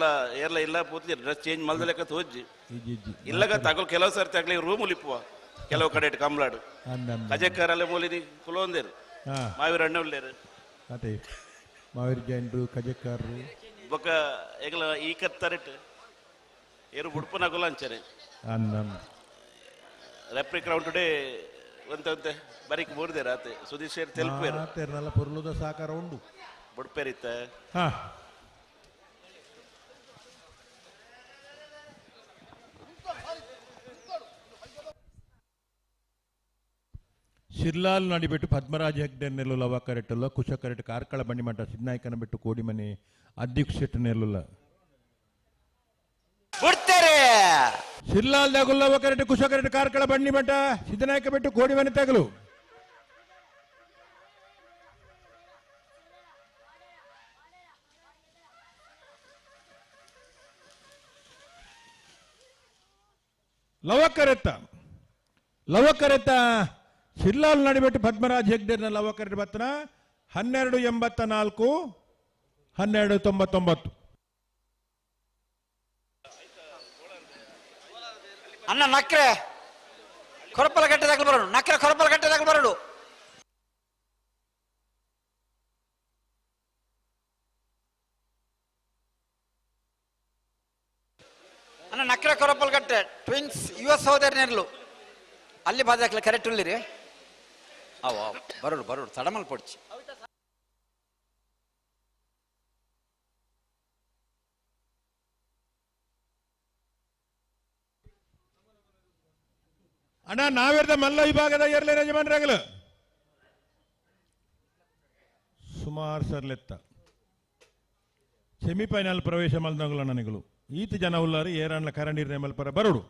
ಮಾತೆರ್ಲ ಏರ್ಲ ಇಲ್ಲ ಪೂರ್ತಿ ಡ್ರೆಸ್ ಚೇಂಜ್ ಮಲ್ದಲೆಕ್ಕ ತೋಜಿ ಇಲ್ಲಗ ತಗಲ್ ಕೆಲವು ಸರ್ತಿ ಆಗ್ಲಿ ರೂಮ್ ಉಲಿಪುವ ಕೆಲವು ಕಡೆ ಕಂಬ್ಲಾಡು ಕಜಕ್ಕಾರಲ್ಲ ಮೂಲಿನಿ ಕುಲೊಂದೇರು ಮಾವಿರ ಅಣ್ಣ ಉಳ್ಳೇರು ಅದೇ ಮಾವಿರ ಜೈನ್ರು ಕಜಕ್ಕಾರರು ಬೊಕ್ಕ ಎಗಲ ಈ ಕತ್ತರಿಟ್ ಏರು ಬುಡ್ಪನ ಕುಲ ಅಂಚನೆ ರೆಪ್ರಿ ಕ್ರೌಂಡ್ ಟುಡೇ ಒಂತೆ ಒಂತೆ ಬರೀಕ್ ಮೂರ್ದೇರು ಆತೆ ಸುದೀಶ್ ಶೇರ್ ತೆಲ್ಪೇರು ತೆರ್ನಲ್ಲ ಪೊರ್ಲುದ ಸಾಕಾರ ಉಂಡು ಬುಡ್ಪೇರಿತ್ತ. ಶಿರ್ಲಾಲ್ ನಡಿಬಿಟ್ಟು ಪದ್ಮರಾಜ ಹೆಗ್ಡೆ ನೆಲ್ಲುಲ್ಲ ಅವಕರೆಟ್ಟಲ್ಲ ಕುಶಕರೆಟ್ ಕಾರ್ಕಳ ಬಂಡಿಮಠ ಸಿದ್ನಾಯಕನ ಬಿಟ್ಟು ಕೋಡಿಮನೆ ಅಧ್ಯಕ್ಷ ನೆಲ್ಲುಲ್ಲ ಬಿಡ್ತಾರೆ. ಶಿರ್ಲಾಲ್ ದಗುಲ್ಲ ಅವಕರೆಟ್ ಕುಶಕರೆಟ್ ಕಾರ್ಕಳ ಬಂಡಿಮಠ ಸಿದ್ದನಾಯಕ ಬಿಟ್ಟು ಕೋಡಿಮನೆ ತಗಲು. ಲವಕರೆತ್ತ ಲವಕರೆತ್ತ ಶಿರ್ಲಾಲ್ ನಡಿಬಿಟ್ಟು ಪದ್ಮರಾಜ್ ಹೆಗ್ಡೆನ ಲವಕರೆಟ್ ಬತ್ತನ 12.84 12.99. ಅಣ್ಣ ನಕ್ರೆ ಕೊರಪಲ ಗಟ್ಟೆದಾಗಲು ಬರೋಡು, ನಕ್ರೆ ಕೊರಪಲ ಗಟ್ಟೆದಾಗಲು ಬರೋಡು. ಅಣ್ಣ ನಕ್ರೆ ಕೊರಪಲ್ ಗಟ್ಟೆ ಟ್ವಿನ್ಸ್ ಯುವ ಸಹೋದರನೆರ್ಲು ಅಲ್ಲಿ ಬಾದಾಕ್ಲ ಕರೆಕ್ಟ್ ಉಳ್ಳಿರಿ. ಅವ ಬರೋಡು ಬರೋಡು ತಡಮಲ್ ಪೊಡ್ಚಿ. ಅಣ್ಣ ನಾವಿರ್ದ ಮಲ್ಲ ವಿಭಾಗದ ಎರ್ಲೇನ ಯಜಮಾನ್ರಾಗಲು ಸುಮಾರು ಸರ್ಲೆತ್ತ ಸೆಮಿಫೈನಲ್ ಪ್ರವೇಶ ಮಲ್ದಂಗುಲ ನನಗಳು ಈತ ಜನ ಉಲ್ಲಾರು ಏರಣ್ಣ ಕರಂಡೀರ್ ಮಲ್ಪರ ಬರೋಡು.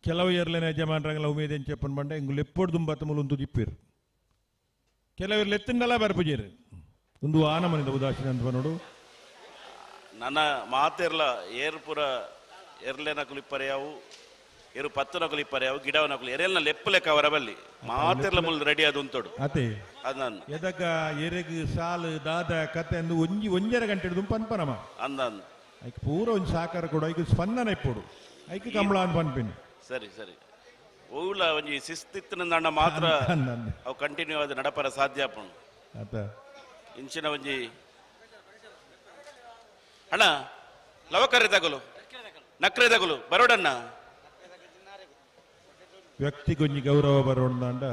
ಕೆಲವು ಎರ್ಲೇನ ಯಜಮಾನ್ರಾಗಲ ಉಮೇದ್ ಎಂಚಪ್ಪನ್ ಬಂಡ ಇಂಗುಲು ಎಪ್ಪೊಡು ದುಂಬತ್ತ ಮುಲುಂತು ದಿಪ್ಪಿರು. ಕೆಲವರು ಲೆತ್ತಿಂಡಲ ಬರ್ಪುಜೇರು ಒಂದು ಆನಮನಿದ ಉದಾಸೀನ ಅಂತ ನೋಡು. ನನ್ನ ಮಾತೆರ್ಲ ಏರ್ಪುರ ಎರ್ಲೆನ ಕುಲಿಪ್ಪರೆ ಯಾವು ಏರು ಪತ್ತನ ಕುಲಿಪ್ಪರೆ ಯಾವು ಗಿಡವನ ಕುಲಿ ಎರೆಲ್ನ ಲೆಪ್ಪು ಲೆಕ್ಕ ಅವರ ಬಲ್ಲಿ ಮಾತೆರ್ಲ ಮುಲ್ ರೆಡಿ ಅದು ಉಂತೋಡು. ಅತೆ ಅದು ನಾನು ಎದಗ ಎರೆಗ್ ಸಾಲು ದಾದ ಕತೆ ಅಂದು ಒಂಜಿ ಒಂಜರ ಗಂಟೆ ಹಿಡಿದು ಪನ್ಪನಮ ಅಂದ ಅಂದ ಐಕ್ ಪೂರ ಒಂಜಿ ಸಾಕಾರ ಕೊಡು ಐಕ್ ಸ್ಪಂದನ ಇಪ್ಪೊಡು ಐಕ್ ಕಂಬಳ ಅನ್ ಪನ್ಪಿನಿ. ಸರಿ ಸರಿ ಓಲ ಒಂಜಿ ಶಿಸ್ತಿತ್ತಿನ ಮಾತ್ರ ಅಂದ ಅಂದ. ಅವು ಕಂಟಿನ್ಯೂ ಆದ ನಡಪರ ಸಾಧ್ಯ ಆಪುಂಡು. ಅತ ಇಂಚಿನ ಒಂಜಿ ಅಣ್ಣ ಲವಕರೆ ತಗಲು ನಕ್ರೆ ತಗಲು ಬರೋಡಣ್ಣ ವ್ಯಕ್ತಿಗೊಂಜಿ ಗೌರವ ಬರೋಣದಾಂಡ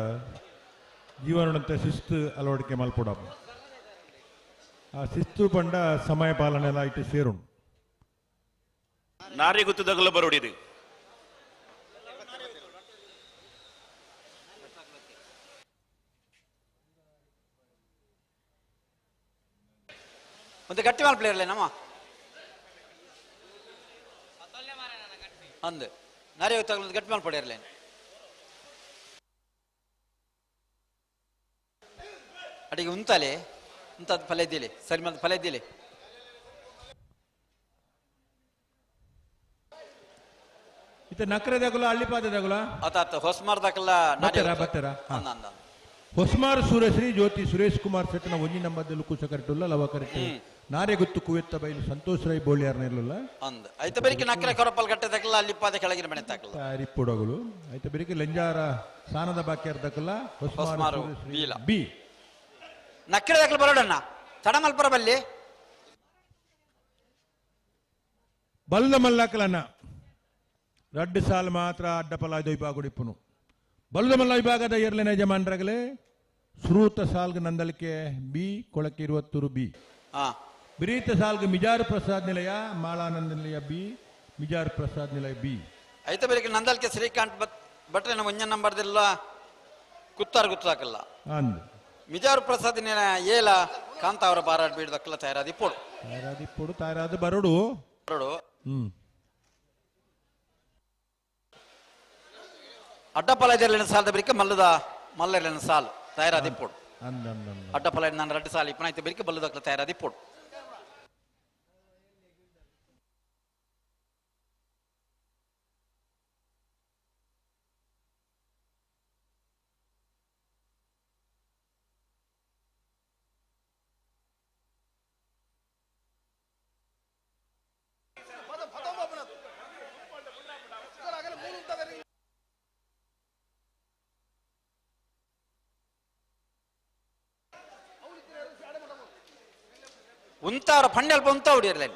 ಜೀವನಂತ ಶಿಸ್ತು ಅಳವಡಿಕೆ ಮಲ್ಪೊಡಪ್ಪ. ಆ ಶಿಸ್ತು ಪಂಡ ಸಮಯ ಪಾಲನೆ ಎಲ್ಲ ಇಟ್ಟು ಸೇರುಂಡು. ನಾರಿ ಗುತ್ತದಗಲ ಬರೋಡಿರಿ. ಒಂದು ಗಟ್ಟಿ ಮಾಲ್ ಪ್ಲೇಯರ್ಲೆ ನಮ್ಮ ಅಂದು ನಾರಿ ತಗಲು ಗಟ್ಟಿ ಮಾಲ್ ಪಡೆಯರ್ಲೆ. ಅಡಿಗೆ ಉಂತಾಲೆ ಉಂತಾದ ಫಲ ಇದ್ದೀಲಿ ಸರಿ ಮತ್ತೆ ಫಲ ಇದ್ದೀಲಿ. ಇತ್ತ ನಕ್ರೆ ದಗುಲ ಹಳ್ಳಿಪಾದ ದಗುಲ ಆತ ಆತ ಹೊಸ್ಮಾರ್ ದಾಕಲ್ಲ ಬತ್ತೆರಾ ಬತ್ತೆರಾ ಅಂದ ಅಂದ. ಹೊಸ್ಮಾರ್ ಸೂರ್ಯಶ್ರೀ ಜ್ಯೋತಿ ಸುರೇಶ್ ಕುಮಾರ್ ಸೆಟ್ನ ಒಂಜಿ ನಂಬರ್ದಲ್ಲಿ ಕುಶ ಕರೆಟುಲ್ಲ ಲವ ಕರೆಟು ನಾರೆ ಗುತ್ತು ಕುವೆತ್ತ ಬೈಲು ಸಂತೋಷ್ ರೈ ಬೋಳಿಯಾರ್ನ ಇರಲಿಲ್ಲ ಅಂದ ಐತ ಬೆರಿಕೆ ನಕ್ರೆ ಕೊರಪಲ್ ಗಟ್ಟೆ ತಕಲ್ಲ ಅಲ್ಲಿಪಾದ ಕೆಳಗಿನ ಮನೆ ತಕಲ್ಲ ತಯಾರಿಪ್ಪುಡಗಳು ಐತ ಬೆರಿಕೆ ಲೆಂಜಾರ ಸಾನದ ಬಾಕ್ಯಾರ್ ದಕಲ್ಲ ಹೊಸ್ಮಾರು ಬೀಲ. ಬಿ ನಕ್ರೆ ದಕಲ ಬರೋಡಣ್ಣ ತಡಮಲ್ಪರ ಬಲ್ಲಿ ಬಲ್ದ ಮಲ್ಲಕಲನ್ನ ರಡ್ಡು ಸಾಲ್ ಮಾತ್ರ ಅಡ್ಡಪಲ ವಿಭಾಗ ಬಲ್ದ ಮಲ್ಲ ವಿಭಾಗದ ಎರ್ಲೆನ ಯಜಮಾನ್ರಾಗಲೇ ಶ್ರೂತ ಸಾಲ್ಗ್ ನಂದಲಿಕೆ ಬಿ ಕೊಳಕ್ಕೆ ಇರುವತ್ತೂರು ಬಿ ಬಿರೀತ ಸಾಲ್ಗ್ ಮಿಜಾರು ಪ್ರಸಾದ್ ನಿಲಯ ಮಾಳಾನಂದ ನಿಲಯ ಬಿ ಮಿಜಾರು ಪ್ರಸಾದ್ ನಿಲಯ ಬಿ ಐತ ಬೆಳಿಗ್ಗೆ ನಂದಲ್ಕೆ ಶ್ರೀಕಾಂತ್ ಭಟ್ರೆ ಒಂಜ ನಂಬರ್ದೆಲ್ಲ ಕುತ್ತಾರು ಗುತ್ತಾಕಲ್ಲ ಅಂದ್ ಮಿಜಾರು ಪ್ರಸಾದ್ ನಿಲಯ ಏಲ ಕಾಂತ ಅವರ ಬಾರಾಡ್ ಬೀಡ್ದಕ್ಕಲ್ಲ ತಯಾರಾದಿ ಪೋಡು ತಯಾರಾದಿ ಪೋಡು ತಯಾರಾದ ಬರೋಡು ಬರೋಡು. ಅಡ್ಡಪಲ ಇದರಲ್ಲಿ ಸಾಲದ ಬರಿಕೆ ಮಲ್ಲದ ಮಲ್ಲರ್ಲಿನ ಸಾಲು ತಯಾರಾದಿ ಪೋಡು. ಅಂದ್ ಅಂದ್ ಅಂದ್. ಅಡ್ಡಪಲ ನಾನು ರಡ್ಡು ಸಾಲು ಇಪ್ಪನಾಯ್ತು ಬೆರಿಕೆ ಬಲ್ಲದಕ್ಕಲ್ಲ ತಯಾರಾದಿ ಪೋಡು. ಉಂತಾರ ಪಂಡೆಲ್ಪ ಉಂತ ಹೊಡಿಯರ್ಲ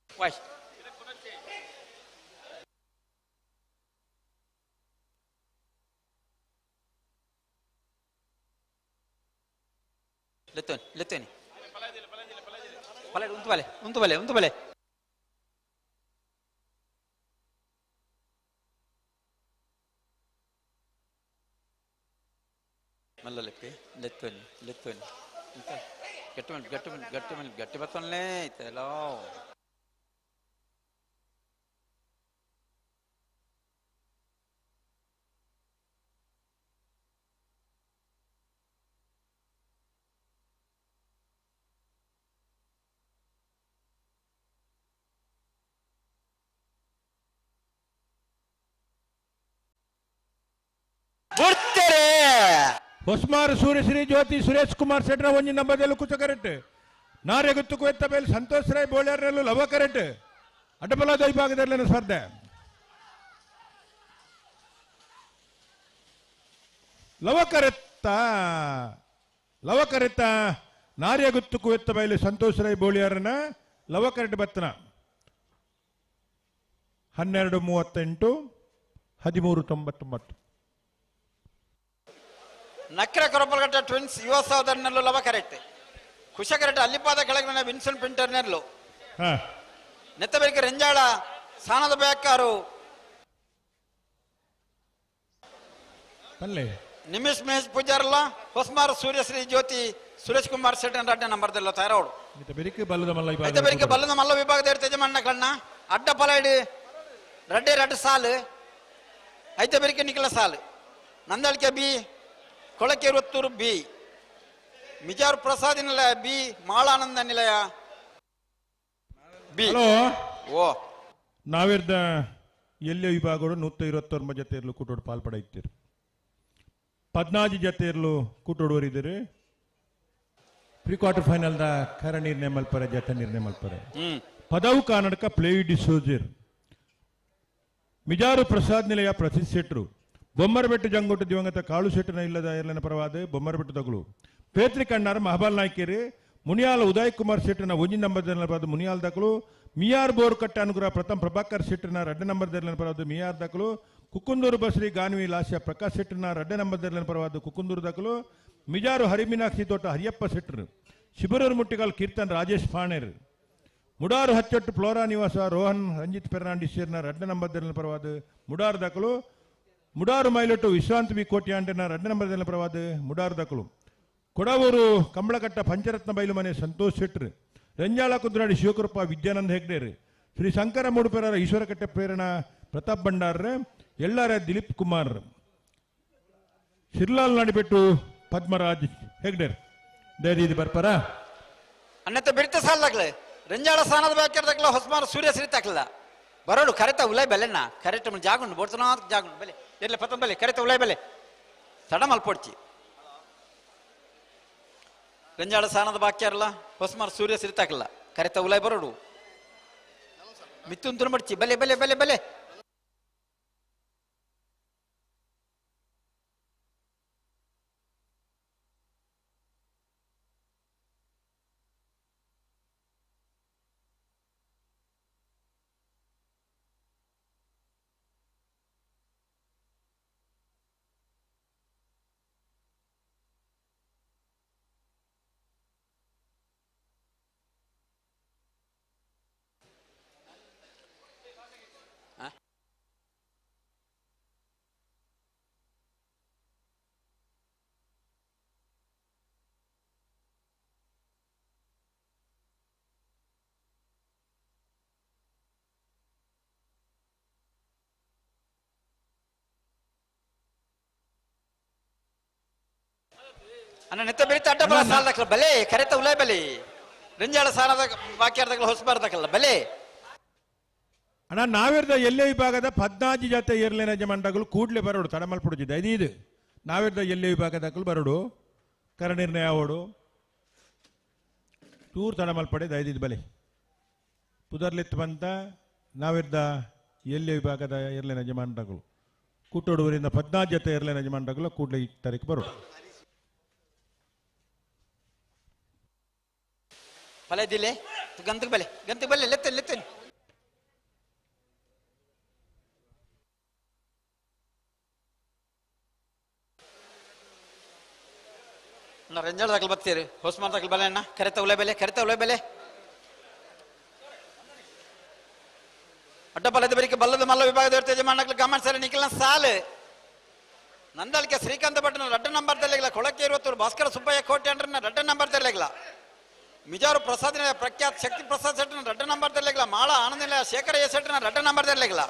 Why? Letoni, letoni. Pale, untu bale, untu bale, untu bale. Malla leppe, letoni, letoni. Gatti mal, gatti mal, gatti mal, gatti batonle, itelo. Hosmaru Suryashree Jyothi Suresh Kumar ಶೆಟ್ರ ಒಂಜಿ ನಂಬದಲ್ಲೂ ಕುಚ ಕರೆಕ್ಟ್ ನಾರೆ ಗುತ್ತು ಕುವೆತ್ತ ಬೇಲ್ ಸಂತೋಷ್ ರಾಯ್ ಬೋಳ್ಯಾರಲ್ಲೂ ಲವ ಕರೆಕ್ಟ್ ಅಡ್ಡಬಲದ ವಿಭಾಗದಲ್ಲಿ ಸ್ಪರ್ಧೆ ಲವ ಕರೆತ್ತ ಲವ ಕರೆತ್ತ ನಾರ್ಯ ಗುತ್ತು ಕುವೆತ್ತ ಬೈಲು Santosh Roy ಬೋಳಿಯಾರನ Lava correct ಬತ್ತನ 12:38 13:99 ನಕ್ರ ಕೊರಪಲ್ಗಟ್ಟ twins ಯುವ ಸಹೋದರನಲ್ಲೂ Lava correct Kusha correct ಅಲ್ಲಿಪಾದ ಕೆಳಗಿನ Vinson ಪಿಂಟರ್ನೆಲ್ಲು ನೆತ್ತಬೆರಿಕೆ Renjala ಸಾನದ ಬೇಕಾರು ನಿಮಿಷ್ ಮಹೇಶ್ ಪೂಜಾರಲ್ಲ ಹೊಸ್ಮಾರ್ ಸೂರ್ಯಶ್ರೀ ಜ್ಯೋತಿ ಸುರೇಶ್ ಕುಮಾರ್ ಶೆಟ್ಟನ್ ರಡ್ಡ ನಂಬರ್ದಲ್ಲ ತಯಾರವಡು ಬೆರಿಕೆ ಬಲ್ಲದ ಮಲ್ಲ ವಿಭಾಗದ ತೇಜಮಣ್ಣ ಕಣ್ಣ ಅಡ್ಡ ಪಲೈಡು ರಡ್ಡೆ ರಡ್ಡು ಸಾಲು ಐತೆ ಬೆರಿಕೆ ನಿಖಿಲ ಸಾಲು Nandalike B Kolakerottur B Mijar Prasad Nilaya B Malananda Nilaya B. ಓ ನಾವಿರ್ದ ಎಲ್ಲೇ ವಿಭಾಗಗಳು 129 ಜೊತೆಯಲ್ಲೂ ಕೂಟೋಡು ಪಾಲ್ಪಡೆಯುತ್ತೀರಿ 14 ಜೊತೆಯಲ್ಲೂ ಕೂಟೋಡುವರಿದ್ದೀರಿ. ಪ್ರೀ ಕ್ವಾರ್ಟರ್ ಫೈನಲ್ the ಕರ ನಿರ್ಣಯ ಮಲ್ಪರೆ ಜತ ನಿರ್ಣಯ ಮಲ್ಪರೆ ಪದವು ಕರ್ನಾಟಕ ಪ್ಲೇ ಡಿಸೋಜರ್ ಮಿಜಾರು ಪ್ರಸಾದ್ ನಿಲಯ ಪ್ರಸಿದ್ಧ ಶೆಟ್ರು ಬೊಮ್ಮರಬೆಟ್ಟು ಜಂಗೋಟು ದಿವಂಗತ ಕಾಳು ಶೆಟ್ಟನ ಇಲ್ಲದ ಎರಲನ ಪರವಾದ ಬೊಮ್ಮರಬೆಟ್ಟು ತಗುಲು ಪೇತ್ರಿ ಕಣ್ಣಾರ ಮಹಬಾಲ್ ನಾಯ್ಕೇರಿ ಮುನಿಯಾಲ ಉದಯ್ ಕುಮಾರ್ ಶೆಟ್ಟನ ಒಂಜಿ ನಂಬರ್ ಪರವಾದ ಮುನಿಯಾಲ್ ದಕಲು ಮಿಯಾರ್ ಬೋರ್ಕಟ್ಟ ಅನುಗ್ರಹ ಪ್ರಥಮ ಪ್ರಭಾಕರ್ ಶೆಟ್ಟನ ರಡ್ಡ ನಂಬರ್ ದರ್ಲನ ಪರವಾದ ಮಿಯಾರ್ ದಕಲು ಕುಕ್ಕುಂದೂರು ಬಸ್ರಿ ಗಾನ್ವಿ ಲಾಸ್ಯ ಪ್ರಕಾಶ್ ಶೆಟ್ಟನ ರಡ್ಡ ನಂಬರ್ ದರ್ಲನ ಪರವಾದ ಕುಕ್ಕುಂದೂರು ದಕಲು ಮಿಜಾರು ಹರಿಮೀನಾಕ್ಷಿ ತೋಟ ಹರಿಯಪ್ಪ ಶೆಟ್ಟರು ಶಿಬರೂರು ಮುಟ್ಟಿಗಾಲ್ ಕೀರ್ತನ್ ರಾಜೇಶ್ ಫಾಣೇರ್ ಮುಡಾರು ಹಚ್ಚೊಟ್ಟು ಫ್ಲೋರಾ ನಿವಾಸ ರೋಹನ್ ರಂಜಿತ್ ಫೆರ್ನಾಂಡಿಸ್ ಶೇರ್ನ ರಡ್ಡ ನಂಬರ್ ದರ್ಲನ ಪರವಾದ ಮುಡಾರು ದಕಲು ಮುಡಾರು ಮೈಲೊಟ್ಟು ವಿಶ್ರಾಂತ್ ವಿ ಕೋಟ್ಯಾಂಡನ ರಡ್ಡ ನಂಬರ್ ದರ್ಲನ ಪರವಾದ ಮುಡಾರು ದಕಲು ಕೊಡವೂರು ಕಂಬಳಕಟ್ಟ ಪಂಚರತ್ನ ಬೈಲು ಮನೆ ಸಂತೋಷ್ ಶೆಟ್ರು ರಂಜಾಳ ಕುದ್ರಾಡಿ ಶಿವಕೃಪ ವಿದ್ಯಾನಂದ ಹೆಗ್ಡೇರು ಶ್ರೀ ಶಂಕರ ಮೂಡುಪೆರರ ಈಶ್ವರಕಟ್ಟೆ ಪ್ರೇರಣಾ ಪ್ರತಾಪ್ ಭಂಡಾರ್ ಎಲ್ಲಾರ ದಿಲೀಪ್ ಕುಮಾರ್ ಶಿರ್ಲಾಲ್ ನಡಿಬೆಟ್ಟು ಪದ್ಮರಾಜ್ ಹೆಗ್ಡೇರ್ ದೇದಿ ಬರ್ಪರ ಅನ್ನತ್ತೆ ಬಿಡ್ತ ಸಾಲದಾಗ್ಲೆ ರಂಜಾಳ ಸ್ಥಾನದ ಬಾಕಿರ್ದಾಗ್ಲ ಹೊಸಮಾರ ಸೂರ್ಯ ಸರಿ ತಾಕ್ಲ ಬರೋಡು ಕರೆತ ಉಲೈ ಬೆಲೆಣ್ಣ ಕರೆಕ್ಟ್ ಜಾಗುಂಡು ಬೋಡ್ತನ ಜಾಗುಂಡು ಬೆಲೆ ಎರ್ಲೆ ಪತ್ತನ ಬೆಲೆ ಕರೆತ ಉಲೈ ಬೆಲೆ ತಡ ಮಲ್ಪೊಡ್ಚಿ ರಂಜಾಳ ಸ್ಥಾನದ ಬಾಕ್ಯಾರಲ್ಲ ಹೊಸಮಾರ ಸೂರ್ಯ ಸಿರಿತಾಕಲ್ಲ ಕರೆತ ಉಲೈ ಬರೋಡು ಮಿತ್ತುನ್ ತುರುಮಡ್ಚಿ ಬಲೆ ಬಲೆ ಬಲೆ ಬಲೆ ಅಣ್ಣ ನೆತ್ತ ಬೆಳಿತ ಅಡ್ಡ ಬಲ ಸಾಲದಕ್ಕಲ್ಲ ಬಲೆ ಕರೆತ ಉಲೈ ಬಲೆ ರಂಜಾಳ ಸಾಲದ ಬಾಕಿ ಅರ್ಧಕ್ಕಲ್ಲ ಹೊಸಬಾರ್ದಕ್ಕಲ್ಲ ಬಲೆ. ಅಣ್ಣ ನಾವಿರ್ದ ಎಲ್ಲೆ ವಿಭಾಗದ 14 ಜಾತಿ ಏರ್ಲೇನ ಯಜಮಾನ್ರಗಳು ಕೂಡ್ಲೆ ಬರೋಡು ತಡಮಲ್ಪುಡುಜಿದ್ದ ಇದು ನಾವಿರ್ದ ಎಲ್ಲೆ ವಿಭಾಗದಕ್ಕಲು ಬರೋಡು ಕರ ನಿರ್ಣಯ ಅವಡು ಚೂರು ತಡಮಲ್ಪಡೆ ದಯದಿದ್ದು ಬಲೆ ಪುದರ್ಲಿತ್ತು ಬಂತ ನಾವಿರ್ದ ಎಲ್ಲೆ ವಿಭಾಗದ ಏರ್ಲೇನ ಯಜಮಾನ್ರಗಳು ಕೂಟೋಡುವರಿಂದ 14 ಜೊತೆ ಏರ್ಲೇನ ಯಜಮಾನ್ರಗಳು ಕೂಡ್ಲೆ ತಾರೀಕು ಬರೋಡು. ಫಲ ದಿಲೆ ಗಂತಕ್ಕೆ ಬಲೆ ಗಂತಕ್ಕೆ ಬಲೆ ಲೆತ್ತೇನೆ ಲೆತ್ತೇನೆ. ಅಣ್ಣ ರಂಜಾಳ ದಾಖಲು ಬರ್ತೀರಿ ಹೊಸ್ಮಾನ್ ದಾಖಲು ಬಲೆ ಅಣ್ಣ ಕರೆತ ಉಲೆ ಬೆಲೆ ಕರೆತ ಉಲೆ ಬೆಲೆ ಅಡ್ಡಬಲದ ಬರಿಕೆ ಬಲ್ಲದ ಮಲ್ಲ ವಿಭಾಗದ ಯಜಮಾನಕ್ಲು ಗಮನ ಸರಿ ನಿಖಿಲ್ನ ಸಾಲು ನಂದಳಿಕೆ ಶ್ರೀಕಾಂತ ಭಟ್ನ ರಡ್ಡ ನಂಬರ್ ತೆರಲಿಲ್ಲ ಕೊಳಕ್ಕೆ ಇರುವತ್ತೂರು ಭಾಸ್ಕರ ಸುಬ್ಬಯ್ಯ ಕೋಟೆ ಅಂಡ್ರನ್ನ ರಡ್ಡ ನಂಬರ್ ತೆರಲಿಲ್ಲ ಮಿಜಾರು ಪ್ರಸಾದ್ ಪ್ರಖ್ಯಾತ್ ಶಕ್ತಿ ಪ್ರಸಾದ್ ಶೆಟ್ಟನ ರಡ್ಡ ನಂಬರ್ ತೆರಲಿಲ್ಲ ಮಾಳ ಆನಂದ ಶೇಖರ ಎ ಶೆಟ್ಟನ ರಡ್ಡ ನಂಬರ್ ತೆರಲಿಲ್ಲ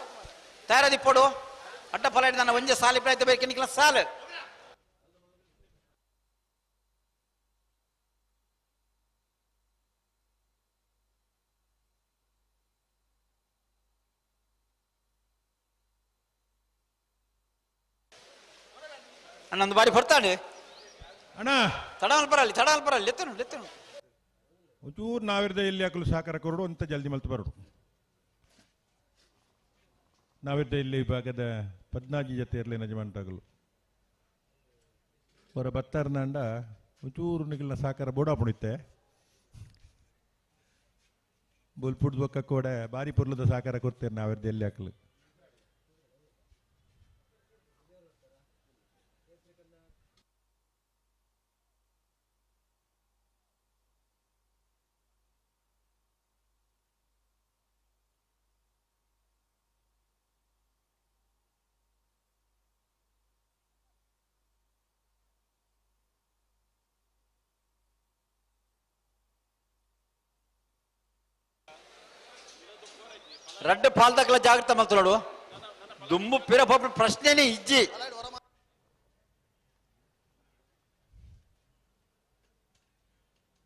ತಯಾರದಿಪ್ಪಡು ಅಡ್ಡ ಫಲ ಹಿಡಿದ ಒಂಜೆ ಸಾಲಿ ಪ್ರಯತ್ನ ಬೇಕೆ ನಿಖಿಲ್ನ ಸಾಲು. ಅಣ್ಣ ಒಂದು ಬಾರಿ ಹೊರ್ತಾನೆ ಅಣ್ಣ ತಡವಲ್ ಬರಲಿ ತಡವಲ್ ಬರಲಿ ಲೆತ್ತನು ಲೆತ್ತನು ಒಂಚೂರು ನಾವಿರ್ದ ಎಲ್ಲಿ ಹಾಕಲು ಸಾಕಾರ ಕೊರಡು ಅಂತ ಜಲ್ದಿ ಮಲ್ತು ಬರೋಡು. ನಾವಿರ್ದ ಇಲ್ಲಿ ವಿಭಾಗದ 14 ಜೊತೆ ಇರಲಿ ಯಜಮಾನ್ರಾಗಲು ಅವರ ಬತ್ತಾರನಾಂಡ ಒಂಚೂರು ನಿಗಿಲ್ನ ಸಾಕಾರ ಬೋಡ ಪುಣಿತೆ ಬೊಲ್ಪುಡ್ದು ಬೊಕ್ಕ ಕೋಡೆ ಬಾರಿ ಪೊರ್ಲದ ಸಾಕಾರ ಕೊಡ್ತೇನೆ ನಾವಿರ್ದ ಎಲ್ಲಿ ಹಾಕಲು. ರಡ್ಡು ಪಾಲ್ದಕ್ಲ ಜಾಗ್ರತೆ ಮಲ್ತೋಡು ದುಂಬು ಪಿರ ಪೋಪು ಪ್ರಶ್ನೆನೇ ಇಜ್ಜಿ.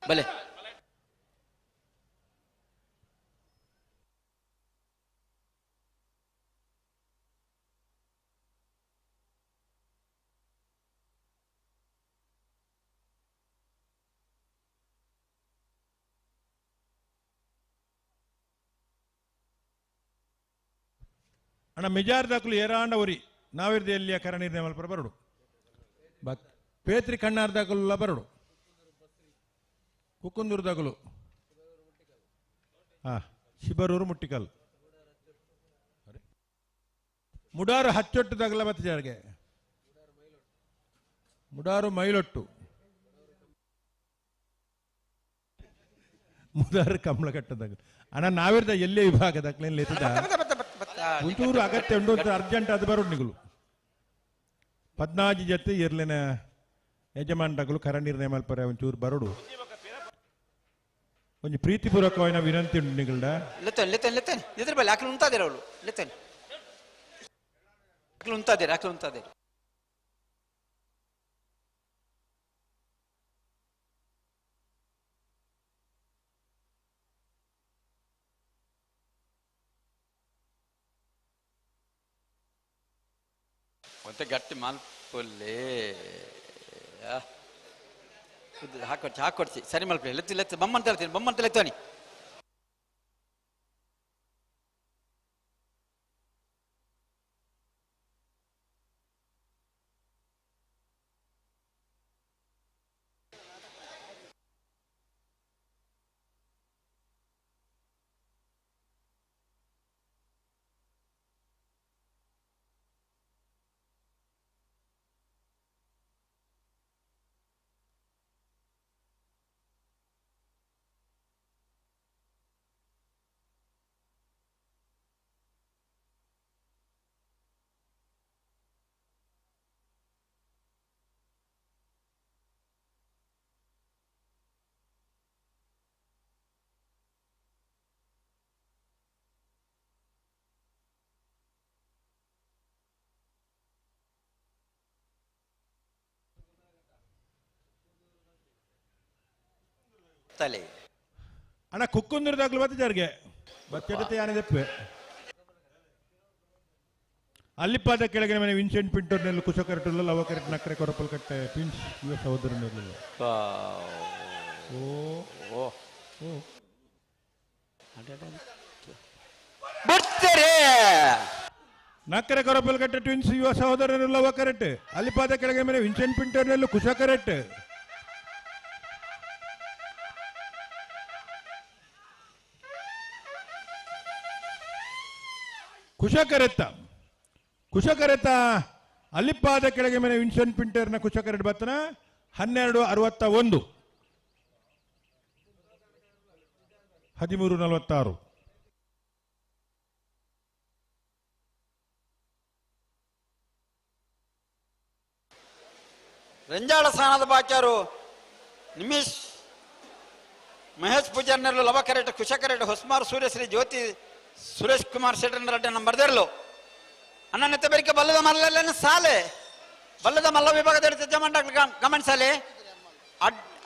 ಬಲೆ ಅಣ್ಣ ಮಿಜಾರ್ ದಾಖಲು ಏರಾಂಡ ಒರಿ ನಾವಿರ್ದ ಎಲ್ಲಿಯ ಕರ ನಿರ್ಣಯ ಮಲ್ಪರ ಬರಡು ಬಕ್ ಪೇತ್ರಿ ಕಣ್ಣಾರ್ ದಾಖಲು ಬರಡು ಕುಕ್ಕುಂದೂರು ದಾಖಲು ಹಾ ಶಿಬರೂರು ಮುಟ್ಟಿಕಲ್ ಮುಡಾರು ಹಚ್ಚೊಟ್ಟು ದಾಖಲ ಬತ್ತಿಜಾರಿಗೆ ಮುಡಾರು ಮೈಲೊಟ್ಟು ಮುದಾರು ಕಮಲಘಟ್ಟದಾಗ ಅಣ್ಣ ನಾವಿರ್ದ ಎಲ್ಲೇ ವಿಭಾಗ ದಾಖಲೆ ಎತ್ತಿದ ಒಂಚೂರು ಅಗತ್ಯ ಉಂಟು ಅಂತ ಅರ್ಜೆಂಟ್ ಅದು ಬರೋಡು ನಿಗುಲು 14 ಜೊತೆ ಇರ್ಲಿನ ಯಜಮಾನ್ರಗಳು ಕರ ನಿರ್ಣಯ ಮಲ್ಪರೆ ಒಂಚೂರು ಬರೋಡು ಒಂಜಿ ಪ್ರೀತಿಪೂರ್ವಕವಾದ ವಿನಂತಿ ಉಂಟು ನಿಗಲ್ಡ. ಲೆತ್ತೇನೆ ಲೆತ್ತೇನೆ ಲೆತ್ತೇನೆ ಇದ್ರ ಬಲೆ ಅಕ್ಲು ಉಂತಾದಿರ ಅವಳು ಲೆತ್ತೇನೆ ಅಕ್ಲು ಉಂತಾದಿರ ಅಕ್ಲು ಉಂತಾದಿರ. ಮತ್ತೆ ಗಟ್ಟಿ ಮಲ್ಪುಲ್ಲೆ ಹಾಕೊಡ್ಸಿ ಹಾಕೊಡ್ಸಿ ಸರಿ ಮಲ್ಪಲೆ ಲೆತ್ತಿ ಲೆತ್ತಿ ಬೊಮ್ಮಂತ ಹೇಳ್ತೀನಿ ಬೊಮ್ಮಂತ ಲೆತ್ತೋನಿ. ತಲೆ ಅಣ್ಣ ಕುಕ್ಕುಂದಿರದಾಗ್ಲು ಬತ್ತಿಜಾರಿಗೆ ಬಚ್ಚಡತೆ ಯಾನೆ ದೆಪ್ಪೆ. ಅಲ್ಲಿಪಾದ ಕೆಳಗಿನ ಮನೆ ವಿನ್ಸೆಂಟ್ ಪಿಂಟೋರ್ ನೆಲ್ಲು ಕುಶಕರಟುಲ್ಲ ಲವಕರೆಟ್ ನಕ್ಕರೆ ಕೊರಪಲ್ ಕಟ್ಟೆ ಟ್ವಿನ್ಸ್ ಯುವ ಸಹೋದರ ನೆಲ್ಲು. ಓ ಓ ಓ ಬಿಡ್ತೀರಿ. ನಕ್ಕರೆ ಕೊರಪಲ್ ಕಟ್ಟೆ ಟ್ವಿನ್ಸ್ ಯುವ ಸಹೋದರರು ಲವಕರೆಟ್ ಅಲ್ಲಿಪಾದ ಕೆಳಗಿನ ಮನೆ ವಿನ್ಸೆಂಟ್ ಪಿಂಟೋರ್ ನೆಲ್ಲು ಕುಶಕರೆಟ್. ಕುಶಕರೆತ್ತ ಕುಶಕರೆತ್ತ ಅಲ್ಲಿಪಾದ ಕೆಳಗೆ ಮನೆ ವಿನ್ಸೆಂಟ್ ಪಿಂಟರ್ನ ಕುಶಕರೆಟ್ ಬತ್ತನ 12:61 13:46. ರಂಜಾಳ ಸ್ಥಾನದ ಬಾಕ್ಯಾರು ನಿಮಿಷ್ ಮಹೇಶ್ ಪೂಜಾರ್ನೆಲ್ಲು ಲವಕರೆಟ್ ಕುಶಕರೆಟ್ ಹೊಸ್ಮಾರ್ ಸೂರ್ಯಶ್ರೀ ಜ್ಯೋತಿ ಸುರೇಶ್ ಕುಮಾರ್ ಶೆಟ್ಟರ್ ರಡ್ಡೆ ನಂಬರ್ದಿರಲು. ಅಣ್ಣನ ಬೆರಿಕೆ ಬಲ್ಲದ ಮಲ್ಲನ ಸಾಲೆ ಬಲ್ಲದ ಮಲ್ಲ ವಿಭಾಗದ ಯಜಮಾನ ಗಮನಿಸಾಲೆ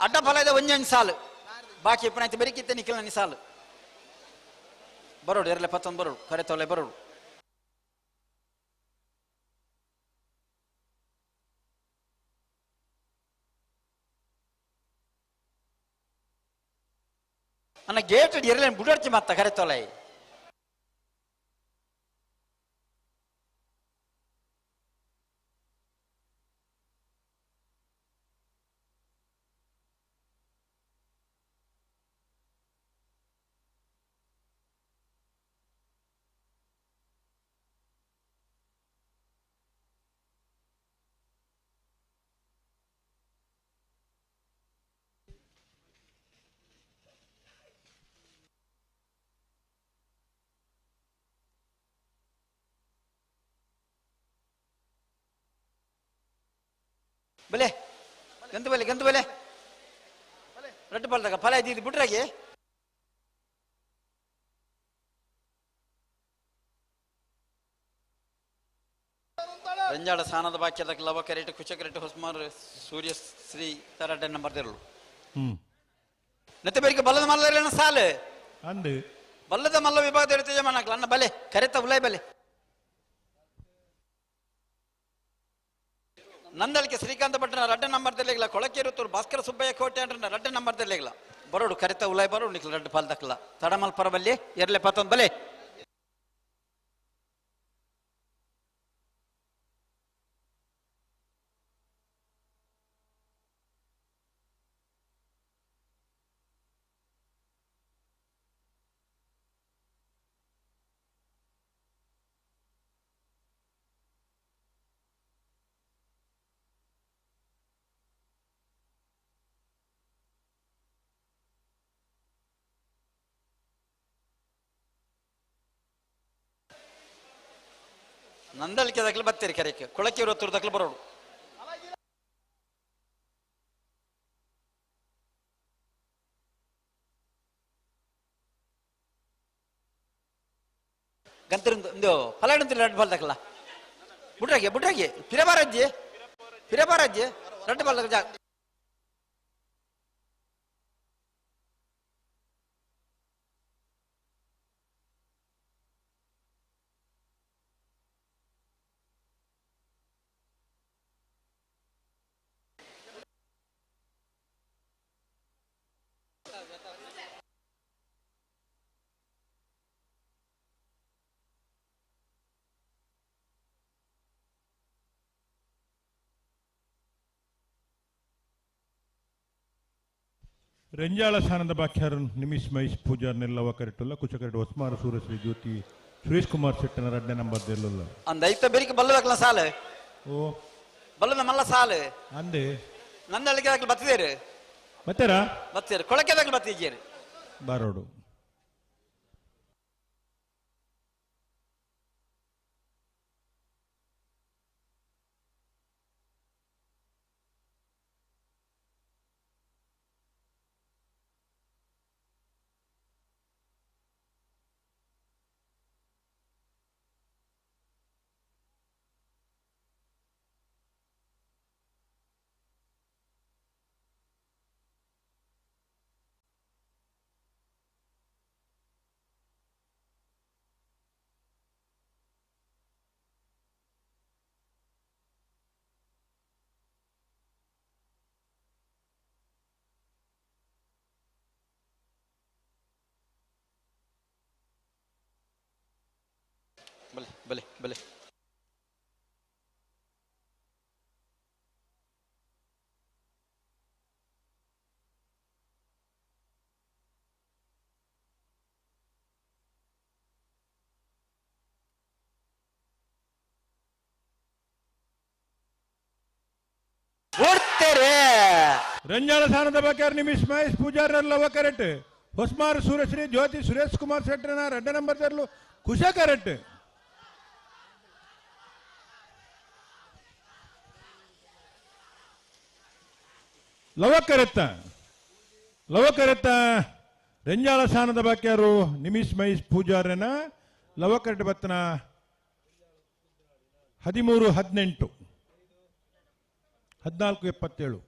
ಅಡ್ಡ ಫಲ ಇದೆ ಒಂಜೊಂಜಿ ಸಾಲು ಬಾಕಿ ಇಪ್ಪನಾಯ್ತು ಬೆರಿಕಿತ್ತೆ ನಿಖಿಲ ಸಾಲು ಬರೋಡು ಎರಲೆ ಪತ್ತೊಂದು ಬರೋಡು ಕರೆ ತೊಲೆ ಬರೋಡು. ಅಣ್ಣ ಗೇಟ್ ಎರಲೆ ಬುಡರ್ಚಿ ಮತ್ತ ಕರೆ ತೊಲೆ. ಬಲೆ ಗಂತು ಬಲೆ ಗಂತು ಬಲೆ ರಟ್ಟು ಬಲ್ದಾಗ ಫಲ ಇದ್ದಿದ್ದು ಬಿಟ್ರಾಗಿ. ರಂಜಾಳ ಸ್ಥಾನದ ಬಾಕಿ ಅದಕ್ಕೆ ಲವ ಕರೆಟ್ ಕುಚ ಕರೆಟ್ ಹೊಸ್ಮಾರ್ ಸೂರ್ಯ ಶ್ರೀ ತರಡ್ಡೆ ನಂಬರ್ ತೆರಳು. ನತ್ತೆ ಬೇರಿಗೆ ಬಲ್ಲದ ಮಲ್ಲ ಸಾಲು ಅಂದು ಬಲ್ಲದ ಮಲ್ಲ ವಿಭಾಗದ ಹೇಳ್ತೇವೆ ಅನ್ನ ಬಲೆ ಕರೆತ ಉಲೈ ಬಲೆ. ನಂದಳಿಕೆ ಶ್ರೀಕಾಂತ ಭಟ್ನ ರಡ್ಡೆ ನಂಬರ್ ತೆರಲಿಲ್ಲ. ಕೊಳಕೇರುತ್ತೂರು ಭಾಸ್ಕರ ಸುಬ್ಬಯ್ಯ ಕೋಟೆ ಅಂದ್ರೆ ರಡ್ಡೆ ನಂಬರ್ ತೆರಲಿಲ್ಲ. ಬರೋಡು ಕರೆತ ಉಲೈ ಬರೋಡು ನಿಖಿಲ್ ರಡ್ಡು ಪಾಲ್ ದಕ್ಕಲ ತಡಮಲ್ ಪರಬಲ್ಲಿ ಎರಲೆ ಪತ್ತೊಂದು ಬಲೆ. ನಂದಳಿಕೆ ದಕ್ಕಲು ಬತ್ತೀರಿ ಕರೆಕ್ಕೆ ಕೊಳಕೆ ಇರೋ ದಕ್ಕಲು ಬರೋಡು. ಗಂತರಿಂದ ಫಲಾಡಂತಿಲ್ಲ ರಡ್ಡು ಬಾಲ್ ದಕ್ಕಲ ಬುಡ್ರಾಗೆ ಬುಡ್ರಾಗೆ ಪಿರಬಾರಜ್ಜಿ ಪಿರಬಾರಜ್ಜಿ ರಡ್ಡು ಬಾಲ್ ಜಾ. ರೆಂಜಾಳ ಸ್ಥಾನದ ಬಾಖ್ಯಾರನ್ ನಿಮಿಷ್ ಮಹೇಶ್ ಪೂಜಾರ್ ನೆಲ್ಲವ ಕರೆಟುಲ್ಲ ಕುಚಕರೆಟ್ ಹೊಸ್ಮಾರ ಸೂರ್ಯಶ್ರೀ ಜ್ಯೋತಿ ಸುರೇಶ್ ಕುಮಾರ್ ಶೆಟ್ಟನ ರಡ್ಡೆ ನಂಬರ್ ದೆಲ್ಲುಲ್ಲ. ಅಂದ ಐತ ಬೆರಿಕೆ ಬಲ್ಲದಕ್ಕಲ ಸಾಲು ಓ ಬಲ್ಲದ ಮಲ್ಲ ಸಾಲು ಅಂದೆ ನಂದಳಿಕೆ ದಾಖಲೆ ಬತ್ತಿದೇರು ಬತ್ತೀರಾ ಬತ್ತೀರು ಕೊಳಕೆ ದಾಖಲೆ ಬತ್ತಿದ್ದೀರಿ ಬಾರೋಡು. ಬುಡ್ತೇರೆ ರಂಜಾಲ ಸಾನದ ಬಕರ್ ನಿಮಿಷ್ ಮಹೇಶ್ ಪೂಜಾರರ ಲವ ಕರೆಕ್ಟ್ ಹೊಸ್ಮಾರು ಸೂರ್ಯಶ್ರೀ ಜ್ಯೋತಿ ಸುರೇಶ್ ಕುಮಾರ್ ಶೆಟ್ಟರನ ರಡ್ಡ ನಂಬರ್ ತರಲು ಕುಶ ಕರೆಕ್ಟ್ ಲವಕರೆತ್ತ ಲವಕರೆತ್ತ ರೆಂಜಾಳ ಸ್ಥಾನದ ಬಾಕ್ಯಾರು ನಿಮಿಷ್ ಮಹೇಶ್ ಪೂಜಾರನ ಲವಕರೆಟ್ ಬತ್ತನ 13 18 14 77.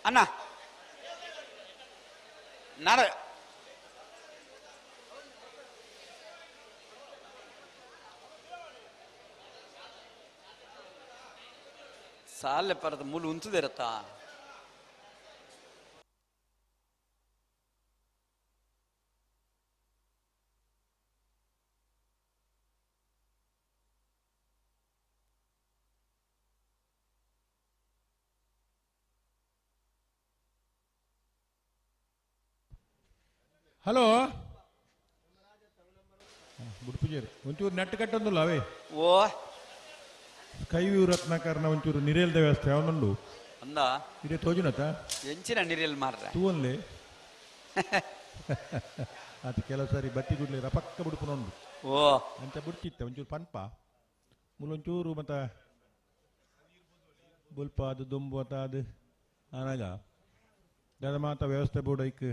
ಅಣ್ಣ ನಾನು ಸಾಲೆ ಪರದ ಮುಲು ಉಂತದಿರತ್ತಾ ಹಲೋ ಬುಡ್ಪುಜೇರಿ ಒಂಚೂರು ನೆಟ್ ಕಟ್ಟೊಂದುಲ್ಲ ಅವೇ ಓ ಸ್ಕೈ ವ್ಯೂ ರತ್ನಾಕರ್ನ ಒಂಚೂರು ನಿರೇಲ್ದ ವ್ಯವಸ್ಥೆ ಅವನುಂಡು ಅಂದ ಇದೇ ತೋಜುನತ ಎಂಚಿನ ನೀರಲ್ಲಿ ಮಾರ್ರೆ ತೂವನ್ಲೆ ಆತ ಕೆಲವು ಸಾರಿ ಬತ್ತಿ ಗುಡ್ಲಿ ರಪಕ್ಕ ಬುಡ್ಪುನೊಂಡು ಓ ಅಂಚ ಬುಡ್ಚಿತ್ತೆ ಒಂಚೂರು ಪನ್ಪ ಮುಲೊಂಚೂರು ಮತ್ತ ಬುಲ್ಪ ಅದು ದುಂಬು ಅತ ಅದು ಆನಾಗ ದಾದ ಮಾತ ವ್ಯವಸ್ಥೆ ಬೋರ್ಡ್ ಐಕ್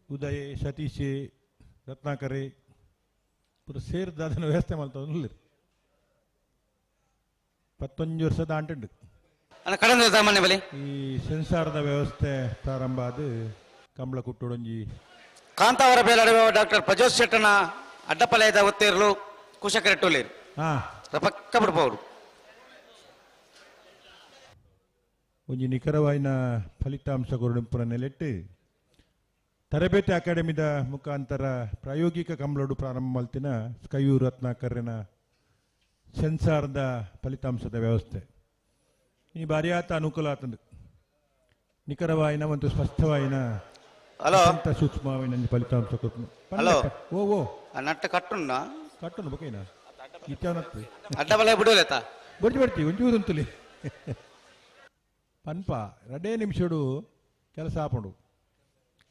ಉದಯ್ ಸತೀಶ್ ರತ್ನಾಕರೆ ಪೂರ ಸೇರ್ದ ಅದನ್ನು ವ್ಯವಸ್ಥೆ ಮಾಡ್ತಾ ಪತ್ತೊಂಜು ವರ್ಷದ ಆಂಟುಂಡು ಅಣ್ಣ ಕಡಂದ ಸಾಮಾನ್ಯ ಬಲಿ ಈ ಸೆನ್ಸಾರ್ದ ವ್ಯವಸ್ಥೆ ಪ್ರಾರಂಭ ಅದು ಕಂಬಳ ಕುಟ್ಟುಡೊಂಜಿ ಕಾಂತಾವರ ಬೇಲಾಡಿ ಡಾಕ್ಟರ್ ಪ್ರಜೋತ್ ಶೆಟ್ಟನ ಅಡ್ಡಪಲಯದ ಒತ್ತೇರ್ಲು ಕುಶಕರೆಟ್ಟುಲೇರು ಹಾ ರಪಕ್ಕ ಬಿಡ್ಬೋದು ಒಂಜಿ ನಿಖರವಾಯಿನ ಫಲಿತಾಂಶ ಕೊರಡಿಂಪುರ ನೆಲೆಟ್ಟು ತರಬೇತಿ ಅಕಾಡೆಮಿದ ಮುಖಾಂತರ ಪ್ರಾಯೋಗಿಕ ಕಂಬಳೋಡು ಪ್ರಾರಂಭ ಮಲ್ತಿನ ಸ್ಕೈಯು ರತ್ನಾಕರ್ಯನ ಸೆನ್ಸಾರ್ದ ಫಲಿತಾಂಶದ ವ್ಯವಸ್ಥೆ ಈ ಬಾರಿಯಾತ ಅನುಕೂಲ ಆತಂದು ನಿಖರವಾಯಿನ ಮತ್ತು ಸ್ಪಷ್ಟವಾಯಿನ ಹಲೋ ಅತ್ಯಂತ ಸೂಕ್ಷ್ಮವಾಯಿನ ಒಂಜಿ ಫಲಿತಾಂಶ ಕೊರ್ಪುನು. ಹಲೋ. ಓ ಓ ಆ ನಟ್ಟ ಕಟ್ಟುಣ್ಣ ಕಟ್ಟುನು ಬೊಕೇನ ಇತ್ಯಾವನತ್ತು ಅಡ್ಡಪಲಯ ಬಿಡುವಲೇತ ಬಡ್ಜಿ ಬರ್ತಿ ಒಂಚೂರು ಅಂತಲಿ ಪನ್ಪ ರಡ್ಡೇ ನಿಮಿಷಡು ಕೆಲಸ ಆಪುಂಡು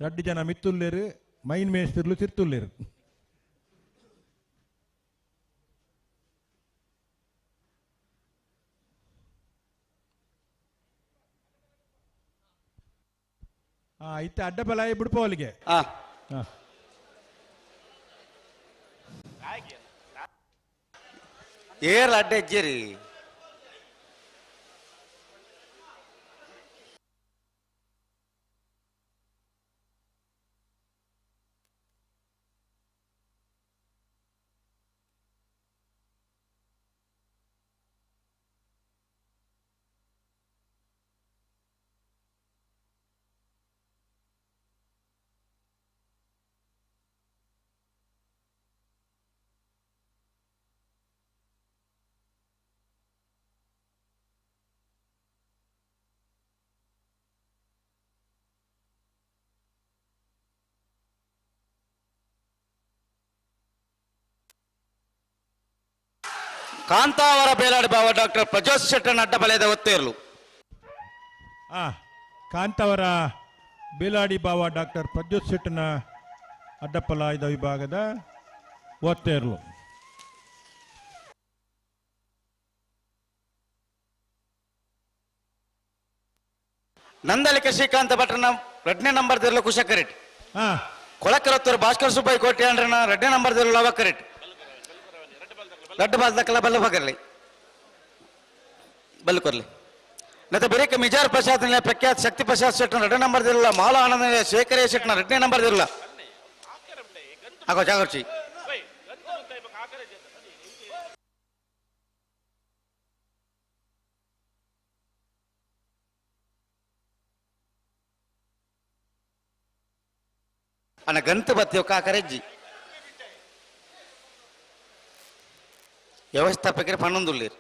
ರಡ್ಡು ಜನ ಮಿತ್ತುಲ್ಲೇರು ಮೈನ್ ಮೇಸ್ತಿರ್ಲು ತಿರ್ತುಲ್ಲೇರು ಇತ್ತೆ ಅಡ್ಡ ಬಲಾಯಿ ಬಿಡ್ಪೋಲಿಗೆ ಹಾ ಹಾ ಏರ್ಲ ಅಡ್ಡ ಹೆಜ್ಜೇರಿ ಕಾಂತಾವರ ಬೇಲಾಡಿ ಬಾವ ಡಾಕ್ಟರ್ ಪ್ರಜೋತ್ ಶೆಟ್ಟನ ಅಡ್ಡಪಲಯದ ಒತ್ತೇರ್ಲು ಆ ಕಾಂತಾವರ ಬೇಲಾಡಿ ಬಾವ ಡಾಕ್ಟರ್ ಪ್ರಜ್ಯೋತ್ ಶೆಟ್ಟನ ಅಡ್ಡಪ್ಪಲಾಯ್ದ ವಿಭಾಗದ ಒತ್ತೇರ್ಲು. ನಂದಲಿಕ ಶ್ರೀಕಾಂತ ಭಟ್ರನ ಎರಡನೇ ನಂಬರ್ ದಿರ್ಲು ಕುಶಕರೆಟ್. ಹಾ. ಕೊಳಕರತ್ತೂರು ಭಾಸ್ಕರ್ ಸುಬ್ಬಯ್ಯ ಕೋಟೆ ಅಂಡ್ರನ ಎರಡನೇ ನಂಬರ್ ದಿರ್ಲು ಲವಕರೆಟ್. ಲಡ್ಡು ಬಾಲ್ದಕ್ಕಲ ಬಲ್ಲ ಬಗರ್ಲಿ ಬಲ್ಲು ಕೊರ್ಲಿ. ನತ ಬೆರಿಕ ಮಿಜಾರ್ ಪ್ರಸಾದ್ ನಿಲಯ ಪ್ರಖ್ಯಾತ ಶಕ್ತಿ ಪ್ರಸಾದ್ ಶೆಟ್ಟನ ಎರಡನೇ ನಂಬರ್ ದಿರ್ಲ ಮಾಲ ಆನಂದ ನಿಲಯ ಶೇಖರೇ ಶೆಟ್ಟನ ಎರಡನೇ ನಂಬರ್ ದಿರ್ಲ. ಆಗೋ ಜಾಗರ್ಚಿ. ಅಣ್ಣ ಗಂತು ಬತ್ತಿ ಕಾಕರೆಜ್ಜಿ ವ್ಯವಸ್ಥಾಪಕರು ಪನ್ನೊಂದುಳ್ಳೀರು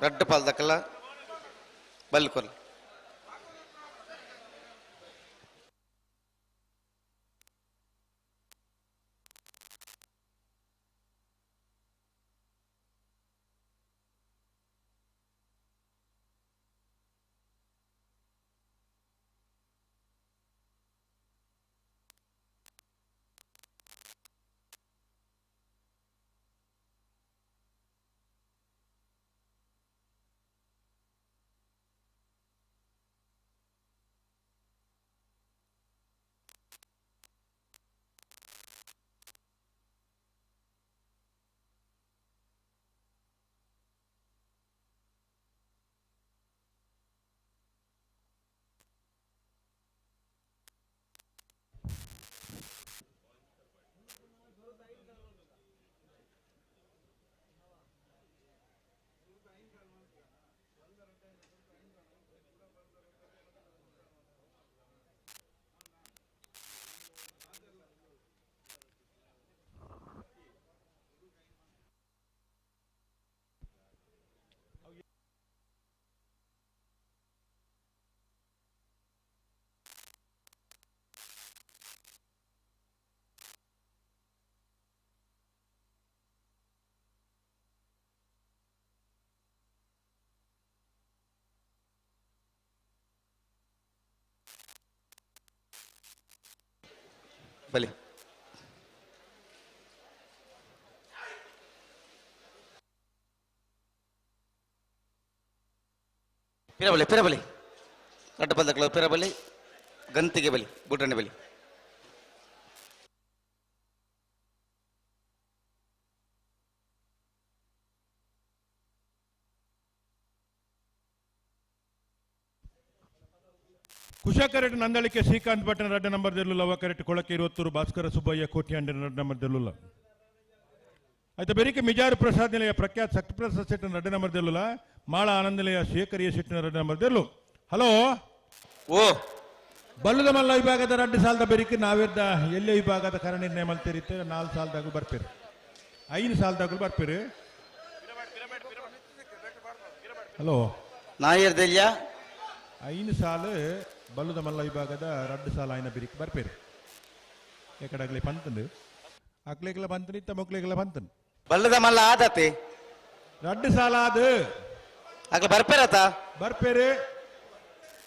ರಡ್ಡು ಪಾಲ್ದಕ್ಕಲ್ಲ ಬಲ್ಕೊಲ್ಲ ಬಲಿ ಪಿರಬಲಿ ಪಿರಬಲಿ ರಡ್ಡು ಪಲ್ದಕ್ಲ ಪಿರಬಲಿ ಗಂತಿಗೆ ಬಲಿ ಬುಡ್ರಣ್ಣೆ ಬಲಿ ಕುಶಕರೆಟ್ ನಂದಳಿಕೆ ಶ್ರೀಕಾಂತ್ ಭಟ್ಟನ ರಡ್ಡ ನಂಬರ್ ದೆಲ್ಲುಲ್ಲ ಅವಕರೆಟ್ ಕೊಳಕೆ ಇರುವತ್ತೂರು ಭಾಸ್ಕರ ಸುಬ್ಬಯ್ಯ ಕೋಟ್ಯಾಂಡನ ರಡ್ಡ ನಂಬರ್ ದೆಲ್ಲುಲ್ಲ ಆಯ್ತು ಬೆರಿಕೆ ಮಿಜಾರು ಪ್ರಸಾದ್ ನಿಲಯ ಪ್ರಖ್ಯಾತ ಶಕ್ತಿಪ್ರಸಾದ್ ಶೆಟ್ಟನ ರಡ್ಡ ನಂಬರ್ ದೆಲ್ಲುಲ್ಲ ಮಾಳ ಆನಂದ ನಿಲಯ ಶೇಖರಿಯ ಶೆಟ್ಟಿನ ರಡ್ಡ ನಂಬರ್ ದೆಲ್ಲು. ಹಲೋ ಓ ಬಲ್ಲದ ಮಲ್ಲ ವಿಭಾಗದ ರಡ್ಡು ಸಾಲದ ಬೆರಿಕೆ ನಾವಿದ್ದ ಎಲ್ಲೇ ವಿಭಾಗದ ಕರ ನಿರ್ಣಯ ಮಲ್ತಿರಿತ್ತೆ 4 ಸಾಲದಾಗಲು ಬರ್ಪಿರು 5 ಸಾಲದಾಗಲು ಬರ್ಪಿರು. ಹಲೋ ನಾಯರ್ದೆಲ್ಯ 5 ಸಾಲು ಬಲ್ಲದ ಮಲ್ಲ ವಿಭಾಗದ ರಡ್ಡು ಸಾಲ ಆಯ್ನ ಬಿರಿಕ್ ಬರ್ಪೇರು ಎಕಡಾಗ್ಲಿ ಪಂತಂದು ಅಕ್ಲೇಕಲ ಪಂತನ ಇತ್ತ ಮೊಕ್ಲೇಕಲ ಪಂತನ್ ಬಲ್ಲದ ಮಲ್ಲ ಆದತೆ ರಡ್ಡು ಸಾಲ ಅದು ಅಕ್ಲ ಬರ್ಪೇರತ ಬರ್ಪೇರು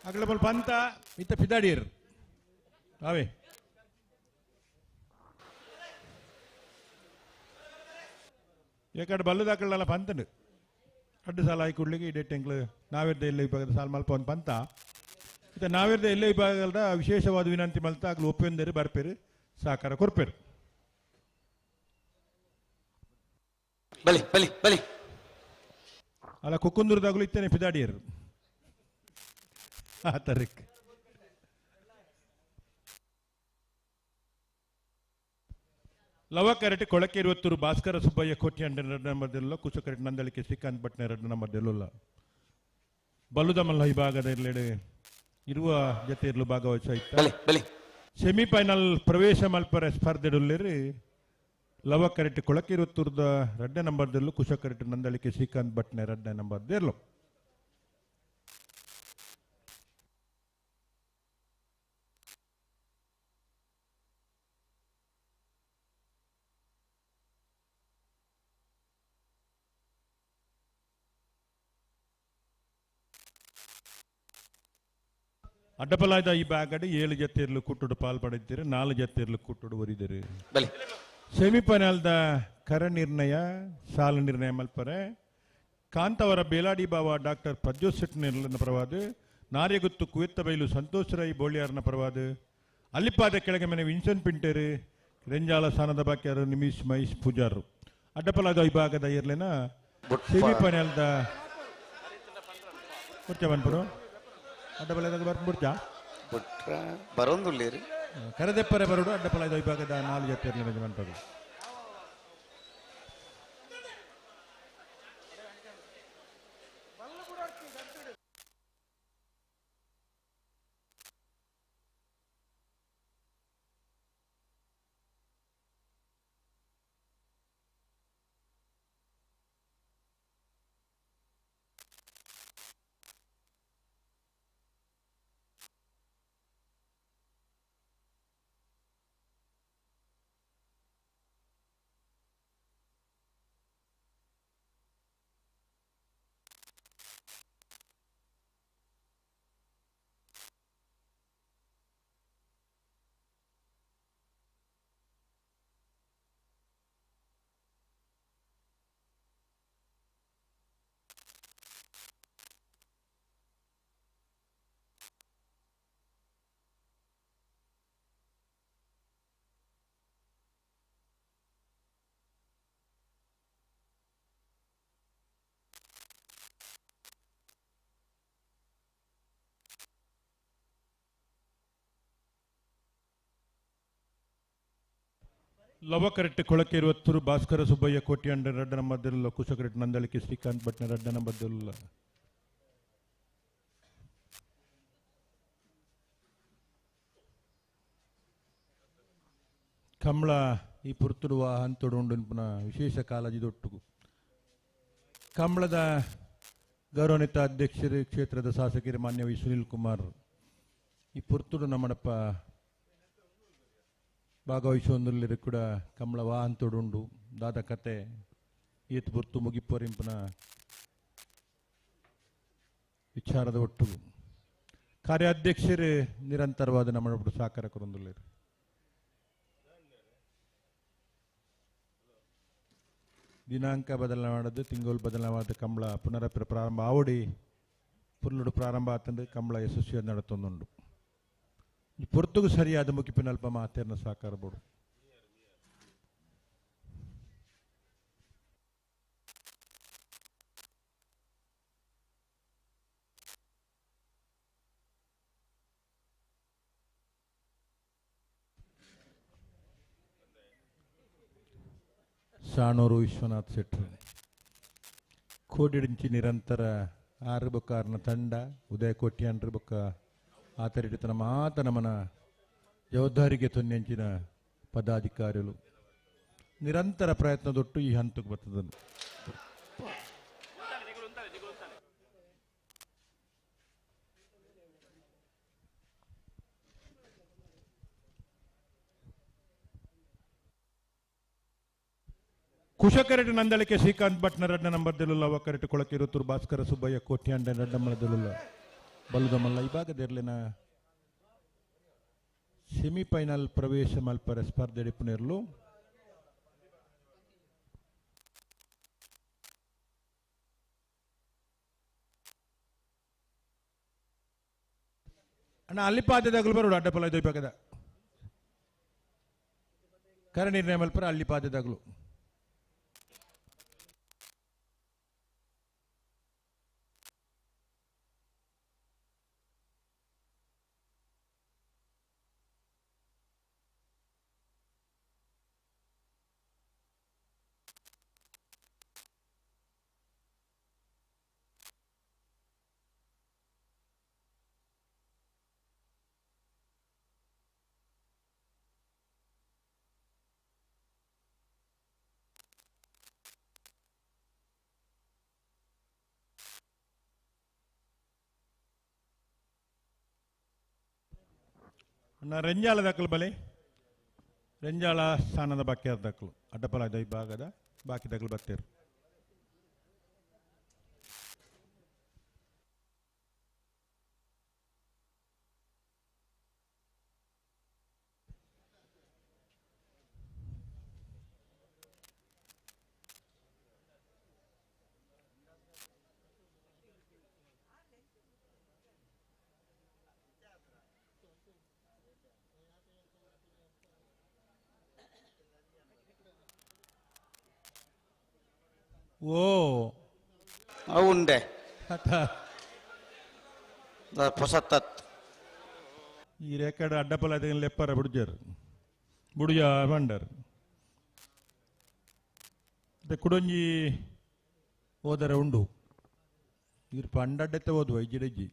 ಅಕ್ಲ ಬಲ್ ಪಂತ ಇತ್ತ ಪಿದಾಡಿಯರು ಅವೇ ಎಕಡೆ ಬಲ್ಲದ ಅಕ್ಕಳೆಲ್ಲ ಪಂತಂಡು ರಡ್ಡು ಸಾಲ ಆಯಿ ಕೂಡ್ಲಿಕ್ಕೆ ಈ ಡೇಟ್ ಎಂಕ್ಲು ನಾವಿರ್ದ ಎಲ್ಲ ವಿಭಾಗದ ಸಾಲ ಮಲ್ಪ ಒಂದು ಪಂತ ಇತ್ತ ನಾವಿರ್ದ ಎಲ್ಲ ವಿಭಾಗದ ವಿಶೇಷವಾದ ವಿನಂತಿ ಮಲ್ತ ಆಗ್ಲು ಒಪ್ಪಂದರು ಬರ್ಪೇರು ಸಹಕಾರ ಕೊರ್ಪೇರು. ಬಲಿ ಬಲಿ ಬಲಿ ಅಲ್ಲ ಕುಕ್ಕುಂದೂರದಾಗಲೂ ಇತ್ತೇನೆ ಪಿದಾಡಿಯರು ಆ ತರೀಕ್ ಲವಕರೆಟ್ ಕೊಳಕೆ ಇರುವತ್ತೂರು ಭಾಸ್ಕರ ಸುಬ್ಬಯ್ಯ ಕೋಟ್ಯಾಂಡ ಎರಡು ನಂಬರ್ ದೆಲ್ಲ ಕುಶಕರೆಟ್ ನಂದಳಿಕೆ ಶ್ರೀಕಾಂತ್ ಭಟ್ನ ಎರಡು ನಂಬರ್ ದೆಲ್ಲುಲ್ಲ ಬಲ್ಲುದ ಮಲ್ಲ ವಿಭಾಗದ ಇರ್ಲೆಡೆ ಇರುವ ಜೊತೆ ಇರಲು ಭಾಗವಹಿಸ ಬಲಿ ಬಲಿ ಸೆಮಿಫೈನಲ್ ಪ್ರವೇಶ ಮಲ್ಪರೆ ಸ್ಪರ್ಧೆಡುಲ್ಲಿರಿ ಲವಕರೆಟ್ ಕೊಳಕೆ ಇರುವತ್ತೂರದ ಎರಡನೇ ನಂಬರ್ ದೆಲ್ಲು ಕುಶಕರೆಟ್ ನಂದಳಿಕೆ ಶ್ರೀಕಾಂತ್ ಭಟ್ನ ಎರಡನೇ ನಂಬರ್ ದೆಲ್ಲು. ಅಡ್ಡಪಲಾಯ್ದ ಈ ಬ್ಯಾಗಡಿ 7 ಜೊತೆಯರ್ಲು ಕುಟ್ಟುಡು ಪಾಲ್ ಪಡೆದಿರಿ 4 ಜೊತೆಯರ್ಲು ಕುಟ್ಟುಡು ಒರಿದಿರಿ. ಬಲಿ ಸೆಮಿಫೈನಲ್ದ ಕರ ನಿರ್ಣಯ ಸಾಲ ನಿರ್ಣಯ ಮಲ್ಪರೆ ಕಾಂತವರ ಬೇಲಾಡಿ ಬಾವ ಡಾಕ್ಟರ್ ಪ್ರಜ್ಯೋತ್ ಶೆಟ್ಟಿನ ಪರವಾದ, ನಾರ್ಯಗುತ್ತು ಕುವೆತ್ತ ಬೈಲು ಸಂತೋಷ್ ರೈ ಬೋಳಿಯಾರನ ಪರವಾದ, ಅಲ್ಲಿಪಾದ ಕೆಳಗೆ ಮನೆ ವಿನ್ಸೆಂಟ್ ಪಿಂಟೇರು ರೆಂಜಾಲ ಸಾನದ ಬಾಕ್ಯಾರು ನಿಮಿಷ್ ಮಹೇಶ್ ಪೂಜಾರು. ಅಡ್ಡಪಲಾದ ವಿಭಾಗದ ಇರ್ಲೇನ ಸೆಮಿಫೈನಲ್ದ ಮುರ್ಚ ಬನ್ಪುರು ಅಡ್ಡಪಲಾದ ಬರ್ಪುರ್ಚ ಬುಟ್ರ ಬರೋಂದುಳ್ಳೇರಿ ಕರೆದೆಪ್ಪರೆ ಬರೋಡು ಅಡ್ಡಪಲಾದ ವಿಭಾಗದ 4 ಜೊತೆ ಇರ್ಲಿ ಯಜಮಾನ್ರು. ಲವಕರೆಟ್ ಕೊಳಕೆ ಇರುವತ್ತೂರು ಭಾಸ್ಕರ ಸುಬ್ಬಯ್ಯ ಕೋಟ್ಯಾಂಡ ರಡ್ಡ ನಂಬರ್ ಕುಶಕರೆಟ್ ನಂದಳಿಕೆ ಶ್ರೀಕಾಂತ್ ಭಟ್ನ ರಡ್ಡ ನಂಬರ್ ಕಮಲ ಈ ಪುರ್ತುಡುವ ಹಂತೊಡು ಉಂಡು ವಿಶೇಷ ಕಾಳಜಿದೊಟ್ಟು ಕಂಬಳದ ಗೌರವಾನ್ವಿತ ಅಧ್ಯಕ್ಷರು ಕ್ಷೇತ್ರದ ಶಾಸಕರು ಮಾನ್ಯ ವಿ ಸುನಿಲ್ ಕುಮಾರ್ ಈ ಪುರ್ತುಡು ನಮ್ಮಡಪ್ಪ ಭಾಗವಹಿಸುವಂದಲ್ಲಿ ಕೂಡ ಕಮಲ ವಾಹಂತೊಡುಂಡು ದಾದ ಕತೆ ಈತ್ ಪುರ್ತು ಮುಗಿಪೋರಿಂಪನ ವಿಚಾರದ ಒಟ್ಟು ಕಾರ್ಯಾಧ್ಯಕ್ಷರು ನಿರಂತರವಾದ ನಮ್ಮ ಸಹಕಾರ ಕೊರೊಂದುಲ್ಲೆರ್. ದಿನಾಂಕ ಬದಲಾವಣೆ ಮಾಡೋದು ತಿಂಗಳು ಬದಲಾವಣೆ ಕಂಬಳ ಪುನರಪ್ರ ಪ್ರಾರಂಭ ಆವಡಿ ಪುರ್ಲುಡು ಪ್ರಾರಂಭ ಆತಂದ್ರೆ ಕಂಬಳ ಯಶಸ್ವಿಯಾಗಿ ನಡತೊಂದುಂಡು. ಈ ಪೊರ್ತುಗು ಸರಿಯಾದ ಮುಗಿಪಿನಲ್ಪ ಮಾತೇರ್ನ ಸಹಕಾರ ಬೋಡು. ಸಾಣೂರು ವಿಶ್ವನಾಥ್ ಶೆಟ್ಟರ್ ಕೋಡಿಡಿಂಚಿ ನಿರಂತರ ಆರು ಬೊಕ್ಕ ಆರ್ನ ತಂಡ ಉದಯ ಕೋಟ್ಯಾನ್ರ ಬೊಕ್ಕ ಆತರಿಡಿತನ ಮಾತ ನಮನ ಜವಾಬ್ದಾರಿಗೆ ತೊನ್ನೆಂಚಿನ ಪದಾಧಿಕಾರಿಗಳು ನಿರಂತರ ಪ್ರಯತ್ನದೊಟ್ಟು ಈ ಹಂತಕ್ಕೆ ಬರ್ತದನು. ಕುಶಕರೆಟ್ ನಂದಳಿಕೆ ಶ್ರೀಕಾಂತ್ ಭಟ್ನ ರಡ್ಡ ನಂಬರ್ ದೆಲುಲ್ಲ ಒಕ್ಕರೆಟ್ ಕೊಳಕಿರುತ್ತೂರು ಭಾಸ್ಕರ ಸುಬ್ಬಯ್ಯ ಕೋಟ್ಯಾಂಡ ರಡ್ಡಮ್ಮಲ ದೆಲುಲ್ಲ ಬಲುದಮಲ್ಲ ಈ ಭಾಗದಿರ್ಲಿನ ಸೆಮಿಫೈನಲ್ ಪ್ರವೇಶ ಮಲ್ಪರ ಸ್ಪರ್ಧೆ ಡಿಪ್ಪುನಿರ್ಲು. ಅಣ್ಣ ಅಲ್ಲಿ ಪಾದದಾಗಲು ಬರೋಡು ಅಡ್ಡಪಲ ಇದು ಈ ಭಾಗದ ಕರ ನಿರ್ಣಯ ಮಲ್ಪರ ಅಲ್ಲಿ ಪಾದದಾಗಲು. ಅಣ್ಣ ರೆಂಜಾಳ ದಾಖಲು ಬಲೆ ರೆಂಜಾಳ ಸ್ಥಾನದ ಬಾಕಿ ದಾಖಲು ಅಡ್ಡಪಲ ಈ ಭಾಗದ ಬಾಕಿ ದಾಖಲು ಬರ್ತೇರು. ಓ ಉಂಡೆ ಹೊಸತತ್ ಈ ರೆಕಾರ್ಡ್ ಅಡ್ಡಪಲ ಲೆಪ್ಪರ ಬುಡ್ಜರ್ ಬುಡುಜ ಬಂಡರ್ ಕುಡೊಂಜಿ ಓದರ ಉಂಡು ಇರ್ ಪಂಡಡ್ಡೆತ್ತೆ ಓದುವ ಇಜ್ಜಿಡೆಜ್ಜಿ.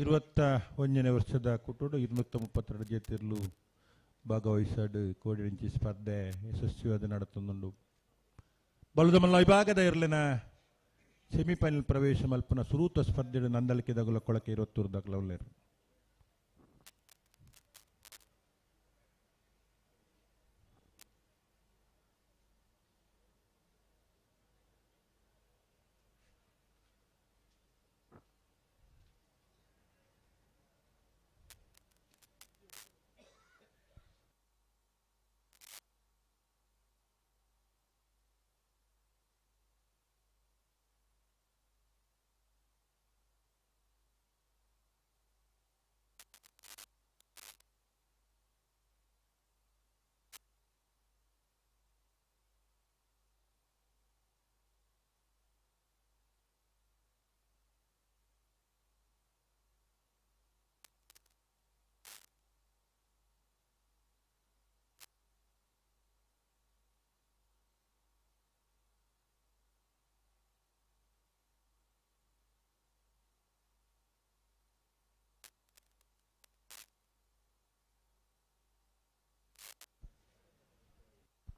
21ನೇ ವರ್ಷದ ಕುಟುಂಬ 232 ಜೇತಿರ್ಲು ಭಾಗವಹಿಸಾಡು ಕೋಡಿಂಚಿ ಸ್ಪರ್ಧೆ ಯಶಸ್ವಿಯಾದ ನಡತೊಂದುಂಡು. ಬಲುದಮಲ್ಲ ವಿಭಾಗದ ಇರ್ಲಿನ ಸೆಮಿಫೈನಲ್ ಪ್ರವೇಶ ಮಲ್ಪನ ಸುರೂತ ಸ್ಪರ್ಧೆ ನಂದಳಿಕೆ ದಗುಲ ಕೊಳಕೆ 21 ದಾಖಲ ಉಲ್ಲೇರು.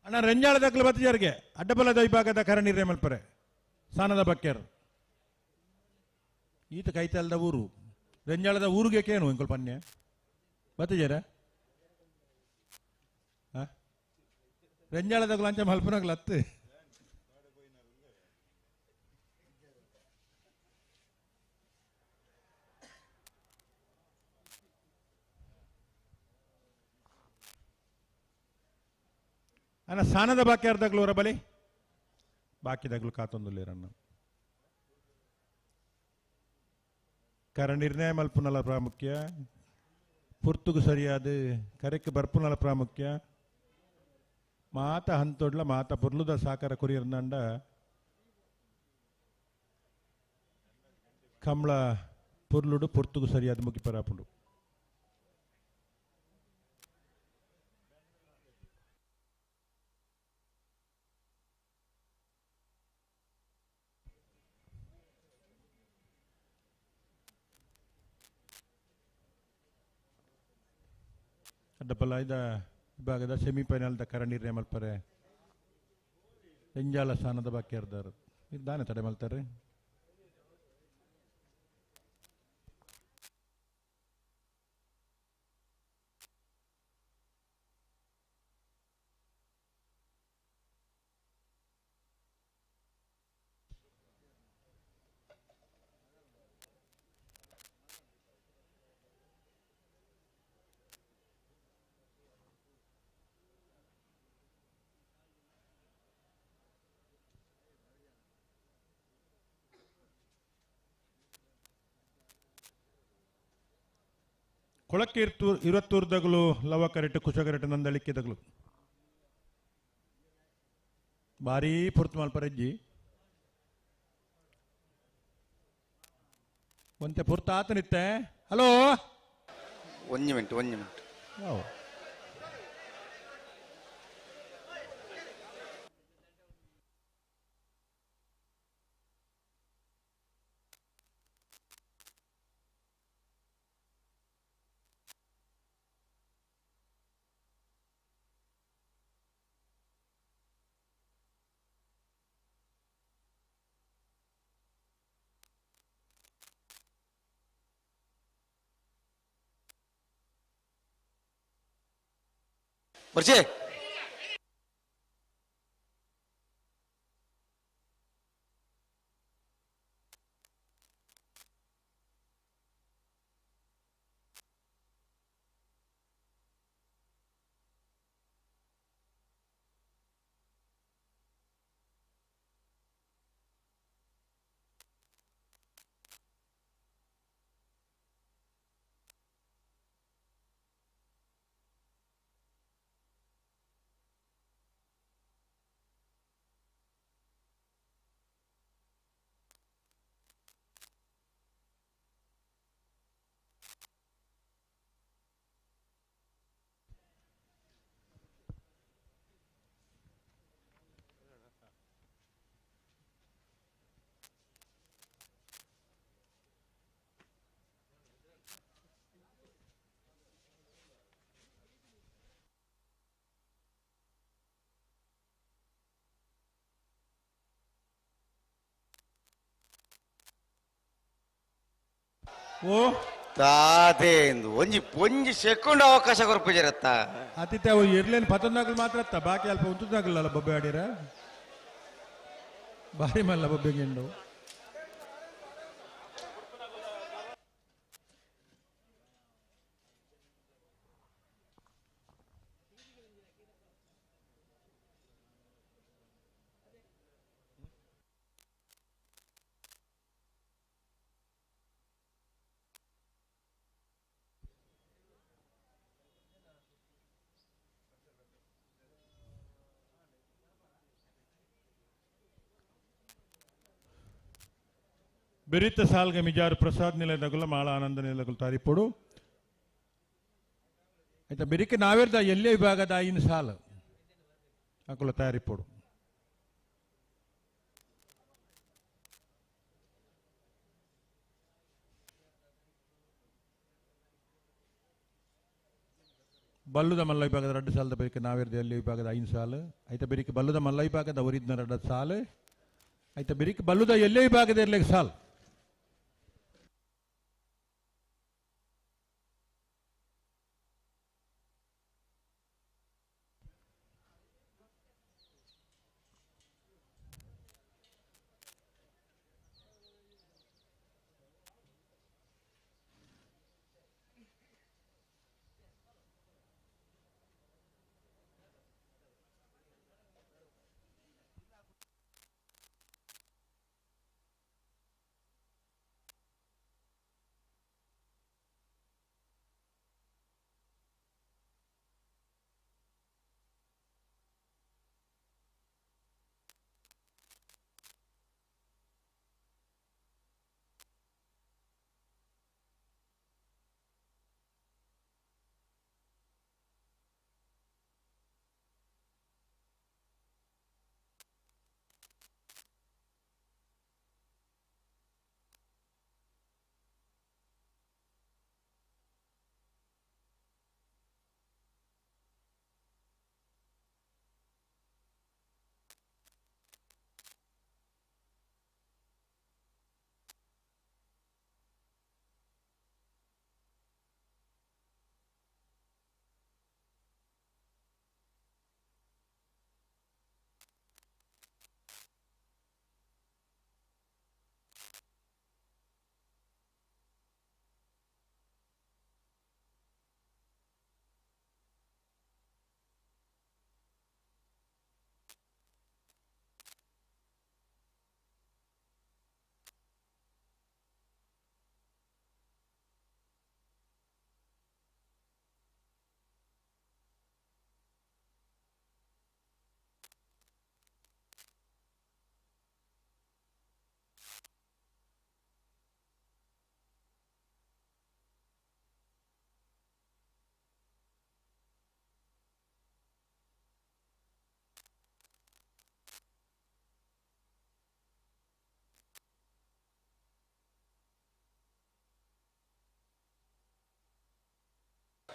ಅಣ್ಣ ರೆಂಜಾಳ ದಕ್ಕಲು ಬತ್ತಿಜಾರಿಗೆ ಅಡ್ಡಬಲದ ವಿಭಾಗದ ಕರಣಿರೆ ಮಲ್ಪರೆ ಸಾನದ ಬಕ್ಕೇರ್ ಈತ ಕೈತಲ್ದ ಊರು ರೆಂಜಾಳದ ಊರಿಗೆ ಕೇನು ಇಂಕೊಲ್ ಪನ್ಯ ಬತ್ತಿಜಾರ ರೆಂಜಾಳದ ಅಂಚ ಮಲ್ಪನಗ್ಲ ಅತ್ತು ಅಣ್ಣ ಸಾನದ ಬಾಕಿ ಅರ್ಧಗ್ಲು ಅವರ ಬಲಿ ಬಾಕಿದಾಗ್ಲು ಕಾತೊಂದುಲ್ಲೇರಣ್ಣ ಕರ ನಿರ್ಣಯ ಮಲ್ಪುನಲ ಪ್ರಾಮುಖ್ಯ ಪುರ್ತುಗು ಸರಿಯಾದ ಕರೆಕ್ ಬರ್ಪುನಲ ಪ್ರಾಮುಖ್ಯ ಮಾತ ಹಂತೊಡ್ಲ ಮಾತ ಪುರ್ಲುದ ಸಾಕರ ಕುರಿಯರ್ನಂಡ ಕಮಲ ಪುರ್ಲುಡು ಪುರ್ತುಗು ಸರಿಯಾದ ಮುಗಿಪರಾಪುಂಡು. ಅಡ್ಡಪಲ ಇದ ವಿಭಾಗದ ಸೆಮಿಫೈನಲ್ದ ಕರ ನಿರ್ಣಯ ಮಲ್ಪರೆ ಎಂಜಾಲ ಸ್ಥಾನದ ಬಾಕಿ ಅರ್ಧಾರು ಇದ್ದಾನೆ ತಡೆ ಮಲ್ತಾರೆ. ಕೊಳಕ್ಕೆ ಇರತ್ತೂರ್ದಗಲು ಲವ ಕರೆಟ್ ಕುಶ ಕರೆಟ್ ನಂದಳಿಕೆದಗಲು ಭಾರೀ ಪುರ್ತು ಮಲ್ಪರಜ್ಜಿ ಒಂತೆ ಪುರ್ತ ಆತನಿತ್ತೆ. ಹಲೋ ಒಂಜಿ ಮಿನಿಟ್ ಒಂಜಿ ಮಿನಿಟ್. ಬರ್ಜೆ ಓ ತಾತೇಂದು ಒಂಜಿ ಒಂಜಿ ಸೆಕೆಂಡ್ ಅವಕಾಶ ಕೊರ್ಪುಜರತ್ತ ಆತಿಥ್ಯ ಅವು ಇರ್ಲೇನು ಪತ್ತೊಂದಾಗಲು ಮಾತ್ರ ಅತ್ತ ಬಾಕಿ ಅಲ್ಪ ಉಂತುದಾಗಲ್ಲ ಬೊಬ್ಬೆ ಆಡಿರ ಭಾರಿ ಮಲ್ಲ ಬೊಬ್ಬೆ ಗೆಂಡು. ಬೆರಿತ ಸಾಲ್ಗ ಮಿಜಾರು ಪ್ರಸಾದ್ ನಿಲಯದಗುಲ ಮಾಳ ಆನಂದ ನಿಲಯದಗುಲ ತಾರಿಪೊಡು ಆಯ್ತಾ ಬೆರಿಕೆ ನಾವೇರ್ದ ಎಲ್ಲೇ ವಿಭಾಗದ ಐನು ಸಾಲ ಅಕುಲ ತಯಾರಿಪೊಡು. ಬಲ್ಲುದ ಮಲ್ಲ ವಿಭಾಗದ 2 ಸಾಲದ ಬೆರಿಕೆ ನಾವೇರ್ದ ಎಲ್ಲಿ ವಿಭಾಗದ 5 ಸಾಲು ಐತ ಬೆರಿಕೆ ಬಲ್ಲುದ ಮಲ್ಲ ವಿಭಾಗದ ಒರಿದ್ನ 2 ಸಾಲು ಐತ ಬೆರಿಕೆ ಬಲ್ಲುದ ಎಲ್ಲೇ ವಿಭಾಗದ ಇರ್ಲಿಕ್ಕೆ ಸಾಲು.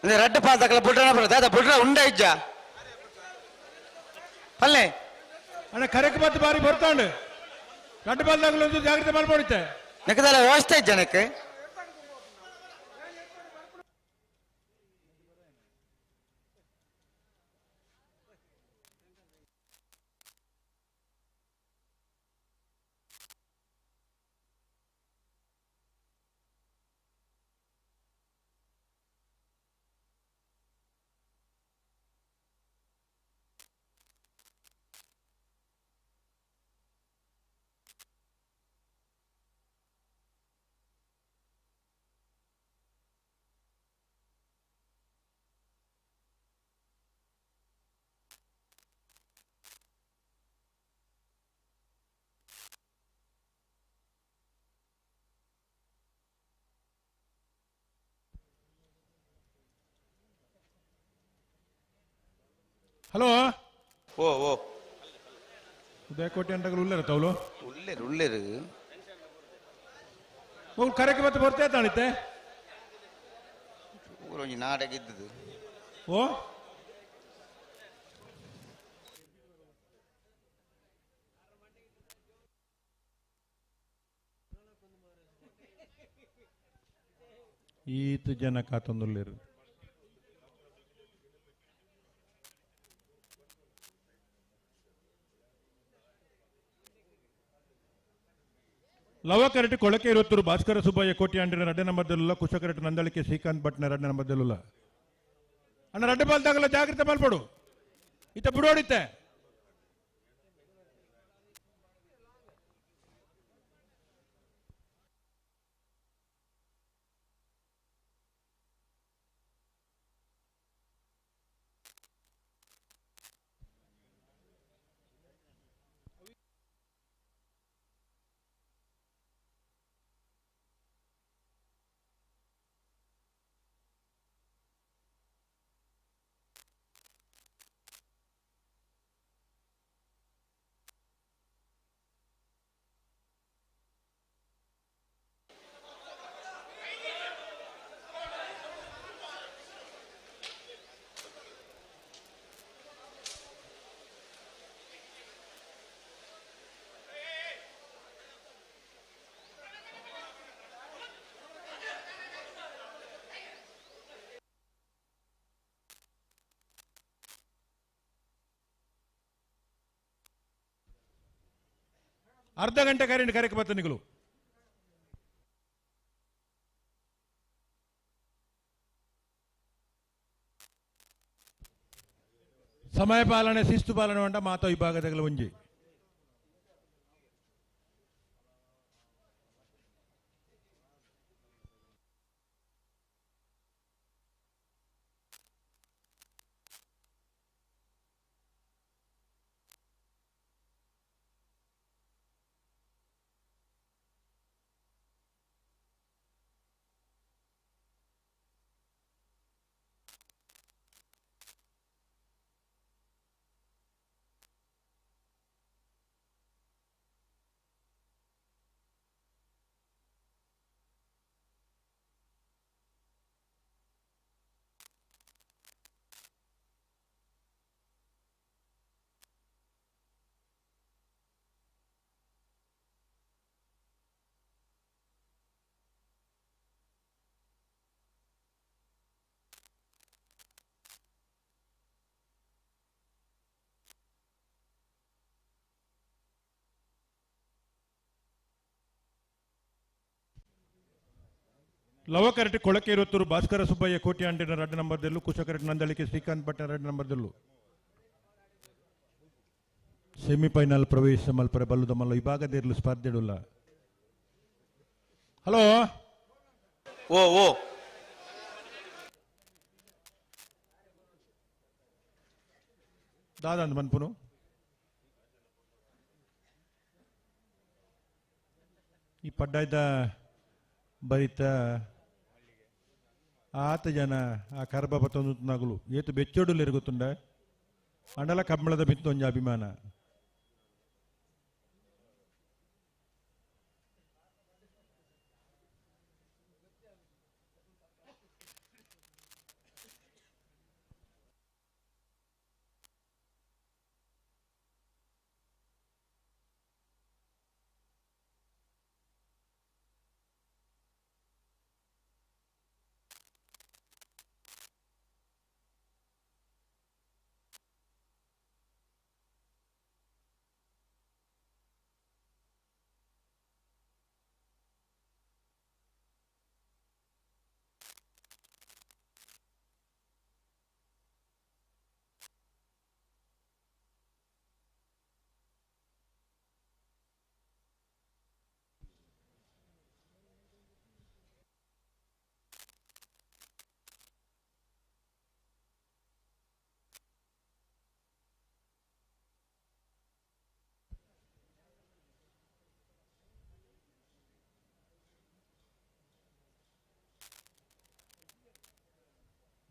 ರಡ್ಡು ಪಾದಕಲ ಬುಡ್ರನ ಬರ್ತದೆ ಅದ ಬುಡ್ರ ಉಂಡ ಇಜ್ಜ ಪಲ್ಲೆ ಅಣ್ಣ ಕರೆಕ್ ಮತ್ತೆ ಬಾರಿ ಬರ್ತಾಂಡು ರಡ್ಡು ಪಾದಕಲ ಜಾಗ್ರತೆ ಮಾಡ್ಕೊಂಡಿತ್ತೆ ನೆಕ್ಕದಲ್ಲ ವ್ಯವಸ್ಥೆ ಇಜ್ಜ ನೆಕ್ ಹಲೋ ಓ ಓ ಉದಯಕೋಟೆ ಅಂಡಗಳು ಉಳ್ಳೇರು ತೌಲು ಉಳ್ಳೇರು ಉಳ್ಳೇರು ಹೋಗಿ ಕರೆಕ್ ಮತ್ತೆ ಬರ್ತೇ ತಾಣಿತ್ತೆ ಒಂಜಿ ನಾಟಕ ಇದ್ದದು ಓ ಈತ ಜನ ಕಾತೊಂದುಲ್ಲೇರು ಲವ ಕರೆಟ್ ಕೊಳಕೆ ಇರುತ್ತರು ಭಾಸ್ಕರ ಸುಬ್ಬಯ್ಯ ಕೋಟಿ ಅಂಡಿನ ರಡ್ಡೆ ನಂಬರ್ದಲ್ಲ ಕುಶಕರೆಟ್ ನಂದಳಿಕೆ ಶ್ರೀಕಾಂತ್ ಭಟ್ನ ರಡ್ಡೆ ನಂಬರ್ದಲ್ಲ ಅಣ್ಣ ರಡ್ಡೆ ಬಾಲ್ದಾಗಲ್ಲ ಜಾಗ್ರತೆ ಮಲ್ಪಡು ಇತ್ತ ಬಿಡೋಡಿತ್ತೆ ಅರ್ಧ ಗಂಟೆ ಕರೆಂಟ್ ಕರೆಕ್ ಬತ್ತನಿಗಳು ಸಮಯ ಪಾಲನೆ ಶಿಸ್ತು ಪಾಲನೆ వంట ಮಾತಾ ವಿಭಾಗದ ಒಂಜಿ ಲವಕರಟಿ ಕೊಳಕೆ ಇರುತ್ತೂರು ಭಾಸ್ಕರ ಸುಬ್ಬಯ್ಯ ಕೋಟಿ ಅಂಟಿನ ರಡ್ಡು ನಂಬರ್ದಲ್ಲೂ ಕುಶಕರಟಿ ನಂದಳಿಕೆ ಶ್ರೀಕಾಂತ್ ಭಟ್ ರಡ್ಡು ನಂಬರ್ದಲ್ಲೂ ಸೆಮಿಫೈನಲ್ ಪ್ರವೇಶ ಮಲ್ಪರೆ ಬಲ್ಲುದ ಮಲ್ಲ ವಿಭಾಗದಿರಲು ಸ್ಪರ್ಧೆಡುಲ್ಲ. ಹಲೋ ಓ ಓ ದಾದ ಅಂದ್ ಮನ್ಪುನು ಈ ಪಡ್ಡಾಯ್ದ ಬರಿತ ಆತ ಜನ ಆ ಕರ್ಬ ಬತ್ತೊಂದು ನಗಲು ಏತು ಬೆಚ್ಚೋಡುಲು ಇರುಗುತ್ತುಂಡ ಅಂಡಲ ಕಬ್ಬಳದ ಬಿತ್ತೊಂಜ ಅಭಿಮಾನ.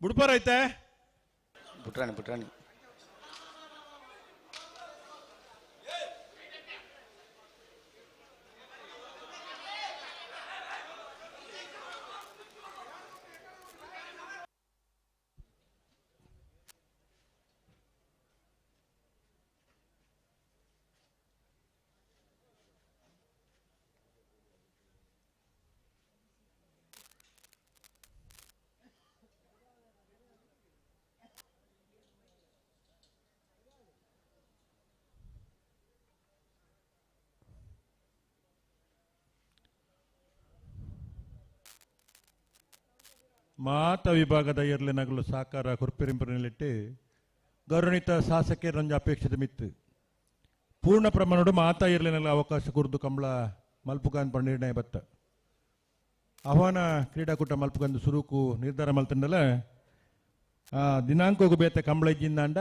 ಬುಡ್ಪಾರ ಐತೆ ಬುಟ್ರಾಣಿ ಬುಟ್ರಾಣಿ ಮಾತ ವಿಭಾಗದ ಎರ್ಲೆನಗಲು ಸಾಕಾರ ಕುರ್ಪಿರಿಂಪರಿನಲ್ಲಿಟ್ಟು ಗೌರವಾನ್ವಿತ ಶಾಸಕರಂಜ ಅಪೇಕ್ಷಿತ ಮಿತ್ತು ಪೂರ್ಣ ಪ್ರಮಾಣಡು ಮಾತಾ ಎರ್ಲೆನಗಲ ಅವಕಾಶ ಕುರಿತು ಕಂಬಳ ಮಲ್ಪುಗಾನ್ ನಿರ್ಣಯ ಬತ್ತ ಆಹ್ವಾನ ಕ್ರೀಡಾಕೂಟ ಮಲ್ಪುಗಂದು ಸುರುಕು ನಿರ್ಧಾರ ಮಲ್ತಂಡಲ ಆ ದಿನಾಂಕಗೂ ಬೇತೆ ಕಂಬಳ ಇಜ್ಜಿಂದಾಂಡ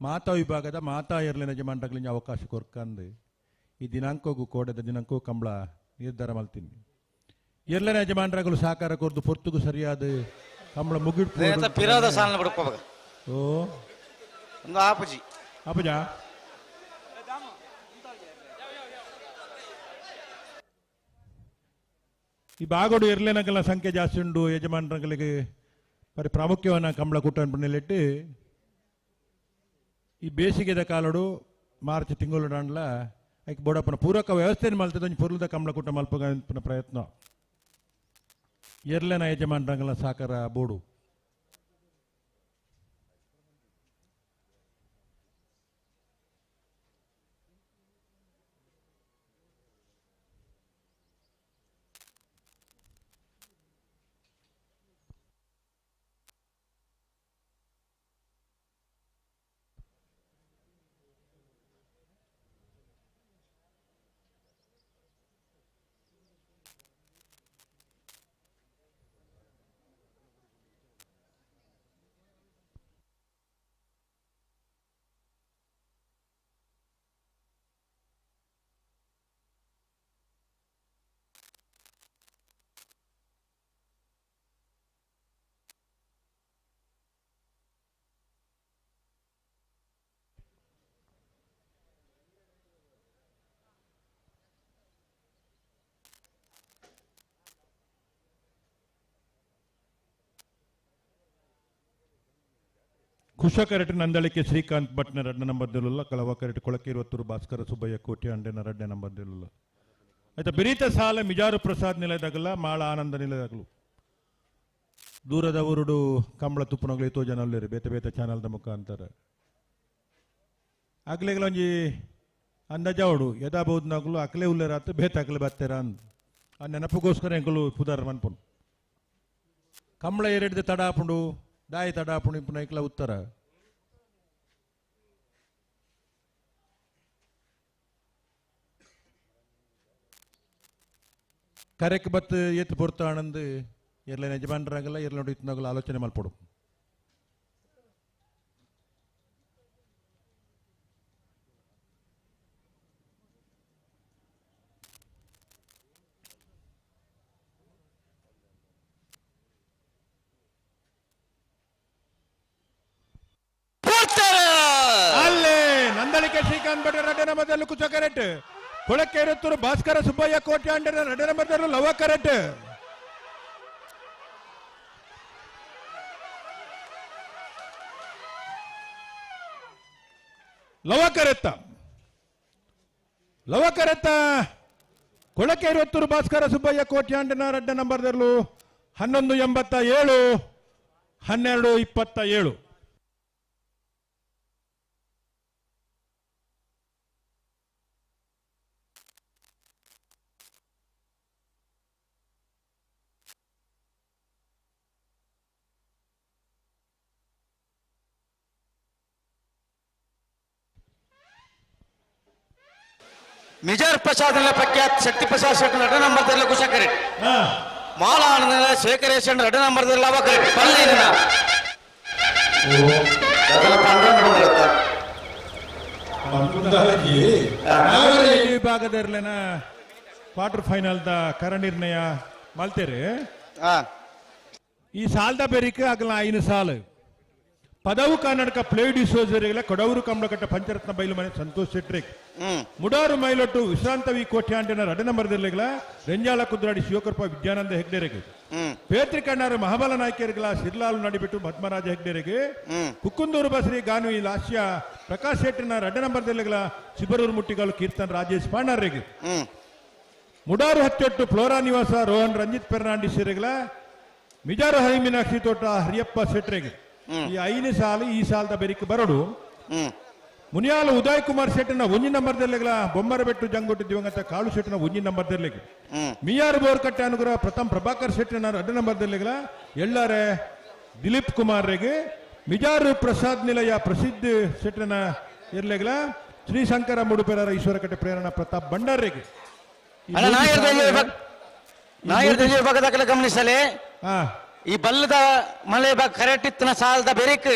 ಮಾತಾ ವಿಭಾಗದ ಮಾತಾ ಎರ್ಲೆನ ಯಜಮಾನ್ರಗಳಿಂದ ಅವಕಾಶ ಕೊರ್ಕಂದು ಈ ದಿನಾಂಕಗೂ ಕೋಡದ ದಿನಾಂಕಗೂ ಕಂಬಳ ನಿರ್ಧಾರ ಮಲ್ತೀನಿ. ಎಲ್ಲರ ಯಜಮಾನರಾಗಲು ಸಹಕಾರ ಕೊರದು ಪೊರ್ತುಗು ಸರಿಯಾದ ಕಂಬಳ ಮುಗಿಡ್ ಪಿರಾದ ಸಾಲನ ಬಿಡ್ಕೋಬೇಕು. ಓ ಒಂದು ಆಪುಜಿ ಆಪುಜ ಈ ಬಾಗೋಡು ಎರ್ಲೆನಗಲ ಸಂಖ್ಯೆ ಜಾಸ್ತಿ ಉಂಡು ಯಜಮಾನರುಗಳಿಗೆ ಪರಿ ಪ್ರಾಮುಖ್ಯವನ್ನು ಕಂಬಳ ಕೂಟ ಈ ಬೇಸಿಗೆದ ಕಾಲಡು ಮಾರ್ಚ್ ತಿಂಗಳು ಡಾಂಡ್ಲ ಐಕ್ ಬೋಡಪ್ಪನ ಪೂರಕ ವ್ಯವಸ್ಥೆಯನ್ನು ಮಲ್ತದ ಒಂಜಿ ಪೊರ್ಲುದ ಕಂಬಳ ಕೂಟ ಮಲ್ಪನ ಪ್ರಯತ್ನ. ಎರ್ಲೆನ ಯಜಮಾನರಂಗಲ ಸಾಕರ ಬೋಡು ಕುಶಕರೆಟ್ ನಂದಳಿಕೆ ಶ್ರೀಕಾಂತ್ ಭಟ್ನ ರಡ್ಡ ನಂಬರ್ ದಿಲ್ಲ ಕಳವಕರೆಟ್ ಕೊಳಕಿರುವತ್ತೂರು ಭಾಸ್ಕರ ಸುಬ್ಬಯ್ಯ ಕೋಟಿ ಅಂಡೆನ ರಡ್ಡ ನಂಬರ್ ದಿಲ್ಲ ಆಯ್ತಾ ಬಿರೀತ ಸಾಲ ಮಿಜಾರು ಪ್ರಸಾದ್ ನಿಲಯದಾಗಲ್ಲ ಮಾಳ ಆನಂದ ನಿಲಯದಾಗಲು ದೂರದ ಊರುಡು ಕಂಬಳ ತುಪ್ಪನಗಳು ಎತ್ತೋ ಜನ ಅಲ್ಲಿರು ಬೇತೆ ಬೇತೆ ಚಾನಲ್ದ ಮುಖಾಂತರ ಅಕ್ಲೆಗಳ ಒಂಜಿ ಅಂದಾಜಾವಡು ಯದಾಬಹುದು ಅಕ್ಲೆ ಉಲ್ಲೇರಾತು ಬೇತೆ ಅಕ್ಲೆ ಬತ್ತೇರ ಅಂದ್ ಆ ನೆನಪುಗೋಸ್ಕರ ಎಂಕಲು ಪುದಾರ ಮನ್ಪುನು ಕಂಬಳ ಎರಡ್ದು ತಡ ಆಪುಂಡು ದಾಯಿ ತಡ ಆಪುಂಡು ಇಂಪುನ ಐಕ್ಲ ಉತ್ತರ ಕರೆಕ್ ಬತ್ತು ಏತ್ ಪೊರ್ತು ಆನಂದ್ ಎರ್ಲೆ ಯಜಮಾನರಾಗಲ್ಲ ಎರ್ಲೆ ನೋಡಿ ಇತ್ನಾಗಲ್ಲ ಆಲೋಚನೆ ಮಲ್ಪೊಡು ಅಲ್ಲೇ ನಂದಳಿಕೆ ಶ್ರೀಕಾಂತ್ ಭಟ್ ರಡ್ಡ ನಂಬರ್ದಲ್ಲಿ ಕುಚ ಕರೆಕ್ಟ್ ಕೊಳಕೇರತ್ತೂರು ಭಾಸ್ಕರ ಸುಬ್ಬಯ್ಯ ಕೋಟೆ ಅಂಡರ ರಡ್ಡ ನಂಬರ್ದಲ್ಲಿ ಲವ ಕರೆಕ್ಟ್ ಲವ ಕರೆತ್ತ ಲವ ಕರೆತ್ತ ಕೊಳಕೇರತ್ತೂರು ಭಾಸ್ಕರ ಸುಬ್ಬಯ್ಯ ಕೋಟೆ ಅಂಡನ ರಡ್ಡ ನಂಬರ್ದಲ್ಲೂ 11:87 12:27. ಮಿಜಾರ್ ಪ್ರಸಾದ್ ಪ್ರಖ್ಯಾತ್ ಶಕ್ತಿ ಪ್ರಸಾದ್ ಶೆಟ್ಟಿ ರಡ್ಡ ನಂಬರ್ ದರ್ಲ ಕುಶ ಕರೆಕ್ಟ್ ಮಾಲ ಆನಂದ ಶೇಖರೇಶ್ ರಡ್ಡ ನಂಬರ್ ದರ್ಲ ಅವ ಕರೆಕ್ಟ್ ಪಲ್ಲೆ ವಿಭಾಗದರ್ಲೆನ quarter final the ಕರ ನಿರ್ಣಯ ಮಲ್ತೇರೆ. ಈ ಸಾಲದ ಬೆರಿಕೆ ಆಗಲ 5 ಸಾಲು ಪದವು ಕರ್ನಾಟಕ ಪ್ಲೇಡ್ ಡಿಸೋಜರಿಗಳ ಕೊಡವೂರು ಕಮಲಕಟ್ಟ ಪಂಚರತ್ನ ಬೈಲು ಮನೆ ಸಂತೋಷ್ ಶೆಟ್ರಿಕ್ ಮುಡಾರು ಮೈಲೊಟ್ಟು ವಿಶ್ರಾಂತ ವಿ ಕೋಟ್ಯಾಂಡಿನ ರಡ್ಡ ನಂಬರ್ ದಿರ್ಲಿಗಳ ರೆಂಜಾಲ ಕುದ್ರಾಡಿ ಶಿವಕೃಪ ವಿದ್ಯಾನಂದ ಹೆಗ್ಡೆರೆಗೆ ಪೇತ್ರಿ ಕಣ್ಣಾರು ಮಹಾಬಲ ನಾಯ್ಕರಿಗಳ ಸಿರ್ಲಾಲು ನಡಿಬಿಟ್ಟು ಪದ್ಮರಾಜ ಹೆಗ್ಡೆರೆಗೆ ಕುಕ್ಕುಂದೂರು ಬಸರಿ ಗಾನ್ವಿ ಲಾಸ್ಯ ಪ್ರಕಾಶ್ ಶೆಟ್ಟಿನ ರಡ್ಡ ನಂಬರ್ ದಿರ್ಲಿಗಳ ಶಿಬರೂರು ಮುಟ್ಟಿಗಳು ಕೀರ್ತನ್ ರಾಜೇಶ್ ಪಾಂಡಾರಿಗೆ ಮುಡಾರು ಹಚ್ಚೊಟ್ಟು ಫ್ಲೋರಾ ನಿವಾಸ ರೋಹನ್ ರಂಜಿತ್ ಫೆರ್ನಾಂಡಿಸ್ ರೆಗಳ ಮಿಜಾರು ಹರಿಮೀನಾಕ್ಷಿ ತೋಟ ಹರಿಯಪ್ಪ ಶೆಟ್ರಿಗೆ ಈ 5 ಸಾಲು ಈ ಸಾಲದ ಬೆರಿಕೆ ಬರಡು ಮುನಿಯಾಲು ಉದಯ್ ಕುಮಾರ್ ಶೆಟ್ಟಿನ ಒಂಜಿ ನಂಬರ್ ದರ್ಲೆಗಳ ಬೊಮ್ಮರಬೆಟ್ಟು ಜಂಗೊಟ್ಟು ದಿವಂಗತ ಕಾಳು ಶೆಟ್ಟಿನ ಒಂಜಿ ನಂಬರ್ ದರ್ಲೆಗೆ ಮಿಯಾರ್ ಬೋರ್ಕಟ್ಟೆ ಅನುಗ್ರಹ ಪ್ರಥಮ್ ಪ್ರಭಾಕರ್ ಶೆಟ್ಟಿನ 2 ನಂಬರ್ ದರ್ಲೆಗಳ ಎಲ್ಲಾರೆ ದಿಲೀಪ್ ಕುಮಾರ್ ರೆಗೆ ಮಿಜಾರು ಪ್ರಸಾದ್ ನಿಲಯ ಪ್ರಸಿದ್ಧ ಶೆಟ್ಟಿನ ಇರ್ಲೆಗಳ ಶ್ರೀಶಂಕರ ಮುಡುಪೆರರ ಈಶ್ವರಕಟ್ಟೆ ಪ್ರೇರಣಾ ಪ್ರತಾಪ್ ಭಂಡಾರ್ರೆಗೆ. ಗಮನಿಸಲೇ ಈ ಬಲ್ಲದ ಮಲೆ ಕರೆಕ್ಟ್ ಇತ್ತಿನ ಸಾಲದ ಬೆರಿಕ್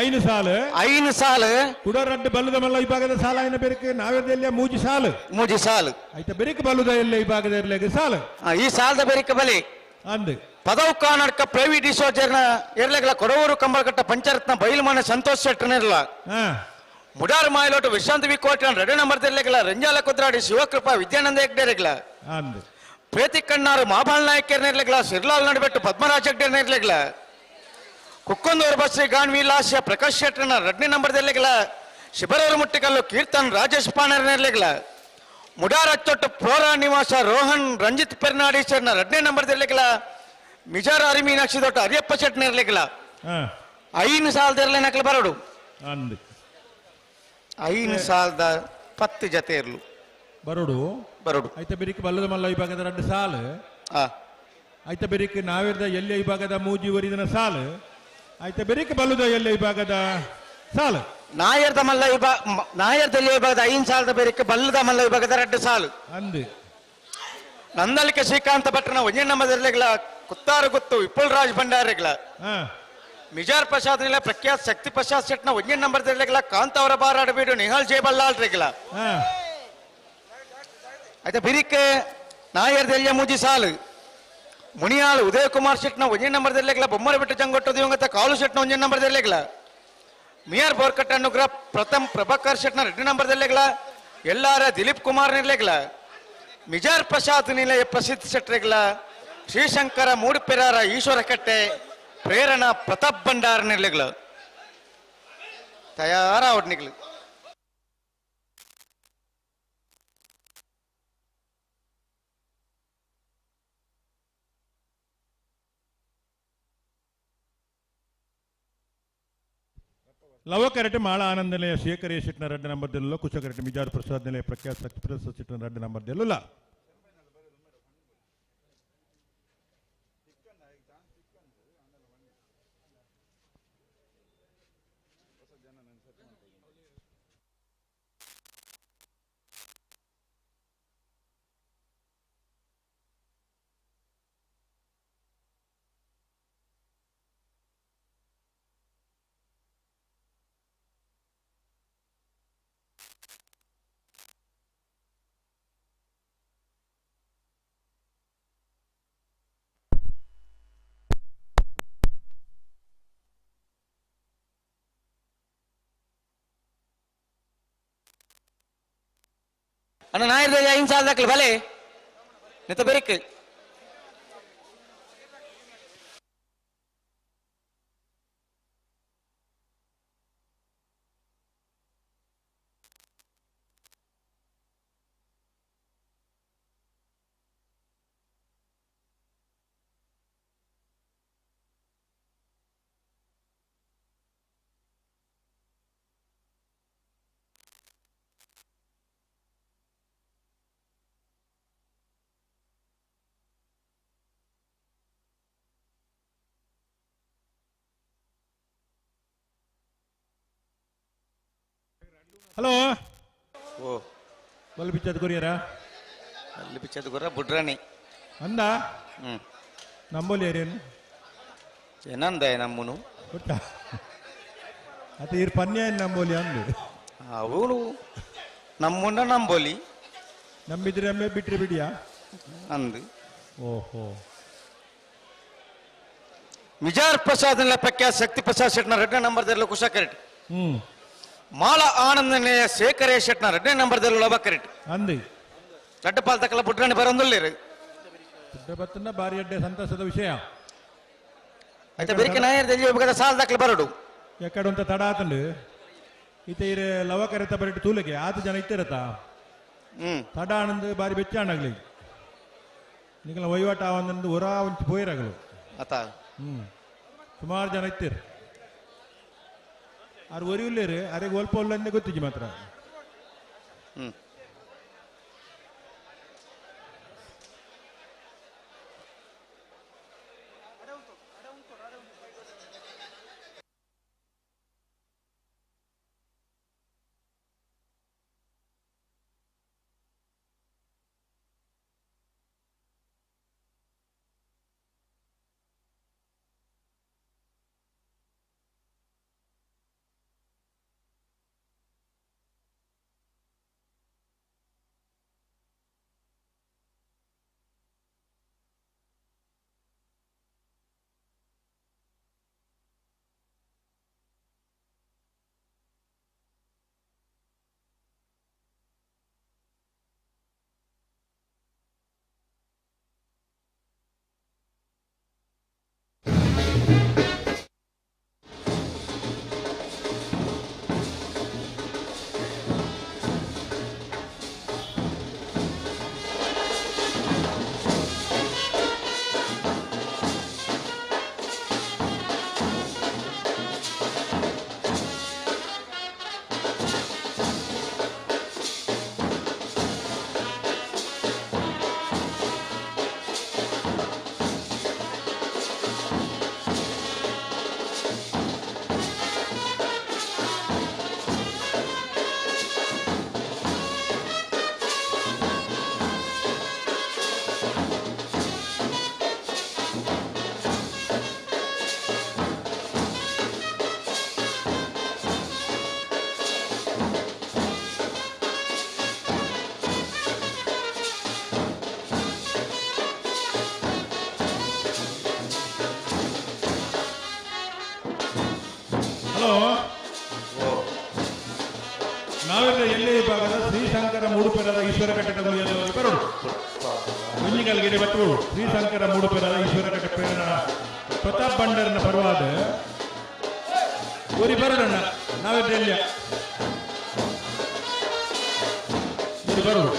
5 ಸಾಲು 5 ಸಾಲು ಕುಡರಡ್ಡು ಬಲ್ಲದ ಮಲ್ಲ ವಿಭಾಗದ ಸಾಲ ಐನ ಬೆರಿಕ್ ನಾವೆಲ್ಲ 3 ಸಾಲು 3 ಸಾಲು ಆಯ್ತಾ ಬೆರಿಕ್ ಬಲ್ಲದ ಎಲ್ಲ ವಿಭಾಗದ ಇರ್ಲೆಗೆ ಸಾಲು ಈ ಸಾಲದ ಬೆರಿಕ್ ಬಲಿ ಅಂದು ಪದವು ಕರ್ನಾಟಕ ಪ್ರೈವೇಟ್ ಡಿಸೋಜರ್ನ ಇರ್ಲೆಗಳ ಕೊಡವೂರು ಕಂಬಳಕಟ್ಟ ಪಂಚರತ್ನ ಬೈಲ್ಮನೆ ಸಂತೋಷ್ ಶೆಟ್ಟರ್ನ ಇರಲ್ಲ ಮುಡಾರ್ ಮಾಯಲೋಟು ವಿಶ್ರಾಂತಿ ವಿ ಕೋಟೆ 2 ನಂಬರ್ ಇರ್ಲೆಗಳ ರಂಜಾಲ ಕುದ್ರಾಡಿ ಶಿವಕೃಪಾ ವಿದ್ಯಾನಂದ ಹೆಗ್ಡೆರೆಗಳ ಅಂದು ಪ್ರೇತಿ ಕಣ್ಣಾರು ಮಾಬಾಲ್ ನಾಯಕರ್ನಿರ್ಲಿಗಳ ಸಿರ್ಲಾಲ್ ನಡುಬೆಟ್ಟು ಪದ್ಮರಾಜ್ ಹೆಗ್ಡೆರ್ನಿರ್ಲಿಗಳ ಕುಕ್ಕಂದೂರು ಬಸ್ರಿ ಗಾನ್ವಿ ಲಾಸ್ಯ ಪ್ರಕಾಶ್ ಶೆಟ್ಟರ್ನ 2 ನಂಬರ್ ದಿರ್ಲಿಗಳ ಶಿಬರೂರು ಮುಟ್ಟಿಕಲ್ಲು ಕೀರ್ತನ್ ರಾಜೇಶ್ ಪಾಣರ್ನಿರ್ಲಿಗಳ ಮುಡಾರ್ ಅಚ್ಚೊಟ್ಟು ಫ್ಲೋರಾ ನಿವಾಸ ರೋಹನ್ ರಂಜಿತ್ ಪೆರ್ನಾಡೀಶರ್ನ 2 ನಂಬರ್ ದಿರ್ಲಿಗಳ ಮಿಜಾರ್ ಅರಿ ಮೀನಾಕ್ಷಿ ದೊಡ್ಡ ಹರಿಯಪ್ಪ ಶೆಟ್ಟರ್ನಿರ್ಲಿಗಳ 5 ಸಾಲದ ನಕಲು ಬರೋಡು 5 ಸಾಲದ 10 ಜತೆ ಇರ್ಲು ಬರೋಡು ಬರೋಡು ಐತ ಬೆರಿಕ್ ಬಲ್ಲದ ಮಲ್ಲ ವಿಭಾಗದ 2 ಸಾಲು ಐತ ಬೆರಿಕ್ ನಾವಿರ್ದ ಎಲ್ಲಿ ವಿಭಾಗದ 3 ವರಿದನ ಸಾಲು ಐತ ಬೆರಿಕ್ ಬಲ್ಲದ ಎಲ್ಲಿ ವಿಭಾಗದ ಸಾಲು ನಾಯರ್ದ ಮಲ್ಲ ವಿಭಾಗ ನಾಯರ್ದಲ್ಲಿ ವಿಭಾಗದ 5 ಸಾಲದ ಬೆರಿಕ್ ಬಲ್ಲದ ಮಲ್ಲ ವಿಭಾಗದ 2 ಸಾಲು ಅಂದು ನಂದಲಿಕೆ ಶ್ರೀಕಾಂತ ಭಟ್ರನ ಒಂದೇ ನಂಬರ್ಗಳ ಕುತ್ತಾರು ಗುತ್ತು ವಿಪುಲ್ ರಾಜ್ ಭಂಡಾರಿಗಳ ಮಿಜಾರ್ ಪ್ರಸಾದ್ ನಿಲ ಪ್ರಖ್ಯಾತ್ ಶಕ್ತಿ ಪ್ರಸಾದ್ ಶೆಟ್ನ ಒಂದೇ ನಂಬರ್ ದಿರ್ಲಿಗಳ ಕಾಂತಾವರ ಬಾರಾಡಬೀಡು ನಿಹಾಲ್ ಜಯಬಲ್ಲಾಲ್ ರೆಗಳ ಆಯ್ತಾ ಬಿರಿಕ್ ನಾಯರ್ದೆಲ್ಲ 3 ಸಾಲು ಮುನಿಯಾಳು ಉದಯ್ ಕುಮಾರ್ ಶೆಟ್ನ ಒಂದೇ ನಂಬರ್ ದಿರ್ಲಿಗಳ ಬೊಮ್ಮರಬೆಟ್ಟು ಜಂಗೊಟ್ಟು ದಿವಂಗತ ಕಾಲು ಶೆಟ್ನ ಒಂದೇ ನಂಬರ್ ದಿರ್ಲಿಗಳ ಮಿಯಾರ್ ಬೋರ್ಕಟ್ಟ ಅನುಗ್ರಹ ಪ್ರಥಮ್ ಪ್ರಭಾಕರ್ ಶೆಟ್ನ 2 ನಂಬರ್ ದಿರ್ಲಿಗಳ ಎಲ್ಲಾರ ದಿಲೀಪ್ ಕುಮಾರ್ ನಿರ್ಲಿಗಳ ಮಿಜಾರ್ ಪ್ರಸಾದ್ ನಿಲಯ ಪ್ರಸಿದ್ಧ ಶೆಟ್ರಿಗಳ ಶ್ರೀಶಂಕರ ಮೂಡುಪೆರಾರ ಈಶ್ವರಕಟ್ಟೆ ಪ್ರೇರಣಾ ಪ್ರತಾಪ್ ಭಂಡಾರ್ ನಿರ್ಲಿಗಳ. ತಯಾರಾವಟ್ ನಿಕ್ಲು. ಲವಕರೆಟ್ ಮಾಳ ಆನಂದ ನಿಲಯ ಶೇಖರ ಶೆಟ್ಟಿನ 2 ನಂಬರ್ ದೆಲ್ಲ, ಕುಶಕರೆಟ್ ಮಿಜಾರ್ ಪ್ರಸಾದ್ ನಿಲಯ ಪ್ರಖ್ಯಾತ ಸತ್ಯಪ್ರಸಾದ್ ಶೆಟ್ಟಿನ 2 ನಂಬರ್ ದೆಲ್ಲ. ಅಣ್ಣ ನಾಯಿರ್ದ 5 ಸಾಲ ದಾಖಲೆ ಬಲೆ ನಿತ ಬೆರಿಕ್. ಹಲೋ ಓ ಬಲ್ ಬಿಚ್ಚದ ಕೊರಿಯರ ಅಲ್ಲಿ ಬಿಚ್ಚದ ಕೊರ ಬುಡ್ರಾಣಿ ಅಂದ ನಂಬೋಲಿ ಏರಿಯನ್ ಏನಂದ ನಮ್ಮನು ಗೊತ್ತಾ ಅತ ಇರ್ ಪನ್ಯ ನಂಬೋಲಿ ಅಂದು ಅವನು ನಮ್ಮನ್ನ ನಂಬೋಲಿ ನಂಬಿದ್ರೆ ನಮ್ಮೆ ಬಿಟ್ರೆ ಬಿಡಿಯಾ ಅಂದು. ಓಹೋ ಮಿಜಾರ್ ಪ್ರಸಾದ್ ಪ್ರಖ್ಯಾತ ಶಕ್ತಿ ಪ್ರಸಾದ್ ಶೆಟ್ನ 2 ನಂಬರ್ ದೆಲ್ಲ ಕುಶ ಕರೆಟ್. ಮಾಲ ಆನಂದನೆಯ ಶೇಖರೇ ಶೆಟ್ನ 2 ನಂಬರ್ ದೆಲ್ಲ ಲೋಬ ಕರೆಟ್ ಅಂದು ದಡ್ಡಪಾಲ್ ತಕ್ಕಲ ಬುಡ್ರಾಣಿ ಬರಂದುಲ್ಲೇರು ಬತ್ತನ್ನ ಬಾರಿ ಅಡ್ಡೆ ಸಂತಸದ ವಿಷಯ. అయితే ಬೆರಿಕೆ ನಾಯರ್ ದೆಲ್ಲಿ ಒಬ್ಬ ಸಾಲ ದಾಖಲೆ ಬರಡು ಎಕ್ಕಡೊಂತ ತಡ ಆತಂಡು ಇತ್ತೆ ಇರೆ ಲವ ಕರೆತ ಬರೆಟ್ ತೂಲಕ್ಕೆ ಆತ ಜನ ಇತ್ತಿರತ್ತ ತಡ ಆನಂದ್ ಬಾರಿ ಬೆಚ್ಚಾಣಗ್ಲಿ ನಿಕಲ ವಹಿವಾಟ ಆವಂದಂದು ಹೊರ ಒಂಚು ಪೋಯಿರಗಲು ಅತ ಸುಮಾರು ಜನ ಇತ್ತಿರು ಆರು ಒರಿ ಉಲ್ಲೇರು ಅರೆಗೆ ಒಲ್ಪ ಉಲ್ಲಂದೆ ಗೊತ್ತಿಜ್ಜಿ ಮಾತ್ರ. ನಾವೆಲ್ಲ ಎಲ್ಲೇ ವಿಭಾಗದ ಶ್ರೀಶಂಕರ ಮೂಡುಪೆರದ ಈಶ್ವರ ಕಟ್ಟಡ ಬರೋಡು ಮುಂಜಿಗಲ್ಗೆರೆ ಬತ್ತೋಡು ಶ್ರೀಶಂಕರ ಮೂಡುಪೆರದ ಈಶ್ವರ ಕಟ್ಟ ಪ್ರೇರಣ ಪ್ರತಾಪ್ ಬಂಡರ್ನ ಪರವಾದ ಒರಿ ಬರೋಡಣ್ಣ. ನಾವಿದ್ದಲ್ಲಿ ಬರೋದು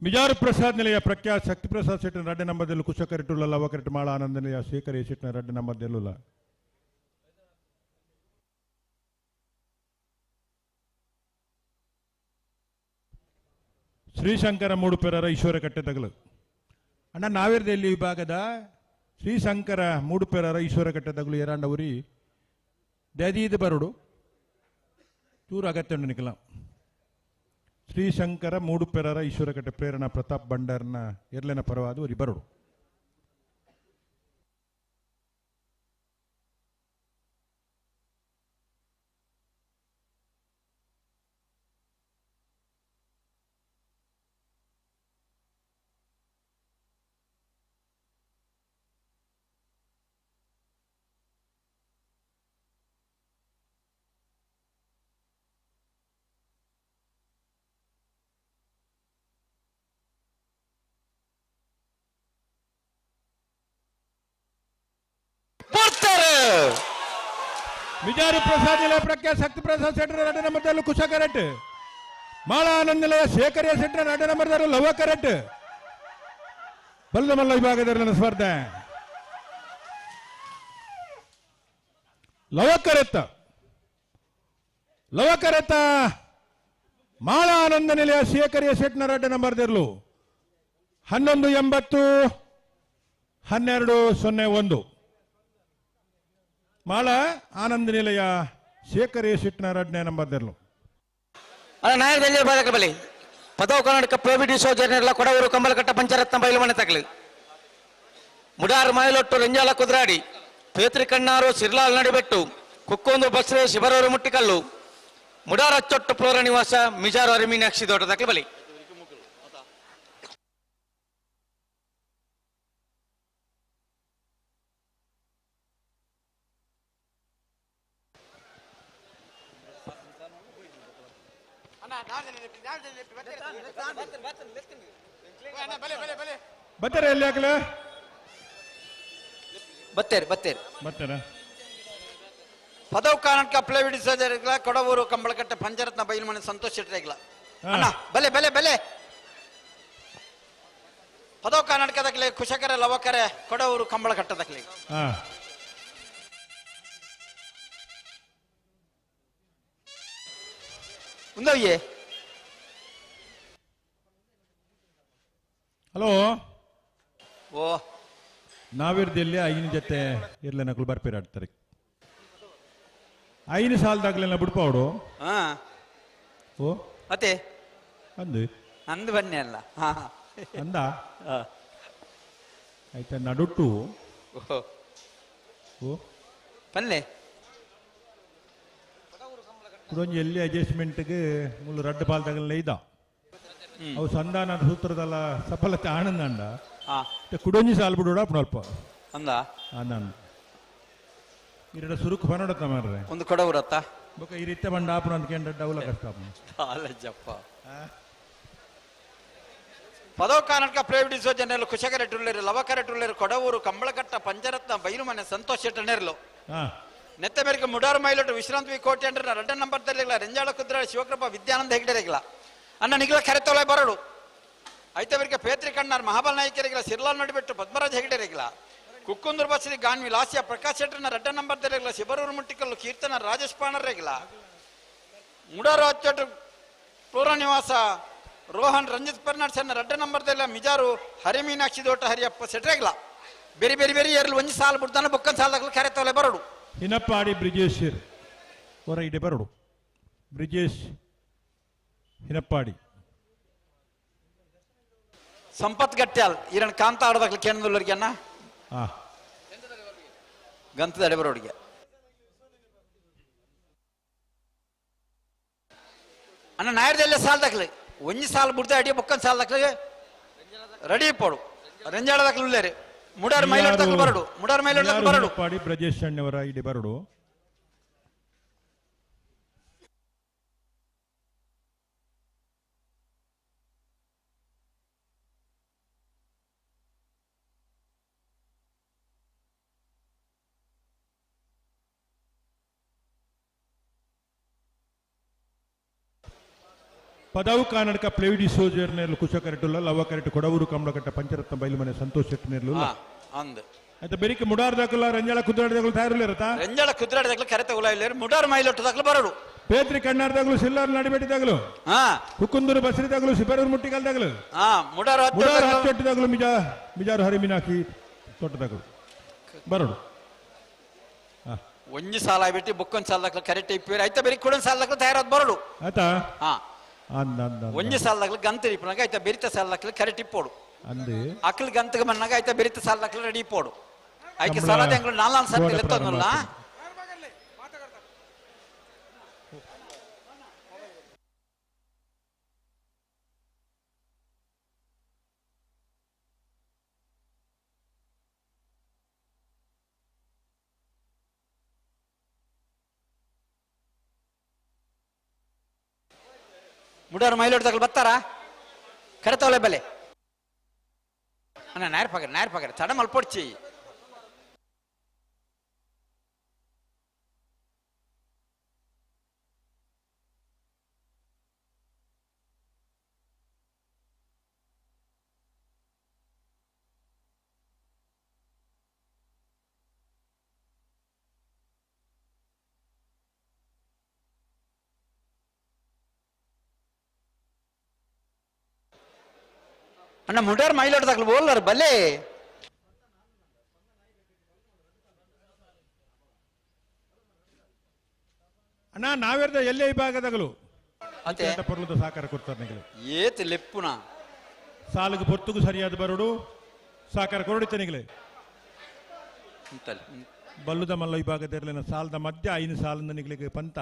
ಮಿಜಾರು ಪ್ರಸಾದ್ ನಿಲಯ ಪ್ರಖ್ಯಾತ ಶಕ್ತಿ ಪ್ರಸಾದ್ ಶೆಟ್ಟಿನ ರಡ್ಡೆ ನಂಬರ್ದಲ್ಲೂ ಕುಶಕರಿಟುಲ್ಲ ಲವಕರಿಟು ಮಾಳ ಆನಂದ ನಿಲಯ ಶೇಖರ ಶೆಟ್ಟಿನ ರಡ್ಡೆ ನಂಬರ್ದಲ್ಲುಲ್ಲ. ಶ್ರೀಶಂಕರ ಮೂಡುಪೆರರ ಈಶ್ವರ ಕಟ್ಟೆ ತಗಲು ಅಣ್ಣ ನಾವೇರ್ದೆಲ್ಲಿ ವಿಭಾಗದ ಶ್ರೀಶಂಕರ ಮೂಡುಪೆರರ ಈಶ್ವರ ಕಟ್ಟೆ ತಗಲು ಏರಾಂಡ ಉರಿ ದದೀದ ಬರುಡು ಚೂರು ಅಗತ್ಯ ಉಂಡು ನಿಖಲ. ಶ್ರೀಶಂಕರ ಮೂಡುಪೆರರ ಈಶ್ವರಕಟ್ಟೆ ಪ್ರೇರಣಾ ಪ್ರತಾಪ್ ಭಂಡಾರ್ನ ಎರ್ಲೆನ ಪರವಾದ ಉರಿ ಬರುಡು. ವಿಜಾರು ಪ್ರಸಾದ್ ನಿಲಯ ಪ್ರಖ್ಯಾತ ಶಕ್ತಿ ಪ್ರಸಾದ್ ಶೆಟ್ಟರ್ ಎರಡು ನಂಬರ್ದಲ್ಲೂ ಕುಶ ಕರೆಟ್, ಮಾಳಾ ಆನಂದ್ ನಿಲಯ ಶೇಖರಿಯ ಶೆಟ್ಟರ್ ಎರಡು ನಂಬರ್ದಲ್ಲೂ ಲವ ಕರೆಟ್. ಬಲ್ಲಮಲ್ಲ ವಿಭಾಗದಲ್ಲಿ ಸ್ಪರ್ಧೆ ಲವಕರೆತ್ತ ಲವಕರೆತ್ತ ಮಾಳಾ ಆನಂದ ನಿಲಯ ಶೇಖರಿಯ ಶೆಟ್ಟರ್ ಎರಡು ನಂಬರ್ದಿರಲು 11.80 12.01. ಮಾಳ ಆನಂದ ನಿಲಯ ಶೇಖರ್ ಶೆಟ್ಟಿನ ಎರಡನೇ ನಂಬರ್ ದೆರ್ಲು. ನಾಯಕದಲ್ಲಿ ಬಾಲಕ ಬಲಿ ಪದವು ಕರ್ನಾಟಕ ಪ್ರೋಬಿಡಿ ಸೋಜರ್ನೆಲ್ಲ ಕೊಡವೂರು ಕಂಬಲಕಟ್ಟ ಪಂಚರತ್ನ ಬೈಲುಮನೆ ತಗಲಿ ಮುಡಾರು ಮಾಯಲೊಟ್ಟು ರಂಜಾಲ ಕುದ್ರಾಡಿ ಪೇತ್ರಿ ಕಣ್ಣಾರು ಸಿರ್ಲಾಲ್ ನಡಿಬೆಟ್ಟು ಕುಕ್ಕೊಂದು ಬಸ್ರೆ ಶಿಬರೂರು ಮುಟ್ಟಿಕಲ್ಲು ಮುಡಾರ ಅಚ್ಚೊಟ್ಟು ಪ್ಲೋರ ನಿವಾಸ ಮಿಜಾರು ಅರಿಮೀನಾಕ್ಷಿ ದೊಡ್ಡ ತಗಲಿ ಬಲಿ. ಬತ್ತಾರೆ ಎಲ್ಲಿ ಹಾಕಲ ಬತ್ತೇರಿ ಬತ್ತೇರಿ ಬತ್ತಾರ ಪದವು ಕರ್ನಾಟಕ ಪ್ಲೇವಿಡಿ ಸಜರಿಗಳ ಕೊಡವೂರು ಕಂಬಳಕಟ್ಟೆ ಪಂಚರತ್ನ ಬೈಲುಮನೆ ಸಂತೋಷ್ ಶೆಟ್ಟರಿಗಳ ಅಣ್ಣ ಬಲೆ ಬಲೆ ಬಲೆ ಪದವು ಕರ್ನಾಟಕದಕ್ಲೆ ಕುಶಕರೆ ಲವಕರೆ ಕೊಡವೂರು ಕಂಬಳಕಟ್ಟದಕ್ಲೆ. ಉಂದವ್ಯೆ ಹಲೋ ಓ ನಾವಿರ್ದಲ್ಲಿ ಐನ ಜೊತೆ ಇರ್ಲೆ ನಕಲು ಬರ್ಪಿರಾಡ್ತಾರೆ ಐನು ಸಾಲದಾಗ್ಲೆಲ್ಲ ಬಿಡ್ಪಾವಡು. ಓ ಮತ್ತೆ ಅಂದು ಅಂದು ಬನ್ನಿ ಅಲ್ಲ ಅಂದ ಆಯ್ತಾ ನಡುಟ್ಟು ಓ ಬನ್ನಿ ಕುಡೊಂಜಿ ಎಲ್ಲಿ ಅಡ್ಜಸ್ಟ್ಮೆಂಟ್ಗೆ ಮುಳ್ಳು ರಡ್ಡು ಪಾಲ್ದಾಗಲ್ಲ ಇದ್ದ. ಅವು ಸಂಧಾನ ಸೂತ್ರದಲ್ಲ ಸಫಲತೆ ಆನಂದ ಕುಡೊಂಜಿ ಸಾಲ್ ಬಿಡೋಡ ಅಲ್ಪ ಅಂದ ಆನಂದ ಇರಡ ಸುರುಕು ಪನೋಡತ್ತ ಮಾರ್ರೆ ಒಂದು ಕೊಡವರತ್ತ ಬೊಕ ಈ ರೀತಿ ಬಂಡ ಆಪುನ ಅಂತ ಕೇಂದ್ರ ಡೌಲ ಕಷ್ಟ ಕಾಲೇಜಪ್ಪ ಪದವ ಕರ್ನಾಟಕ ಪ್ರೈವೇಟ್ ಸೋಜನೆಲ್ಲ ಕುಶಕರೆಟ್ಟುಳ್ಳೇರು ಲವಕರೆಟ್ಟುಳ್ಳೇರು ಕೊಡವೂರು ಕಂಬಳಕಟ್ಟ ಪಂಚರತ್ನ ಬೈರುಮನೆ ಸಂತೋಷ್ ಶೆಟ್ಟನೇರ್ಲು ನೆತ್ತ ಮೇರೆಗೆ ಮುಡಾರು ಮೈಲೊಟ್ಟು ವಿಶ್ರಾಂತಿ ವಿ ಕೋಟೆ ಅಂದ್ರೆ ರಡ್ಡ ನಂಬರ್ ತರಲಿಲ್ಲ ರೆಂಜಾಳ ಕುದ್ರ ಶಿವಕೃಪ ವಿದ್ಯಾನಂದ ಹೆಗ್ಡೆರಿಗಿಲ್ಲ ಅಣ್ಣ ನಿಗಲ ಕರೆತೊಳೆ ಬರಡು ಐತ ಮೇರೆಗೆ ಪೇತ್ರಿ ಕಣ್ಣಾರ್ ಮಹಾಬಲ ನಾಯಕರಿಗಿಲ್ಲ ಸಿರ್ಲಾಲ್ ನಡಿಬಿಟ್ಟು ಪದ್ಮರಾಜ್ ಹೆಗ್ಡೆರಿಗಿಲ್ಲ ಕುಕ್ಕುಂದೂರು ಬಸ್ರಿ ಗಾನ್ವಿ ಲಾಸ್ಯ ಪ್ರಕಾಶ್ ಶೆಟ್ಟರ್ನ ರಡ್ಡ ನಂಬರ್ ತರಲಿಲ್ಲ ಶಿಬರೂರು ಮುಟ್ಟಿಕಲ್ಲು ಕೀರ್ತನ ರಾಜೇಶ್ ಪಾಣರ್ರೆಗಿಲ್ಲ ಮುಡಾರು ಅಚ್ಚೊಟ್ಟು ಪೂರ್ವ ನಿವಾಸ ರೋಹನ್ ರಂಜಿತ್ ಪರ್ನಾಡ್ ಸಣ್ಣ ರಡ್ಡ ನಂಬರ್ ದೆಲ್ಲ ಮಿಜಾರು ಹರಿಮೀನಾಕ್ಷಿ ದೋಟ ಹರಿಯಪ್ಪ ಸೆಟ್ರೆಗ್ಲ ಬೇರೆ ಬೇರೆ ಬೇರೆ ಏರ್ಲು ಒಂಜಿ ಸಾಲು ಬಿಡ್ತಾನೆ ಬೊಕ್ಕನ್ ಸಾಲ ಕರೆತೊಲೆ ಬರಡು ಹಿನಪ್ಪಾಡಿ ಬ್ರಿಜೇಶ್ ಹೊರ ಇಡೆ ಬರಡು ಬ್ರಿಜೇಶ್ ಹಿನಪ್ಪಾಡಿ ಸಂಪತ್ ಗಟ್ಟ್ಯಾಲ್ ಈರನ್ ಕಾಂತ ಆಡದಾಗ್ಲಿ ಕೇಂದ್ರದಲ್ಲರಿಗೆ ಅನ್ನ ಗಂತದ ಅಡೆ ಬರೋಡಿಗೆ ಅಣ್ಣ ನಾಯರ್ದಲ್ಲೇ ಸಾಲ ದಾಖಲೆ ಒಂಜಿ ಸಾಲ ಬಿಡ್ತಾ ಅಡಿ ಬೊಕ್ಕನ್ ಸಾಲ ದಾಖಲೆ ರೆಡಿ ಪೋಡು ರಂಜಾಳ ದಾಖಲೆ ಉಳ್ಳೇರಿ ಮುಡಾರ್ ಮೈಲಾಡ್ ದಾಖಲೆ ಬರಡು ಮುಡಾರ್ ಮೈಲಾಡ್ ದಾಖಲೆ ಬರಡು ಹಿನಪ್ಪಾಡಿ ಬ್ರಜೇಶ್ ಅಣ್ಣವರ ಇಡೆ ಬರಡು ಪದವು ಕರ್ನಾಟಕ ಪ್ಲೇವಿಡಿ ಸೋಜರ್ ನೇರ್ಲು ಕುಶ ಕರೆಟುಲ್ಲ ಲವ ಕರೆಟು ಕೊಡವೂರು ಕಮಲಕಟ್ಟ ಪಂಚರತ್ನ ಬೈಲುಮನೆ ಸಂತೋಷ್ ಶೆಟ್ಟಿ ನೇರ್ಲು ಅಂದ್ ಆಯ್ತಾ ಬೆರಿಕೆ ಮುಡಾರ್ ದಾಖಲ ರಂಜಾಳ ಕುದ್ರಾಡ ದಾಖಲು ತಯಾರಿಲ್ಲ ರಂಜಾಳ ಕುದ್ರಾಡ ದಾಖಲೆ ಕರೆತ ಉಲ ಇಲ್ಲ ಮುಡಾರ್ ಮೈಲೊಟ್ಟು ದಾಖಲೆ ಬರಡು ಪೇತ್ರಿ ಕಣ್ಣಾರ್ ದಾಖಲು ಸಿಲ್ಲಾರ್ ನಡಿಬೇಟಿ ದಾಖಲು ಕುಕ್ಕುಂದೂರು ಬಸರಿ ದಾಖಲು ಶಿಬರೂರು ಮುಟ್ಟಿಗಲ್ ದಾಖಲು ಮುಡಾರ್ ಮುಡಾರ್ ಹಚ್ಚೊಟ್ಟು ದಾಖಲು ಮಿಜಾ ಮಿಜಾರು ಹರಿಮಿನಾಕಿ ತೋಟ ದಾಖಲು ಬರಡು ಒಂಜಿ ಸಾಲ ಬಿಟ್ಟು ಬೊಕ್ಕೊಂದ್ ಸಾಲ ದಾಖಲೆ ಕರೆಕ್ಟ್ ಇಪ್ಪಿರಿ ಆಯ್ತಾ ಬೆರಿ ಕೂಡ ಸಾಲ ದಾಖಲೆ ತಯಾರಾದ ಬರಡು ಆಯ್ತಾ ಅಂದ ಒಂಜಿ ಸಾಲ ದಾಖಲೆ ಗಂತ ಇಪ್ಪನಾಗ ಆಯ್ತಾ ಬೆರಿತ ಸಾಲ ದಾಖಲೆ ಕರೆಕ್ಟ್ ಇಪ್ಪೋಡು ಅಂದು ಅಕ್ಲು ಗಂತಗೆ ಮನ್ನಾಗ ಆಯ್ತಾ ಬೆರಿತ ಸಾಲ ದಾಖಲೆ ರೆಡಿ ಇಪ್ಪೋಡು ಆಯ್ಕೆ ಸಾಲ ಎಂಗ್ಳು ನಾಲ್ಕು ಸಾಲ ಎತ್ತೊಂದಲ್ಲ ಮುಡಾರು ಮೈಲೋಡ್ ಬತ್ತಾರ ಕರೆತವಳೆ ಬಲೆ ಅಣ್ಣ ನಾಯರ್ ಪಗರ್ ನಾಯರ್ ಪಗರ್ ತಡ ಮಲ್ಪೊಡ್ಚಿ ಅಣ್ಣ ಮುಡಾರ್ ಮೈಲೋಡ್ ದಾಖಲು ಬೋಲ್ಲಾರ ಬಲೆ ಅಣ್ಣ ನಾವೆರ್ದ ಎಲ್ಲೇ ವಿಭಾಗದಾಗಲು ಅತ್ತೆ ಪೊರ್ಲದ ಸಾಕಾರ ಕೊಡ್ತಾರೆ ನಿಗಲು ಏತ್ ಲೆಪ್ಪುನ ಸಾಲಿಗೆ ಪೊರ್ತುಗು ಸರಿಯಾದ ಬರೋಡು ಸಾಕಾರ ಕೊರಡಿತ ನಿಗಲೆ ಬಲ್ಲುದ ಮಲ್ಲ ವಿಭಾಗದ ಸಾಲದ ಮಧ್ಯ ಐನು ಸಾಲದ ನಿಗಲಿಗೆ ಪಂತ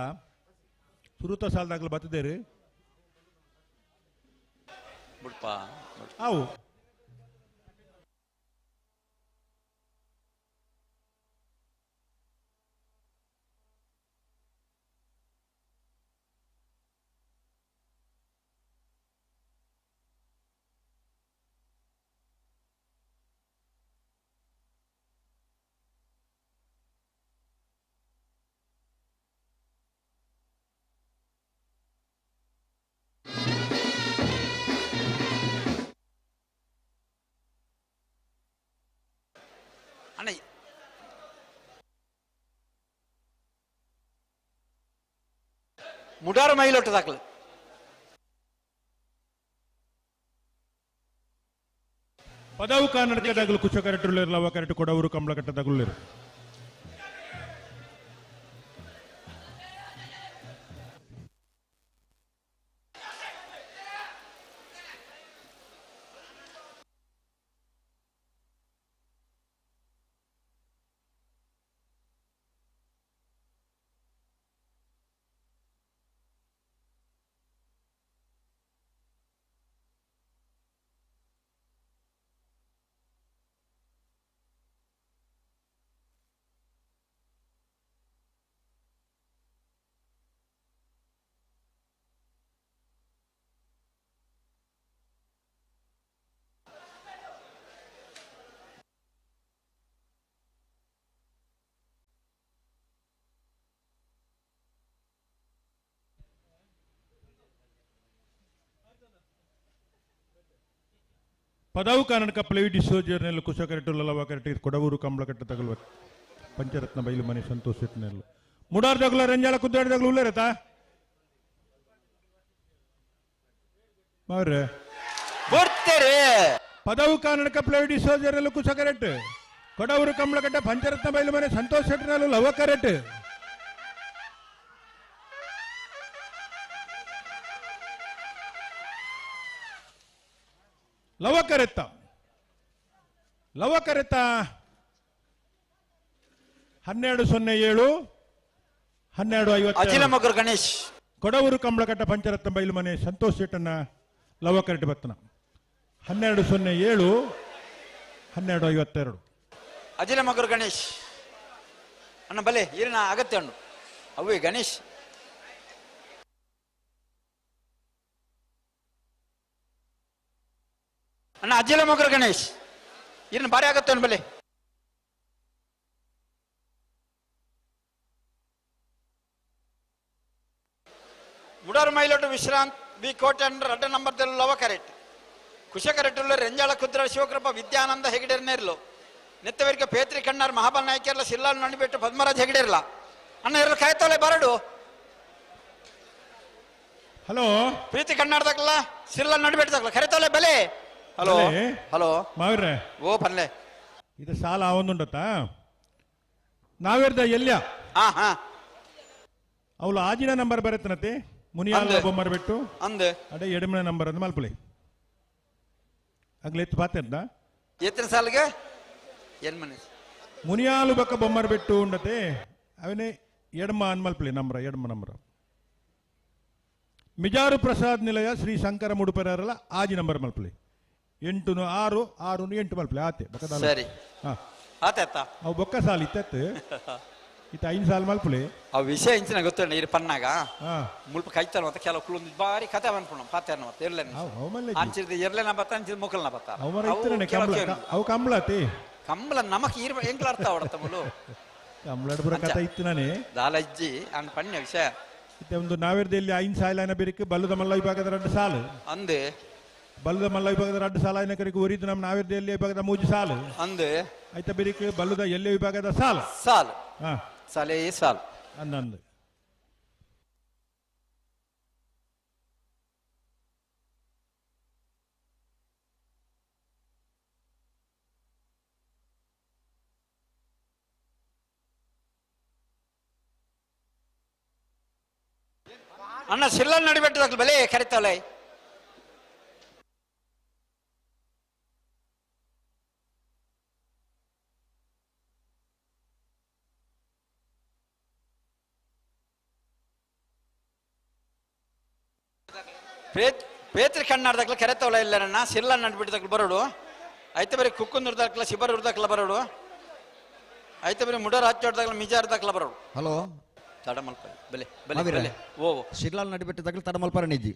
ಸುರುತ ಸಾಲದಾಗಲು ಬತ್ತದೇರು ಬಿಡ್ಪ ಅವು ಅಣ್ಣ ಮುಡಾರು ಮೈಲೊಟ್ಟು ದಾಖಲು ಪದವು ಕರ್ನಾಟಕ ದಾಗಲು ಕುಚ ಕರೆಟುಳ್ಳೇರು ಲವ ಕರೆಟು ಕೊಡವರು ಕಮಲಕಟ್ಟ ತಗುಳ್ಳೇರು ಪದವು ಕಾನಡ ಪ್ಲೇವಿ ಡಿಸೋಜರ್ನೆಲ್ಲ ಕುಶಕರೆಟ್ಟು ಲಲವ ಕರೆಟ್ಟು ಕೊಡವೂರು ಕಂಬಳಕಟ್ಟ ತಗಲ್ವ ಪಂಚರತ್ನ ಬೈಲು ಮನೆ ಸಂತೋಷ್ ಶೆಟ್ಟಿನೆಲ್ಲ ಮುಡಾರ್ ದಗಲ ರಂಜಾಲ ಕುದ್ದಾಡ ದಗಲ ಉಲ್ಲೇರತಾ ಮಾವ್ರೆ ಬರ್ತೀರಿ. ಪದವು ಕಾನಡಕ ಪ್ಲೇವಿ ಡಿಸೋಜರ್ನೆಲ್ಲ ಕುಶಕರೆಟ್ಟು ಕೊಡವೂರು ಕಂಬಳಕಟ್ಟ ಪಂಚರತ್ನ ಬೈಲು ಮನೆ ಸಂತೋಷ್ ಶೆಟ್ಟಿನೆಲ್ಲ ಲವ ಕರೆಟ್ಟು ಲವ ಕರೆತ್ತ ಲವ ಕರೆತ್ತ 12:07 12:50. ಅಜಿಲ ಮಗರು ಗಣೇಶ್. ಕೊಡವೂರು ಕಂಬಳಕಟ್ಟ ಪಂಚರತ್ನ ಬೈಲು ಮನೆ ಸಂತೋಷ್ ಶೆಟ್ಟನ್ನ ಲವ ಕರೆಟ್ ಬತ್ತನ 12:07 12:52. ಅಜಿಲ ಮಗರು ಗಣೇಶ್ ಅಣ್ಣ ಬಲೆ ಈರಿನ ಅಗತ್ಯ ಉಂಡು ಅವೇ ಗಣೇಶ್. ಅಣ್ಣ ಅಜ್ಜಿಲ ಮಗರು ಗಣೇಶ್ ಈರಿನ ಭಾರಿ ಅಗತ್ಯ ಉಂಡು ಬಲೆ. ಮುಡಾರ್ ಮೈಲೋಟು ವಿಶ್ರಾಂತ್ ಬಿ ಕೋಟೆ ಅಂಡ್ರ ಅಡ್ಡ ನಂಬರ್ ದೆಲ್ಲ ಲವ ಕರೆಕ್ಟ್ ಕುಶ ಕರೆಕ್ಟ್ ರೆಂಜಾಳ ಕುದ್ರ ಶಿವಕೃಪ ವಿದ್ಯಾನಂದ ಹೆಗಡೆರ್ ನೇರ್ಲು ನೆತ್ತವರಿಗೆ ಪೇತ್ರಿ ಕಣ್ಣಾರ್ ಮಹಾಬಲ್ ನಾಯಕಿಯರ್ಲ ಸಿಲ್ಲಾಲ್ ನಡಿಬಿಟ್ಟು ಪದ್ಮರಾಜ್ ಹೆಗಡೆರ್ಲ ಅಣ್ಣ ಇರಲು ಕಾಯ್ತೋಲೆ ಬರಡು. ಹಲೋ ಪ್ರೀತಿ ಕಣ್ಣಾಡ್ದಾಗಲ್ಲ ಸಿಲ್ಲಾಲ್ ನಡಿಬಿಟ್ಟದಾಗಲ್ಲ ಕರೆತೋಲೆ ಬಲೆ. ಹಲೋ ಹಲೋ ಮಾವಿರ್ರೆ ಓ ಪನ್ಲೆ ಇದು ಸಾಲ ಒಂದುಂಡತ್ತ ನಾವಿರ್ದ ಎಲ್ಯ ಹಾ ಹಾ ಅವಳು ಆಜಿನ ನಂಬರ್ ಬರತ್ತನತೆ ಮುನಿಯಾಲ ಬೊಮ್ಮರ್ ಬಿಟ್ಟು ಅಂದೆ ಅದೇ ಎಡಮನೆ ನಂಬರ್ ಅಂದ್ ಮಲ್ಪುಲೆ ಅಗ್ಲೆ ಎತ್ತು ಪಾತೆರ್ದ ಎತ್ತಿನ ಸಾಲಿಗೆ ಏನ್ ಮನೆ ಮುನಿಯಾಲು ಬಕ್ಕ ಬೊಮ್ಮರ್ ಬಿಟ್ಟು ಉಂಡತೆ ಅವನೇ ಎಡಮ ಅನ್ಮಲ್ಪಲೆ ನಂಬರ ಎಡಮ ನಂಬರ ಮಿಜಾರು ಪ್ರಸಾದ್ ನಿಲಯ ಶ್ರೀ ಶಂಕರ ಮುಡುಪರಲ್ಲ ಆಜಿ ನಂಬರ್ ಮಲ್ಪಲೆ 8 6 6 8 ಮಲ್ಪಲೆ ಆತೆ ಬಕ್ಕದ ಸರಿ ಹಾ ಆತೆ ಅತ್ತ ಅವು ಬೊಕ್ಕ ಸಾಲ ಇತ್ತತ್ತು ಇತ್ತ 5 ಸಾಲ ಮಲ್ಪಲೆ ಆ ವಿಷಯ ಇಂಚಿನ ಗೊತ್ತುಂಡು ಇರು ಪನ್ನಾಗ ಮುಲ್ಪ ಕೈತಲ್ಲ ಮತ್ತೆ ಕೆಲವು ಕುಲೊಂದು ಬಾರಿ ಕತೆ ಅನ್ಪುಣ ಪಾತೆ ಮತ್ತೆ ಇರ್ಲೇನೆ ಅಂಚಿದ ಇರ್ಲೇನ ಬತ್ತ ಅಂಚಿದ ಮುಕಲ್ನ ಬತ್ತ ಅವು ಕಂಬಳ ಅತಿ ಕಂಬಳ ನಮಕ್ ಈರ್ ಎಂಕ್ಲ ಅರ್ಥ ಅವಡತ್ತ ಮುಲು ಕಂಬಳಡ್ ಪೂರ ಕತೆ ಇತ್ತು ನಾನೇ ದಾಲಜ್ಜಿ ಅನ್ ಪಣ್ಯ ವಿಷಯ ಇತ್ತೆ ಒಂದು ನಾವಿರ್ದಲ್ಲಿ 5 ಸಾಲ ಏನ ಬಿರಿಕ್ ಬಲ್ಲದ ಮಲ್ಲ ವಿಭಾಗದ 2 ಸಾಲು ಅಂದೆ ಬಲ್ಲದ ಮಲ್ಲ ವಿಭಾಗದ 2 ಸಾಲ ಏನ ಕರಿಕ್ ಒರಿದು ನಮ್ಮ ನಾವಿರ್ದಲ್ಲಿ ವಿಭಾಗದ 3 ಸಾಲು ಅಂದೆ ಐತ ಬಿರಿಕ್ ಬಲ್ಲದ ಎಲ್ಲೆ ವಿಭಾಗದ ಸಾಲು ಸಾಲು ಹಾ ಸಾಲೇ ಸಾಲು ಅಂದಂದು ಅಣ್ಣ ಸಿಲ್ಲಲ್ ನಡಿಬೆಟ್ಟದಾಗ್ಲಿ ಬಲೆ ಕರಿತಾವಲೆ ಪೇತ್ರಿ ಕಣ್ಣಾಡ್ದಾಗ್ಲ ಕೆರೆತವಳ ಇಲ್ಲರಣ್ಣ ಸಿಲ್ಲ ನಡ್ಬಿಡ್ದಾಗ್ಲ ಬರೋಡು ಐತೆ ಬರೀ ಕುಕ್ಕುಂದುರ್ದಾಕ್ಲ ಶಿಬರ್ ಉರ್ದಾಕ್ಲ ಬರೋಡು ಐತೆ ಬರೀ ಮುಡೋರ್ ಹಚ್ಚೋಡ್ದಾಗ್ಲ ಮಿಜಾರ್ದಾಕ್ಲ ಬರೋಡು. ಹಲೋ ತಡಮಲ್ಪ ಬಲೆ ಬಲೆ ಬಲೆ ಓ ಶಿರ್ಲಾಲ್ ನಡಿಬಿಟ್ಟಿದಾಗ್ಲ ತಡಮಲ್ಪರ ನಿಜಿ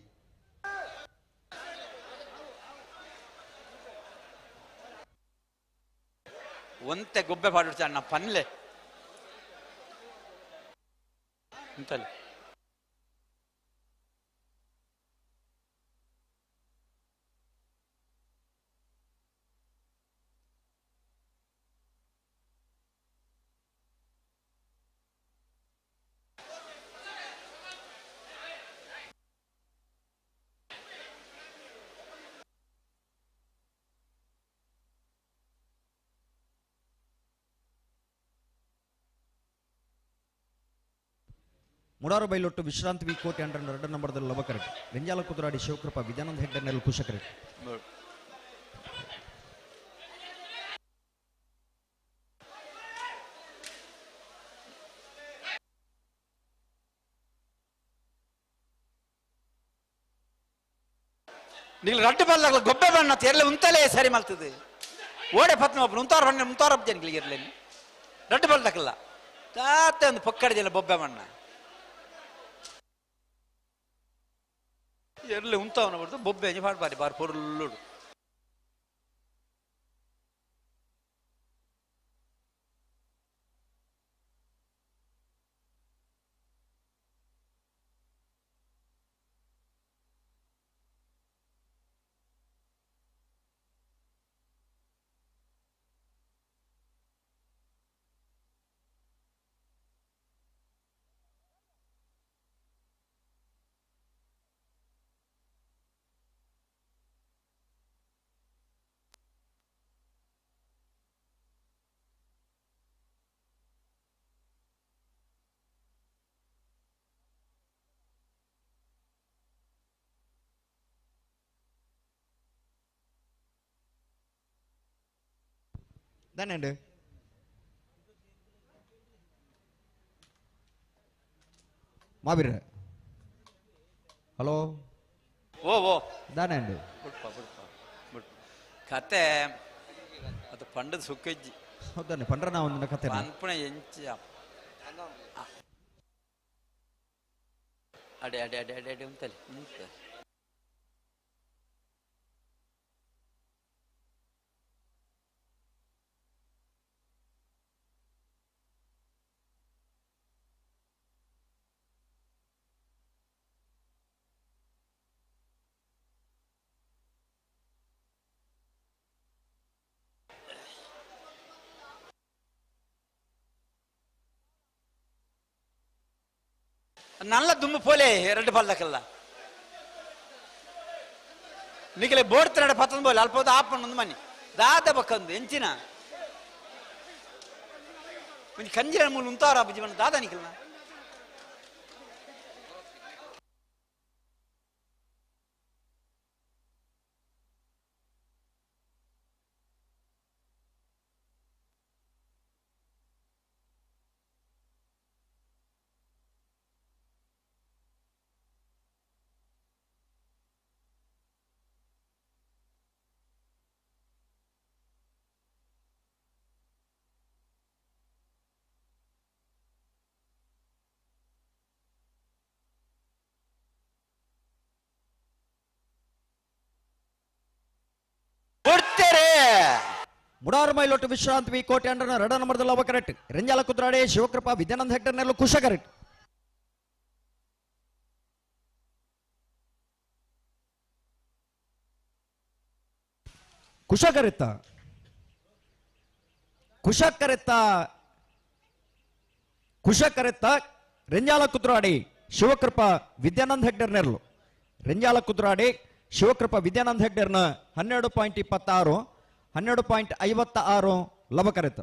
ಒಂತೆ ಗೊಬ್ಬೆ ಪಾಡಿಡ್ಚ ಅಣ್ಣ ಪನ್ಲೆ ಅಂತಲ್ಲಿ ಮುಡಾರು ಬೈಲೊಟ್ಟು ವಿಶ್ರಾಂತಿ ವಿ ಕೋಟೆ ಅಂಡ್ರ 2 ನಂಬರ್ದಲ್ಲಿ ಲವ ಕರೆಕ್ಟ್ ರೆಂಜಾಲ ಕುದುರಾಡಿ ಶಿವಕೃಪಾ ವಿದ್ಯಾನಂದ ಹೆಗ್ಡೆ ನೆಲ್ ಕುಶ ಕರೆಕ್ಟ್. ನೀವು ರಡ್ಡು ಬಲ್ಲ ಗೊಬ್ಬೆ ಬಣ್ಣ ಎರ್ಲೆ ಉಂತಲೇ ಸರಿ ಮಲ್ತದೆ ಓಡೆ ಪತ್ನ ಒಬ್ಬರು ಉಂತಾರ ಬಣ್ಣ ಉಂತಾರ ಜನಗಳಿಗೆ ಇರ್ಲೇನು ರಡ್ಡು ಬಲ್ದಕ್ಕಲ್ಲ ತಾತೆ ಒಂದು ಪೊಕ್ಕಡಿದೆಲ್ಲ ಬೊಬ್ಬೆ ಬಣ್ಣ ಎರ್ಲೆ ಉಂತಾವನ ಬರ್ತದೆ ಬೊಬ್ಬೆ ಅಂಜಿ ಬಾರಿ ಬಾರಿ ಪೊರ್ಲುಡು. ದಾನೇಂಡು ಮಾವೀರ ಹಲೋ ಓ ಓ ದಾನೇಂಡು ಬುಡ್ಪ ಬುಡ್ಪ ಬುಡ್ಪ ಕತೆ ಅದು ಪಂಡದ ಸುಖಜ್ಜಿ ಹೌದಾನೆ ಪಂಡ್ರ ನಾವು ಒಂದು ಕತೆ ಪನ್ಪುಣ ಎಂಚ ಅಡೆ ಅಡೆ ಅಡೆ ಅಡೆ ಅಡೆ ಉಂತಲೆ ಉಂತ ನಲ್ಲ ದುಮ್ಮು ಪೋಲೆ ಎರಡು ಪಲ್ಲಕಲ್ಲ ನಿಕಲೆ ಬೋಡ್ತಿರಡ ಪತ್ತಂದು ಬೋಲೆ ಅಲ್ಪ ಆಪಣ್ಣೊಂದು ಮನಿ ದಾದ ಬಕ್ಕಂದು ಎಂಚಿನ ಒಂಜಿ ಕಂಜಿರ ಮೂಲ ಉಂತಾರ ಜೀವನ ದಾದ ನಿಕಲ್ನ ಮುಡಾರು ಮೈಲೊಟ್ಟು ವಿಶ್ರಾಂತಿ ವಿ ಕೋಟೆ ಅಂಡರ್ನ ರಡ ನಂಬರ್ದಲ್ಲಿ ಅವ ಕರೆಕ್ಟ್ ರಂಜಾಲ ಕುದ್ರಾಡೆ ಶಿವಕೃಪಾ ವಿದ್ಯಾನಂದ ಹೆಗ್ಡರ್ನೆಲ್ಲ ಕುಶ ಕರೆಕ್ಟ್ ಕುಶ ಕರೆತ್ತ ಕುಶ ಕರೆತ್ತ ಕುಶ ಕರೆತ್ತ ರೆಂಜಾಲ ಕುದ್ರಾಡಿ ಶಿವಕೃಪಾ ವಿದ್ಯಾನಂದ ಹೆಗ್ಡರ್ ನೆರಳು ರೆಂಜಾಲ ಕುದ್ರಾಡಿ ಶಿವಕೃಪಾ ವಿದ್ಯಾನಂದ ಹೆಗ್ಡರ್ನ 12.26 12.56 ಲವಕರೆತ್ತ.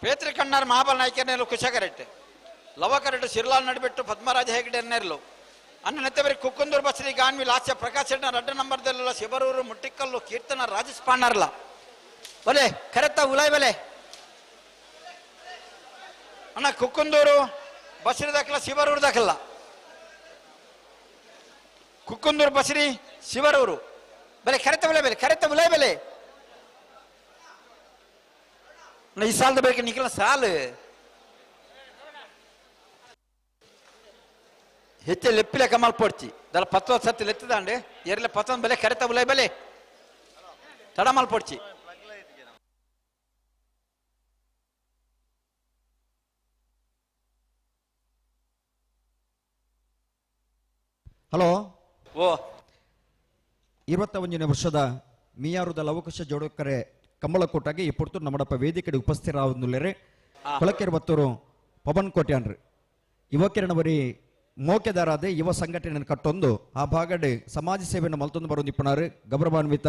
ಪೇತ್ರಿ ಕಣ್ಣಾರ್ ಮಹಾಬಲ ನಾಯ್ಕರ್ನೆಲ್ಲು ಕುಶಕರೆಟ್ ಲವಕರೆಟ್ ಶಿರ್ಲಾಲ್ ನಡಿಬಿಟ್ಟು ಪದ್ಮರಾಜ ಹೆಗ್ಡೆ ನೆರಳು ಅನ್ನ ನೆತ್ತಬರಿ ಕುಕ್ಕುಂದೂರು ಬಸರಿ ಗಾನ್ವಿ ಲಾಸ್ಯ ಪ್ರಕಾಶ್ ಶೆಟ್ಟನ ರಡ್ಡ ನಂಬರ್ದಲ್ಲ ಶಿಬರೂರು ಮುಟ್ಟಿಕಲ್ಲು ಕೀರ್ತನ ರಾಜೇಶ್ ಪಾಂಡರ್ಲ ಬಲೆ ಕರೆತ್ತ ಉಲಾಯ್ ಬಲೆ ಅಣ್ಣ ಕುಕ್ಕುಂದೂರು ಬಸರಿ ದಾಖಲ ಶಿಬರೂರು ದಾಖಲ ಕುಕ್ಕುಂದೂರು ಬಸರಿ ಶಿವರೂರು ಬಲೆ ಕರೆತ ಬಲೆ ಬೆಲೆ ಕರೆತ ಉಲಾಯ್ ಬೆಲೆ ಈ ಸಾಲದ ಬೇಕು ನಿಖಲ ಸಾಲು ಹೆಚ್ಚೆ ಲೆಪ್ಪಿಲೆ ಕಮಲ್ ಪೊಡ್ಚಿ ದಲ ಪತ್ತೋ ಸತ್ತಿ ಲೆತ್ತದಾಂಡೆ ಎರಲೆ ಪತ್ತೊಂದು ಬೆಲೆ ಕರೆತ ಉಲೈ ಬೆಲೆ ತಡ ಮಲ್ಪೊಡ್ಚಿ. ಹಲೋ ಓ 21ನೇ ವರ್ಷದ ಮಿಯಾರುದ ಲವಕುಶ ಜೋಡಕರೆ ಕಂಬಳಕೋಟಾಗಿ ಈ ಪುರ್ತು ನಮ್ಮಡಪ್ಪ ವೇದಿಕೆಡೆ ಉಪಸ್ಥಿತರಾವೊಂದುಲ್ಲೆರೆ ಕೊಳಕೆರ್ಬತ್ತೂರು ಪವನ್ ಕೋಟ್ಯಾನ್ರಿ ಯುವಕಿರಣವರಿ ಮೋಕೆದಾರಾದ ಯುವ ಸಂಘಟನೆಯನ್ನು ಕಟ್ಟೊಂದು ಆ ಭಾಗಡೆ ಸಮಾಜ ಸೇವೆಯನ್ನು ಮಲ್ತೊಂದು ಬರೋ ನಿಪುಣರು ಗೌರವಾನ್ವಿತ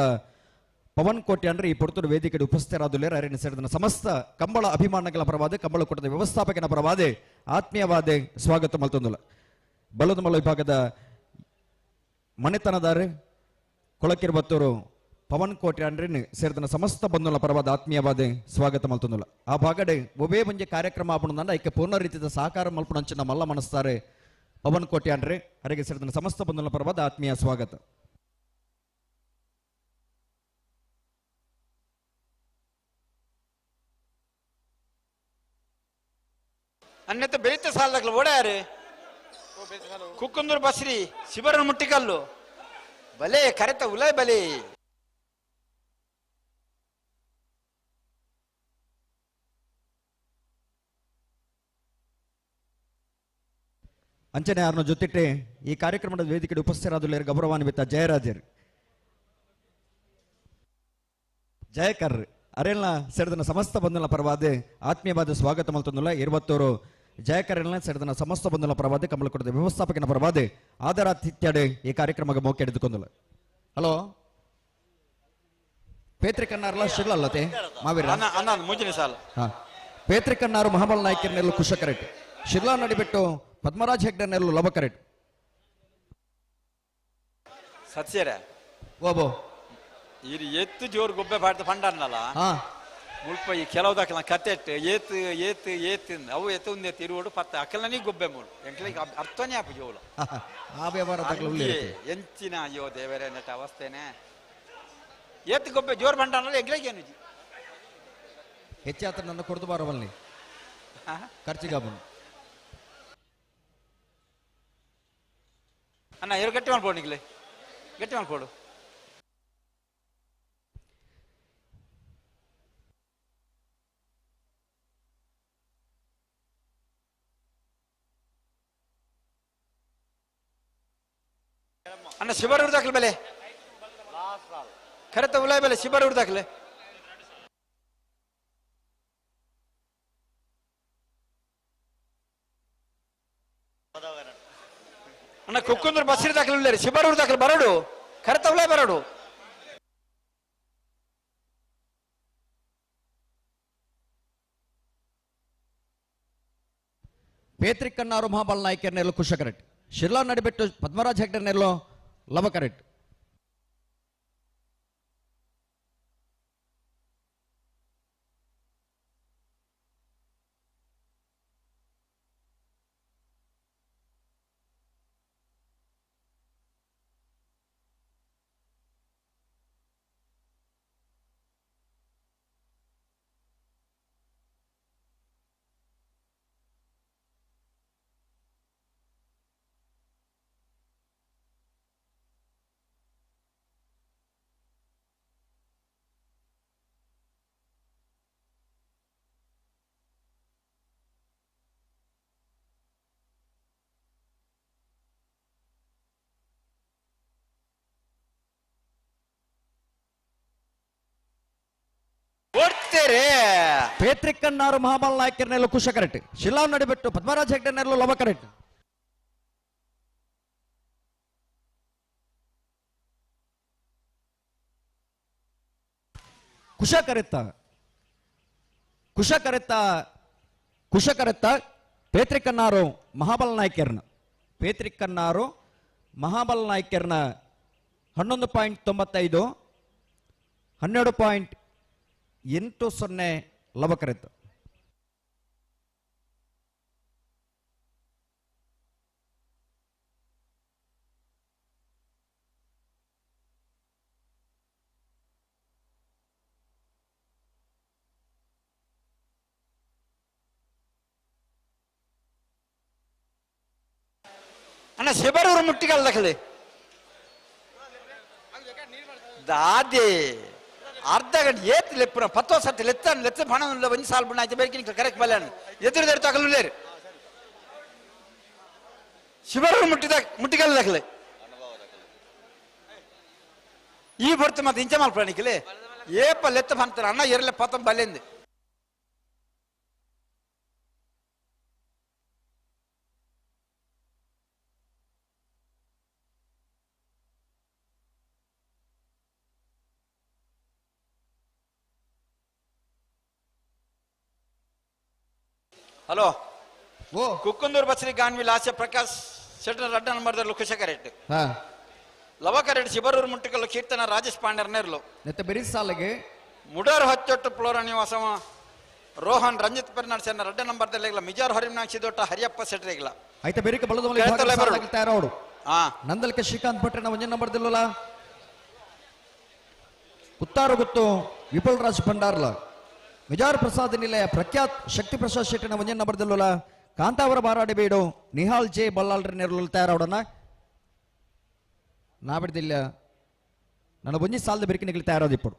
ಪವನ್ ಕೋಟ್ಯಾನ್ರಿ ಈ ಪುರ್ತೂರು ವೇದಿಕೆಡೆ ಉಪಸ್ಥಿತರಾದುಲ್ಲೇರು ಅರಿನ ಸೇರಿದ ಸಮಸ್ತ ಕಂಬಳ ಅಭಿಮಾನಗಳ ಪರವಾದ ಕಂಬಳಕೋಟದ ವ್ಯವಸ್ಥಾಪಕನ ಪರವಾದ ಆತ್ಮೀಯವಾದ ಸ್ವಾಗತ ಮಲ್ತೊಂದುಲ್ಲ. ಬಲದಮಲ ವಿಭಾಗದ ಮನೆತನದಾರೆ ಕೊಳಕಿರ್ಬತ್ತೂರು ಪವನ್ ಕೋಟ್ಯಾನ್ರಿನ್ ಸೇರಿದ ಸಮಸ್ತ ಬಂಧುಗಳ ಪರವಾದ ಆತ್ಮೀಯವಾದ ಸ್ವಾಗತ ಮಲ್ತೊಂದುಲ್ಲ. ಆ ಭಾಗಡೆ ಒಬ್ಬೇ ಒಂಜಿ ಕಾರ್ಯಕ್ರಮ ಆಪಣಂದ ಐಕೆ ಪೂರ್ಣ ರೀತಿಯ ಸಹಕಾರ ಮಲ್ಪುಣಂಚಿನ ಮಲ್ಲ ಮನಸ್ತಾರೆ ಪವನ್ ಕೋಟ್ಯಾನ್ರಿ ಅರಿಗೆ ಸೇರಿದ ಸಮಸ್ತ ಬಂಧುಗಳ ಪರವಾದ ಆತ್ಮೀಯ ಸ್ವಾಗತ. ಅನ್ಯತೆ ಬೆಳಿತ ಸಾಲದಾಗಲು ಓಡಾರು ಕುಕ್ಕುಂದೂರು ಬಸ್ರಿ ಶಿಬರನ ಮುಟ್ಟಿಕಲ್ಲು ಬಲೆ ಕರೆತ ಉಲೈ ಬಲೆ ಅಂಚನೆ ಯಾರನ್ನ ಜೊತೆಟೆ ಈ ಕಾರ್ಯಕ್ರಮದ ವೇದಿಕೆ ಉಪಸ್ಥಿತರಾದುಲ್ಲೇರು ಗೌರವಾನ್ವಿತ ಜಯರಾಜರ್ ಜಯಕರ್ ಅರೆಲ್ಲ ಸೇರಿದನ ಸಮಸ್ತ ಬಂಧುಗಳ ಪರವಾದ ಆತ್ಮೀಯವಾದ ಸ್ವಾಗತ ಮಲ್ತೊಂದುಲ್ಲ. 21 ಜಯಕರೆಲ್ಲ ಸೇರಿದನ ಸಮಸ್ತ ಬಂಧುಗಳ ಪರವಾದ ಕಮಲಕೊಟ್ಟದ ವ್ಯವಸ್ಥಾಪಕನ ಪರವಾದ ಆದರಾತಿಥ್ಯಡೆ ಈ ಕಾರ್ಯಕ್ರಮಕ್ಕೆ ಮೋಕೆ ಹಿಡಿದುಕೊಂದುಲ್ಲ. ಹಲೋ ಪೇತ್ರಿಕನ್ನಾರ್ಲ ಶಿರ್ಲಲ್ಲತೆ ಮಾವೀರ ಹಾ ಪೇತ್ರಿಕನ್ನಾರು ಮಹಾಬಲ ನಾಯ್ಕರ್ನೆಲ್ಲ ಕುಶಕರೆಟ್ ಶಿರ್ಲಾ ನಡಿಬಿಟ್ಟು ಪದ್ಮರಾಜ್ ಹೆಗ್ಡೆನೆಲ್ಲ ಲವಕರೆಟ್ ಸತ್ಯರ ಓಬೋ ಇರು ಎತ್ತು ಜೋರು ಗೊಬ್ಬೆ ಪಾಡ್ದು ಪಂಡನ್ನಲ್ಲ ಮುಲ್ಪ ಈ ಕೆಲವು ದಾಖಲ ಕತೆ ಏತ್ ಏತ್ ಏತ್ ಅವು ಎತ್ತು ಒಂದೇ ತಿರುವೋಡು ಪತ್ತ ಅಕಲನಿ ಗೊಬ್ಬೆ ಮೂಲು ಎಂಕ್ಲಿಗೆ ಅರ್ಥನೇ ಆಪು ಜೋಲು ಆ ವ್ಯವಹಾರ ಎಂಚಿನ ಅಯ್ಯೋ ದೇವರೇ ನೆಟ್ಟ ಅವಸ್ಥೆನೆ ಏತ್ ಗೊಬ್ಬೆ ಜೋರು ಬಂಡಾನಲ್ಲ ಎಂಕ್ಲಿಗೆ ಏನು ಹೆಚ್ಚಾತ್ರ ನನ್ನ ಕೊಡ್ದು ಬಾರವಲ್ಲಿ ಖರ್ಚಿಗಾಬನು ಅಣ್ಣ ಇರು ಗಟ್ಟಿ ಮಾಡ್ಬೋದು ನಿಗ್ಲೆ ಗಟ್ಟಿ ಮಾಡ್ಕೊಡು. ಅಣ್ಣ ಶಿಬರ್ ದಾಖಲೆ ಬೆಲೆ ಖರೆ ಉಲಾಯ್ ಬೆಲೆ ಶಿಬರ್ ದಾಖಲೆ ಅಣ್ಣ ಕುಕ್ಕುಂದ್ರ ಬಸ್ಸಿರ ದಾಖಲೆ ಉಳ್ಳೇರಿ ಶಿಬರ್ ದಾಖಲೆ ಬರಡು ಖರೆ ಉಲಾಯ್ ಬರಡು. ಪೇತ್ರಿಕನ್ನಾರು ಮಹಾಬಲ್ ನಾಯ್ಕರ್ ನೆರಳು ಕುಶಕರೆಟ್ ಶಿರ್ಲಾ ನಡಿಬೆಟ್ಟು ಪದ್ಮರಾಜ್ ಹೆಗ್ಡೆ ನೆರಳು ಲವಕರೆಟ್. ಪೇತ್ರಿಕನ್ನಾರು ಮಹಾಬಲ್ ನಾಯ್ಕರ್ ನೆರಳು ಕುಶಕರೆಟ್ ಶಿಲಾ ನಡಿಬೆಟ್ಟು ಪದ್ಮರಾಜ್ ಹೆಗ್ಡೆ ನೆರಳು ಲವಕರೆಟ್. ಕುಶಕರೆತ್ತ ಕುಶಕರೆತ್ತ ಕುಶಕರೆತ್ತ ಪೇತ್ರಿಕನ್ನಾರು ಮಹಾಬಲ್ ನಾಯ್ಕರ್ನ ಪೇತ್ರಿಕನ್ನಾರು ಮಹಾಬಲ್ ನಾಯ್ಕರ್ನ 11.95 12.80 ಲವಕರೆತ್ತ. ಅಣ್ಣ ಶಿಬರೂರು ಮುಟ್ಟಿಗಲ್ ದಖಲೆ ದಾದೆ ಅರ್ಧ ಗಂಟೆ ಏತ್ ಲೆಪ್ಪುನ ಪತ್ತೋ ಸತ್ತು ಲೆತ್ತ ಲೆತ್ತ ಪಣ ಒಂಜಿ ಸಾಲ್ ಬುಣ್ಣ ಆಯ್ತು ಬೇಕಿನ ಕರೆಕ್ಟ್ ಬಲ್ಯಾನ ಎದುರು ಎದುರು ತಗಲುಲೇರು ಶಿಬರೂರು ಮುಟ್ಟಿದ ಮುಟ್ಟಿಗಲ್ ದಖಲೆ ಈ ಬರ್ತು ಮತ್ತೆ ಇಂಚ ಮಲ್ಪಣಿಕಲೆ ಏಪ ಲೆತ್ತ ಪಂತಾರೆ ಅಣ್ಣ ಎರಲೆ ಪತ್ತ ಬಲ್ಲೆಂದು. ಹಲೋ ಓ ಕುಕ್ಕಂದೂರು ಬಸ್ರಿ ಗಾನ್ವಿ ಲಾಸ್ಯ ಪ್ರಕಾಶ್ ಶೆಟ್ಟರ್ ರಡ್ಡ ನಂಬರ್ದಲ್ಲೂ ಕುಶಕರೆಟ್ ಲವಕರೆಡ್ ಶಿಬರೂರು ಮುಟ್ಟುಕಲ್ಲು ಕೀರ್ತನ ರಾಜೇಶ್ ಪಾಂಡರ್ ನೆರ್ಲು ನೆತ್ತ ಬೆರಿ ಸಾಲಿಗೆ ಮುಡಾರ್ ಹಚ್ಚೊಟ್ಟು ಫ್ಲೋರ ನಿವಾಸವ ರೋಹನ್ ರಂಜಿತ್ ಪೆರ್ನಾಡ್ ಸೆನ್ನ ರಡ್ಡ ನಂಬರ್ದಲ್ಲಿಲ್ಲ ಮಿಜಾರ್ ಹರಿಮ್ನಾಕ್ಷಿ ದೊಟ್ಟ ಹರಿಯಪ್ಪ ಶೆಟ್ಟರಿಗಿಲ್ಲ ಐತ ಬೆರಿಕ ಬಲದ ಕೇಳ್ತಲ್ಲ ಬರಡು. ತಯಾರವಡು ಹಾ ನಂದಲ್ಕೆ ಶ್ರೀಕಾಂತ್ ಭಟ್ರನ ಒಂಜೆ ನಂಬರ್ದಿಲ್ಲಲ್ಲ ಕುತ್ತಾರು ಗುತ್ತು ವಿಪುಲ್ ರಾಜ್ ಭಂಡಾರ್ಲ ಮಿಜಾರ್ ಪ್ರಸಾದ್ ನಿಲಯ ಪ್ರಖ್ಯಾತ್ ಶಕ್ತಿ ಪ್ರಸಾದ್ ಶೆಟ್ಟಿನ ಒಂಜೆ ನಂಬರ್ದಿಲ್ಲಲ್ಲ ಕಾಂತಾವರ ಬಾರಾಡಿ ಬೇಡು ನಿಹಾಲ್ ಜೆ ಬಲ್ಲಾಳ್ರ ನೆರಳು ತಯಾರವಡನ ನಾ ಬಿಡ್ದಿಲ್ಲ ನನ್ನ ಒಂಜಿ ಸಾಲದ ಬೆರಿಕಿನಿಗಳು ತಯಾರಾದಿಪ್ಪಡು.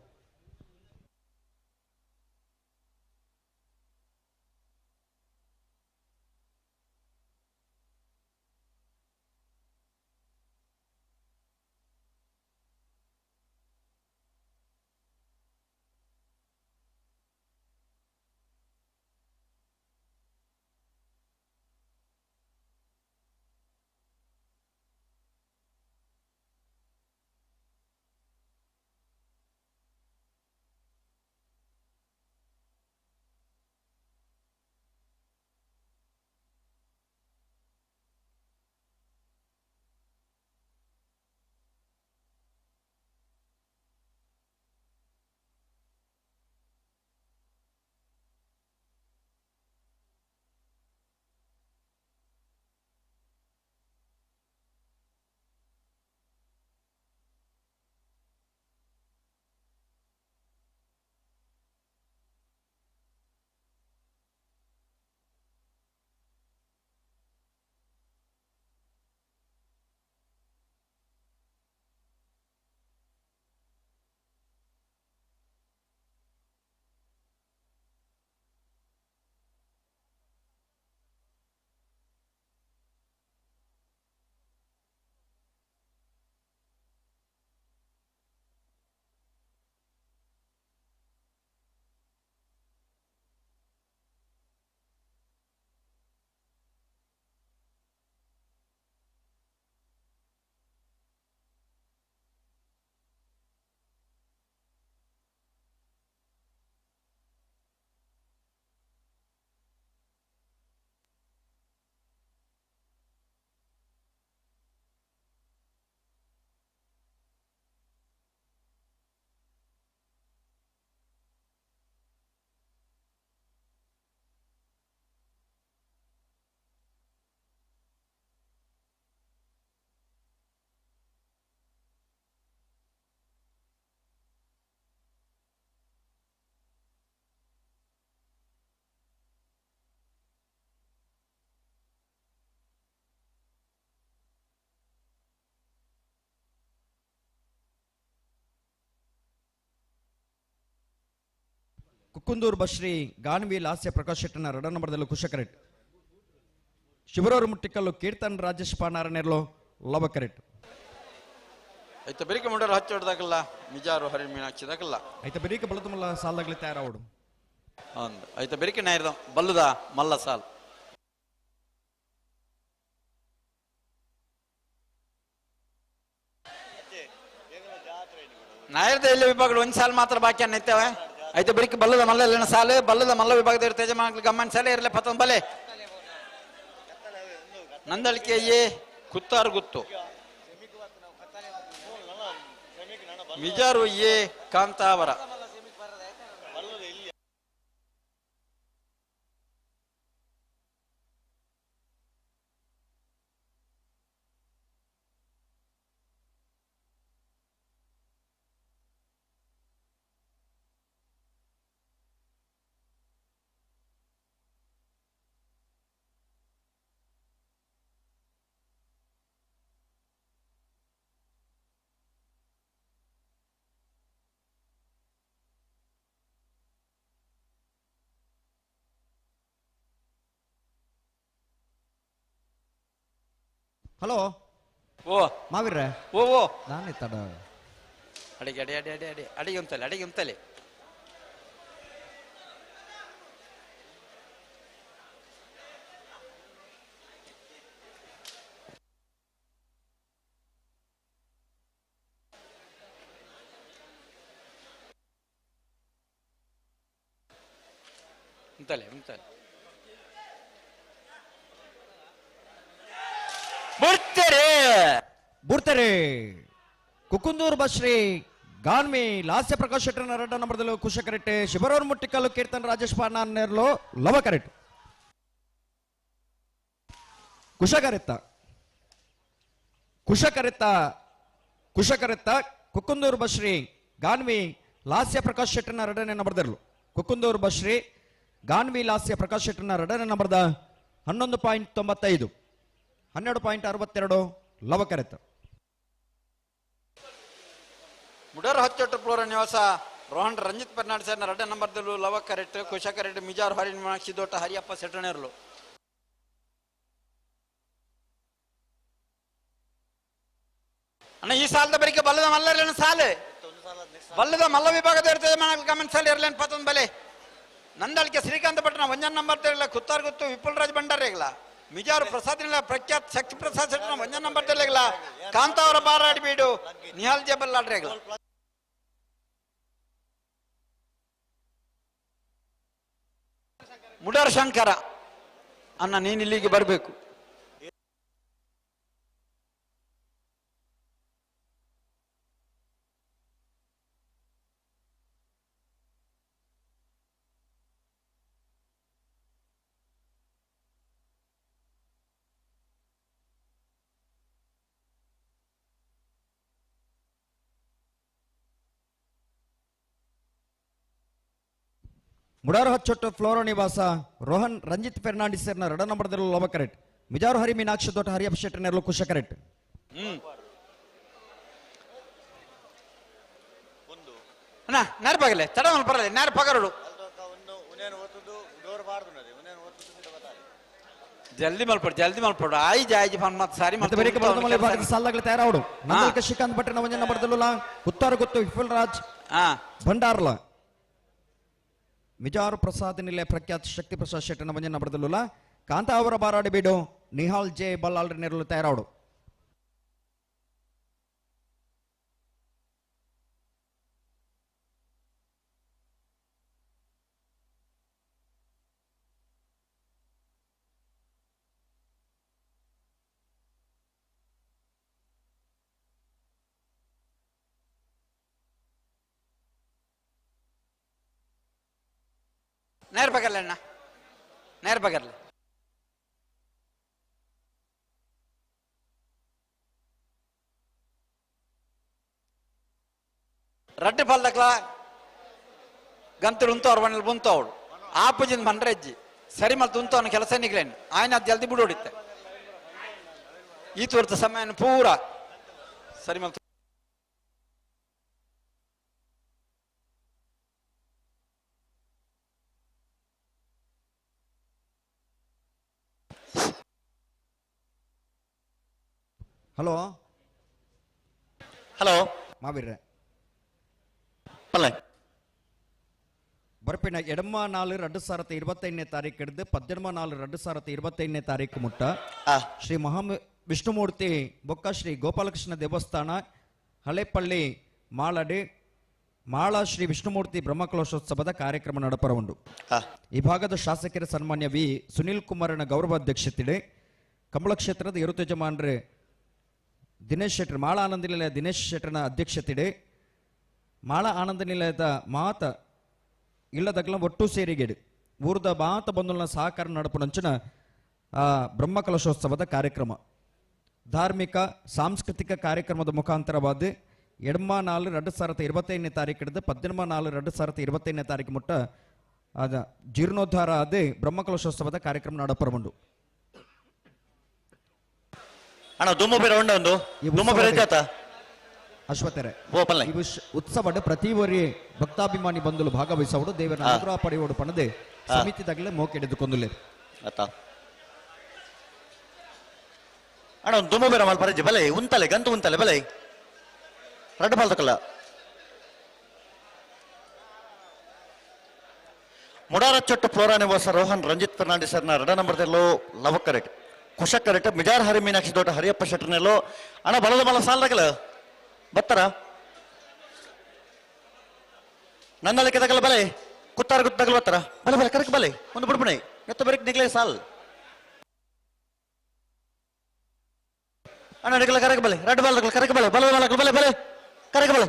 ಕುಕ್ಕುಂದೂರು ಬಶ್ರೀ ಗಾನ್ವಿ ಲಾಸ್ಯ ಪ್ರಕಾಶ್ ಶೆಟ್ಟನ ರಡ ನಂಬರ್ದಲ್ಲೂ ಕುಶಕರೆಟ್ ಶಿವರೂರು ಮುಟ್ಟಿಕಲ್ಲು ಕೀರ್ತನ್ ರಾಜೇಶ್ ಪಾನಾರನೆರ್ಲು ಲವ ಕರೆಟ್ ಐತ ಬೆರಿಕೆ ಮುಂಡರು ಹಚ್ಚೋಡ್ದಾಗಲ್ಲ ಮಿಜಾರು ಹರಿ ಮೀನಾಕ್ಷಿ ದಾಕಲ್ಲ ಐತ ಬೆರಿಕೆ ಬಲದ ಮಲ್ಲ ಸಾಲ್ದಾಗಲಿ ತಯಾರಾವಡು ಒಂದು ಐತ ಬೆರಿಕೆ ನಾಯಿರ್ದ ಬಲ್ಲದ ಮಲ್ಲ ಸಾಲ್ ನಾಯರ್ದ ಇಲ್ಲಿ ವಿಭಾಗಗಳು ಒಂದ್ ಸಾಲ್ ಮಾತ್ರ ಬಾಕಿ ಅನ್ನೈತೇವೆ ಐತೆ ಬೆರಿಕೆ ಬಲ್ಲದ ಮಲ್ಲ ಇಲ್ಲ ಸಾಲು ಬಲ್ಲದ ಮಲ್ಲ ವಿಭಾಗದ ತೇಜ ಗಮ್ಮನ್ ಸಾಲೆ ಇರಲಿ ಪತ್ತೊಂದು ಬಲೆ ನಂದಳಿಕೆ ಎ ಕುತ್ತಾರು ಗುತ್ತು ಮಿಜಾರು ಎ ಕಾಂತಾವರ ಹಲೋ ಓ ಮಾವಿರ್ರೆ ಓ ಓ ನಾನೇ ತಡ ಅಡಿಗೆ ಅಡಿ ಅಡಿ ಅಡಿ ಅಡಿ ಅಡಿಗೆ ಉಂತಲೆ ಅಡಿಗೆ ಉಂತಲೆ ಉಂತಲೆ ಉಂತಲೆ ಬಿಡ್ತಾರೆ ಬುಡ್ತಾರೆ ಕುಕ್ಕುಂದೂರು ಬಶ್ರೀ ಗಾನ್ವಿ ಲಾಸ್ಯ ಪ್ರಕಾಶ್ ಶೆಟ್ಟರ್ನ ರಡ್ಡ ನಂಬರ್ದಲ್ಲೂ ಕುಶ ಕರೆಟ್ಟೆ ಶಿಬರೂರು ಮುಟ್ಟಿಕಲ್ಲು ಕೀರ್ತನ್ ರಾಜೇಶ್ ಪಾನಾರ್ನೆರ್ಲು ಲವ ಕರೆಟ್ ಕುಶ ಕರೆತ್ತ ಕುಶ ಕರೆತ್ತ ಕುಶ ಕರೆತ್ತ ಕುಕ್ಕುಂದೂರು ಬಶ್ರೀ ಗಾನ್ವಿ ಲಾಸ್ಯ ಪ್ರಕಾಶ್ ಶೆಟ್ಟರ್ನ ರಡನೆ ನಂಬರ್ದರ್ಲು ಕುಕ್ಕುಂದೂರು ಬಶ್ರೀ ಗಾನ್ವಿ ಲಾಸ್ಯ ಪ್ರಕಾಶ್ ಶೆಟ್ಟರ್ನ ರಡನೆ ನಂಬರ್ದ 11.95 12.62 ಲವ ಕರೆತ ಮುಡರ್ ಹಚ್ಚೊಟ್ಟು ಪ್ಲೋರ ನಿವಾಸ ರೋಹನ್ ರಂಜಿತ್ ಪರ್ನಾಡ್ ಸರ್ ರಡ್ಡ ನಂಬರ್ದಲ್ಲೂ ಲವ ಕರೆಕ್ಟ್ ಕುಶ ಕರೆಕ್ಟ್ ಮಿಜಾರ್ ಹರಿನ್ ಮೀನಾಕ್ಷಿ ದೋಟ ಹರಿಯಪ್ಪ ಸೆಟಣರ್ಲು ಅಣ್ಣ ಈ ಸಾಲದ ಬರಿಕೆ ಬಲ್ಲದ ಮಲ್ಲರ್ಲೇನು ಸಾಲು ಬಲ್ಲದ ಮಲ್ಲ ವಿಭಾಗದ ಇರ್ತದೆ ಕಮೆಂಟ್ ಸಾಲ ಇರ್ಲೇನು ಪತ್ತೊಂದು ಬಲೆ ನಂದಳಿಕೆ ಶ್ರೀಕಾಂತ ಪಟ್ಟಣ ಒಂಜನ್ ನಂಬರ್ ತೆರಲಿಲ್ಲ ಕುತ್ತಾರ್ ಗೊತ್ತು ವಿಪುಲ್ ರಾಜ್ ಭಂಡಾರಿಗಳ ಮಿಜಾರು ಪ್ರಸಾದ್ ಇಲ್ಲ ಪ್ರಖ್ಯಾತ್ ಶಕ್ತಿ ಪ್ರಸಾದ್ ಶೆಟ್ಟನ ಒಂಜನ್ ನಂಬರ್ ತೆರಲಿಲ್ಲ ಕಾಂತಾವರ ಬಾರಾಡಿ ಬೀಡು ನಿಹಾಲ್ ಜಬಲ್ ಆಡ್ರೆಗಳ ಮುಡಾರ್ ಶಂಕರ ಅಣ್ಣ ನೀನು ಇಲ್ಲಿಗೆ ಬರಬೇಕು. ಮುಡಾರು ಹಚ್ಚೊಟ್ಟು ಫ್ಲೋರೋ ನಿವಾಸ ರೋಹನ್ ರಂಜಿತ್ ಫೆರ್ನಾಂಡಿಸ್ ರಡ ನಂಬರ್ದಲ್ಲೂ ಲವ ಕರೆಕ್ಟ್ ಮಿಜಾರು ಹರಿ ಮೀನಾಕ್ಷಿ ದೊಡ್ಡ ಹರಿಯಪ್ಪ ಶೆಟ್ಟರ್ನೆರ್ಲು ಕುಶ ಕರೆಕ್ಟ್. ಅಣ್ಣ ನೇರ ಪಗಲೆ ತಡ ಪರಲ್ಲ ನೇರ ಪಗರಡು ಜಲ್ದಿ ಮಲ್ಪಡು ಜಲ್ದಿ ಮಲ್ಪಡು ಆಯ್ಜ್ ಆಯ್ಜ್ ಫನ್ ಮತ್ತೆ ಸಾರಿ ಮತ್ತೆ ಬರೀಕೆ ಬರದ ಮಲೆ ಭಾಗದ ಸಾಲಾಗಲಿ ತಯಾರಾವಡು ನಂದಲ್ಕ ಶ್ರೀಕಾಂತ್ ಭಟ್ರನ ಒಂಜನ ನಂಬರ್ದಲ್ಲೂ ಉತ್ತರ ಗೊತ್ತು ವಿಪುಲ್ ರಾಜ್ ಭಂಡಾರ್ಲ ಮಿಜಾರು ಪ್ರಸಾದ್ ನಿಲೆ ಪ್ರಖ್ಯಾತ್ ಶಕ್ತಿ ಪ್ರಸಾದ್ ಶೆಟ್ಟನ ಒಂಜನ ನಂಬರ್ದಲ್ಲೂ ಕಾಂತ ಅವರ ಬಾರಾಡಿ ಬೀಡು ನಿಹಾಲ್ ಜೆ ಬಲ್ಲಾಲ್ ನೆರಳು ತಯಾರಾವಡು. ನೇರ ಪಗರ್ಲೆ ಅಣ್ಣ ನೇರ ಪಗರ್ಲೆ ರಡ್ಡೆ ಪಾಲ್ದಕ್ಲ ಗಂತರು ಉಂತವ್ರು ಮನೇಲಿ ಬುಂತವಳು ಆಪುಜಿನ ಬಂಡ್ರೆಜ್ಜಿ ಸರಿ ಮಲ್ತು ಉಂತವನ ಕೆಲಸ ನಿಗ್ಲೇನು ಆಯ್ನ ಅದು ಜಲ್ದಿ ಬಿಡೋಡಿತ್ತೆ ಈ ತೋರ್ತ ಸಮಯ ಪೂರ ಸರಿ ಮಲ್ತು ಹಲೋ ಹಲೋ ಮಾವೀರ್ರೆ ಪಲ್ಲೆ ಬರ್ಪಿನ ಎಡಮ ನಾಲು 2025ನೇ ತಾರೀಕು ಹಿಡಿದು 18 4 2025ನೇ ತಾರೀಕು ಮುಟ್ಟ ಶ್ರೀ ಮಹಾ ವಿಷ್ಣುಮೂರ್ತಿ ಬೊಕ್ಕ ಶ್ರೀ ಗೋಪಾಲಕೃಷ್ಣ ದೇವಸ್ಥಾನ ಹಳೆಪಳ್ಳಿ ಮಾಳಡಿ ಮಾಳ ಶ್ರೀ ವಿಷ್ಣುಮೂರ್ತಿ ಬ್ರಹ್ಮಕಲಶೋತ್ಸವದ ಕಾರ್ಯಕ್ರಮ ನಡಪರ ಉಂಡು. ಈ ಭಾಗದ ಶಾಸಕರ ಸನ್ಮಾನ್ಯ ವಿ ಸುನಿಲ್ ಕುಮಾರನ ಗೌರವಾಧ್ಯಕ್ಷತೆಡೆ ಕಂಬಳ ಕ್ಷೇತ್ರದ ಯಜಮಾನ್ರೆ ದಿನೇಶ್ ಶೆಟ್ಟರ್ ಮಾಳ ಆನಂದ ನಿಲಯ ದಿನೇಶ್ ಶೆಟ್ಟರ್ನ ಅಧ್ಯಕ್ಷತೆಡೆ ಮಾಳ ಆನಂದ ನಿಲಯದ ಮಾತ ಇಲ್ಲದಗ್ಲ ಒಟ್ಟು ಸೇರಿಗೆಡು ಊರದ ಮಾತ ಬಂಧುಲ ಸಹಕಾರ ನಡಪುನಂಚಿನ ಬ್ರಹ್ಮಕಲಶೋತ್ಸವದ ಕಾರ್ಯಕ್ರಮ ಧಾರ್ಮಿಕ ಸಾಂಸ್ಕೃತಿಕ ಕಾರ್ಯಕ್ರಮದ ಮುಖಾಂತರವಾದ 8 4 2025ನೇ ತಾರೀಕು ಹಿಡಿದು 18 4 2025ನೇ ತಾರೀಕು ಮುಟ್ಟ ಅದ ಜೀರ್ಣೋದ್ಧಾರ ಅದೇ ಬ್ರಹ್ಮಕಲಶೋತ್ಸವದ ಕಾರ್ಯಕ್ರಮ ನಡಪರಮುಂಡು. ಅಣ್ಣ ದುಮ್ಮು ಬೇರೆ ಉಂಡ ಒಂದು ದುಮ್ಮು ಬೇರೆ ಜಾತ ಅಶ್ವತೆರೆ ಉತ್ಸವಡ್ ಪ್ರತಿ ವರಿ ಭಕ್ತಾಭಿಮಾನಿ ಬಂಧುಲು ಭಾಗವಹಿಸೋಡು ದೇವರ ಅನುಗ್ರಹ ಪಡೆಯೋಡು ಪಣದೆ ಸಮಿತಿದಾಗಲೇ ಮೋಕೆಡೆದುಕೊಂದುಲೇ ಅತ್ತ ಅಣ್ಣ ಒಂದು ದುಮ್ಮು ಬೇರೆ ಮಲ್ಪರಜ್ಜಿ ಬಲೆ ಉಂತಲೆ ಗಂತು ಉಂತಲೆ ಬಲೆ ರಡ್ಡು ಬಾಲ್ತಕಲ್ಲ ಮುಡಾರ ಚೊಟ್ಟು ಫ್ಲೋರಾ ನಿವಾಸ ರೋಹನ್ ರಂಜಿತ್ ಫರ್ನಾಂಡಿಸ್ ಸರ್ನ ರಡ ನಂಬರ್ದಲ್ಲೋ ಲವ ಕರೆಕ್ಟ್ ಕುಶ ಕರೆಕ್ಟ್ ಮಿಜಾರ್ ಹರಿ ಮೀನಾಕ್ಷಿ ದೊಡ್ಡ ಹರಿಯಪ್ಪ ಶೆಟ್ಟರ್ನೆಲ್ಲೋ ಅಣ್ಣ ಬಲದ ಬಲ ಸಾಲದಾಗಲ ಬತ್ತಾರ ನನ್ನ ಲೆಕ್ಕದಾಗಲ್ಲ ಬಲೆ ಕುತ್ತಾರ ಗುತ್ತಾಗಲ ಬತ್ತಾರ ಬಲೆ ಬಲೆ ಕರೆಕ್ಟ್ ಬಲೆ ಒಂದು ಬಿಡ್ಬಿಣೆ ಎತ್ತ ಬರೀಕ್ ನಿಗ್ಲೇ ಸಾಲ್ ಅಣ್ಣ ನಿಗಲ ಕರೆಕ್ ಬಲೆ ರಡ್ಡು ಬಾಲ್ದಾಗಲ ಕರೆಕ್ ಬಲೆ ಬಲ ಬಲ ಬಲೆ ಬಲೆ ಕರೆಕ್ ಬಲೆ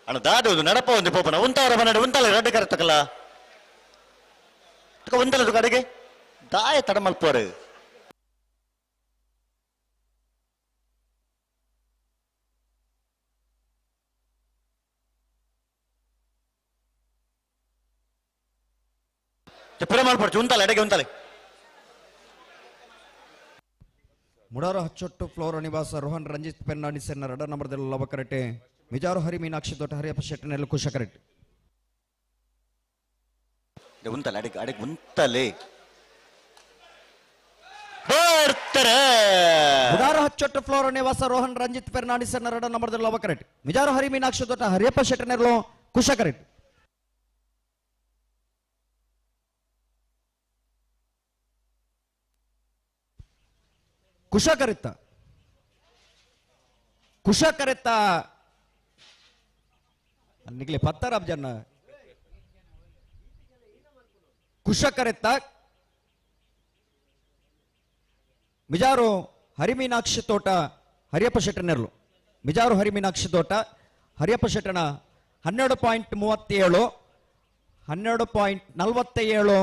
ಅಣ್ಣ ದಾದು ನಡಪ ಒಂದು ಪೋಪನ ಉಂತಾರ ಬನ್ನಡ ಉಂತಾಲ ರಡ್ಡು ಕರೆತಕಲ್ಲ ತುಕ ಉಂತಲ ತುಕ ಅಡಿಗೆ ದಾಯ ತಡ ಮಲ್ಪೋರು ಪುರ ಮಲ್ಪಡ್ಚು ಉಂತಾಲೆ ಅಡಿಗೆ ಉಂತಾಲೆ ಮುಡಾರ ಹಚ್ಚೊಟ್ಟು ಫ್ಲೋರ ನಿವಾಸ ರೋಹನ್ ರಂಜಿತ್ ಫೆರ್ನಾಂಡಿಸ್ ರಡ ನಂಬರ್ದಲ್ಲಿ ಲವ ಕರೆಟೆ ಮಿಜಾರು ಹರಿ ಮೀನಾಕ್ಷಿ ದೊಡ್ಡ ಹರಿಯಪ್ಪ ಶೆಟ್ಟನೆಲ್ಲ ಕುಶ ಕರೆಕ್ಟ್ ಉಂತಲೆ ಅಡಿಗೆ ಅಡಿಗೆ ಉಂತಲೆ ಬರ್ತಾರೆ ಮುಡಾರ ಹಚ್ಚೊಟ್ಟು ಫ್ಲೋರ ನಿವಾಸ ರೋಹನ್ ರಂಜಿತ್ ಫೆರ್ನಾಂಡಿಸ್ ರಡ ನಂಬರ್ದಲ್ಲಿ ಲವ ಕರೆಕ್ಟ್ ಮಿಜಾರು ಹರಿ ಮೀನಾಕ್ಷಿ ದೊಡ್ಡ ಹರಿಯಪ್ಪ ಶೆಟ್ಟನೆಲ್ಲ ಕುಶ ಕರೆಕ್ಟ್ ಕುಶ ಕರೆತ್ತ ಕುಶ ಕರೆತ್ತ ನಿಗ್ಲೆ ಪತ್ತಾರ ಜನ ಕುಶ ಕರೆತ್ತ ಮಿಜಾರು ಹರಿಮೀನಾಕ್ಷಿ ತೋಟ ಹರಿಯಪ್ಪ ಶೆಟ್ಟನೆರ್ಲು ಮಿಜಾರು ಹರಿಮೀನಾಕ್ಷಿ ತೋಟ ಹರಿಯಪ್ಪ ಶೆಟ್ಟನ 12.37 12.47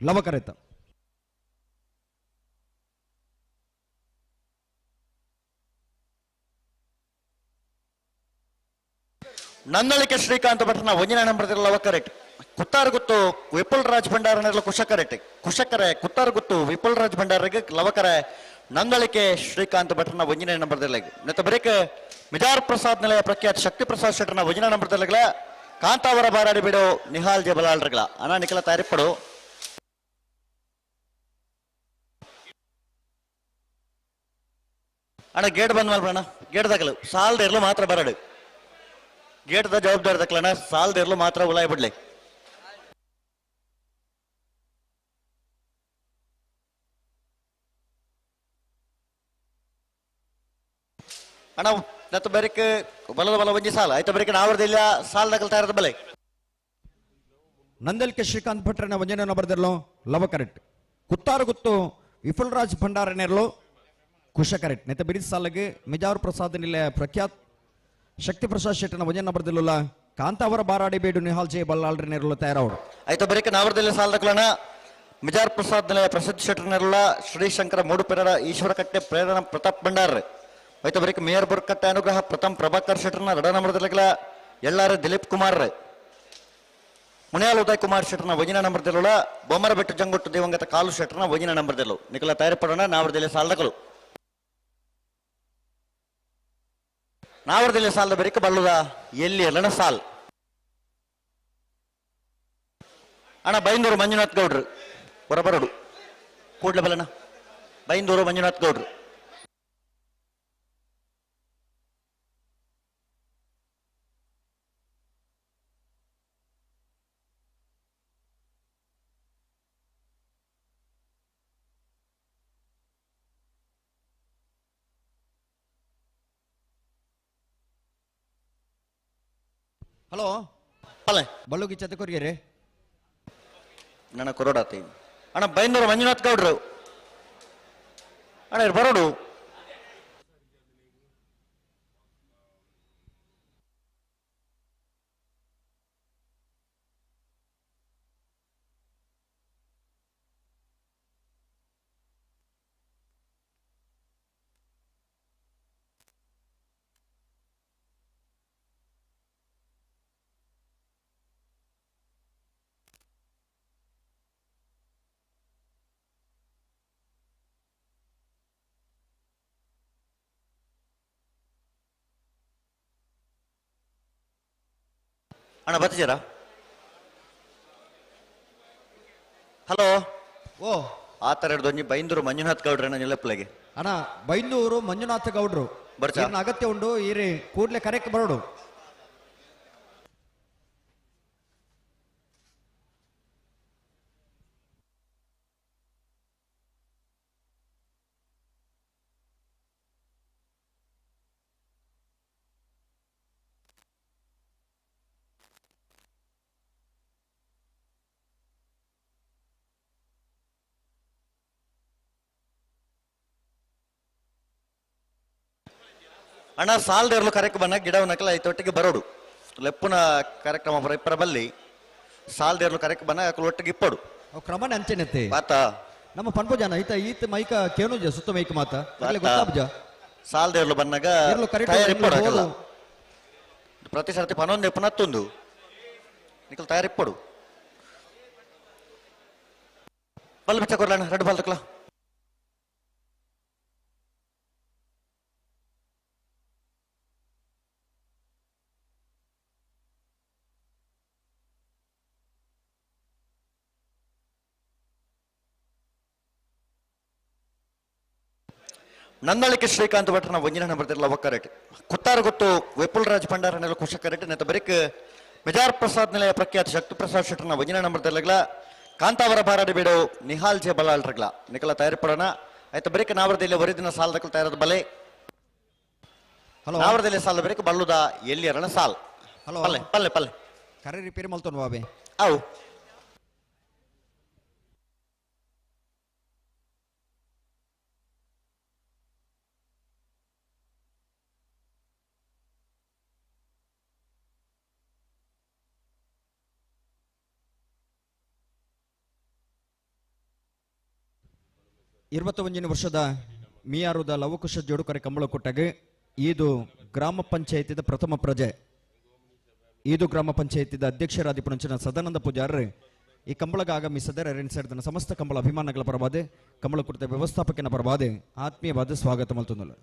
ಲವಕರೆತ. ನಂದಳಿಕೆ ಶ್ರೀಕಾಂತ ಭಟ್ನ ಒಂದಿನ ನಂಬರ್ ಲವ ಕರೆಕ್ಟ್ ಕುತ್ತಾರಗುತ್ತು ವಿಪುಲ್ ರಾಜ್ ಭಂಡಾರನೆಲ್ಲ ಕುಶ ಕರೆಕ್ಟ್ ಕುಶಕರೆ ಕುತ್ತಾರಗುತ್ತು ವಿಪುಲ್ ರಾಜ್ ಭಂಡಾರಿಗೆ ಲವಕರೆ ನಂದಳಿಕೆ ಶ್ರೀಕಾಂತ ಭಟ್ನ ಒಂದಿನ ನಂಬರ್ ನೆತ್ತ ಬರೇಕ ಮಿಜಾರ್ ಪ್ರಸಾದ್ ನಿಲಯ ಪ್ರಖ್ಯಾತ ಶಕ್ತಿ ಪ್ರಸಾದ್ ಶೆಟ್ಟರ್ನ ಒಂದಿನ ನಂಬರ್ ಕಾಂತಾವರ ಬಾರಾಡಿ ಬಿಡು ನಿಹಾಲ್ ಜಬಲಾಲ್ರಗಳ ಅಣ್ಣ ನಿಖಲ ತಾರಿಪಡು ಅಣ್ಣ ಗೇಟ್ ಬಂದ್ ಮಲ್ಪಣ ಗೇಟ್ ದಾಖಲು ಸಾಲದ ಇರಲು ಮಾತ್ರ ಬರಡು ಗೇಟ್ದ ಜವಾಬ್ದಾರಿ ದಕ್ಕಲಣ್ಣ ಸಾಲದ ಇರಲು ಮಾತ್ರ ಉಲಾಯ್ ಬಿಡ್ಲಿ ಅಣ್ಣ ನತ್ತ ಬೇರೆಕ್ ಬಲದ ಬಲ ಒಂಜಿ ಸಾಲ ಆಯ್ತು ಬೇರೆಕ್ ನಾವರ್ದಿಲ್ಲ ಸಾಲ ದಕ್ಕಲ್ ತಯಾರದ ಬಲೆ ನಂದಲ್ಕೆ ಶ್ರೀಕಾಂತ್ ಭಟ್ರನ ವಂಜನ ಬರ್ದಿರಲು ಲವ ಕರೆಕ್ಟ್ ಕುತ್ತಾರಗುತ್ತು ವಿಫುಲ್ರಾಜ್ ಭಂಡಾರ ನೆರಳು ಕುಶಕರೆಟ್ ನೆತ್ತ ಬಿರಿದು ಸಾಲಗೆ ಮಿಜಾರ್ ಪ್ರಸಾದ್ ನಿಲೆ ಪ್ರಖ್ಯಾತ್ ಶಕ್ತಿ ಪ್ರಸಾದ್ ಶೆಟ್ಟನ ವಜನ ನಂಬರ್ದಿಲ್ಲ ಕಾಂತಾವರ ಬಾರಾಡಿ ಬೇಡು ನಿಹಾಲ್ ಜೆ ಬಲ್ಲಾಳ್ರ ನೆರಳು ತಯಾರವರು. ಆಯ್ತು ಬರೀಕ ನಾವರದಲ್ಲಿ ಸಾಲದಕ್ಲನ ಮಿಜಾರ್ ಪ್ರಸಾದ್ ನಿಲಯ ಪ್ರಸಿದ್ಧ ಶೆಟ್ಟರ್ನೆಲ್ಲ ಶ್ರೀಶಂಕರ ಮೂಡುಪೆರರ ಈಶ್ವರಕಟ್ಟೆ ಪ್ರೇರಣ ಪ್ರತಾಪ್ ಭಂಡಾರ್ ಆಯ್ತು ಬರೀಕ ಮೇಯರ್ ಬುರ್ಕಟ್ಟೆ ಅನುಗ್ರಹ ಪ್ರಥಮ್ ಪ್ರಭಾಕರ್ ಶೆಟ್ಟರ್ನ ರಡ ನಂಬರ್ದಿಲ್ಲ ಎಲ್ಲಾರ ದಿಲೀಪ್ ಕುಮಾರ್ ಮುನಿಯಾಲ್ ಉದಯ್ ಕುಮಾರ್ ಶೆಟ್ಟರ್ನ ವಜಿನ ನಂಬರ್ದಿಲ್ಲ ಬೊಮ್ಮರಬೆಟ್ಟು ಜಂಗುಟ್ಟು ದಿವಂಗತ ಕಾಲು ಶೆಟ್ಟರ್ನ ವಜಿನ ನಂಬರ್ದಿಲ್ಲ ನಿಖಲ ತಯಾರಿಪಡೋಣ ನಾವರದಲ್ಲಿ ಸಾಲದಕಲು ನಾವರದಲ್ಲಿ ಸಾಲದ ಬರೀಕ ಬಲ್ಲುದ ಎಲ್ಲಿ ಎಲ್ಲನ ಸಾಲ್ ಅಣ್ಣ ಬೈಂದೂರು ಮಂಜುನಾಥ್ ಗೌಡ್ರು ಹೊರಬರಡು ಕೂಡ್ಲೆ ಬಲ್ಲಣ್ಣ ಬೈಂದೂರು ಮಂಜುನಾಥ್ ಗೌಡ್ರು. ಹಲೋ ಪಲ್ಲೆ ಬಳ್ಳುಗಿ ಚತಕೊರಿಯರೇ ನನ್ನ ಕೊರೋಡಾತಿ ಅಣ್ಣ ಬೈಂದೂರು ಮಂಜುನಾಥ್ ಗೌಡ್ರು ಅಣ್ಣ ಬರೋಡು. ಅಣ್ಣ ಬರ್ತಿದ್ದೀರಾ? ಹಲೋ ಓ ಆ ಥರ ಹಿಡ್ದು ಒಂಜಿ ಬೈಂದೂರು ಮಂಜುನಾಥ್ ಗೌಡ್ರ ನಿಲ್ಲಪ್ಪಲೆಗೆ. ಅಣ್ಣ ಬೈಂದೂರು ಮಂಜುನಾಥ ಗೌಡ್ರು ಬರ್ಚಾ? ಅಗತ್ಯ ಉಂಟು ಈರಿ ಕೂಡ್ಲೆ ಕರೆಕ್ ಬರೋಡು. ಅಣ್ಣ ಸಾಲದೇರ್ಲು ಕಾರ್ಯಕ್ರಮ ಗಿಡವನಕಲ ಐತೊಟ್ಟಿಗೆ ಬರೋಡು ಲೆಪ್ಪುನ ಕಾರ್ಯಕ್ರಮ ಬರ ಇಪ್ಪರ ಬಲ್ಲಿ ಸಾಲದೇರ್ಲು ಕಾರ್ಯಕ್ರಮ ಅಕಲು ಒಟ್ಟಿಗೆ ಇಪ್ಪಡು ಕ್ರಮನ ಅಂಚೆನತ್ತೆ ಆತ ನಮ್ಮ ಪನ್ಪುಜಾನ ಐತ ಈತ ಮೈಕ ಕೇನುಜ ಸುತ್ತ ಮೈಕ ಮಾತ ಗೊತ್ತಾಬ್ಜ ಸಾಲದೇರ್ಲು ಬನ್ನಾಗ ತಯಾರಿಪ್ಪಡು ಅಕಲ್ಲ ಪ್ರತಿ ಸರ್ತಿ ಪನೊಂದು ಎಪ್ಪನತ್ತೊಂದು ನಿಕಲ್ ತಯಾರಿಪ್ಪಡು ಬಲ್ ಬಿಚ್ಚ ಕೊಡ್ಲಣ್ಣ ರೆಡ್ ಬಾಲ್ ತಕ್ಲ. ನಂದಳಿಕೆ ಶ್ರೀಕಾಂತ್ ಭಟ್ರನ ಒಂಜಿನ ನಂಬರ್ದಿರಲ್ಲ ಒಕ್ಕರೆಟ್ ಕುತ್ತಾರಗುತ್ತು ವಿಪುಲ್ರಾಜ್ ಭಂಡಾರ ಕುಶಕರೆಟ್ ನೆತ ಬರಿಕ್ ಮಿಜಾರ್ ಪ್ರಸಾದ್ ನಿಲಯ ಪ್ರಖ್ಯಾತ ಶಕ್ತಿ ಪ್ರಸಾದ್ ಶೆಟ್ಟರ್ನ ಒಂಜಿನ ನಂಬರ್ದಿರಲಗ್ಲ ಕಾಂತಾವರ ಬಾರಾಡಿ ಬೀಡು ನಿಹಾಲ್ ಜೆ ಬಲಾಲ್ರಗ್ಲ ನಿಕಲ ತಯಾರಿಪಡೋಣ ಆಯ್ತು ಬರಿಕ್ ನಾವರದಲ್ಲಿ ಒರಿದಿನ ಸಾಲದಕ್ಕಲು ತಯಾರದ ಬಲೆ. ಹಲೋ ನಾವರದಲ್ಲಿ ಸಾಲ ಬರಿಕ್ ಬಲ್ಲುದ ಎಲ್ಲಿ ಅರಣ ಸಾಲ್. ಹಲೋ ಪಲ್ಲೆ ಪಲ್ಲೆ ಪಲ್ಲೆ ಕರೆ ರಿಪೇರಿ ಮಲ್ತೋನ್ ಬಾಬೆ ಅವು 21 ವರ್ಷದ ಮಿಯಾರುದ ಲವಕುಶ ಜೋಡುಕರೆ ಕಂಬಳಕೊಟ್ಟಗೆ ಈದು ಗ್ರಾಮ ಪಂಚಾಯತಿದ ಪ್ರಥಮ ಪ್ರಜೆ. ಈದು ಗ್ರಾಮ ಪಂಚಾಯತಿದ ಅಧ್ಯಕ್ಷರಾದಿ ಪುಣಂಚಿನ ಸದಾನಂದ ಪೂಜಾರ್ರೆ ಈ ಕಂಬಳಗ ಆಗಮಿಸದರೆ ರೆನ್ಸೆಡ್ದನ ಸಮಸ್ತ ಕಂಬಳ ಅಭಿಮಾನಗಳ ಪರವಾದೆ ಕಂಬಳಕುರ್ತ ವ್ಯವಸ್ಥಾಪಕನ ಪರವಾದೆ ಆತ್ಮೀಯವಾದ ಸ್ವಾಗತ ಮಲ್ತೊಂದಲು.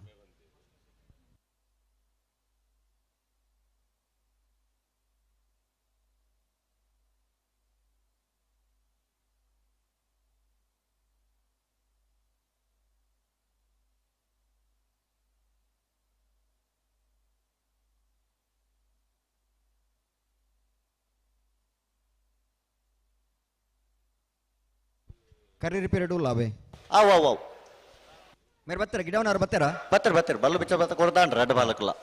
ಕರೆ ರಿಪೇರಿ ಲಾವೆ ಅವು ಅವು ಅವು ಮೇರೆ ಬರ್ತಾರ ಗಿಡವನಾರು ಬರ್ತಾರ ಬರ್ತಾರೆ ಬರ್ತಾರೆ ಬಲ್ಲು ಬಿಚ್ಚ ಬರ್ತ ಕೊಡ್ದಾನ್ರಿ ರಡ್ಡು ಬಾಲಕಲ್ಲ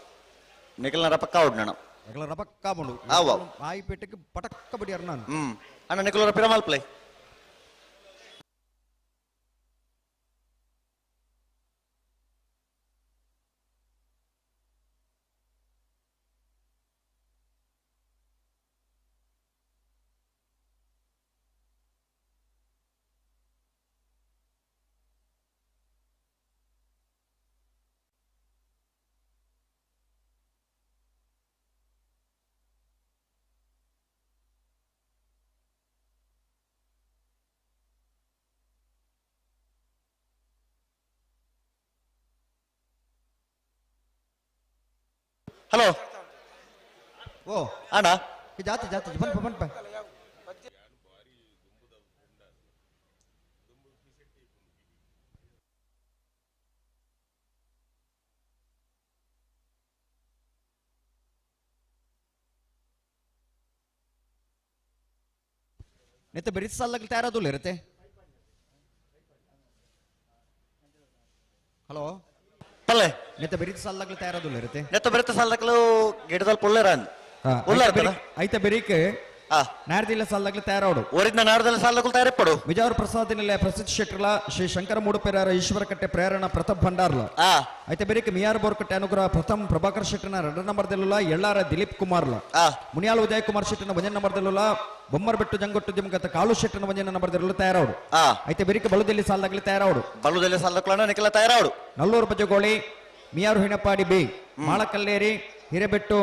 ನಿಖಲ್ನ ಪಕ್ಕ ಉಡ್ ನಾನು ನಿಖಲ ರಪಕ್ಕ ಬಂಡು ಅವು ಅವು ಆಯಿ ಪೇಟೆಗೆ ಪಟಕ್ಕ ಬಡಿಯಾರ ನಾನು ಅಣ್ಣ ನಿಖಲರ ಪಿರಮಾಲ್ ಪ್ಲೇ. ಹಲೋ ಓ ಅಣ್ಣ ಜಾತಿ ಜಾತಿ ಬನ್ಪ ಬನ್ಪ ನೆತ್ತ ಬೆರಿತ ಸಾಲಾಗಲಿ ತಯಾರಾದುಲ್ಲ ಇರುತ್ತೆ. ಹಲೋ ಪಲ್ಲೆ ನೆತ್ತ ಬೆರಿತ ಸಾಲಾಗಲಿ ತಯಾರಾದುಲ್ಲ ಇರುತ್ತೆ. ನೆತ್ತ ಬೆರಿತ ಸಾಲಕಲು ಗಿಡದಲ್ಲಿ ಪುಲ್ಲೇರ ಉಳ್ಳಾರ ಐತ ಬೆರಿಕ್ ನಾರ್ದಿಲ್ಲ ಸಾಲಾಗಲಿ ತಯಾರಾಡು ಊರಿನ ನಾಡದಲ್ಲಿ ಸಾಲಕಲು ತಯಾರಿಪ್ಪಡು. ವಿಜಯಪುರ ಪ್ರಸಾದಿನಲ್ಲೇ ಪ್ರಸಿದ್ಧ ಶೆಟ್ಟರ್ಲ ಶ್ರೀ ಶಂಕರ ಮೂಡುಪೆರಾರ ಈಶ್ವರಕಟ್ಟೆ ಪ್ರೇರಣ ಪ್ರತಾಪ್ ಭಂಡಾರ್ಲ. ಐತ ಬೆರಿಕ್ ಮಿಯಾರ್ ಬೋರ್ಕಟ್ಟೆ ಅನುಗ್ರಹ ಪ್ರಥಮ್ ಪ್ರಭಾಕರ್ ಶೆಟ್ಟರ್ನ 2 ನಂಬರ್ದಲ್ಲ ಎಳ್ಳಾರ ದಿಲೀಪ್ ಕುಮಾರ್ಲ. ಮುನಿಯಾಲ್ ಉದಯ್ ಕುಮಾರ್ ಶೆಟ್ಟರ್ನ 1 ನಂಬರ್ದಲ್ಲ ಬೊಮ್ಮರ್ಬೆಟ್ಟು ಜಂಗೊಟ್ಟು ಜಿಮ್ಗತ ಕಾಳು ಶೆಟ್ಟರ್ನ 1 ನಂಬರ್ದಲ್ಲ ತಯಾರಾಡು. ಐತ ಬೆರಿಕ್ ಬಲುದಲ್ಲಿ ಸಾಲದಾಗಲಿ ತಯಾರಾಡು. ಬಲುದಲ್ಲಿ ಸಾಲಕಲನ್ನ ನಿಖಲ ತಯಾರಾಡು. ನಲ್ಲೂರು ಬಜಗೋಳಿ ಮಿಯಾರು ಹಿಣಪಾಡಿ ಬಿ ಮಾಳಕಲ್ಲೇರಿ ಹಿರೇಬೆಟ್ಟು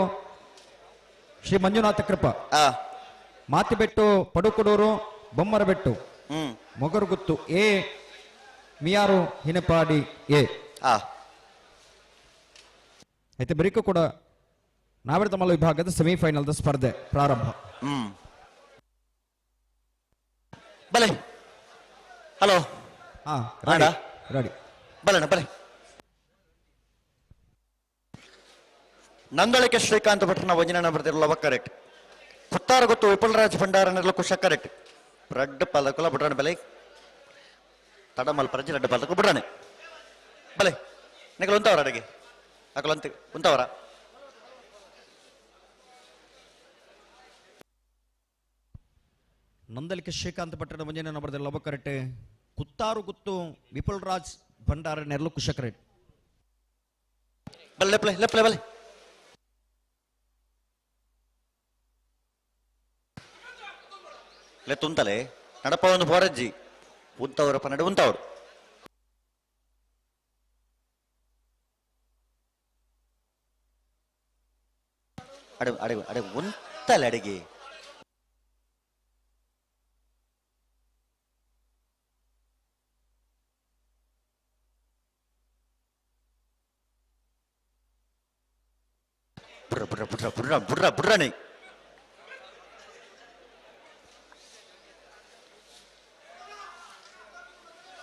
ಶ್ರೀ ಮಂಜುನಾಥ ಕೃಪಾ. ಮಾತಿಬೆಟ್ಟು ಪಡುಕುಡೂರು ಬೊಮ್ಮರಬೆಟ್ಟು ಮೊಗರುಗುತ್ತು ಎ ಮಿಯಾರು ಹಿನಪಾಡಿ ಎ. అయితే ಬರಿಕು ಕೂಡ ನಾವಿರ್ತಮಲ್ಲ ವಿಭಾಗದ ಸೆಮಿಫೈನಲ್ದ ಸ್ಪರ್ಧೆ ಪ್ರಾರಂಭ. ಬಲೆ ಹಲೋ ಹಾ ರೆಡಿ ರೆಡಿ ಬಲಣ್ಣ ಬಲೆ. ನಂದಳಿಕೆ ಶ್ರೀಕಾಂತ್ ಭಟ್ರನ ವಂಜನ ಬರ್ತಿರಲ್ಲ ಕರೆಕ್ಟ್. ಪುತ್ತಾರ ಗೊತ್ತು ವಿಪುಲರಾಜ್ ಭಂಡಾರನೆಲ್ಲ ಕುಶ ಕರೆಕ್ಟ್. ರಡ್ಡು ಪಾಲಕುಲ ಬಿಡ್ರಾಣೆ ಬಲೆ. ತಡಮಲ್ ಪರಜಿ ರಡ್ಡು ಪಾಲಕು ಬಿಡ್ರಾಣೆ ಬಲೆ. ನಿಕಲ್ ಉಂತವರ ಅಡಿಗೆ ಅಕಲ್ ಅಂತ ಉಂತವರ. ನಂದಲಿಕೆ ಶ್ರೀಕಾಂತ್ ಭಟ್ರನ ವಂಜನ ಬರ್ತಿರಲ್ಲ ಕರೆಕ್ಟ್. ಕುತ್ತಾರು ಗುತ್ತು ವಿಪುಲ್ ರಾಜ್ ಭಂಡಾರ ನೆರಳು ಕುಶ ಕರೆಕ್ಟ್. ಬಲೆ ಲೆಪ್ಲೆ ಲೆಪ್ಲೆ ಬಲೆ. ಲೇ ತುಂತಲೆ ನಡಪ ಒಂದು ಪೋರಜ್ಜಿ ಉಂತವರಪ್ಪ ನಡು ಉಂತವರು. ಅಡೆ ಅಡೆ ಅಡೆ ಉಂತಲೆ ಅಡಿಗೆ. ಬುಡ್ರ ಬುಡ್ರ ಬುಡ್ರ ಬುಡ್ರ ಬುಡ್ರ ಬುಡ್ರನೆ.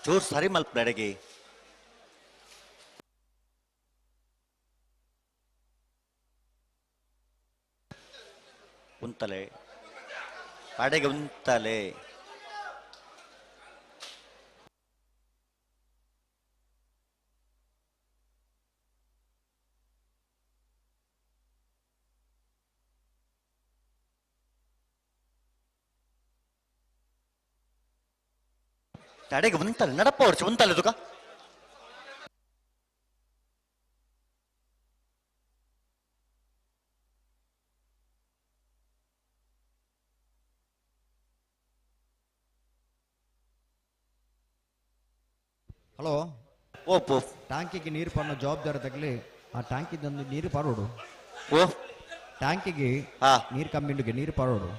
ಚೂರು ಸರಿ ಮಲ್ಪ ಅಡಿಗೆ. ಉಂತಲೆ ಅಡೆಗೆ ಉಂತಲೆ. ಅಡೆಗೆ ಉಂತಲೆ ನಡಪ್ಪ ಹೊರ್ಚು ಉಂತಲೆ ತುಕ. ಹಲೋ ಓಪೋ ಟ್ಯಾಂಕಿಗೆ ನೀರು ಪಾಡೋ ಜವಾಬ್ದಾರಿ ತಗಲಿ ಆ ಟ್ಯಾಂಕಿದಂದು ನೀರು ಪಾರೋಡು. ಓ ಟ್ಯಾಂಕಿಗೆ ನೀರು ಕಮ್ಮಿಂಡಿಗೆ ನೀರು ಪಾರೋಡು.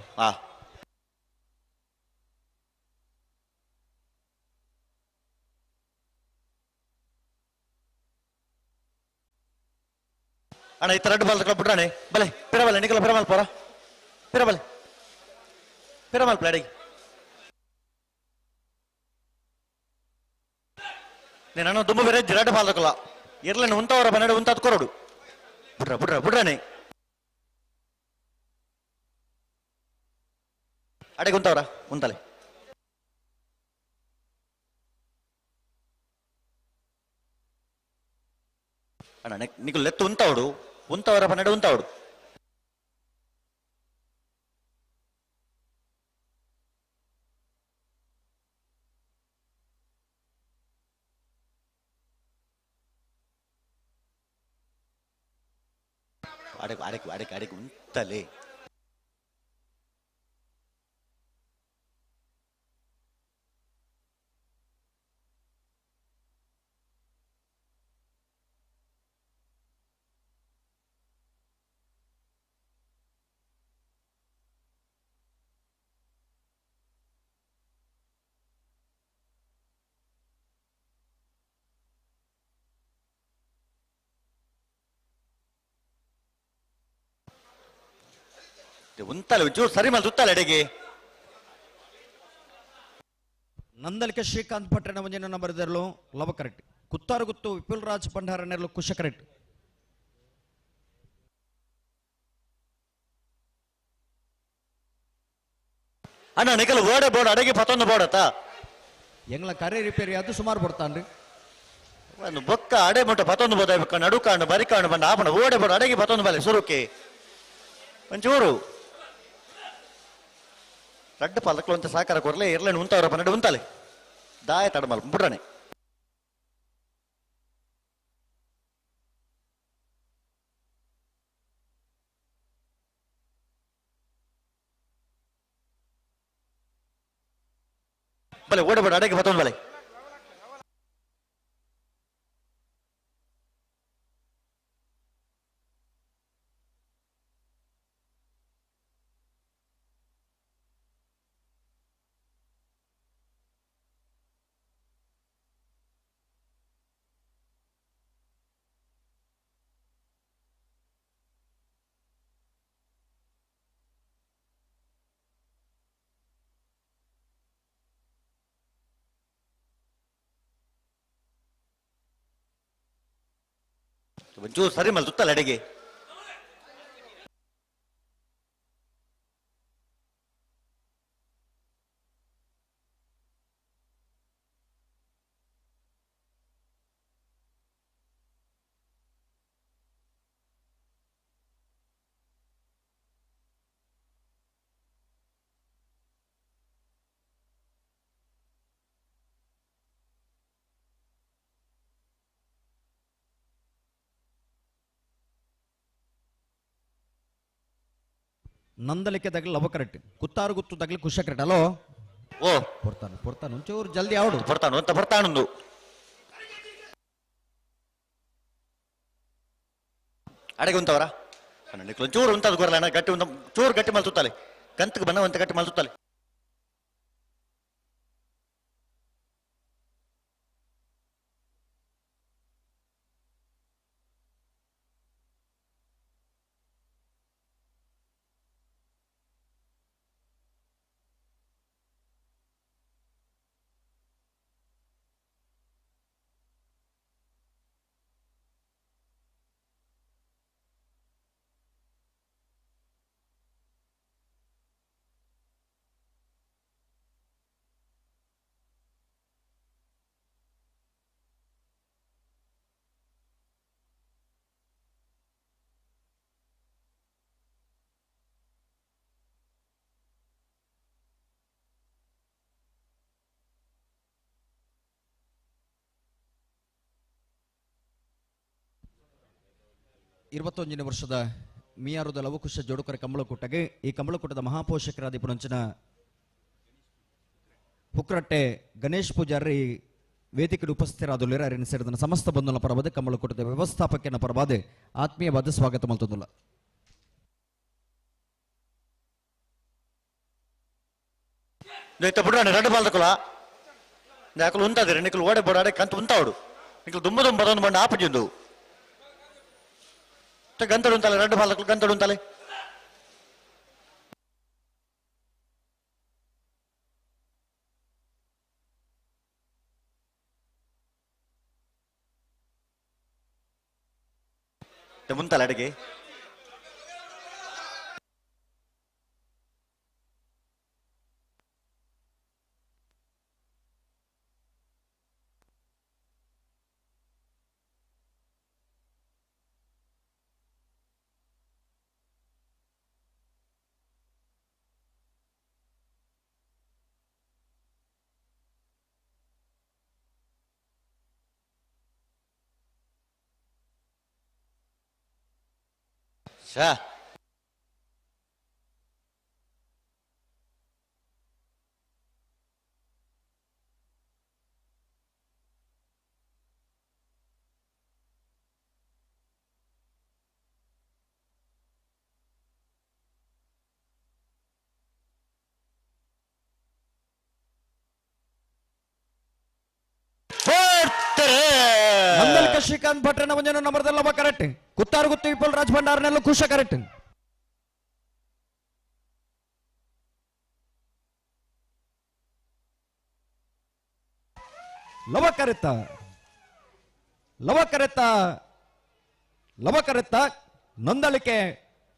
ಅಣ್ಣ ಈ ತರ ಬಾಲ್ ಬಿಡ್ರಾಣೆ ಬಲೆ ಪಿರಬಲೆ ನಿಕಲ ಪಿರಮಲ್ ಪೋರ ಪಿರಬಲೆ ಪಿರಮಲ್ ಪ್ಲಾಡಿ. నేను దుమ్ము ಬೇರೆ ಜಿರಾಟ ಬಾಲ್ದಕಲ್ಲ ಇರ್ಲನ್ನು ಉಂತವರ ಬನ್ನಡ ಉಂತಾದ್ ಕೊರಡು ಬುಡ್ರ ಬುಡ್ರ ಬುಡ್ರನೆ ಅಡೆಗೆ ಉಂತವರ ಉಂತಲೆ. ಅಣ್ಣ నీకు లెత్తు ఉంతావుడు ఉంతవర పన్నెడు ఉంతావుడు. ಅಡೆಗೆ ಅಡೆಗೆ ಅಡೆಗೆ ಅಡೆಗೆ ಉಂತಲೆ. ಉಂತಲೆ ಒಂಚೂರು ಸರಿ ಮಲ್ ತುತ್ತಲೆ ಅಡೆಗೆ. Nandalike Srikanth ಭಟ್ರನ ಒಂಜಿನ number ದೆರ್ಲು Lava correct. ಕುತ್ತಾರಗುತ್ತು ವಿಪುಲ್ ರಾಜ್ ಭಂಡಾರ ನೆರ್ಲು ಕುಶ ಕರೆಕ್ಟ್. ಅಣ್ಣ ನಿಕಲ್ ಓಡೆ ಬೋರ್ಡ್ ಅಡಗಿ ಪತ್ತೊಂದು ಬೋರ್ಡ್ ಅತ್ತ. ಎಂಗ್ಲ ಕರೆ ರಿಪೇರಿ ಅದು ಸುಮಾರು ಬರ್ತಾನ್ರಿ. ಒಂದು ಬೊಕ್ಕ ಅಡೆ ಮುಟ್ಟ ಪತ್ತೊಂದು ಬೋದ ನಡು ಕಾಣು ಬರಿ ಕಾಣು ಬಂದ ಆಪಣ ಓಡೆ ಬೋರ್ಡ್ ಅಡಗಿ ಪತ್ತೊಂದು ಬಲೆ ಸುರುಕೆ ಒಂಚೂರು ರಡ್ಡು ಪಾಲಕ್ಲು ಅಂತ ಸಾಕಾರ ಕೊರ್ಲೆ ಇರ್ಲೇನು ಉಂತವ್ರ ಪನ್ನಡು ಉಂತಾಲೆ ದಾಯ ತಡಮಲ್ ಬುಡ್ರನೆ. ಬಲೆ ಓಡೆ ಬೋರ್ಡ್ ಅಡಗಿ ಪತ್ತೊಂದು ಬಲೆ. ಒಂಚೂರು ಸರಿ ಮಲ್ ತುತ್ತಲ್ಲ ಅಡಿಗೆ. ನಂದಲಿಕೆ ತಗಲಿ ಲವ ಕರೆಕ್ಟ್. ಕುತ್ತಾರು ಗುತ್ತು ತಗಲಿ ಕುಶ ಕರೆಕ್ಟ್. ಅಲೋ ಓ ಪೊರ್ತಾನು ಪೊರ್ತಾನು ಒಂಚೂರು ಜಲ್ದಿ ಆವಡು ಪೊರ್ತಾನು ಅಂತ ಪೊರ್ತಾನೊಂದು. ಅಡೆಗೆ ಉಂತವರ ನಿಕ್ಲು ಒಂಚೂರು ಉಂತದ ಗೊರಲ್ಲ ಅಣ್ಣ ಗಟ್ಟಿ ಉಂತ ಚೂರು ಗಟ್ಟಿ ಮಲ್ ತುತ್ತಾಲೆ ಕಂತಕ್ಕೆ ಬನ್ನ ಅಂತ ಗಟ್ಟಿ ಮಲ್ ತುತ್ತಾಲೆ. 21ನೇ ವರ್ಷದ ಮಿಯಾರುದ ಲವಕುಶ ಜೋಡುಕರ ಕಂಬಳಕೂಟಗೆ ಈ ಕಂಬಳಕೂಟದ ಮಹಾಪೋಷಕರಾದ ಪುನಂಚನ ಹುಕ್ರಟ್ಟೆ ಗಣೇಶ್ ಪೂಜಾರಿ ವೇದಿಕೆ ಉಪಸ್ಥಿತರಾದುಳ್ಳರು. ಅರಿನ ಸೇರಿದ ಸಮಸ್ತ ಬಂಧುల ಪರವಾದ ಕಂಬಳಕೂಟದ ವ್ಯವಸ್ಥಾಪಕನ ಪರವಾದ ಆತ್ಮೀಯವಾದ ಸ್ವಾಗತ ಮಲ್ತೊಂದುಲ್ಲ. ಎರಡು ಬಾಲ್ದಕುಲ ಯಾಕಲು ಉಂತಾದಿರ ನಿಕಲು ಓಡೆ ಬೋಡಾಡೆ ಕಂತ ಉಂತಾವಡು ನಿಕಲು ದುಂಬ ದುಂಬ ಬದೊಂದು ಬಂಡ ಆಪಜಿಂದು ಗಂತಡು ಉಂತಾಲೆ ಎರಡು ಬಾಲಕಲು ಗಂತಡು ಉಂತಾಲೆ. ಮುಂತಾಲೆ ಅಡಿಗೆ ಶ್ರೀಕಾಂತ್ ಭಟ್ರನ ಒಂಜನ ನಂಬರ್ದಲ್ಲ ಕರೆಕ್ಟ್. ಕುತ್ತಾರು ಗುತ್ತು ವಿಪುಲ್ ರಾಜ್ ಭಂಡಾರನೆಲ್ಲ ಖುಷ ಕರೆಕ್ಟ್. ಲವಕರೆತ ಲವಕರೆತ ಲವಕರೆತ ನಂದಳಿಕೆ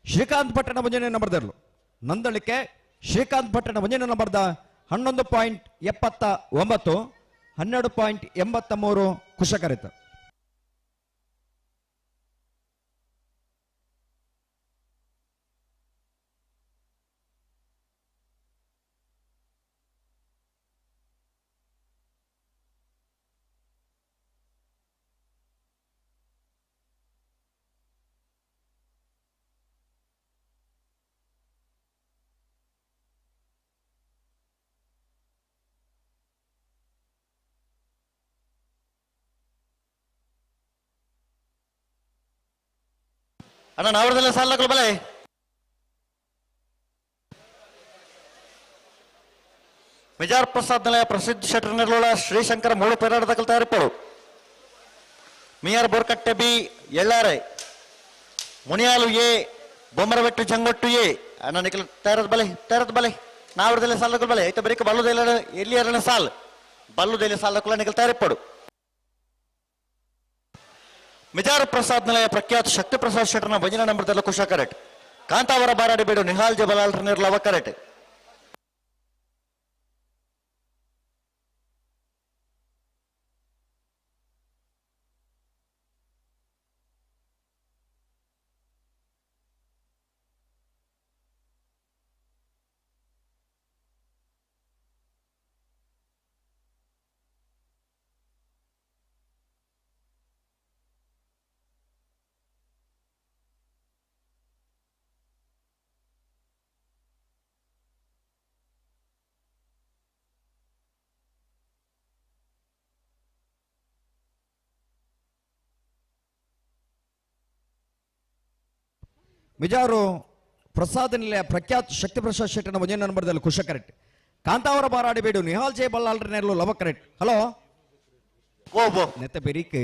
ಶ್ರೀಕಾಂತ್ ಭಟ್ಟನ ಒಂಜನೇ ನಂಬರ್ದರ್ಲು ನಂದಳಿಕೆ ಶ್ರೀಕಾಂತ್ ಭಟ್ಟನ ಒಂಜನೇ ನಂಬರ್ದ 11.79 12.83 ಕುಶಕರಿತ. ಅಣ್ಣ ನಾವರದಲ್ಲ ಸಾಲ ಬಲೆ ಮಿಜಾರ್ ಪ್ರಸಾದ್ ನಿಲಯ ಪ್ರಸಿದ್ಧ ಶೆಟರ್ ನಿರ್ಲೋಳ ಶ್ರೀಶಂಕರ ಮೂಳು ಪೇರಾಡದಕಲ್ ತಯಾರಿಪಡು Miyar Borkatte B Ellare Muniyalu A Bommarabettu Jangottu A ಅಣ್ಣ ನಿಖಲ್ ತಯಾರದ ಬಲೆ ತಯಾರದ ಬಲೆ ನಾವರದಲ್ಲ ಸಾಲಕಲ್ ಬಲೆ ಐತ ಬರೀಕ ಬಲ್ಲುದೆಲ್ಲ ಎಲ್ಲಿ ಅರಣ ಸಾಲ್ ಬಲ್ಲುದೆಲ್ಲ ಸಾಲಕುಲ ನಿಖಲ್ ತಯಾರಿಪಡು ಮಿಜಾರ್ ಪ್ರಸಾದ್ ನಿಲಯ ಪ್ರಖ್ಯಾತ ಶಕ್ತಿ ಪ್ರಸಾದ್ ಶೆಟ್ಟರ್ನ ಭಜನಾ ನಂಬರ್ದಲ್ಲ ಕುಶ ಕರೆಟ್ ಕಾಂತಾವರ ಬಾರಾಡಿ ಬೇಡು ನಿಹಾಲ್ ಜಬಲಾಲ್ ನಿರ್ಲವ ಕರೆಟ್. ಮಿಜಾರು ಪ್ರಸಾದ್ ನಿಲಯ ಪ್ರಖ್ಯಾತ ಶಕ್ತಿ ಪ್ರಸಾದ್ ಶೆಟ್ಟನ ಒಂಜನೇ ನಂಬರ್ದಲ್ಲಿ ಕುಶ ಕರೆಕ್ಟ್ ಕಾಂತಾವರ ಬಾರಾಡಿ ಬೇಡು ನಿಹಾಲ್ ಜಯ ಬಲ್ಲಾಲ್ರ ನೆರಳು ಲವ ಕರೆಕ್ಟ್. ಹಲೋ ನೆತ್ತ ಬೆರಿಕ್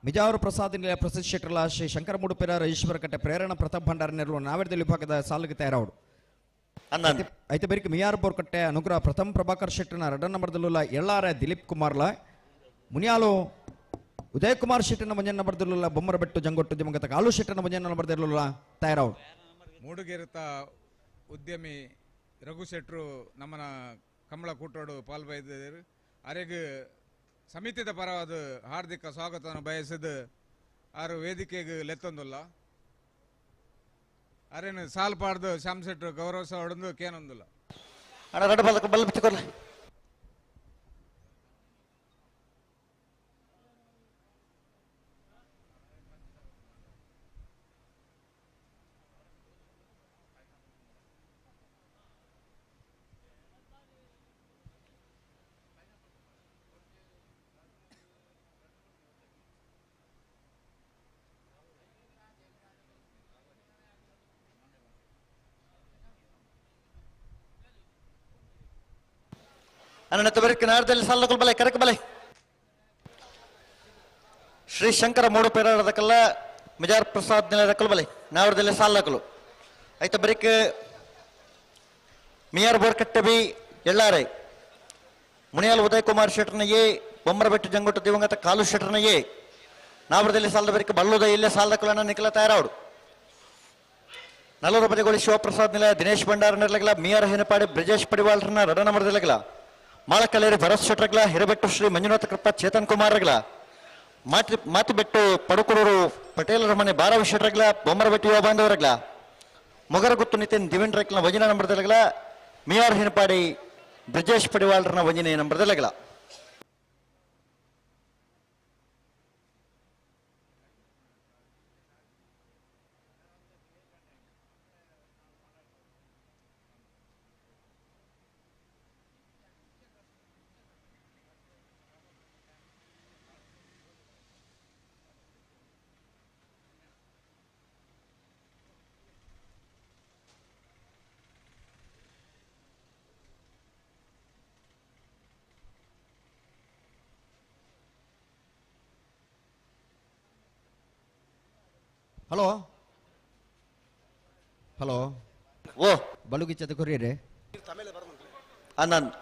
ಮಿಜಾರು ಪ್ರಸಾದ್ ನಿಲಯ ಪ್ರಸಿದ್ಧ ಶೆಟ್ಟರ್ಲ ಶ್ರೀ ಶಂಕರ ಮುಡುಪಿರ ರಜೇಶ್ವರ ಕಟ್ಟೆ ಪ್ರೇರಣಾ ಪ್ರತಾಪ್ ಭಂಡಾರ ನೆರಳು ನಾವೆರದಲ್ಲಿ ವಿಭಾಗದ ಸಾಲಿಗೆ ತಯಾರಾವಡು. ಐತೆ ಬೆರಿಕ್ ಮಿಯಾರ್ ಬೋರ್ಕಟ್ಟೆ ಅನುಗ್ರಹ ಪ್ರಥಮ ಪ್ರಭಾಕರ್ ಶೆಟ್ಟರ್ನ ಎರಡನೇ ನಂಬರ್ದಲ್ಲೂ ಎಳ್ಳಾರ ದಿಲೀಪ್ ಕುಮಾರ್ಲ ಮುನಿಯಾಲು ಉದಯ್ ಕುಮಾರ್ ಶೆಟ್ಟನ ಮಂಜನ ಬರ್ದಿರಲಿಲ್ಲ ಬೊಮ್ಮರಬೆಟ್ಟು ಜಂಗೊಟ್ಟು ದಿವಂಗತ ಕಾಲು ಶೆಟ್ಟನ ಮಂಜನ ಬರ್ದಿರಲಿಲ್ಲ ತಯಾರಾವ್. ಮೂಡುಗೆರೆತ ಉದ್ಯಮಿ ರಘು ಶೆಟ್ಟರು ನಮ್ಮನ ಕಮಲ ಕೂಟೋಡು ಪಾಲ್ಬೈದಿದ್ದಾರೆ. ಅರೆಗೆ ಸಮಿತಿದ ಪರವಾದ ಹಾರ್ದಿಕ ಸ್ವಾಗತವನ್ನು ಬಯಸಿದ ಆರು ವೇದಿಕೆಗೆ ಲೆತ್ತೊಂದಿಲ್ಲ ಅರೇನು ಸಾಲ್ ಪಾಡ್ದು ಶ್ಯಾಮ್ ಶೆಟ್ಟರು ಗೌರವ ಹೊಡೆದು ಕೇನೊಂದಿಲ್ಲ. ನಾಡದಲ್ಲಿ ಸಾಲ ಬಲೆ ಕರಕ ಬಲೆ ಶ್ರೀ ಶಂಕರ ಮೂಡು ಪೇರಾಡದಕಲ್ಲ ಮಿಜಾರ್ ಪ್ರಸಾದ್ ನಿಲಯದಕ್ಕಲ್ ಬಲೆ ನಾವರದಲ್ಲಿ ಸಾಲಕಲು ಐತ ಬರಿಕ್ ಮಿಯಾರ್ ಬೋರ್ಕಟ್ಟೆ ಬಿ ಎಳ್ಳಾರೆ ಮುನಿಯಾಲ್ ಉದಯ್ ಕುಮಾರ್ ಶೆಟ್ಟರ್ನ ಎ ಬೊಮ್ಮರಬೆಟ್ಟು ಜಂಗೊಟ್ಟು ದಿವಂಗತ ಕಾಲು ಶೆಟ್ಟರ್ನ ಎ ನಾವರದಲ್ಲಿ ಸಾಲದ ಬರಿಕ ಬಲ್ಲುದ ಇಲ್ಲೇ ಸಾಲದಕ್ಕಲನ್ನ ನಿಖಲ ತಯಾರಾವಡು ನಲ್ಲೂರು ಬದಿಗೋಳಿ ಶಿವಪ್ರಸಾದ್ ನಿಲಯ ದಿನೇಶ್ ಭಂಡಾರ ನಿರ್ಲಗಲ ಮಿಯಾರ್ ಹೆನಪಾಡಿ ಬ್ರಿಜೇಶ್ ಪಡಿವಾಳ್ರನ್ನ ರಡನ ಮರದಲಗಲ ಮಾಳಕಲೇರಿ ಭರತ್ ಶೆಟ್ರಗ್ಲ ಹಿರಬೆಟ್ಟು ಶ್ರೀ ಮಂಜುನಾಥ ಕೃಪಾ ಚೇತನ್ ಕುಮಾರ್ರಗ್ಲ ಮಾತಿಬೆಟ್ಟು ಪಡುಕುಡೂರು ಪಟೇಲರ ಮನೆ ಬಾರವಿ ಶೆಟ್ರಗ್ಲ ಬೊಮ್ಮರಬೆಟ್ಟು ಯುವ ಬಾಂಧವರಗ್ಲ ಮೊಗರಗುತ್ತು ನಿತಿನ್ ದಿವಿನ್ ರೈಕ್ಲ ವಜನ ನಂಬರ್ದಲಗಲ ಮಿಯಾರ್ ಹಿನಪಾಡಿ ಬ್ರಿಜೇಶ್ ಪಡಿವಾಳ್ರನ ವಜನೆ ನಂಬರ್ದಲಗಲ. ಹಲೋ ಹಲೋ ಓ ಬಲುಗಿಚ್ಚದ ಕೊರಿಯರೆ ಆನಂದ್.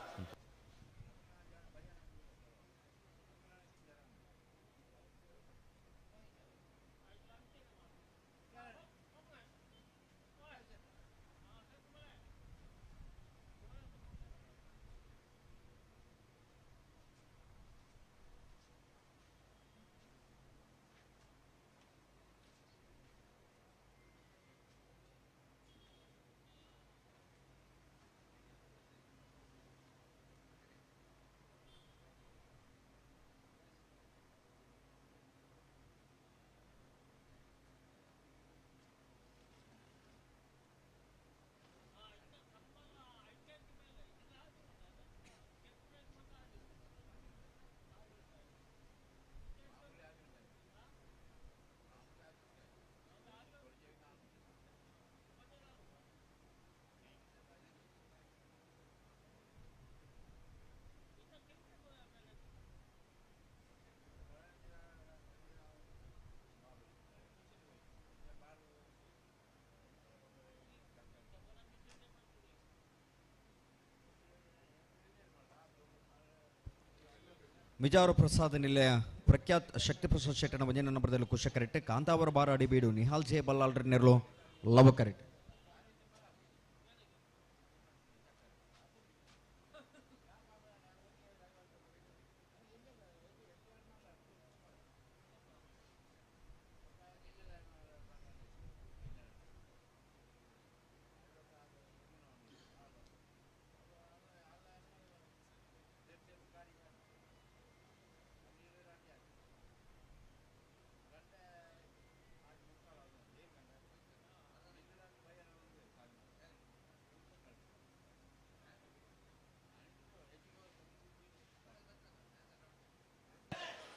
Mijar Prasad ನಿಲಯ ಪ್ರಖ್ಯಾತ್ ಶಕ್ತಿ ಪ್ರಸಾದ್ ಶೆಟ್ಟನ ಒಂಜನೇ ನಂಬರ್ದಲ್ಲಿ ಕುಶ ಕರೆಕ್ಟ್ ಕಾಂತಾವರ ಬಾರಾಡಿ ಬೀಡು ನಿಹಾಲ್ ಜೆ ಬಲ್ಲಾಳ್ರ ನೆರಳು ಲವ ಕರೆಕ್ಟ್.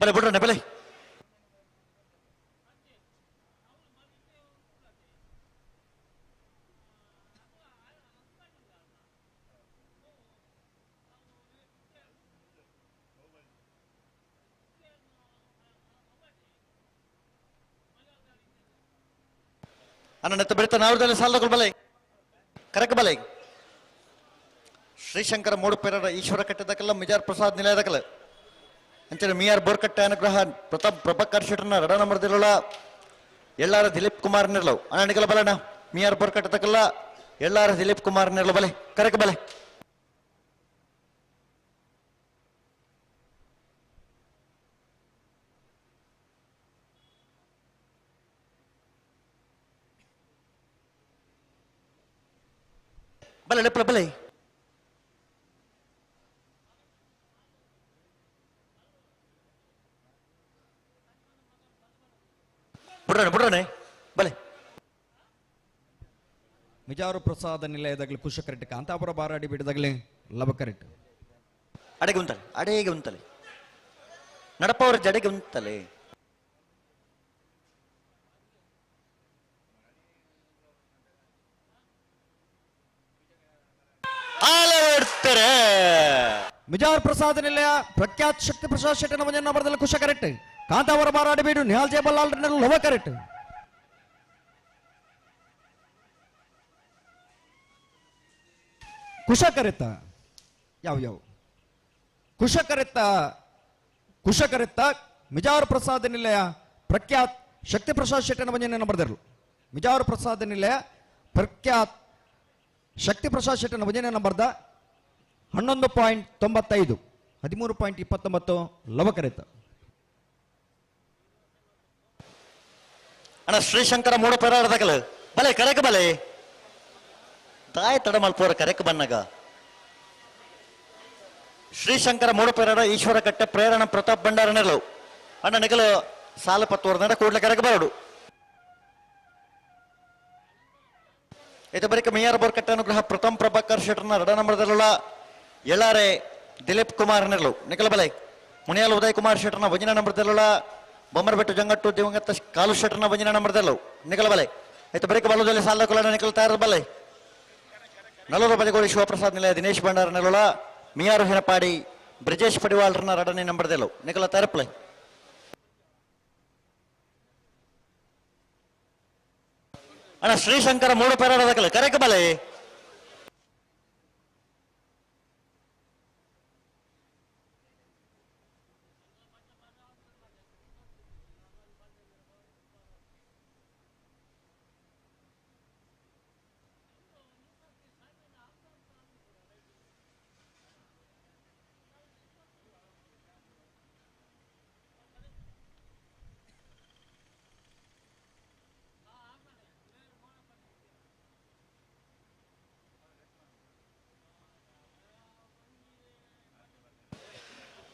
ಬಲೆ ಬಿಡ್ರಣ್ಣ ಬಲೆ. ಅಣ್ಣ ನೆತ್ತ ಬೆಳಿತ ನಾವ್ರದಲ್ಲಿ ಸಾಲದಗಳು ಬಲೆ ಕರಕ ಬಲೆ. ಶ್ರೀಶಂಕರ ಮೂಡುಪೆರರ ಈಶ್ವರ ಕಟ್ಟದಕಲ್ಲ ಮಿಜಾರ್ ಪ್ರಸಾದ್ ನಿಲಯದಕಲ್ಲ ಅಂಚನೆ ಮಿಆರ್ ಬೋರ್ಕಟ್ಟೆ ಅನುಗ್ರಹ ಪ್ರತಾಪ್ ಪ್ರಭಾಕರ್ ಶೆಟ್ಟರ್ನ ರಡ ನಂಬರ್ದಿರಲ್ಲ ಎಲ್ಲಾರ ದಿಲೀಪ್ ಕುಮಾರ್ ನಿರ್ಲವ್ ಅಣ್ಣ ನಿಗಲ ಬಲಣ್ಣ ಮಿಆರ್ ಬೋರ್ಕಟ್ಟೆ ತಕಲ್ಲ ಎಲ್ಲಾರ ದಿಲೀಪ್ ಕುಮಾರ್ ನಿರ್ಲ ಬಲೆ ಕರಕ ಬಲೆ. ಬಲೆ ಲೆಪ್ಪಲ ಬಲೆ. ಬಿಡ್ರಣ ಬಿಡ್ರಣ ಬಲೆ. ಮಿಜಾರು ಪ್ರಸಾದ ನಿಲಯದಾಗಲಿ ಕುಶ ಕರೆಕ್ಟ್ ಕಾಂತಾಪುರ ಬಾರಾಡಿ ಬಿಡದಾಗಲಿ ಲವ ಕರೆಕ್ಟ್. ಅಡೆಗೆ ಉಂತಲೆ ಅಡೆಗೆ ಉಂತಲೆ ನಡಪವರ ಜಡೆಗೆ ಉಂತಲೆ. ಮಿಜಾರ್ ಪ್ರಸಾದ ನಿಲಯ ಪ್ರಖ್ಯಾತ್ ಶಕ್ತಿ ಪ್ರಸಾದ್ ಶೆಟ್ಟನ ಒಂಜನೇ ನಂಬರ್ದಲ್ಲಿ ಕುಶ ಕರೆಕ್ಟ್ ಕಾಂತಾವರ ಬಾರಾಡಿ ಬೀಡು ನಿಹಾಲ್ ಜೆ ಬಲ್ಲಾಳ್ ಲವ ಕರೆಕ್ಟ್. ಕುಶ ಕರೆತ್ತ ಯಾವ ಯಾವ ಕುಶ ಕರೆತ್ತ ಕುಶ ಕರೆತ್ತ ಮಿಜಾರ್ ಪ್ರಸಾದ ನಿಲಯ ಪ್ರಖ್ಯಾತ್ ಶಕ್ತಿ ಪ್ರಸಾದ್ ಶೆಟ್ಟನ ಒಂಜನೇ ನಂಬರ್ದಲ್ಲಿ ಮಿಜಾರ್ ಪ್ರಸಾದ ನಿಲಯ ಪ್ರಖ್ಯಾತ್ ಶಕ್ತಿ ಪ್ರಸಾದ್ ಶೆಟ್ಟನ ಒಂಜನೇ ನಂಬರ್ದ 11.95 13.29 ಲವ ಕರೆತ. ಅಣ್ಣ ಶ್ರೀಶಂಕರ ಮೂಡು ಪೆರಾಡದಕಲ ಬಲೆ ಕರೆಕ ಬಲೆ ತಾಯಿ ತಡ ಮಲ್ಪೋರ ಕರೆಕ ಬನ್ನಗ. ಶ್ರೀಶಂಕರ ಮೂಡು ಪೆರಾಡ ಈಶ್ವರ ಕಟ್ಟೆ ಪ್ರೇರಣ ಪ್ರತಾಪ್ ಭಂಡಾರ ನೆರಳು ಅಣ್ಣ ನಿಗಲು ಸಾಲ ಪತ್ತೋರ್ದಂಡ ಕೂಡ್ಲೆ ಕರೆಕ ಬರೋಡು. ಇತ ಬರಿಕ ಮಿಯಾರ್ ಬೋರ್ಕಟ್ಟೆ ಅನುಗ್ರಹ ಪ್ರಥಮ್ ಪ್ರಭಾಕರ್ ಶೆಟ್ಟರ್ನ ರಡ ನಂಬರ್ದಲ್ಲ ಎಲ್ಲಾರೆ ದಿಲೀಪ್ ಕುಮಾರ್ ನೆರಳು ನಿಖಲ ಬಲೆ. ಮುನಿಯಾಲ್ ಉದಯ್ ಕುಮಾರ್ ಶೆಟ್ಟರ್ನ ಭಜನಾ ನಂಬರ್ದಲ್ಲ ಬೊಮ್ಮರಬೆಟ್ಟು ಜಂಗಟ್ಟು ದಿವಂಗತ ಕಾಲು ಶೆಟ್ಟರ್ನ ಭಜನಾ ನಂಬರ್ದಲ್ಲವು ನಿಖಲ ಬಲೆ. ಆಯ್ತು ಬರಿಕ ಬಲದಲ್ಲಿ ಸಾಲ ಕೊಲನ ನಿಖಲ ತಯಾರ ಬಲೆ. ನಲೂರು ಬಜಗೋಡಿ ಶಿವಪ್ರಸಾದ್ ನಿಲಯ ದಿನೇಶ್ ಭಂಡಾರ ನೆಲುಳ ಮಿಯಾರು ಹಿನಪಾಡಿ ಬ್ರಿಜೇಶ್ ಪಡಿವಾಳ್ರನ್ನ ರಡನೆ ನಂಬರ್ದಲ್ಲವು ನಿಖಲ ತಯಾರಪ್ಲೆ. ಅಣ್ಣ ಶ್ರೀಶಂಕರ ಮೂಡು ಪೆರಾಡದಕಲ ಕರೆಕ ಬಲೆ.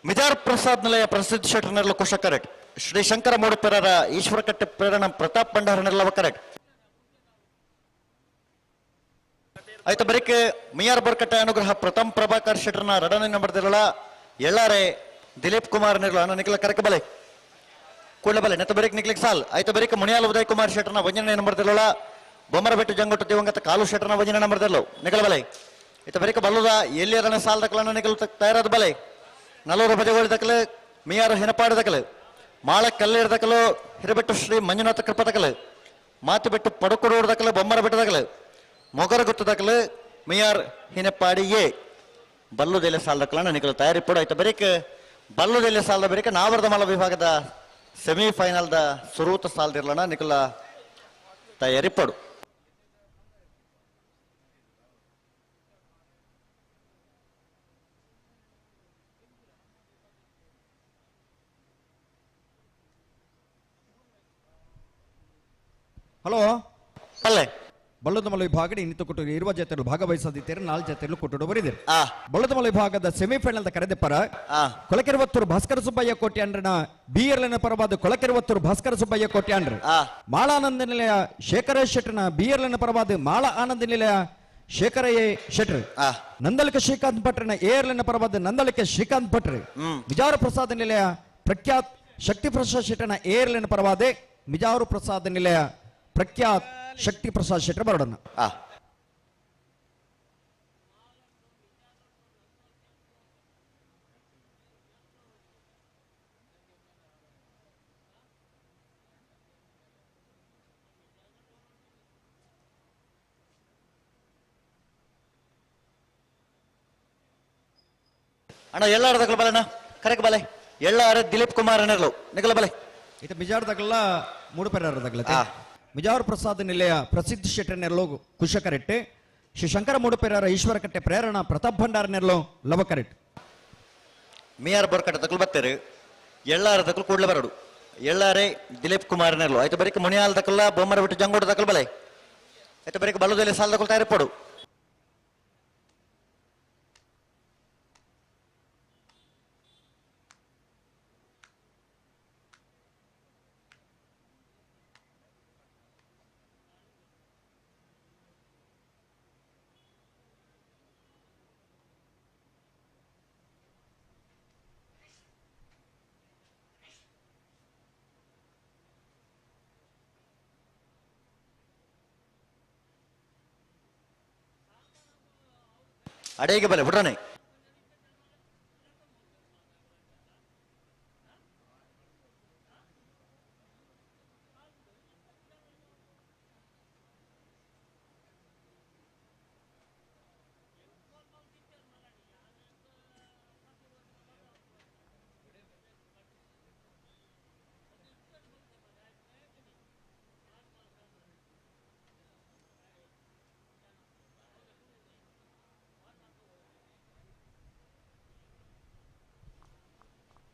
ಮಿಜಾರ್ ಪ್ರಸಾದ್ ನಿಲಯ ಪ್ರಸಿದ್ಧ ಶೆಟ್ಟರ್ನೆಲ್ಲ ಕುಶ ಕರೆಕ್ಟ್ ಶ್ರೀಶಂಕರ ಮೂಡುಪೆರರ ಈಶ್ವರಕಟ್ಟೆ ಪ್ರೇರಣ ಪ್ರತಾಪ್ ಭಂಡಾರನೆಲ್ಲವ ಕರೆಕ್ಟ್. ಆಯ್ತು ಬರಿಕೆ ಮಿಯಾರ್ ಬೋರ್ಕಟ್ಟೆ ಅನುಗ್ರಹ ಪ್ರಥಮ್ ಪ್ರಭಾಕರ್ ಶೆಟ್ಟರ್ನ ರಡನೆ ನಂಬರ್ದಿರಲ್ಲ ಎಲ್ಲಾರೆ ದಿಲೀಪ್ ಕುಮಾರ್ ನಿರ್ಲ ಅಣ್ಣ ನಿಖಲ ಕರೆಕ ಬಲೆ ಕೂಡಲೇ ಬಲೆ ನೆತ್ತ ಬರಿಕ್ ನಿಕ್ಲಿಕ್ ಸಾಲ್. ಆಯ್ತು ಬರಿಕೆ ಮುನಿಯಾಲ್ ಉದಯ್ ಕುಮಾರ್ ಶೆಟ್ಟರ್ನ ವಂಜನೆ ನಂಬರ್ದಿರಲ್ಲ ಬೊಮ್ಮರಬೆಟ್ಟು ಜಂಗೊಟ್ಟು ದಿವಂಗತ ಕಾಲು ಶೆಟ್ಟರ್ನ ವಂಜನೆ ನಂಬರ್ದಿರಲ್ಲ ನಿಖಲ ಬಲೆ. ಆಯ್ತು ಬರಿಕೆ ಬಲ್ಲದ ಎಲ್ಲಿ ಅದನ್ನ ಸಾಲ್ ದಕ್ಕಲನ್ನ ನಿಖಲ ತಯಾರಾದ ಬಲೆ. ನಲೂರು ಬಜಗೋಳಿ ದಕ್ಕಲು ಮಿಯಾರು ಹೆನಪಾಡು ದಕ್ಕಲು ಮಾಳ ಕಲ್ಲೇರು ದಕ್ಕಲು ಹಿರಬೆಟ್ಟು ಶ್ರೀ ಮಂಜುನಾಥ ಕೃಪ ದಕ್ಕಲು ಮಾತುಬೆಟ್ಟು ಪಡುಕುಡೂರು ದಕ್ಕಲು ಬೊಮ್ಮರ ಬೆಟ್ಟ ದಕ್ಕಲು ಮೊಗರ ಗುತ್ತು ದಕ್ಕಲು ಮಿಯಾರ್ ಹಿನಪಾಡಿ ಎ ಬಲ್ಲುದೆಲೆ ಸಾಲ್ ದಕ್ಕಲನ್ನ ನಿಖಲು ತಯಾರಿ ಪೋಡು. ಆಯ್ತು ಬರೀಕ್ ಬಲ್ಲುದೆಲ್ಲೆ ಸಾಲದ ಬರಿಕ ನಾವರದ ಮಲ್ಲ ವಿಭಾಗದ ಸೆಮಿಫೈನಲ್ದ ಸುರೂತ ಸಾಲದಿರ್ಲಣ ನಿಕುಲ ತಯಾರಿಪಡು. ಹಲೋ ಅಲ್ಲೇ ಬಲ್ಲದಮಲ ವಿಭಾಗದ ಇನ್ನಿತ ಕೊಟ್ಟು ಇರುವ ಜೊತೆಗಳು ಭಾಗವಹಿಸದಿದ್ದರೆ 4 ಜೊತೆಗಳು ಕೊಟ್ಟು ಬರಿದಿರಿ. ಬಲ್ಲದಮಲ ವಿಭಾಗದ ಸೆಮಿಫೈನಲ್ ಕರೆದೆಪ್ಪರ ಕೊಳಕೆರವತ್ತೂರು ಭಾಸ್ಕರ ಸುಬ್ಬಯ್ಯ ಕೋಟ್ಯಾಂಡ್ರನ ಬಿಎರ್ಲನ ಪರವಾದ ಕೊಳಕೆರವತ್ತೂರು ಭಾಸ್ಕರ ಸುಬ್ಬಯ್ಯ ಕೋಟ್ಯಾಂಡ್ರ, ಮಾಳಾನಂದ ನಿಲಯ ಶೇಖರ ಶೆಟ್ಟರ್ನ ಬಿಎರ್ಲನ ಪರವಾದ ಮಾಳ ಆನಂದ ನಿಲಯ ಶೇಖರ ಎ ಶೆಟ್ಟರ್, ನಂದಲಿಕ ಶ್ರೀಕಾಂತ್ ಭಟ್ರನ ಏರ್ಲನ ಪರವಾದ ನಂದಲಿಕ ಶ್ರೀಕಾಂತ್ ಭಟ್ರ್, ಮಿಜಾರು ಪ್ರಸಾದ ನಿಲಯ ಪ್ರಖ್ಯಾತ್ ಶಕ್ತಿ ಪ್ರಸಾದ್ ಶೆಟ್ಟರ್ನ ಏರ್ಲನ ಪರವಾದೆ ಮಿಜಾರು ಪ್ರಸಾದ ನಿಲಯ ಪ್ರಖ್ಯಾತ್ ಶಕ್ತಿ ಪ್ರಸಾದ್ ಶೆಟ್ಟರ್ ಬರೋಣ. ಅಣ್ಣ ಎಲ್ಲಾರು ತಗಲ ಬಲಣ್ಣ ಕರೆಕ್ ಬಲೆ ಎಲ್ಲಾರು ದಿಲೀಪ್ ಕುಮಾರ್ ಅನ್ನರ್ಲು ನಿಗಲ ಬಲೆ ಇತ ಮಿಜಾರ್ ತಗಲ ಮೂಡುಪೆರಾರ ತಗಲ ಮಿಜಾರು ಪ್ರಸಾದ್ ನಿಲಯ ಪ್ರಸಿದ್ಧ ಶೆಟ್ಟರ್ನೆಲ್ಲೋ ಕುಶಕರೆಟ್ಟೆ, ಶ್ರೀ ಶಂಕರ ಮೂಡುಪೆರಾರ ಈಶ್ವರಕಟ್ಟೆ ಪ್ರೇರಣಾ ಪ್ರತಾಪ್ ಭಂಡಾರನೆಲ್ಲೋ ಲವಕರೆಟ್. ಮಿಯಾರ್ ಬೋರ್ಕಟ್ಟೆ ತಗಲು ಬತ್ತೇರು ಎಲ್ಲಾರ ತಗಲು ಕೂಡಲೇ ಬರಡು ಎಲ್ಲಾರೇ ದಿಲೀಪ್ ಕುಮಾರ್ ನೆರ್ಲು ಆಯ್ತು ಬರೀಕ್ ಮುನಿಯಾಲ್ ತಕಲ್ಲ ಬೊಮ್ಮರ ಬಿಟ್ಟು ಜಂಗೋಡು ತಗಲು ಬಲೆ ಆಯ್ತು ಬರೀಕ್ ಬಲ್ಲುದಲ್ಲಿ ಸಾಲ ತಗೊಳ್ತಾ ಇರ್ಪಡು. ಅಡೇಗೆ ಬಲೆ ಬಿಡ್ರಾನೆ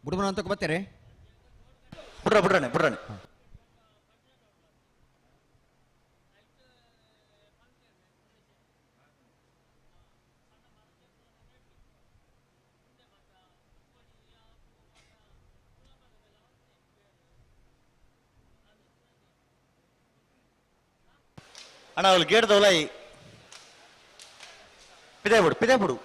ಬುಡಬನ ಅಂತ ಬರ್ತಾರೆ ಬಿಡ್ರ ಬಿಡ್ರಾನೆ ಬಿಡ್ರಾನೆ. ಅಣ್ಣ ಅವಳು ಗೇಟ್ ದೌಲಾಯಿ ಪಿದೆ ಬಿಡು ಪಿದೆ ಬಿಡು.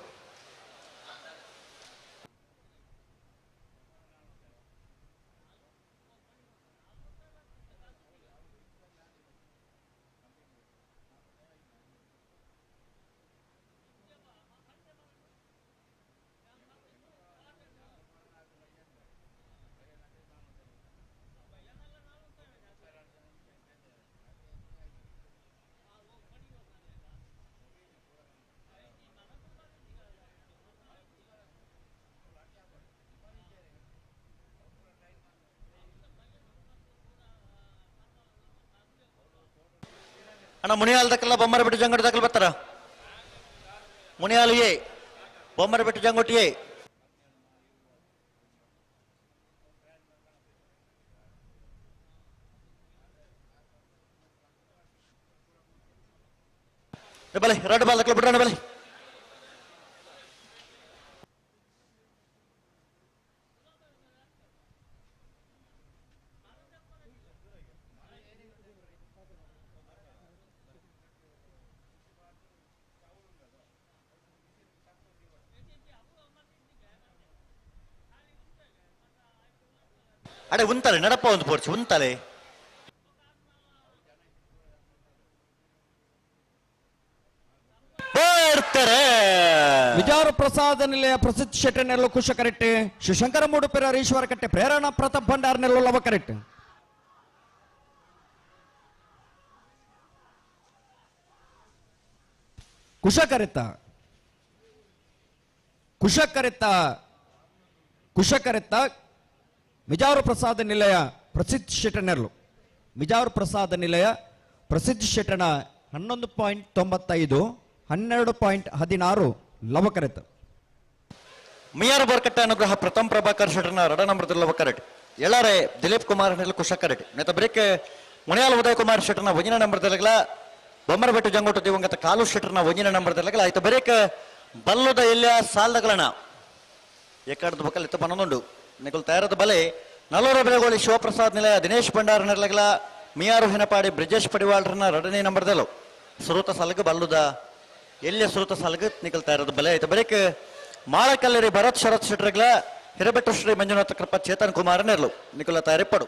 ಅಣ್ಣ ಮುನಿಯಾಲ್ ದಕ್ಕಲ್ಲ ಬೊಮ್ಮರ ಬಿಟ್ಟು ಜಂಗೋಟಿ ದಕ್ಕಲ್ ಬರ್ತಾರ ಮುನಿಯಾಲು ಎ ಬೊಮ್ಮರ ಬಿಟ್ಟು ಜಂಗೋಟಿ ಎ. ಬಲೆ ಎರಡು ಬಾಲ್ ದಕ್ಕಲ್ ಬಿಡ್ರಣ್ಣ ಬಲೆ. ಅಡೆ ಉಂತಲೆ ನಡಪ ಒಂದು ಪೋರ್ಚು ಉಂತಲೆ. ಬರ್ತಾರೆ ವಿಜಾರ ಪ್ರಸಾದ ನಿಲಯ ಪ್ರಸಿದ್ಧ ಶೆಟ್ಟರ್ನೆಲ್ಲೋ ಕುಶ ಕರೆಕ್ಟ್, ಶಿವಶಂಕರ ಮೂಡುಪೆರ ಈಶ್ವರ ಕಟ್ಟೆ ಪ್ರೇರಣಾ ಪ್ರತಾಪ್ ಭಂಡಾರನೆಲ್ಲೋ ಲವ ಕರೆಕ್ಟ್. ಕುಶ ಕರೆತ ಕುಶ ಕರೆತ ಕುಶಕರೆತ್ತ ಮಿಜಾರು ಪ್ರಸಾದ ನಿಲಯ ಪ್ರಸಿದ್ಧ ಶೆಟ್ಟನೆರ್ಲು ಮಿಜಾರು ಪ್ರಸಾದ ನಿಲಯ ಪ್ರಸಿದ್ಧ ಶೆಟ್ಟಣ 11.95 12.16 ಲವಕರೆತ್ತ. ಮಿಯಾರು ಬೋರ್ಕಟ್ಟೆ ಅನುಗ್ರಹ ಪ್ರಥಮ್ ಪ್ರಭಾಕರ್ ಶೆಟ್ಟನ ರಡ ನಂಬರ್ ಲವಕರೆಟ್ ಎಲ್ಲಾರೆ ದಿಲೀಪ್ ಕುಮಾರ್ ಕುಶಕರೆಟ್ ನೆತ ಬ್ರೇಕ್ ಮುನಿಯಾಲ ಉದಯ್ ಕುಮಾರ್ ಶೆಟ್ಟನ ಒಂಜಿನ ನಂಬರ್ ದಲಗಲ ಬೊಮ್ಮರಬೆಟ್ಟು ಜಂಗೋಟು ದಿವಂಗತ ಕಾಲು ಶೆಟ್ಟರ್ನ ಒಂಜಿನ ನಂಬರ್ ದಲಗಲ ಆಯ್ತು ಬ್ರೇಕ್ ಬಲ್ಲುದ ಎಲ್ಲಿಯ ಸಾಲ್ದಗಳಣ ಎಕ್ಕಡದ ಬಕ್ಕಲ್ ಇತ್ತ ಪನ್ನೊಂದು ನಿಕುಲ್ ತಯಾರದ ಬಲೆ ನಲ್ಲೂರ ಬೆಳಗೋಳಿ ಶಿವಪ್ರಸಾದ್ ನಿಲಯ ದಿನೇಶ್ ಭಂಡಾರ ನೆರಲಗಲ ಮಿಯಾರು ಹಿನಪಾಡಿ ಬ್ರಿಜೇಶ್ ಪಡಿವಾಳ್ರನ್ನ ಎರಡನೇ ನಂಬರ್ದಲ್ಲೂ ಸುರೂತ ಸಾಲಗ ಬಲ್ಲುದ ಎಲ್ಲಿಯ ಸುರೂತ ಸಾಲಗ ನಿಕಲ್ ತಯಾರದ ಬಲೆ ಆಯ್ತು ಬರೇಕ್ ಮಾಳಕಲ್ಲೇರಿ ಭರತ್ ಶರತ್ ಶೆಟ್ಟರ್ಗಳ ಹಿರಬೆಟ್ಟು ಶ್ರೀ ಮಂಜುನಾಥ ಕೃಪಾ ಚೇತನ್ ಕುಮಾರ್ ನೆರಳು ನಿಕುಲ ತಯಾರಿಪಡು.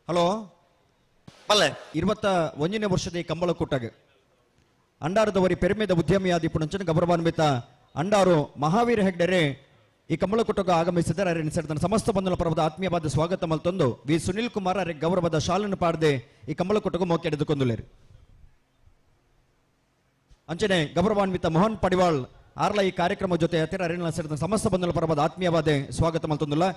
ಹಲೋ ಪಲ್ಲೆ 21ನೇ ವರ್ಷದ ಈ ಕಂಬಳಕೂಟಗೆ ಅಂಡಾರದವರಿ ಪೆರ್ಮೆದ ಉದ್ಯಮಿಯಾದಿ ಪುಣಂಚನ ಗೌರವಾನ್ವಿತ ಅಂಡಾರು ಮಹಾವೀರ ಹೆಗ್ಡೆರೆ ಈ ಕಂಬಳಕೂಟಕ್ಕೆ ಆಗಮಿಸಿದರೆ ಅರೆ ನಿಸರ್ಗದ ಸಮಸ್ತ ಬಂಧುಗಳ ಪರ್ವದ ಆತ್ಮೀಯವಾದ ಸ್ವಾಗತ ಮಲ್ತೊಂದು ವಿ ಸುನಿಲ್ ಕುಮಾರ್ ಅರೆ ಗೌರವದ ಶಾಲನ್ನು ಪಾಡದೆ ಈ ಕಂಬಳಕೂಟಕ್ಕೆ ಮೋಕೆ ಹಿಡಿದುಕೊಂಡುಲೇರಿ. ಅಂಚನೆ ಗೌರವಾನ್ವಿತ ಮೋಹನ್ ಪಡಿವಾಳ್ ಆರ್ಲ ಈ ಕಾರ್ಯಕ್ರಮ ಜೊತೆ ಹತ್ತಿರ ಅರೆ ನಿಸರ್ಗದ ಸಮಸ್ತ ಬಂಧುಗಳ ಪರ್ವದ ಆತ್ಮೀಯವಾದ ಸ್ವಾಗತ ಮಲ್ತೊಂದುಲ್ಲ.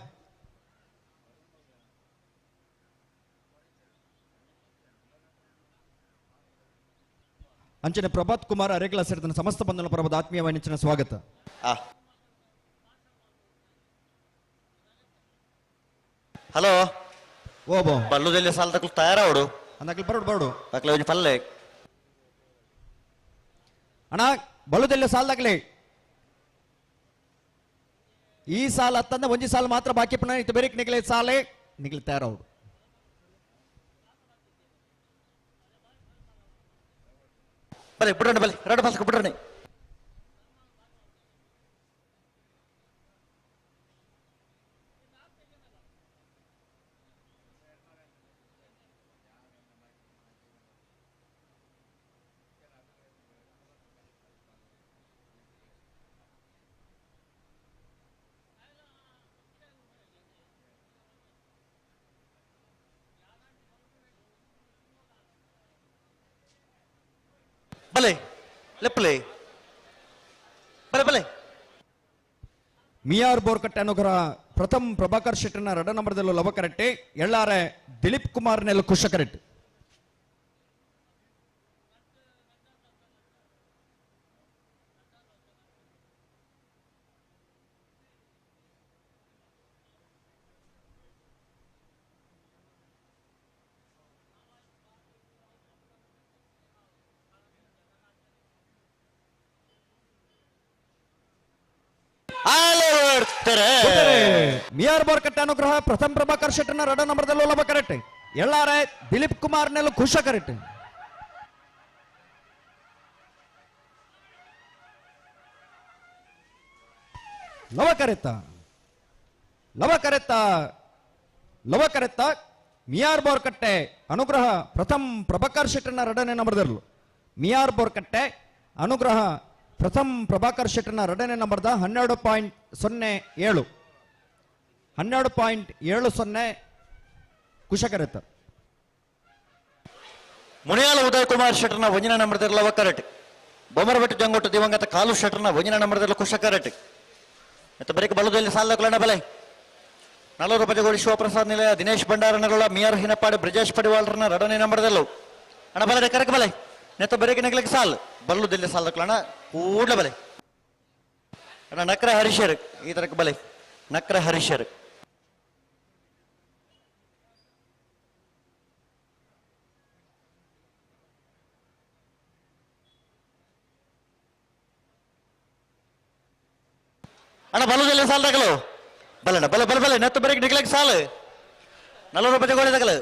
ಅಂಚನೆ ಪ್ರಭಾತ್ ಕುಮಾರ್ ಅರೆಗ್ಲ ಸೇರಿದ ಸಮಸ್ತ ಬಂಧುಗಳ ಪರ್ವದ ಆತ್ಮೀಯ ಸ್ವಾಗತ. ಹಲೋ ಓಬೋ ಬಲ್ಲುದಲ್ಲಿ ಸಾಲದಕ್ಕೂ ತಯಾರವಡು ಅಂದಾಕಲ್ ಬರೋಡು ಬರೋಡು ಅಕ್ಲೆ ಒಂಜಿ ಪಲ್ಲೆ ಅಣ್ಣ ಬಲ್ಲುದಲ್ಲಿ ಸಾಲದಾಗ್ಲೆ ಈ ಸಾಲ ಅತ್ತಂದ ಒಂಜಿ ಸಾಲ ಮಾತ್ರ ಬಾಕಿ ಪಣ ಇತ್ತು ಬೇರೆ ನಿಗಲೆ ಸಾಲೆ ನಿಗಲಿ ತಯಾರವಡು. ಬಲೆ ಬಿಡೋಣ ಬಲೆ ಎರಡು ಪಾಸ್ಕ ಬಿಡೋಣ. ಬಲೆ ಲೆಪ್ಪಲೆ ಬಲೆ ಬಲೆ ಮಿಯಾರ್ ಬೋರ್ಕಟ್ಟೆ ಅನುಗ್ರಹ ಪ್ರಥಮ್ ಪ್ರಭಾಕರ್ ಶೆಟ್ಟರ್ನ ರಡ ನಂಬರ್ದಲ್ಲೂ ಲವಕರೆಟ್ಟೆ ಎಳ್ಳಾರೆ ದಿಲೀಪ್ ಕುಮಾರ್ ನೆಲ್ಲ ಕುಶಕರೆಟ್ಟೆ. ಮಿಯಾರ್ ಬೋರ್ಕಟ್ಟೆ ಅನುಗ್ರಹ ಪ್ರಥಮ್ ಪ್ರಭಾಕರ್ ಶೆಟ್ಟರ್ನ ರಡ ನಂಬರ್ದಲ್ಲೂ ಲವಕರೆಟ್ಟೆ ಎಳ್ಳಾರೆ ದಿಲೀಪ್ ಕುಮಾರ್ ನೆಲ್ಲ ಕುಶಕರೆಟ್ಟೆ. ಲವಕರೆತ್ತ ಲವಕರೆತ್ತ ಲವಕರೆತ್ತ ಮಿಯಾರ್ ಬೋರ್ಕಟ್ಟೆ ಅನುಗ್ರಹ ಪ್ರಥಮ್ ಪ್ರಭಾಕರ್ ಶೆಟ್ಟರ್ನ ರಡನೆ ನಂಬರ್ದಲ್ಲೂ ಮಿಯಾರ್ ಬೋರ್ಕಟ್ಟೆ ಅನುಗ್ರಹ ಪ್ರಥಮ್ ಪ್ರಭಾಕರ್ ಶೆಟ್ಟರ್ನ ಎರಡನೇ ನಂಬರ್ದ 12.07 12.70 ಕುಶಕರೆತ್ತ. ಮುನಿಯಾಲ ಉದಯ್ ಕುಮಾರ್ ಶೆಟ್ಟರ್ನ ಒಂಜಿನ ನಂಬರ್ದ ಲವಕರೆಟ್ ಬೊಮ್ಮರಬೆಟ್ಟು ಜಂಗೋಟು ದಿವಂಗತ ಕಾಲು ಶೆಟ್ಟರ್ನ ಒಂಜಿನ ನಂಬರ್ದ ಕುಶಕರೆಟ್ ಮತ್ತು ಬರೀಕ ಬಲದಲ್ಲಿ ಸಾಲದ ಬಲೆ ನಲ್ಲೂರು ಬಜಗೋಡಿ ಶಿವಪ್ರಸಾದ್ ನಿಲಯ ದಿನೇಶ್ ಭಂಡಾರನಗಳ ಮಿಯಾರ್ ಹಿನಪಾಡಿ ಬ್ರಿಜೇಶ್ ಪಡಿವಾಳ್ರನ್ನ ಎರಡನೇ ನಂಬರ್ದಲ್ಲೂ ಅಣ್ಣ ಬಲೆ ಕರಕ ಬಲೆ ನೆತ್ತ ಬರೀಕ ನೆಗ್ಲಿಕ್ಕೆ ಸಾಲ್ ಬಲ್ಲುದಲ್ಲಿ ಸಾಲದಕ್ಲಣ ಕೂಡ್ಲ ಬಲೆ ಅಣ್ಣ ನಕ್ರ ಹರೀಶರ್ ಈ ತರಕ ಬಲೆ ನಕ್ರ ಹರೀಶರ್. ಅಣ್ಣ ಬಲ್ಲುದಲ್ಲಿ ಸಾಲದಾಗಲು ಬಲಣ್ಣ ಬಲೆ ಬಲೆ ಬಲೆ ನೆತ್ತ ಬರೀಕ್ ನಿಗ್ಲಕ್ಕೆ ಸಾಲು ನಲ್ಲೂರು ಬಜಗೋಳಿ ತಗಲು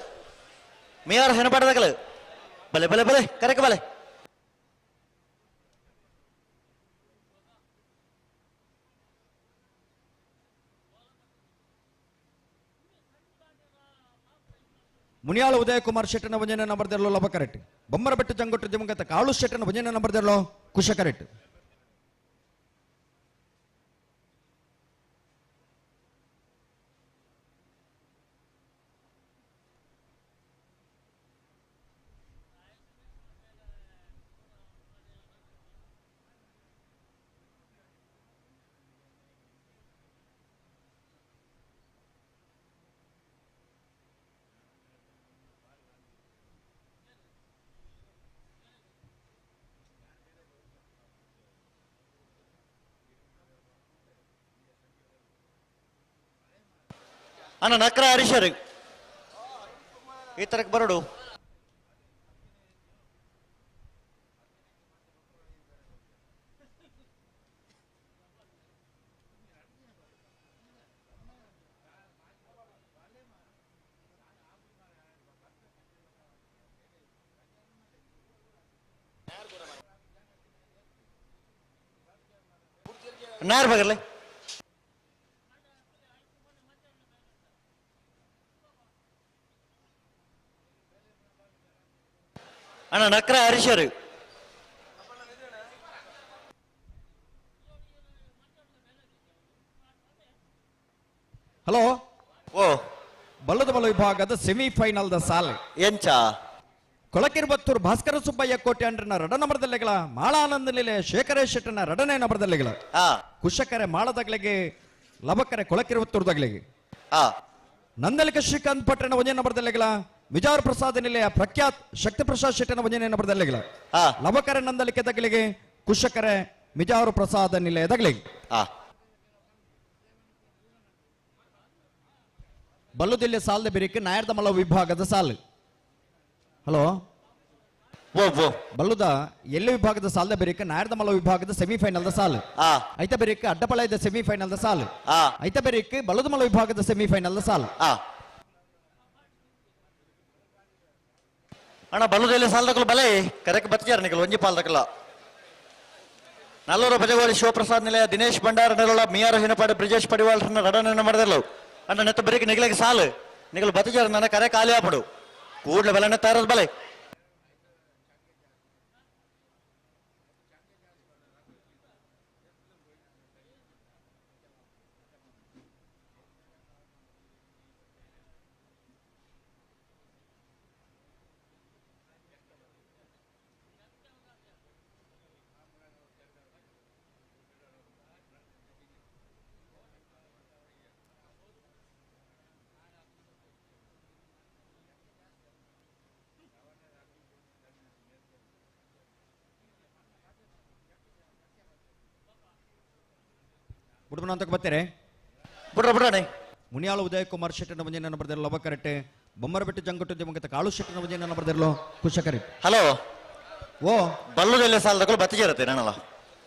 ಮಿಯಾರ್ ಹೆನಪಾಡ ತಗಲು ಬಲೆ ಬಲೆ ಬಲೆ ಕರೆಕ ಬಲೆ. ಮುನಿಯಾಳ ಉದಯ ಕುಮಾರ್ ಶೆಟ್ಟನ ಒಂಜನೇ ನಂಬರ್ ದೆರ್ಲೋ ಲಬಕರೆಟ್ ಬೊಮ್ಮರಬೆಟ್ಟು ಜಂಗೊಟ್ಟು ದಿವಂಗತ ಕಾಳು ಶೆಟ್ಟನ ಒಂಜನೇ ನಂಬರ್ ದೆರ್ಲೋ ಕುಶಕರೆಟ್. ಅಣ್ಣ ನಕ್ರ ಹರೀಶರು ಈ ತರಕ್ ಬರಡು. ನಾರ್ ಬಗರ್ಲೆ ಅಣ್ಣ ನಕ್ರ ಹರೀಶರು. ಹಲೋ ಓ ಬಲ್ಲದ ಬಲ ವಿಭಾಗದ ಸೆಮಿಫೈನಲ್ the ಸಾಲೆ ಎಂಚ ಕೊಳಕಿರ್ಬತ್ತೂರು ಭಾಸ್ಕರ ಸುಬ್ಬಯ್ಯ ಕೋಟೆ ಅಂಡ್ರನ ರಡ ನಂಬರ್ದಲ್ಲೆಗಳ ಮಾಳಾನಂದ ನಿಲೆ ಶೇಖರೇಶ್ ಶೆಟ್ಟನ ರಡನೇ ನಂಬರ್ದಲ್ಲೆಗಳ ಕುಶಕರೆ ಮಾಳದಗ್ಲೆಗೆ ಲಬಕರೆ ಕೊಳಕಿರ್ಬತ್ತೂರ್ದಗ್ಲೆಗೆ ನಂದಲಿಕ ಶ್ರೀಕಾಂತ್ ಪಟ್ಟಣ ಒಂದೇ ನಂಬರ್ದಲ್ಲೆಗಳ ವಿಜಾರ್ ಪ್ರಸಾದ್ ನಿಲೆಯ ಪ್ರಖ್ಯಾತ್ ಶಕ್ತಿ ಪ್ರಸಾದ್ ಶೆಟ್ಟನ ಒಂದೇ ನಂಬರ್ದಲ್ಲೆಗಳ ಲಬಕರೆ ನಂದಲಿಕೆ ದಗ್ಲಿಗೆ ಕುಶಕರೆ ಮಿಜಾರು ಪ್ರಸಾದ ನಿಲಯ ದಗ್ಲಿಗೆ. ಬಲ್ಲುದಿಲ್ಲೆ ಸಾಲದ ಬಿರಿಕೆ ನಾಯರ್ದಮಲ ವಿಭಾಗದ ಸಾಲು. ಹಲೋ ಬಲ್ಲುದ ಎಲ್ಲಿ ವಿಭಾಗದ ಸಾಲದ ಬೆರಿಕೆ ನಾಯರ್ದಮಲ ವಿಭಾಗದ ಸೆಮಿಫೈನಲ್ the ಸಾಲು. ಐತ ಬೆರಿಕೆ ಅಡ್ಡಪಳಯದ ಸೆಮಿಫೈನಲ್ the ಸಾಲು. ಐತ ಬೆರಿಕೆ ಬಲ್ಲುದಮಲ ವಿಭಾಗದ ಸೆಮಿಫೈನಲ್ the ಸಾಲು. ಅಣ್ಣ ಬಲ್ಲುದೆಲ್ಲ ಸಾಲದಕ್ಕಲು ಬಲೆ ಕರೆಕ್ ಬತ್ತಿಯಾರ ನಿಕಲ್ ಒಂಜಿ ಪಾಲ್ದಕ್ಕಲ. ನಲ್ಲೂರು ಬಜಗೋಳಿ ಶಿವಪ್ರಸಾದ್ ನಿಲಯ ದಿನೇಶ್ ಭಂಡಾರ ನೆಲೋಳ ಮಿಯಾರ ಹಿನಪಾಡಿ ಬ್ರಿಜೇಶ್ ಪಡಿವಾಳ್ ರಡನ ಮಾಡಿದಲ್ಲ ಅಣ್ಣ ನೆತ್ತ ಬರೀಕ್ ನಿಗಲಿಗೆ ಸಾಲು ನಿಗಲು ಬತ್ತಿಜಾರ ನನ್ನ ಕರೆ ಖಾಲಿ ಆಪಡು ಕೂಡ್ಲೆ ಬಲನೆ ತಾರದ್ ಬಲೆ. ಬುಡ್ಬನ ಅಂತ ಬರ್ತಾರೆ ಬುಡ್ರ ಬುಡ್ರಾಣೆ. ಮುನಿಯಾಳ ಉದಯ ಕುಮಾರ್ ಶೆಟ್ಟನ ಒಂಜೇ ನಂಬರ್ ಲಬಕರೆಟ್ಟೆ ಬೊಮ್ಮರಬೆಟ್ಟು ಜಂಗಟ್ಟು ದಿವಂಗತ ಕಾಳು ಶೆಟ್ಟನ ಒಂಜೇ ನಂಬರ್ ಕುಶಕರೆಟ್. ಹಲೋ ಓ ಬಲ್ಲುದೆಲ್ಲ ಸಾಲದಕ್ಕಲು ಬತ್ತಿಜೇರತ್ತೆ ನಾನಲ್ಲ.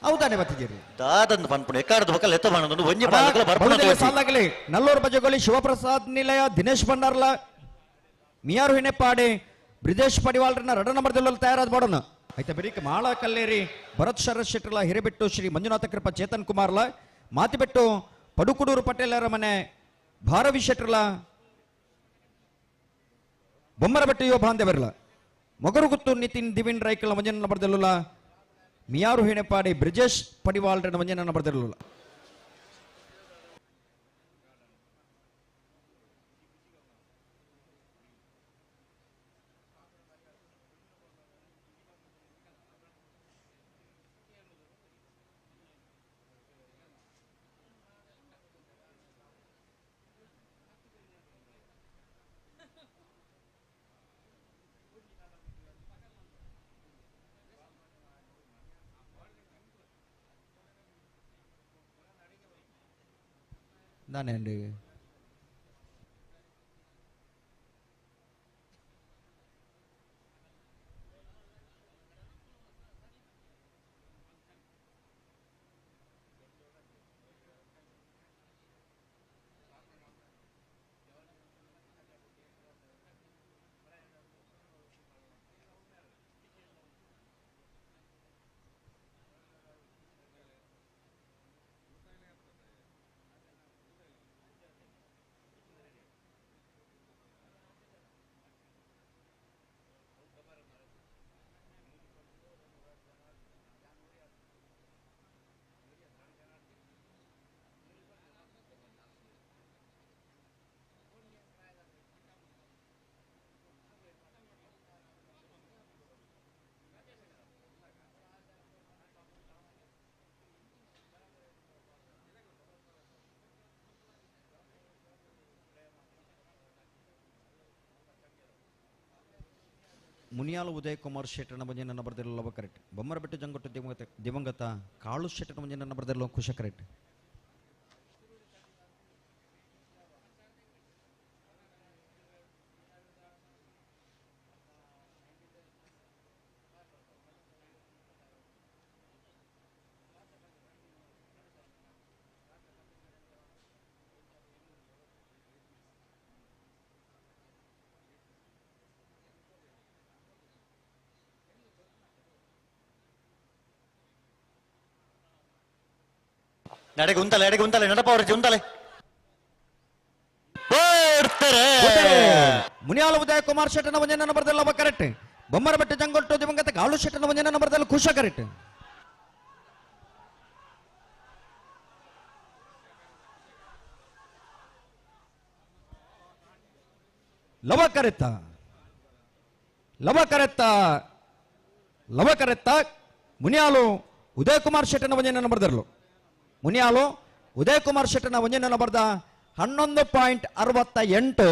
ಹೌದಾನೆ ಬತ್ತಿಜೇರಿ ದಾದಂದು ಪನ್ಪುಣೆ ಎಕ್ಕಾಡದ ಬಕ್ಕಲ್ ಎತ್ತ ಬಾಣದೊಂದು ಒಂಜಿ ಪಾಲಕಲ ಬರ್ಪುಣ ಸಾಲಾಗಲಿ. ನಲ್ಲೂರು ಬಜಗೋಳಿ ಶಿವಪ್ರಸಾದ್ ನಿಲಯ ದಿನೇಶ್ ಭಂಡಾರ್ಲ ಮಿಯಾರು ಹಿನೆಪಾಡೆ ಬ್ರಿಜೇಶ್ ಪಡಿವಾಳ್ರನ್ನ ರಡ ನಂಬರ್ದಲ್ಲಿ ತಯಾರಾದ ಮಾಡೋಣ. ಆಯ್ತಾ ಬೆರಿಕೆ ಮಾಳ ಕಲ್ಲೇರಿ ಭರತ್ ಶರತ್ ಶೆಟ್ಟರ್ಲ ಹಿರೇಬೆಟ್ಟು ಶ್ರೀ ಮಂಜುನಾಥ ಕೃಪಾ ಚೇತನ್ ಕುಮಾರ್ಲ ಮಾತಿಬೆಟ್ಟು ಪಡುಕುಡೂರು ಪಟೇಲರ ಮನೆ ಭಾರವಿ ಶೆಟ್ಟರ್ಲ ಬೊಮ್ಮರಬೆಟ್ಟು ಯುವ ಬಾಂಧವರ್ಲ ಮೊಗರುಗುತ್ತು ನಿತಿನ್ ದಿವಿನ್ ರೈಕಲ್ ಮಂಜನ ಬರ್ದಿಲ್ಲ ಮಿಯಾರು ಹಿಣೆಪಾಡಿ ಬ್ರಿಜೇಶ್ ಪಡಿವಾಳ್ರನ್ನ ಮಂಜನ ಬರ್ದಿರಲಿಲ್ಲ. దానండి Muniyal Uday Kumar ಶೆಟ್ಟನ ಬಂಜಿನ ಬರೆದಿರಲು ಲವ ಕರೆಕ್ಟ್. ಬೊಮ್ಮರಬೆಟ್ಟು ಜಂಗೊಟ್ಟು ದಿವಂಗತ ಕಾಳು ಶೆಟ್ಟನ ಬಂಜಿನ ಬರೆದಿರಲು ಕುಶ ಕರೆಕ್ಟ್. ನಡೆಗೆ ಉಂತಲೆ ಎಡೆಗೆ ಉಂತಲೆ ನಡಪ ಅವರ ಉಂತಲೆ ಮುನಿಯಾಲ ಉದಯ ಕುಮಾರ್ ಶೆಟ್ಟನ ಒಂಜನ ಬರೆದಲ್ಲ ಕರೆಕ್ಟ್. ಬೊಮ್ಮರಬೆಟ್ಟು ಜಂಗೊಟ್ಟು ದಿವಂಗತ ಕಾಳು ಶೆಟ್ಟನ ಒಂಜನ ಬರೆದಲ್ಲ ಖುಷ ಕರೆಕ್ಟ್. ಲವ ಕರೆತ್ತ ಲವ ಕರೆತ್ತ ಲವ ಕರೆತ್ತ ಮುನಿಯಾಲು ಉದಯ ಕುಮಾರ್ ಶೆಟ್ಟನ ಒಂಜನ ಬರೆದರ್ಲು. ಮುನಿಯಾಲು ಉದಯ್ ಕುಮಾರ್ ಶೆಟ್ಟನ ಒಂಜನ ಬರೆದ 11.68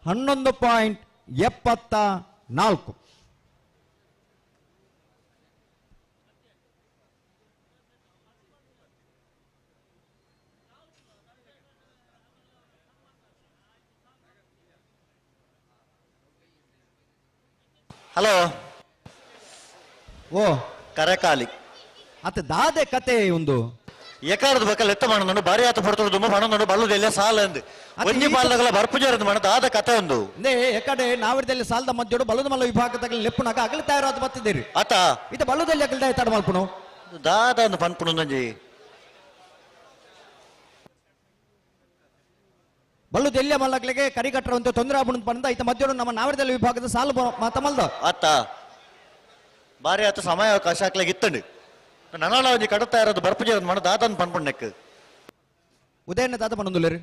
11.74. ಹಲೋ ಓ ಕರಕಾಲಿ ಅತ ದಾದೆ ಕತೆ ಒಂದು ಎಕಾರದ ಬಕ್ಕಲ್ ಎತ್ತ ಮಾಡೋದು ಬಾರಿ ಆತ ಪಡ್ತೋಡು ತುಂಬ ಪಣೊಂದು ಬಲ್ಲುದೆಲ್ಲ ಸಾಲ ಅಂದು ಒಂಜಿ ಬಾಲಗಲ ಬರ್ಪುಜಾರದು ಮಣ ದಾದ ಕತೆ ಒಂದು ಅಂದೇ ಎಕಡೆ ನಾವಿರದಲ್ಲಿ ಸಾಲದ ಮಧ್ಯಡು ಬಲ್ಲದ ಮಲ್ಲ ವಿಭಾಗದಲ್ಲಿ ಲೆಪ್ಪುನಾಗ ಅಗಲ ತಯಾರಾದ ಬತ್ತಿದ್ದೀರಿ ಆತ ಇದು ಬಲ್ಲದಲ್ಲಿ ಅಗಲ ತಡ ಮಲ್ಪುನು ದಾದ ಅಂದು ಪನ್ಪುನು ನಂಜಿ ಬಲ್ಲುದೆಲ್ಲ ಮಲ್ಲಗಳಿಗೆ ಕರಿಕಟ್ಟರುವಂತ ತೊಂದರೆ ಆಪುಣ ಪಂದ ಈತ ಮಧ್ಯಡು ನಮ್ಮ ನಾವಿರದಲ್ಲಿ ವಿಭಾಗದ ಸಾಲು ಮಾತ ಮಲ್ದ ಆತ ಬಾರಿ ಆತ ಸಮಯ ಅವಕಾಶ ಹಾಕ್ಲಾಗ ಇತ್ತಂಡು ನನಲ ಒಂಜಿ ಕಡತಾ ಇರೋದು ಬರ್ಪುಜಾರದು ಮಣ ದಾದನ್ ಪನ್ಪುಣ್ಣೆಕ್ ಉದಯನ ದಾದ ಪನ್ನೊಂದುಲ್ಲೇರಿ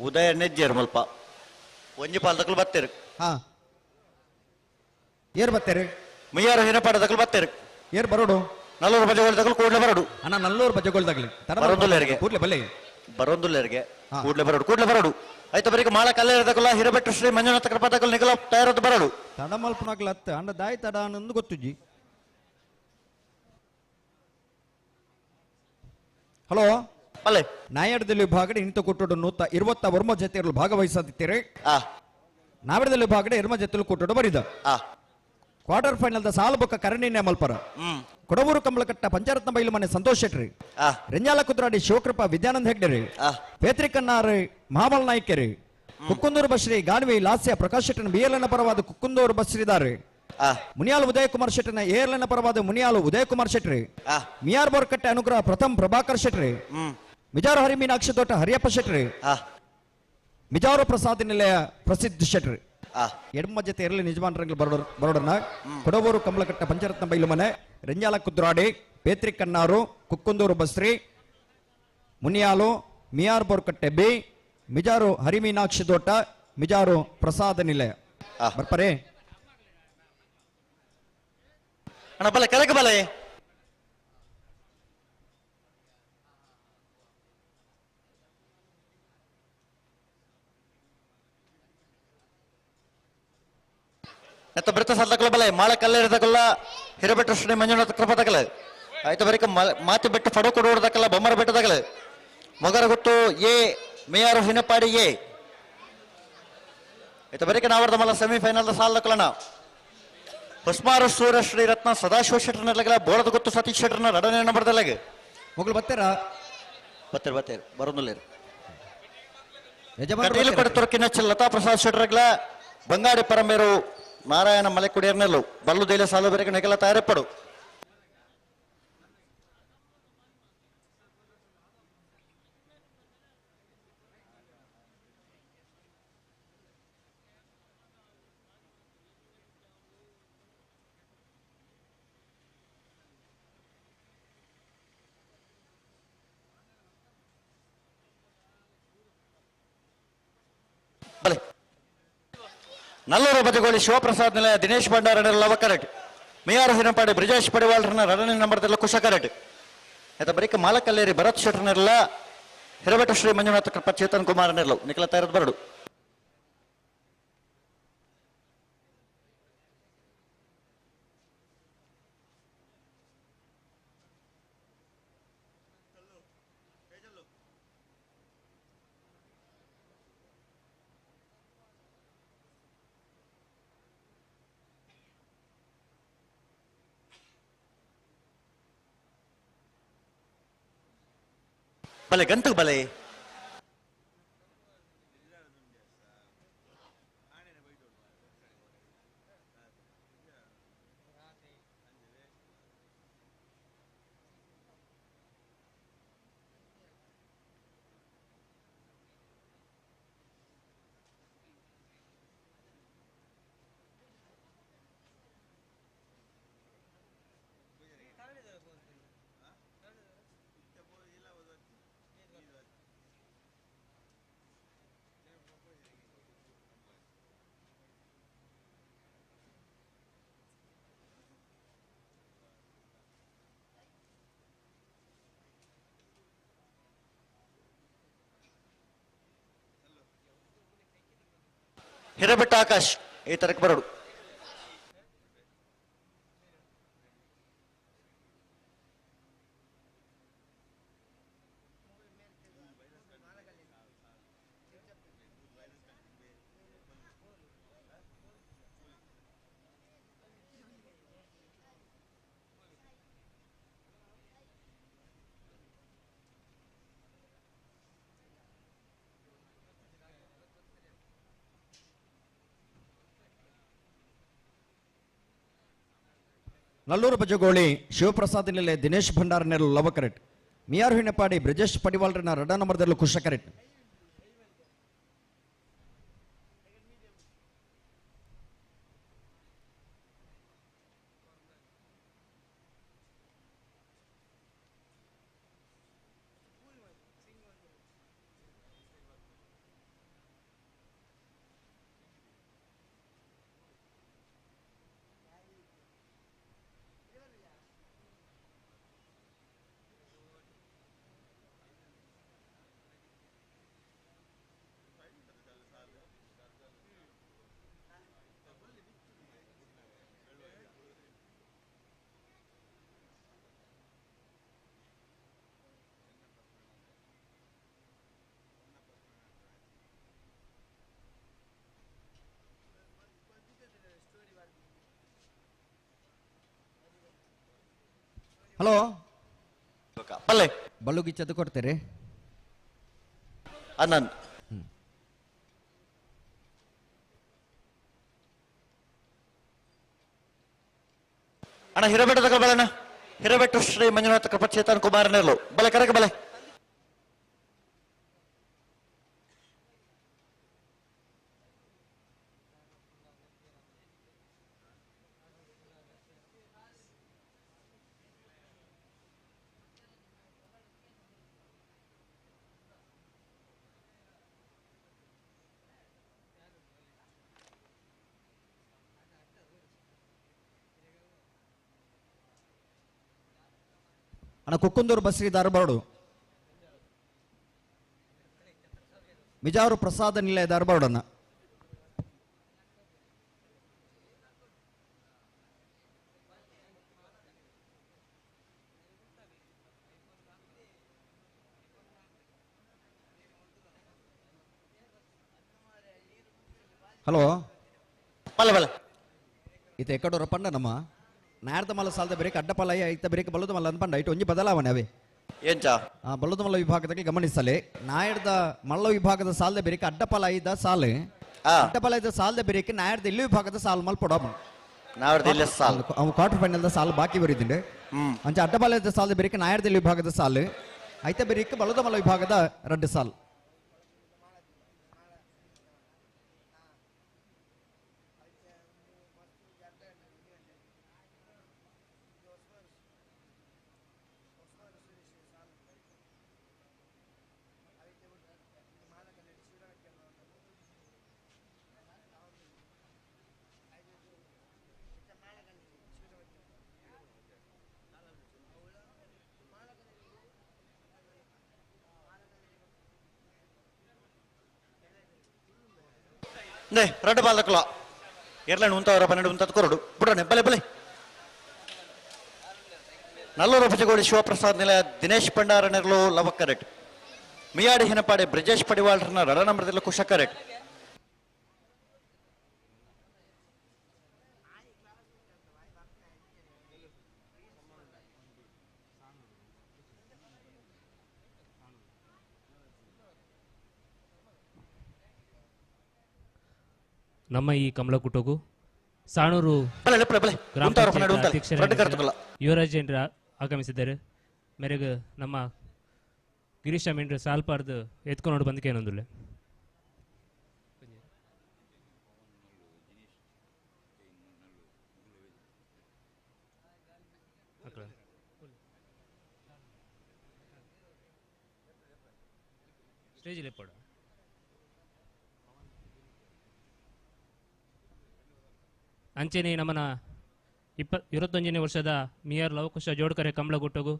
ಉದಯ ನೆಜ್ಜೇರು ಮಲ್ಪ ಒಂಜಿ ಪಾಲ್ ದಕಲು ಬತ್ತೇರು ಹಾ ಏರ್ ಬತ್ತೇರು ಮುಯ್ಯಾರು ಹಿನಪಾಡ ದಕಲು ಬತ್ತೇರು ಏರ್ ಬರೋಡು ನಲ್ಲೂರು ಬಜೆಗೋಳ ದಕಲು ಕೂಡ್ಲೆ ಬರೋಡು ಅಣ್ಣ ನಲ್ಲೂರು ಬಜೆಗೋಳ ದಕಲು ಬರೋದುಲ್ಲೇರಿಗೆ ಕೂಡ್ಲೆ ಬಲ್ಲೆ ಬರೋದುಲ್ಲೇರಿಗೆ ಕೂಡ್ಲೆ ಬರೋಡು ಕೂಡ್ಲೆ ಬರೋಡು ಆಯ್ತು ಬರೀ ಮಾಳ ಕಲ್ಲೇರ ದಕಲ ಹಿರಬೆಟ್ಟು ಶ್ರೀ ಮಂಜುನಾಥ ಕೃಪಾ ದಕಲು ನಿಗಲ ತಯಾರದ್ದು ಬರೋಡು ತಡ ಮಲ್ಪನಾಗ್ಲ ಅತ್ತ ಅಂಡ ದಾಯಿ ತಡ ಅನ್ನೊಂದು ಗೊತ್ತುಜ್ಜಿ. ಹಲೋ ಅಲ್ಲೇ ನಾಯಡದಲ್ಲಿ ವಿಭಾಗಡೆ ಇಂತ ಕೊಟ್ಟೋಡು 129 ಜೊತೆಯರು ಭಾಗವಹಿಸುತ್ತೀರಿ. ನಾವಿಡದಲ್ಲಿ ವಿಭಾಗಡೆ ಎರ್ಮ ಜೊತೆಲು ಕೊಟ್ಟೋಡು ಬರಿದ quarter final the ಸಾಲು ಬೊಕ್ಕ ಕರಣಿನ ಮಲ್ಪರ ಕೊಡವೂರು ಕಮಲಕಟ್ಟ ಪಂಚರತ್ನ ಬೈಲು ಮನೆ ಸಂತೋಷ್ ಶೆಟ್ರಿ ರೆಂಜಾಲ ಕುದ್ರಾಡಿ ಶಿವಕೃಪಾ ವಿದ್ಯಾನಂದ ಹೆಗ್ಡೆರಿ ಪೇತ್ರಿಕನ್ನಾರ್ ಮಹಾಬಲ್ ನಾಯ್ಕರಿ ಕುಕ್ಕುಂದೂರು ಬಶ್ರೀ ಗಾನ್ವಿ ಲಾಸ್ಯ ಪ್ರಕಾಶ್ ಶೆಟ್ಟನ ಬಿಎಲ್ಎನ್ ಪರವಾದ ಕುಕ್ಕುಂದೂರು ಬಶ್ರೀದಾರಿ ಮುನಿಯಾಲು ಉದಯ ಕುಮಾರ್ ಶೆಟ್ಟನ ಎಎಲ್ಎನ್ ಪರವಾದ ಮುನಿಯಾಲು ಉದಯ ಕುಮಾರ್ ಶೆಟ್ರಿ ಮಿಯಾರ್ ಬೋರ್ಕಟ್ಟೆ ಅನುಗ್ರಹ ಪ್ರಥಮ್ ಪ್ರಭಾಕರ್ ಶೆಟ್ರಿ ಮಿಜಾರು ಹರಿ ಮೀನಾಕ್ಷಿ ತೋಟ ಹರಿಯಪ್ಪ ಶೆಟ್ರಿ ಮಿಜಾರು ಪ್ರಸಾದ್ ನಿಲಯ ಪ್ರಸಿದ್ಧ ಶೆಟ್ರಿ ಎಡಮ ಜೊತೆ ಇರಲಿ ನಿಜಮಾನರಂಗ್ಲಿ ಬರೋಡನ ಕೊಡವೂರು ಕಮಲಕಟ್ಟ ಪಂಚರತ್ನ ಬೈಲು ಮನೆ ರೆಂಜಾಲ ಕುದ್ರಾಡಿ ಪೇತ್ರಿ ಕನ್ನಾರು ಕುಕ್ಕುಂದೂರು ಬಸ್ರಿ ಮುನಿಯಾಲು ಮಿಯಾರ್ ಬೋರ್ಕಟ್ಟೆ ಬಿ ಮಿಜಾರು ಹರಿಮೀನಾಕ್ಷಿ ತೋಟ ಮಿಜಾರು ಪ್ರಸಾದ ನಿಲಯ ಬರ್ಪರೆ ಅಣ್ಣ ಬಲೆ ಕರೆಕ್ ಬಲೆ ಎತ್ತ ಬೃತ ಸಲ್ದಕಲ ಬಲೆ ಮಾಳ ಕಲ್ಲೇರದಕಲ್ಲ ಹಿರಬೆಟ್ಟ ಶ್ರೀ ಮಂಜುನಾಥ ಕೃಪದಕಲ ಆಯ್ತು ಬರೀಕ ಮಾತಿ ಬೆಟ್ಟ ಫಡೋ ಕೊಡೋದಕಲ್ಲ ಬೊಮ್ಮರ ಬೆಟ್ಟದಕಲ ಮೊಗರ ಗೊತ್ತು ಎ ಮೇಯಾರು ಹಿನಪಾಡಿ ಎ ಆಯ್ತು ಬರೀಕ ನಾವರ್ದ ಮಲ್ಲ ಸೆಮಿಫೈನಲ್ ಸಾಲದಕಲನ ಹೊಸ್ಮಾರು ಸೂರ್ಯ ಶ್ರೀರತ್ನ ಸದಾಶಿವ ಶೆಟ್ಟರ್ನಲ್ಲಗಲ ಬೋಳದ ಗೊತ್ತು ಸತೀಶ್ ಶೆಟ್ಟರ್ನ ರಡನೆ ನಂಬರ್ದಲ್ಲಾಗ ಮೊಗಲು ಬತ್ತೇರ ಬತ್ತೇರು ಬತ್ತೇರು ಬರೋದಿಲ್ಲ ಕಟೀಲು ಕೊಡತೊರಕಿನ ಲತಾ ಪ್ರಸಾದ್ ಶೆಟ್ಟರ್ಗಳ ಬಂಗಾಡಿ ಪರಮೇರು ನಾರಾಯಣ ಮಲೆಕುಡಿಯರ್ನೆಲ್ಲು ಬಲ್ಲು ದೇಲ ಸಾಲು ಬೇರೆ ನೆಗಲ ತಯಾರಿಪಡು ಬಲೆ ನಲ್ಲೂರು ಬದಿಗೋಳಿ ಶಿವಪ್ರಸಾದ್ ನಿಲಯ ದಿನೇಶ್ ಭಂಡಾರ ಲವ ಕರೆಟ್ ಮೇಯಾರ್ ಹಿನಪಾಡಿ ಬ್ರಿಜೇಶ್ ಪಡಿವಾಳ್ರನ ರಡನೆ ನಂಬರ್ದಲ್ಲ ಕುಶ ಕರೆಟ್ ಆಯ್ತಾ ಬರೀಕ ಮಾಲಕಲ್ಲೇರಿ ಭರತ್ ಶೆಟ್ಟರ್ನೆಲ್ಲ ಹಿರಬೆಟ್ಟ ಶ್ರೀ ಮಂಜುನಾಥ ಕೃಪಾ ಚೇತನ್ ಕುಮಾರ್ ನೆರಳು ನಿಖಲ ತಯಾರದ ಬರಡು. ಬಲೆ ಗಂತುಗ್ ಬಲೆ ಹಿರಬೆಟ್ಟ ಆಕಾಶ್ ಈ ತರಕ್ ಬರೋಡು ನಲ್ಲೂರು ಬಜಗೋಳಿ ಶಿವಪ್ರಸಾದ್ ನೆಲೆ ದಿನೇಶ್ ಭಂಡಾರ ನೆರಳು ಲವ ಕರೆಟ್ ಮಿಯಾರ್ ಹಿಣಪಾಡಿ ಬ್ರಜೇಶ್ ಪಡಿವಾಳ್ರನ ರಡ ನಂಬರ್ದಲ್ಲೂ ಕುಶ ಕರೆಟ್ ಹಲೋ ಪಲ್ಲೆ ಬಳ್ಳುಗಿಚ್ಚದು ಕೊಡ್ತೀರಿ ಅನ್ನನ್ ಅಣ್ಣ ಹಿರಬೆಟ್ಟ ತಗೋ ಬಲಣ್ಣ ಹಿರಬೆಟ್ಟು ಶ್ರೀ ಮಂಜುನಾಥ ಕೃಪಚೇತನ್ ಕುಮಾರ್ ನೆರಳು ಬಲೆ ಕರಕ ಬಲೆ ಅಣ್ಣ ಕುಕ್ಕುಂದೂರು ಬಸ್ರಿ ಧಾರಬಾಡು ಮಿಜಾರು ಪ್ರಸಾದ ನಿಲಯ ಧಾರಬಾಡು ಅಣ್ಣ ಹಲೋ ಬಲೆ ಬಲೆ ಇತ ಎಕ್ಕಡೋರ ಪಂಡ ನಮ್ಮ ನಾರ್ದ ಮಲ್ಲ ಸಾಲದ ಬೇರೆ ಅಡ್ಡಪಲಯ ಐತ ಬೇರೆ ಬಲ್ಲದ ಮಲ್ಲ ಪಂಡ ಇಟ್ಟು ಒಂಜಿ ಬದಲಾವಣೆ ಅವೇ ಎಂಚ ಆ ಬಲ್ಲದ ಮಲ್ಲ ವಿಭಾಗದಲ್ಲಿ ಗಮನಿಸಲೆ ನಾಯರ್ದ ಮಲ್ಲ ವಿಭಾಗದ ಸಾಲದ ಬೇರೆ ಅಡ್ಡಪಲಯದ ಸಾಲು ಅಡ್ಡಪಲಯದ ಸಾಲದ ಬೇರೆ ನಾಯರ್ದ ಇಲ್ಲಿ ವಿಭಾಗದ ಸಾಲು ಮಲ್ ಪೊಡಮ ನಾಯರ್ದ ಇಲ್ಲಿ ಸಾಲು ಅವು ಕ್ವಾರ್ಟರ್ ಫೈನಲ್ the ಸಾಲು ಬಾಕಿ ಬರಿದಿಂಡೆ ಅಂಚ ಅಡ್ಡಪಲಯದ ಸಾಲದ ಬೇರೆ ನಾಯರ್ದ ಇಲ್ಲಿ ವಿಭಾಗದ ಸಾಲು ಐತ ಬೇರೆ ಬಲ್ಲದ ಮಲ್ಲ ವಿಭಾಗದ ರಡ್ಡು ಸಾಲು ರಡ್ಡು ಬಾಲಕಲ ಎರ್ಲಣ್ಣ ಉಂತವರ 12 ಉಂತದ್ ಕೊರಡು ಬುಡಣೆ ಬಲೆ ಬಲೆ ನಲ್ಲೂರು ಭಜಗೋಳಿ ಶಿವಪ್ರಸಾದ್ ನಿಲಯ ದಿನೇಶ್ ಭಂಡಾರ ನೆರಳು ಲವ ಕರೆಕ್ಟ್ ಮಿಯಾಡಿ ಹಿನಪಾಡೆ ಬ್ರಜೇಶ್ ಪಡಿವಾಳ್ರನ ರಡ ನಂಬರದಲ್ಲಿ ಕುಶ ಕರೆಕ್ಟ್ ನಮ್ಮ ಈ ಕಮಲಕೂಟಗೂ ಸಾಣೂರು ಗ್ರಾಮ ಪಂಚಾಯತ್ ಅಧ್ಯಕ್ಷರಾದ ಯುವರಾಜ್ ಜೈನ್ರ ಆಗಮಿಸಿದ್ದಾರೆ. ಮೇರೆಗೆ ನಮ್ಮ ಗಿರೀಶ ಮೇಂಡ್ರ ಸಾಲ್ಪಾರ್ದು ಎತ್ಕೊಂಡು ಬಂದಕ್ಕೆ ಏನೊಂದುಲ್ಲೆ. ಸ್ಟೇಜ್ ಲೆಪ್ಪಡ ಅಂಚೆನೆ ನಮ್ಮನ 21ನೇ ವರ್ಷದ ಮಿಯರ್ ಲವಕುಶ ಜೋಡ್ಕರೆ ಕಮಲಗುಟ್ಟಗು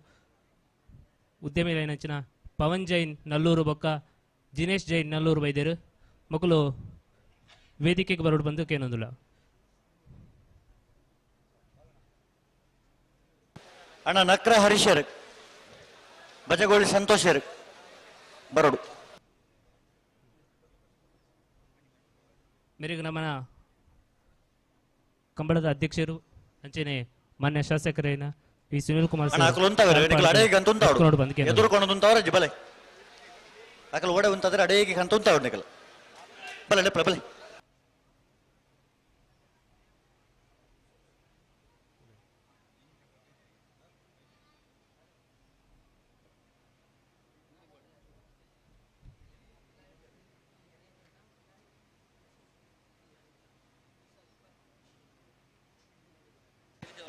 ಉದ್ಯಮಿ ಲೈನಂಚಿನ ಪವನ್ ಜೈನ್ ನಲ್ಲೂರು ಬೊಕ್ಕ ಜಿನೇಶ್ ಜೈನ್ ನಲ್ಲೂರು ಬೈದೇರು ಮಕ್ಕಳು ವೇದಿಕೆಗೆ ಬರೋಡು ಬಂದು ಕೇನೊಂದುಲ್ಲ. ಅಣ್ಣ ನಕ್ರ ಹರೀಶರ್ ಬಜಗೋಳಿ ಸಂತೋಷರ್ ಬರೋಡು. ಮೇರೆಗೆ ನಮ್ಮನ ಕಂಬಳದ ಅಧ್ಯಕ್ಷರು ಅಂಚೆನೆ ಮಾನ್ಯ ಶಾಸಕರೇನ ವಿ ಸುನಿಲ್ ಕುಮಾರ್ ಸರ್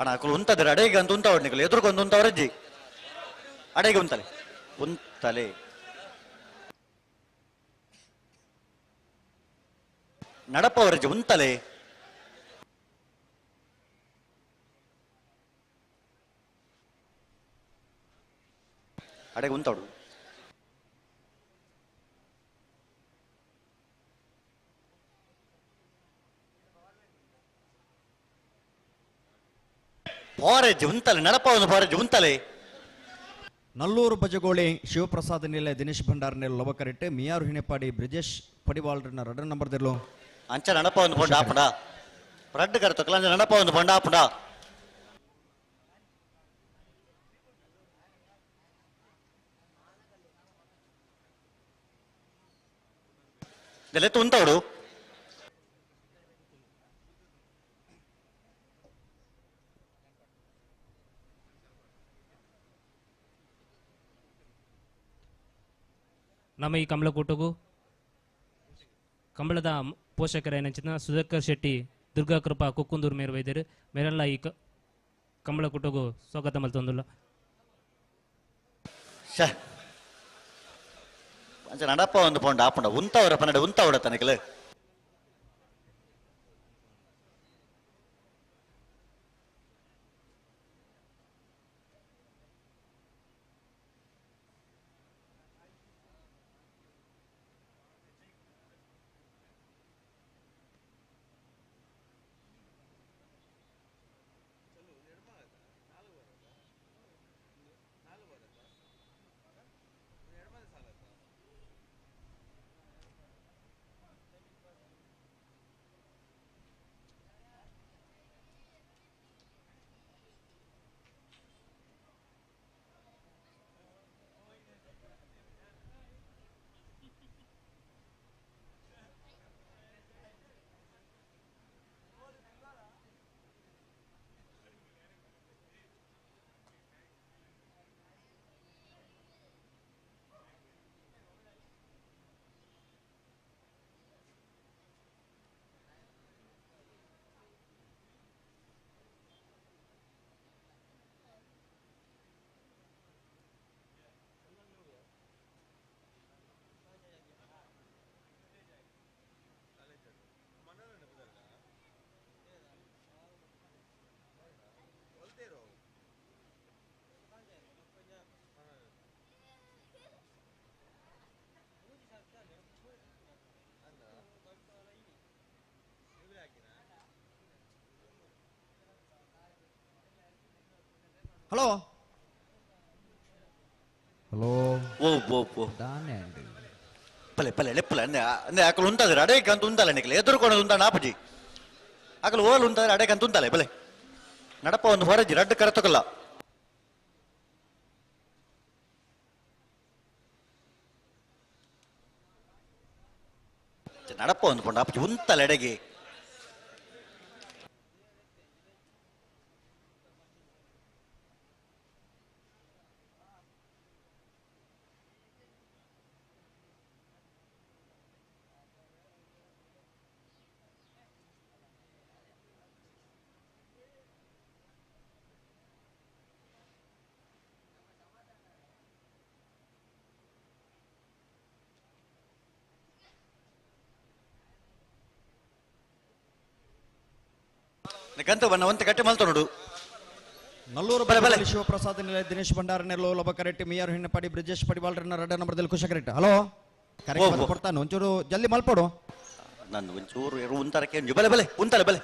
ಅಣ್ಣ ಅಕಲು ಉಂತದ್ರೆ ಅಡೇಗೆ ಅಂತ ಉಂತಾವಡ್ ನಿಕಲು ಎದುರುಕೊಂಡು ಉಂತವರಜ್ಜಿ ಅಡೇಗೆ ಉಂತಲೆ ಉಂತಲೆ ನಡಪವರಜ್ಜಿ ಉಂತಲೆ. ಅಡೇಗೆ ಉಂತಾಡು. ಫಾರೆಜ್ ಉಂತಲೆ ನಡಪವನು ಫಾರೆಜ್ ಉಂತಲೆ. ನಲ್ಲೂರು ಬಜಗೋಳಿ ಶಿವಪ್ರಸಾದ್ ನಿಲೆ ದಿನೇಶ್ ಭಂಡಾರ್ ನೆಲೆ ಲವಕರಿಟ್ಟೆ ಮಿಯಾರು ಹಿಣೆಪಾಡಿ ಬ್ರಿಜೇಶ್ ಪಡಿವಾಳ್ರನ್ನ ರಡ ನಂಬರ್ ದಿರ್ಲು ಅಂಚ ನಡಪವನು ಪೊಂಡ ಆಪುಂಡ ರಡ್ಡು ಕರ್ತಕಲ ಅಂಚ ನಡಪವನು ಪೊಂಡ ಆಪುಂಡ. ದೆಲೆತ್ತು ಉಂತವಡು. ನಮ್ಮ ಈ ಕಮಲಕೂಟಗೂ ಕಂಬಳದ ಪೋಷಕರೇನಂಚಿನ ಸುಧಾಕರ್ ಶೆಟ್ಟಿ ದುರ್ಗಾ ಕೃಪಾ ಕುಕ್ಕುಂದೂರು ಮೇರು ವೈದ್ಯರು ಮೇರೆಲ್ಲ ಈ ಕಮಲಕೂಟಗೂ ಸ್ವಾಗತ ಮಲ್ತೊಂದುಲ್ಲ. ನಡಪ್ಪ ಒಂದು ಪೊಂಡ ಆಪುಂಡ ಉಂತವರ ಪನ್ನಡ ಉಂತವಡ ತನಕಲೆ. ಹಲೋ ಹಲೋ ಓ ಓ ಓ ದಾನೆ ಪಲೆ ಪಲೆ ಲೆಪ್ಪಲೆ ಅಂದೆ ಅಂದೆ ಅಕಲು ಉಂತಾದ್ರೆ ಅಡೇಗೆ ಅಂತ ಉಂತಾಲೆ ನಿಕಲೆ ಎದುರುಕೊಂಡು ಉಂತಾಣ ಆಪುಜಿ ಅಕಲು ಓಲ್ ಉಂತಾದ್ರೆ ಅಡೇಗೆ ಅಂತ ಉಂತಾಲೆ ಬಲೆ ನಡಪ ಒಂದು ಹೊರಜಿ ರಡ್ಡು ಕರತಕಲ್ಲ. ನಡಪ ಒಂದು ಪೊಂಡ ಆಪುಜಿ ಉಂತಾಲೆ ಅಡಗೆ. ಗಂತ ಬನ್ನ ಒಂತೆ ಗಟ್ಟಿ ಮಲ್ತೊನುಡು. ನಲ್ಲೂರು ಬಲೆ, ಬಲೆ. ಶಿವಪ್ರಸಾದ್ ನಿಲಯ ದಿನೇಶ್ ಭಂಡಾರ ನೆರಳು ಲಬಕರೆಟ್ಟಿ ಮಿಯಾರು ಹಿಣ್ಣಪಾಡಿ ಬ್ರಿಜೇಶ್ ಪಡಿವಾಳ್ರನ್ನ ರಡ್ಡ ನಂಬರ್ದಲ್ಲಿ ಕುಶಕರೆಟ್ಟಿ. ಹಲೋ ಕರೆಕ್ಟ್ ಓ, ಓ. ಕೊಡ್ತಾನೆ ಒಂಚೂರು ಜಲ್ದಿ ಮಲ್ಪಡು. ನಾನು ಒಂಚೂರು ಎರಡು ಉಂತಾರಕ್ಕೆ ಒಂಜು ಬಲೆ ಬಲೆ ಉಂತಲೆ ಬಲೆ.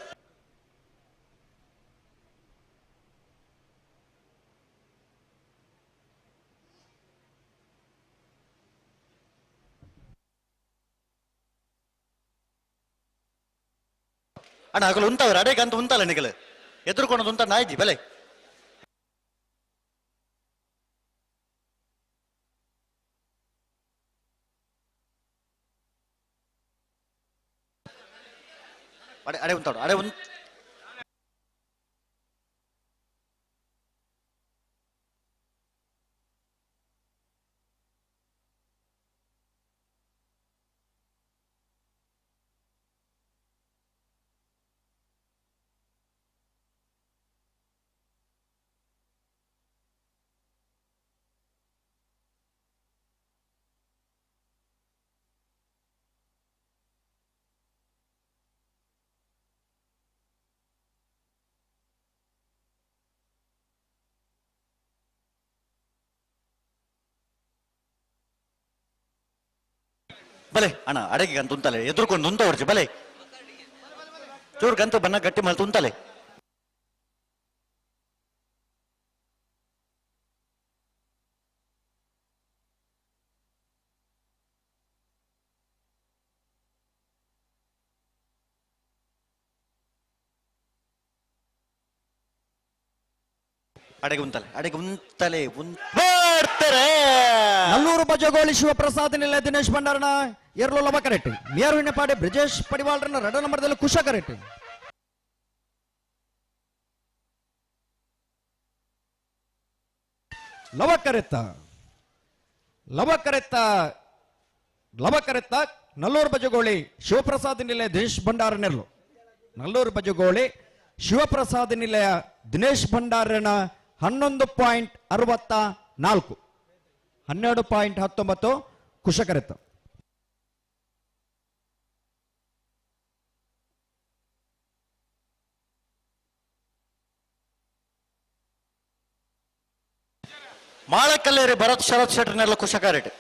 ಅಣ್ಣ ಅಗಲು ಉಂತಾವ್ರ ಅಡೇಗೆ ಅಂತ ಉಂತಲ್ಲ ನಿಗಲು ಎದುರುಕೊಂಡು ಉಂತ ನಾಯ್ಜಿ ಬಲೆ. ಅಡೆ ಅಡೆ ಉಂತಾಡು ಅಡೆ ಉಂತ ಬಲೆ ಅಣ್ಣ ಅಡಗೆ ಗಂತ ಉಂತಲೆ ಎದುರುಕೊಂಡು ಉಂತ ಹೊರ್ಜಿ ಬಲೆ ಚೂರು ಗಂತ ಬನ್ನ ಗಟ್ಟಿ ಮಲ್ತು ಉಂತಲೆ. ಅಡೆಗೆ ಉಂತಲೆ ಅಡೆಗೆ ಉಂತಲೆ ಉಂತಾರೆ. ನಲ್ಲೂರು ಬಜಗೋಳಿ ಶಿವಪ್ರಸಾದ್ ನಿಲಯ ದಿನೇಶ್ ಭಂಡಾರನ ಎರ್ಲು ಲಬಕರೆಟ್ಟಿ ಮಿಯಾರು ಹಿಣ್ಣಪಾಡಿ ಬ್ರಿಜೇಶ್ ಪಡಿವಾಳ್ರನ್ನ ರಡ ನಂಬರ್ದಲ್ಲಿ ಕುಶಕರೆಟ್ಟಿ. ಲವಕರೆತ್ತ ಲವಕರೆತ್ತ ಲವಕರೆತ್ತ ನಲ್ಲೂರು ಬಜಗೋಳಿ ಶಿವಪ್ರಸಾದ್ ನಿಲಯ ದಿನೇಶ್ ಭಂಡಾರ ನೆರಳು. ನಲ್ಲೂರು ಬಜಗೋಳಿ ಶಿವಪ್ರಸಾದ್ ನಿಲಯ ದಿನೇಶ್ ಭಂಡಾರನ 11.64 12.19 ಕುಶಕರೆತ್ತ. ಮಾಳಕಲ್ಲೇರಿ ಭರತ್ ಶರತ್ ಶೆಟ್ಟರ್ ನೆರಳು ಕುಶಕರೆಟ್.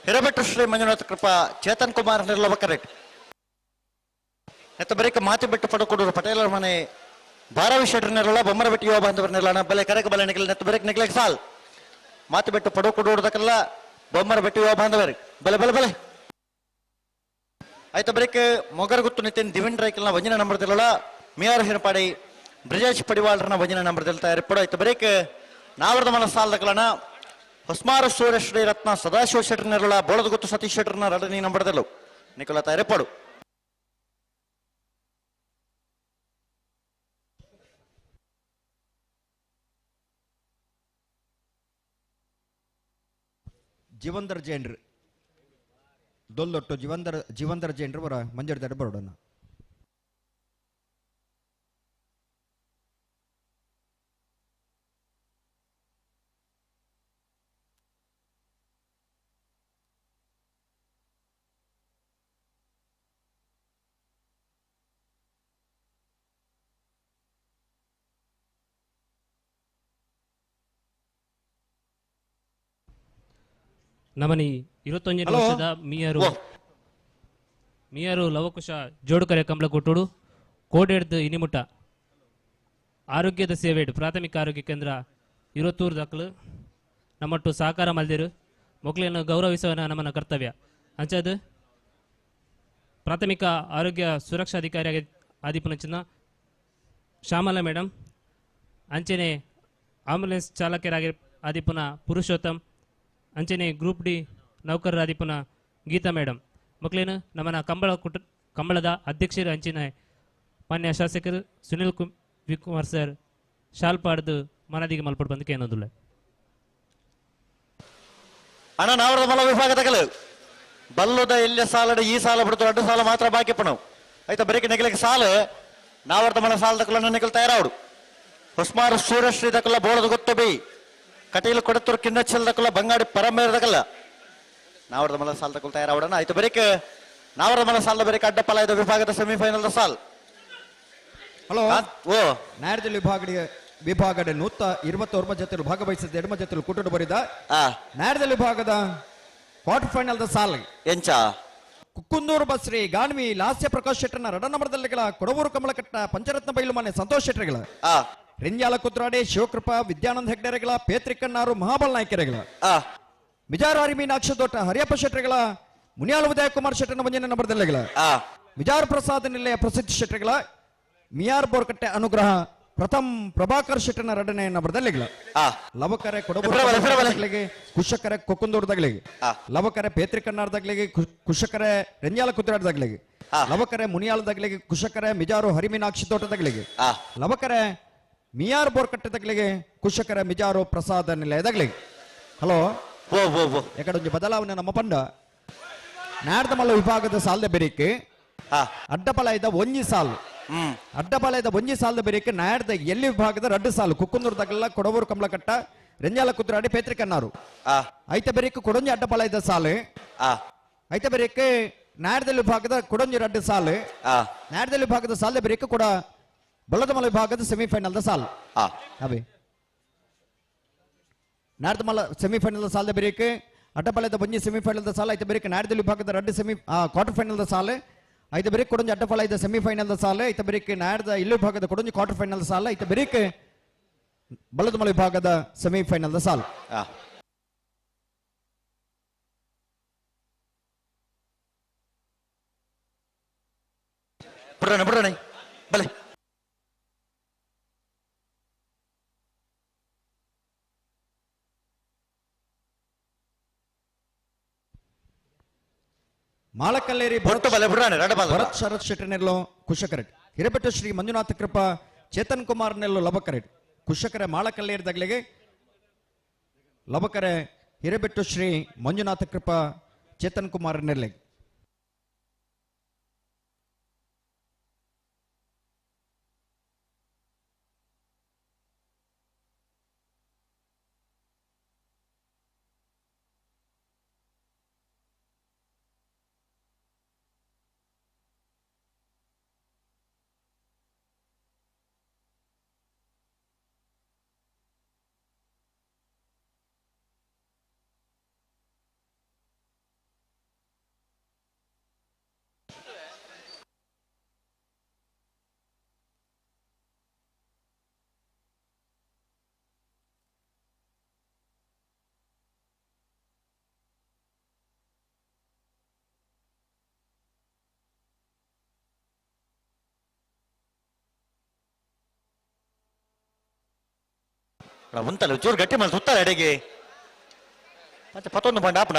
ಹಿರಬೆಟ್ಟು ಶ್ರೀ ಮಂಜುನಾಥ ಕೃಪಾ ಚೇತನ್ ಕುಮಾರ್ ನೆರಳು ಲವಕರೆಟ್. ಎತ್ತ ಬರೀಕ ಮಾತಿ ಬೆಟ್ಟು ಪಡಕೊಡೂರು ಪಟೇಲರ ಮನೆ ಭಾರವಿ ಶೆಟ್ಟರ್ ನೆರಳ ಬೊಮ್ಮರಬೆಟ್ಟಿ ಯುವ ಬಾಂಧವರ ನೆರಳಣ ಬಲೆ ಕರೆಕ ಬಲೆ ನಿಖಲ್ ನೆತ್ತ ಬರೀಕ ನಿಖಲಕ್ಕೆ ಸಾಲ್ ಮಾತಿ ಬೆಟ್ಟು ಪಡಕೊಡೂರ್ದಕ್ಕೆಲ್ಲ ಬೊಮ್ಮರಬೆಟ್ಟಿ ಯುವ ಬಾಂಧವರು ಬಲೆ ಬಲೆ ಬಲೆ. ಆಯ್ತು ಬರೀಕ ಮೊಗರಗುತ್ತು ನಿತಿನ್ ದಿವಿನ್ ರೈಕಲ್ನ ವಂಜನ ನಂಬರ್ ದಿಲ್ಲಲ್ಲ ಮಿಯಾರ್ ಹಿರಪಾಡಿ ಬ್ರಿಜೇಶ್ ಪಡಿವಾಳ್ರನ ವಂಜನ ನಂಬರ್ ದಿಲ್ ತಯಾರಿಪಡು. ಆಯ್ತು ಬರೀಕ ನಾವರದ ಮನ ಸಾಲ್ದಕಲನ ಹೊಸ್ಮಾರು ಸೂರ್ಯ ಶ್ರೀ ರತ್ನ ಸದಾಶಿವ ಶೆಟ್ಟರ್ ನೆರಳ ಬೋಳದಗುತ್ತು ಸತೀಶ್ ಶೆಟ್ಟರ್ನ ರಡನಿ ನಂಬರ್ ದಿಲ್ಲು ನಿಖಲ ತಯಾರಿಪಡು. ಜೀವಂದರ್ ಜೇನ್ರಿ ದೊಲ್ಲೊಟ್ಟು ಜೀವಂದರ್ ಜೇನ್ರಿ ಬರ ಮಂಜರ್ ಬರೋಡಣ. ನಮನಿ 21 ವರ್ಷದ ಮಿಯರು ಲವಕುಶ ಜೋಡುಕರೆ ಕಂಬಳ ಕೊಟ್ಟುಡು ಕೋಡೆಡ್ದು ಇನಿಮುಟ ಆರೋಗ್ಯದ ಸೇವೆಡು ಪ್ರಾಥಮಿಕ ಆರೋಗ್ಯ ಕೇಂದ್ರ ಇರುವತ್ತೂರು ದಾಖಲು ನಮ್ಮಟ್ಟು ಸಹಕಾರ ಮಲ್ದಿರು ಮಕ್ಕಳನ್ನು ಗೌರವಿಸುವ ನಮ್ಮನ ಕರ್ತವ್ಯ. ಅಂಚದು ಪ್ರಾಥಮಿಕ ಆರೋಗ್ಯ ಸುರಕ್ಷಾಧಿಕಾರಿಯಾಗಿ ಆದಿಪುನಚಿನ ಶ್ಯಾಮಲಾ ಮೇಡಮ್, ಅಂಚನೆ ಆಂಬುಲೆನ್ಸ್ ಚಾಲಕರಾಗಿ ಆದಿಪುನ ಪುರುಷೋತ್ತಮ್, ಅಂಚನೆ ಗ್ರೂಪ್ ಡಿ ನೌಕರರಾದಿಪುನ ಗೀತಾ ಮೇಡಮ್ ಮಕ್ಕಳೇನು ನಮ್ಮನ ಕಂಬಳದ ಅಧ್ಯಕ್ಷರು ಅಂಚಿನ ಮಾನ್ಯ ಶಾಸಕರು ಸುನಿಲ್ ವಿ ಕುಮಾರ್ ಸರ್ ಶಾಲ್ ಪಾಡ್ದು ಮನದಿಗೆ ಮಲ್ಪಡ್ ಬಂದಕ್ಕೆ ಏನೋದಿಲ್ಲ. ಅಣ್ಣ ನಾವರದ ಮಲ ವಿಭಾಗದ ಬಲ್ಲದ ಎಲ್ಲ ಸಾಲಡ ಈ ಸಾಲ ಬಿಡ್ತು ಅಡ್ಡು ಸಾಲ ಮಾತ್ರ ಬಾಕಿ ಪಣವು ಆಯ್ತಾ ಬರೀಕೆ ನೆಗಲಿಗೆ ಸಾಲ ನಾವರದ ಮಲ ಸಾಲ ತಕಲ ನೆಗಲ್ ತಯಾರಾವಡು ಹೊಸ್ಮಾರು ಸೂರ್ಯಶ್ರೀ ದಕಲ ಬೋಳದ ಗೊತ್ತು ಬಿ ಕಟೀಲು ಕೊಡತ್ತೂರು ಕಿನ್ನಚ್ಚಲ್ ದಕಲ ಬಂಗಾಡಿ ಪರಮೇರ್ ದಕಲ ನಾವರದ ಮಲ ಸಾಲ ತಕಲ್ ತಯಾರಾವಡಣ ಆಯ್ತು ಬರೀಕೆ ನಾವರದ ಮಲ ಸಾಲದ ಬರೀಕೆ ಅಡ್ಡ ಫಲ ಇದು ವಿಭಾಗದ ಸೆಮಿಫೈನಲ್ ಸಾಲ್. ಹಲೋ ಓ ನಾಯರ್ದಲ್ಲಿ ವಿಭಾಗದ 129 ಜೊತೆಲು ಭಾಗವಹಿಸಿದ ಎಡಮ ಜೊತೆಲು ಕುಟುಂಬ ಬರಿದ ನಾಯರ್ದಲ್ಲಿ ವಿಭಾಗದ ಕ್ವಾರ್ಟರ್ ಫೈನಲ್ the ಸಾಲ್ ಎಂಚ ಕುಕ್ಕುಂದೂರು ಬಸ್ರಿ ಗಾನ್ವಿ ಲಾಸ್ಯ ಪ್ರಕಾಶ್ ಶೆಟ್ಟರ್ನ ರಡ ನಂಬರ್ದಲ್ಲಿಗಳ ಕೊಡವೂರು ಕಮಲಕಟ್ಟ ಪಂಚರತ್ನ ಬೈಲು ಮನೆ ಸಂತೋಷ್ ಶೆಟ್ಟರ್ಗಳ ರಿಂಜಾಲ ಕುದ್ರಾಡೆ ಶಿವಕೃಪಾ ವಿದ್ಯಾನಂದ ಹೆಗ್ಡೆರೆಗಳ ಪೇತ್ರಿಕಣ್ಣಾರು ಮಹಾಬಲ್ ನಾಯ್ಕರೆಗಳ ಮಿಜಾರಾರಿ ಮೀನಾಕ್ಷ ದೋಟ ಹರಿಯಪ್ಪ ಶೆಟ್ಟರ್ಗಳ ಮುನಿಯಾಲ ಉದಯ ಕುಮಾರ್ ಶೆಟ್ಟರ್ನ ಒಂಜನೇ ನಂಬರ್ದಲ್ಲಿಗಳ ಮಿಜಾರ್ ಪ್ರಸಾದ್ ನಿಲಯ ಪ್ರಸಿದ್ಧ ಶೆಟ್ಟರ್ಗಳ ಮಿಯಾರ್ ಬೋರ್ಕಟ್ಟೆ ಅನುಗ್ರಹ ಪ್ರಥಮ್ ಪ್ರಭಾಕರ್ ಶೆಟ್ಟರ್ನ ಎರಡನೇ ನಂಬರ್ದಲ್ಲಿಗಳ ಲವಕರೆ ಕೊಡಬೂರು ಕುಶಕರೆ ಕೊಕ್ಕುಂದೂರ್ದಾಗ್ಲಿಗೆ ಲವಕರೆ ಪೇತ್ರಿಕಣ್ಣಾರ್ದಾಗ್ಲಿಗೆ ಕುಶಕರೆ ರಂಜಾಲ ಕುದ್ರಾಡ್ದಾಗ್ಲಿಗೆ ಲವಕರೆ ಮುನಿಯಾಲದಾಗ್ಲಿಗೆ ಕುಶಕರೆ ಮಿಜಾರು ಹರಿಮೀನಾಕ್ಷಿ ತೋಟದಾಗ್ಲಿಗೆ ಲವಕರೆ ಮಿಯಾರ್ ಬೋರ್ಕಟ್ಟೆದಾಗ್ಲಿಗೆ ಕುಶಕರೆ ಮಿಜಾರು ಪ್ರಸಾದ ನಿಲಯದಾಗ್ಲಿಗೆ. ಹಲೋ ಯಾಕಡೆ ಬದಲಾವಣೆ ನಮ್ಮ ಪಂಡ ನಾಡ್ದಮಲ್ಲ ವಿಭಾಗದ ಸಾಲದ ಬೆರಿಕೆ ಅಡ್ಡಪಲ ಇದ್ದ ಒಂಜಿ ಸಾಲು ಅಡ್ಡಪಾಳ್ಯದ ಒಂಜಿ ಸಾಲದ ಬೆರಿಕೆ ನಾಡ್ದ ಎಲ್ಲಿ ವಿಭಾಗದ ರಡ್ಡು ಸಾಲು ಕುಕ್ಕುಂದೂರು ತಗಲ ಕೊಡವೂರು ಕಮಲಕಟ್ಟ ರೆಂಜಾಲ ಕುದ್ರಾಡಿ ಪೇತ್ರಿಕನ್ನಾರು ಐತ ಬೆರಿಕೆ ಕೊಡೊಂಜಿ ಅಡ್ಡಪಾಳ್ಯದ ಸಾಲು ಐತ ಬೆರಿಕೆ ನಾಡ್ದಲ್ಲಿ ವಿಭಾಗದ ಕೊಡೊಂಜಿ ರಡ್ಡು ಸಾಲು ನಾಡ್ದಲ್ಲಿ ವಿಭಾಗದ ಸಾಲದ ಬೆರಿಕೆ ಕೂಡ ಬೊಳ್ಳದಮಲ ವಿಭಾಗದ ಸೆಮಿಫೈನಲ್ the ಸಾಲು ಅವೇ ನಾಡ್ದಮಲ ಸೆಮಿಫೈನಲ್ ಸಾಲದ ಬೆರಿಕೆ ಅಡ್ಡಪಾಳ್ಯದ ಒಂಜಿ ಸೆಮಿಫೈನಲ್ the ಸಾಲು ಐತ ಬೆರಿಕೆ ನಾಡ್ದಲ್ಲಿ ವಿಭಾಗದ ರಡ್ಡು ಸೆಮಿ ಕ್ವಾರ್ಟರ್ ಫೈನಲ್ the ಸಾಲು ಐತ ಬೆರಿಕ್ ಕೊಡೊಂಜಿ ಅಡ್ಡಫಲ ಐತ ಸೆಮಿಫೈನಲ್ the ಸಾಲೆ ಐತ ಬೆರಿಕ್ ನಾಡ್ದ ಇಲ್ಲು ವಿಭಾಗದ ಕೊಡೊಂಜಿ ಕ್ವಾರ್ಟರ್ ಫೈನಲ್ ಸಾಲ ಐತ ಬೆರಿಕ್ ಬಲದಮಲ ವಿಭಾಗದ ಸೆಮಿಫೈನಲ್ the ಸಾಲ. ಬಿಡೋಣ ಬಿಡೋಣ ಬಲೆ ಮಾಳಕಲ್ಲೇರಿ ಭರತ್ ಶರತ್ ಶೆಟ್ಟರ್ನೆಲ್ಲೋ ಕುಶಕರೆಡ್ ಹಿರೇಬೆಟ್ಟ ಶ್ರೀ ಮಂಜುನಾಥ ಕೃಪಾ ಚೇತನ್ ಕುಮಾರ್ ನೆಲ್ಲೋ ಲಬಕರೆಡ್ ಕುಶಕರೆ ಮಾಳಕಲ್ಲೇರಿ ದಗ್ಲಿಗೆ ಲಬಕರೆ ಹಿರೇಬೆಟ್ಟು ಶ್ರೀ ಮಂಜುನಾಥ ಕೃಪಾ ಚೇತನ್ ಕುಮಾರ್ ನೆಲ್ಲೆ. ಉಂತಲ್ಲ ಚೂರು ಗಟ್ಟಿ ಮೇಲೆ ಸುತ್ತಾರೆ ಅಡಿಗೆ ಮತ್ತೆ ಪತ್ತೊಂದು ಬಂಡ ಆಪಣ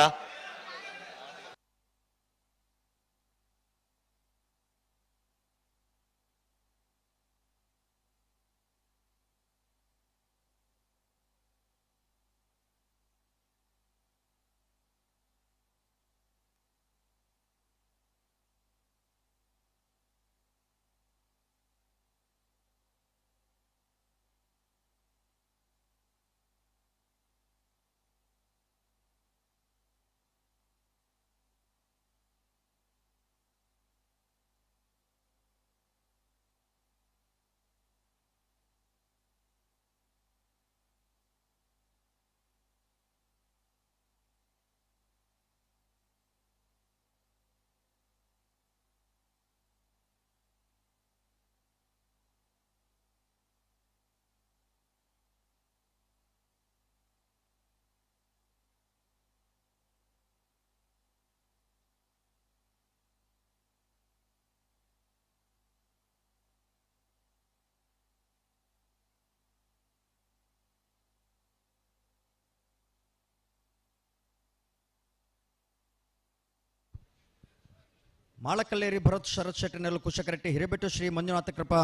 ಮಾಳಕಲ್ಲೇರಿ ಭರತ್ ಶರತ್ ಶೆಟ್ಟಿ ನೆಲ್ಲು ಕುಶಕರೆಟ್ಟಿ ಹಿರೇಬೆಟ್ಟು ಶ್ರೀ ಮಂಜುನಾಥ ಕೃಪಾ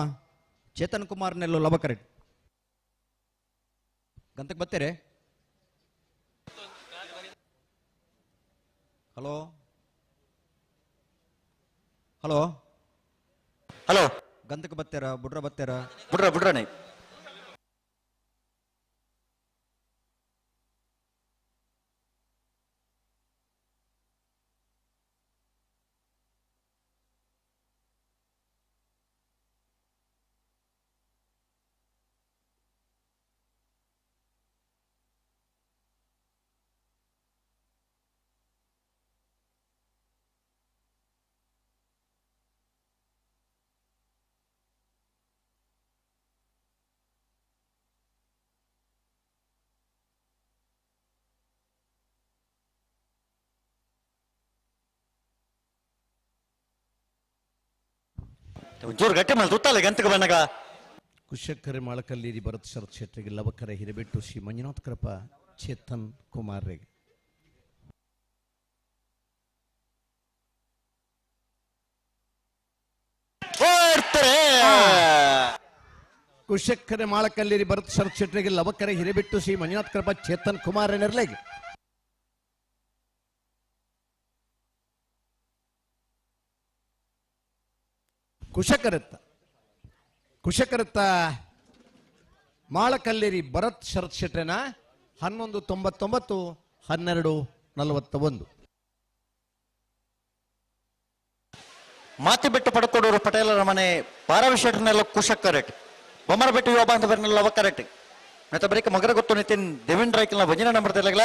ಚೇತನ್ ಕುಮಾರ್ ನೆಲ್ಲು ಲಬಕರೆಟ್ಟಿ ಗಂತಕ್ಕೆ ಬರ್ತೀರಿ? ಹಲೋ ಹಲೋ ಹಲೋ ಗಂತಕ್ಕೆ ಬರ್ತೀರಾ? ಬುಡ್ರ ಬರ್ತೀರಾ? ಬುಡ್ರ ಬುಡ್ರನೇ. ಒಂಚೂರು ಗಟ್ಟಿ ಮೇಲೆ ತುತ್ತಾಲೆ ಗಂತಕ್ಕೆ ಬಂದಾಗ. ಕುಶಕ್ಕರೆ ಮಾಳಕಲ್ಲೇರಿ ಭರತ್ ಶರತ್ ಶೆಟ್ಟಿಗೆ ಲವಕರ ಹಿರೇಬೆಟ್ಟು ಶ್ರೀ ಮಂಜುನಾಥ್ ಕೃಪ ಚೇತನ್ ಕುಮಾರ್ ರೆಗೆ. ಕುಶಕ್ಕರೆ ಮಾಳಕಲ್ಲೇರಿ ಭರತ್ ಶರತ್ ಶೆಟ್ಟಿಗೆ ಲವಕರ ಹಿರೇಬೆಟ್ಟು ಶ್ರೀ ಮಂಜುನಾಥ್ ಕೃಪ ಚೇತನ್ ಕುಮಾರ್ ನೆರ್ಲೆಗೆ. ಕುಶಕರತ್ತ ಕುಶಕರತ್ತ ಮಾಳಕಲ್ಲೇರಿ ಭರತ್ ಶರತ್ ಶೆಟ್ಟೆನ 11:99 12:41. ಮಾತಿ ಬಿಟ್ಟು ಪಡ್ಕೊಡೋರು ಪಟೇಲರ ಮನೆ ಪಾರವಿಶೆಟ್ಟನೆಲ್ಲ ಕುಶಕರೆಟ್ ಬೊಮ್ಮರ ಬಿಟ್ಟು ಯೋಬ ಅಂತ ಬರ್ನೆಲ್ಲ ಅವಕರೆಟ್ ಮತ್ತೆ ಬರೀಕ ಮಗರ ಗೊತ್ತು ನಿತಿನ್ ದೇವೇಂದ್ರ ರೈಕಲ್ನ ವಜಿನ ನಂಬರ್ ತಿಲಗಲ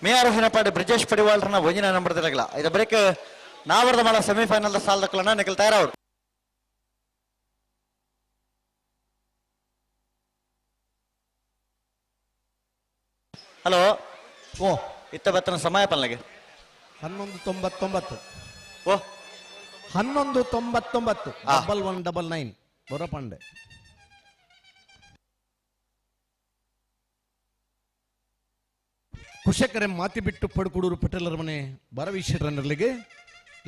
ಮೇಯಾರು ಹಿನಪಾಡಿ ಬ್ರಿಜೇಶ್ ಪಡಿವಾಳ್ರನ ವಜಿನ ನಂಬರ್ ತಿಲಗಲ. ಇದು ಬರೀಕ ನಾವರದ ಮಾಡ ಸೆಮಿಫೈನಲ್ ಸಾಲದಕ್ಕಲನ್ನ ನಿಖಲ್ ತಯಾರವ್ರು. ಹಲೋ ಓ ಇತ್ತ ಬತ್ತನ ಸಮಯ ಪಲ್ಲೆಗೆ 11:99. ಓ 11:99 1199 ಬರಪಂಡೆ. ಕುಶಕರೆ ಮಾತಿ ಬಿಟ್ಟು ಪಡ್ಕೂಡೂರು ಪಟೇಲರ ಮನೆ ಬರವೀಶ್ವರ ನೆರಳಿಗೆ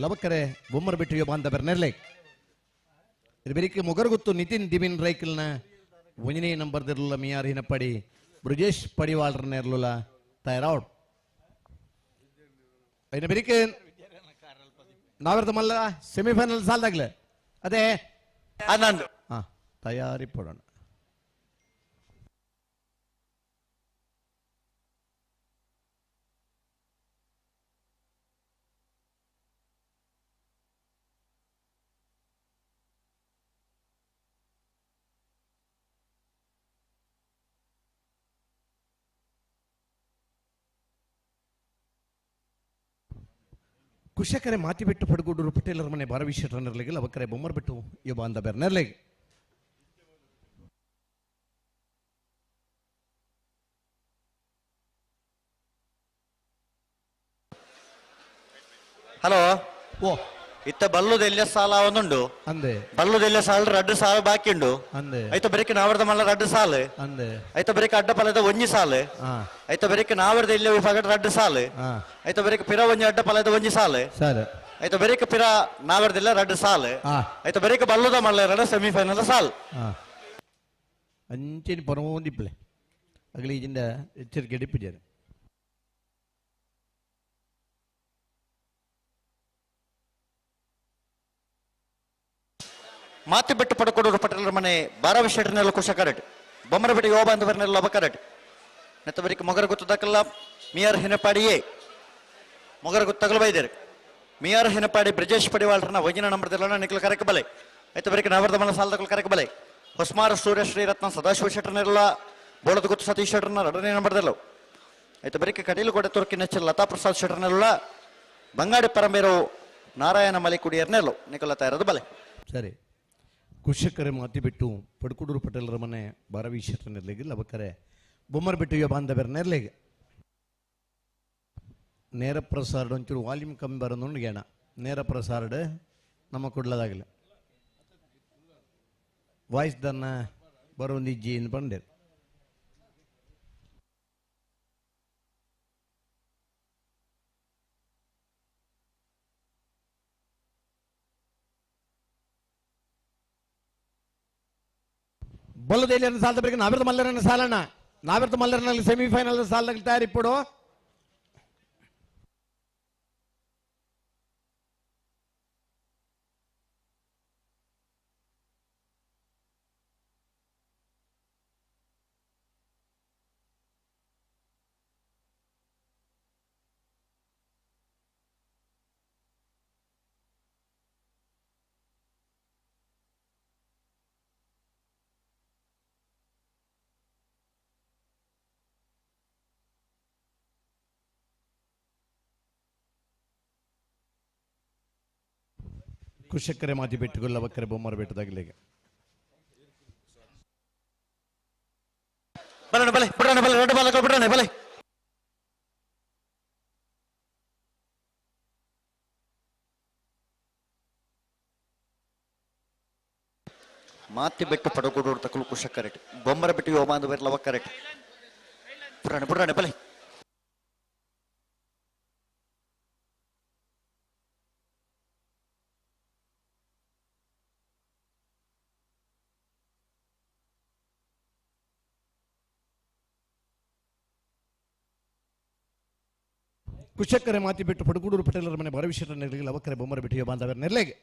ಲವಕರೆ ಬೊಮ್ಮರ ಬಿಟ್ಟು ಬಾಂಧವರ ನೆರಳೆ. ಬೆರಿಕೆ ಮೊಗರಗುತ್ತು ನಿತಿನ್ ದಿಬಿನ್ ರೈಕಲ್ನ ಒಂದನೇ ನಂಬರ್ ದಿರಲಿಲ್ಲ ಮಿಯಾರ್ ಹಿನಪಡಿ ಬ್ರಜೇಶ್ ಪಡಿವಾಳ್ರ ನೆರಲುಲ ತಯಾರಾವಡ್. ಐನ ಬೆರಿಕೆ ನಾವಿರ್ದ ಮಲ್ಲ ಸೆಮಿಫೈನಲ್ ಸಾಲ್ದಾಗ್ಲೆ ಅದೇ ಆನಂದ್ ಹಾ ತಯಾರಿ ಪಡೋಣ. ಕುಶಕರೆ ಮಾತಿ ಬಿಟ್ಟು ಪಡಗುಡೂರು ಪಟೇಲರ ಮನೆ ಬಾರವೀಶ್ವರ ನೆರಳಿಗೆ ಲವಕರೆ ಬೊಮ್ಮರ್ ಬಿಟ್ಟು ಯುವ ಅಂದ ಬೆರ್ ನೆರಳಿಗೆ. ಹಲೋ ಓ ಇತ್ತ ಬಲ್ಲುದೆಲ್ಲ ಸಾಲ ಒಂದುಂಡು ಅಂದೆ ಬಲ್ಲುದೆಲ್ಲ ಸಾಲ ರಡ್ಡು ಸಾಲ ಬಾಕಿ ಉಂಡು ಅಂದೆ ಐತ ಬರೀಕೆ ನಾವರ್ದ ಮಲ್ಲ ರಡ್ಡು ಸಾಲ ಅಂದೆ ಐತ ಬರೀಕೆ ಅಡ್ಡ ಪಲದ ಒಂಜಿ ಸಾಲ ಐತ ಬರೀಕೆ ನಾವರ್ದ ಇಲ್ಲ ವಿಭಾಗ ರಡ್ಡು ಸಾಲ ಐತ ಬರೀಕೆ ಪಿರ ಒಂಜಿ ಅಡ್ಡ ಪಲದ ಒಂಜಿ ಸಾಲ ಸರಿ ಐತ ಬರೀಕೆ ಪಿರ ನಾವರ್ದಿಲ್ಲ ರಡ್ಡು ಸಾಲ ಐತ ಬರೀಕೆ ಬಲ್ಲುದ ಮಲ್ಲ ರಡ ಸೆಮಿಫೈನಲ್ ಸಾಲ್ ಅಂಚಿನ ಪರಮೋಂದಿಪ್ಲೆ ಅಗಲಿ ಇದರಿಂದ ಎಚ್ಚರಿಕೆ ಡಿಪ್ಪಿದ್ದಾರೆ. ಮಾತಿ ಬಿಟ್ಟು ಪಡ್ಕೊಡೋರು ಪಟೇಲರ ಮನೆ ಬಾರವಿಶೆಟ್ಟನೆಲ್ಲ ಕುಶ ಕರೆಟ್ ಬೊಮ್ಮರ ಬಿಟ್ಟು ಯೋಬ ಅಂತ ಬರ್ನೆಲ್ಲ ಒಬ್ಬ ಕರೆಟ್ ನೆತ್ತ ಬರೀಕ ಮೊಗರ ಗೊತ್ತದಕ್ಕಲ್ಲ ಮಿಯಾರ್ ಹಿನಪಾಡಿಯೇ ಮೊಗರ ಗೊತ್ತಗಲು ಬೈದೇರು ಮಿಯಾರ್ ಹಿನಪಾಡಿ ಬ್ರಿಜೇಶ್ ಪಡಿವಾಳ್ರನ ವಜಿನ ನಂಬರ್ದೆಲ್ಲ ನಿಖಲ್ ಕರೆಕ ಬಲೆ ಐತ ಬರೀಕ ನವರ್ದ ಮನ ಸಾಲದಕ್ಕಲ್ ಕರೆಕ ಬಲೆ ಹೊಸ್ಮಾರ ಸೂರ್ಯ ಶ್ರೀರತ್ನ ಸದಾಶಿವ ಶೆಟ್ಟರ್ನೆಲ್ಲ ಬೋಳದ ಗೊತ್ತು ಸತೀಶ್ ಶೆಟ್ಟರ್ನ ಎರಡನೇ ನಂಬರ್ದೆಲ್ಲ ಐತ ಬರೀಕ ಕಟೀಲು ಕೋಟೆ ತುರ್ಕಿ ನೆಚ್ಚ ಲತಾ ಪ್ರಸಾದ್ ಶೆಟ್ಟರ್ನೆಲ್ಲ ಬಂಗಾಡಿ ಪರಂಬೇರು ನಾರಾಯಣ ಮಲಿಕುಡಿಯರ್ನೆಲ್ಲ ನಿಖಲ ತಯಾರದು ಬಲೆ. ಸರಿ ಕುಶಕರೆ ಮಾತಿ ಬಿಟ್ಟು ಪಡ್ಕುಡೂರು ಪಟೇಲರ ಮನೆ ಬಾರವೀಶ್ವರ ನೆರಳಿಗೆ ಲವಕರೆ ಬೊಮ್ಮರ ಬಿಟ್ಟು ಯುವ ಬಾಂಧವರ ನೆರಳಿಗೆ. ನೇರ ಪ್ರಸಾರ ಒಂಚೂರು ವಾಲ್ಯೂಮ್ ಕಮ್ಮಿ ಬರೋದು ಗೇಣ ನೇರ ಪ್ರಸಾರ ನಮ್ಮ ಕೊಡ್ಲದಾಗಲಿ ವಾಯ್ಸ್ ದನ್ನ ಬರೋಂದು ಇಜ್ಜಿ ಎಂದು ಬಂದೆ. ಬಲ್ಲದೇಲಿಯನ್ನು ಸಾಲದ ಬಳಿಕ ನಾವಿರ್ದ ಮಲ್ಲರನ್ನ ಸಾಲಣ್ಣ ನಾವಿರ್ದ ಮಲ್ಲರನಲ್ಲಿ ಸೆಮಿಫೈನಲ್ ಸಾಲದಲ್ಲಿ ತಯಾರಿಪ್ಪಡು. ಕುಶಕ್ಕರೆ ಮಾತಿ ಬೆಟ್ಟುಗೊಲ್ಲ ಬಕ್ಕರೆ ಬೊಮ್ಮರ ಬೆಟ್ಟದಾಗಲಿಗೆ ಬಲನೆ ಬಲೆ ಬಿಡೋಣ ಬಲೆ ರೆಡ್ ಬಾಲ್ ಬಿಡೋಣ ಬಲೆ. ಮಾತಿ ಬೆಟ್ಟು ಪಡಗೋಡು ತಕಲು ಕುಶ ಕರೆಕ್ಟ್ ಬೊಮ್ಮರ ಬಿಟ್ಟು ಯೋಮಾಂದ ಬೇರೆ ಕರೆಕ್ಟ್ ಪುರಾಣೆ ಪುರಾಣೆ ಬಲೆ ಕುಶಕ್ಕರೆ ಮಾತಿ ಬಿಟ್ಟು ಪಡುಗೂಡೂರು ಪಟೇಲರ ಮನೆ ಭರವಿಷ್ಯರ ನೆರಳಿಗೆ ಲವಕ್ಕರೆ ಬೊಮ್ಮರ ಬಿಟ್ಟು ಬಾಂಧವರ ನೆರಳಿಗೆ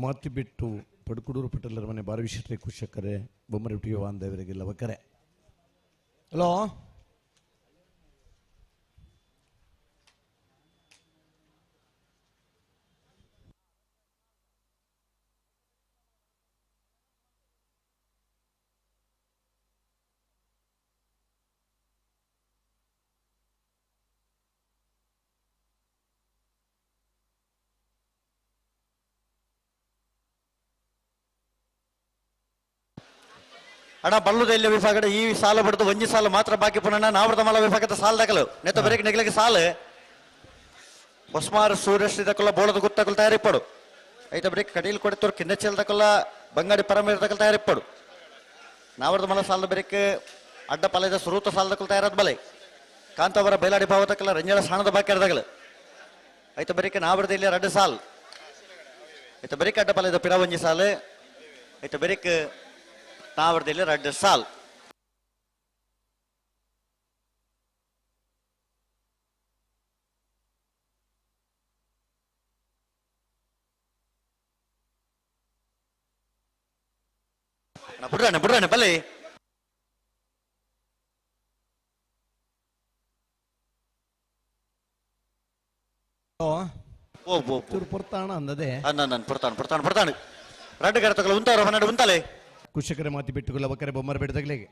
ಮಾತಿ ಬಿಟ್ಟು ಪಡುಕುಡೂರು ಪಟೇಲರ ಮನೆ ಬಾರವಿಶೆಟ್ಟಿ ಕುಶಕ್ಕರೆ ಬೊಮ್ಮರ ಬಿಟ್ಟು ಬಾಂಧವರಿಗೆ ಲವಕರೆ. ಹಲೋ ಅಣ್ಣ ಬಲ್ಲುದ ಇಲ್ಲಿ ವಿಭಾಗದ ಈ ಸಾಲ ಬಡ್ದು ಒಂಜಿ ಸಾಲ ಮಾತ್ರ ಬಾಕಿ ಪುನಃ ನಾವೃತ ಮಲ ವಿಭಾಗದ ಸಾಲ ದಾಖಲು ನೆತ್ತ ಬರೀಕ್ ನೆಗ್ಲಿಗೆ ಸಾಲ ಹೊಸ್ಮಾರು ಸೂರ್ಯಶ್ರೀ ದಕ್ಕಲ್ಲ ಬೋಳದ ಗುತ್ತಕಲ್ ತಯಾರಿಪ್ಪಡು ಐತ ಬರೀಕ್ ಕಡೀಲ್ ಕೊಡಿತೋರ್ ಕಿಂದಚೇಲ್ ದಕ್ಕಲ್ಲ ಬಂಗಾಡಿ ಪರಮೇರ್ ದಕ್ಕಲ್ ತಯಾರಿಪ್ಪಡು ನಾವೃತ ಮಲ ಸಾಲದ ಬರೀಕ್ ಅಡ್ಡ ಪಲದ ಸುರೂತ ಸಾಲ ದಕ್ಕಲ್ ತಯಾರಾದ ಬಲೆ ಕಾಂತಾವರ ಬೈಲಾಡಿ ಭಾವ ದಕ್ಕಲ್ಲ ರಂಜಳ ಸಾಣದ ಬಾಕಿ ಇರದಗಲು ಐತ ಬರೀಕ್ ನಾವೃತ ಇಲ್ಲಿ ರಡ್ಡು ಸಾಲ್ ಐತ ಬರೀಕ್ ಅಡ್ಡ ಪಲದ ಪಿರವಂಜಿ ಸಾಲು ಐತ ಬರೀಕ್ ತಾವರದಲ್ಲಿ ರಡ್ಡು ಸಾಲ್. ಬುಡ್ರಾಣೆ ಬುಡ್ರಾಣೆ ಬಲೆ ಪೊರ್ತಾಣ ಅಂದದೆ ನನ್ನ ಪೊರ್ತಾಣ ಪೊರ್ತಾಣ ಪೊರ್ತಾಣ ರಡ್ಡು ಗರತಗಳು ಉಂತಾರ ಹನ್ನೆರಡು ಉಂತಾಲೆ ಕುಶಕರೆ ಮಾತಿ ಬಿಟ್ಟು ಲವಕರೆ ಬೊಮ್ಮರ ಬೆಟ್ಟದಗಲಿಗೆ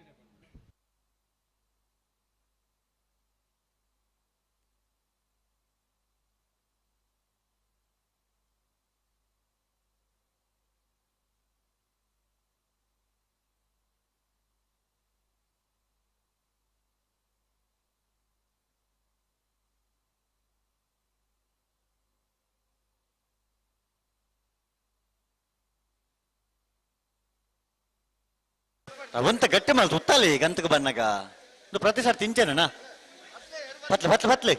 ಅವಂತ ಗಟ್ಟಿ ಮಾಲ್ ತುತ್ತಾಲಿ ಗಂತಕ್ಕೆ ಬನ್ನಾಗ ಇದು ಪ್ರತಿ ಸಾರಿ ತಿಂತೇನ ಪತ್ಲೆ ಪತ್ಲೆ ಪತ್ಲೆ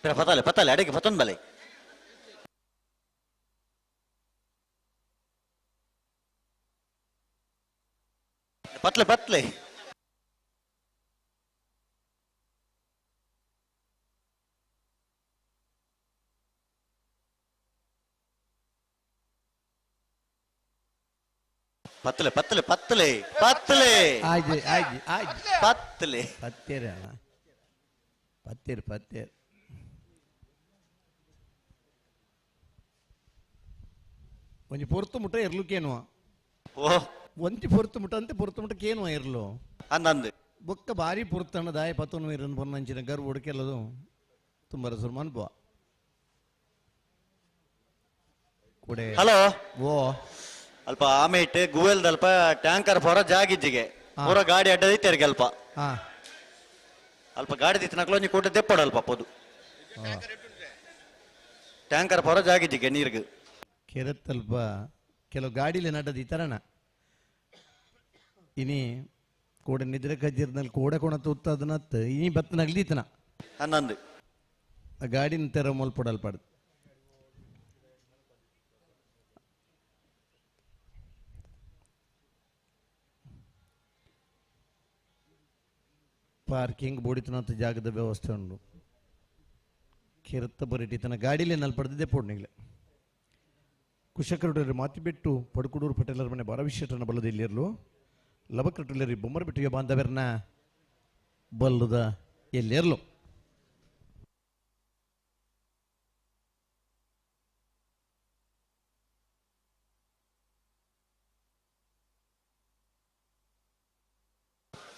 ಪತಾಲೆ ಪತಾಲೆ ಅಡಿಗೆ ಪತ್ತೊಂದು ಬಲೆ ಪತ್ಲೆ ಪತ್ಲೆ ಪತ್ಲೆ ಪತ್ಲೆ ಪತ್ಲೆ ಪತ್ಲೆ ಆಯ್ತು ಆಯ್ತು ಆಯ್ತು ಪತ್ಲೆ ಪತ್ತೇರ ಪತ್ತೇರು ಪತ್ತೇರು ಒಂಜಿ ಪೊರ್ತು ಮುಟ್ಟ ಇರ್ಲಿಕ್ಕೇನು ಓ ಒಂಜಿ ಪೊರ್ತು ಮುಟ್ಟ ಅಂತ ಪೊರ್ತು ಮುಟ್ಟಕ್ಕೇನು ಇರ್ಲು ಅಂದಂದು ಬೊಕ್ಕ ಭಾರಿ ಪೊರ್ತಣ್ಣ ದಾಯ ಪತ್ತೊಂದು ಇರನ್ ಪೊನ್ನಂಚಿನ ಗರ್ವ ಹುಡುಕೆಲ್ಲದು ತುಂಬ ಸುರ್ಮ ಅನುಭವ. ಕೂಡೆ ಹಲೋ ಓ ಅಲ್ಪ ಆಮೇಟ್ ಗುವೆಲ್ದಲ್ಪ ಟ್ಯಾಂಕರ್ ಪೂರ ಜಾಗಿಜ್ಜಿಗೆ ಪೂರ ಗಾಡಿ ಅಡ್ಡದಿತ್ತೇರಿಗೆ ಅಲ್ಪ ಅಲ್ಪ ಗಾಡಿ ದಿತ್ತನಕ್ಲು ಒಂಜಿ ಕೂಟ ದೆಪ್ಪಡು ಅಲ್ಪ ಪೋದು ಟ್ಯಾಂಕರ್ ಪೂರ ಜಾಗಿಜ್ಜಿಗೆ ನೀರ್ಗ್ ಕೆರತ್ತಲ್ಪ ಕೆಲವು ಗಾಡಿಲಿ ನಡ್ಡದ ಇತರಣ ಇನಿ ಕೂಡ ನಿದ್ರೆ ಕಜ್ಜಿರ್ನಲ್ಲಿ ಕೋಡೆ ಕೊಣ ತುತ್ತದನತ್ ಇನಿ ಬತ್ತನಗ್ಲಿತನ ಹನ್ನೊಂದು ಆ ಗಾಡಿನ ತೆರ ಮೊಲ್ಪಡಲ್ಪಾಡ್ದು ಪಾರ್ಕಿಂಗ್ ಬೋಡಿತನಂತ ಜಾಗದ ವ್ಯವಸ್ಥೆ ಉಂಡು ಕೆರತ್ತ ಬರಿಟಿತನ ಗಾಡಿಲೇ ನಲ್ಪಡ್ದಿದ್ದೆ ಪೋಡ್ನಿಗ್ಲೆ ಕುಶಕರುಡರು ಮಾತಿ ಬಿಟ್ಟು ಪಡ್ಕುಡೂರು ಪಟೇಲರ ಮನೆ ಬಾರವಿಶೇಷನ ಬಲ್ಲದ ಇಲ್ಲಿರಲು ಲಬಕಟುಲೇರಿ ಬೊಮ್ಮರ ಬಿಟ್ಟಿಗೆ ಬಾಂಧವ್ಯರನ್ನ ಬಲ್ಲದ ಎಲ್ಲಿರಲು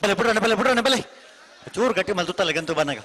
ಬಲೆ ಬಿಡೋಣ ಬಲೆ ಬಿಡೋಣ ಬಲೆ ಚೂರು ಗಟ್ಟಿ ಮಲ್ತುತ್ತಲ್ಲ ಗಂತು ಬನ್ನಾಗ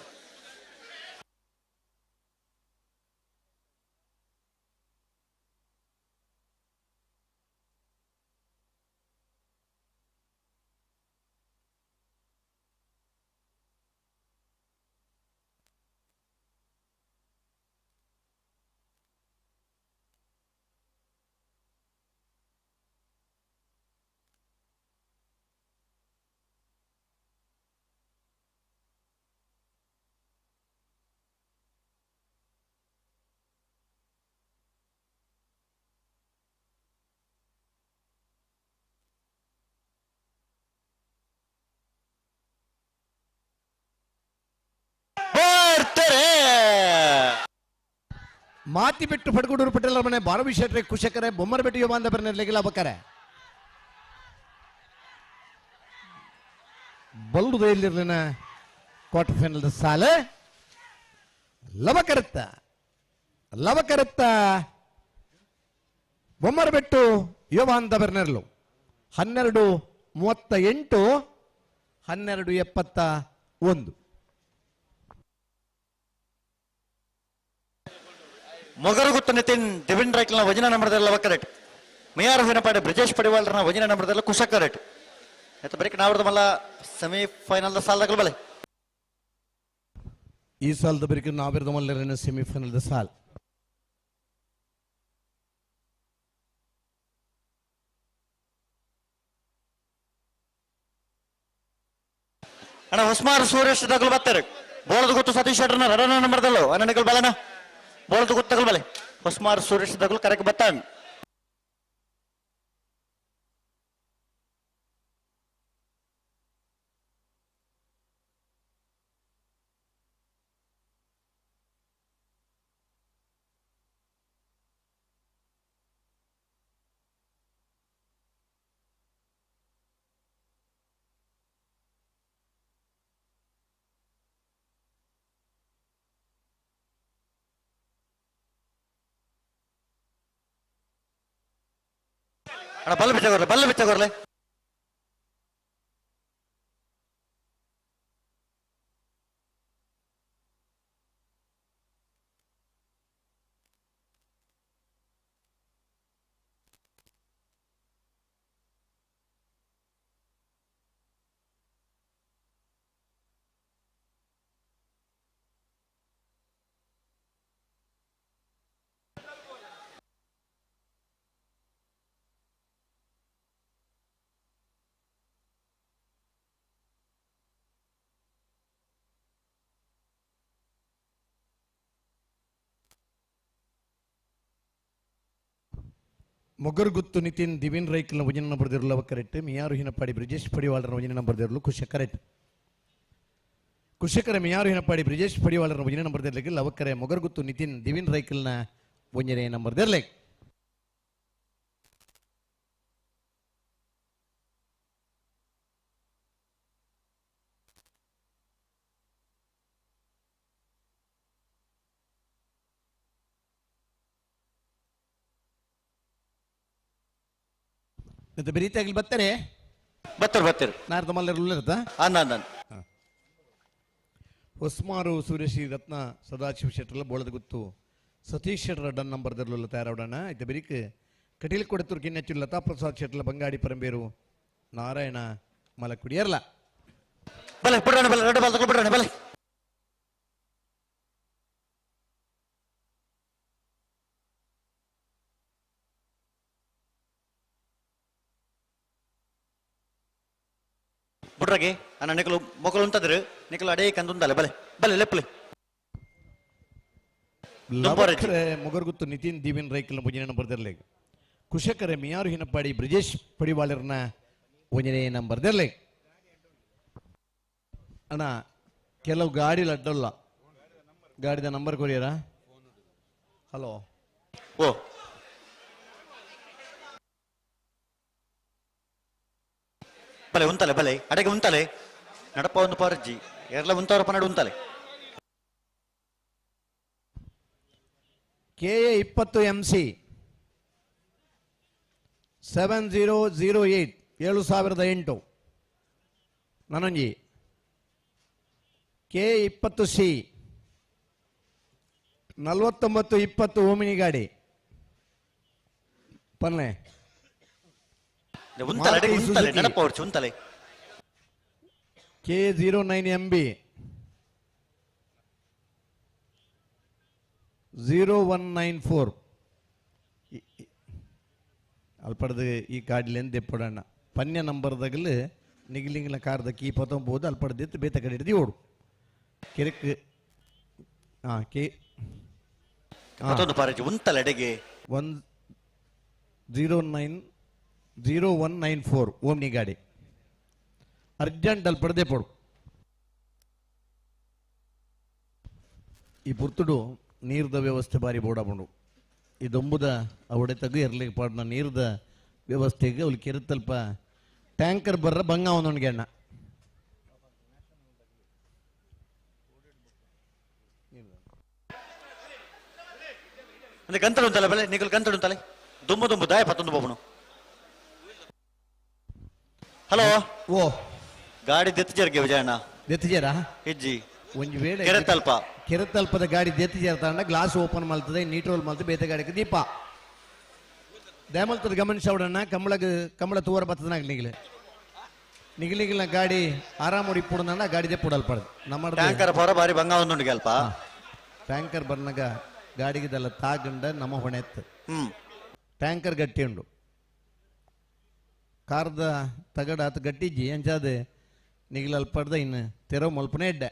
ಮಾತಿ ಬಿಟ್ಟು ಪಡ್ಕುಡೂರು ಪಟೇಲರ ಮನೆ ಬಾರವಿ ಶೆಟ್ರೆ ಕುಶಕರೆ ಬೊಮ್ಮರ ಬೆಟ್ಟಿಗೆ ಬಾಂಧವರ ನೆರಳಿಗೆ ಬಕ್ಕರೆ ಬಲ್ದುದ ಎಲ್ಲಿರ್ಲಿನ ಕ್ವಾರ್ಟರ್ ಫೈನಲ್ ಸಾಲ ಲವಕರತ್ತ ಲವಕರತ್ತ ಬೊಮ್ಮರ ಬೆಟ್ಟು ಯುವ ನೆರಳು 12:38 12:71. ಮೊಗರುಗುತ್ತ ನಿತಿನ್ ದಿವಿನ್ ರೈಕ್ಲನ ವಜನ ನಂಬರ್ದಲ್ಲ ಲವಕರೆಟ್ ಮೇಯಾರ್ ಹುನಪಾಡೆ ಬ್ರಿಜೇಶ್ ಪಡಿವಾಲ್ರನ ವಜನ ನಂಬರ್ದಲ್ಲ ಕುಶಕರೆಟ್ ಎತ್ತ ಬರೀಕ್ ನಾವರ್ದ ಮಲ್ಲ ಸೆಮಿಫೈನಲ್ ಸಾಲದಗಳು ಬಲೆ ಈ ಸಾಲದ ಬರೀಕ್ ನಾವಿರ್ದ ಮಲ್ಲರನ ಸೆಮಿಫೈನಲ್ ಸಾಲ್ ಅಣ್ಣ ಹೊಸ್ಮಾರ್ ಸುರೇಶ್ ದಗಲು ಬರ್ತಾರೆ ಬೋಳದ ಗೊತ್ತು ಸತೀಶ್ ಶೆಟ್ಟರ್ನ ರಡನ ನಂಬರ್ದಲ್ಲೋ ಅಣ್ಣಗಳು ಬಲನ ಬೋಳದ ಗೊತ್ತಗಳು ಬಲೆ ಹೊಸ್ಮಾರ್ ಸುರೇಶ್ ದಗಲು ಕರೆಕ್ ಬತ್ತಾನ್ ಅಣ್ಣ ಬಲ್ಲ ಬಿಚ್ಚಗೋರ್ಲೆ ಬಲ್ಲ ಬಿಚ್ಚಗೋರ್ಲೆ ಮೊಗರುಗುತ್ತು ನಿತಿನ್ ದಿವಿನ್ ರೈಕ್ಲನ ವಜನ ನಂಬರ್ ದಿರಲು ಕರೆಕ್ಟ್ ಮಿಯಾರು ಹಿನಪಾಡಿ ಬ್ರಿಜೇಶ್ ಪಡಿವಾಳರ ವಜನ ನಂಬರ್ ದಿರಲು ಕುಶ ಕರೆಕ್ಟ್ ಕುಶಕರ ಮಿಯಾರು ಹಿನಪಾಡಿ ಬ್ರಿಜೇಶ್ ಪಡಿವಾಳರ ವಜನ ನಂಬರ್ ದಿರಲಿಗೆ ಲವಕರೆ ಮೊಗರುಗುತ್ತು ನಿತಿನ್ ದಿವಿನ್ ರೈಕ್ಲನ ಒಂಜನೆ ನಂಬರ್ ದಿರಲಿ ಮತ್ತೆ ಬೆರೀತಾಗಲಿ ಬರ್ತಾರೆ ಬರ್ತಾರೆ ಬರ್ತಾರೆ ನಾರ್ದ ಮಲ್ಲರ್ ಅನ್ನ ಹೊಸ್ಮಾರು ಸೂರ್ಯಶ್ರೀ ರತ್ನ ಸದಾಶಿವ ಶೆಟ್ಟರ್ಲ ಬೋಳದ ಗುತ್ತು ಸತೀಶ್ ಶೆಟ್ಟರ ಡನ್ ನಂಬರ್ ದರ್ಲುಲ್ಲ ತಯಾರಾವಡಣ ಇತ್ತ ಬೆರಿಕ್ ಕಟೀಲ್ ಕೊಡತೂರು ಕಿನ್ನಚ್ಚು ಲತಾ ಪ್ರಸಾದ್ ಶೆಟ್ಟಲ ಬಂಗಾಡಿ ಪರಂಬೇರು ನಾರಾಯಣ ಮಲಕುಡಿಯರ್ಲ ಬಲೆ ಬಿಡ್ರಣ ಬಲೆ ರೆಡ್ ಬಾಲ್ ತಗೊಳ್ಳಿ ಬಿಡ್ರಣ ಬಲೆ ಬುಡ್ರಗೆ ಅಣ್ಣ ನಿಕಲು ಮೊಕಲು ಉಂಟದ್ರು ನಿಕಲು ಅಡೇ ಕಂದುಂದಲೆ ಬಲೆ ಬಲೆ ಲೆಪ್ಪಲೆ ಲವಕರೆ ಮೊಗರ್ಗುತ್ತು ನಿತಿನ್ ದಿವಿನ್ ರೈಕಲ್ನ ಒಂಜನೇ ನಂಬರ್ ದರ್ಲೆ ಕುಶಕರೆ ಮಿಯಾರು ಹಿನಪಾಡಿ ಬ್ರಿಜೇಶ್ ಪಡಿವಾಳರ್ನ ಒಂಜನೇ ನಂಬರ್ ದರ್ಲೆ ಅಣ್ಣ ಕೆಲವು ಗಾಡಿ ಅಡ್ಡಲ್ಲ ಗಾಡಿದ ನಂಬರ್ ಕೊರಿಯರಾ ಹಲೋ ಓ ಬಲೆ ಉಂತಲೆ ಬಲೆ ಅಡೆಗೆ ಉಂತಲೆ ನಡಪ ಒಂದು ಪಾರಜ್ಜಿ ಎರಲ ಉಂತವರ ಪನ್ನಡು ಉಂತಲೆ K A 20 M C 7008 7008 ನನೊಂಜಿ K 20 C 49 20 Omni ಗಾಡಿ ಪನ್ನೆ ಉಂತಲೆ ಅಡೆಗೆ ಉಂತಲೆ ನಡಪ ಹೊಡ್ಚು ಉಂತಲೆ K 09 M B 0194 ಅಲ್ಪಡ್ದು ಈ ಗಾಡಿಲೇನು ದೆಪ್ಪಡಣ್ಣ ಪನ್ಯ ನಂಬರ್ದಾಗಲು ನಿಗಿಲಿಂಗಿನ ಕಾರ್ದ ಕೀ ಪತ್ತೊಂಬೋದು ಅಲ್ಪಡ್ದಿತ್ತು ಬೇತ ಕಡೆ ಹಿಡ್ದು ಓಡು ಕಿರಕ್ ಹಾಂ ಕೆ ಮತ್ತೊಂದು ಪಾರಜ್ಜಿ ಉಂತಲೆ ಅಡೆಗೆ 109 0194 ಓಮ್ನಿ ಗಾಡಿ ಅರ್ಜೆಂಟ್ ಅಲ್ಲಿ ಪಡೆದೇ ಪಡು ಈ ಪುರ್ತುಡು ನೀರ್ದ ವ್ಯವಸ್ಥೆ ಬಾರಿ ಬೋಡಾಬಂಡು ಈ ದೊಂಬುದ ಅವಡೆ ತಗು ಎರ್ಲಿಗೆ ಪಾಡ್ನ ನೀರ್ದ ವ್ಯವಸ್ಥೆಗೆ ಅವ್ಲಿ ಕೆರೆತಲ್ಪ ಟ್ಯಾಂಕರ್ ಬರ್ರ ಬಂಗ ಅವನೊನ್ಗೆ ಅಣ್ಣ ಅಂದ್ರೆ ಗಂತಡು ಉಂತಲೆ ಬಲೆ ನಿಕಲ್ ಗಂತಡು ಉಂತಲೆ ದುಂಬು ದುಂಬು ದಾಯ ಪತ್ತೊಂದು ಬಾಬುನು ಹಲೋ ಓ ಗಾಡಿ ದೆತ್ತಜರ್ಗೆ ವಿಜಯಣ್ಣ ದೆತ್ತಜೇರಾ ಇಜ್ಜಿ ಒಂದು ವೇಳೆ ಕೆರೆತಲ್ಪ ಕೆರೆತಲ್ಪದ ಗಾಡಿ ದೆತ್ತಜೇರ ತಾಂಡ ಗ್ಲಾಸ್ ಓಪನ್ ಮಲ್ತದೆ ನೀಟ್ರೋಲ್ ಮಲ್ತು ಬೇತ ಗಾಡಿಗೆ ದೀಪ ದೇಮಲ್ತದ ಗಮನಿಸವಡಣ್ಣ ಕಮಲಗ ಕಮಲ ತೂವರ ಬತ್ತದನಾಗ ನಿಗಿಲೆ ನಿಗಿಲಿಗಿನ ಗಾಡಿ ಆರಾಮ ಇಪ್ಪುಡಣ್ಣ ಗಾಡಿ ದೆಪ್ಪುಡಲ್ಪಡದು ನಮ್ಮ ಟ್ಯಾಂಕರ್ ಪರ ಬಾರಿ ಬಂಗ ಒಂದುಂಡು ಅಲ್ಪ ಟ್ಯಾಂಕರ್ ಬರ್ನಾಗ ಗಾಡಿಗಿದೆಲ್ಲ ತಾಗಂಡ ನಮ್ಮ ಹೊಣೆತ್ತು ಟ್ಯಾಂಕರ್ ಗಟ್ಟಿ ಉಂಡು ಕಾರ್ದ ತಗಡ ಆತ ಗಟ್ಟಿಜ್ಜಿ ಅಂಚಾದ ನಿಗಿಲಲ್ಪಡ್ದ ಇನ್ನು ತೆರವು ಮಲ್ಪನೇ ಎಡ್ಡೆ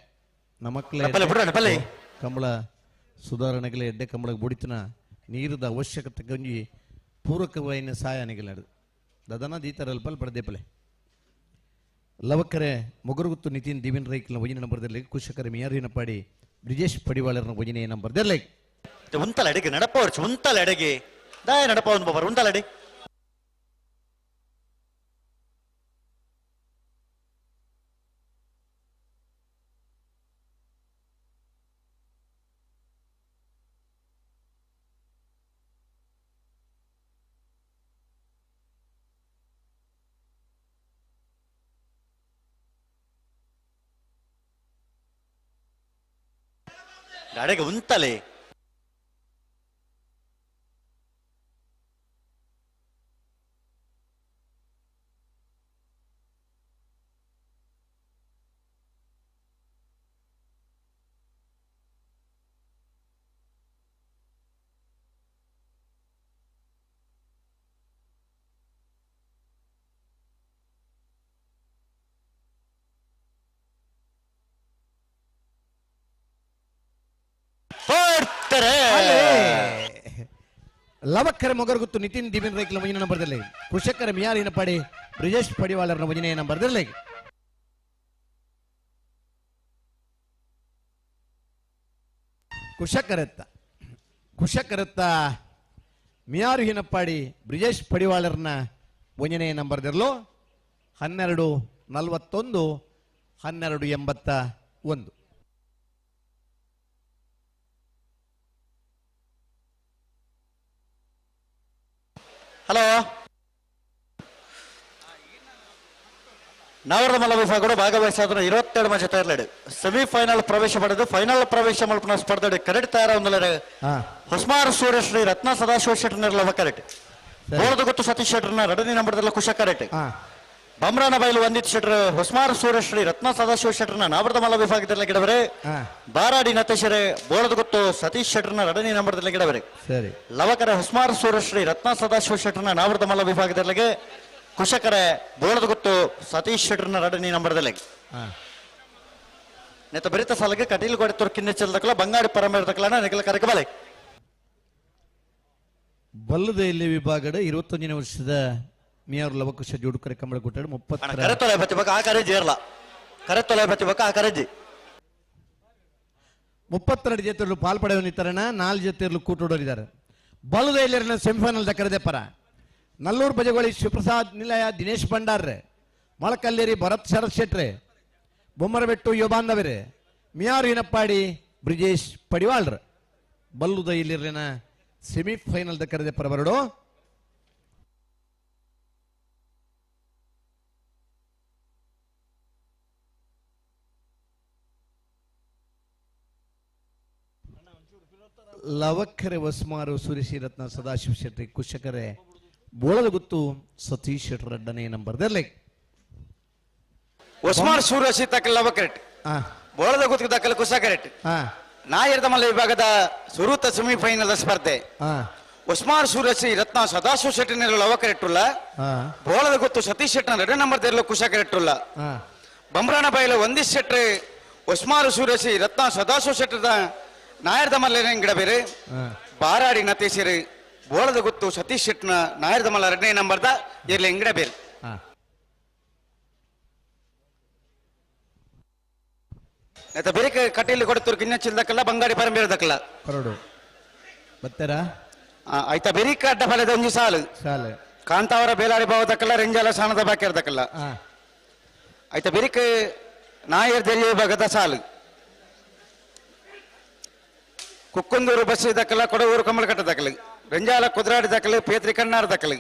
ನಮಕ್ಲೆ ಕಂಬಳ ಸುಧಾರಣೆಗಳ ಎಡ್ಡೆ ಕಂಬಳಕ್ಕೆ ಬುಡಿತನ ನೀರದ ಅವಶ್ಯಕತೆ ಗಂಜಿ ಪೂರಕವಾಯಿನ ಸಹಾಯ ನಿಗಲಾಡು ದದನ ದೀತರಲ್ಪಲ್ ಪಡೆದೇಪಲೆ ಲವಕರೆ ಮೊಗರುಗುತ್ತು ನಿತಿನ್ ದಿವಿನ್ ರೈಕ್ಲ ವಜಿನ ನಂಬರ್ದಲ್ಲಿ ಕುಶಕರೆ ಮಿಯಾರಿನಪಾಡಿ ಬ್ರಿಜೇಶ್ ಪಡಿವಾಳರ್ನ ವಜಿನ ನಂಬರ್ದಲ್ಲಿ ಉಂತಲ ಅಡಿಗೆ ನಡಪ ವರ್ಷ ಉಂತಲ ಅಡಿಗೆ ದಾಯ ನಡಪ ಒಂದು ಬಾಬರ್ ಉಂತಲ ಅಡಿ ಅಡೆಗೆ ಉಂತಲೆ ಲವಕ್ಕರ ಮೊಗರ್ಗುತ್ತು ನಿತಿನ್ ದಿವಿನ್ ರೈಕ್ಲ ವಜಿನ ನಂಬರ್ದಲ್ಲಿ ಕುಶಕರ ಮಿಯಾರಿನ ಪಡಿ ಬ್ರಿಜೇಶ್ ಪಡಿವಾಳರ್ನ ವಜಿನ ನಂಬರ್ದಲ್ಲಿ ಕುಶಕರತ್ತ ಕುಶಕರತ್ತ ಮಿಯಾರು ಹಿನಪ್ಪಾಡಿ ಬ್ರಿಜೇಶ್ ಪಡಿವಾಳರ್ನ ಒಂಜನೇ ನಂಬರ್ದಿರಲು 12:41 12:81. ಹಲೋ ನಾವರದಮಲ್ಲ ವಿಭಾಗಗಳು ಭಾಗವಹಿಸಾದ 22 ಮಂದಿ ತಯಾರಲೇಡು ಸೆಮಿಫೈನಲ್ ಪ್ರವೇಶ ಪಡೆದು ಫೈನಲ್ ಪ್ರವೇಶ ಮಲ್ಪನ ಸ್ಪರ್ಧೆ ಕರೆಕ್ಟ್ ತಯಾರ ಹೊಸ್ಮಾರ್ ಸೂರ್ಯಶ್ರೀ ರತ್ನ ಸದಾಶಿವ ಶೆಟ್ಟರ್ನೆಲ್ಲ ಕರೆಕ್ಟ್ ಬೋಳದ ಗೊತ್ತು ಸತೀಶ್ ಶೆಟ್ಟರ್ನ ಎರಡನೇ ನಂಬರ್ದಲ್ಲ ಕುಶ ಕರೆಕ್ಟ್ ಬಮ್ರಾನ ಬೈಲು ವಂದಿತ್ ಶೆಟ್ಟರ್ ಹೊಸ್ಮಾರ್ ಸೂರ್ಯಶ್ರೀ ರತ್ನ ಸದಾಶಿವ ಶೆಟ್ಟರ್ನ ನಾವರದಮಲ್ಲ ವಿಭಾಗದಲ್ಲಿ ಗಿಡವರೆ ಬಾರಾಡಿ ನತೇಶರೇ ಬೋಳದ ಗೊತ್ತು ಸತೀಶ್ ಶೆಟ್ಟರ್ನ ಎರಡನೇ ನಂಬರ್ದಲ್ಲಿ ಗಿಡವರೆ ಸರಿ ಲವಕರ ಹೊಸ್ಮಾರ್ ಸೂರ್ಯಶ್ರೀ ರತ್ನ ಸದಾಶಿವ ಶೆಟ್ಟರ್ನ ನಾವರದಮಲ್ಲ ವಿಭಾಗದಲ್ಲಿಗೆ ಕುಶಕರೆ ಬೋಳದ ಗೊತ್ತು ಸತೀಶ್ ಶೆಟ್ಟರ್ನ ಎರಡನೇ ನಂಬರ್ದಲ್ಲಿ ನೆತ್ತ ಬರಿತ ಸಾಲಗೆ ಕಟೀಲ್ ಗೋಡೆ ತುರ್ಕಿನ ಚೆಲ್ದಕ್ಕಲ ಬಂಗಾಡಿ ಪರಮೇರ್ದಕ್ಕಲ ನಿಗಲ ಕರಕ ಬಲೆ ಬಲ್ಲದ ಇಲ್ಲಿ ವಿಭಾಗದ 21ನೇ ವರ್ಷದ ಮಿಯಾರು ಲವಕುಶ ಜೋಡುಕರೆ ಕಂಬಳ ಗುಟ್ಟಾಡು 30 ಕರೆತೊಲೆ ಬತ್ತಿಬಕ ಆ ಕರೆಜಿ ಇರಲ್ಲ ಕರೆತೊಲೆ ಬತ್ತಿಬಕ ಆ ಕರೆಜಿ 32 ಜೊತೆಗಳು ಪಾಲ್ಪಡೆಯವನಿತ್ತಾರಣ 4 ಜೊತೆಗಳು ಕೂಟೋಡೋರಿದ್ದಾರೆ. ಬಲ್ಲದ ಇಲ್ಲಿನ ಸೆಮಿಫೈನಲ್ ದಕ್ಕರದೆ ಪರ ನಲ್ಲೂರು ಬಜಗೋಳಿ ಶಿವಪ್ರಸಾದ್ ನಿಲಯ ದಿನೇಶ್ ಭಂಡಾರ್ರೆ, ಮೊಳಕಲ್ಲೇರಿ ಭರತ್ ಶರತ್ ಶೆಟ್ರೆ, ಬೊಮ್ಮರಬೆಟ್ಟು ಯೋಬಾಂಧವರೆ, ಮಿಯಾರು ಹಿನಪ್ಪಾಡಿ ಬ್ರಿಜೇಶ್ ಪಡಿವಾಳ್ರ. ಬಲ್ಲುದ ಇಲ್ಲಿನ ಸೆಮಿಫೈನಲ್ ದಕ್ಕರದೆ ಪರ ಬರಡು. ಲವಕ್ಕರೆ ವಸ್ಮಾರು ಸುರೇಶಿ ರತ್ನ ಸದಾಶಿವ ಶೆಟ್ಟಿ ಕುಶಕರೆ ಬೋಳದ ಗುತ್ತು ಸತೀಶ್ ಶೆಟ್ಟರ್ ಎರಡನೇ ನಂಬರ್ದಲ್ಲಿ ಒಸ್ಮಾರ್ ಸೂರ್ಯಶ್ರೀ ತಕ್ಕ ಲವಕರೆಟ್ ಬೋಳದ ಗುತ್ತು ದಕ್ಕಲ ಕುಶಕರೆಟ್ ನಾಯರ್ದಮಲ್ಲ ವಿಭಾಗದ ಸುರೂತ ಸೆಮಿಫೈನಲ್ ಸ್ಪರ್ಧೆ ಒಸ್ಮಾರ್ ಸೂರ್ಯಶ್ರೀ ರತ್ನ ಸದಾಶಿವ ಶೆಟ್ಟಿನ ಲವಕರೆಟ್ಟುಲ್ಲ ಬೋಳದ ಗುತ್ತು ಸತೀಶ್ ಶೆಟ್ಟನ ಎರಡನೇ ನಂಬರ್ ತೆರಲು ಕುಶಕರೆಟ್ಟುಲ್ಲ ಬಮ್ರಾಣ ಬೈಲು ಒಂದಿಶ್ ಶೆಟ್ರೆ ಒಸ್ಮಾರು ಸೂರ್ಯಶ್ರೀ ರತ್ನ ಸದಾಶಿವ ಶೆಟ್ಟದ ನಾಯರ್ದಮಲ್ಲ ಗಿಡ ಬೇರೆ ಬಾರಾಡಿ ನತೇಶರಿ ಬೋಳದ ಗುತ್ತು ಸತೀಶ್ ಶೆಟ್ಟನ ನಾಯರ್ದಮಲ್ಲ ಎರಡನೇ ನಂಬರ್ದ ಇರ್ಲಿ ಅಂಗಡ ಬೇರೆ. ಬೇರೆ ಕಟೀಲು ಕೊಡ್ತೂರು ಕಿನ್ನ ಚಿಲ್ದಕ್ಕಲ್ಲ ಬಂಗಾಡಿ ಪರಂಬೇರದಕ್ಕಲ್ಲ ಕರಡು ಬತ್ತಾರ ಆಯ್ತಾ ಬೆರಿಕ ಅಡ್ಡ ಫಲದ ಒಂಜಿ ಸಾಲು ಸಾಲು ಕಾಂತಾವರ ಬೇಲಾರಿ ಭಾವದಕ್ಕಲ್ಲ ರೆಂಜಾಲ ಸಾಣದ ಬಾಕಿರ್ದಕ್ಕಲ್ಲ ಆಯ್ತಾ ಬೆರಿಕ ನಾಯರ್ ದೆರಿಯ ಭಾಗದ ಸಾಲು ಕುಕ್ಕುಂದೂರು ಬಸ್ ದಕ್ಕಲ ಕೊಡವೂರು ಕಮಲಕಟ್ಟ ದಕ್ಕಲು ರೆಂಜಾಲ ಕುದ್ರಾಡಿ ದಕ್ಕಲು ಪೇತ್ರಿ ಕಣ್ಣಾರ ದಕ್ಕಲು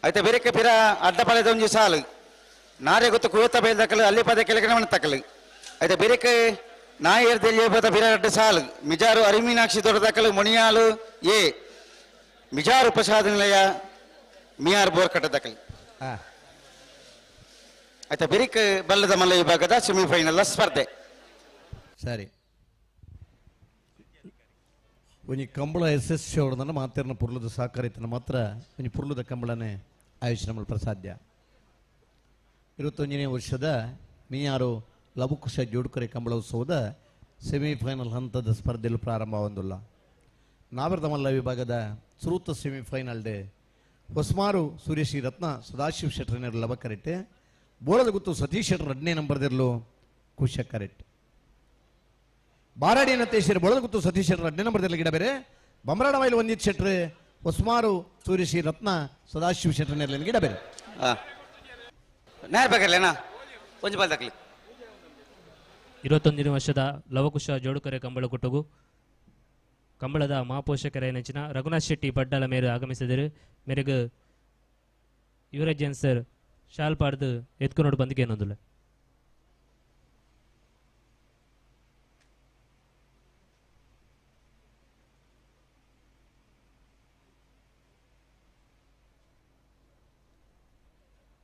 ಆಯ್ತಾ ಬೆರಿಕ ಪಿರ ಅಡ್ಡ ಫಲದ ಒಂಜಿ ಸಾಲು ನಾರೆ ಗೊತ್ತು ಕುಯತ ಬೇಲ್ ದಕ್ಕಲು ಅಲ್ಲಿ ಪದ ಕೆಳಗಡೆ ಮಣ ತಕ್ಕಲು ಆಯ್ತಾ ಬೆರಿಕ ನಾಯರ್ ದೆರಿಯ ಬದ ಬಿರ ಅಡ್ಡ ಸಾಲು ಮಿಜಾರು ಅರಿಮೀನಾಕ್ಷಿ ದೊಡ್ಡ ದಕ್ಕಲು ಮುಣಿಯಾಲು ಎ ಮಿಜಾರು ಪ್ರಸಾದ ನಿಲಯ ಮಿಯಾರ್ ಬೋರ್ ಕಟ್ಟ ದಕ್ಕಲು ಆಯ್ತಾ ಬೆರಿಕ ಬಲ್ಲದ ಮಲ್ಲ ವಿಭಾಗದ ಸೆಮಿಫೈನಲ್ ಸ್ಪರ್ಧೆ. ಸರಿ ಒಂಜಿ ಕಂಬಳ ಎಸ್ ಎಸ್ ಅವರದನ್ನು ಮಾತೇರ್ನ ಪುರ್ಲದ ಸಹಕಾರ ಮಾತ್ರ ಒಂಜಿ ಪುರ್ಲದ ಕಂಬಳನೆ ಆಯೋಜನೆ ಮಲ್ಪ ಸಾಧ್ಯ. 21ನೇ ವರ್ಷದ ಮಿಯಾರು ಲವಕುಶ ಜೋಡುಕರೆ ಕಂಬಳ ಉತ್ಸವದ ಸೆಮಿಫೈನಲ್ ಹಂತದ ಸ್ಪರ್ಧೆಯಲ್ಲಿ ಪ್ರಾರಂಭವಾದುಲ್ಲ. ನಾವರ್ದಮಲ್ಲ ವಿಭಾಗದ ಸುರೂತ ಸೆಮಿಫೈನಲ್ ಡೇ ಹೊಸ್ಮಾರು ಸೂರ್ಯಶ್ರೀ ರತ್ನ ಸದಾಶಿವ ಶೆಟ್ಟರ್ನ ಲವಕರೆಟ್ಟೆ ಬೋಳದ ಗುತ್ತು ಸತೀಶ್ ಶೆಟ್ಟರ್ ಎರಡನೇ ನಂಬರ್ದಿರಲು ಕುಶ ಕರೆಟ್ ಬಾರಾಡಿ ನತೇಶ್ವರ ಬೋಳದ ಗುತ್ತು ಸತೀಶ್ ಶೆಟ್ಟರ್ ಎರಡನೇ ನಂಬರ್ದಲ್ಲಿ ಗಿಡ ಬೇರೆ ಬಮ್ರಾಡ ಮೈಲು ವಂದಿತ್ ಶೆಟ್ರೆ ಹೊಸ್ಮಾರು ಸೂರ್ಯಶ್ರೀ ರತ್ನ ಸದಾಶಿವ ಶೆಟ್ಟರ್ನ ಗಿಡ ಬೇರೆ. ಒಂಜಿ ಬಾಲ್ ದಾಖಲೆ. 21ನೇ ವರ್ಷದ ಲವಕುಶ ಜೋಡುಕರೆ ಕಂಬಳ ಕೊಟ್ಟಗು ಕಂಬಳದ ಮಹಾಪೋಷಕರ ನೆಚ್ಚಿನ ರಘುನಾಥ್ ಶೆಟ್ಟಿ ಪಡ್ಡಲ ಮೇರೆ ಆಗಮಿಸಿದರು. ಮೇರೆಗೆ ಯುವರಾಜ್ ಸರ್ ಶಾಲ್ ಪಾಡ್ದು ಎತ್ಕೊಂಡು ಬಂದಿಗೆ ಏನೊಂದಿಲ್ಲ.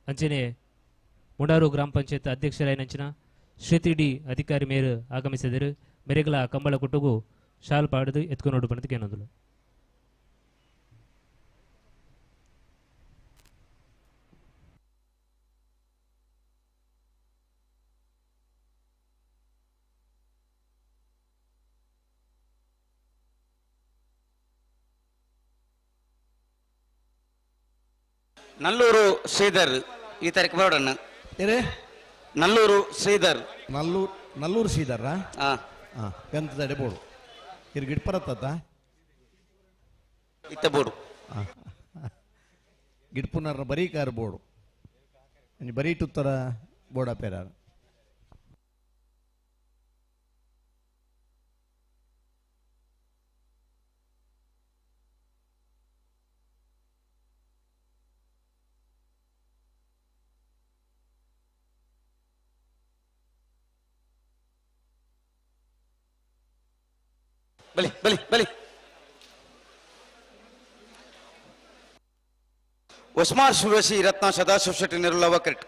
ಅಂಚನೆ ಮುಂಡಾರು ಗ್ರಾಮ ಪಂಚಾಯತ್ ಅಧ್ಯಕ್ಷರಾಯಿನಂಚಿನ ಶ್ರೀ ಡಿ ಅಧಿಕಾರಿ ಮೇರು ಆಗಮಿಸಿದರು. ಮೇರೆಗಳ ಕಂಬಳ ಕೊಟ್ಟಗು ಶಾಲ್ ಪಾಡ್ದು ಎತ್ಕೊಂಡು ಬಂದಿಗೆ ಏನೊಂದಿಲ್ಲ. ನಲ್ಲೂರು ಶ್ರೀಧರ್ ಈ ತಾರೀಕು ಬರೋಣ. ನಲ್ಲೂರು ಶ್ರೀಧರ್ ನಲ್ಲೂರು ನಲ್ಲೂರು ಶ್ರೀಧರ ಹಾಂ ಗಂಧದಡೆ ಬೋಡು ಇರ್ ಗಿಡ್ಪರತ್ತ ಇತ್ತ ಬೋಡು ಗಿಡ್ಪುನರ ಬರೀ ಕಾರ್ ಬೋಡು ಬರೀ ಟುತ್ತರ ಬೋಡ ಪೇರಾರ. ಬಲಿ ಬಲಿ ಬಲಿ ಹೊಸ್ಮಾರ್ ಸುರಸಿ ರತ್ನ ಸದಾಶಿವ ಶೆಟ್ಟಿ ನೆರುಲವ ಕರೆಟ್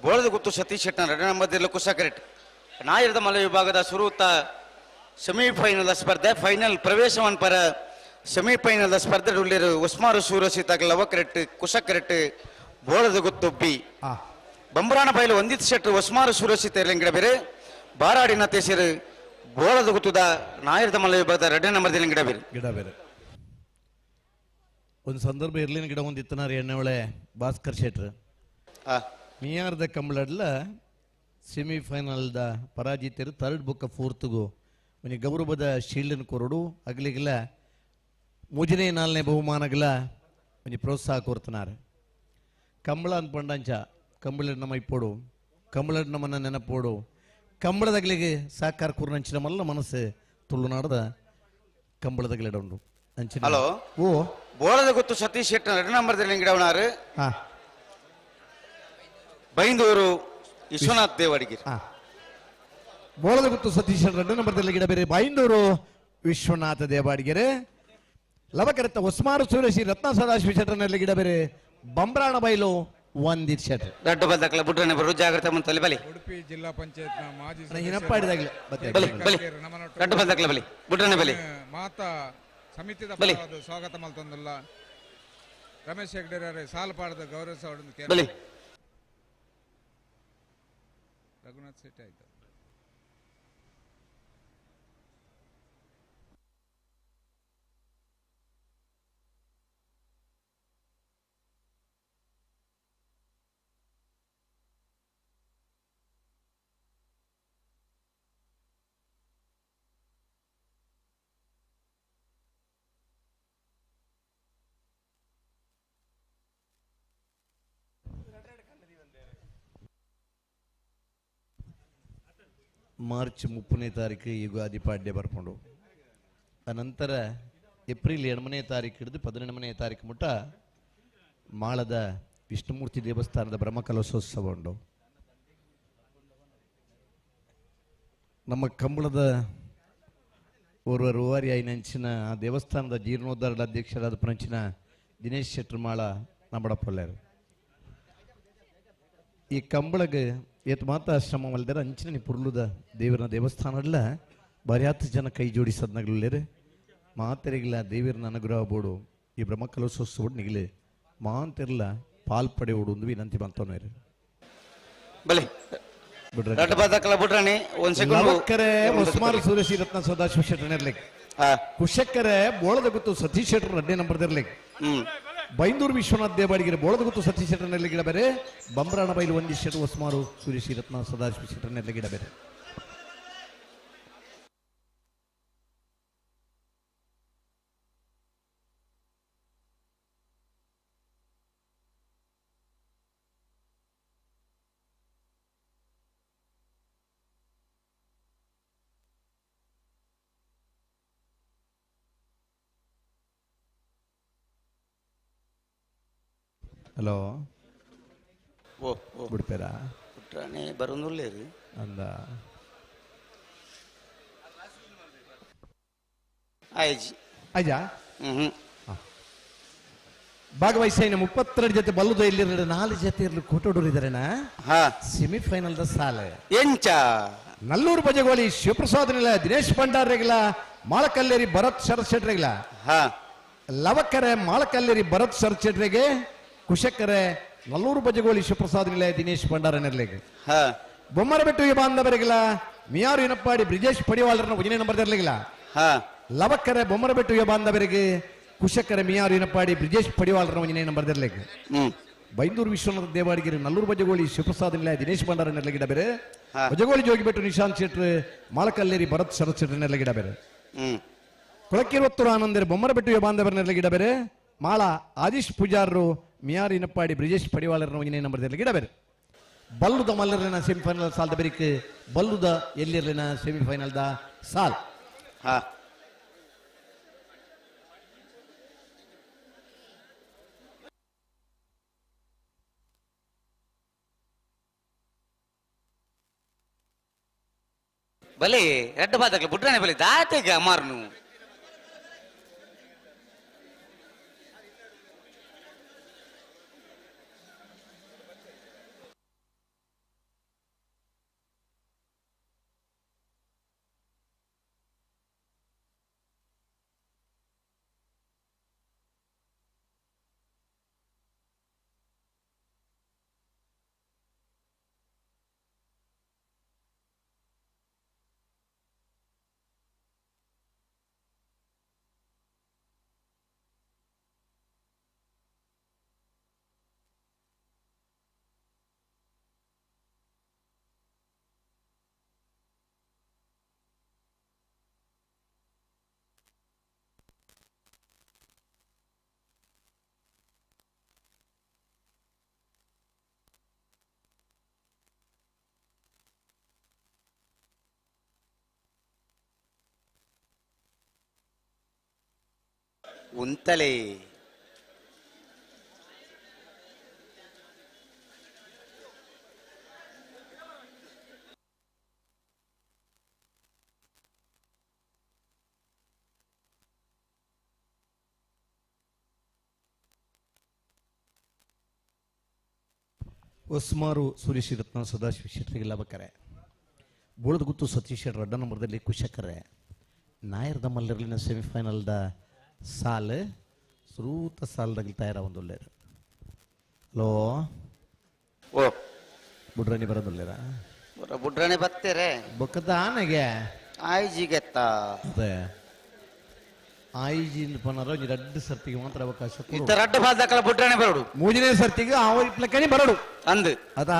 ಬೋಳದ ಗುತ್ತು ಸತೀಶ್ ಶೆಟ್ಟನ ಎರಡನೇ ನಂಬರ್ ಕುಶ ಕರೆಟ್ ನಾಯರದ ಮಲ ವಿಭಾಗದ ಸುರೂತ ಸೆಮಿಫೈನಲ್ ಸ್ಪರ್ಧೆ ಫೈನಲ್ ಪ್ರವೇಶವನ್ ಪರ ಸೆಮಿಫೈನಲ್ ಸ್ಪರ್ಧೆ ಉಳ್ಳಿರು ಉಸ್ಮಾರು ಸೂರಸಿ ತಗಲವ ಕರೆಟ್ ಕುಶ ಕರೆಟ್ ಬೋಳದ ಗುತ್ತು ಬಿ ಬಂಬ್ರಾಣ ಬೈಲು ಒಂದಿತ್ ಶೆಟ್ರು ಉಸ್ಮಾರು ಸೂರಸಿ ತೇರ್ಲಿಂಗಡ ಬೇರೆ ಬಾರಾಡಿನ ತೇಸಿರು ಬೋಳದ ಗುತ್ತುದ ನಾಯರದ ಮಲ ವಿಭಾಗದ ಎರಡನೇ ನಂಬರ್ ಗಿಡ ಬೇರೆ ಗಿಡ ಬೇರೆ ಒಂದು ಸಂದರ್ಭ ಇರ್ಲಿನ ಗಿಡ ಒಂದು ಇತ್ತನಾರ ಎಣ್ಣೆವಳೆ ಭಾಸ್ಕರ್ ಶೆಟ್ರು ಮಿಯಾರ್ದ ಕಂಬಳಡ್ಲ ಸೆಮಿಫೈನಲ್ದ ಪರಾಜಿತರು ಥರ್ಡ್ ಬುಕ್ಕ ಫೋರ್ತ್ಗೂ ಒಂಜಿ ಗೌರವದ ಶೀಲ್ಡನ್ ಕೊರಡು ಅಗಲಿಗಿಲ್ಲ ಮೂಜನೇ ನಾಲ್ನೇ ಬಹುಮಾನಗಳ ಒಂಜಿ ಪ್ರೋತ್ಸಾಹ ಕೊರ್ತನಾರ ಕಂಬಳ ಅನ್ಪಂಡಂಚ ಕಂಬಳ ನಮ್ಮ ಇಪ್ಪೋಡು ಕಂಬಳ ನಮ್ಮನ್ನ ನೆನಪೋಡು ಕಂಬಳದಗಲಿಗೆ ಸಹಕಾರ ಕೂರ್ನಂಚಿನ ಮಲ್ಲ ಮನಸ್ಸು ತುಳುನಾಡದ ಕಂಬಳದಗಲಿಡ ಉಂಡು ಅಂಚಿನ ಹಲೋ ಓ ಬೋಳದ ಗೊತ್ತು ಸತೀಶ್ ಶೆಟ್ಟಿ ಎರಡು ನಂಬರ್ ಗಿಡವನಾರು ಬೈಂದೂರು ವಿಶ್ವನಾಥ್ ದೇವಡಿಗೆ ಬೋಳದ ಗುತ್ತು ಸತೀಶ್ ಎರಡು ನಂಬರ್ದಲ್ಲಿ ಗಿಡ ಬೇರೆ ಬೈಂದೂರು ವಿಶ್ವನಾಥ ದೇವಾಡಿಗೆರೆ ಲವಕರತ್ತ ಹೊಸ್ಮಾರು ಸೂರೇಶಿ ರತ್ನ ಸದಾಶಿವ ಶೆಟ್ಟರ್ನಲ್ಲಿ ಗಿಡ ಬೇರೆ ಬಂಬ್ರಾಣ ಬೈಲು ಒಂದಿತ್ ಶೆಟ್ರ್ ದೊಡ್ಡ ಬಲ್ದಕ್ಲ ಬುಡ್ರನೆ ಬರು ಜಾಗ್ರತೆ ಮುಂತಲ್ಲಿ ಬಲಿ ಉಡುಪಿ ಜಿಲ್ಲಾ ಪಂಚಾಯತ್ನ ಮಾಜಿ ಏನಪ್ಪ ಹಿಡಿದಾಗ್ಲೆ ಮತ್ತೆ ಬಲಿ ಬಲಿ ದೊಡ್ಡ ಬಲ್ದಕ್ಲ ಬಲಿ ಬುಡ್ರನೆ ಬಲಿ ಮಾತಾ ಸಮಿತಿದ ಬಲಿ. ಪರವಾದ ಸ್ವಾಗತ ಮಲ್ತೊಂದುಲ್ಲ ರಮೇಶ್ ಹೆಗ್ಡೆರೇ ಸಾಲಪಾಡದ ಗೌರವ ಬಲಿ ರಘುನಾಥ್ ಶೆಟ್ಟಿ ಆಯ್ತು. ಮಾರ್ಚ್ 30ನೇ ತಾರೀಕು ಯುಗಾದಿ ಪಾಡ್ಯ ಬರ್ಕೊಂಡು ಅನಂತರ ಏಪ್ರಿಲ್ 8ನೇ ತಾರೀಕು ಹಿಡಿದು 18ನೇ ತಾರೀಕು ಮುಟ್ಟ ಮಾಳದ ವಿಷ್ಣುಮೂರ್ತಿ ದೇವಸ್ಥಾನದ ಬ್ರಹ್ಮಕಲಶೋತ್ಸವ ಉಂಟು. ನಮ್ಮ ಕಂಬಳದ ಓರ್ವ ರೂವಾರಿ ಐನಂಚಿನ ಆ ದೇವಸ್ಥಾನದ ಜೀರ್ಣೋದ್ಧಾರದ ಅಧ್ಯಕ್ಷರಾದ ಪಂಚಿನ ದಿನೇಶ್ ಶೆಟ್ಟರ್ಮಾಳ ನಮ್ಮಡಪೊಲ್ಲೇರು. ಈ ಕಂಬಳಗೆ ಏತ್ ಮಾತ ಆಶ್ರಮ ಮಲ್ದರ ಅಂಚಿನ ಪುರ್ಲುದ ದೇವರನ ದೇವಸ್ಥಾನಡ್ಲ ಬರ್ಯಾತ್ ಜನ ಕೈ ಜೋಡಿಸದ್ನಗ್ಲುಲ್ಲೇರು ಮಾತೆರಿಗಿಲ್ಲ ದೇವರನ ಅನುಗ್ರಹ ಬೋಡು ಈ ಬ್ರಹ್ಮಕಲಶೋತ್ಸವ ನಿಗಲಿ ಮಾಂತಿರ್ಲ ಪಾಲ್ ಪಡೆ ಓಡು ವಿನಂತಿ ಬಂತವನೇರು. ಬಲಿ ದೊಡ್ಡ ಬದಕಲ ಬುಡ್ರನಿ ಒಂದ್ ಸೆಕೆಂಡ್ ಲವಕ್ಕರೆ ಹೊಸ್ಮಾರು ಸೂರ್ಯಶ್ರೀ ರತ್ನ ಸದಾಶಿವ ಶೆಟ್ಟರ್ ಇರ್ಲಿಕ್ಕೆ ಕುಶಕ್ಕರೆ ಬೋಳದ ಗುತ್ತು ಸತೀಶ್ ಶೆಟ್ಟರ್ ಎರಡನೇ ನಂಬರ್ ಇರ್ಲಿಕ್ಕೆ ಬೈಂದೂರು ವಿಶ್ವನಾಥ್ ದೇವಾಡಿಗೆರೆ ಬೋಳದ ಗುತ್ತು ಸತೀಶ್ ಶೆಟ್ಟರ್ ನೆರಳಿ ಗಿಡ ಬೇರೆ ಬಂಬ್ರಾಣ ಬೈಲು ಒಂದಿ ಶೆಟ್ಟರ್ ಹೊಸ್ಮಾರು ಸೂರ್ಯಶ್ರೀ ರತ್ನ ಸದಾಶಿವ ಶೆಟ್ಟರ್ ನೆರಳಿ ಗಿಡ ಬೇರೆ. ಹಲೋ ಓ ಓ ಬಿಡ್ತೀರಾ ಬುಡ್ರನೆ ಬರೋನುಲ್ಲೇರು ಅಂದ ಆಯ್ಜಿ ಆಯ್ಜಾ ಹ್ಮ್ ಭಾಗವಹಿಸ 32 ಜೊತೆ ಬಲ್ಲುದ ಇಲ್ಲಿ 4 ಜೊತೆ ಇರಲು ಕೋಟೋಡೂರು ಇದಾರೆನಾ ಸೆಮಿಫೈನಲ್ the ಸಾಲೆ ಎಂಚ ನಲ್ಲೂರು ಬಜಗೋಳಿ ಶಿವಪ್ರಸಾದ್ ನಿಲ ದಿನೇಶ್ ಭಂಡಾರ್ ರೆಗ್ಲ ಮಾಳಕಲ್ಲೇರಿ ಭರತ್ ಶರತ್ ಶೆಟ್ರೆಗ್ಲ ಲವಕರೆ ಮಾಳಕಲ್ಲೇರಿ ಭರತ್ ಶರತ್ ಶೆಟ್ರೆಗೆ ಕುಶಕರೆ ನಲ್ಲೂರು ಬಜಗೋಳಿ ಶಿವಪ್ರಸಾದ್ ನಿಲಯ ದಿನೇಶ್ ಭಂಡಾರ ನೆರಳಿಗೆ ಬೊಮ್ಮರಬೆಟ್ಟು ಈ ಬಾಂಧವರಿಗಿಲ್ಲ ಮಿಯಾರು ಇನಪ್ಪಾಡಿ ಬ್ರಿಜೇಶ್ ಪಡಿವಾಳರನ್ನ ಒಂದನೇ ನಂಬರ್ ಇರಲಿಲ್ಲ ಲವಕ್ಕರೆ ಬೊಮ್ಮರಬೆಟ್ಟು ಯುವ ಬಾಂಧವರಿಗೆ ಕುಶಕರೆ ಮಿಯಾರು ಇನಪ್ಪಾಡಿ ಬ್ರಿಜೇಶ್ ಪಡಿವಾಳರನ್ನ ಒಂದನೇ ನಂಬರ್ ಇರಲಿಕ್ಕೆ ಬೈಂದೂರು ವಿಶ್ವನಾಥ ದೇವಾಡಿಗೆರೆ ನಲ್ಲೂರು ಬಜಗೋಳಿ ಶಿವಪ್ರಸಾದ್ ನಿಲಯ ದಿನೇಶ್ ಭಂಡಾರ ನೆರಳಿಗಿಡ ಬೇರೆ ಬಜಗೋಳಿ ಜೋಗಿಬೆಟ್ಟು ನಿಶಾಂತ್ ಶೆಟ್ರ್ ಮಾಳಕಲ್ಲೇರಿ ಭರತ್ ಶರತ್ ಶೆಟ್ರ್ ನೆರಳಿಗಿಡ ಬೇರೆ ಕೊಳಕಿರುವತ್ತೂರು ಆನಂದರ ಬೊಮ್ಮರಬೆಟ್ಟು ಯುವ ಬಾಂಧವರ ನೆರಳಿಗಿಡ ಬೇರೆ ಮಾಳ ಆದೀಶ್ ಪೂಜಾರರು ಮಿಯಾರ್ ಇನಪ್ಪಾಡಿ ಬ್ರಿಜೇಶ್ ಪಡಿವಾಳರನ್ನ ಒಂದನೇ ನಂಬರ್ ಗಿಡ ಬೇರೆ ಬಲ್ಲುದ ಮಲ್ಲರ್ಲಿನ ಸೆಮಿಫೈನಲ್ ಸಾಲ್ದ ಬೆರಿಕ್ ಬಲ್ಲುದ ಎಲ್ಲಿರ್ಲಿನ ಸೆಮಿಫೈನಲ್ the ಸಾಲ್ ಬಲಿ ರೆಡ್ಡ ಬಾದಕ್ಲ ಬುಡ್ರನೆ ಬಲಿ ದಾತೆಗೆ ಅಮಾರ್ನು. ಉಂತಲೆ ಹೊಸ್ಮಾರು ಸುರೇಶ್ ರತ್ನ ಸದಾಶಿವ ಶೆಟ್ಟರಿಗೆ ಲಭಕರೆ ಬೋಳದಗುತ್ತು ಸತೀಶ್ ಶೆಟ್ಟರ್ ಅಡ್ಡ ನಂಬರ್ದಲ್ಲಿ ಕುಶಕರೆ ನಾಯರ್ದ ಮಲ್ಲರ್ಲಿನ ಸೆಮಿಫೈನಲ್ದ ಸಾಲ್ ಸುರೂತ ಸಾಲ್ದಾಗ ತಯಾರ ಒಂದೊಲ್ಲೇರು. ಹಲೋ ಓ ಬುಡ್ರಾಣಿ ಬರೋದೊಲ್ಲೇರ ಬುಡ್ರಾಣಿ ಬರ್ತೀರೆ ಬೊಕ್ಕದ ಆನೆಗೆ ಆಯ್ಜಿಗೆತ್ತ ಅದೇ ಆಯ್ಜಿ ಪನರ ರಡ್ಡು ಸರ್ತಿಗೆ ಮಾತ್ರ ಅವಕಾಶ ಇತ್ತ ರಡ್ಡು ಬಾದಕಲ ಬುಡ್ರಾಣಿ ಬರೋಡು ಮೂರನೇ ಸರ್ತಿಗೆ ಆವರಿಪ್ಲಕ್ಕನೆ ಬರೋಡು ಅಂದು ಅದಾ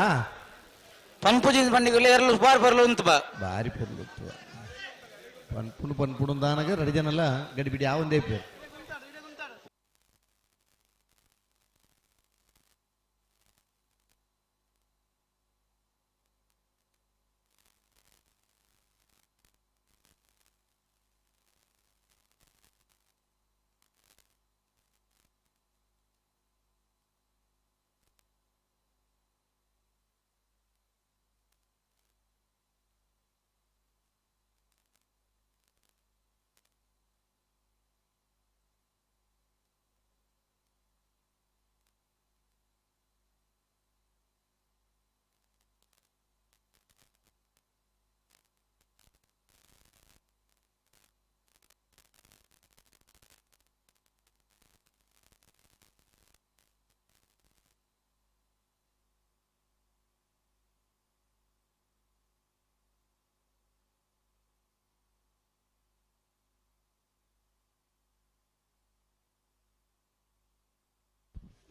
ಪನ್ಪುಜಿನ ಪಂಡಿಗೆ ಎರಲು ಬಾರ್ ಬರಲು ಉಂಟು ಬಾ ಬಾರಿ ಪೊರ್ಲು ಪನ್ಪುಂಡು ಪನ್ಪುಂಡು ದಾನಗ ರೆಡಿ ಜನಲ್ಲ ಗಡಿಬಿಡಿ ಆ ಒಂದೇ ಪೇರು.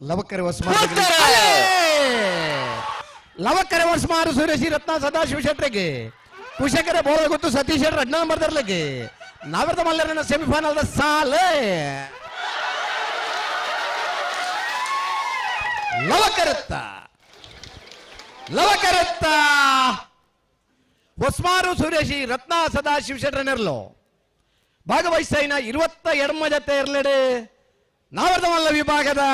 ಲವಕರೆ ಲವಕರೆ ಹೊಸ್ಮಾರು ಸುರೇಶಿ ರತ್ನ ಸದಾಶಿವ ಶೆಟ್ಟರಿಗೆ ಕುಶಕರೆ ಬೋಳ ಗೊತ್ತು ಸತೀಶ್ ಶೆಟ್ಟರ್ ಅಡ್ಡ ನಂಬರ್ದರ್ಲಿಗೆ ನಾವರ್ದ ಮಲ್ಲರನ್ನ ಸೆಮಿಫೈನಲ್ ಸಾಲೆ ಲವಕರತ್ತ ಲವಕರತ್ತ ಹೊಸ್ಮಾರು ಸುರೇಶಿ ರತ್ನ ಸದಾಶಿವ ಶೆಟ್ಟರನೆರ್ಲು ಭಾಗವಹಿಸೈನ 22 ಜೊತೆ ಇರಲೆಡೆ ನಾವರ್ದಮಲ್ಲ ವಿಭಾಗದ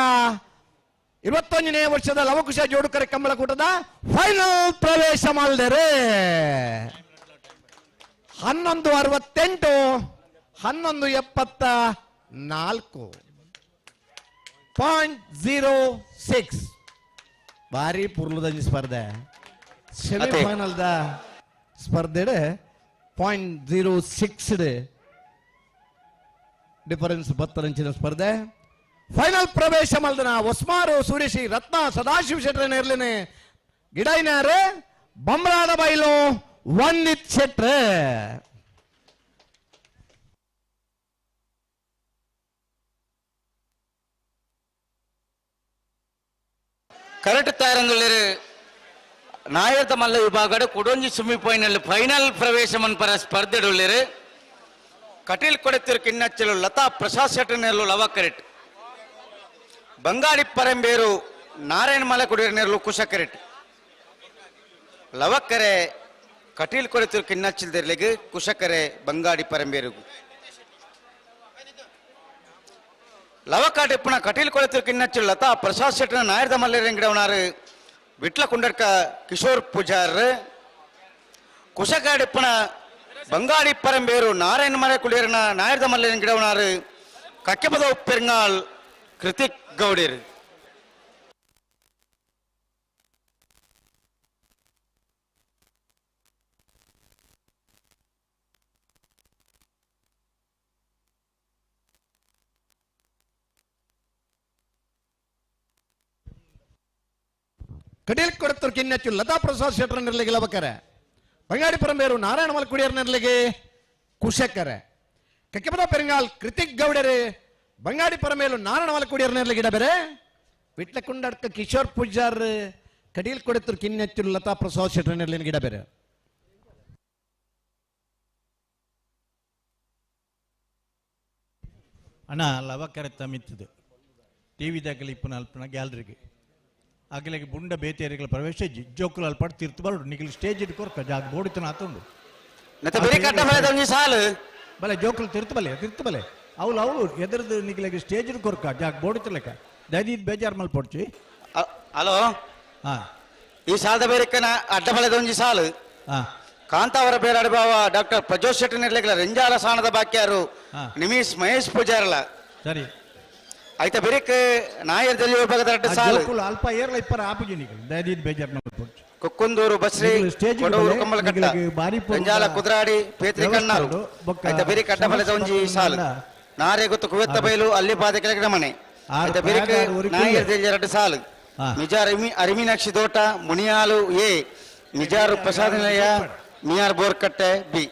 21ನೇ ವರ್ಷದ ಲವಕುಶ ಜೋಡುಕರೆ ಕಂಬಳಕೂಟದ ಫೈನಲ್ ಪ್ರವೇಶ ಮಾಡಿದರೆ 11:68 11:74 0.06 ಭಾರಿ ಪುರ್ಲದಂಜಿ ಸ್ಪರ್ಧೆ ಸೆಮಿಫೈನಲ್ದ ಸ್ಪರ್ಧೆ 0.06 ಡಿಫರೆನ್ಸ್ ಬತ್ತರಂಚಿನ ಸ್ಪರ್ಧೆ ಫೈನಲ್ ಪ್ರವೇಶ ಮಲ್ದನ ಹೊಸ್ಮಾರು ಸುರೇಶಿ ರತ್ನ ಸದಾಶಿವ ಶೆಟ್ರೆ ನೇರ್ಲಿನೆ ಗಿಡೈನಾರೆ ಬಮ್ರಾದ ಬೈಲು ವಂದಿತ್ ಶೆಟ್ರೆ. ಕರೆಕ್ಟ್ ತಯಾರಂದುಳ್ಳೇರು ನಾಯರ್ದ ಮಲ್ಲ ವಿಭಾಗದ ಕುಡೊಂಜಿ ಸೆಮಿಫೈನಲ್ ಫೈನಲ್ ಪ್ರವೇಶ ಮನ್ಪರ ಸ್ಪರ್ಧೆಡುಳ್ಳೇರು ಕಟೀಲ್ ಕೊಡೆತಿರು ಕಿನ್ನಚ್ಚಲು ಲತಾ ಪ್ರಸಾದ್ ಶೆಟ್ಟರ್ ಲವ ಕರೆಟ್ ಬಂಗಾಡಿ ಪರಂಬೇರು ನಾರಾಯಣ ಮಲೆ ಕುಡಿಯರ್ ನೆರಳು ಕುಶ ಕರೆಟ್ ಲವಕ್ಕರೆ ಕಟೀಲ್ ಕೊಡೆತಿರು ಕಿನ್ನಚ್ಚಿಲ್ದಿರ್ಲಿಗೆ ಕುಶಕರೆ ಬಂಗಾಡಿ ಪರಂಬೇರುಗು ಲವಕಾಟಿಪ್ಪನ ಕಟೀಲ್ ಕೊಳೆತಿರು ಕಿನ್ನಚ್ಚು ಲತಾ ಪ್ರಸಾದ್ ಶೆಟ್ಟರ್ ನಾಯರ್ದ ಮಲ್ಲೆರಂಗಿಡವನಾರು ವಿಟ್ಲ ಕುಂಡಡ್ಕ ಕಿಶೋರ್ ಪೂಜಾರ್ ಕುಶಕಾಡಿಪ್ಪನ ಬಂಗಾಡಿ ಪರಂಬೇರು ನಾರಾಯಣ ಮಲೆ ಕುಡಿಯರ್ನ ನಾಯರ್ದ ಮಲ್ಲೆರಂಗಿಡವನಾರು ಕಕ್ಕೆಪದ ಪೆರ್ಂಗಾಲ್ ಕೃತಿಕ್ ಗೌಡಿರ್. ಕಟೀಲ್ ಕೊಡತ್ತೂರು ಕಿನ್ನಚ್ಚು ಲತಾ ಪ್ರಸಾದ್ ಶೆಟ್ಟರ್ ನೆರಳಿಗೆ ಲವಕರೆ ಬಂಗಾಡಿ ಪರಂಬೇರು ನಾರಾಯಣ ಮಲ್ ಕುಡಿಯರ್ ನೆರಳಿಗೆ ಕುಶಕರೆ ಕಕ್ಕೆಪದ ಪೆರಂಗಾಲ್ ಕೃತಿಕ್ ಗೌಡರೆ ಬಂಗಾಡಿ ಪರಮೇಲು ನಾರಾಯಣ ಮಲ್ ಕುಡಿಯರ್ ನೆರಳಿಗೆ ಇಡಬೇರೆ ವಿಟ್ಲ ಕುಂಡಡ್ಕ ಕಿಶೋರ್ ಪೂಜಾರ್ ಕಟೀಲ್ ಕೊಡತ್ತೂರು ಕಿನ್ನಚ್ಚು ಲತಾ ಪ್ರಸಾದ್ ಶೆಟ್ಟರ್ ನೆರಳಿನ ಗಿಡ ಬೇರೆ. ಅಣ್ಣ ಲವಕರೆ ತಮಿತ್ತದು ಟಿ ವಿ ದಾಖಲೆ ಇಪ್ಪನ ಅಲ್ಪನ ಗ್ಯಾಲರಿಗೆ ಅಗಲಿಗೆ ಬುಂಡ ಬೇತೇರಿಗಳ ಪ್ರವೇಶ ಜೋಕುಲು ಅಲ್ಪಾಡು ತೀರ್ತು ಬರೋಡು ನಿಗಲು ಸ್ಟೇಜ್ ಇಟ್ಕೊರ್ಕ ಜಾಗ ಬೋಡಿತನ ಆತುಂಡು ಸಾಲು ಬಲೆ ಜೋಕುಲು ತಿರ್ತು ಬಲೆ ತಿರ್ತು ಬಲೆ. ಅವಳು ಅವಳು ಎದುರದು ನಿಗ್ಲೆಗೆ ಸ್ಟೇಜ್ ಕೊರ್ಕ ಜಾಗ ಬೋಡಿತಲೆಕ್ಕ ದಯದೀದ್ ಬೇಜಾರು ಮಲ್ಪೊಡ್ಚಿ. ಹಲೋ. ಹಾ. ಈ ಸಾಲದ ಬೇರೆಕ್ಕನ ಅಡ್ಡ ಬಲದ ಒಂಜಿ ಸಾಲು. ಹಾ. ಕಾಂತಾವರ ಬೇರಾಡ ಬಾವ ಡಾಕ್ಟರ್ ಪ್ರಜೋತ್ ಶೆಟ್ಟಿ ನಿರ್ಲೆಗ್ಲ ರೆಂಜಾಲ ಸಾಣದ ಬಾಕ್ಯಾರು ನಿಮೀಶ್ ಮಹೇಶ್ ಪೂಜಾರಲ. ಸರಿ. ಐತ ಬೆರಿಕ್ ನಾಯರ್ ದೆಲ್ಲಿ ವಿಭಾಗದ ಅಡ್ಡ ಸಾಲು. ಅಲ್ಪ ಏರ್ಲ ಇಪ್ಪರ ಆಪುಜಿ ನಿಗಲ್ ದಯದೀದ್ ಬೇಜಾರು ಮಲ್ಪೊಡ್ಚಿ. ಕೊಕ್ಕುಂದೂರು ಬಸ್ರಿ ಕೊಡವೂರು ಕಮ್ಮಲಕಟ್ಟ ರೆಂಜಾಲ ಕುದ್ರಾಡಿ ಪೇತ್ರಿ ಕಣ್ಣಾರು ಐತ ಬೆರಿಕ್ ಅಡ್ಡ ಬಲದ ಒಂಜಿ ಸಾಲು. ನಾರೇ ಗೊತ್ತು ಕುವೆತ್ತ ಬೈಲು ಅಲ್ಲಿ ಪಾದ ಕೆಳಗಿನ ಮನೆ. ಐತ ಬೆರಿಕ್ ನಾಯರ್ ದೆಲ್ಲಿ ಎರಡು ಸಾಲು. ಮಿಜಾರ್ ಅರಿಮೀನಾಕ್ಷಿ ತೋಟ ಮುನಿಯಾಲು ಎ ಮಿಜಾರು ಪ್ರಸಾದ ನಿಲಯ ಮಿಯಾರ್ ಬೋರ್ಕಟ್ಟೆ ಬಿ.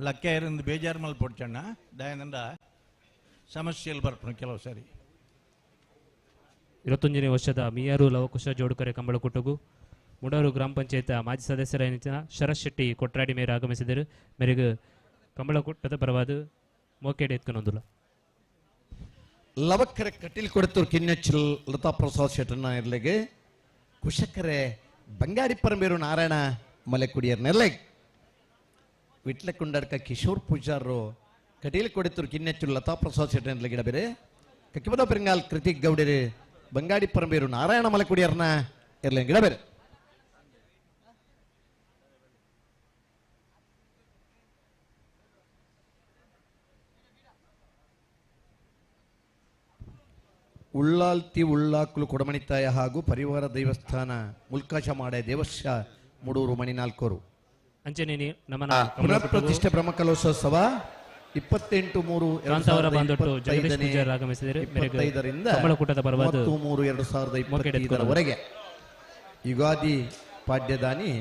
ಲಕ್ಕ ಇರಂದು ಬೇಜಾರು ಮಲ್ಪೊಡ್ಚಣ್ಣ ದಯಾನಂದ ಸಮಸ್ಯೆಯಲ್ಲಿ ಬರ್ಪಣ ಕೆಲವು ಸಾರಿ. 21ನೇ ವರ್ಷದ ಮಿಯಾರು ಲವಕುಶ ಜೋಡುಕರೆ ಕಂಬಳಕುಟ್ಟಗು ಮುಡೂರು ಗ್ರಾಮ ಪಂಚಾಯತ್ ಮಾಜಿ ಸದಸ್ಯರಾದ ಶರತ್ ಶೆಟ್ಟಿ ಕೊಟ್ರಾಡಿ ಮೇರೆ ಆಗಮಿಸಿದರು. ಮೇರೆಗೆ ಕಂಬಳಕುಟ್ಟದ ಪರವಾದ ಮೋಕೇಡೆ ಎತ್ಕೊಂಡೊಂದುಲ್ಲ. ಲವಕ್ಕರೆ ಕಟೀಲ್ ಕೊಡತೂರು ಕಿನ್ನಚ್ಚಿಲ್ ಲತಾ ಪ್ರಸಾದ್ ಶೆಟ್ಟರ್ನ ಇರ್ಲೆಗೆ ಕುಶಕರೆ ಬಂಗಾರಿ ಪರಮೇರು ನಾರಾಯಣ ಮಲೆಕುಡಿಯರ್ ನೆರ್ಲೆಗ್ ವಿಟ್ಲ ಕುಂಡಡ್ಕ ಕಿಶೋರ್ ಪೂಜಾರು ಕಟೀಲ್ ಕೊಡತೂರು ಕಿನ್ನಚ್ಚು ಲತಾ ಪ್ರಸಾದ್ ಶೆಟ್ಟರ್ ಗಿಡ ಬೇರೆ ಕಕ್ಕಿಬದ ಪೆರಂಗಾಲ್ ಕೃತಿಕ್ ಗೌಡರು ಬಂಗಾಡಿ ಪರಮೇರು ನಾರಾಯಣ ಮಲೆಕುಡಿಯರ್ನ ಇರ್ಲೆ ಗಿಡ ಬೇರೆ. ಉಳ್ಳಾಲ್ತಿ ಉಳ್ಳಾಕ್ಲು ಕೊಡಮಣಿತಾಯ ಹಾಗೂ ಪರಿವಾರ ದೇವಸ್ಥಾನ ಮುಲ್ಕಾಶ ಮಾಡೆ ದೇವಸ್ಯ ಮುಡೂರು ಮಣಿನಾಲ್ಕರು. ಅಂಚನೆ ಪುನರ್ ಪ್ರತಿಷ್ಠೆ ಬ್ರಹ್ಮಕಲೋತ್ಸವ 28/3/2025ರಿಂದ 33/2025ರವರೆಗೆ ಯುಗಾದಿ ಪಾಡ್ಯದಾನಿ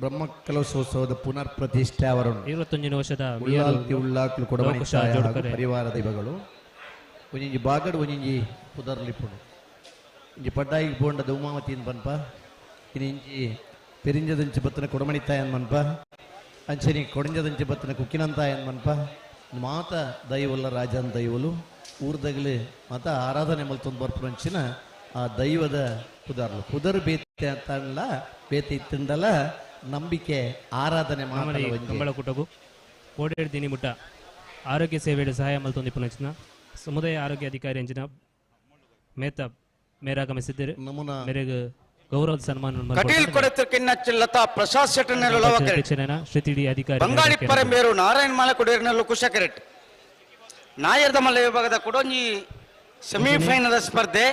ಬ್ರಹ್ಮಕಲಶೋತ್ಸವದ ಪುನರ್ ಪ್ರತಿಷ್ಠೆ ಅವರನ್ನು 21 ವರ್ಷದ ಉಳ್ಳಾಲ್ತಿ ಉಳ್ಳಾಕ್ಲು ಕೊಡಮಣಿತಾಯ ಹಾಗೂ ಪರಿವಾರ ದೈವಗಳು ಒಂಜಿಂಜಿ ಬಾಗಡ್ ಒಂಜಿಂಜಿ ಪುದರ್ಲಿಪುಣು ಇಂಜಿ ಪಡ್ಡಾಯಿಗೆ ಬೋಂಡದ ಉಮಾವತಿನ ಪನ್ಪ ಇನ್ನು ಇಂಜಿ ಪೆರಿಂಜದಂಚಿ ಬತ್ತನ ಕೊಡಮಣಿತಾಯನ್ ಮನ್ಪ ಅಂಚನಿ ಕೊಡಂಜದಂಚಿ ಬತ್ತನ ಕುಕ್ಕಿನಂತಾಯನ್ ಮನ್ಪ ಮಾತ ದೈವಲ್ಲ ರಾಜನ್ ದೈವಲು ಊರ್ದಗಲಿ ಮಾತ ಆರಾಧನೆ ಮಲ್ತೊಂದು ಬರ್ಪುನಂಚಿನ ಆ ದೈವದ ಪುದರ್ಲು ಪುದರ್ ಬೇತೆ ಅಂತಲ್ಲ ಬೇತೆ ಇತ್ತಂದಲ್ಲ ನಂಬಿಕೆ ಆರಾಧನೆ ಮಾತ್ರ. ಕಂಬಳಕುಟಗು ಕೋಡೇಡು ದಿನಿಮುಟ್ಟ ಆರೋಗ್ಯ ಸೇವೆಯಲ್ಲಿ ಸಹಾಯ ಮಲ್ತೊಂದು ಪುನಂಚಿನ ಸಮುದಾಯ ಆರೋಗ್ಯ ಅಧಿಕಾರಿ ಅಂಚಿನ ಮೇತ ಮೇರಾಗಮಿಸಿದ್ದರು. ಮೇರೆಗೆ ಗೌರವ ಸನ್ಮಾನ ಕಟೀಲ್ ಕೊಡತಿರ್ಕಿನ್ನ ಲತಾ ಪ್ರಸಾದ್ ಶೆಟ್ಟರ್ ಅಧಿಕಾರಿ ಬಂಗಾಳಿ ಪರಂಬೇರು ನಾರಾಯಣ ಮಾಲ ಕುಡಿಯರ್ನಲ್ಲೂ ಕುಶಕರೆಟ್ ನಾಯರ್ದ ಮಲ್ಲ ವಿಭಾಗದ ಕೊಡೊಂಜಿ ಸೆಮಿಫೈನಲ್ ಸ್ಪರ್ಧೆ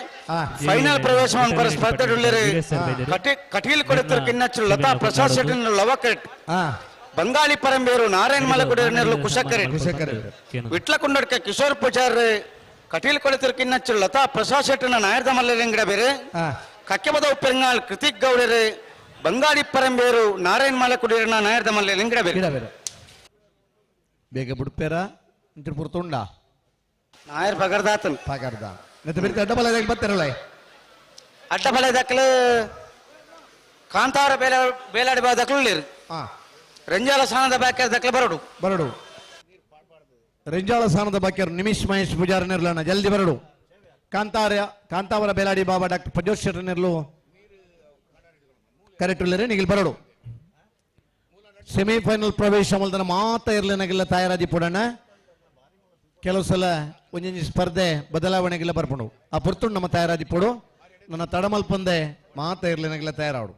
ಫೈನಲ್ ಪ್ರವೇಶ ಸ್ಪರ್ಧೆ ಕಟೀಲ್ ಕೊಡತಿರ್ಕಿನ್ನ ಲತಾ ಪ್ರಸಾದ್ ಶೆಟ್ಟರ್ ಲವಕರೆಟ್ ಬಂಗಾಳಿ ಪರಂಬೇರು ನಾರಾಯಣ ಮಾಲ ಕುಡಿಯರ್ನಲ್ಲೂ ಕುಶಕರೆಟ್ ವಿಟ್ಲ ಕುಂಡಡ್ಕ ಕಿಶೋರ್ ಪೂಜಾರ್ ಕಟೀಲ್ ಕೊಡತಿರ್ಕಿನ್ನ ಲತಾ ಪ್ರಸಾದ್ ಶೆಟ್ಟರ್ನ ನಾಯರ್ದ ಮಲ್ಲರಂಗಡ ಬೇರೆ ಕಕ್ಕೆಬದ ಪೆರಂಗಾಲ್ ಕೃತಿಕ್ ಗೌಡರು ಬಂಗಾಳಿ ಪರಂಬೇರು ನಾರಾಯಣ ಮಾಲ ಕುಡಿಯರ್ನ ನಾಯರ್ದ ಮಲ್ಲ ಬೇರೆ ಬೇಗ ಬಿಡ್ಪೇರ ಪುರ್ತುಂಡ ನಾಯರ್ ಪಗರ್ದಾತನ್ ಪಗರ್ದ ಅಡ್ಡ ಬಲ ಬರ್ತಾರಲ್ಲ ಅಡ್ಡ ಬಲ ದಕ್ಕಲು ಕಾಂತಾರ ಬೇಲ ಬೇಲಾಡಿ ಬಾ ದಕ್ಕಲು ರಂಜಾಲ ಸಾನದ ಬಾಕ್ಯಾರ ದಕ್ಕಲು ಬರಡು ಬರಡು ರಂಜಾಲ ಸಾನದ ಬಾಕ್ಯಾರ ನಿಮಿಷ್ ಮಹೇಶ್ ಪೂಜಾರಿ ನಿರ್ಲಣ್ಣ ಜಲ್ದಿ ಬರಡು ಕಾಂತಾವರ ಬೇಲಾಡಿ ಬಾಬಾ ಡಾಕ್ಟರ್ ಪ್ರಜೋತ್ ಶೆಟ್ಟರ್ ನಿರ್ಲು ಕರೆಕ್ಟ್ ಉಳ್ಳರೆ ನಿಗಿಲ್ ಬರಡು ಸೆಮಿಫೈನಲ್ ಪ್ರವೇಶ ಮಲ್ದನ ಮಾತ ಇರ್ಲೇನಾಗಿಲ್ಲ ತಯಾರಾದಿ ಪುಡಣ್ಣ ಕೆಲವು ಸಲ ಒಂಜೊಂಜಿ ಸ್ಪರ್ಧೆ ಬದಲಾವಣೆಗೆಲ್ಲ ಬರ್ಪುಂಡು ಆ ಪುರ್ತುಂಡು ನಮ್ಮ ತಯಾರಾದಿ ಪೊಡು ನನ್ನ ತಡಮಲ್ಪಂದೆ ಮಾತ ಇರ್ಲೇನಾಗಿಲ್ಲ ತಯಾರಾಡು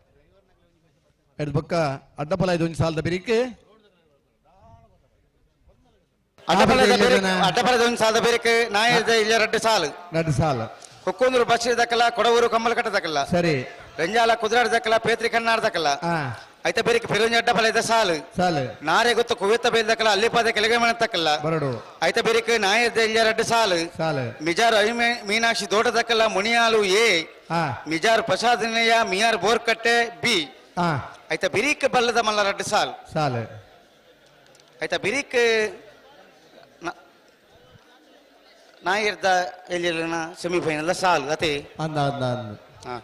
ಎಡ್ ಬೊಕ್ಕ ಅಡ್ಡಪಲ ಇದು ಒಂಜಿ ಸಾಲದ ಬಿರಿಕ್ ಅಡ್ಡಪಲದ ಒಂದು ಸಾಲದ ಬೇರೆ ನಾಯರ್ದ ಇಲ್ಲ ರಡ್ಡು ಸಾಲು ರಡ್ಡು ಸಾಲು ಕೊಕ್ಕೊಂದೂರು ಬಸ್ರಿ ದಕ್ಕಲ ಕೊಡವೂರು ಕಮ್ಮಲಕಟ್ಟ ದಕ್ಕಲ ಸರಿ ರಂಜಾಲ ಕುದುರಾಡ್ ದಕ್ಕಲ ಪೇತ್ರಿ ಕನ್ನಾಡ್ ದಕ್ಕಲ ಐತ ಬೇರೆ ಫಿರೋಜ್ ಅಡ್ಡ ಫಲ ಸಾಲು ಸಾಲು ನಾರೆ ಗೊತ್ತು ಕುವೆತ್ತ ಬೇಲ್ ದಕ್ಕಲ ಅಲ್ಲಿ ಪಾದ ಕೆಳಗೆ ಮನೆ ತಕ್ಕಲ್ಲ ಬರಡು ಐತ ಬೇರೆ ನಾಯರ್ದ ಇಲ್ಲ ರಡ್ಡು ಸಾಲು ಸಾಲು ಮಿಜಾರ್ ಮೀನಾಕ್ಷಿ ತೋಟ ದಕ್ಕಲ ಮುನಿಯಾಲು ಎ ಮಿಜಾರ್ ಪ್ರಸಾದನೆಯ ಮಿಯಾರ್ ಬೋರ್ಕಟ್ಟೆ ಬಿ ಐತ ಬಿರಿಕ್ ಬಲ್ಲದ ಮಲ್ಲ ರಡ್ಡು ಸಾಲು ಸಾಲು ಐತ ಬಿರಿಕ್ ನಾಯರ್ದ ಎಲ್ಲಿನ ಸೆಮಿಫೈನಲ್ ಸಾಲು ಅದೇ ಅಂದ ಅಂದ ಅಂದ ಹಾ.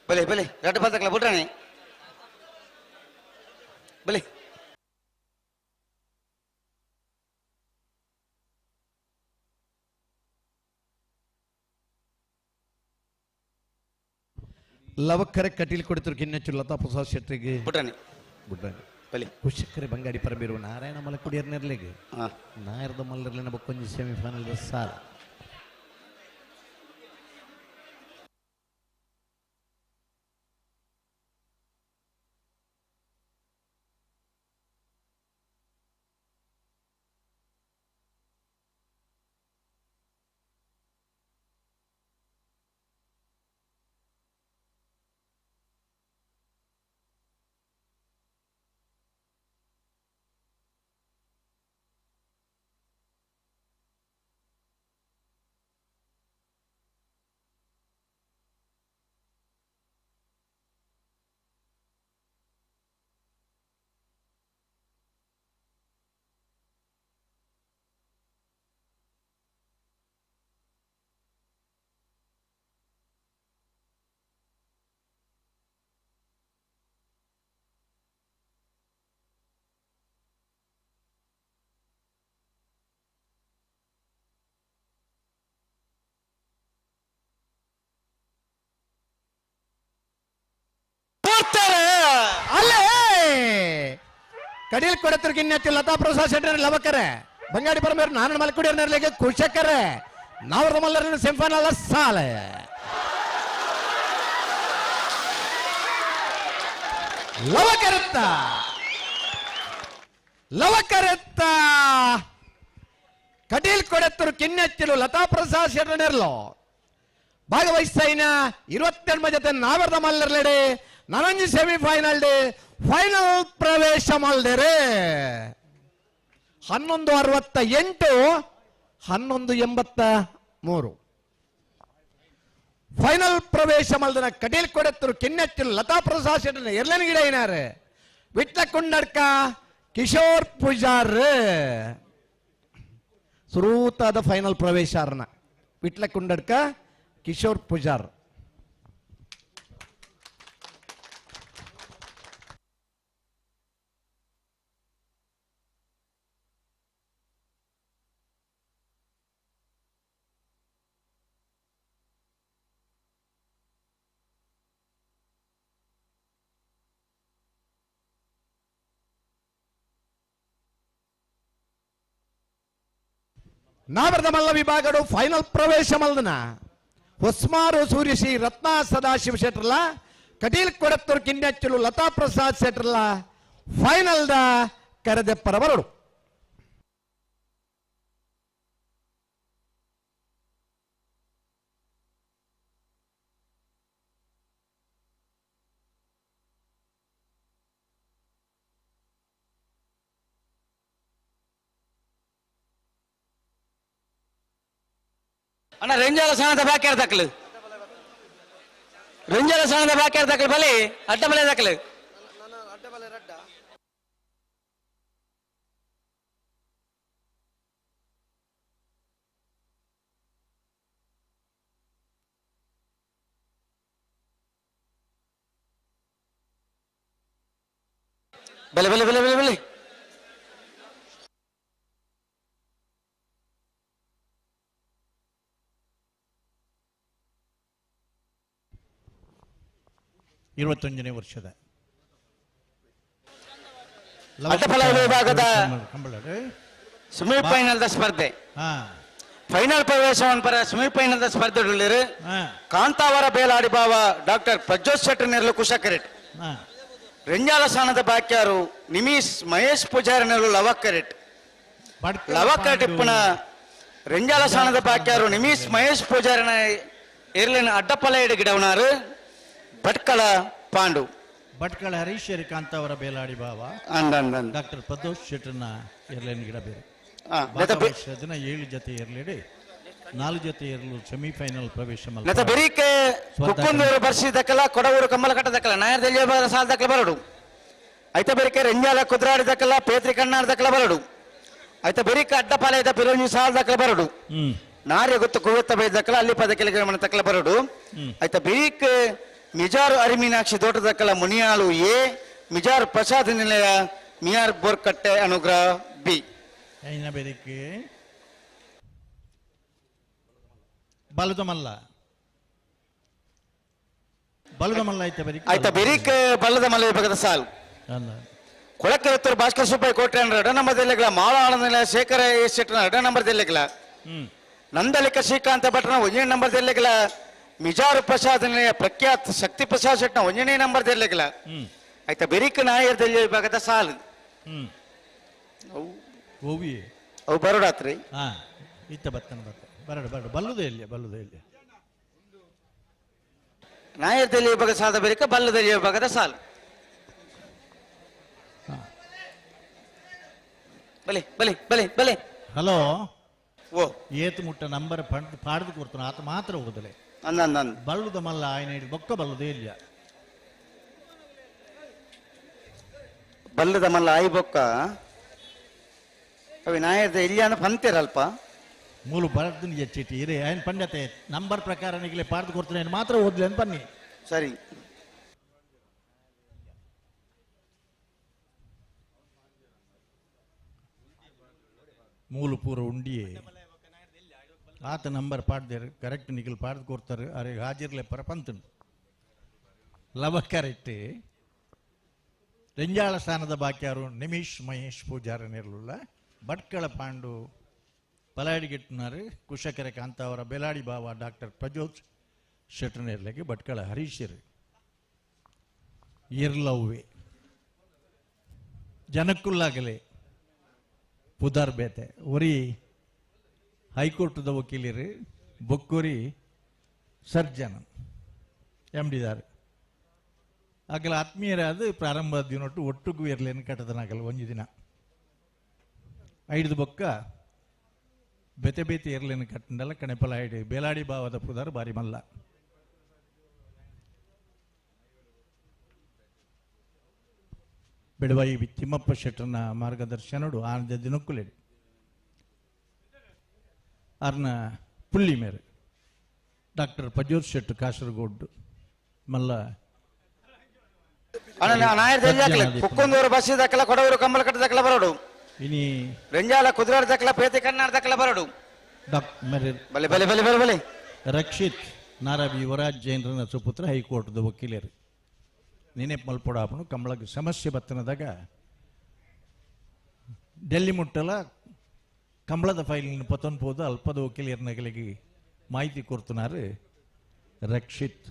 ಬಲೆ ಬಲೆ ರಡ್ಡು ಪದಕ್ಲ ಬುಡ್ರಾಣಿ ಬಲೆ ಲವಕ್ಕರೆ ಕಟೀಲ್ ಕೊಡ್ತಿರು ಕಿನ್ನೆಚ್ಚು ಲತಾ ಪ್ರಸಾದ್ ಶೆಟ್ಟಿಗೆ ಬುಡ್ರಾಣಿ ಬುಡ್ರಾಣಿ ಬಲೆ ಕುಶಕ್ಕರೆ ಬಂಗಾಡಿ ಪರಬೇರು ನಾರಾಯಣ ಮಲಕುಡಿಯರ್ ನೆರ್ಲೆಗೆ ನಾಯರದ ಮಲ್ಲರ್ಲಿನ ಬೊಕ್ಕೊಂಜಿ ಸೆಮಿಫೈನಲ್ ಸಾಲ ಅಲ್ಲೇ ಕಡೀಲ್ ಕೊಡತ್ರ ಗಿನ್ನೆತ್ತಿ ಲತಾ ಪ್ರಸಾದ್ ಶೆಟ್ಟರ್ ಲವಕರೆ ಬಂಗಾಡಿ ಪರಮೇರು ನಾರಾಯಣ ಮಲಕುಡಿಯರ್ ನೆರಳಿಗೆ ಕುಶಕರೆ ನಾವರದ ಮಲ್ಲರ ಸೆಮಿಫೈನಲ್ ಸಾಲೆ ಲವಕರೆತ್ತ ಲವಕರೆತ್ತ ಕಟೀಲ್ ಕೊಡತ್ತರು ಕಿನ್ನೆತ್ತಿಲು ಲತಾ ಪ್ರಸಾದ್ ಶೆಟ್ಟರ್ ನೆರಳು ಭಾಗವಹಿಸ್ತಾಯಿನ 22 ಜೊತೆ ನಾವರದ ಮಲ್ಲರ್ಲೆಡೆ ನನಂಜಿ ಸೆಮಿಫೈನಲ್ ಫೈನಲ್ ಪ್ರವೇಶ ಮಾಡಿದರೆ 11:68 11:83 ಫೈನಲ್ ಪ್ರವೇಶ ಮಲ್ದನ ಕಟೀಲ್ ಕೊಡತ್ತರು ಕಿನ್ನೆತ್ತಿಲು ಲತಾ ಪ್ರಸಾದ್ ಶೆಟ್ಟರ್ ಎರ್ಲನ್ ಗಿಡ ಏನಾರೆ ವಿಟ್ಲ ಕುಂಡಡ್ಕ ಕಿಶೋರ್ ಪೂಜಾರ್ ಸುರೂತಾದ ಫೈನಲ್ ಪ್ರವೇಶ ವಿಟ್ಲ ಕುಂಡಡ್ಕ ಕಿಶೋರ್ ಪೂಜಾರ್. ನಾವರದ ಮಲ್ಲ ವಿಭಾಗಡು ಫೈನಲ್ ಪ್ರವೇಶ ಮಲ್ದನ ಹೊಸ್ಮಾರು ಸೂರ್ಯಶ್ರೀ ರತ್ನ ಸದಾಶಿವ ಶೆಟ್ಟರ್ಲ ಕಟೀಲ್ ಕೊಡತ್ತೂರು ಕಿನ್ನೆಚ್ಚಲು ಲತಾ ಪ್ರಸಾದ್ ಶೆಟ್ಟರ್ಲ ಫೈನಲ್ the ಕರೆದೆಪ್ಪರ ಬರಡು. ಅಣ್ಣ ರೆಂಜಾಲ ಸಾಣದ ಬಾಕಿ ದಾಖಲು ರೆಂಜಾಲ ಸಾಣದ ಬಾಕಿ ದಾಖಲು ಬಲಿ ಅಡ್ಡ ಬಲೆ ದಾಖಲು ಬಲೆ ಬಲೆ ಬಲೆ ಬಲೆ ಬಲೆ 21ನೇ ವರ್ಷದ ಅಡ್ಡಫಲ ವಿಭಾಗದ ಸೆಮಿಫೈನಲ್ ಸ್ಪರ್ಧೆ ಫೈನಲ್ ಪ್ರವೇಶವನ್ನು ಪರ ಸೆಮಿಫೈನಲ್ ಸ್ಪರ್ಧೆ ಕಾಂತಾವರ ಬೇಲಾಡಿ ಬಾವ ಡಾಕ್ಟರ್ ಪ್ರಜ್ವಲ್ ಶೆಟ್ಟರ್ ನೆರಳು ಕುಶಕರೆಟ್ ರೆಂಜಾಲ ಸ್ಥಾನದ ಬಾಕ್ಯಾರು ನಿಮೀಶ್ ಮಹೇಶ್ ಪೂಜಾರಿ ನೆರಳು ಲವಕ್ಕರೆಟ್ ಲವಕ್ಕರೆಟ್ ಇಪ್ಪನ ರೆಂಜಾಲ ಸ್ಥಾನದ ಬಾಕ್ಯಾರು ನಿಮೀಶ್ ಮಹೇಶ್ ಪೂಜಾರಿನ ಎರ್ಲಿನ ಅಡ್ಡಪಲ ಗಿಡವನಾರು ಭಟ್ಕಳ ಪಾಂಡು ಭಟ್ಕಳ ಹರೀಶ್ ಕಾಂತಾವರ ಬೇಲಾಡಿ ಬಾವ ಡಾಕ್ಟರ್ ಪ್ರದೋಷ್ ಶೆಟ್ಟರ್ನ ಏರ್ಲೈನ್ ಗಿಡ ಬೇರೆ ದಿನ 7 ಜೊತೆ ಏರ್ಲೇಡಿ 4 ಜೊತೆ ಏರ್ಲು ಸೆಮಿಫೈನಲ್ ಪ್ರವೇಶ ಬೆರಿಕೆ ಕುಕ್ಕುಂದೂರು ಬರ್ಸಿದಕ್ಕಲ್ಲ ಕೊಡವೂರು ಕಮ್ಮಲ ಕಟ್ಟದಕ್ಕಲ್ಲ ನಾಯರ್ದಲ್ಲಿ ಸಾಲದಕ್ಕಲ್ಲ ಬರಡು ಐತ ಬೆರಿಕೆ ರೆಂಜಾಲ ಕುದ್ರಾಡಿದಕ್ಕಲ್ಲ ಪೇತ್ರಿ ಕಣ್ಣಾಡ್ದಕ್ಕಲ್ಲ ಬರಡು ಐತ ಬೆರಿಕೆ ಅಡ್ಡಪಾಲಯದ ಪಿರೋಂಜಿ ಸಾಲದಕ್ಕಲ್ಲ ಬರಡು ನಾರ್ಯ ಗೊತ್ತು ಕುವೆತ್ತ ಬೈದಕ್ಕಲ್ಲ ಅಲ್ಲಿ ಪದಕ್ಕೆ ಮನೆ ತಕ್ಕಲ ಬರಡು ಐತ ಬೆರಿಕೆ ಮಿಜಾರು ಅರಿಮೀನಾಕ್ಷಿ ದೋಟದಕ್ಕಲ ಮುನಿಯಾಳು ಎ ಮಿಜಾರು ಪ್ರಸಾದ ನಿಲಯ ಮಿಯಾರ್ ಬೋರ್ಕಟ್ಟೆ ಅನುಗ್ರಹ ಬಿ. ಐನ ಬೆರಿಕೆ ಬಲದ ಮಲ್ಲ ಬಲದ ಮಲ್ಲ ಐತ ಬೆರಿಕೆ ಆಯ್ತಾ ಬೆರಿಕ್ ಬಲ್ಲದ ಮಲ್ಲ ವಿಭಾಗದ ಸಾಲು. ಕೊಳಕೆರತ್ತೂರು ಭಾಸ್ಕರ್ ಸುಬ್ಬಯ್ಯ ಕೋಟೆ ಎರಡ ನಂಬರ್ ದೆಲ್ಲೆಗಳ ಮಾಳ ಆನಂದ ಶೇಖರ ಎಸ್ ಶೆಟ್ಟರ್ ಎರಡ ನಂಬರ್ ದೆಲ್ಲೆಗಳ ನಂದಲಿಕ ಶ್ರೀಕಾಂತ ಭಟ್ರನ ಒಂದನೇ ನಂಬರ್ ದೆಲ್ಲೆಗಳ ಮಿಜಾರು ಪ್ರಸಾದ್ ಪ್ರಖ್ಯಾತ್ ಶಕ್ತಿ ಪ್ರಸಾದ್ ಶೆಟ್ಟನ ಒಂದನೇ ನಂಬರ್ ದೆಲ್ಲೆಗಳ ಆಯ್ತಾ ಬೆರಿಕ್ ನಾಯರ್ ದೆಲ್ಲೆ ವಿಭಾಗದ ಸಾಲು. ಅವು ಬರೋಡಾತ್ರಿ ಇತ್ತ ಬತ್ತನ ಬತ್ತ ಬರಡು ಬರಡು ಬಲ್ಲುದೇ ಇಲ್ಲ ಬಲ್ಲುದೇ ಇಲ್ಲ ನಾಯರ್ ದೆಲ್ಲೆ ವಿಭಾಗದ ಸಾಲದ ಬೆರಿಕ ಬಲ್ಲದೆಲ್ಲಿ ವಿಭಾಗದ ಸಾಲು. ಬಲೆ ಬಲೆ ಬಲೆ ಬಲೆ. ಹಲೋ ಓ ಏತು ಮುಟ್ಟ ನಂಬರ್ ಪಾಡ್ದು ಕೊಡ್ತಾನ ಆತ ಮಾತ್ರ ಹೋದಲೆ ಅಂದ ಬಲ್ಲುದ ಮಲ್ಲ ಆಯ್ನ ಹಿಡಿದು ಬೊಕ್ಕ ಬಲ್ಲುದೇ ಇಲ್ಲ ಬಲ್ಲದ ಮಲ್ಲ ಆಯಿ ಬೊಕ್ಕ ಅವಿ ನಾಯರ್ದ ಇಲ್ಲಿ ಅನ್ನ ಪಂತಿರಲ್ಪ ಮೂಲು ಬರದ್ದು ನಿಜ ಚೀಟಿ ಇರೇ ಆಯ್ನ ಪಂಡತೆ ನಂಬರ್ ಪ್ರಕಾರ ನಿಗಲೆ ಪಾಡ್ದು ಕೊಡ್ತಾನೆ ಮಾತ್ರ ಓದ್ಲಿ ಅಂತ ಬನ್ನಿ. ಸರಿ ಮೂಲು ಪೂರ ಉಂಡಿಯೇ ಆತ ನಂಬರ್ ಪಾಡ್ದೇರು ಕರೆಕ್ಟ್ ನಿಗಲ್ ಪಾಡ್ದು ಕೊಡ್ತಾರೆ ಅರೆ ಹಾಜಿರ್ಲೆ ಪರಪಂತನು ಲವ ಕರೆಕ್ಟ್. ರೆಂಜಾಳ ಸ್ಥಾನದ ಬಾಕ್ಯಾರು ನಿಮಿಷ್ ಮಹೇಶ್ ಪೂಜಾರನಿರಲಿಲ್ಲ ಭಟ್ಕಳ ಪಾಂಡು ಪಲಾಡಿಗೆಟ್ಟನಾರು ಕುಶಕರೆ ಕಾಂತಾವರ ಬೆಲಾಡಿ ಬಾವ ಡಾಕ್ಟರ್ ಪ್ರಜೋತ್ ಶೆಟ್ಟರ್ನೇರ್ಲೆಗೆ ಭಟ್ಕಳ ಹರೀಶರು ಇರ್ಲವ್ವೆ ಜನಕ್ಕುಲ್ಲಾಗಲೇ ಪುದಾರ್ ಬೇತೆ ಒರಿ ಹೈಕೋರ್ಟ್ದ ವಕೀಲರು ಬೊಕ್ಕೊರಿ ಸರ್ಜನ್ ಎಮ್ ಡಿದಾರ್ ಆಗಲ ಆತ್ಮೀಯರಾದ ಪ್ರಾರಂಭ ದಿನೊಟ್ಟು ಒಟ್ಟುಗೂ ಇರಲೇನು ಕಟ್ಟದನಾಗಲ್ಲ ಒಂದು ದಿನ ಐದು ಬೊಕ್ಕ ಬೆತೆ ಬೇತೆ ಇರಲೇನು ಕಟ್ಟಂಡಲ್ಲ ಕಣೆಪಲ ಐಡಿ ಬೇಲಾಡಿ ಭಾವದ ಪುದಾರ್ ಬಾರಿ ಮಲ್ಲ. ಬೆಡವಾಯಿ ತಿಮ್ಮಪ್ಪ ಶೆಟ್ಟರ್ನ ಮಾರ್ಗದರ್ಶನಡು ಆನಂದ ದಿನಕ್ಕುಲೆಡು ಅರ್ನ ಪುಳ್ಳಿ ಮೇರೆ ಡಾಕ್ಟರ್ ಪಜೋತ್ ಶೆಟ್ಟು ಕಾಸರಗೋಡ್ ಮಲ್ಲ ಕುಕ್ಕೊಂದೂರು ಬಸ್ ದಕ್ಕಲ ಕೊಡವರು ಕಂಬಳ ಕಟ್ಟ ದಕ್ಕಲ ಬರೋಡು ಇನಿ ರೆಂಜಾಲ ಕುದುರೆ ದಕ್ಕಲ ಪೇತಿ ಕನ್ನಾಡ ದಕ್ಕಲ ಬರೋಡು ಬಲೆ ಬಲೆ ಬಲೆ ಬಲೆ ಬಲೆ. ರಕ್ಷಿತ್ ನಾರಾಬಿ ಯುವರಾಜ್ ಜೈನರನ ಸುಪುತ್ರ ಹೈಕೋರ್ಟ್ದ ವಕೀಲರು ನೆನೆಪು ಮಲ್ಪೊಡಾಪನು ಕಂಬಳಕ್ಕೆ ಸಮಸ್ಯೆ ಬತ್ತನದಾಗ ಡೆಲ್ಲಿ ಮುಟ್ಟಲ ಕಂಬಳದ ಫೈಲಿನ ಪತ್ತೊಂಬೋದು ಅಲ್ಪದ ವಕೀಲರ್ನಗಳಿಗೆ ಮಾಹಿತಿ ಕೊಡ್తున్నారు ರಕ್ಷಿತ್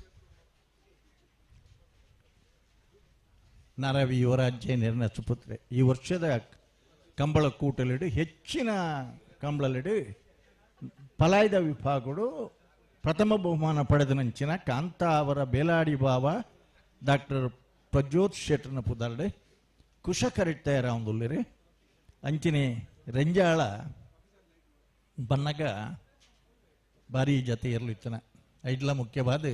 ನಾರಾವಿ ಯುವರಾಜ್ ಜೈನರನ ಸುಪುತ್ರ. ಈ ವರ್ಷದ ಕಂಬಳ ಕೂಟಲಿಡು ಹೆಚ್ಚಿನ ಕಂಬಳಲಿಡು ಪಲಾಯ್ದ ವಿಭಾಗಗಳು ಪ್ರಥಮ ಬಹುಮಾನ ಪಡೆದ ನಂಚಿನ ಕಾಂತಾವರ ಬೇಲಾಡಿ ಬಾವ ಡಾಕ್ಟರ್ ಪ್ರಜ್ಯೋತ್ ಶೆಟ್ಟರ್ನ ಪುದಾರ್ಡೆ ಕುಶಕರಿಟ್ಟಯರ ಒಂದುಲ್ಲಿರಿ ಅಂಚಿನೆ ರೆಂಜಾಳ ಬನ್ನಗ ಭಾರಿ ಜತೆ ಇರಲಿತ್ತನ ಐಡ್ಲ ಮುಖ್ಯವಾದ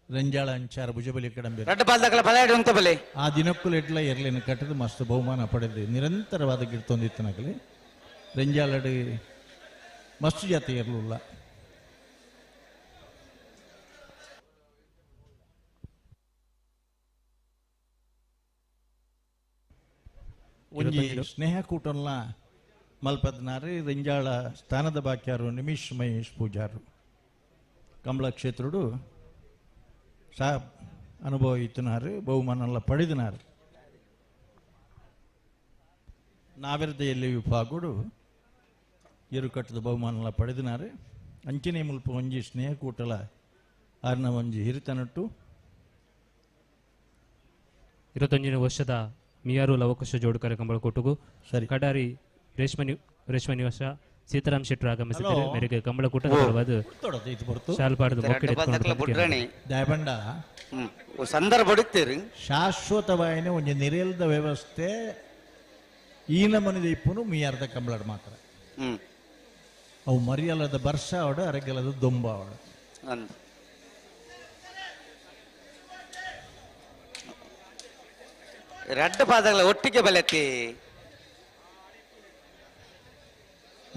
ರೆಂಜಾಳ ಅಂಚಾರ ಭುಜಬಲಿ ಕಡಂಬೆ ಆ ದಿನಕ್ಕೂ ಎಡ್ಲ ಇರಲಿನ ಕಟ್ಟದ ಮಸ್ತ್ ಬಹುಮಾನ ಪಡೆದು ನಿರಂತರವಾದ ಗಿಡ್ತೊಂದಿತ್ತನಗಲಿ ರೆಂಜಾಳಡು ಮಸ್ತ್ ಜಾತಿ ಇರಲಿಲ್ಲ. ಒಂಜಿ ಸ್ನೇಹ ಕೂಟಲ್ಲ ಮಲ್ಪದ್ನಾರು ರೆಂಜಾಳ ಸ್ಥಾನದ ಬಾಕ್ಯಾರು ನಿಮಿಷ್ ಮಹೇಶ್ ಪೂಜಾರು ಕಮಲ ಕ್ಷೇತ್ರುಡು ಸಾ ಅನುಭವ ಇತ್ತನಾರು ಬಹುಮಾನಲ್ಲ ಪಡೆದನಾರು. ನಾವೆರ್ದೆಯಲ್ಲಿ ವಿಭಾಗಡು ಎರುಕಟ್ಟದ ಬಹುಮಾನಲ್ಲ ಪಡೆದನಾರು. ಅಂಚನೆ ಮುಲ್ಪ ಒಂಜಿ ಸ್ನೇಹ ಕೂಟಲ ಆರ್ನ ಒಂಜಿ ಹಿರಿತನಟ್ಟು 21 ವರ್ಷದ ಮಿಯಾರು ಲವಕುಶ ಜೋಡುಕರ ಕಂಬಳಕೂಟಗೂ ಸರಿ ಕಡಾರಿ ರೇಷ್ಮೆ ನಿವಾಸ ಸೀತಾರಾಮ್ ಶೆಟ್ಟರು ಆಗಮಿಸಿದ್ದಾರೆ. ಮೇರೆಗೆ ಕಂಬಳಕೂಟದ ಪರವಾದ ಶಾಲ್ಪಾಡದ ದಯಬಂಡ ಸಂದರ್ಭ ಶಾಶ್ವತವಾಯಿನ ಒಂಜಿ ನಿರೇಲ್ದ ವ್ಯವಸ್ಥೆ ಈ ನಮನಿದ ಇಪ್ಪುನು ಮಿಯಾರ್ದ ಕಂಬಳಡ್ ಮಾತ್ರ. ಅವು ಮರಿಯಲದ ಬರ್ಷ ಅವಡ ಅರಗಲದ ದೊಂಬ ಅವಡ ರಡ್ಡ ಪಾದಗಳ ಒಟ್ಟಿಗೆ ಬಲತಿ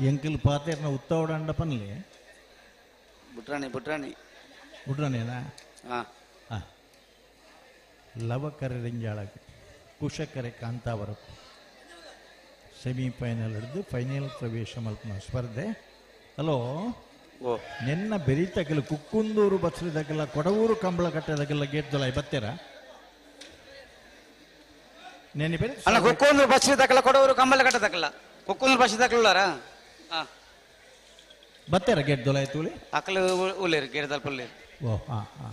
ಎಂಕಲ್ ಪಾತೇರ್ನ ಉತ್ತವಡ ಅಂಡ ಪನ್ಲಿ ಬುಟ್ರಾಣಿ ಬುಟ್ರಾಣಿ ಬುಟ್ರಾಣಿನಾ? ಹಾ ಹಾ. ಲವಕರೆ ರೆಂಜಾಳಗ್ ಕುಶಕರೆ ಕಾಂತಾವರ ಸೆಮಿಫೈನಲ್ ಹಿಡಿದು ಫೈನಲ್ ಪ್ರವೇಶ ಮಲ್ಪನ ಸ್ಪರ್ಧೆ. ಹಲೋ, ನಿನ್ನ ಬೆರಿತಕಲು ಕುಕ್ಕುಂದೂರು ಬಸ್ರಿದಕ್ಕೆಲ್ಲ ಕೊಡವೂರು ಕಂಬಳ ಕಟ್ಟದಕ್ಕೆಲ್ಲ ಗೇಟ್ ದೊಲ ಬತ್ತೀರ ನೆನ್ನೆ ಬೆರಿ ಅಲ್ಲ ಕುಕ್ಕುಂದೂರು ಬಸ್ರಿದಕ್ಕೆಲ್ಲ ಕೊಡವೂರು ಕಂಬಳ ಕಟ್ಟದಕ್ಕೆಲ್ಲ ಕುಕ್ಕುಂದೂರು ಬಸ್ರಿದಕ್ಕೆಲ್ಲಾರ ಬತ್ತೀರ ಗೇಟ್ ದೊಲ ತೂಲಿ ಅಕಲು ಉಳ್ಳೇರು ಗೇಟ್ ದಲ್ಪ ಉಳ್ಳೇರು. ಓ ಹಾ ಹಾ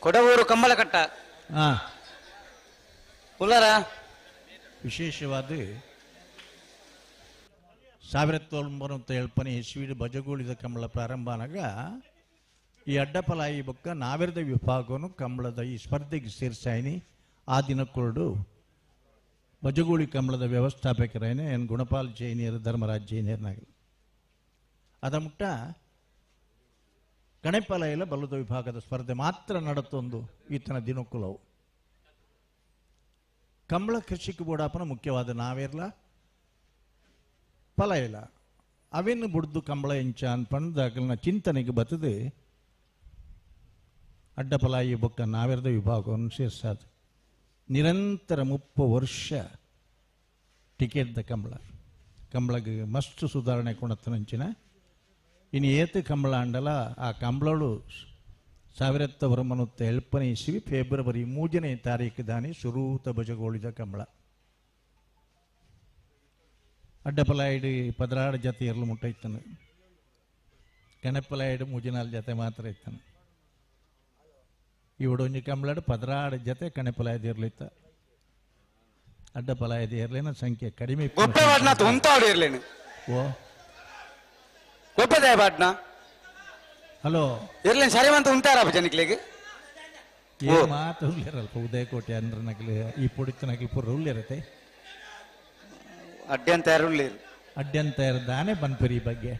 ಕೊಡವೂರು ಕಂಬಳ ಕಟ್ಟ ಹಾ ಉಳ್ಳಾರ. ವಿಶೇಷವಾದ 1970 ಇಸ್ವಿಡ್ ಬಜಗೋಳಿದ ಕಂಬಳ ಪ್ರಾರಂಭ ಆನಾಗ ಈ ಅಡ್ಡಪಲಾಯಿ ಬೊಕ್ಕ ನಾವೆರದ ವಿಭಾಗವನ್ನು ಕಂಬಳದ ಈ ಸ್ಪರ್ಧೆಗೆ ಸೇರಿಸಾಯಿನಿ. ಆ ದಿನಕ್ಕೊರಡು ಬಜಗೋಳಿ ಕಂಬಳದ ವ್ಯವಸ್ಥಾಪಕರೇನೆ ಎನ್ ಗುಣಪಾಲ್ ಜೈನಿಯರು ಧರ್ಮರಾಜ್ ಜೈನಿಯರ್ನಾಗಲಿ ಅದ ಮುಟ್ಟ ಗಣಪಲಯಲ ಬಲ್ಲದ ವಿಭಾಗದ ಸ್ಪರ್ಧೆ ಮಾತ್ರ ನಡತೊಂದು ಈತನ ದಿನಕ್ಕುಲವು. ಕಂಬಳ ಕೃಷಿಗೆ ಬೋಡಾಪನ ಮುಖ್ಯವಾದ ನಾವೇರ್ಲ ಫಲ ಇಲ್ಲ ಅವೇನು ಬುಡ್ದು ಕಂಬಳ ಎಂಚ ಅನ್ಪಂದು ಚಿಂತನೆಗೆ ಬತ್ತದೆ ಅಡ್ಡಪಲಾಯಿ ಬೊಕ್ಕ ನಾವೆರದ ವಿಭಾಗವನ್ನು ಸೇರ್ಸಾದು ನಿರಂತರ 30 ವರ್ಷ ಟಿಕೆಟ್ದ ಕಂಬಳ ಕಂಬಳಗೆ ಮಸ್ತ್ ಸುಧಾರಣೆ ಕೊಣತ್ತನಂಚಿನ ಇನ್ನು ಏತು ಕಂಬಳ ಅಂಡಲ ಆ ಕಂಬಳಳು 1970 ಇಸ್ವಿ ಫೆಬ್ರವರಿ 3ನೇ ತಾರೀಕು ದಾನಿ ಸುರೂತ ಬಜಗೋಳಿದ ಕಂಬಳ. ಅಡ್ಡಪಲಾಯಿಡು 16 ಜತೆ ಎರಲು ಮುಟ್ಟ ಇತ್ತನು, ಕಣಪಲಾಯಿಡು 3-4 ಜತೆ ಮಾತ್ರ ಇತ್ತನು. ಇವಡೊಂಜಿ ಕಂಬಳಡು 16 ಜತೆ ಕಣಪಲಾಯದ ಇರಲಿತ್ತ, ಅಡ್ಡಪಲಾಯದ ಇರಲಿನ ಸಂಖ್ಯೆ ಕಡಿಮೆ. ಓ ಗೊಪ್ಪದಾಯ ಬಾಟ್ನ ಹಲೋ ಇರ್ಲಿ ಸರಿವಂತ ಉಂಟಾರಪ್ಪ ಜನಕ್ಲಿಗೆ ಏನು ಮಾತು ಉಳ್ಳೇರಲ್ಪ ಉದಯಕೋಟೆ ಅಂದ್ರೆ ನಕಲಿ ಈ ಪೊಡಿತ ನಕಲಿ ಪೂರ ಉಳ್ಳೇರತ್ತೆ ಅಡ್ಡಂತ ಯಾರು ಉಳ್ಳೇರು ಅಡ್ಡಂತ ಯಾರು ದಾನೆ ಬನ್ಪರಿ ಈ ಬಗ್ಗೆ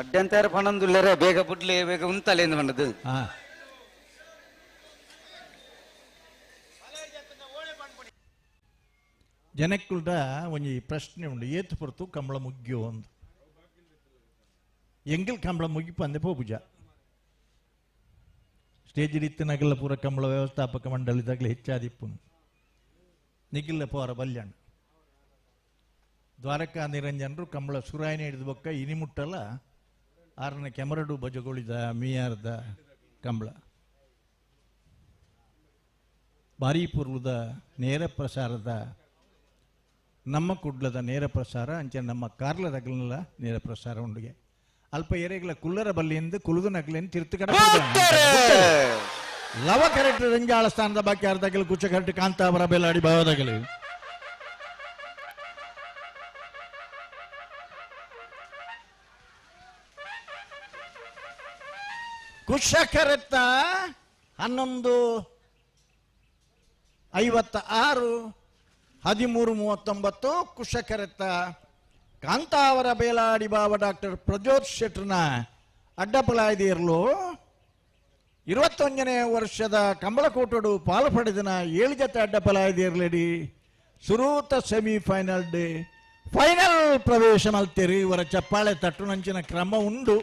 ಅಡ್ಡಂತ ಯಾರು ಪಣಂದು ಉಳ್ಳೇರೆ ಬೇಗ ಬುಡ್ಲಿ ಬೇಗ ಉಂತಲ್ಲ ಎಂದು ಬಂದದ್ದು. ಹಾ ಜನಕ್ಕುಲ್ಡ ಒಂಜಿ ಪ್ರಶ್ನೆ ಉಂಡು ಏತು ಪೊರ್ತು ಕಂಬಳ ಮುಗ್ಯೋ ಒಂದು ಎಂಗಲ್ ಕಂಬಳ ಮುಗಿಪು ಅಂದೆ ಪೋಪುಜ ಸ್ಟೇಜ್ ಇತ್ತಿನಗಲ್ಲ ಪೂರ ಕಂಬಳ ವ್ಯವಸ್ಥಾಪಕ ಮಂಡಳಿದಾಗಲೇ ಹೆಚ್ಚಾದಿಪ್ಪುನು ನಿಗಿಲ್ಲ ಪೋರ ಬಲ್ಯಾಣ ದ್ವಾರಕಾ ನಿರಂಜನರು ಕಂಬಳ ಸುರಾಯನ ಹಿಡಿದು ಬೊಕ್ಕ ಇನಿ ಮುಟ್ಟಲ್ಲ ಆರನ ಕೆಮರಡು ಬಜಗೊಳಿದ ಮೀಯಾರ್ದ ಕಂಬಳ ಭಾರೀ ಪೂರ್ವದ ನೇರ ಪ್ರಸಾರದ ನಮ್ಮ ಕುಡ್ಲದ ನೇರ ಪ್ರಸಾರ ಅಂಚೆ ನಮ್ಮ ಕಾರ್ಲದಗಲೆಲ್ಲ ನೇರ ಪ್ರಸಾರ ಉಂಡುಗೆ ಅಲ್ಪ ಏರೆಗಳ ಕುಲ್ಲರ ಬಲ್ಲಿಯಿಂದ ಕುಲುದು ನಗಲೇನು ತಿರ್ತು ಕಡೆ ಲವ ಕರೆಕ್ಟ್ ರಂಜಾಳ ಸ್ಥಾನದ ಬಾಕಿ ಅರ್ಧಗಲು ಕುಚ ಕರೆಕ್ಟ್ ಕಾಂತಾವರ ಬೆಲಾಡಿ ಭಾವದಗಲು ಕುಶ ಕರೆತ್ತ 11:56 13:39 ಕುಶ ಕರೆತ್ತ ಕಾಂತಾವರ ಬೇಲಾಡಿ ಬಾವ ಡಾಕ್ಟರ್ ಪ್ರಜ್ಯೋತ್ ಶೆಟ್ಟರ್ನ ಅಡ್ಡಪಲಾಯ್ದು ಇರಲು 21ನೇ ವರ್ಷದ ಕಂಬಳಕೋಟಡು ಪಾಲು ಪಡೆದಿನ 7 ಜತೆ ಅಡ್ಡಪಲಾಯ್ದು ಇರಲಿಡಿ ಸುರೂತ ಸೆಮಿಫೈನಲ್ ಡೇ ಫೈನಲ್ ಪ್ರವೇಶ ಮಲ್ತೀರಿ. ಇವರ ಚಪ್ಪಾಳೆ ತಟ್ಟುನಂಚಿನ ಕ್ರಮ ಉಂಡು.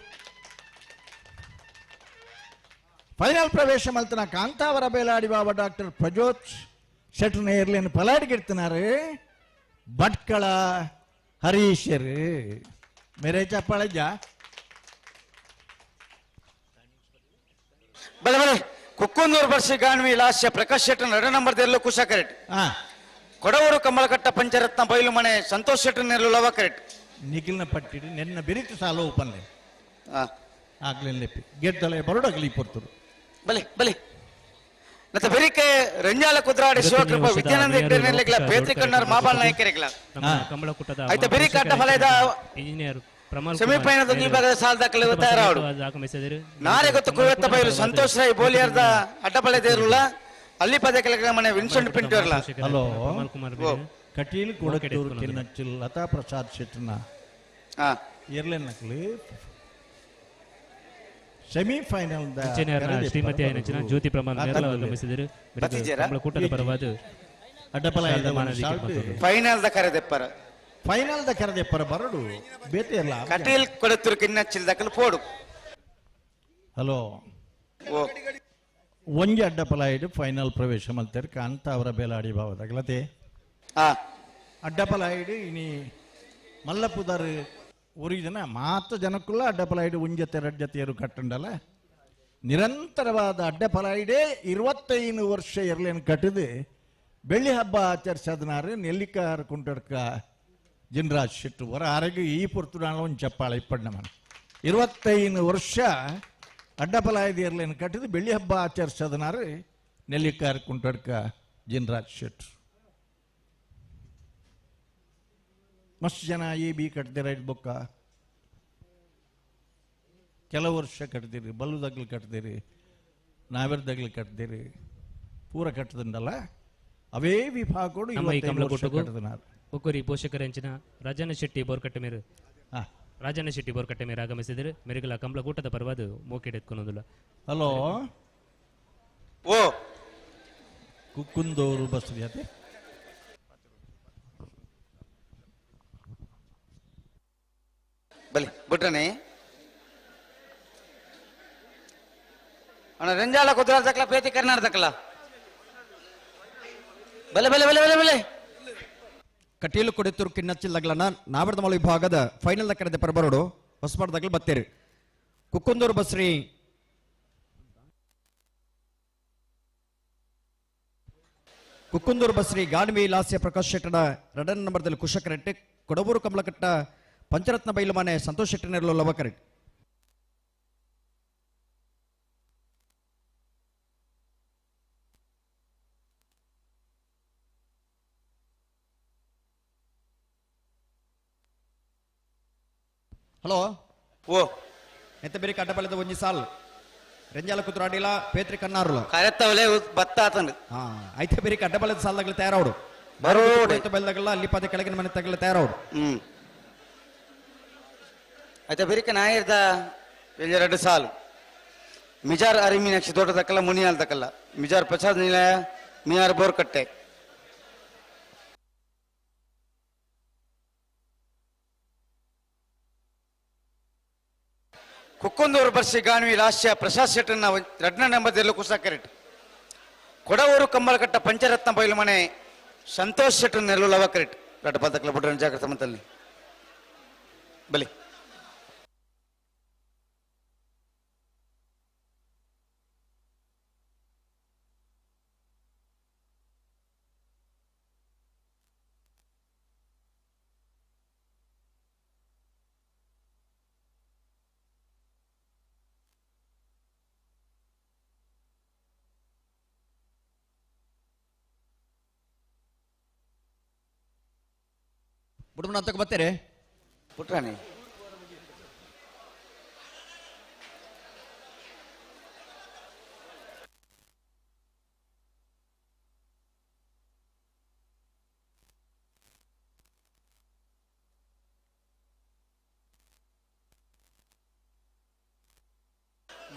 ಫೈನಲ್ ಪ್ರವೇಶ ಮಲ್ತನ ಕಾಂತಾವರ ಬೇಲಾಡಿ ಬಾಬಾ ಡಾಕ್ಟರ್ ಪ್ರಜ್ಯೋತ್ ಶೆಟ್ಟರ್ನ ಇರ್ಲೇನು ಪಲಾಡಿಗಿಡ್ತಿನಾರು ಭಟ್ಕಳ ಹರೀಶರು ಮೇರೆ ಚಪ್ಪಾಳೆ ಜಾ ಬಲೆ ಬಲೆ ಕುಕ್ಕುಂದೂರು ಬರ್ಸಿ ಗಾನ್ವಿ ಲಾಸ್ಯ ಪ್ರಕಾಶ್ ಶೆಟ್ಟರ್ 2 ನಂಬರ್ ದೇರ್ಲು ಕುಶ ಕರೆಟ್ ಕೊಡವೂರು ಕಂಬಳಕಟ್ಟ ಪಂಚರತ್ನ ಬೈಲು ಮನೆ ಸಂತೋಷ್ ಶೆಟ್ಟರ್ ನೆರಳು ಲವ ಕರೆಟ್ ನಿಖಿಲ್ನ ಪಟ್ಟಿಡಿ ನೆನ್ನ ಬೆರಿತು ಸಾಲ ಓಪನ್ಲೆ ಆಗ್ಲಿಲ್ಲ ಗೆದ್ದಲೆ ಬರೋಡಗಲಿ ಪೊರ್ತರು ಬಲೆ ಬಲೆ ಮತ್ತೆ ಬೆರಿಕೆ ರಂಜಾಲ ಕುದ್ರಾಡಿ ಶಿವಕೃಪ ವಿದ್ಯಾನಂದ ಹೆಗ್ಡೆ ಪೇತ್ರಿ ಕಣ್ಣರ್ ಮಾಬಾಲ್ ನಾಯಕರಿಗಳ ಕಂಬಳಕೂಟದ ಆಯ್ತಾ ಬೆರಿಕೆ ಅಡ್ಡ ಫಲದ ಇಂಜಿನಿಯರ್ ಪ್ರಮಾಲ್ ಸೆಮಿಫೈನಲ್ ವಿಭಾಗದ ಸಾಲ ದಾಖಲೆ ತಯಾರಾಡು ನಾರೆ ಗೊತ್ತು ಕುವೆತ್ತ ಬೈಲು ಸಂತೋಷ್ ರೈ ಬೋಲಿಯರ್ದ ಅಡ್ಡಪಳೆ ದೇರುಲ್ಲ ಅಲ್ಲಿ ಪದೇ ಕೆಲಸ ಮನೆ ವಿನ್ಸೆಂಟ್ ಪಿಂಟೋರ್ಲ. ಹಲೋ ಕಟೀಲ್ ಕೊಡತ್ತೂರು ಕಿನ್ನಚ್ಚಿಲ್ ಲತಾ ಪ್ರಸಾದ್ ಶೆಟ್ಟರ್ನ ಇರ್ಲೇನಕ್ಲಿ ಸೆಮಿಫೈನಲ್ ಶ್ರೀಮತಿ ಆಯ್ನಂಚಿನ ಜ್ಯೋತಿ ಪ್ರಮಾಣ ಆಗಮಿಸಿದರು. ಕಂಬಳಕೂಟದ ಪರವಾದ ಫೈನಲ್ the ಕರೆದೆಪ್ಪರ ಫೈನಲ್ the ಕರೆದೆಪ್ಪರ ಬರಡು ಬೇತೆ ಇಲ್ಲ ಕಟೀಲ್ ಕೊಡತ್ತೂರು ಕಿನ್ನಚ್ಚಿಲ್ ದಕಲು ಪೋಡು. ಹಲೋ ಓ ಒಂಜಿ ಅಡ್ಡಪಲಾಯಿಡ್ ಫೈನಲ್ ಪ್ರವೇಶ ಮಲ್ತೆರ್ ಕಾಂತ ಅವರ ಬೇಲಾಡಿ ಭಾವದಾಗಲತೆ ಅಡ್ಡಪಲಾಯಿಡ್ ಇನಿ ಮಲ್ಲಪುದರ್ ಊರಿನ ಮಾತ ಜನಕ್ಕುಲ್ಲ ಅಡ್ಡಪಲಾಯಿಡ್ ಒಂಜತೆ ರಡ್ಡ್ ಜತೆಯರು ಕಟ್ಟಂಡಲ್ಲ ನಿರಂತರವಾದ ಅಡ್ಡಪಲಾಯಿಡೇ 25 ವರ್ಷ ಎರ್ಲೇನು ಕಟ್ಟಿದು ಬೆಳ್ಳಿ ಹಬ್ಬ ಆಚರಿಸದನಾರು ನೆಲ್ಲಿಕಾರ ಕುಂಟಡ್ಕ ಜಿನ್ರಾಜ್ ಶೆಟ್ಟು ವರ ಆರೋಗ್ಯ ಈ ಪೊರ್ತುಡಾಣ ಒಂದು ಚಪ್ಪಾಳೆ ಇಪ್ಪಣ್ಣ ಮನ 25 ವರ್ಷ ಅಡ್ಡಪಲಾಯದ ಎರ್ಲೇನು ಕಟ್ಟಿದು ಬೆಳ್ಳಿ ಹಬ್ಬ ಆಚರಿಸದನಾರು ನೆಲ್ಲಿಕಾರ ಕುಂಟಡ್ಕ ಜಿನ್ರಾಜ್ ಶೆಟ್ರು. ಮಸ್ತ್ ಜನ ಎ ಬಿ ಕಟ್ತೀರ ಇದು ಬೊಕ್ಕ ಕೆಲವು ವರ್ಷ ಕಟ್ತೀರಿ, ಬಲ್ಲುದಗ್ಲು ಕಟ್ತೀರಿ, ನಾವೆರ್ದಗ್ಲು ಕಟ್ತೀರಿ, ಪೂರ ಕಟ್ಟದಂಡಲ್ಲ ಅವೇ ವಿಭಾಗಗಳು 25 ವರ್ಷ ಕಟ್ಟದನಾರು. ಒಕ್ಕೂರಿ ಪೋಷಕರಂಚಿನ ರಾಜಣ್ಣ ಶೆಟ್ಟಿ ಬೋರ್ಕಟ್ಟೆ ಮೇರು ರಾಜಣ್ಣ ಶೆಟ್ಟಿ ಬೋರ್ಕಟ್ಟೆ ಮೇರು ಆಗಮಿಸಿದರೆ ಮೆರುಗಲ ಕಂಬಳಕೂಟದ ಪರವಾದ ಮೋಕೆಡೆತ್ಕೊನೊಂದುಲ್ಲ. ಹಲೋ ಓ ಕುಕ್ಕುಂದೋರು ಬಸ್ ಅದೇ ಬಲಿ ಬಿಟ್ರನೆ ಅಣ್ಣ ರಂಜಾಲ ಕುದುರಾ ತಕ್ಕಲ ಪೇತಿ ಕರ್ನಾಟಕಲ್ಲ ಬಲೆ ಬಲೆ ಬಲೆ ಬಲೆ ಬಲೆ. ಕಟೀಲು ಕೊಡೆತ್ತೂರು ಕಿನ್ನಚ್ಚಿಲ್ಲಗ್ಲನ್ನ ನಾವರ್ದಮಲ ವಿಭಾಗದ ಫೈನಲ್ ಕರೆದ ಪರಬರೋಡು ಹೊಸಬಾರ್ದಾಗಲು ಬತ್ತೇರಿ ಕುಕ್ಕುಂದೂರು ಬಸ್ರಿ ಕುಕ್ಕುಂದೂರು ಬಸ್ರಿ ಗಾನ್ವಿ ಲಾಸ್ಯ ಪ್ರಕಾಶ್ ಶೆಟ್ಟನ ಎರಡನೇ ನಂಬರ್ದಲ್ಲಿ ಕುಶಕರೆಟ್ಟೆ ಕೊಡಬೂರು ಕಮಲಕಟ್ಟ ಪಂಚರತ್ನ ಬೈಲುಮಾನೆ ಸಂತೋಷ್ ಶೆಟ್ಟನೆರಲು ಲವಕರೆಟ್. ಹಲೋ ಓ ಎತ್ತ ಬೇರೆ ಕಡ್ಡಬಲದ ಒಂಜಿ ಸಾಲ್ ರೆಂಜಾಲ ಕುತ್ರಾಡಿಲ ಪೇತ್ರಿ ಕನ್ನಾರುಲ ಕರೆತ್ತವಲೆ ಬತ್ತ ಆತಂದು ಹಾ ಐತೆ ಬೇರೆ ಕಡ್ಡಬಲದ ಸಾಲದಾಗಲಿ ತಯಾರಾವಡು ಬರೋಡು ಬೈಲ್ದಾಗಲ್ಲ ಅಲ್ಲಿ ಪದ ಕೆಳಗಿನ ಮನೆ ತಗಲ ತಯಾರಾವಡು. ಐತೆ ಬೇರಿಕ ನಾಯಿರ್ದ ಎರಡು ಸಾಲು ಮಿಜಾರ್ ಅರಿ ಮೀನಾಕ್ಷಿ ದೊಡ್ಡ ತಕ್ಕಲ್ಲ ಮುನಿಯಾಲ್ ತಕ್ಕಲ್ಲ ಮಿಜಾರ್ ಪ್ರಸಾದ್ ನಿಲಯ ಮಿಯಾರ್ ಬೋರ್ಕಟ್ಟೆ. ಕುಕ್ಕುಂದೂರು ಬರ್ಸಿ ಗಾನ್ವಿ ಲಾಸ್ಯ ಪ್ರಸಾದ್ ಶೆಟ್ಟನ್ನ ಎರಡನೇ ನಂಬರ್ದಲ್ಲಿ ಕುಸಾಕರೆಟ್ ಕೊಡವೂರು ಕಂಬಳಕಟ್ಟ ಪಂಚರತ್ನ ಬೈಲು ಮನೆ ಸಂತೋಷ್ ಶೆಟ್ಟನ್ ನೆಲ್ಲು ಲವಕರೆಟ್ ರಡ್ಡ ಪದಕ್ಲ ಬುಡ್ರನ್ ಜಾಗ್ರತೆ ಮಂತಲ್ಲಿ ಬಲಿ. ಬುಡಮನ ಅಂತಕ್ಕೆ ಬರ್ತೀರಿ ಪುಟ್ರಾಣಿ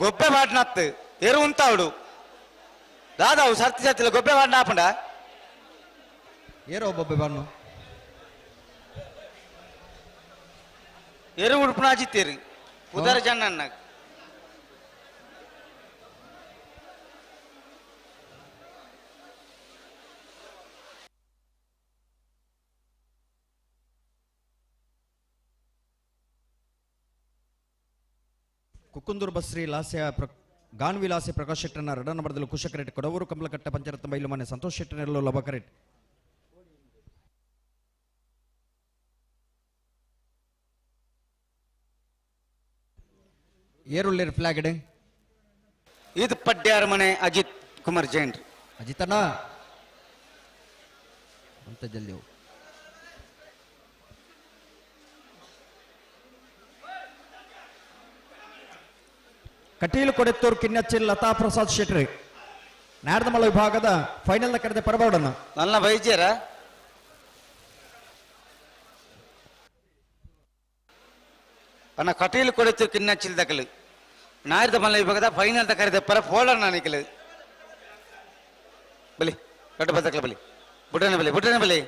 ಗೊಬ್ಬೆ ಬಾಡ್ನತ್ತು ಎರು ಉಂತಾವಡು ದಾದಾವು ಸರ್ತಿ ಸತ್ತಿಲ್ಲ ಗೊಬ್ಬೆ ಬಾಡ್ನ ಆಪಂಡ ಏರೋ ಬೊಬ್ಬೆ ಬಾಡ್ನು ಎರು ಉಡುಪುನಾಜಿತ್ತೇರಿ ಉದರ ಜನ ಕುಕ್ಕುಂದೂರು ಬಸ್ರಿ ಲಾಸ್ಯ ಗಾನ್ವಿ ಲಾಸ್ಯ ಪ್ರಕಾಶ್ ಶೆಟ್ಟನ ಎರಡನೇ ನಂಬರ್ದಲ್ಲಿ ಕುಶಕರೆಟ್ ಕೊಡವೂರು ಕಮಲಕಟ್ಟ ಪಂಚರತ್ನ ಬೈಲು ಮನೆ ಸಂತೋಷ್ ಶೆಟ್ಟನೆರಲು ಲಬಕರೆಟ್. ಏರುಳ್ಳೇರು ಫ್ಲಾಗ್ ಇದು ಪಡ್ಯಾರ ಮನೆ ಅಜಿತ್ ಕುಮಾರ್ ಜೈನ್ ಅಜಿತಣ್ಣ ಅಂತ ಜಲ್ದಿ ಹೋಗು. ಕಟೀಲು ಕೊಡೆತ್ತೂರು ಕಿನ್ನಚ್ಚಿಲ್ ಲತಾ ಪ್ರಸಾದ್ ಶೆಟ್ರಿ ನಾಡದಮಲ ವಿಭಾಗದ ಫೈನಲ್ ಕರೆದ ಪರಬೋಡನ್ನ ನನ್ನ ವೈದ್ಯರ ಅಣ್ಣ ಕಟೀಲು ಕೊಡೆತ್ತೂರು ಕಿನ್ನಚ್ಚಿಲ್ ದಕಲು ನಾಯರ್ದ ಮಲ್ಲ ವಿಭಾಗದ ಫೈನಲ್ ಕರೆದ ಪರ ಫೋಡರ್ ನಾನಿಕಲು ಬಲಿ ದೊಡ್ಡ ಬದಕಲ ಬಲಿ ಬುಡ್ರನೆ ಬಲಿ ಬುಡ್ರನೆ ಬಲಿ.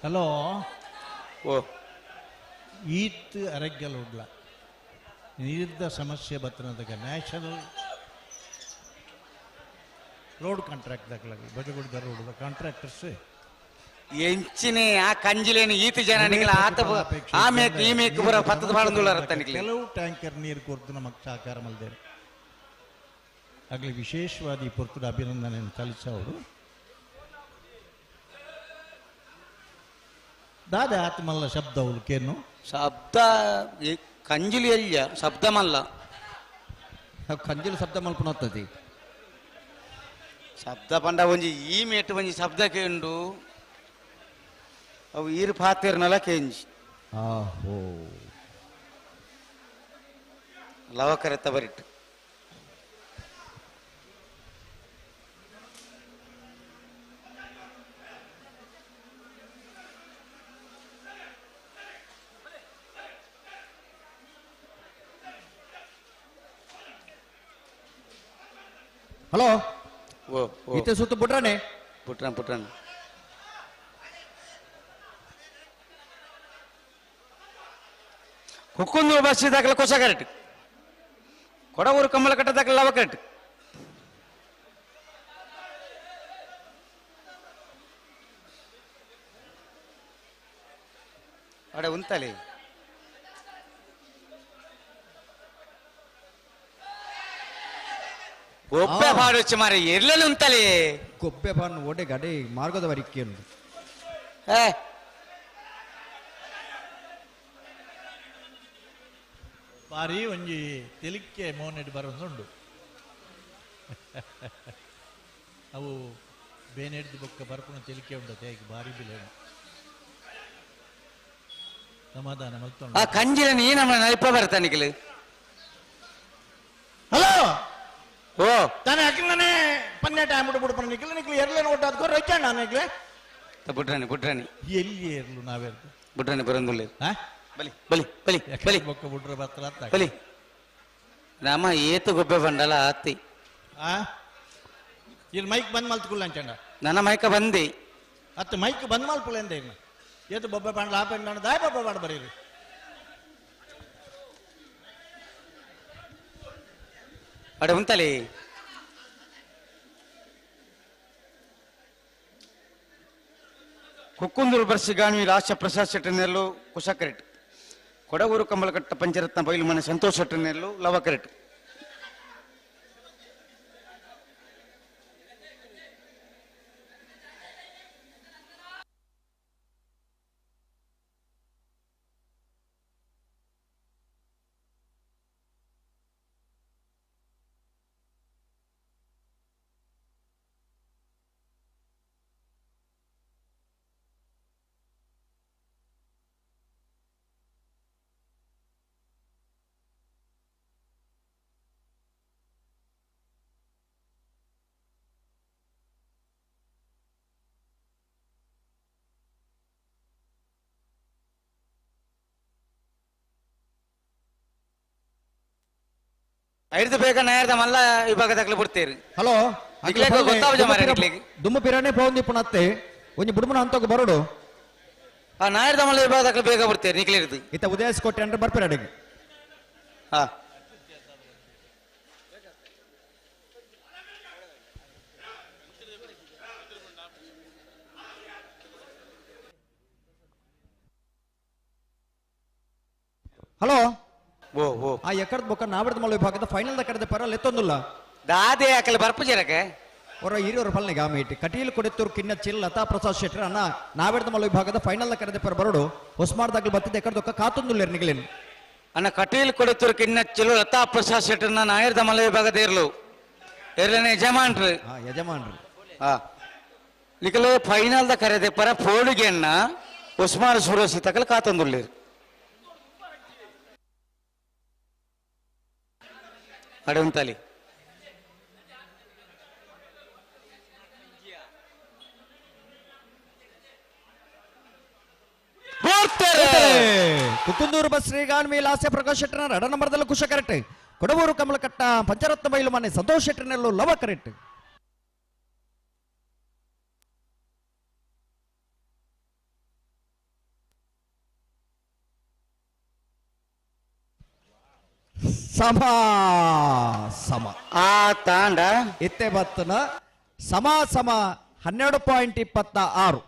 ಹಲೋ ಓ ಈತ್ ಅರಗ್ಗಲ್ ಉಡ್ಲ ನೀರ್ದ ಸಮಸ್ಯೆ ಬತ್ತನದಗ ನ್ಯಾಷನಲ್ ರೋಡ್ ಕಾಂಟ್ರಾಕ್ಟ್ ದಾಖಲಾಗಿ ಬಜಗುಡಿದ ರೋಡ್ ಕಾಂಟ್ರಾಕ್ಟರ್ಸ್ ಎಂಚಿನೆ ಆ ಕಂಜಿಲೇನು ಈತ ಜನ ನಿಗಲ ಆತ ಆ ಮೇಕ್ ಈ ಮೇಕ್ ಬರ ಪತ್ತದ ಬಾಳಂದುಳ್ಳಾರ ತನಿಕ್ಲೆ ಕೆಲವು ಟ್ಯಾಂಕರ್ ನೀರು ಕೊರ್ದು ನಮಗೆ ಸಹಕಾರ ಮಲ್ದೇರು ಆಗಲಿ ವಿಶೇಷವಾದ ಈ ಪೊರ್ತುಡ ಅಭಿನಂದನೆಯನ್ನು ಸಲ್ಲಿಸೋರು ದಾದ ಆತ್ಮಲ್ಲ ಶಬ್ದ ಉಲ್ಕೇನು ಶಬ್ದ ಕಂಜಿಲಿ ಅಲ್ಲ ಶಬ್ದ ಮಲ್ಲ ಕಂಜಿಲು ಶಬ್ದ ಮಲ್ಪನೋಗ್ತದೆ ಶಬ್ದ ಪಂಡ ಒಂಜಿ ಈ ಮೇಟ್ ಒಂಜಿ ಶಬ್ದ ಕೇಂಡು ಅವು ಈರು ಪಾತಿರ್ನಲ ಕೇಂಜಿ ಆಹೋ ಲವಕರೆತ್ತ ಬರಿಟ್ಟು ಹಲೋ ಓ ಇತ್ತೆ ಸುತ್ತು ಬುಟ್ರಾನೆ ಪುಟ್ರಾನ್ ಪುಟ್ರಾನ್ ಕುಕ್ಕುಂದೂರು ಬಸ್ ದಾಖಲೆ ಕೊಸ ಕರೆಕ್ಟ್ ಕೊಡವೂರು ಕಮ್ಮಲ ಕಟ್ಟ ದಾಖಲೆ ಲವ ಕರೆಕ್ಟ್ ಅಡೆ ಉಂತಲೆ ಗೊಬ್ಬೆ ಪಾಡೊಚ್ಚು ಮಾರೆ ಎಲ್ಲೆಲ್ಲಿ ಉಂತಲೆ ಗೊಬ್ಬೆ ಪಾಡು ಓಡೆ ಗಡೆ ಮಾರ್ಗದ ವರಿಕೆ ಉಂಟು ಏ ಬಾರಿ ಒಂಜಿ ತೆಲಿಕೆ ಮೋನೆಡ್ ಬರೋದುಂಡು ಅವು ಬೇನೆಡ್ದು ಬೊಕ್ಕ ಬರ್ಪುನ ತೆಲಿಕೆ ಉಂಡು ಹೇಗೆ ಬಾರಿ ಬಿಲೆ ಸಮಾಧಾನ ಮಲ್ತೊಂಡು ಆ ಕಂಜಿಲ ನೀ ನಮ್ಮ ನೈಪ ಬರ್ತಾನಿಕಲು ಹಲೋ ಓ ತಾನೆ ಅಕ್ಲನೆ ಪನ್ನೆ ಟೈಮ್ ಬಿಡು ಬಿಡು ನಿಕ್ಲೆ ನಿಕ್ಲೆ ಎರ್ಲೇನು ಒಟ್ಟು ಅದಕ್ಕೋ ರೊಚ್ಚಣ್ಣ ನಿಕ್ಲೆ ಬುಡ್ರಾಣಿ ಬುಡ್ರಾಣಿ ಎಲ್ಲಿ ಎರ್ಲು ನಾವೆರ್ದು ಬುಡ್ರಾಣಿ ಬರೋದಿಲ್ಲ ಬಲಿ ಬಲಿ ಬಲಿ ಬಲಿ ಬೊಕ್ಕ ಬಿಡ್ರೆ ಬತ್ತಲ ಬಲಿ ರಾಮ ಏತು ಗೊಬ್ಬೆ ಬಂಡಲ ಆತಿ ಆ ಇಲ್ಲಿ ಮೈಕ್ ಬಂದ್ ಮಲ್ತ್ಕುಲ್ಲ ಅಂಚಂಡ ನನ್ನ ಮೈಕ ಬಂದಿ ಅತ್ತ ಮೈಕ್ ಬಂದ್ ಮಲ್ಪುಲ್ಲ ಎಂದ ಇನ್ನು ಏತು ಬೊಬ್ಬೆ ಪಾಂಡ್ಲ ಆ ಪೆಂಡ ದಾಯ ಬೊಬ್ಬೆ ಪಾಂಡ ಬರೀರಿ ಅಡೆ ಉಂತಲಿ ಕುಕ್ಕುಂದೂರು ಬರ್ಸಿ ಗಾಣಿ ರಾಷ್ಟ್ರ ಪ್ರಸಾದ್ ಶೆಟ್ಟನೆಲ್ಲು ಕುಶ ಕರೆಟ್ ಕೊಡಗೂರು ಕಂಬಳಕಟ್ಟ ಪಂಚರತ್ನ ಬೈಲು ಮನೆ ಸಂತೋಷ್ ಶೆಟ್ಟನೆಲ್ಲು ಲವ ಕರೆಟ್ ಐದು ಬೇಗ ನಾಯರ್ದ ಮಲ್ಲ ವಿಭಾಗ ದಾಖಲೆ ಬಿಡ್ತೀರಿ ಹಲೋ ದುಮ್ಮು ಪಿರಾಣೆ ಪೋಂದಿ ಪುಣತ್ತೆ ಒಂಜಿ ಬುಡುಮನ ಹಂತಕ್ಕೆ ಬರೋಡು ಆ ನಾಯರ್ದ ಮಲ್ಲ ವಿಭಾಗ ದಾಖಲೆ ಬೇಗ ಬಿಡ್ತೀರಿ ನಿಕ್ಲಿರ್ದು ಇತ್ತ ಉದಯಸ್ ಕೊಟ್ಟೆ ಅಂದ್ರೆ ಬರ್ಪಿರ ಅಡಿಗೆ. ಹಾ ಹಲೋ ಓ ಓ ಆ ಎಕ್ಕಡದ ಬೊಕ್ಕ ನಾವಡ್ದ ಮಲ್ಲ ವಿಭಾಗದ ಫೈನಲ್ ಕಡೆದ ಪರ ಲೆತ್ತೊಂದುಲ್ಲ ದಾದೆ ಅಕಲ್ ಬರ್ಪು ಜರಕ್ಕೆ ಹೊರ ಹಿರಿಯವರು ಫಲನಿಗೆ ಆಮೇಟಿ ಕಟೀಲ್ ಕೊಡೆತ್ತೂರು ಕಿನ್ನ ಚಿಲ್ ಲತಾ ಪ್ರಸಾದ್ ಶೆಟ್ಟರ್ ಅಣ್ಣ ನಾವೆಡ್ದ ಮಲ್ಲ ವಿಭಾಗದ ಫೈನಲ್ ಕರೆದ ಪರ ಬರೋಡು ಹೊಸ್ಮಾರ್ದಾಗ್ಲು ಬತ್ತಿದ್ದ ಎಕ್ಕಡದೊಕ್ಕ ಕಾತೊಂದುಲ್ಲ ನಿಗಲೇನು ಅಣ್ಣ ಕಟೀಲ್ ಕೊಡೆತ್ತೂರು ಕಿನ್ನ ಚಿಲ್ಲು ಲತಾ ಪ್ರಸಾದ್ ಶೆಟ್ಟರ್ನ ನಾಯರ್ದ ಮಲ್ಲ ವಿಭಾಗದ ಇರ್ಲು ಇರ್ಲೇನೆ ಯಜಮಾನ್ರು ಯಜಮಾನ್ರು ಹಾ ನಿಕಲೆ ಫೈನಲ್ the ಕರೆದೆ ಪರ ಫೋಡಿಗೆ ಅಣ್ಣ ಉಸ್ಮಾನ್ ಸೂರಸಿ ತಕಲ್ ಕಾತೊಂದುಲ್ಲೇರು ಅಡವಂತಾಲಿ ಕುಕ್ಕುಂದೂರು ಬಸ್ ಶ್ರೀಗಾನ್ವಿ ಲಾಸ್ಯ ಪ್ರಕಾಶ್ ಶೆಟ್ಟರ್ನ ರಡ ನಂಬರ್ದಲ್ಲೂ ಕುಶ ಕರೆಕ್ಟ್ ಕೊಡವೂರು ಕಮಲಕಟ್ಟ ಪಂಚರತ್ನ ಬೈಲು ಮನೆ ಸಂತೋಷ್ ಶೆಟ್ಟರ್ನಲ್ಲೂ ಲವ ಕರೆಕ್ಟ್. ಸಮ ಸಮ ಆ ತಾಂಡ ಇತ್ತೆ ಬತ್ತನ ಸಮ ಸಮ 12.26.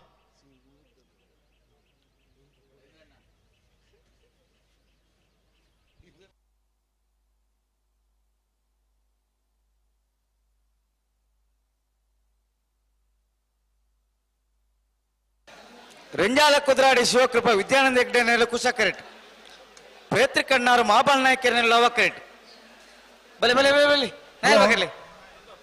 ರೆಂಜಾಲ ಕುದ್ರಾಡಿ ಶಿವಕೃಪಾ ವಿದ್ಯಾನಂದ ಹೆಗ್ಡೆ ನೆಲ ಕುಶ ಕರೆಟ್ ಪೇತ್ರಿ ಕಣ್ಣಾರು ಮಾಬಲ್ ನಾಯಕರ ಲವ ಕರೆಟ್ ಬಲೆ ಬಲೆ ಬಲೆ ಬಲೆ ನಾಯಕರ್ಲಿ.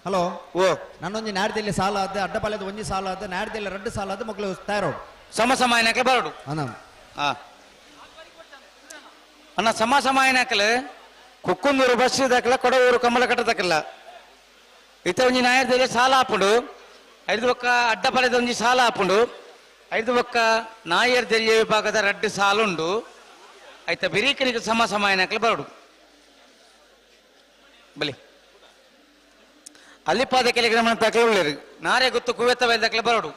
ಹಲೋ ಓ ನನ್ನೊಂಜಿ ನಾಡ್ದಲ್ಲಿ ಸಾಲ ಆದ ಅಡ್ಡಪಾಳ್ಯದ ಒಂಜಿ ಸಾಲ ಆದ ನಾಡ್ದಲ್ಲಿ ರಡ್ಡು ಸಾಲ ಆದ ಮಕ್ಕಳು ತಯಾರೋಡು ಸಮ ಸಮ ಏನಾಕಲೆ ಬರೋಡು ಅಣ್ಣ ಅಣ್ಣ ಸಮ ಸಮ ಏನಾಕಲೆ ಕುಕ್ಕುಂದೂರು ಬಸ್ ದಾಕಲ ಕೊಡವೂರು ಕಮಲ ಕಟ್ಟದಕ್ಕಲ್ಲ ಇತ್ತ ಒಂಜಿ ನಾಯರ್ದಲ್ಲಿ ಸಾಲ ಹಾಪುಂಡು ಐದು ಒಕ್ಕ ಅಡ್ಡಪಾಳ್ಯದ ಒಂಜಿ ಸಾಲ ಹಾಪುಂಡು ಐದು ಒಕ್ಕ ನಾಯರ್ ದೆರಿಯ ವಿಭಾಗದ ರಡ್ಡು ಸಾಲುಂಡು ಆಯ್ತ ಬಿರೀಕನಿಗೆ ಸಮ ಸಮ ಏನಾಕಲೆ ಬರೋಡು ಬಲಿ ಅಲ್ಲಿಪಾದ ಕೆಲ ಗ್ರಾಮ ತಕಲೆ ಉಳ್ಳೇರು ನಾರೇ ಗೊತ್ತು ಕುವೆತ್ತ ಬೈಲ್ ಬರೋಡು.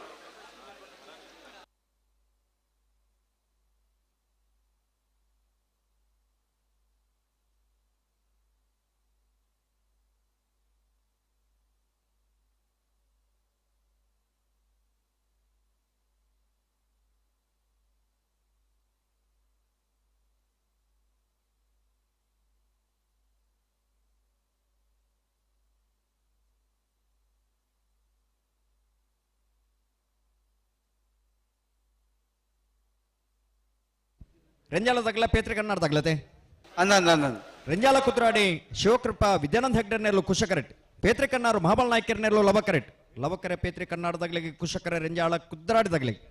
ರೆಂಜಾಲ ತಗಲ ಪೇತ್ರಿ ಕನ್ನಡ ತಗಲತೆ ಅಂದ ಅಂದ ರೆಂಜಾಲ ಕುದ್ರಾಡಿ ಶಿವಕೃಪಾ ವಿದ್ಯಾನಂದ ಹೆಗ್ಡೆ ಕುಶ ಕರೆಟ್ ಪೇತ್ರಿ ಕನ್ನಾರು ಮಹಾಬಲ್ ನಾಯ್ಕರ್ ನೆರಳು ಲವ ಕರೆಟ್ ಲವಕರೆ ಪೇತ್ರಿ ಕನ್ನಡ ತಗಲಿಗೆ ಕುಶಕರ ರೆಂಜಾಳ ಕುದ್ರಾಡಿ ತಗಲಿಗೆ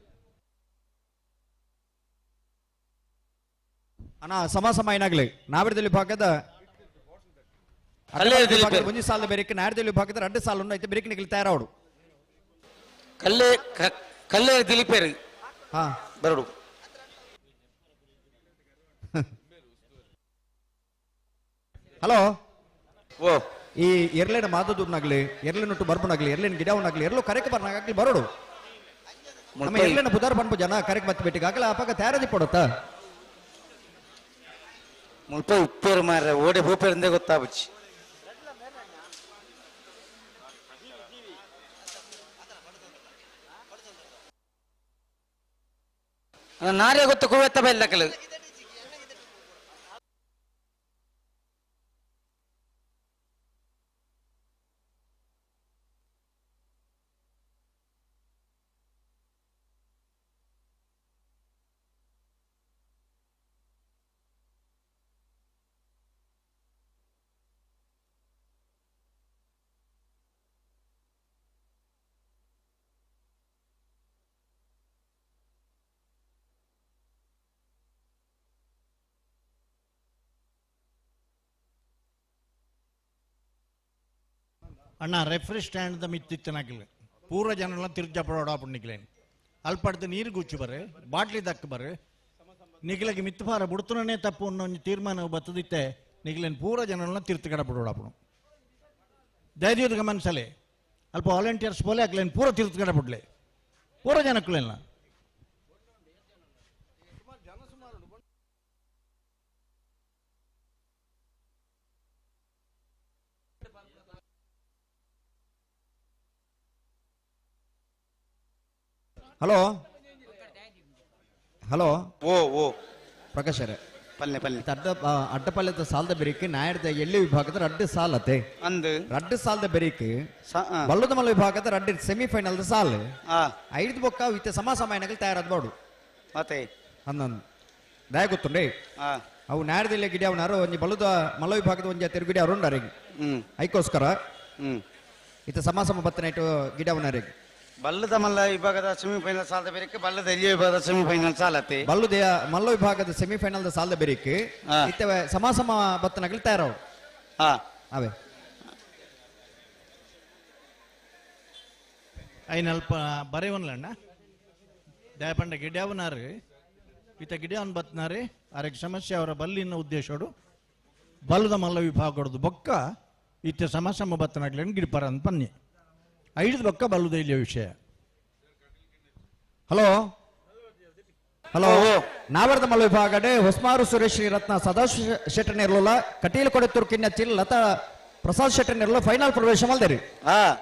ಅಣ್ಣ ಸಮ ಸಮ ಏನಾಗ್ಲಿ ನಾವಿರದಲ್ಲಿ ವಿಭಾಗದ ಒಂಜಿ ಸಾಲ ಬೇರೆ ನಾಡದಲ್ಲಿ ವಿಭಾಗದ ರಡ್ಡು ಸಾಲ ಐತೆ ಬೇರೆ ನಿಗಲಿ ತಯಾರಾವಡು ಕಲ್ಲೇ ಕಲ್ಲೇ ದಿಲೀಪೇರು ಹಾ ಬರಡು. ಹಲೋ ಓ ಈ ಎರ್ಲೇನ ಮಾದದೂರ್ನಾಗ್ಲಿ ಎರ್ಲೇನೊಟ್ಟು ಬರ್ಬನಾಗ್ಲಿ ಎರ್ಲೇನ ಗಿಡವನಾಗ್ಲಿ ಎರ್ಲೋ ಕರೆಕ್ ಬರ್ನಾಗ್ಲಿ ಬರೋಡು ನಮ್ಮ ಎರ್ಲೇನ ಬುಧಾರ ಬನ್ಬು ಜನ ಕರೆಕ್ ಬತ್ತಿ ಬೆಟ್ಟಿಗೆ ಆಗಲ ಅಪಾಗ ತಯಾರದಿ ಪಡತ್ತ ಮುಲ್ಪ ಉಪ್ಪೇರು ಮಾರ್ರೆ ಓಡೆ ಭೂಪೇರಿಂದೇ ಗೊತ್ತಾಬುಚ್ಚಿ ನಾರೇ ಗೊತ್ತು ಕುವೆತ್ತ ಬೈಲ್ ಅಣ್ಣ ರೆಫ್ರಿ ಸ್ಟ್ಯಾಂಡ್ ಮಿತ್ತಿತ್ತನಾಗಿಲ್ಲ ಪೂರ ಜನಲ್ಲ ತಿರ್ಜಪಡೋಡ ನಿಗ್ಲೇನು ಅಲ್ಪಡ್ದು ನೀರು ಗುಚ್ಚು ಬರ್ರೆ ಬಾಟ್ಲಿ ದಕ್ಕ ಬರ್ರೆ ನಿಗ್ಲಗೆ ಮಿತ್ತುಪಾರ ಬುಡ್ತನೇ ತಪ್ಪು ಅನ್ನೋ ಒಂಜಿ ತೀರ್ಮಾನ ಬತ್ತದಿತ್ತೆ ನಿಗ್ಲೇನು ಪೂರ ಜನಲ್ಲ ತಿರ್ತು ಕಡ ಬಿಡೋಡಪ್ಪನು ಧೈರ್ಯದ ಗಮನಿಸಲೆ ಅಲ್ಪ ವಾಲಂಟಿಯರ್ಸ್ ಬೋಲೆ ಹಾಕ್ಲೇನು ಪೂರ ತಿರ್ತು ಕಡ ಬಿಡ್ಲೆ ಪೂರ ಜನಕ್ಕಲೇನ. ಹಲೋ ಹಲೋ ಓ ಓ ಪ್ರಕಾಶ್ ಅವರೇ ಪಲ್ಲೆ ಪಲ್ಲೆ ಅಡ್ಡ ಅಡ್ಡಪಲ್ಯದ ಸಾಲದ ಬೆರಿಕೆ ನಾಯರ್ದ ಎಳ್ಳಿ ವಿಭಾಗದ ರಡ್ಡು ಸಾಲತೆ ಅಂದು ರಡ್ಡು ಸಾಲದ ಬೆರಿಕೆ ಬಲ್ಲದಮಲ್ಲ ವಿಭಾಗದ ರಡ್ಡು ಸೆಮಿಫೈನಲ್ ಸಾಲ್ ಐದು ಬೊಕ್ಕ ವಿತ್ ಸಮ ಸಮಯನಗಳು ತಯಾರಾದ ಮತ್ತೆ 11 ದಯ ಗೊತ್ತುಂಡೆ ಅವು ನಾಯರ್ದಿಲ್ಲ ಗಿಡ ಅವನಾರು ಒಂಜಿ ಬಲ್ಲದ ಮಲ್ಲ ವಿಭಾಗದ ಒಂಜಿ ತಿರುಗಿಡ ಅವರು ಉಂಡಾರಿಗೆ ಐಕೋಸ್ಕರ ಇತ್ತ ಸಮ ಸಮ ಬತ್ತನೈಟು ಗಿಡ ಅವನಾರಿಗೆ ಬಲ್ಲದ ಮಲ್ಲ ವಿಭಾಗದ ಸೆಮಿಫೈನಲ್ ಸಾಲದ ಬೇರೆ ಬಲ್ಲದ ಎಲ್ಲಿಯ ವಿಭಾಗದ ಸೆಮಿಫೈನಲ್ ಸಾಲತೆ ಬಲ್ಲದ ಮಲ್ಲ ವಿಭಾಗದ ಸೆಮಿಫೈನಲ್ ಸಾಲದ ಬೇರೆ ಇತ್ತವೆ ಸಮ ಸಮ ಬತ್ತನಗಳು ತಯಾರವು ಅವೇ ಐನಲ್ಪ ಬರೆಯವನ್ಲಣ್ಣ ದಯಪಂಡ ಗಿಡ್ಯಾವನಾರು ಈತ ಗಿಡ್ಯಾವನ್ ಬತ್ನಾರಿ ಆರಕ್ಕೆ ಸಮಸ್ಯೆ ಅವರ ಬಲ್ಲಿನ ಉದ್ದೇಶೋಡು ಬಲ್ಲದ ಮಲ್ಲ ವಿಭಾಗದ ಬೊಕ್ಕ ಈತ ಸಮ ಸಮ ಬತ್ತನಾಗ್ಲೇನು ಗಿಡಿಪರ ಅಂತ ಪನ್ನಿ ಐದು ಬೊಕ್ಕ ಬಲ್ಲದ ಇಲ್ಲಿಯ ವಿಷಯ. ಹಲೋ ಹಲೋ ನಾವರ್ದ ಮಲ್ಲ ವಿಭಾಗಡೆ ಹೊಸ್ಮಾರು ಸುರೇಶ್ ಶ್ರೀ ರತ್ನ ಸದಾಶಿವ ಶೆಟ್ಟರ್ ನೆರ್ಲುಲ ಕಟೀಲ್ ಕೊಡೆತ್ತೂರು ಕಿನ್ನಚಿಲ್ ಲತಾ ಪ್ರಸಾದ್ ಶೆಟ್ಟರ್ ನೆರ್ಲು ಫೈನಲ್ ಪ್ರವೇಶ ಮಲ್ದೇರಿ.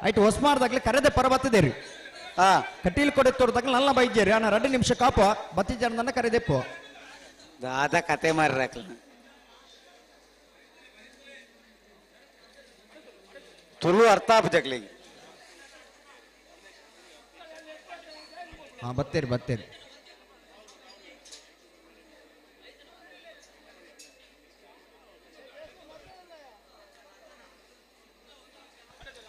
ಆಯ್ತು ಹೊಸ್ಮಾರ್ದಾಗ್ಲಿ ಕರೆದೆ ಪರ ಬತ್ತಿದೇರಿ. ಕಟೀಲ್ ಕೊಡೆತ್ತೂರ್ದಾಗ ನಲ್ಲ ಬೈಜೇರಿ ಅಣ್ಣ 2 ನಿಮಿಷ ಕಾಪ ಬತ್ತಿ ಜನದನ್ನ ಕರೆದೆಪ್ಪು. ದಾದ ಕತೆ ಮಾರ್ರಾಕ್ಲ ತುಳು ಅರ್ಥ ಆಪಜಕ್ಲಿ. ಹಾ ಬತ್ತೀರಿ ಬತ್ತೀರಿ.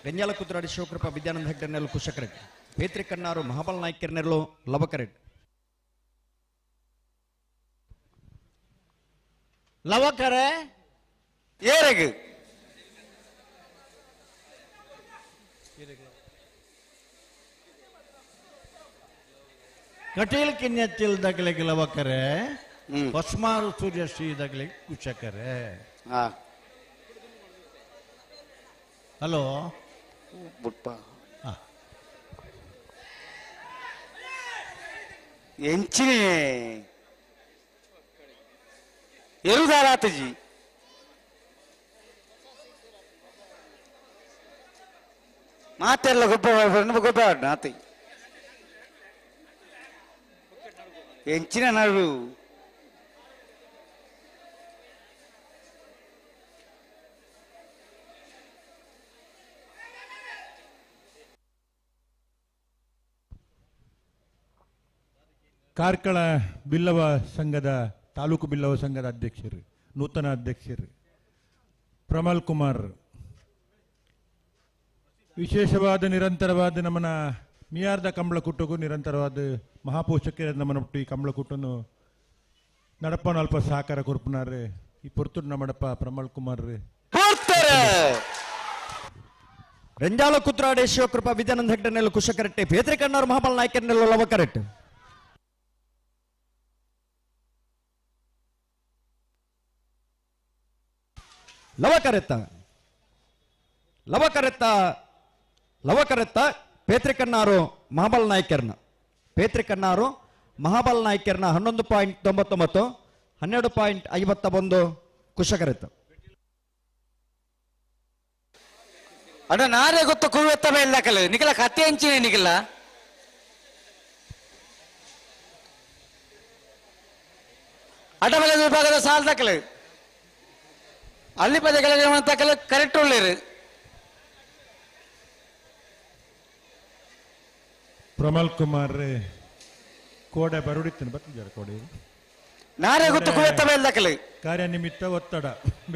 ಗಂಜಾಲ ಕುದ್ರಾಡಿ ಶಿವಕೃಪಾ ವಿದ್ಯಾನಂದ ಹೆಗ್ಡೆ ಕುಶಕರೆಡ್ ಪೇತ್ರಿ ಕಣ್ಣಾರು ಮಹಾಬಲ್ ನಾಯ್ಕರ್ನೆರ್ಲು ಲವಕರೆಡ್. ಲವಕರೆ ಏರೆಗ್ ಕಟೀಲ್ ಕಿನ್ಯತ್ತಿಲ್ ದಗಲಿಗೆ ಲವಕರೆ, ಹೊಸ್ಮಾರು ಸೂರ್ಯಶ್ರೀ ದಗಲಿಗೆ ಕುಶಕರೆ. ಹಲೋ ಬುಟ್ಪ ಎಂಚಿನಿ ಎರುದಾರಾತಜಿ ಮಾತೆಲ್ಲ ಗೊಬ್ಬ ಗೊಬ್ಬ ನಾತಿ ಎಂಚಿನ ನಡು ಕಾರ್ಕಳ ಬಿಲ್ಲವ ಸಂಘದ ತಾಲೂಕು ಬಿಲ್ಲವ ಸಂಘದ ಅಧ್ಯಕ್ಷರು, ನೂತನ ಅಧ್ಯಕ್ಷರು ಪ್ರಮಲ್ ಕುಮಾರ್. ವಿಶೇಷವಾದ ನಿರಂತರವಾದ ನಮ್ಮನ ಮಿಯಾರ್ದ ಕಂಬಳಕೂಟಗೂ ನಿರಂತರವಾದ ಮಹಾಪೋಷಕರ ನಮ್ಮನ ಈ ಕಂಬಳಕೂಟನು ನಡಪನ ಅಲ್ಪ ಸಹಕಾರ ಕೊರ್ಪುನಾರು. ಈ ಪೊರ್ತುಡು ನಮ್ಮಡಪ್ಪ ಪ್ರಮಲ್ ಕುಮಾರ್. ರಂಜಾಲ ಕುತ್ರಾಡೆ ಶಿವಕೃಪಾ ವಿದ್ಯಾನಂದ ಹೆಗ್ಡೆ ಕುಶಕರೆಟ್ಟೆ ಪೇತ್ರಿ ಕಣ್ಣಾರು ಮಹಾಬಲ್ ನಾಯ್ಕರ್ನೆಲ್ಲ ಲವಕರೆಟ್ಟೆ. ಲವಕರೆತ್ತ ಲವಕರೆತ್ತ ಲವಕರೆತ್ತ ಪೇತ್ರಿ ಕಣ್ಣಾರು ಮಹಾಬಲ್ ನಾಯ್ಕರ್ನ ಪೇತ್ರಿ ಕಣ್ಣಾರು ಮಹಾಬಲ್ ನಾಯ್ಕರ್ನ 11.99 12.51 ಕುಶಕರೆತ್ತ. ಅಣ್ಣ ನಾರೇ ಗೊತ್ತು ಕುವೆತ್ತ ಮೇಲೆ ಕಲ ನಿಖಲ ಕತೆ ಹಂಚಿನ ನಿಖಲ ಅಡ್ಡಬಲ ವಿಭಾಗದ ಸಾಲ ದಾಖಲೆ ಅಲ್ಲಿ ಪದಗಳ ಕರೆಕ್ಟ್ ಒಳ್ಳೇರು. ಪ್ರಮಲ್ ಕುಮಾರ್ ಕೋಡೆ ಬರುಡಿತ್ತೇನೆ ಬರ್ತಿದ್ದಾರೆ ಕೋಡೆ ನಾರೇ ಗೊತ್ತು ಕುವೆತ್ತ ಮೇಲೆ ದಾಖಲೆ ಕಾರ್ಯನಿಮಿತ್ತ ಒತ್ತಡ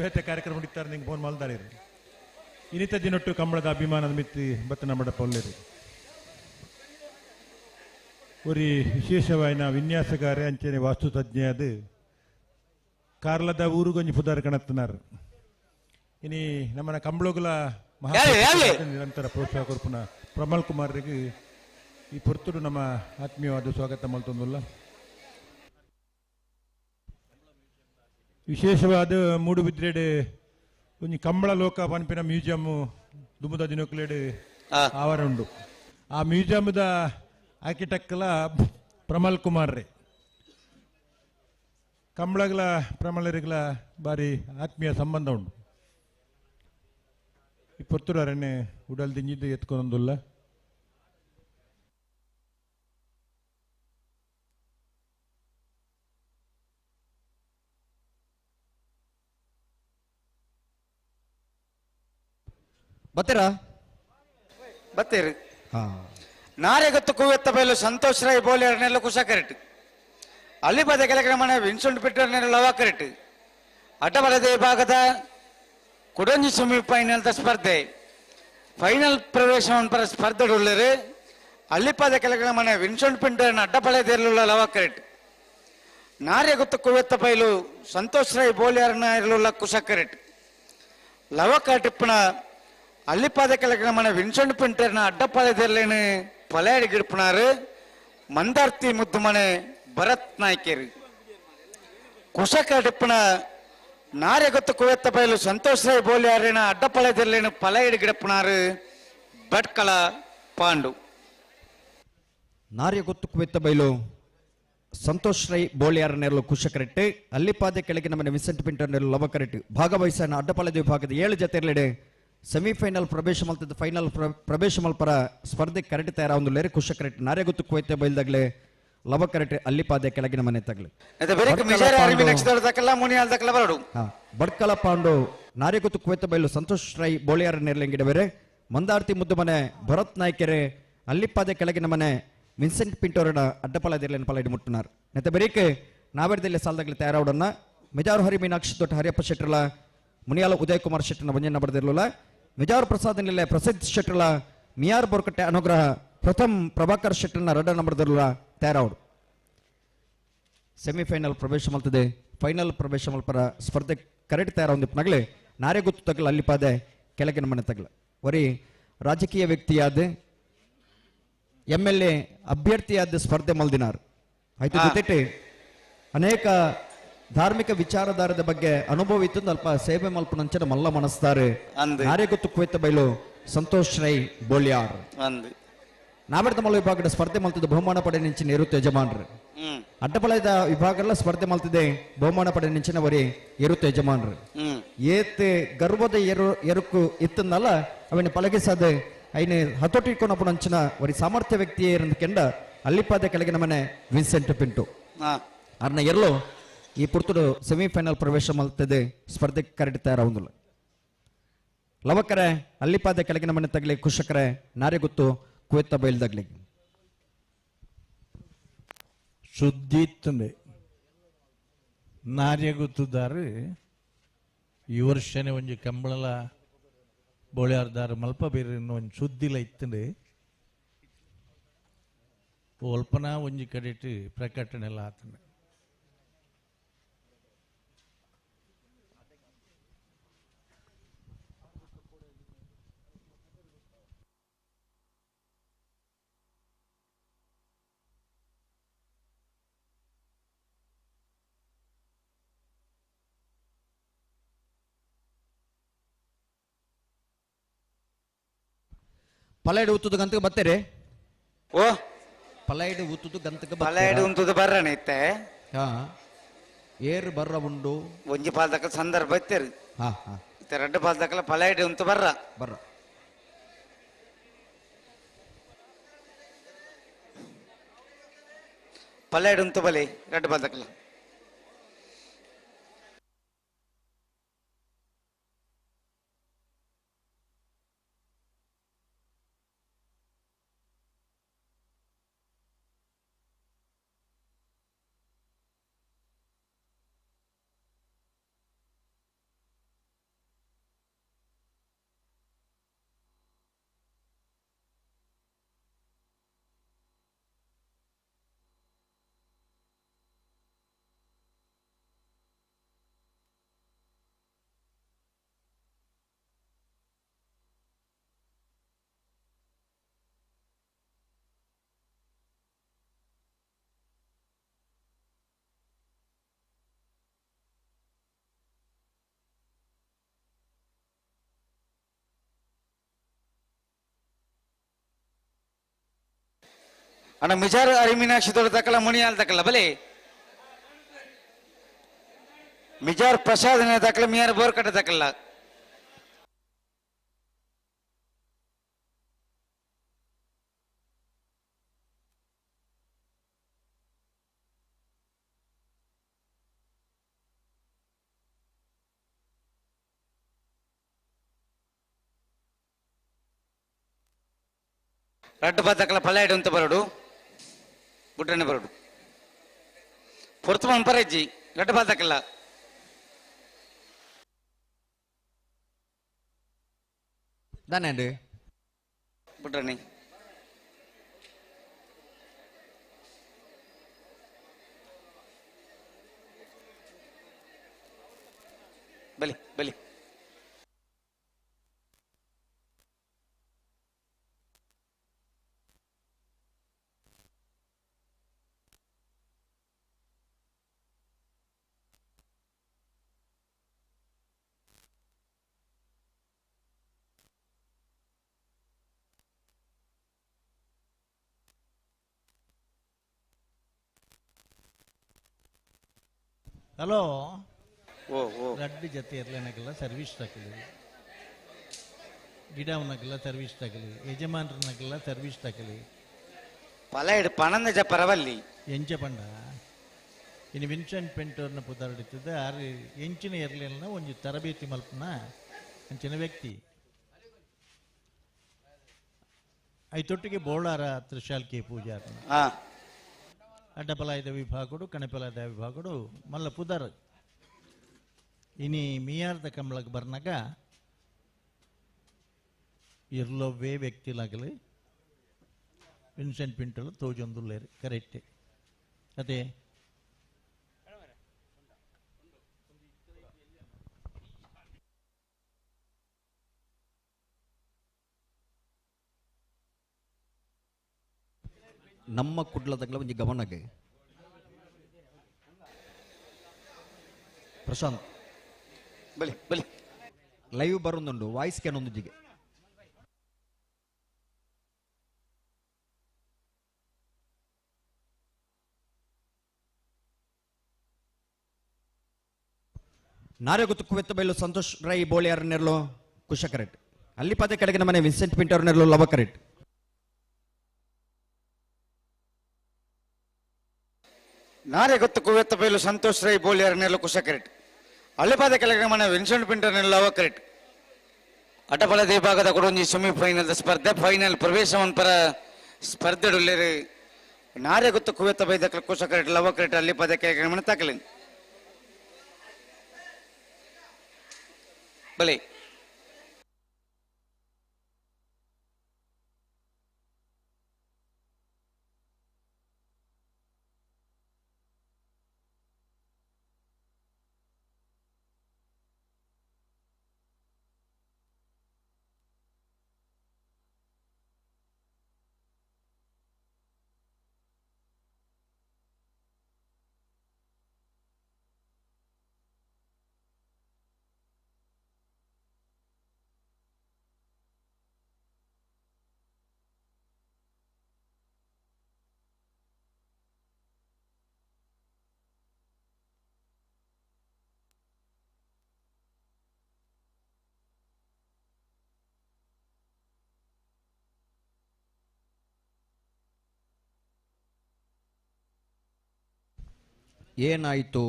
ಬೇತೆ ಕಾರ್ಯಕ್ರಮ ಇತ್ತಾರೆ ನಿಂಗೆ ಫೋನ್ ಮಾಡ್ತಾರೆ. ಇನ್ನಿತ ದಿನೊಟ್ಟು ಕಂಬಳದ ಅಭಿಮಾನದ ಮಿತ್ತಿ ಬತ್ತ ನಮ್ಮಡಪ್ಪ ಒಳ್ಳೇರಿ. ಒರಿ ವಿಶೇಷವಾಯಿನ ವಿನ್ಯಾಸಗಾರೆ ಅಂಚನೆ ವಾಸ್ತುತಜ್ಞ ಅದು ಕಾರ್ಲದ ಊರುಗೊಂಜಿ ಪುದಾರ್ ಕಣತ್ತನಾರ್. ಇನಿ ನಮ್ಮನ ಕಂಬಳಗುಲ ಮಹಾ ನಿರಂತರ ಪ್ರೋತ್ಸಾಹ ಕೊರ್ಪುನ ಪ್ರಮಲ್ ಕುಮಾರ್ರಿಗೆ ಈ ಪೊರ್ತುಡು ನಮ್ಮ ಆತ್ಮೀಯವಾದ ಸ್ವಾಗತ ಮಲ್ತೊಂದುಲ್ಲ. ವಿಶೇಷವಾದ ಮೂಡುಬಿದ್ರೆಡೆ ಒಂಜಿ ಕಂಬಳ ಲೋಕ ಪನ್ಪಿನ ಮ್ಯೂಸಿಯಂ ದುಮುದ ದಿನಕ್ಲೇಡು ಆವರ ಉಂಡು. ಆ ಮ್ಯೂಸಿಯಂದ ಆರ್ಕಿಟೆಕ್ಟ್ಲ ಪ್ರಮಲ್ ಕುಮಾರ್ ರೇ. ಕಂಬಳಗಳ ಪ್ರಮಲರಿಗಳ ಬಾರಿ ಆತ್ಮೀಯ ಸಂಬಂಧ ಉಂಡು. ಈ ಪೊರ್ತುಡು ಅರಣ್ಯ ಉಡಲ್ ದಿಂಜಿದ್ದು ಎತ್ಕೊಂದುಲ್ಲ. ಬತ್ತೀರಾ ಬತ್ತೀರಿ. ನಾರೇ ಗೊತ್ತು ಕುವೆತ್ತ ಬಯಲು ಸಂತೋಷ್ ರಾಯ್ ಬೋಲಿ ಕುಶ ಕರೆಕ್ಟ್ ಅಲ್ಲಿ ಪದ ಕೆಲಕ್ರಮಣ ವಿನ್ಸೆಂಟ್ ಪೆಟ್ಟರ್ನೆಲ್ಲ ಲವ ಕರೆಕ್ಟ್. ಅಡ್ಡಬಲದ ವಿಭಾಗದ ಕುಡಂಜಿ ಸೆಮಿಫೈನಲ್ ಸ್ಪರ್ಧೆ ಫೈನಲ್ ಪ್ರವೇಶ ಪರ ಸ್ಪರ್ಧೆ ಉಳ್ಳರು. ಅಲ್ಲಿ ಪದ ಕೆಲಕ್ರಮಣ ವಿನ್ಸೆಂಟ್ ಪಿಂಟರ್ನ ಅಡ್ಡಬಲದ ಲವ ಕರೆಕ್ಟ್. ನಾರೇ ಗೊತ್ತು ಕುವೆತ್ತ ಬಯಲು ಸಂತೋಷ್ ರಾಯ್ ಬೋಲಿಯಾರ್ನ ಇರಲುಳ್ಳ ಕುಶ ಕರೆಕ್ಟ್. ಲವ ಕಟ್ಟಿಪ್ಪನ ಅಲ್ಲಿಪಾದ ಕೆಲಕ್ರಮಣ ವಿನ್ಸೆಂಟ್ ಪಿಂಟರ್ನ ಅಡ್ಡಪಾದೆರ್ಲೇನು ಪಲೆಯಾಡಿ ಗಿಡ್ಪನಾರು ಮಂದಾರ್ತಿ ಮುದ್ದುಮನೆ ಭರತ್ ನಾಯ್ಕೇರಿ. ಕುಶಕಡಿಪ್ಪನ ನಾರೆ ಗೊತ್ತು ಕುವೆತ್ತ ಬಯಲು ಸಂತೋಷ್ ರಾಯ್ ಬೋಲಿಯಾರಿನ ಅಡ್ಡಪಳೆದಿರ್ಲೇನು ಪಲೆಯಡಿ ಗಿಡಪ್ಪನಾರು ಭಟ್ಕಳ ಪಾಂಡು. ನಾರ್ಯ ಗೊತ್ತು ಕುವೆತ್ತ ಬಯಲು ಸಂತೋಷ್ ರೈ ಬೋಳಿಯಾರ ನೆರಳು ಕುಶಕರೆಟ್ಟಿ ಅಲ್ಲಿಪಾದೆ ಕೆಳಗಿನ ಮನೆ ವಿನ್ಸೆಂಟ್ ಪಿಂಟರ್ ನೆರಳು ಲವಕರೆಟ್ಟಿ ಭಾಗವಹಿಸನ ಅಡ್ಡಪಾಲದ ವಿಭಾಗದ 7 ಜತೆರ್ಲೆಡೆ ಸೆಮಿಫೈನಲ್ ಪ್ರವೇಶ ಮಲ್ತದ ಫೈನಲ್ ಪ್ರವೇಶ ಮಲ್ಪರ ಸ್ಪರ್ಧೆ ಕರೆಟ್ ತಯಾರಾವೊಂದುಲ್ಲೇರು ಕುಶಕರೆಟ್ಟಿ ನಾರೆಗುತ್ತು ಕುವೈತೆ ಬೈಲ್ದಾಗಲೇ ಲವಕರೆಟ್ಟಿ ಅಲ್ಲಿಪಾದೆ ಕೆಳಗಿನ ಮನೆ ತಗಲೆ ಬಡ್ಕಲ ಪಾಂಡು ನಾರೆಗುತ್ತು ಕುವೈತೆ ಬೈಲು ಸಂತೋಷ್ ರೈ ಬೋಳಿಯಾರ ನೆರಳಿಂಗಿಡ ಬೇರೆ ಮಂದಾರ್ತಿ ಮುದ್ದುಮನೆ ಭರತ್ ನಾಯ್ಕೆರೆ ಅಲ್ಲಿಪಾದೆ ಕೆಳಗಿನ ಮನೆ ವಿನ್ಸೆಂಟ್ ಪಿಂಟೋರನ ಅಡ್ಡಪಲದಿರ್ಲೇನು ಪಲೈಡ್ ಮುಟ್ಟುನಾರ್ ನೆತ್ತ ಬೆರೀಕೆ ನಾವೆರ್ದಲ್ಲಿ ಸಾಲದಾಗಲಿ ತಯಾರಾವಡನ್ನ ಮಿಜಾರು ಹರಿ ಮೀನಾಕ್ಷಿ ತೊಟ್ಟ ಹರಿಯಪ್ಪ ಶೆಟ್ಟರ್ಲ ಮುನಿಯಾಲ ಉದಯ್ ಕುಮಾರ್ ಶೆಟ್ಟರ್ನ ವಂಜನ ಬರೆದಿರಲಿಲ್ಲ ಮಿಜಾರು ಪ್ರಸಾದ್ ನಿಲ್ಲೆ ಪ್ರಸಿದ್ಧ ಶೆಟ್ಟರ್ಲ ಮಿಯಾರ್ ಬೋರ್ಕಟ್ಟೆ ಅನುಗ್ರಹ ಪ್ರಥಮ್ ಪ್ರಭಾಕರ್ ಶೆಟ್ಟರ್ನ ರಡ್ಡ ನಂಬರ್ದಿರಲಿಲ್ಲ ತಯಾರಾವಡು ಸೆಮಿಫೈನಲ್ ಪ್ರವೇಶ ಮಲ್ತದೆ ಫೈನಲ್ ಪ್ರವೇಶ ಮಲ್ಪರ ಸ್ಪರ್ಧೆ ಕರೆಕ್ಟ್ ತಯಾರಾವೊಂದಿಪ್ಪನಾಗಲೇ ನಾರೇ ಗೊತ್ತು ತಗಲ ಅಲ್ಲಿಪಾದೆ ಕೆಳಗಿನ ಮನೆ ತಗಲ ವರಿ ರಾಜಕೀಯ ವ್ಯಕ್ತಿಯಾದ ಎಂ ಎಲ್ ಎ ಅಭ್ಯರ್ಥಿಯಾದ ಸ್ಪರ್ಧೆ ಮಲ್ದಿನಾರ್ ಆಯ್ತು ಜೊತೆಗೆ ಅನೇಕ ಧಾರ್ಮಿಕ ವಿಚಾರಧಾರದ ಬಗ್ಗೆ ಅನುಭವ ಇತ್ತು ಅಲ್ಪ ಸೇವೆ ಮಲ್ಪನಂಚನ ಮಲ್ಲ ಮನಸ್ತಾರೆ ನಾರೇ ಗೊತ್ತು ಕುವೆತ ಬೈಲು ಸಂತೋಷ್ ರೈ ಬೋಳ್ಯಾರ್ ನಾವೆಡ್ದ ಮಲ್ಲ ವಿಭಾಗದ ಸ್ಪರ್ಧೆ ಮಲ್ತಿದ್ದ ಬಹುಮಾನ ಪಡೆ ನಿಂಚಿನ ಇರುತ್ತೆ ಯಜಮಾನ್ರು ಅಡ್ಡಪಲಯದ ವಿಭಾಗಲ್ಲ ಸ್ಪರ್ಧೆ ಮಲ್ತಿದೆ ಬಹುಮಾನ ಪಡೆ ನಿಂಚಿನ ವರಿ ಇರುತ್ತೆ ಯಜಮಾನ್ರು ಏತ್ ಗರ್ವದ ಎರುಕು ಇತ್ತನ್ನಲ್ಲ ಅವನ ಪಲಗಿಸದೆ ಐನೆ ಹತೋಟಿ ಇಟ್ಕೊಂಡಪ್ಪನಂಚಿನ ವರಿ ಸಾಮರ್ಥ್ಯ ವ್ಯಕ್ತಿ ಕೆಂಡ ಅಲ್ಲಿಪಾದ ಕೆಳಗಿನ ಮನೆ ವಿನ್ಸೆಂಟ್ ಪಿಂಟು ಅರ್ನ ಎಲ್ಲೋ ಈ ಪುರ್ತುಡು ಸೆಮಿಫೈನಲ್ ಪ್ರವೇಶ ಮಲ್ತದೆ ಸ್ಪರ್ಧೆ ಕರೆಕ್ಟ್ ತಯಾರಾವೊಂದಿಲ್ಲ ಲವಕರೆ ಅಲ್ಲಿಪಾದ ಕೆಳಗಿನ ಮನೆ ತಗಲಿ ಕುಶಕರೆ ನಾರೆಗುತ್ತು ಕುವೆತ್ತ ಬಯಲ್ದಾಗ್ಲಿ ಸುದ್ದಿ ಇತ್ತಂದೆ ನಾರ್ಯಗುತ್ತುದಾರು ಈ ವರ್ಷನೇ ಒಂಜಿ ಕಂಬಳಲ ಬೋಳ್ಯಾರ್ದಾರು ಮಲ್ಪ ಬೇರೆ ಒಂಜಿ ಸುದ್ದಿಲ ಇತ್ತಂದೆ ಒಲ್ಪನ ಒಂಜಿ ಕಡೆಟ್ ಪ್ರಕಟಣೆ ಎಲ್ಲ ಆತಂದೆ. ಪಲೈಡು ಉತ್ತುದು ಗಂತಕ್ಕೆ ಬತ್ತೇರಿ ಓ ಪಲೈಡು ಉತ್ತುದು ಗಂತಕ್ಕೆ ಪಲೈಡು ಉಂತುದು ಬರ್ರಣ ಇತ್ತೆ ಹಾ ಏರು ಬರ್ರ ಉಂಡು ಒಂಜಿ ಪಾಲ್ದಕ್ಕ ಸಂದರ್ಭ ಇತ್ತೇರಿ ಹಾ ಹಾ ಇತ್ತೆ ರಡ್ಡು ಪಾಲ್ದಕ್ಕಲ ಪಲೈಡು ಉಂತು ಬರ್ರ ಬರ್ರ ಪಲೈಡು ಉಂತು ಬಲಿ ರಡ್ಡು ಪಾಲ್ದಕ್ಕಲ ಅಣ್ಣ ಮಿಜಾರು ಅರಿಮೀನಾಕ್ಷಿ ದೊಡ್ಡ ತಕ್ಕಲ್ಲ ಮುನಿಯಾಲ್ ತಕ್ಕಲ್ಲ ಬಲೆ ಮಿಜಾರ್ ಪ್ರಸಾದ್ ತಕ್ಕಲ್ಲ ಮಿಯಾರ್ ಬೋರ್ಕಟ್ಟ ತಕ್ಕಲ್ಲ ರಡ್ಡು ಪತ್ತಕ್ಕಲ ಪಲ್ಲಾಯ್ಡು ಅಂತ ಬರೋಡು ಬುಡ್ರನೆ ಬರೋಡು ಪೊರ್ತು ಪರೆಜ್ಜಿ ರಡ್ಡು ಪಾತಕ್ಕಲ್ಲ ದಾನೇಂಡು ಬುಡ್ರನೆ ಬಲಿ ಬಲಿ ಹಲೋ ಓ ಓ ರಡ್ಡು ಜತೆ ಇರ್ಲೇನಕ್ಕೆಲ್ಲ ಸರ್ವಿಸ್ ತಕಲಿ ಗಿಡವನಕ್ಕೆಲ್ಲ ಸರ್ವಿಸ್ ತಕಲಿ ಯಜಮಾನ್ರನಕ್ಕೆಲ್ಲ ಸರ್ವಿಸ್ ತಕಲಿ ಪಲ ಪಣಂದ ಜಪರವಲ್ಲಿ ಎಂಚ ಪಂಡ ಇನ್ನು ವಿನ್ಸೆಂಟ್ ಪೆಂಟೋರ್ನ ಪುದಾರ್ಡಿತ್ತಿದ್ದ ಆರು ಎಂಚಿನ ಇರಲಿಲ್ಲ ಒಂಜಿ ತರಬೇತಿ ಮಲ್ಪನ ಅಂಚಿನ ವ್ಯಕ್ತಿ ಐತೊಟ್ಟಿಗೆ ಬೋಳಾರ ತ್ರಿಶಾಲ್ಕಿ ಪೂಜಾರನ ಅಡ್ಡಪಲಾಯದ ವಿಭಾಗಡು ಕಣಪಲಾಯದ ವಿಭಾಗಡು ಮಲ್ಲ ಪುದರ್ ಇನಿ ಮಿಯಾರ್ದ ಕಂಬಳಕ್ಕೆ ಬರ್ನಾಗ ಇರ್ಲೊವ್ವೇ ವ್ಯಕ್ತಿಲಾಗಲಿ ವಿನ್ಸೆಂಟ್ ಪಿಂಟಲು ತೋಜೊಂದುಲ್ಲೇರು ಕರೆಕ್ಟ್ ಅದೇ ನಮ್ಮ ಕುಡ್ಲದಗ್ಲ ಒಂಜಿ ಗಮನಗೆ ಪ್ರಶಾಂತ್ ಬಲಿ ಬಲಿ ಲೈವ್ ಬರೋದುಂಡು ವಾಯ್ಸ್ ಕೇನೊಂದು ನಾರೆಗುತ್ತು ಕುವೆತ್ತ ಬೈಲು ಸಂತೋಷ್ ರೈ ಬೋಳಿಯಾರ್ ನೆರ್ಲು ಕುಶಕರೆಟ್ ಅಲ್ಲಿ ಪದೇ ಕಡೆಗೆ ಮನೆ ವಿನ್ಸೆಂಟ್ ಪಿಂಟರ್ ನೆರ್ಲು ಲವಕರೆಟ್ ನಾರೆಗೊತ್ತು ಕುವೆತ್ತ ಬೈಲು ಸಂತೋಷ್ ರೈ ಬೋಳಿಯಾರ್ ನೆರ್ಲು ಕುಶಕರೆಟ್ ಅಲ್ಲಿಪಾದ ಕೆಳಗೆ ಮನೆ ವಿನ್ಸೆಂಟ್ ಪಿಂಟರ್ ನೆರ್ಲು ಲವಕರೆಟ್ ಅಟಪಲದ ವಿಭಾಗದ ಕೊಡೊಂಜಿ ಸೆಮಿಫೈನಲ್ ಸ್ಪರ್ಧೆ ಫೈನಲ್ ಪ್ರವೇಶವನ್ ಪರ ಸ್ಪರ್ಧೆಡುಲ್ಲೇರು ನಾರೆಗೊತ್ತು ಕುವೆತ್ತ ಬೈದ ಕುಶಕರೆಟ್ ಲವಕರೆಟ್ ಅಲ್ಲಿ ಪದ ಕೆಳಗೆ ಮನೆ ತಾಕಲಿ ಬಲಿ ಏನಾಯಿತು?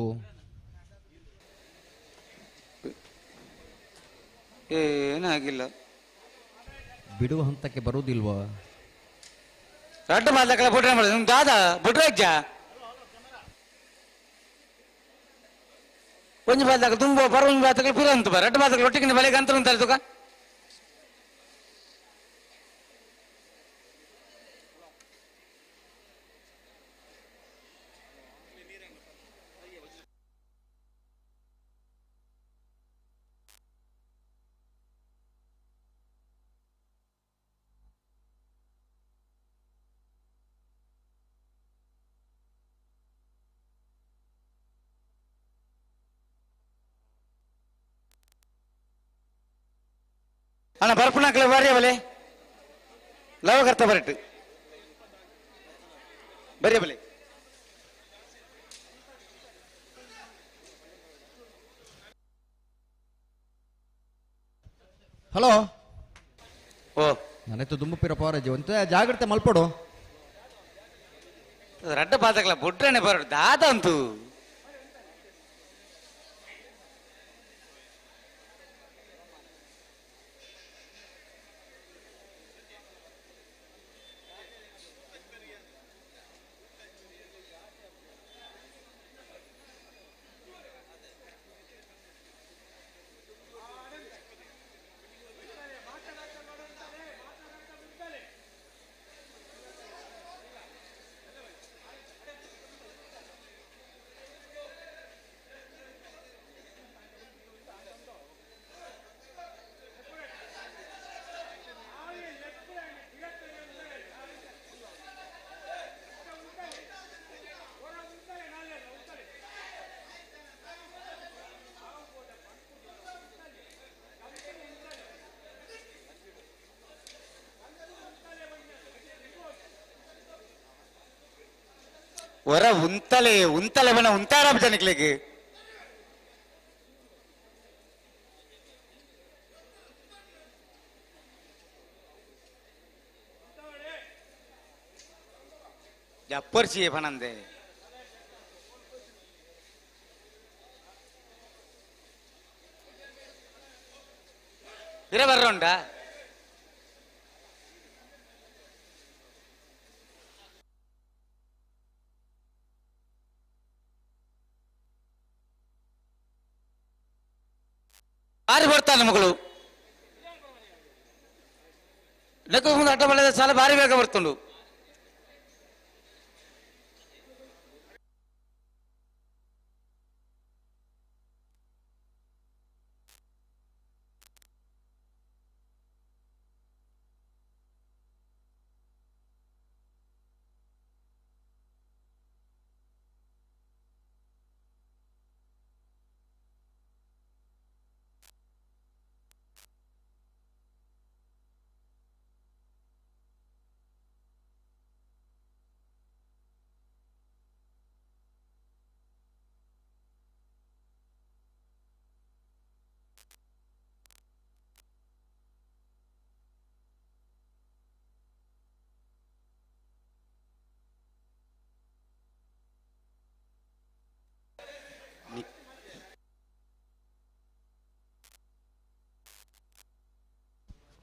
ಏನಾಗಿಲ್ಲ. ಬಿಡುವ ಹಂತಕ್ಕೆ ಬರುವುದಿಲ್ವಾ? ರಡ್ಡು ಮಾತಾಕಲ ಬುಡ್ರೆ ಮಾಡೋದು ನಿಮ್ ದಾದ ಬುಡ್ರಜ್ಜ ಒಂಜಿ ಬಾತಾಕ ತುಂಬ ಬರ ಒಂಜಿ ಬಾತಾಕಲ ಪಿರಂತ ಬರ ರಡ್ಡು ಬಾತಾಕಲ ಒಟ್ಟಿಗೆ ಬಲೆಗೆ ಅಂತ ಉಂಟಲ್ಲ ತುಕ ಅಣ್ಣ ಬರ್ಪುಣಾಕ್ಲೆ ಬಾರಿ ಬಲೆ ಲವಕರ್ತ ಬರಟ್ಟು ಬರಿಯ ಬಲೆ ಹಲೋ ಓ ನಾನಾಯ್ತು ದುಂಬುಪಿರ ಪವರಾಜಿ ಒಂತ ಜಾಗ್ರತೆ ಮಲ್ಪಡು ರಡ್ಡ ಪಾತಕಲ ಬುಡ್ರನೆ ಬರಡು ದಾದ ಅಂತು ಹೊರ ಉಂತಲೆ ಉಂತಲೆ ಬಣ ಉಂತಾರ ಜನಕ್ಲೆಗ್. ಜಪ್ಪರ್ಸಿ ಪನಂದೆ ಇರ ಬರ್ರೋಂಡ ಬಾರಿ ಬರ್ತಾನೆ ಮಗಳು ಲೆಕ್ಕ ಮುಂದೆ ಅಡ್ಡ ಬಳೆದ ಸಾಲ ಬಾರಿ ಬೇಗ ಬರ್ತುಂಡು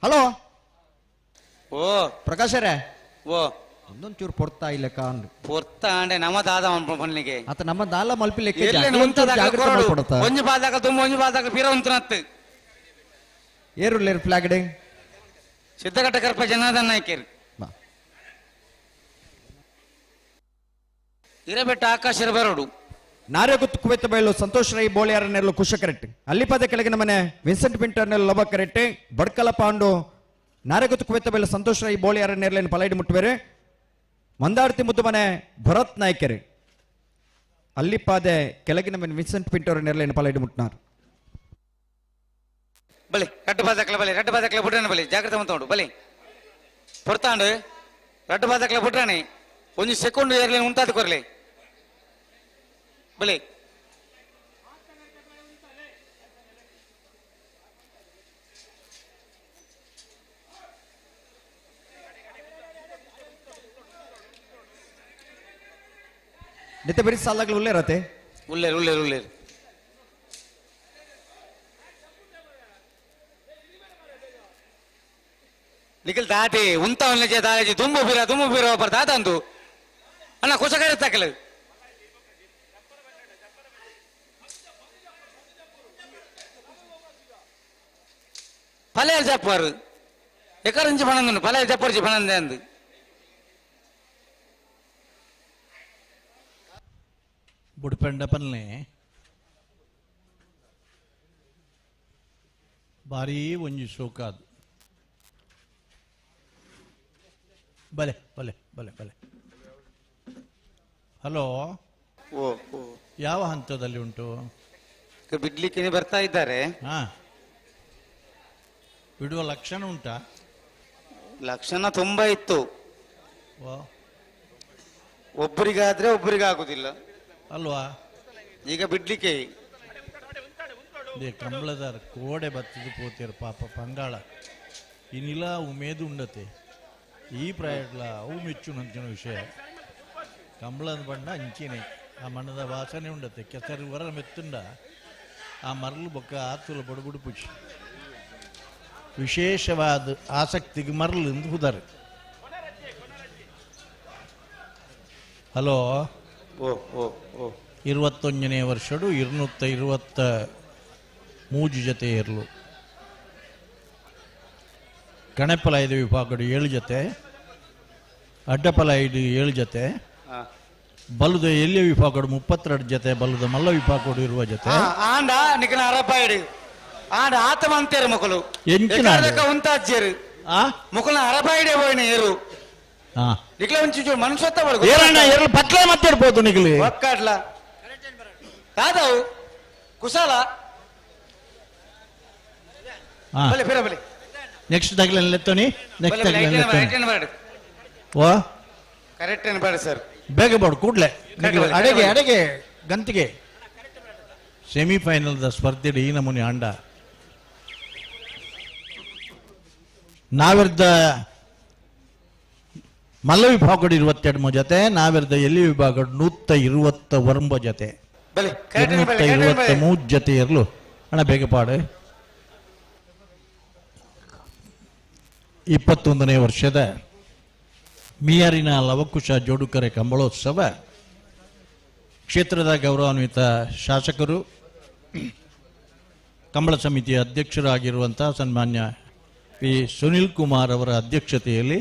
ಹಲೋ ಓ ಪ್ರಕಾಶರೇ ಓ ಒಂದೊಂದ್ ಚೂರು ಪೊರ್ತಾ ಇಲ್ಲ ಕಾನ್ ಪೊರ್ತ ಅಂಡೆ ನಮ್ಮ ದಾದ ಪನ್ನಿಗೆ ಆತ ನಮ್ಮ ದಾಲ ಮಲ್ಪಿ ಲೆಕ್ಕ ಒಂಜಿ ಬಾದಾಗ ತುಂಬ ಒಂಜಿ ಬಾದಾಗ ಪೀರ ಉಂತನತ್ತು ಏರುಲ್ಲೇರು ಫ್ಲಾಗ್ ಡೆ ಸಿದ್ಧಘಟ್ಟ ಕರ್ಪ ಜನಾರ್ದನ್ ನಾಯ್ಕೇರಿ ಇರಬೆಟ್ಟ ಆಕಾಶರ ಬರೋಡು ನಾರ್ಯಗುತ್ತು ಕುವೆತ್ತ ಬಯಲು ಸಂತೋಷ್ ರೈ ಬೋಳಿಯಾರ ನೆರಳು ಕುಶ ಕರೆಕ್ಟ್ ಅಲ್ಲಿಪದ ಕೆಳಗಿನ ಮನೆ ವಿನ್ಸೆಂಟ್ ಪಿಂಟರ್ ನೆರಳು ಲವ ಕರೆಕ್ಟ್ ಬಡ್ಕಲ ಪಾಂಡು ನಾರ್ಯಗುತ್ತು ಕುವೆತ್ತ ಬಯಲು ಸಂತೋಷ್ ರೈ ಬೋಳಿಯಾರ ನೆರಳಿನ ಪಲೈಡ್ ಮುಟ್ಟುವೆರೆ ಮಂದಾರ್ತಿ ಮುದ್ದು ಮನೆ ಭರತ್ ನಾಯ್ಕರು ಅಲ್ಲಿಪಾದೆ ಕೆಳಗಿನ ಮನೆ ವಿನ್ಸೆಂಟ್ ಪಿಂಟರ್ ನೆರಳಿನ ಪಲೈಡ್ ಮುಟ್ಟಿನಾರು ಬಲಿ ರಡ್ಡು ಬಾದಕ್ಲ ಬಲಿ ರಡ್ಡು ಬಾದಕ್ಲ ಬುಡ್ರಾಣಿ ಬಲಿ ಜಾಗ್ರತೆ ಮಂತೋಡು ಬಲಿ ಪೊರ್ತಾಂಡು ರಡ್ಡು ಬಾದಕ್ಲ ಬುಡ್ರಾಣಿ ಒಂಜಿ ಸೆಕೆಂಡ್ ಏರ್ಲಿ ಉಂತಾದ ಕೊರ್ಲಿ ಬಲಿ ನಿತ್ಯ ಬರೀ ಸಾಲಾಗ್ಲು ಉಲ್ಲೇರತೆ ಉಲ್ಲೇರು ಉಲ್ಲೇರು ಉಲ್ಲೇರು ನಿಖಿಲ್ ದಾಟಿ ಉಂತ ಉನ್ಲಜೆ ದಾಜಿ ದುಂಬು ಬೀರ ದುಂಬು ಬೀರ ಒಬ್ಬರು ದಾದ ಅಂದು ಅಣ್ಣ ಕುಶಕರ ತಕಲು ಪಲೆಯಲ್ ಜಪ್ಪರು ಎಕರಂಜಿ ಪಣಂದು ಪಲೆಯಲ್ ಜಪ್ಪರ್ಜಿ ಪಣಂದೆ ಅಂದು ಬುಡ್ಪೆಂಡ ಪನ್ಲೆ ಭಾರೀ ಒಂಜಿ ಶೋಕಾದು ಬಲೆ ಬಲೆ ಬಲೆ ಬಲೆ ಹಲೋ ಓ ಓ ಯಾವ ಹಂತದಲ್ಲಿ ಉಂಟು ಬಿಡ್ಲಿಕ್ಕೆ ಬರ್ತಾ ಇದ್ದಾರೆ ಹಾ ಬಿಡುವ ಲಕ್ಷಣ ಉಂಟಾ ಲಕ್ಷಣ ತುಂಬಾ ಇತ್ತು ಒಬ್ಬರಿಗಾದ್ರೆ ಒಬ್ಬರಿಗಾಗುದಿಲ್ಲ ಅಲ್ವಾ ಈಗ ಬಿಡ್ಲಿಕ್ಕೆ ಕಂಬಳದಾರ ಕೋಡೆ ಬತ್ತದು ಪೋತಿರ ಪಾಪ ಪಂಗಾಳ ಇನ್ನಿಲ್ಲ ಉಮೇದು ಉಂಡತೆ ಈ ಪ್ರಾಯಡ್ಲ ಅವು ಮೆಚ್ಚುನಂಚಿನ ವಿಷಯ ಕಂಬಳದ ಬಣ್ಣ ಅಂಚಿನೆ ಆ ಮಣ್ಣದ ವಾಸನೆ ಉಂಡತೆ ಕೆಸರು ವರ ಮೆತ್ತುಂಡ ಆ ಮರಳು ಬೊಕ್ಕ ಆತುಲ ಬಡಬುಡು ಪುಚ್ಚಿ ವಿಶೇಷವಾದ ಆಸಕ್ತಿಗೆ ಮರಳು ಎಂದು ಹುದಾರೆ ಹಲೋ ಓ ಓ ಓ 21ನೇ ವರ್ಷಡು 223 ಜೊತೆ ಇರಲು ಕಣಪಲ ಐದು ವಿಭಾಗಡು 7 ಜೊತೆ ಅಡ್ಡಪಲ ಐದು 7 ಜೊತೆ ಬಲದ ಎಲ್ಲಿಯ ವಿಭಾಗಡು 32 ಜೊತೆ ಬಲದ ಮಲ್ಲ ವಿಭಾಗಡು ಇರುವ ಜೊತೆ ಆಂಡ ನಿಕನ ಅರಪ್ಪ ಇಡು ಆಂಡ ಆತ ಮಂತೇರು ಮಕ್ಕಳು ಎಂಚಿನ ಉಂತಾಜ್ಜೇರು ಮುಕುಲ ಅರಪ್ಪ ಇಡೆ ಹೋಯ್ನ ಏರು ನಿಕ್ಲ ಒಂಚೂರು ಮನುಷ್ಯತ್ವ ಏರಣ್ಣ ಏರ್ಲು ಪಟ್ಲೆ ಮತ್ತೆ ಇರ್ಬೋದು ನಿಕ್ಲಿ ಒಕ್ಕಾಡ್ಲ ದಾದವು ಕುಶಾಲ ಬಲೆ ಬೇರೆ ಬಲೆ ನೆಕ್ಸ್ಟ್ ತಗಲೇನು ಲೆತ್ತೋನಿ ನೆಕ್ಸ್ಟ್ ತಗಲೇನು ಲೆತ್ತೋನಿ ವಾ ಕರೆಕ್ಟ್ ಏನು ಬೇಡ ಸರ್ ಬೇಗ ಬೋಡು ಕೂಡ್ಲೆ ಅಡೆಗೆ ಅಡೆಗೆ ಗಂತಿಗೆ ಸೆಮಿಫೈನಲ್ದ ಸ್ಪರ್ಧೆ ಈ ನಮೂನಿ ಅಂಡ ನಾವಿರ್ದ ಮಲ್ಲ ವಿಭಾಗಡು 22 ಜೊತೆ, ನಾವೆರ್ದ ಎಲ್ಲಿ ವಿಭಾಗ 129 ಜೊತೆ, 223 ಜೊತೆ ಇರಲು. ಅಣ್ಣ ಬೇಗ ಪಾಡು. 21ನೇ ವರ್ಷದ ಮಿಯಾರಿನ ಲವಕುಶ ಜೋಡುಕರೆ ಕಂಬಳೋತ್ಸವ ಕ್ಷೇತ್ರದ ಗೌರವಾನ್ವಿತ ಶಾಸಕರು, ಕಂಬಳ ಸಮಿತಿಯ ಅಧ್ಯಕ್ಷರಾಗಿರುವಂಥ ಸನ್ಮಾನ್ಯ ಪಿ ಸುನಿಲ್ ಕುಮಾರ್ ಅವರ ಅಧ್ಯಕ್ಷತೆಯಲ್ಲಿ,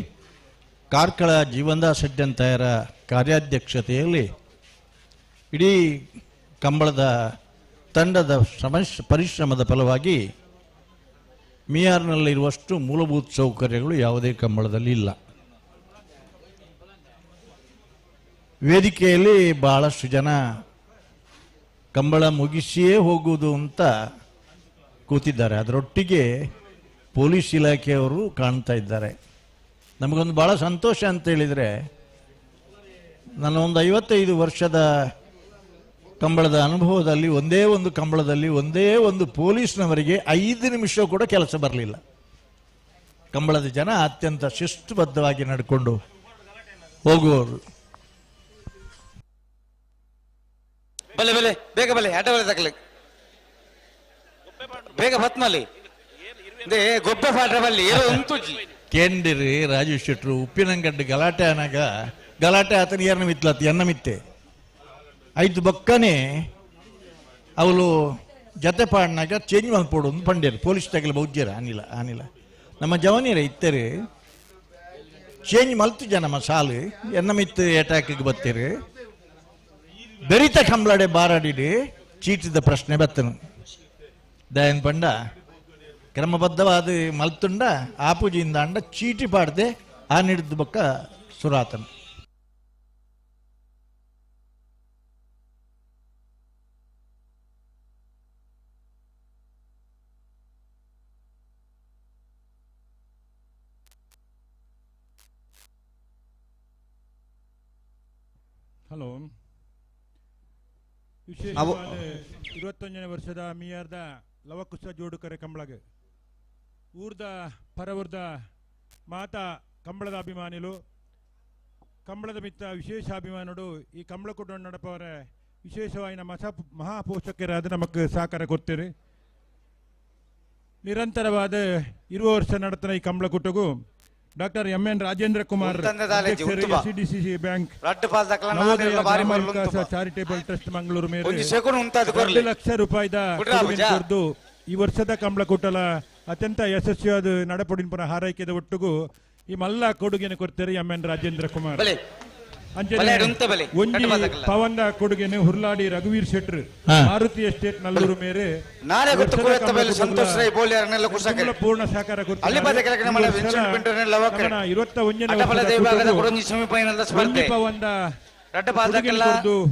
ಕಾರ್ಕಳ ಜೀವನ್ದಾಸ್ ಶೆಟ್ಟಂತಾಯರ ಕಾರ್ಯಾಧ್ಯಕ್ಷತೆಯಲ್ಲಿ ಇಡೀ ಕಂಬಳದ ತಂಡದ ಪರಿಶ್ರಮದ ಫಲವಾಗಿ ಮಿಯಾರ್ನಲ್ಲಿರುವಷ್ಟು ಮೂಲಭೂತ ಸೌಕರ್ಯಗಳು ಯಾವುದೇ ಕಂಬಳದಲ್ಲಿ ಇಲ್ಲ. ವೇದಿಕೆಯಲ್ಲಿ ಬಹಳಷ್ಟು ಜನ ಕಂಬಳ ಮುಗಿಸಿಯೇ ಹೋಗುವುದು ಅಂತ ಕೂತಿದ್ದಾರೆ. ಅದರೊಟ್ಟಿಗೆ ಪೊಲೀಸ್ ಇಲಾಖೆಯವರು ಕಾಣ್ತಾ ಇದ್ದಾರೆ. ನಮಗೊಂದು ಭಾಳ ಸಂತೋಷ ಅಂತೇಳಿದರೆ, ನನ್ನ ಒಂದು 55 ವರ್ಷದ ಕಂಬಳದ ಅನುಭವದಲ್ಲಿ ಒಂದೇ ಒಂದು ಕಂಬಳದಲ್ಲಿ ಒಂದೇ ಒಂದು ಪೊಲೀಸ್ನವರಿಗೆ 5 ನಿಮಿಷ ಕೂಡ ಕೆಲಸ ಬರಲಿಲ್ಲ. ಕಂಬಳದ ಜನ ಅತ್ಯಂತ ಶಿಸ್ತುಬದ್ಧವಾಗಿ ನಡ್ಕೊಂಡು ಹೋಗುವವರು. ಬಲೆ ಬಲೆ ಬೇಗ ಬಲೆ ಆಟ ಬಲೆ ತಕಲಿ ಬೇಗ ಬತ್ಮಲಿ ಗೊಬ್ಬೆ ಪಾಟ್ರ ಬಲ್ಲಿ ಏನೋ ಉಂತುಜಿ ಕೇಂದಿರಿ ರಾಜು ಶೆಟ್ರು ಉಪ್ಪಿನಂಗಡ್ಡು ಗಲಾಟೆ ಅನಾಗ ಗಲಾಟೆ ಆತನ ಎನ್ನ ಮಿತ್ಲಾತಿ ಎನ್ನ ಮಿತ್ತೆ ಐದು ಬಕ್ಕನೆ ಅವಳು ಜತೆ ಪಾಡ್ನಾಗ ಚೇಂಜ್ ಮಲ್ಪೋಡು ಒಂದು ಪಂಡ್ಯರು ಪೊಲೀಸ್ ತಗಲ ಬೌಜ್ಯರ ಅನಿಲ ಅನಿಲ ನಮ್ಮ ಜವನಿಯರ ಇತ್ತರಿ ಚೇಂಜ್ ಮಲ್ತು ಜನ ನಮ್ಮ ಸಾಲು ಎನ್ನ ಮಿತ್ತು ಅಟ್ಯಾಕಿಗೆ ಬತ್ತೀರಿ ಬೆರಿತ ಕಂಬ್ಲಾಡೆ ಬಾರಾಡಿಡಿ ಚೀಟಿದ ಪ್ರಶ್ನೆ ಬತ್ತನು ದಯನ್ ಪಂಡ ಕ್ರಮಬದ್ಧವಾದ ಮಲ್ತುಂಡ ಆಪೂಜಿಯಿಂದ ಅಂಡ ಚೀಟಿ ಪಾಡದೆ ಆ ನೀಡಿದ ಬಕ್ಕ ಸುರಾತನು. ಹಲೋ, ವಿಶೇಷವಾದ 21ನೇ ವರ್ಷದ ಮಿಯಾರ್ದ ಲವಕುಶ ಜೋಡುಕರೆ ಕಂಬಳಗೆ ಊರ್ದ ಪರವೂರ್ದ ಮಾತಾ ಕಂಬಳದ ಅಭಿಮಾನಿಲು ಕಂಬಳದ ಮಿತ್ತ ವಿಶೇಷ ಅಭಿಮಾನುಡು ಈ ಕಂಬಳ ಕುಟುಂಬ ನಡಪವರ ವಿಶೇಷವಾಗಿ ನಮ್ಮ ಮಹಾಪೋಷಕರಾದ ನಮಕ್ ಸಹಕಾರ ಕೊಡ್ತೀರಿ. ನಿರಂತರವಾದ 20 ವರ್ಷ ನಡೆತನ ಈ Kambala ಕೂಟಗೂ doctor M N Rajendra Kumar CDCC bank Navodaya charitable trust Mangaluru ಮೇರೆ 2 ಲಕ್ಷ ರೂಪಾಯಿದ ಕೊರದು ಈ ವರ್ಷದ ಕಂಬಳಕೂಟಲ ಅತ್ಯಂತ ಯಶಸ್ವಿಯಾದ ನಡಪೊಡಿನ ಪುನಃ ಹಾರೈಕೆದ ಒಟ್ಟಿಗೂ ಈ ಮಲ್ಲ ಕೊಡುಗೆಯನ್ನು ಕೊಡ್ತಾರೆ ಎಂ ಎನ್ ರಾಜೇಂದ್ರ ಕುಮಾರ್. ಅಂಚನೆ ಒಂಜಿ ಪವನ್ದ ಕೊಡುಗೆಯನ್ನು ಹುರ್ಲಾಡಿ ರಘುವೀರ್ ಶೆಟ್ರು ಮಾರುತಿ ಎಸ್ಟೇಟ್ ನಲ್ಲೂರು ಮೇರೆ ಪೂರ್ಣ ಸಹಕಾರ ಕೊಡ್ತಾರೆ.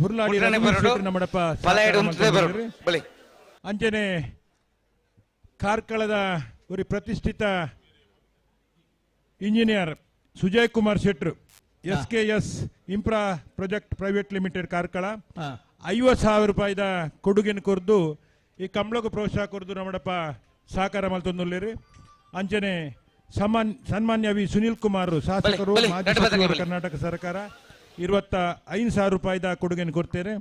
ಹುರ್ಲಾಡಿ ರಘುವೀರ್ ಶೆಟ್ರು ನಮ್ಮಡಪ್ಪ. ಅಂಚನೆ ಕಾರ್ಕಳದ ಒಂದು ಪ್ರತಿಷ್ಠಿತ engineer Sujay Kumar Shetru S K S infra project private limited Karkala 50,000 ರೂಪಾಯಿದ ಕೊಡುಗೆಯನ್ನು ಕೊರದು ಈ ಕಂಬಳಗೂ ಪ್ರೋತ್ಸಾಹ ಕೊರದು ನಮ್ಮಡಪ್ಪ ಸಹಕಾರ ಮಲ್ತೊಂದುಲ್ಲೇರಿ. ಅಂಚನೆ ಸನ್ಮಾನ್ಯ ವಿ ಸುನಿಲ್ ಕುಮಾರ್ ಶಾಸಕರು ಮಾಜಿ ಸಚಿವರು ಕರ್ನಾಟಕ ಸರ್ಕಾರ 25,000 ರೂಪಾಯಿದ ಕೊಡುಗೆಯನ್ನು ಕೊಡ್ತೇನೆ.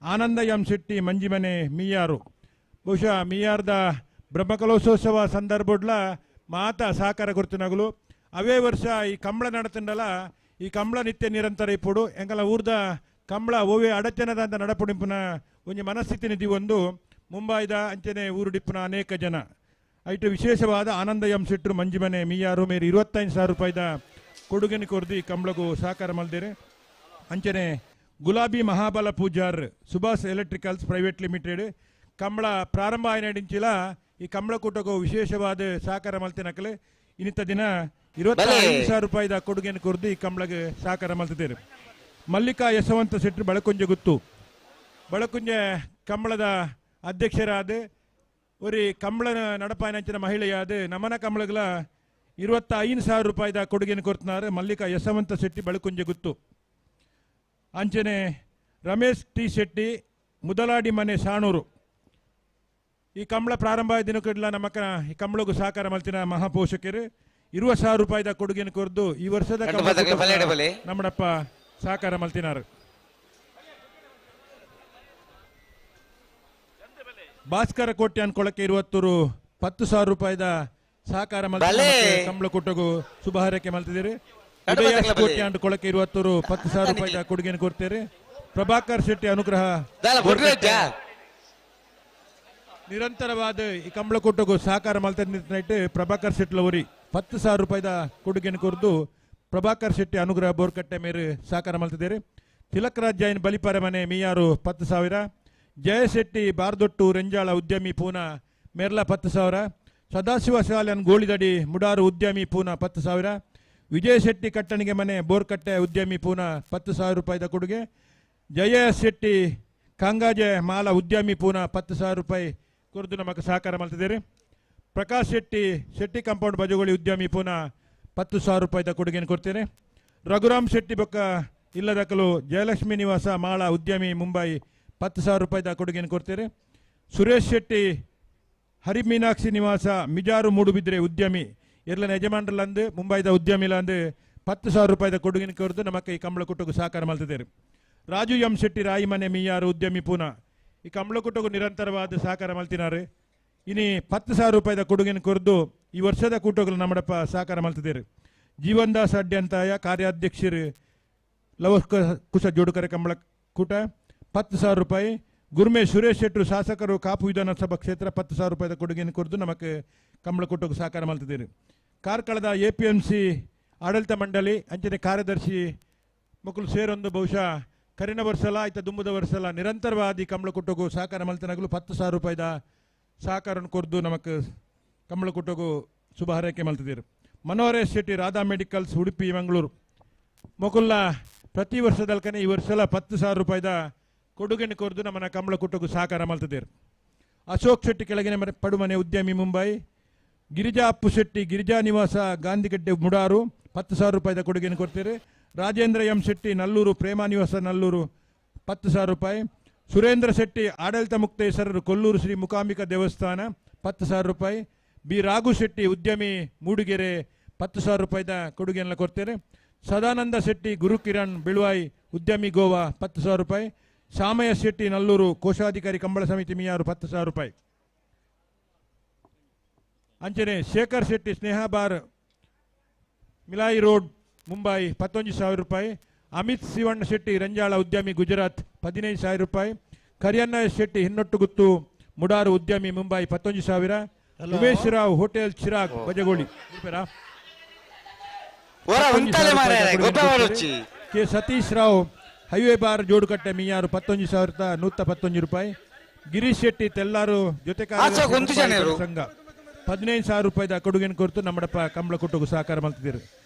ಆನಂದ ಎಂ ಶೆಟ್ಟಿ ಮಂಜಿಮನೆ ಮಿಯಾರು ಬಹುಶಃ ಮಿಯಾರ್ದ ಬ್ರಹ್ಮಕಲೋತ್ಸವ ಸಂದರ್ಭಡ್ಲ ಮಾತಾ ಸಹಕಾರ ಕೊಡ್ತಿನಗಲು ಅವೇ ವರ್ಷ ಈ ಕಂಬಳ ನಡತಂಡಲ ಈ ಕಂಬಳ ನಿತ್ಯ ನಿರಂತರ ಇಪ್ಪುಡು ಎಂಗಲ ಊರ್ದ ಕಂಬಳ ಓವೆ ಅಡಚನದ ಅಂತ ನಡಪುಡಿಂಪುನ ಒಂಜಿ ಮನಸ್ಥಿತಿ ನಿಧಿ ಒಂದು ಮುಂಬೈದ ಅಂಚನೆ ಊರುಡಿಪ್ಪುನ ಅನೇಕ ಜನ ಐಟು ವಿಶೇಷವಾದ ಆನಂದ ಎಂ ಶೆಟ್ರು ಮಂಜಿಮನೆ ಮಿಯಾರು ಮೇರು 25,000 ರೂಪಾಯಿದ ಕೊಡುಗೆನ ಕೊರ್ದು ಈ ಕಂಬಳಗೂ ಸಹಕಾರ ಮಲ್ದೇರೆ. ಅಂಚನೆ Gulabi Mahabala Pujar Subhash electricals private limited Kambala ಪ್ರಾರಂಭ ಆಯ್ನಡಿಂಚಿಲ ಈ ಕಂಬಳಕೂಟಕ್ಕೂ ವಿಶೇಷವಾದ ಸಹಕಾರ ಮಲ್ತಿನಕಲೆ ಇನ್ನಿತ ದಿನ 25,000 ರೂಪಾಯಿದ ಕೊಡುಗೆಯನ್ನು ಕೊರದು ಈ ಕಂಬಳಗೆ ಸಹಕಾರ ಮಲ್ತಿದ್ದೇನೆ. ಮಲ್ಲಿಕಾ ಯಶವಂತ ಶೆಟ್ರು ಬಳಕುಂಜೆ ಗುತ್ತು ಬಳಕುಂಜೆ ಕಂಬಳದ ಅಧ್ಯಕ್ಷರಾದ ಒರಿ ಕಂಬಳ ನಡಪಾಯನಂಚಿನ ಮಹಿಳೆಯಾದ ನಮನ ಕಂಬಳಗಳ 25,000 ರೂಪಾಯಿದ ಕೊಡುಗೆಯನ್ನು ಕೊಡ್ತಿದ್ದಾರೆ ಮಲ್ಲಿಕಾ ಯಶವಂತ ಶೆಟ್ಟಿ ಬಳಕುಂಜೆ ಗುತ್ತು. ಅಂಚನೆ ರಮೇಶ್ ಟಿ ಶೆಟ್ಟಿ ಮುದಲಾಡಿ ಮನೆ ಸಾಣೂರು ಈ ಕಂಬಳ ಪ್ರಾರಂಭ ದಿನಕ್ಕಿಡ್ಲ ನಮ್ಮಕ್ಕ ಈ ಕಂಬಳಗೂ ಸಹಕಾರ ಮಲ್ತಿನ ಮಹಾಪೋಷಕರು 20,000 ರೂಪಾಯಿದ ಕೊಡುಗೆಯನ್ನು ಕೊರದು ಈ ವರ್ಷದ ನಮ್ಮಡಪ್ಪ ಸಹಕಾರ ಮಲ್ತಿನಾರು. ಭಾಸ್ಕರ ಕೋಟ್ಯಾನ್ ಕೊಳಕೆ ಇರುವತ್ತೂರು 10,000 ರೂಪಾಯಿದ ಸಹಕಾರ ಕಂಬಳ ಕೂಟಗೂ ಶುಭ ಹಾರೈಕೆ ಮಲ್ತಿದ್ದೀರಿ. ಕೋಟ್ಯಾನ್ ಕೊಳಕೆ ಇರುವತ್ತೂರು 10,000 ರೂಪಾಯಿದ ಕೊಡುಗೆಯನ್ನು ಕೊಡ್ತೀರಿ. ಪ್ರಭಾಕರ್ ಶೆಟ್ಟಿ ಅನುಗ್ರಹ ನಿರಂತರವಾದ ಈ ಕಂಬಳಕೂಟಗೂ ಸಹಕಾರ ಮಲ್ತ ಪ್ರಭಾಕರ್ ಶೆಟ್ಟಿ 10,000 ರೂಪಾಯಿದ ಕೊಡುಗೆಯನ್ನು ಕೊರದು ಪ್ರಭಾಕರ್ ಶೆಟ್ಟಿ ಅನುಗ್ರಹ ಬೋರ್ಕಟ್ಟೆ ಮೇರೆ ಸಹಕಾರ ಮಲ್ತಿದ್ದೀರಿ. ತಿಲಕ್ ರಾಜ್ ಜೈನ್ ಬಲಿಪಾರ ಮನೆ ಮಿಯಾರು 10,000, ಜಯಶೆಟ್ಟಿ ಬಾರ್ದೊಟ್ಟು ರೆಂಜಾಳ ಉದ್ಯಮಿ ಪೂನಾ ಮೇರ್ಲಾ 10,000, ಸದಾಶಿವ ಶಾಲನ್ ಗೋಳಿದಡಿ ಮುಡಾರು ಉದ್ಯಮಿ ಪೂನಾ 10,000, ವಿಜಯ ಶೆಟ್ಟಿ ಕಟ್ಟಣಿಗೆ ಮನೆ ಬೋರ್ಕಟ್ಟೆ ಉದ್ಯಮಿ ಪೂನಾ 10,000 ರೂಪಾಯಿದ ಕೊಡುಗೆ, ಜಯ ಶೆಟ್ಟಿ ಕಾಂಗಾಜೆ ಮಾಲ ಉದ್ಯಮಿ ಪೂನಾ 10,000 ರೂಪಾಯಿ ಕೊರದು ನಮಗೆ ಸಹಕಾರ ಮಲ್ತಿದ್ದೀರಿ. ಪ್ರಕಾಶ್ ಶೆಟ್ಟಿ ಶೆಟ್ಟಿ ಕಾಂಪೌಂಡ್ ಬಜಗೋಳಿ ಉದ್ಯಮಿ ಪೂನಾ 10,000 ರೂಪಾಯಿದ ಕೊಡುಗೆಯನ್ನು ಕೊಡ್ತೇನೆ. ರಘುರಾಮ್ ಶೆಟ್ಟಿ ಬೊಕ್ಕ ಇಲ್ಲದಕಲು ಜಯಲಕ್ಷ್ಮೀ ನಿವಾಸ ಮಾಳ ಉದ್ಯಮಿ ಮುಂಬೈ 10,000 ರೂಪಾಯಿದ ಕೊಡುಗೆಯನ್ನು ಕೊಡ್ತೇನೆ. ಸುರೇಶ್ ಶೆಟ್ಟಿ ಹರಿಮೀನಾಕ್ಷಿ ನಿವಾಸ ಮಿಜಾರು ಮೂಡುಬಿದ್ರೆ ಉದ್ಯಮಿ ಎಲ್ಲ ಯಜಮಾನರಲ್ಲಂದು ಮುಂಬೈದ ಉದ್ಯಮಿಲಂದು 10,000 ರೂಪಾಯಿದ ಕೊಡುಗೆಯನ್ನು ಕೊರದು ನಮಗೆ ಈ ಕಂಬಳಕೂಟಕ್ಕೂ ಸಹಕಾರ ಮಲ್ತಿದ್ದೇವೆ. ರಾಜು ಎಂ ಶೆಟ್ಟಿ ರಾಯಿಮನೆ ಮಿಯಾರು ಉದ್ಯಮಿ ಪೂನಾ ಈ ಕಂಬಳಕೂಟಕ್ಕೂ ನಿರಂತರವಾದ ಸಹಕಾರ ಮಲ್ತಿನಾರೆ. ಇನಿ 10,000 ರೂಪಾಯಿದ ಕೊಡುಗೆಯನ್ನು ಕೊರದು ಈ ವರ್ಷದ ಕೂಟಗಳು ನಮ್ಮಡಪ್ಪ ಸಹಕಾರ ಮಲ್ತಿದ್ದೇವೆ. ಜೀವನ್ ದಾಸ್ ಅಡ್ಯಂತಾಯ ಕಾರ್ಯಾಧ್ಯಕ್ಷರು ಲವ ಕುಶ ಜೋಡುಕರೆ ಕಂಬಳ ಕೂಟ 10,000 ರೂಪಾಯಿ. ಗುರ್ಮೆ ಸುರೇಶ್ ಶೆಟ್ಟರು ಶಾಸಕರು ಕಾಪು ವಿಧಾನಸಭಾ ಕ್ಷೇತ್ರ 10,000 ರೂಪಾಯಿದ ಕೊಡುಗೆಯನ್ನು ಕೊರದು ನಮಗೆ ಕಂಬಳಕೂಟಕ್ಕೂ ಸಹಕಾರ ಮಲ್ತಿದ್ದೀರಿ. ಕಾರ್ಕಳದ APMC ಆಡಳಿತ ಮಂಡಳಿ ಅಂಚನೆ ಕಾರ್ಯದರ್ಶಿ ಮಕ್ಕಳು ಸೇರೊಂದು ಬಹುಶಃ ಕರಿನ ವರ್ಷಲ ಆಯ್ತ ದುಂಬುದ ವರ್ಷಲ ನಿರಂತರವಾದಿ ಕಂಬಳಕೂಟಕ್ಕೂ ಸಹಕಾರ ಮಲ್ತನಗಲು 10,000 ರೂಪಾಯಿದ ಸಹಕಾರವನ್ನು ಕೊರದು ನಮಗೆ ಕಂಬಳಕೂಟಕ್ಕೂ ಶುಭ ಹಾರೈಕೆ ಮಲ್ತಿದ್ದೀರಿ. ಮನೋಹರೇಶ್ ಶೆಟ್ಟಿ ರಾಧಾ ಮೆಡಿಕಲ್ಸ್ ಉಡುಪಿ ಮಂಗಳೂರು ಮೊಕುಲ್ಲ ಪ್ರತಿ ವರ್ಷದಲ್ಕನೆ ಈ ವರ್ಷಲ 10,000 ರೂಪಾಯಿದ ಕೊಡುಗೆಯನ್ನು ಕೊರದು ನಮ್ಮನ್ನ ಕಂಬಳಕೂಟಕ್ಕೂ ಸಹಕಾರ ಮಲ್ತಿದ್ದೀರಿ. ಅಶೋಕ್ ಶೆಟ್ಟಿ ಕೆಳಗಿನ ಪಡುಮನೆ ಉದ್ಯಮಿ ಮುಂಬೈ, ಗಿರಿಜಾ ಅಪ್ಪು ಶೆಟ್ಟಿ ಗಿರಿಜಾ ನಿವಾಸ ಗಾಂಧಿಗಡ್ಡೆ ಮುಡಾರು 10,000 ರೂಪಾಯಿದ ಕೊಡುಗೆಯನ್ನು ಕೊಡ್ತೀರಿ. ರಾಜೇಂದ್ರ ಎಂ ಶೆಟ್ಟಿ ನಲ್ಲೂರು ಪ್ರೇಮ ನಿವಾಸ ನಲ್ಲೂರು 10,000 ರೂಪಾಯಿ. ಸುರೇಂದ್ರ ಶೆಟ್ಟಿ ಆಡಳಿತ ಮುಕ್ತೇಶ್ವರರು ಕೊಲ್ಲೂರು ಶ್ರೀ ಮೂಕಾಂಬಿಕಾ ದೇವಸ್ಥಾನ 10,000 ರೂಪಾಯಿ. ಬಿ ರಾಘು ಶೆಟ್ಟಿ ಉದ್ಯಮಿ ಮೂಡಿಗೆರೆ 10,000 ರೂಪಾಯಿದ ಕೊಡುಗೆಯನ್ನು ಕೊಡ್ತೇನೆ. ಸದಾನಂದ ಶೆಟ್ಟಿ ಗುರುಕಿರಣ್ ಬಿಳುವಾಯಿ ಉದ್ಯಮಿ ಗೋವಾ 10,000 ರೂಪಾಯಿ. ಶಾಮಯ್ಯ ಶೆಟ್ಟಿ ನಲ್ಲೂರು ಕೋಶಾಧಿಕಾರಿ ಕಂಬಳ ಸಮಿತಿ ಮಿಯಾರು 10,000 ರೂಪಾಯಿ. ಅಂಚನೆ ಶೇಖರ್ ಶೆಟ್ಟಿ ಸ್ನೇಹ ಬಾರ್ ಮಿಲಾಯಿ ರೋಡ್ ಮುಂಬೈ 11,000 ರೂಪಾಯಿ. ಅಮಿತ್ ಶಿವಣ್ಣ ಶೆಟ್ಟಿ ರಂಜಾಳ ಉದ್ಯಮಿ ಗುಜರಾತ್ 15,000 ರೂಪಾಯಿ. ಕರಿಯಣ್ಣ ಶೆಟ್ಟಿ ಹಿನ್ನೊಟ್ಟುಗುತ್ತು ಮುಡಾರು ಉದ್ಯಮಿ Mumbai 11,000. Umesh Rao hotel Chirag Bajagoli K Satish Rao highway bar Jodukatte Miyar 11,111 ರೂಪಾಯಿ. ಗಿರೀಶ್ ಶೆಟ್ಟಿ ತೆಲ್ಲಾರು ಜೊತೆ ಸಂಘ 15,000 ರೂಪಾಯಿದ ಕೊಡುಗೆಯನ್ನು ಕೊರತು ನಮ್ಮಡಪ್ಪ ಕಂಬಳಕೂಟಕ್ಕೂ ಸಹಕಾರ ಮಲ್ತಿದ್ದೀರಿ.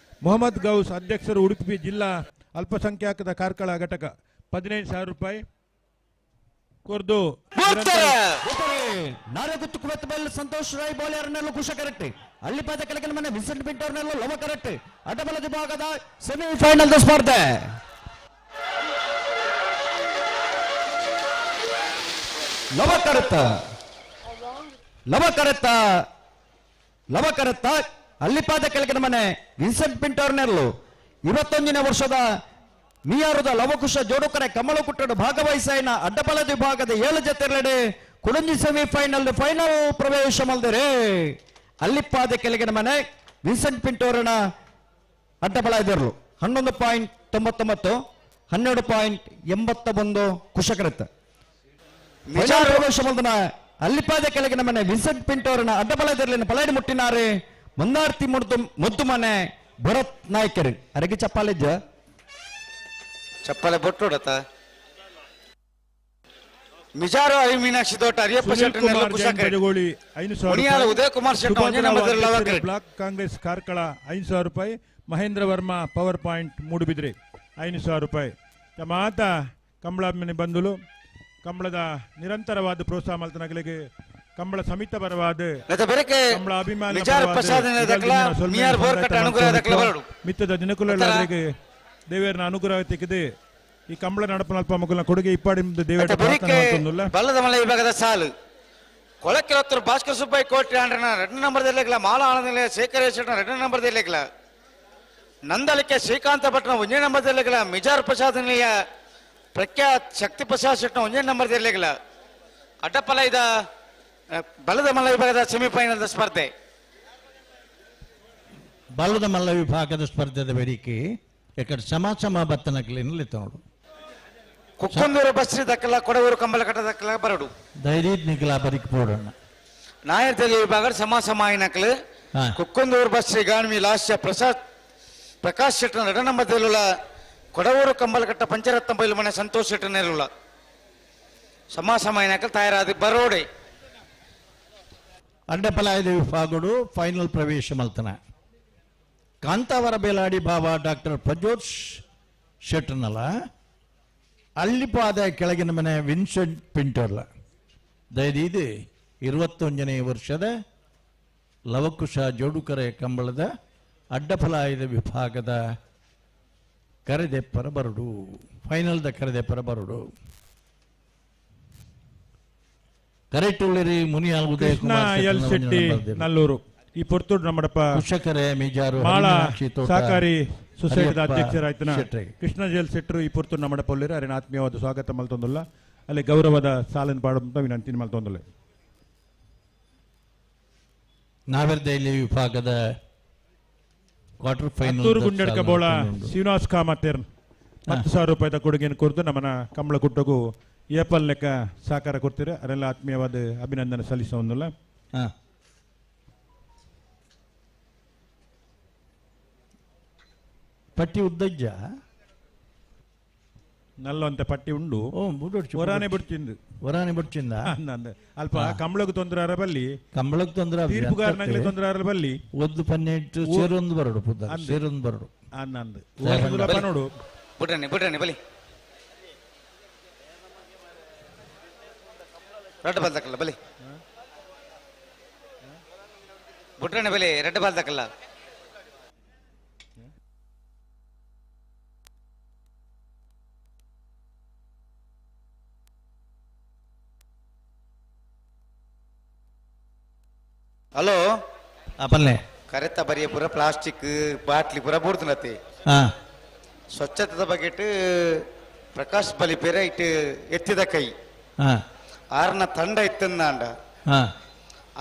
ಮೊಹಮ್ಮದ್ ಗೌಸ್ ಅಧ್ಯಕ್ಷರು ಉಡುಪಿ ಜಿಲ್ಲಾ ಅಲ್ಪಸಂಖ್ಯಾತರ ಕಾರ್ಕಳ ಘಟಕ 15,000 ರೂಪಾಯಿ ಕೊರ್ದು. ಸಂತೋಷ್ ರಾಯ್ ಬೋಲಿಯರ್ನೆಲ್ಲ ಖುಷ ಕರೆಕ್ಟ್ ಹಳ್ಳಿಪಾದ ಕೆಳಗಿನ ಮನೆ ವಿನ್ಸೆಂಟ್ ಪಿಂಟೋರ್ನೆಲ್ಲ ಲವ ಕರೆಕ್ಟ್ ಅಡ್ಡಬಲದ ವಿಭಾಗದ ಸೆಮಿಫೈನಲ್ ಸ್ಪರ್ಧೆ. ಲವ ಕರೆತ್ತ ಲವ ಕರೆತ್ತ ಲವ ಕರೆತ್ತ ಹಳ್ಳಿಪಾದ ಕೆಳಗಿನ ಮನೆ ವಿನ್ಸೆಂಟ್ ಪಿಂಟೋರ್ನೆಲ್ಲು 21ನೇ ವರ್ಷದ ಮಿಯಾರುದ ಲವಕುಶ ಜೋಡುಕರೆ ಕಮಲಕುಟ್ಟಡು ಭಾಗವಹಿಸಾಯಿನ ಅಡ್ಡಬಲದ ವಿಭಾಗದ 7 ಜತೆಗಡೆ ಕುಡಂಜಿ ಸೆಮಿಫೈನಲ್ ಫೈನಲ್ ಪ್ರವೇಶ ಮಲ್ದರೆ. ಅಲ್ಲಿಪ್ಪಾದ ಕೆಳಗಿನ ಮನೆ ವಿನ್ಸೆಂಟ್ ಪಿಂಟೋರನ ಅಡ್ಡಬಲ ಇದ್ದರು 11.99 12.81 ಕುಶಕರತ್ತ ಪ್ರವೇಶ ಮಲ್ದನ ಅಲ್ಲಿಪಾದ ಕೆಳಗಿನ ಮನೆ ವಿನ್ಸೆಂಟ್ ಪಿಂಟೋರನ ಅಡ್ಡಬಲ ಇದ್ರಲಿನ ಪಲಾಡಿ ಮುಟ್ಟಿನಾರೆ ಮಂದಾರ್ತಿ ಮುದ್ದು ಮನೆ ಭರತ್ ನಾಯ್ಕರು ಅರಗಿ ಚಪ್ಪಾಲಿದ್ದ ಚಪ್ಪಾಲೆ ಬೊಟ್ಟೋಡತ ಮಿಜಾರು I Meenakshi ತೋಟ ಅರಿಯಪ್ಪ ಶೆಟ್ಟಿ ಉದಯ ಕುಮಾರ್ ಶೆಟ್ಟಿ ಬ್ಲಾಕ್ ಕಾಂಗ್ರೆಸ್ ಕಾರ್ಕಳ 5,000 ರೂಪಾಯಿ. ಮಹೇಂದ್ರ ವರ್ಮಾ ಪವರ್ ಪಾಯಿಂಟ್ ಮೂಡುಬಿದ್ರೆ 5,000 ರೂಪಾಯಿ. ಮಾತ ಕಂಬಳ ಬಂಧುಲು ಕಂಬಳದ ನಿರಂತರವಾದ ಪ್ರೋತ್ಸಾಹ ಮಲ್ತನಗಳಿಗೆ ಕಂಬಳ ಸಮಿತ ಪರವಾದ ಕಂಬಳ ಅಭಿಮಾನಿ ಮಿತ್ತದ ದಿನಕುಲ ದೇವರನ ಅನುಗ್ರಹ ತೆಗೆದು ಈ ಕಂಬಳ ನಡಪನ ಅಲ್ಪ ಮಕ್ಕಳ ಕೊಡುಗೆ ಇಪ್ಪಾಡಿ ದೇವರ ಬಲ್ಲದ ಮಲೆ ವಿಭಾಗದ ಸಾಲು ಕೊಳಕಿರತ್ತೂರು ಭಾಸ್ಕರ್ ಸುಬ್ಬಯ್ಯ ಕೋಟ್ರಿ ಆಂಡ್ರನ 2 ನಂಬರ್ ದೆರ್ಲೆಗ್ಲ ಮಾಲ ಆನಂದ ಶೇಖರ ಶೆಟ್ಟನ 2 ನಂಬರ್ ದೆರ್ಲೆಗ್ಲ ನಂದಲಿಕೆ ಶ್ರೀಕಾಂತ ಭಟ್ನ 1 ನಂಬರ್ ದೆರ್ಲೆಗ್ಲ ಮಿಜಾರ್ ಪ್ರಸಾದ್ ನಿಲಯ ಪ್ರಖ್ಯಾತ್ ಶಕ್ತಿ ಪ್ರಸಾದ್ ಶೆಟ್ಟನ 1 ನಂಬರ್ ದೆರ್ಲೆಗ್ಲ ಅಡ್ಡಪಲ ಇದ ಬಲದ ಮಲ್ಲ ವಿಭಾಗದ ಸೆಮಿಫೈನಲ್ ಸ್ಪರ್ಧೆ. ಬಲದ ಮಲ್ಲ ವಿಭಾಗದ ಸ್ಪರ್ಧೆದ ಬೇಡಿಕೆ ಎಕಡೆ ಸಮ ಸಮ ಬತ್ತನಕ್ಲೆ ನಿಲ್ಲಿತ್ತೋಡು. ಕುಕ್ಕಂದೂರು ಬಸ್ರಿ ದಕ್ಕಲ ಕೊಡವೂರು ಕಂಬಲಕಟ್ಟ ದಕ್ಕಲ ಬರಡು ಧೈರ್ಯ ನಿಗಲ ಬರಿಕ್ ಪೋಡಣ್ಣ. ನಾಯರ್ ತಲೆ ವಿಭಾಗ ಸಮ ಸಮ ಆಯ್ನಕ್ಲು ಕುಕ್ಕಂದೂರು ಬಸ್ರಿ ಗಾನ್ವಿ ಲಾಸ್ಯ ಪ್ರಸಾದ್ ಪ್ರಕಾಶ್ ಶೆಟ್ಟನ 2 ನಂಬರ್ ದೇಲುಲ ಕೊಡವೂರು ಕಂಬಲಕಟ್ಟ ಪಂಚರತ್ನ ಬೈಲು ಮನೆ ಸಂತೋಷ್ ಶೆಟ್ಟನ ಇರುಳ ಸಮ ಸಮ ಆಯ್ನಕ್ಲು ತಯಾರಾದ ಬರೋಡೆ. ಅಡ್ಡಪಲಾಯದ ವಿಭಾಗಡು ಫೈನಲ್ ಪ್ರವೇಶ ಮಲ್ತನ ಕಾಂತಾವರ ಬೇಲಾಡಿ ಬಾಬಾ ಡಾಕ್ಟರ್ ಪ್ರಜ್ಯೋತ್ ಶೆಟ್ಟನಲ್ಲ ಅಳ್ಳಿಪಾದ ಕೆಳಗಿನ ಮನೆ ವಿನ್ಸೆಂಟ್ ಪಿಂಟೋರ್ಲ ದಯದೀದು 21ನೇ ವರ್ಷದ ಲವಕುಶ ಜೋಡುಕರೆ ಕಂಬಳದ ಅಡ್ಡಫಲಾಯದ ವಿಭಾಗದ ಕರೆದೆಪ್ಪರ ಬರಡು ಫೈನಲ್ದ ಕರೆದೆಪ್ಪರ ಬರಡು. ಕರೆಟುಳ್ಳಿರಿ ಮುನಿಯಾಲ್ ಉದಯ ಕುಮಾರ್ ಎಲ್ ಶೆಟ್ಟಿ ನಲ್ಲೂರು ಈ ಪೊರ್ತುಡು ನಮ್ಮಡಪ್ಪ ಕುಶಕರೆ ಮೇಜಾರು ಮಾಳ ಸಹಕಾರಿ ಸೊಸೈಟಿದ ಅಧ್ಯಕ್ಷರಾಯ್ತನ ಕೃಷ್ಣ ಜೆಲ್ ಶೆಟ್ಟರು ಈ ಪೊರ್ತುಡು ನಮ್ಮಡಪ್ಪ ಒಳ್ಳಿರು ಅರಿನ ಆತ್ಮೀಯವಾದ ಸ್ವಾಗತ ಮಲ್ತೊಂದುಲ್ಲ ಅಲ್ಲಿ ಗೌರವದ ಸಾಲನ್ನು ಪಾಡುವಂತ ವಿನಂತಿ ಮಲ್ತೊಂದುಲ್ಲ. ನಾವೆರ್ದೈಲಿ ವಿಭಾಗದ ಕ್ವಾರ್ಟರ್ ಫೈನಲ್ ಗುಂಡಡ್ಕ ಬೋಳ ಶ್ರೀನಿವಾಸ್ ಕಾಮತೇರ್ 10,000 ರೂಪಾಯಿದ ಕೊಡುಗೆಯನ್ನು ಕೊಡ್ದು ನಮ್ಮನ ಕಂಬಳ ಕುಟ್ಟಗೂ ಏಪಲ್ ಲೆಕ್ಕ ಸಹಕಾರ ಕೊಡ್ತೀರ ಅದೆಲ್ಲ ಆತ್ಮೀಯವಾದ ಅಭಿನಂದನೆ ಸಲ್ಲಿಸೋಂದಿಲ್ಲ. ಪಟ್ಟಿ ಉದ್ದಜ್ಜ ನಲ್ಲಂತ ಪಟ್ಟಿ ಉಂಡು ಹೊರಾನೆ ಬಿಡ್ತಿಂದು ಹೊರಾನೆ ಬಿಡ್ಚಿಂದ ಅಲ್ಪ ಕಂಬಳಕ್ಕೆ ತೊಂದರೆ ಅರ ಬಲ್ಲಿ ಕಂಬಳಕ್ಕೆ ತೊಂದರೆ ತೀರ್ಪುಗಾರನಾಗಲಿ ತೊಂದರೆ ಅರ ಬಲ್ಲಿ ಒದ್ದು ಪನ್ನೆಂಟು ಸೇರೊಂದು ಬರಡು ಪುದ್ದ ಸೇರೊಂದು ಬರಡು ಅನ್ನಂದು ನೋಡು ಬಿಡ್ರನೆ ಬಿಡ್ರನೆ ಬಲಿ ರೆಡ್ ಬಾಲ್ ತಕ್ಕಲ್ಲ ಬಲಿ ಬಿಟ್ರನೆ ಬಲಿ ರೆಡ್ ಬಾಲ್ ತಕ್ಕಲ್ಲ. ಹಲೋ ಪಲ್ಲೆ ಕರೆತ ಬರಿಯ ಪೂರ ಪ್ಲಾಸ್ಟಿಕ್ ಬಾಟ್ಲಿ ಪೂರ ಬೂಡ್ತನತಿ ಸ್ವಚ್ಛತೆದ ಬಗೆಟ್ ಪ್ರಕಾಶ್ ಬಲಿಪೇರ ಇಟ್ಟು ಎತ್ತಿದ ಕೈ ಆರ್ನ ತಂಡ ಇತ್ತಂದಾಂಡ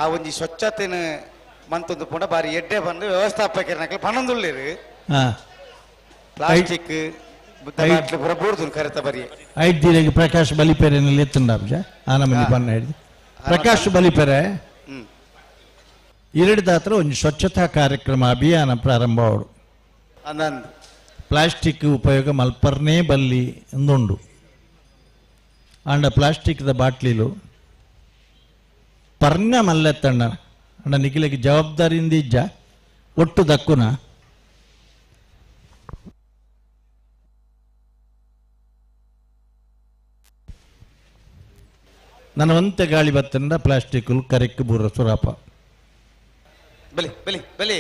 ಆ ಒಂಜಿ ಸ್ವಚ್ಛತೆನ ಮಂತೊಂದು ಪೂರ ಬಾರಿ ಎಡ್ಡೆ ಬಂದು ವ್ಯವಸ್ಥಾಪಕರನಕಲ್ ಪನ್ನೊಂದುಳ್ಳಿರು ಪ್ಲಾಸ್ಟಿಕ್ ಬಾಟ್ಲಿ ಪೂರ ಬೂಡ್ತು ಕರೆತ ಬರಿಯ ಐದು ಪ್ರಕಾಶ್ ಬಲಿಪೇರೆನಲ್ಲಿ ಎತ್ತಂಡ ಆನಮನಿ ಬಣ್ಣ ಹಿಡಿದು ಪ್ರಕಾಶ್ ಬಲಿಪೇರೆ ಎರಡ್ದಾತ್ರ ಒಂದು ಸ್ವಚ್ಛತಾ ಕಾರ್ಯಕ್ರಮ ಅಭಿಯಾನ ಪ್ರಾರಂಭ ಅವರು ಪ್ಲಾಸ್ಟಿಕ್ ಉಪಯೋಗ ಮಲ್ಪರ್ನೇ ಬಲ್ಲಿ ಎಂದುಂಡು ಅಂಡ ಪ್ಲಾಸ್ಟಿಕ್ದ ಬಾಟ್ಲಿಲು ಪರ್ಣ ಮಲ್ಲೆತ್ತಣ್ಣ ಅಂಡ ನಿಖಿಲಕ್ಕೆ ಜವಾಬ್ದಾರಿಯಿಂದ ಇಜ್ಜ ಒಟ್ಟು ದಕ್ಕುನ ನನ್ನ ಒಂತೆ ಗಾಳಿ ಬತ್ತಂಡ ಪ್ಲಾಸ್ಟಿಕ್ ಕರೆಕ್ಟ್ ಬೂರ ಸುರಾಪ ಬಲಿ ಬಲಿ ಬಲಿ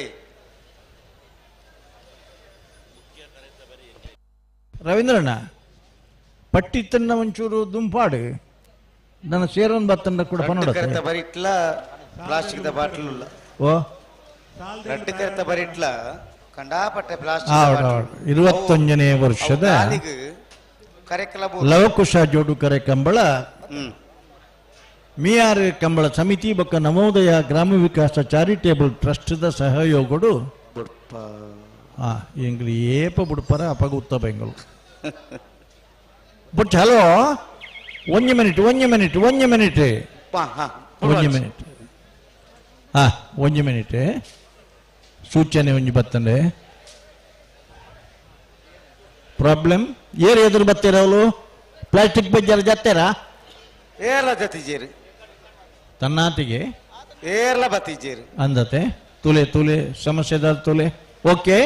ರವೀಂದ್ರಣ್ಣ ಪಟ್ಟಿ ತನ್ನ ಒಂಚೂರು ದುಂಪಾಡು ನನ್ನ ಸೇರೊಂದು ಬತ್ತಂಡ ಕೂಡ ಪನ್ನಡ ಬರಿಟ್ಲ ಪ್ಲಾಸ್ಟಿಕ್ the bottle ಉಲ್ಲ ಓ ರಡ್ಡು ಕರೆತ ಬರಿಟ್ಲ ಕಂಡಾಪಟ್ಟೆ ಪ್ಲಾಸ್ಟಿಕ್ 21ನೇ ವರ್ಷದ ಲವಕುಶ ಜೋಡುಕರೆ ಕಂಬಳ ಮಿಯಾರ್ ಕಂಬಳ ಸಮಿತಿ ಬೊಕ್ಕ ನವೋದಯ ಗ್ರಾಮ ವಿಕಾಸ ಚಾರಿಟೇಬಲ್ ಟ್ರಸ್ಟ್ದ ಸಹಯೋಗಡು ಎಂಗ್ಲಿ ಏಪ ಬುಡ್ಪರ ಅಪಗ ಉತ್ತ ಬೆಂಗಳು ಬಟ್ ಹಲೋ ಒಂಜಿ ಮಿನಿಟ್ ಒಂಜಿ ಮಿನಿಟ್ ಒಂಜಿ ಮಿನಿಟ್ ಒಂಜಿ ಮಿನಿಟ್ ಹಾ ಒಂಜಿ ಮಿನಿಟ್ ಸೂಚನೆ ಒಂಜಿ ಬತ್ತಂಡೆ ಪ್ರಾಬ್ಲಮ್ ಏರು ಎದುರು ಬತ್ತೀರ ಅವಳು ಪ್ಲಾಸ್ಟಿಕ್ ಬಜ್ಜಾರ ಜತ್ತೀರಾ ಏರ್ಲ ಜತ್ತಿಜೇರು ತನ್ನಾತಿಗೆ ಏರ್ಲ ಬತ್ತಿಜೇರು ಅಂದತೆ ತುಲೆ ತುಲೆ ಸಮಸ್ಯೆದ ತುಲೆ ಓಕೆ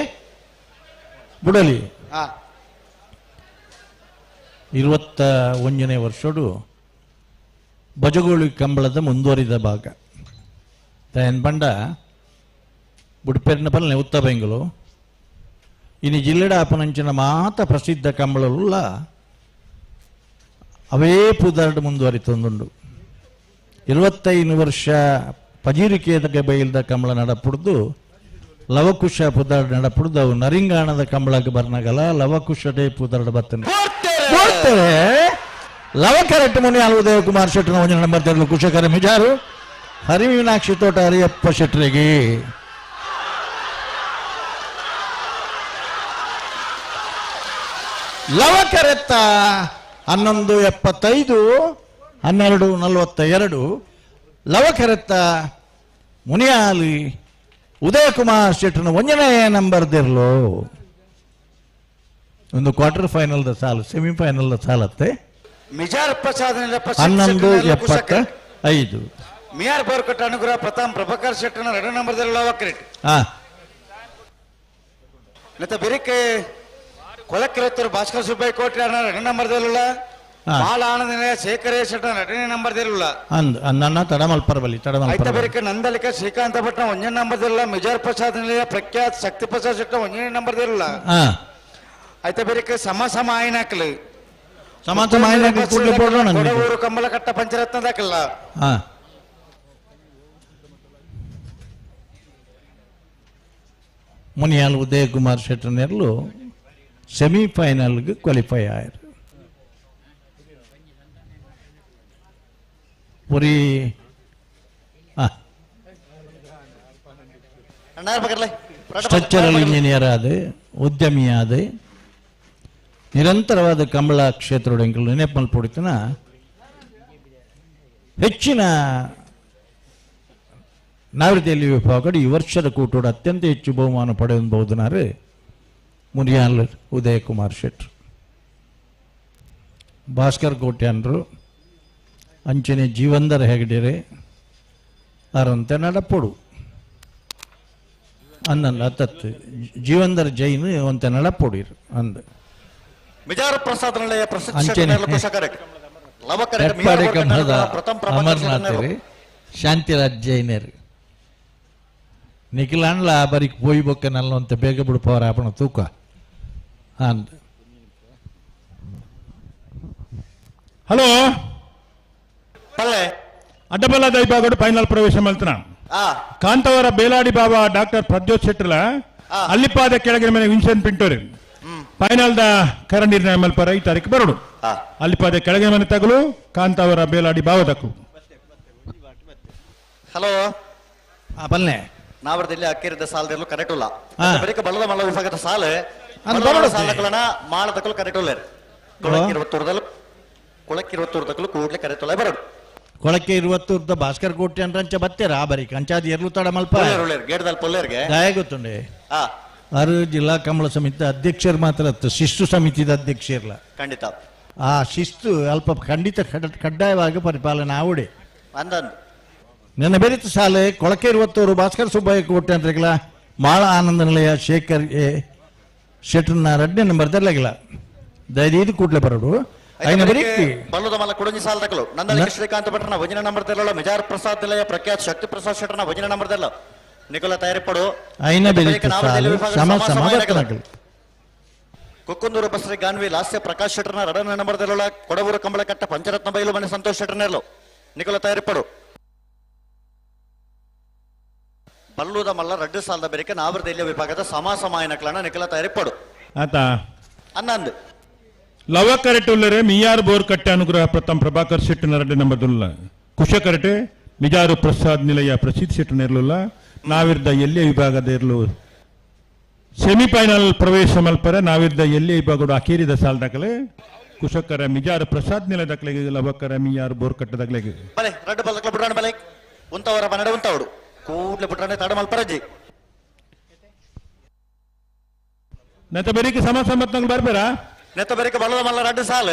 ಬುಡಲಿ 21ನೇ ವರ್ಷಡು ಬಜಗೋಳಿ ಕಂಬಳದ ಮುಂದುವರಿದ ಭಾಗ ತಯನ್ ಬಂಡ ಬುಡ್ಪೆರ್ನ ಪಲ್ನೆ ಉತ್ತ ಬೆಂಗಳೂರು ಇನ್ನು ಜಿಲ್ಲೆಡ ಅಪನಂಚಿನ ಮಾತ ಪ್ರಸಿದ್ಧ ಕಂಬಳಲುಲ್ಲ ಅವೇ ಪುದರ್ಡು ಮುಂದುವರಿತೊಂದುಂಡು. 25 ವರ್ಷ ಪಜೀರಿಕೆದ ಬೈಲ್ದ ಕಂಬಳ ನಡಪುಡ್ದು ಲವಕುಶ ಪುದಾರ್ ನಡಪುಡ್ದು ಅವು ನರಿಂಗಾಣದ ಕಂಬಳಕ್ಕೆ ಬರ್ನಗಲ ಲವಕುಶ ಡೇ ಪುದಾರ್ಡ ಬತ್ತನೆ ಲವಕರೆಟ್ ಮುನಿಯಾಲ್ ಉದಯಕುಮಾರ್ ಶೆಟ್ಟರ್ ಒಂಜಿ ನಂಬರ್ ತೆರಲು ಕುಶಕರ ಮಿಜಾರು ಹರಿಮೀನಾಕ್ಷಿ ತೋಟ ಹರಿಯಪ್ಪ ಶೆಟ್ಟರಿಗೆ ಲವಕರೆತ್ತ 11:75 12:42 ಲವಕರೆತ್ತ ಮುನಿಯಾಲಿ ಉದಯಕುಮಾರ್ ಶೆಟ್ಟರ್ನ ಒಂಜನೇ ನಂಬರ್ ದಿರ್ಲು ಒಂದು ಕ್ವಾರ್ಟರ್ ಫೈನಲ್ the ಸಾಲು ಸೆಮಿಫೈನಲ್ the ಸಾಲತ್ತೆ ಮಿಜಾರ್ ಪ್ರಸಾದ್ 11:75 ಮಿಯಾರ್ ಬೋರ್ಕಟ್ಟ ಅನುಗ್ರಹ ಪ್ರಥಮ್ ಪ್ರಭಾಕರ್ ಶೆಟ್ಟರ್ನ 2 ನಂಬರ್ ದಿರ್ಲು ಲವಕರೆಟ್ ಮತ್ತೆ ಬೆರಿಕೆ ಕೊಲಕೆರೆತ್ತರು ಭಾಸ್ಕರ್ ಸುಬ್ಬಯ್ಯ ಕೋಟ್ರಿ 2 ನಂಬರ್ ದಿರ್ಲು ಬಾಲ ಆನಂದ ಶೇಖರ ಶೆಟ್ಟರ್ 2 ನಂಬರ್ ದಿರ್ಲು ನನ್ನ ತಡಮಲ್ಪರಬಲಿ ಐತ ಬೆರಿಕೆ ನಂದಲಿಕ ಶ್ರೀಕಾಂತ ಭಟ್ನ 1 ನಂಬರ್ ದಿರ್ಲು ಮಿಜಾರ್ ಪ್ರಸಾದ್ ನಿಲಯ ಪ್ರಖ್ಯಾತ್ ಶಕ್ತಿ ಪ್ರಸಾದ್ ಶೆಟ್ಟರ್ 1 ನಂಬರ್ ದಿರ್ಲು ಐತ ಬೆರಿಕೆ ಸಮ ಸಮ ಆಯ್ನಾಕ್ಲು ಸಮ ಸಮ ಆಯ್ನಾಕ್ಲು ಕೂಡಲೇ ಬೋಡೋಣ ಕೊಡವೂರು ಕಂಬಳಕಟ್ಟ ಪಂಚರತ್ನ ದಾಖಲ ಮುನಿಯಾಲ್ ಉದಯಕುಮಾರ್ ಶೆಟ್ಟರ್ ನೆರ್ಲು ಸೆಮಿಫೈನಲ್ಗೆ ಕ್ವಾಲಿಫೈ ಆಯರು ಪುರಿ ಸ್ಟ್ರಕ್ಚರಲ್ ಇಂಜಿನಿಯರ್ ಆದ ಉದ್ಯಮಿಯಾದ ನಿರಂತರವಾದ ಕಂಬಳ ಕ್ಷೇತ್ರದ ನೆನಪಲ್ಲಿ ಪೊಡಿತನ ಹೆಚ್ಚಿನ ನಾವೃತ್ತಿಯಲ್ಲಿ ವಿಭಾಗ ಈ ವರ್ಷದ ಕೂಟೋಡು ಅತ್ಯಂತ ಹೆಚ್ಚು ಬಹುಮಾನ ಪಡೆಯಬಹುದನಾರು ಮುನಿಯಾಲ್ ಉದಯಕುಮಾರ್ ಶೆಟ್ರು ಭಾಸ್ಕರ್ ಕೋಟ್ಯಾನ್ರು ಅಂಚನೆ ಜೀವಂದರ ಹೆಗಡೆರೆ ಅರಂತೆ ನಡಪೊಡು ಅನ್ನಲ್ಲ ತತ್ತು ಜೀವಂದರ ಜೈನ್ ಒಂತೆ ನಡಪೊಡಿರು ಅಂದ ಮಿಜಾರ ಪ್ರಸಾದ್ ನಿಲಯ ಪ್ರಸಿದ್ಧ ಅಮರ್ನಾಥ್ ಶಾಂತಿರಾಜ್ ಜೈನರು ನಿಖಿಲಾಂಡ್ಲ ಬರೀಕ್ ಪೋಯಿ ಬೊಕ್ಕ ನಲ್ಲಂತ ಬೇಗ ಬಿಡ್ಪವರ ಆಪಣ ತೂಕ ಅಂದ ಹಲೋ ಅಡ್ಡಬಲ್ಲ ದೈಬಾಗಡು ಫೈನಲ್ ಪ್ರವೇಶ ಮಲ್ತನ ಕಾಂತವರ ಬೇಲಾಡಿ ಬಾಬಾ ಡಾಕ್ಟರ್ ಪ್ರದ್ಯೋತ್ ಶೆಟ್ಟರ್ಲ ಅಲ್ಲಿಪಾದ ಕೆಳಗಿನ ಮೇಲೆ ವಿನ್ಸೆಂಟ್ ಪಿಂಟೋರಿ ಫೈನಲ್ the ಕರ ನಿರ್ಣಯ ಮಲ್ಪರ ಈ ತಾರೀಕು ಬರೋಡು ಅಲ್ಲಿಪಾದ ಕೆಳಗಿನ ಮನೆ ತಗಲು ಕಾಂತಾವರ ಬೇಲಾಡಿ ಬಾವ ತಗಲು ಹಲೋ ಬಲ್ಲೆ ನಾವರದಲ್ಲಿ ಅಕ್ಕಿರದ ಸಾಲದಿರಲು ಕರೆಕ್ಟ್ ಇಲ್ಲ ಬರೀಕ ಬಲ್ಲದ ಮಲ್ಲ ವಿಭಾಗದ ಸಾಲ ಸಾಲಗಳನ್ನ ಮಾಡದಕ್ಕೂ ಕರೆಕ್ಟ್ ಇಲ್ಲ ಕೊಳಕ್ಕಿರುವತ್ತೂರು ತಕಲು ಕೂಡಲೇ ಕರೆತೊಲೆ ಬರೋಡು ಕೊಳಕ್ಕೆ ಇರುವತ್ತೂರ್ದ ಭಾಸ್ಕರ್ ಕೋಟೆ ಅಂಚ ಬತ್ತೀರ ಬರೀ ಕಂಚಾದ ಎರ್ಲು ತಡ ಮಲ್ಪ ಗೇಡ್ದಲ್ಲಿ ಪೊಲ್ಲೇರ್ಗೆ ದಯ ಗೊತ್ತುಂಡೆ ಆರು ಜಿಲ್ಲಾ ಕಮಲ ಸಮಿತಿ ಅಧ್ಯಕ್ಷರು ಮಾತ್ರ ಶಿಸ್ತು ಸಮಿತಿದ ಅಧ್ಯಕ್ಷ ಇರಲ್ಲ ಖಂಡಿತ ಆ ಶಿಸ್ತು ಅಲ್ಪ ಖಂಡಿತ ಕಡ್ಡಾಯವಾಗಿ ಪರಿಪಾಲನೆ ಆವುಡೆ ಅಂದಂದು ನನ್ನ ಬೆರಿತ ಸಾಲೆ ಕೊಳಕೆ ಇರುವತ್ತೂರು ಭಾಸ್ಕರ್ ಸುಬ್ಬಯ್ಯ ಕೋಟೆ ಅಂದ್ರಿಗಲ ಮಾಳ ಆನಂದ ನಿಲಯ ಶೇಖರ್ ಎ ಶೆಟ್ಟರ್ನ 2 ನಂಬರ್ ದರ್ಲಾಗಿಲ್ಲ ದಯದೀದು ಕೂಡ್ಲೆ ಬರೋಡು ಬಲ್ಲದ ಮಲ್ಲ ಕುಡಂಜಿ ಸಾಲ ತಕಲು ನಂದಲಿಕ ಶ್ರೀಕಾಂತ ಭಟ್ರನ ವಜನ ನಂಬರ್ ತೆರಳ ಮಿಜಾರ್ ಪ್ರಸಾದ್ ನಿಲಯ ಪ್ರಖ್ಯಾತ್ ಶಕ್ತಿ ಪ್ರಸಾದ್ ಶೆಟ್ಟರ್ನ ವಜನ ನಂಬರ್ ತೆರಳ ನಿಕೋಲ ತಯಾರಿಪಡು ಕುಕ್ಕುಂದೂರು ಬಸ್ರಿ ಗಾನ್ವಿ ಲಾಸ್ಯ ಪ್ರಕಾಶ್ ಶೆಟ್ಟರ್ನ 2 ನಂಬರ್ ತೆರಳ ಕೊಡವೂರು ಕಂಬಳಕಟ್ಟ ಪಂಚರತ್ನ ಬೈಲು ಮನೆ ಸಂತೋಷ್ ಶೆಟ್ಟರ್ನೆರಲು ನಿಕೋಲ ತಯಾರಿಪಡು ಬಲ್ಲೂದ ಮಲ್ಲ 2 ಸಾಲದ ಬೆರಿಕೆ ನಾವರದೆಲ್ಲಿಯ ವಿಭಾಗದ ಸಮ ಸಮಾಯನಕ್ಲನ ನಿಕೋಲ ತಯಾರಿಪಡು ಆತ ಅನ್ನಂದು ಲವ ಕರೆಟುಲ್ಲರೆ ಮಿಯಾರ್ ಬೋರ್ ಕಟ್ಟೆ ಅನುಗ್ರಹ ಪ್ರಥಮ್ ಪ್ರಭಾಕರ್ ಶೆಟ್ಟನ 2 ನಂಬರ್ ದುಲ್ಲ ಕುಶ ಕರೆಟೆ ಮಿಜಾರು ಪ್ರಸಾದ್ ನಿಲಯ ಪ್ರಸಿದ್ಧ ಶೆಟ್ಟನ ಇರಲಿಲ್ಲ ನಾವಿರ್ದ ಎಲ್ಲಿಯ ವಿಭಾಗದ ಇರಲು ಸೆಮಿಫೈನಲ್ ಪ್ರವೇಶ ಮಲ್ಪರೆ ನಾವಿರ್ದ ಎಲ್ಲಿಯ ವಿಭಾಗದ ಅಖೀರಿದ ಸಾಲ ದಾಖಲೆ ಕುಶಕರ ಮಿಜಾರು ಪ್ರಸಾದ್ ನಿಲಯ ದಾಖಲೆಗೆ ಲವಕರ ಮಿಯಾರು ಬೋರ್ ಕಟ್ಟೆ ದಾಖಲೆಗೆ ಬಲೆ 2 ಬಲ್ಲಕ್ಲ ಬುಡ್ರಾಣ ಬಲೆ ಉಂತವರ ಬನ್ನಡ ಉಂತವಡು ಕೂಡ್ಲೆ ಬುಡ್ರಾಣೆ ತಡ ಮಲ್ಪರಜ್ಜಿ ನೆತ ಬೆರಿಕೆ ಸಮ ಸಮತ್ನಗಳು ಬರ್ಬೇರ ನೆತ್ತ ಬೆರಿಕೆ ಬಲ್ಲದ ಮಲ್ಲ 2 ಸಾಲ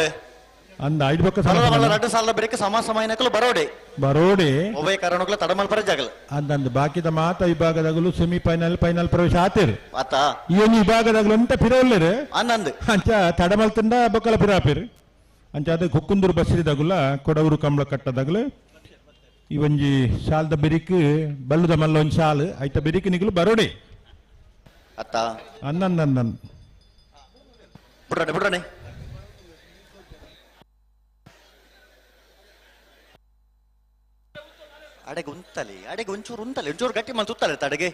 ಅಂದ ಐದು ಬೊಕ್ಕ ಬಲ್ಲದ ಮಲ್ಲ 2 ಸಾಲ ಬೆರಿಕೆ ಸಮ ಸಮಯನಕಲು ಬರೋಡೆ ಬರೋಡೆ ಉಭಯ ಕಾರಣಗಳು ತಡಮಲ್ಪರ ಜಾಗಲ ಅಂದಂದು ಬಾಕಿದ ಮಾತ ವಿಭಾಗದಾಗಲು ಸೆಮಿಫೈನಲ್ ಫೈನಲ್ ಪ್ರವೇಶ ಆತೇರು ಆತ ಈ ಒಂದು ವಿಭಾಗದಾಗಲು ಅಂತ ಪಿರೋಲ್ಲೇರು ಅನ್ನಂದು ಅಂಚ ತಡಮಲ್ತಂಡ ಬೊಕ್ಕಲ ಪಿರಾಪಿರು ಅಂಚ ಅದು ಕುಕ್ಕುಂದೂರು ಬಸ್ರಿದಾಗುಲ್ಲ ಕೊಡವೂರು ಕಂಬಳ ಕಟ್ಟದಾಗಲು ಈ ಒಂಜಿ ಸಾಲದ ಬೆರಿಕ್ ಬಲ್ಲದ ಮಲ್ಲ ಒಂಜಿ ಸಾಲು ಐತ ಬೆರಿಕ್ ನಿಗಲು ಬರೋಡೆ ಅತ್ತ ಅನ್ನಂದನ್ ಬಿಡ್ರಣೆ ಬಿಡ್ರಣೆ ಅಡೆಗೆ ಉಂತಲೆ ಅಡೆಗೆ ಒಂಚೂರು ಉಂತಲೆ ಒಂಚೂರು ಗಟ್ಟಿ ಮಲ್ ತುತ್ತಲೆ ಅಡೆಗೆ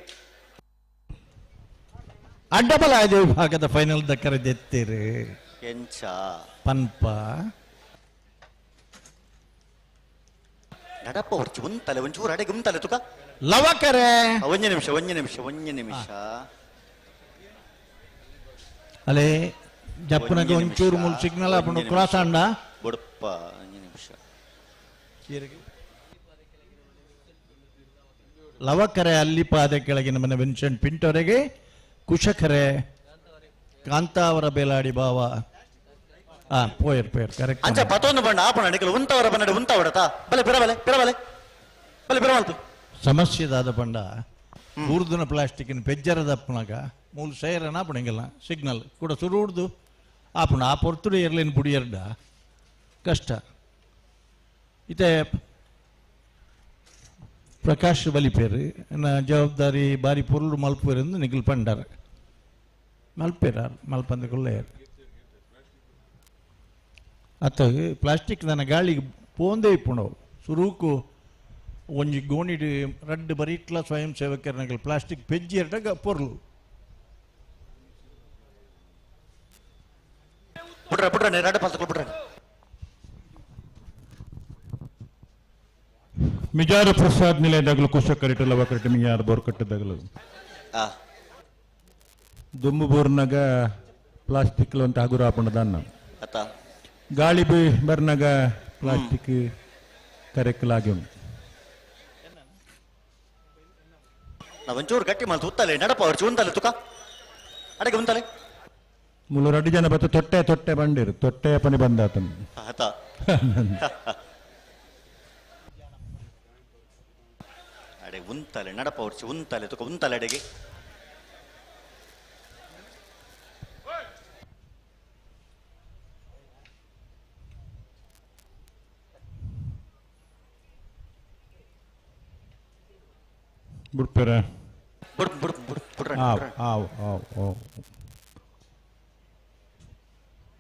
ಅಡ್ಡಬಲ ಆದ ವಿಭಾಗದ ಫೈನಲ್ ದಕ್ಕರೆ ದೆತ್ತೀರಿ ಎಂಚ ಪನ್ಪ ನಡಪ್ಪ ಹೊರ್ಚು ಉಂತಲೆ ಒಂಚೂರು ಅಡೆಗೆ ಉಂತಲೆ ತುಕ ಲವಕರೆ ಒಂಜಿ ನಿಮಿಷ ಒಂಜಿ ನಿಮಿಷ ಒಂಜಿ ನಿಮಿಷ ಅಲೆ ಜಪ್ಪನಗೆ ಒಂಚೂರು ಮೂಲು ಸಿಗ್ನಲ್ ಆಪುಂಡು ಕ್ರಾಸ್ ಆಂಡ ಬೊಡಪ್ಪ ಒಂಜಿ ನಿಮಿಷ ಲವಕರೆ ಅಲ್ಲಿ ಪಾದ ಕೆಳಗಿನ ಮನೆ ವಿನ್ಸೆಂಟ್ ಪಿಂಟೋರೆಗೆ ಕುಶಕರೆ ಕಾಂತಾವರ ಬೇಲಾಡಿ ಬಾವ ಆ ಪೋಯರ್ ಪೋಯರ್ ಕರೆಕ್ಟ್ ಅಂಚ ಪತೊಂದು ಬಣ್ಣ ಆಪಣ ನಿಕಲು ಉಂತವರ ಬನ್ನಡೆ ಉಂತವಡತ ಬಲೆ ಬಿರಬಲೆ ಬಿರಬಲೆ ಬಲೆ ಬಿರಮಲ್ತು ಸಮಸ್ಯೆದಾದ ಪಂಡ ಊರ್ದುನ ಪ್ಲಾಸ್ಟಿಕ್ನ ಪೆಜ್ಜರದಪ್ಪನಾಗ ಮೂಲು ಸೇರನ ಆಪಣಂಗಿಲ್ಲ ಸಿಗ್ನಲ್ ಕೂಡ ಸುರು ಉಡ್ದು ಆಪಣ ಆ ಪೊರ್ತುಡು ಏರ್ಲೇನು ಬುಡಿಯರ್ಡ ಕಷ್ಟ ಇತ್ತೆ ಪ್ರಕಾಶ್ ಬಲಿಪೇರು ಎನ್ನ ಜವಾಬ್ದಾರಿ ಬಾರಿ ಪೊರುಳು ಮಲ್ಪೇರೆಂದು ನಿಖಿಲ್ ಪಂಡಾರ್ ಮಲ್ಪೇರ ಮಲ್ಪಂದ ಕೊಲ್ಲೆಯರು ಅತ್ತ ಪ್ಲಾಸ್ಟಿಕ್ ನನ್ನ ಗಾಳಿಗೆ ಪೋಂದೇ ಇಪ್ಪುಂಡವು ಸುರುಕು ಒಂಜಿ ಗೋಣಿಡ್ ರಡ್ಡ್ ಬರೀಟ್ಲ ಸ್ವಯಂ ಸೇವಕರನಗಲ್ ಪ್ಲಾಸ್ಟಿಕ್ ಪೆಜ್ಜಿ ಎರಡ ಪೊರ್ಲು ಬಿಡ್ರ ಬಿಡ್ರ ರಡ್ಡ್ ಪಾಲ್ತಕೊಲ್ ಬಿಡ್ರ ಮಿಜಾರು ಪ್ರಸಾದ್ ನಿಲಯದಾಗಲು ಕುಶಕರಿಟ ಲವಕರಿಟ ಮಿಯಾರ್ ಬೋರ್ಕಟ್ಟದಾಗಲು ದುಂಬು ಬೋರ್ನಾಗ ಪ್ಲಾಸ್ಟಿಕ್ ಅಂತ ಹಗುರ ಆಪುಂಡದನ್ನ ಅತ್ತ ಗಾಳಿ ಬಿ ಬರ್ನಾಗ ಪ್ಲಾಸ್ಟಿಕ್ ಕರೆಕಲಾಗಿ ಉಂಟು ನಾವು ಒಂಚೂರು ಗಟ್ಟಿ ಮಲ್ತು ಉತ್ತಲೆ ನಡಪ ಅವ್ರು ಉಂತಲೆ ತುಕ ಅಡಗೆ ಉಂತಲೆ ಮುಳು ರಡ್ಡು ಜನ ಬತ್ತ ತೊಟ್ಟೆ ತೊಟ್ಟೆ ಬಂಡಿರು ತೊಟ್ಟೆ ಪನಿ ಬಂದಾತನು ಆತ ಅಡೆ ಉಂತಲೆ ನಡಪ ಅವ್ರು ಉಂತಲೆ ತುಕ ಉಂತಲೆ ಅಡೆಗೆ ಬಿಡ್ಪೇರ ಬುಡ್ ಬುಡ್ ಬುಡ್ ಬುಡ್ರ ಆವ್ ಆವ್ ಆವ್ ಆವ್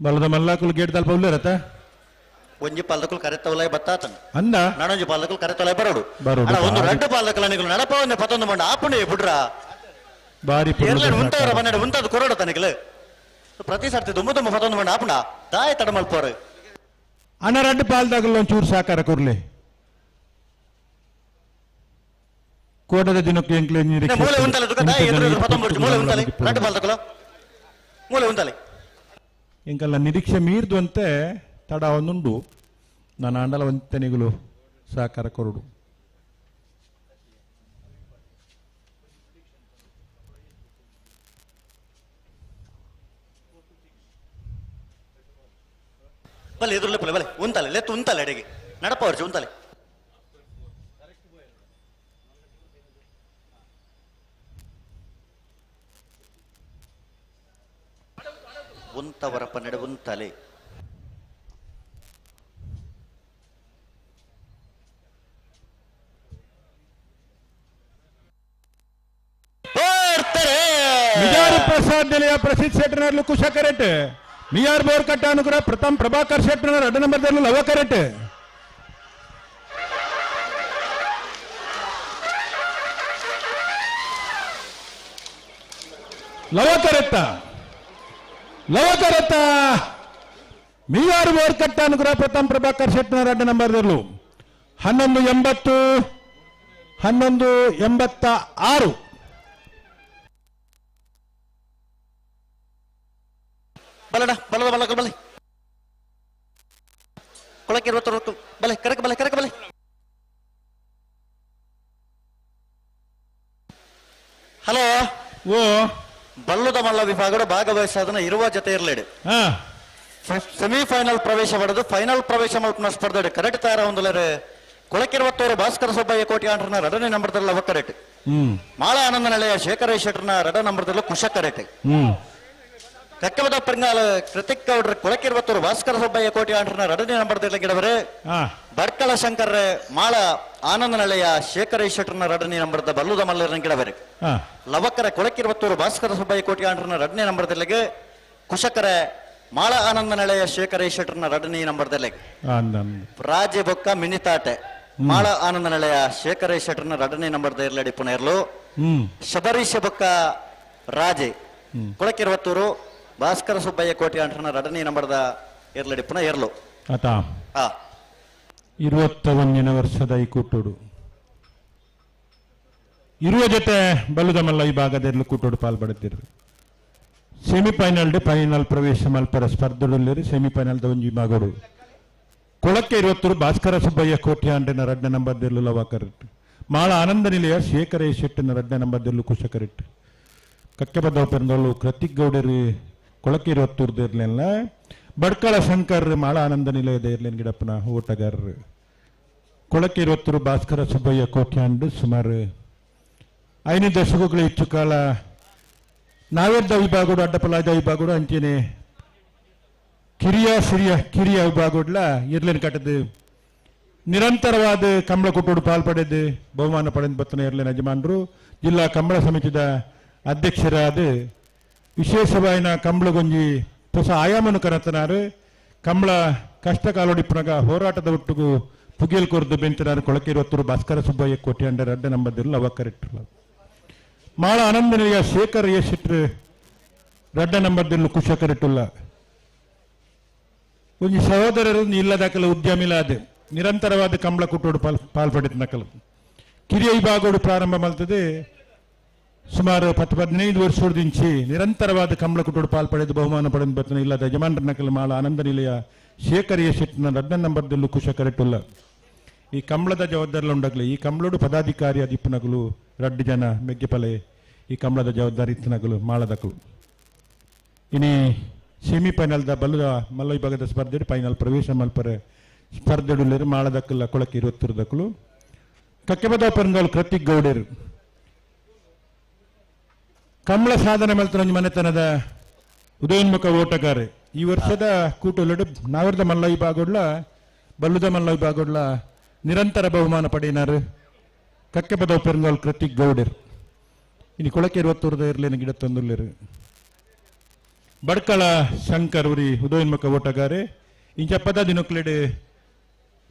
ಬಲದ ಮಲ್ಲಾಕುಲು ಗೇಟ್ ದಲ್ಪ ಉಲ್ಲೇರತ್ತ ಒಂಜಿ ಪಾಲ್ದಕುಲು ಕರೆತವಲೈ ಬತ್ತಾತನ್ ಅಂದ ನಾನೊಂಜಿ ಪಾಲ್ದಕುಲು ಕರೆತವಲೈ ಬರೋಡು ಬರೋಡು. ಅಡ ಒಂದು ರಡ್ಡು ಪಾಲ್ದಕುಲ ನಿಕಲು ನಡಪ ಒಂದೆ ಪತ್ತೊಂದು ಮಂಡ ಆಪುಂಡು ಬುಡ್ರ ಬಾರಿ ಏರ್ಲೇನು ಉಂತವರ ಬನ್ನಡೆ ಉಂತದು ಕೊರೋಡು ತನಿಕಲು ಪ್ರತಿ ಸರ್ತಿ ದುಮ್ಮು ದುಮ್ಮು ಪತ್ತೊಂದು ಮಂಡ ಆಪುಂಡ ದಾಯ ತಡ ಮಲ್ಪೋರು ಅಣ್ಣ ರಡ್ಡು ಪಾಲ್ದಾಗಲು ಒಂಚೂರು ಸಾಕಾರ ಕೊರ್ಲಿ ಕೋಟದ ದಿನಕ್ಕೆ ಎಂಕ್ಲೆ ನೆ ಮೂಲೆ ಉಂತಲೆ ತುಕ ದಾಯ ಎದುರು ಎದುರು ಪತ್ತೊಂದು ಮೂಲೆ ಉಂತಲೆ ರಡ್ಡು ಪಾಲ್ದಕುಲ ಮೂಲೆ ಉಂತಲೆ ಎಂಕಲ್ಲ ನಿರೀಕ್ಷೆ ಮೀರ್ದು ಅಂತೆ ತಡ ಒಂದುಂಡು ನಾನು ಆಂಡಲ ಒಂತೆನಿಗಳು ಸಹಕಾರ ಕೊರಡು ಬಲೆ ಎದುರುಲೆ ಪುಲೆ ಬಲೆ ಉಂತಲೆ ಲೆತ್ತು ಉಂತಲೆ ಅಡೆಗೆ ನಡಪ ಅವ್ರು ಉಂತಲೆ ಉಂತವರಪ್ಪ ನಡೆ ಉಂತಲೆ ಮಿಜಾರು ಪ್ರಸಾದ್ ನಿಲಯ ಪ್ರಸಿದ್ಧ ಶೆಟ್ಟರ್ನರ್ಲು ಕುಶ ಕರೆಟ್ ಮಿಯಾರ್ ಬೋರ್ ಕಟ್ಟಾನುಕುರ ಪ್ರಥಮ್ ಪ್ರಭಾಕರ್ ಶೆಟ್ಟರ್ನರ್ ಅಡ್ಡ ನಂಬರ್ ಲವ ಕರೆಟ್ ಲವ ಕರೆತ್ತ ಲವ ಕರೆತ್ತ ಮಿಯಾರ್ ಬೋರ್ ಕಟ್ಟಾನುಕುರ ಪ್ರಥಮ್ ಪ್ರಭಾಕರ್ ಶೆಟ್ಟರ್ನರ್ ಅಡ್ಡ ನಂಬರ್ 1180 1186 ಬಲಡ ಬಲದ ಬಲಕ ಬಲೆ ಕೊಳಕ್ಕೆ ಇರುವತ್ತು ಬಲೆ ಕರಕ ಬಲೆ ಕರಕ ಬಲೆ ಹಲೋ ಓ ಬಲ್ಲುದ ಮಲ್ಲ ವಿಭಾಗದ ಭಾಗವಹಿಸಾದನ ಇರುವ ಜೊತೆ ಇರಲೇಡು ಸೆಮಿಫೈನಲ್ ಪ್ರವೇಶ ಪಡೆದು ಫೈನಲ್ ಪ್ರವೇಶ ಮಲ್ಪನ ಸ್ಪರ್ಧೆ ಕರೆಕ್ಟ್ ತಯಾರ ಹೊಂದಲರೆ ಕೊಳಕಿರುವತ್ತೋರು ಭಾಸ್ಕರ ಸುಬ್ಬಯ್ಯ ಕೋಟಿ ಆಂಡ್ರನ ಎರಡನೇ ನಂಬರ್ದಲ್ಲ ಅವ ಕರೆಕ್ಟ್ ಮಾಳ ಆನಂದ ನೆಲೆಯ ಶೇಖರ ಶೆಟ್ಟರ್ನ ಎರಡ ನಂಬರ್ದಲ್ಲ ಕುಶ ಕರೆಕ್ಟ್ ಕಕ್ಕಬದ ಪರ್ಂಗಾಲ ಕೃತಿಕ್ ಗೌಡ್ರ ಕೊಳಕಿರುವತ್ತೂರು ಭಾಸ್ಕರ ಸುಬ್ಬಯ್ಯ ಕೋಟಿ ಆಂಡ್ರನ ಎರಡನೇ ನಂಬರ್ದಲ್ಲ ಗಿಡವರು ಭಟ್ಕಳ ಶಂಕರ್ ಮಾಳ ಆನಂದ ನೆಲೆಯ ಶೇಖರ ಶೆಟ್ಟರ್ನ ಎರಡನೇ ನಂಬರ್ದ ಬಲ್ಲುದ ಮಲ್ಲರನ ಗಿಡವರು ಲವಕರ ಕೊಳಕಿರುವತ್ತೂರು ಭಾಸ್ಕರ ಸುಬ್ಬಯ್ಯ ಕೋಟಿ ಆಂಡ್ರನ ಎರಡನೇ ನಂಬರ್ದಲ್ಲಿಗೆ ಕುಶಕರ ಮಾಳ ಆನಂದ ನೆಲೆಯ ಶೇಖರ ಶೆಟ್ಟರ್ನ ಎರಡನೇ ನಂಬರ್ದಲ್ಲಿಗೆ ರಾಜೆ ಬೊಕ್ಕ ಮಿನಿತಾಟೆ ಮಾಳ ಆನಂದ ನಿಲಯ ಶೇಖರ ಶೆಟ್ಟರ್ನ ರಡನೇ ನಂಬರ್ ಎರ್ಲಡಿ ಪುನೇರ್ಲು ಶಬರೀಶ ಬೊಕ್ಕ ರಾಜೆ ಕೊಳಕಿರುವತ್ತೂರು ಭಾಸ್ಕರ ಸುಬ್ಬಯ್ಯ ಕೋಟಿ ಅಂಟನ ರಡನೇ ನಂಬರ್ದ ಎರ್ಲಡಿ ಪುನ ಎರ್ಲು ಆತ 21ನೇ ವರ್ಷದ ಈ ಕೂಟೋಡು ಇರುವ ಜೊತೆ ಬಲುದ ಮಲ್ಲ ಈ ಭಾಗದ ಎರ್ಲು ಕೂಟೋಡು ಪಾಲ್ಪಡುತ್ತೀರು ಸೆಮಿಫೈನಲ್ ಫೈನಲ್ ಪ್ರವೇಶ ಮಲ್ಪರ ಸ್ಪರ್ಧೆಯಲ್ಲಿ ಸೆಮಿಫೈನಲ್ ಒಂಜಿ ಭಾಗಡು ಕೊಳಕ್ಕೆ ಇರುವತ್ತೂರು ಭಾಸ್ಕರ ಸುಬ್ಬಯ್ಯ ಕೋಟಿ ಅಂಟಿನ ರಡ್ಡ ನಂಬರ್ ದೆರ್ಲು ಲವಾಕರಿಟ್ಟು ಮಾಳ ಆನಂದ ನಿಲಯ ಶೇಖರ ಶೆಟ್ಟಿನ ರಡ್ಡ ನಂಬರ್ ದೆರ್ಲು ಕುಶಕರಿಟ್ಟು ಕಕ್ಕೆಬದ್ದ ಪೆರಂದೋಳು ಕೃತಿಕ್ ಗೌಡರು ಕೊಳಕ್ಕೆ ಇರುವತ್ತೂರು ಇರ್ಲಿಲ್ಲ ಬಡ್ಕಳ ಶಂಕರ್ ಮಾಳ ಆನಂದ ನಿಲಯದ ಇರ್ಲಿನ ಗಿಡಪ್ಪನ ಓಟಗಾರರು ಕೊಳಕ್ಕೆ ಇರುವತ್ತೂರು ಭಾಸ್ಕರ ಸುಬ್ಬಯ್ಯ ಕೋಟ್ಯಾಂಡು ಸುಮಾರು 5 ದಶಕಗಳ ಹೆಚ್ಚು ಕಾಲ ನಾವೆದ್ದ ವಿಭಾಗಡು ಅಡ್ಡಪಲಾದ ವಿಭಾಗಡು ಅಂಚೆನೆ ಕಿರಿಯ ಸಿರಿಯ ಕಿರಿಯ ವಿಭಾಗಡ್ಲ ಇರ್ಲಿನ ಕಟ್ಟದು ನಿರಂತರವಾದ ಕಂಬಳ ಕೊಟ್ಟೋಡು ಪಾಲ್ಪಡೆದು ಬಹುಮಾನ ಪಡೆದು ಬತ್ತನ ಇರ್ಲಿನ ಯಜಮಾನರು ಜಿಲ್ಲಾ ಕಂಬಳ ಸಮಿತಿದ ಅಧ್ಯಕ್ಷರಾದ ವಿಶೇಷವಾಯಿನ ಕಂಬಳಗೊಂಜಿ ಹೊಸ ಆಯಾಮನು ಕನತನಾರು ಕಂಬಳ ಕಷ್ಟ ಕಾಲೊಡಿಪ್ಪನಾಗ ಹೋರಾಟದ ಒಟ್ಟಿಗೂ ಪುಗಿಯಲ್ ಕೊರ್ದು ಬೆಂತನಾರು ಕೊಳಕೆ ಇರುವತ್ತೂರು ಭಾಸ್ಕರ ಸುಬ್ಬಯ್ಯ ಕೋಟಿ ಅಂಡರ್ ಅಡ್ಡ ನಂಬದಿರಲ್ಲ ಅವಕ್ಕರಿಟ್ಟಲ್ಲ ಮಾಳ ಆನಂದನಿಯ ಶೇಖರ್ ಎ ಶೆಟ್ರು ರಡ್ಡ ನಂಬರ್ದಿಲ್ಲ ಕುಶಕರಿಟ್ಟುಲ್ಲ ಒಂಜಿ ಸಹೋದರರು ಇಲ್ಲದಾಕಲ ಉದ್ಯಮಿಲಾದ ನಿರಂತರವಾದ ಕಂಬಳ ಕುಟ್ಟೋಡು ಪಾಲ್ಪಡಿತ ನಕಲು ಕಿರಿಯ ವಿಭಾಗೋಡು ಪ್ರಾರಂಭ ಮಾಡ್ತದೆ ಸುಮಾರು 10-15 ವರ್ಷದಿಂಚಿ ನಿರಂತರವಾದ ಕಂಬಳ ಕುಟ್ಟೋಡು ಪಾಲ್ಪಡೆದು ಬಹುಮಾನ ಪಡೆದು ಬರ್ತನ ಇಲ್ಲದ ಯಜಮಾನರ ನಕಲು ಮಾಳ ಆನಂದ ನಿಲಯ ಶೇಖರ್ ಎ ಶೆಟ್ಟಿನ ರಡ್ಡ ನಂಬರ್ದಲ್ಲೂ ಕುಶಕರಿಟ್ಟುಲ್ಲ ಈ ಕಂಬಳದ ಜವಾಬ್ದಾರಿ ಉಂಡಾಗಲಿ ಈ ಕಂಬಳೋಡು ಪದಾಧಿಕಾರಿ ಅದಿಪ್ಪನಗಲು ರಡ್ಡು ಜನ ಮೆಗ್ಗೆಪಲೆ ಈ ಕಂಬಳದ ಜವಾಬ್ದಾರಿ ಇತ್ತನಗಲು ಮಾಳದಕಲು ಇನಿ ಸೆಮಿಫೈನಲ್ದ ಬಲ್ಲದ ಮಲ್ಲ ವಿಭಾಗದ ಸ್ಪರ್ಧೆ ಫೈನಲ್ ಪ್ರವೇಶ ಮಲ್ಪರೆ ಸ್ಪರ್ಧೆಡುಳ್ಳರು ಮಾಳದಕ್ಕಲ್ಲ ಕೊಳಕ್ಕೆ ಇರುವತ್ತಿರದಕ್ಕಲು ಕಕ್ಕೆಬದ ಪೆರಂಗಾಲು ಕೃತಿಕ್ ಗೌಡರು ಕಂಬಳ ಸಾಧನೆ ಮಲ್ತನ ಮನೆತನದ ಉದಯೋನ್ಮುಖ ಓಟಗಾರೆ ಈ ವರ್ಷದ ಕೂಟೊಲ್ಲಡು ನಾವರ್ದ ಮಲ್ಲ ವಿಭಾಗಡ್ಲ ಬಲ್ಲುದ ಮಲ್ಲ ವಿಭಾಗಡ್ಲ ನಿರಂತರ ಬಹುಮಾನ ಪಡೆಯಿನಾರು ಕಕ್ಕೆಬದ ಪೆರಂಗಾಲು ಕೃತಿಕ್ ಗೌಡರು ಇನ್ನು ಕೊಳಕ್ಕೆ ಇರುವತ್ತೂರದ ಇರಲೇನು ಗಿಡ ತಂದುಳ್ಳರು ಬಡ್ಕಳ ಶಂಕರ್ ಉರಿ ಉದಯೋನ್ಮುಖ ಓಟಗಾರೆ ಇಂಚ ಪದ ದಿನಕ್ಲೆಡೆ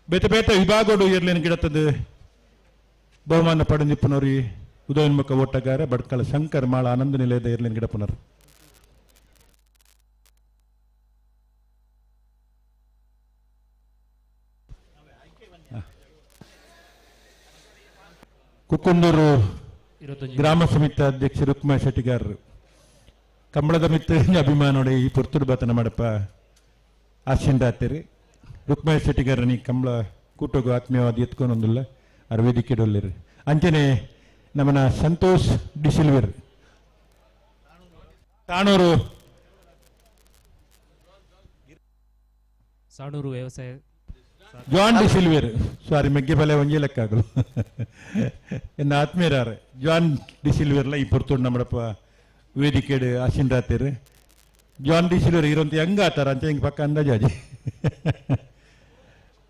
ಬೇತೆ ಬೇತೆ ವಿಭಾಗೋಡು ಇರ್ಲೇನು ಗಿಡತದ ಬಹುಮಾನ ಪಡೆದಿಪ್ಪನವ್ರಿ ಉದಯೋನ್ಮುಖ ಓಟಗಾರ ಬಡ್ಕಳ ಶಂಕರ್ ಮಾಳ ಆನಂದ ನಿಲಯದ ಇರ್ಲೇನು ಗಿಡಪನರು ಕುಕ್ಕುಂದೂರು ಗ್ರಾಮ ಸಮಿತಿ ಅಧ್ಯಕ್ಷ ರುಕ್ಮಾ ಶೆಟ್ಟಿಗಾರರು ಕಂಬಳದ ಮಿತ್ತ ಅಭಿಮಾನೋಡೆ ಈ ಪುರ್ತುಡು ಬತನ ಮಾಡಪ್ಪ ಆಶಿಂದಾತಿರಿ ರುಕ್ಮಾ ಶೆಟ್ಟಿಗಾರನಿ ಕಂಬಳ ಕೂಟೋಗು ಆತ್ಮೀಯವಾದ ಎತ್ಕೊಂಡೊಂದಿಲ್ಲ ಅರ ವೇದಿಕೆಡೊಲ್ಲಿರಿ ಅಂಚನೆ ನಮ್ಮನ ಸಂತೋಷ್ ಡಿಸಿಲ್ವಿರ್ ತಾಣೂರು ಸಾಣೂರು ವ್ಯವಸಾಯ ಜಾನ್ ಡಿಸಿಲ್ವಿರ್ ಸಾರಿ ಮೆಗ್ಗೆಬಲೆ ಒಂಜಿ ಲೆಕ್ಕಾಗಲು ಎನ್ನ ಆತ್ಮೀಯರಾರೆ ಜಾನ್ ಡಿಸಿಲ್ವಿರ್ಲ ಈ ಪುರ್ತುಡು ನಮ್ಮಡಪ್ಪ ವೇದಿಕೆಡು ಆಶಿಂದಾತಿರು ಜಾನ್ ಡಿಸಿಲ್ವರ್ ಇರೋಂತ ಹೆಂಗ ಆತಾರ ಅಂತ ಹಿಂಗೆ ಪಕ್ಕ ಅಂದಾಜಾಜಿ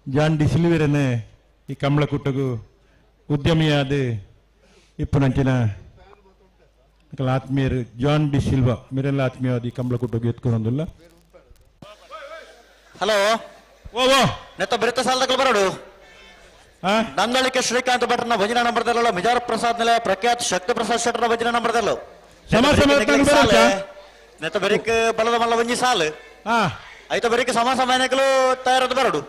ಜಾನ್ ಡಿಸಿಲ್ವರನ್ನೇ ಈ ಕಂಬಳ ಕುಟ್ಟಗು ಉದ್ಯಮಿಯಾದ ಇಪ್ಪನಂಚಿನ ಆತ್ಮೀಯರು ಜಾನ್ ಡಿ ಸಿಲ್ವಾ ಮಿರೆಲ್ಲ ಆತ್ಮೀಯವಾದ ಈ ಕಂಬಳ ಕುಟ್ಟಗು ಎತ್ಕೊಂಡೊಂದಿಲ್ಲ. ಹಲೋ ಓ ಓ ನೆತ್ತ ಬೆರೆತ ಸಾಲದಕ್ಕಲು ಬರೋಡು ನಂದಳಿಕೆ ಶ್ರೀಕಾಂತ್ ಭಟ್ರನ ಭಜನಾ ನಂಬರ್ದಲ್ಲ ಮಿಜಾರ್ ಪ್ರಸಾದ್ ನೆಲೆ ಪ್ರಖ್ಯಾತ್ ಶಕ್ತಿ ಪ್ರಸಾದ್ ಶೆಟ್ಟರ್ನ ಭಜನಾ ನಂಬರ್ದಲ್ಲ ನೆತ್ತ ಬೆರಿಕ್ ಬಲದ ಮಲ್ಲ ಒಂಜಿ ಸಾಲು ಐತ ಬೆರಿಕ್ ಸಮ ಸಮಯನಕಲು ತಯಾರದ ಬರಡು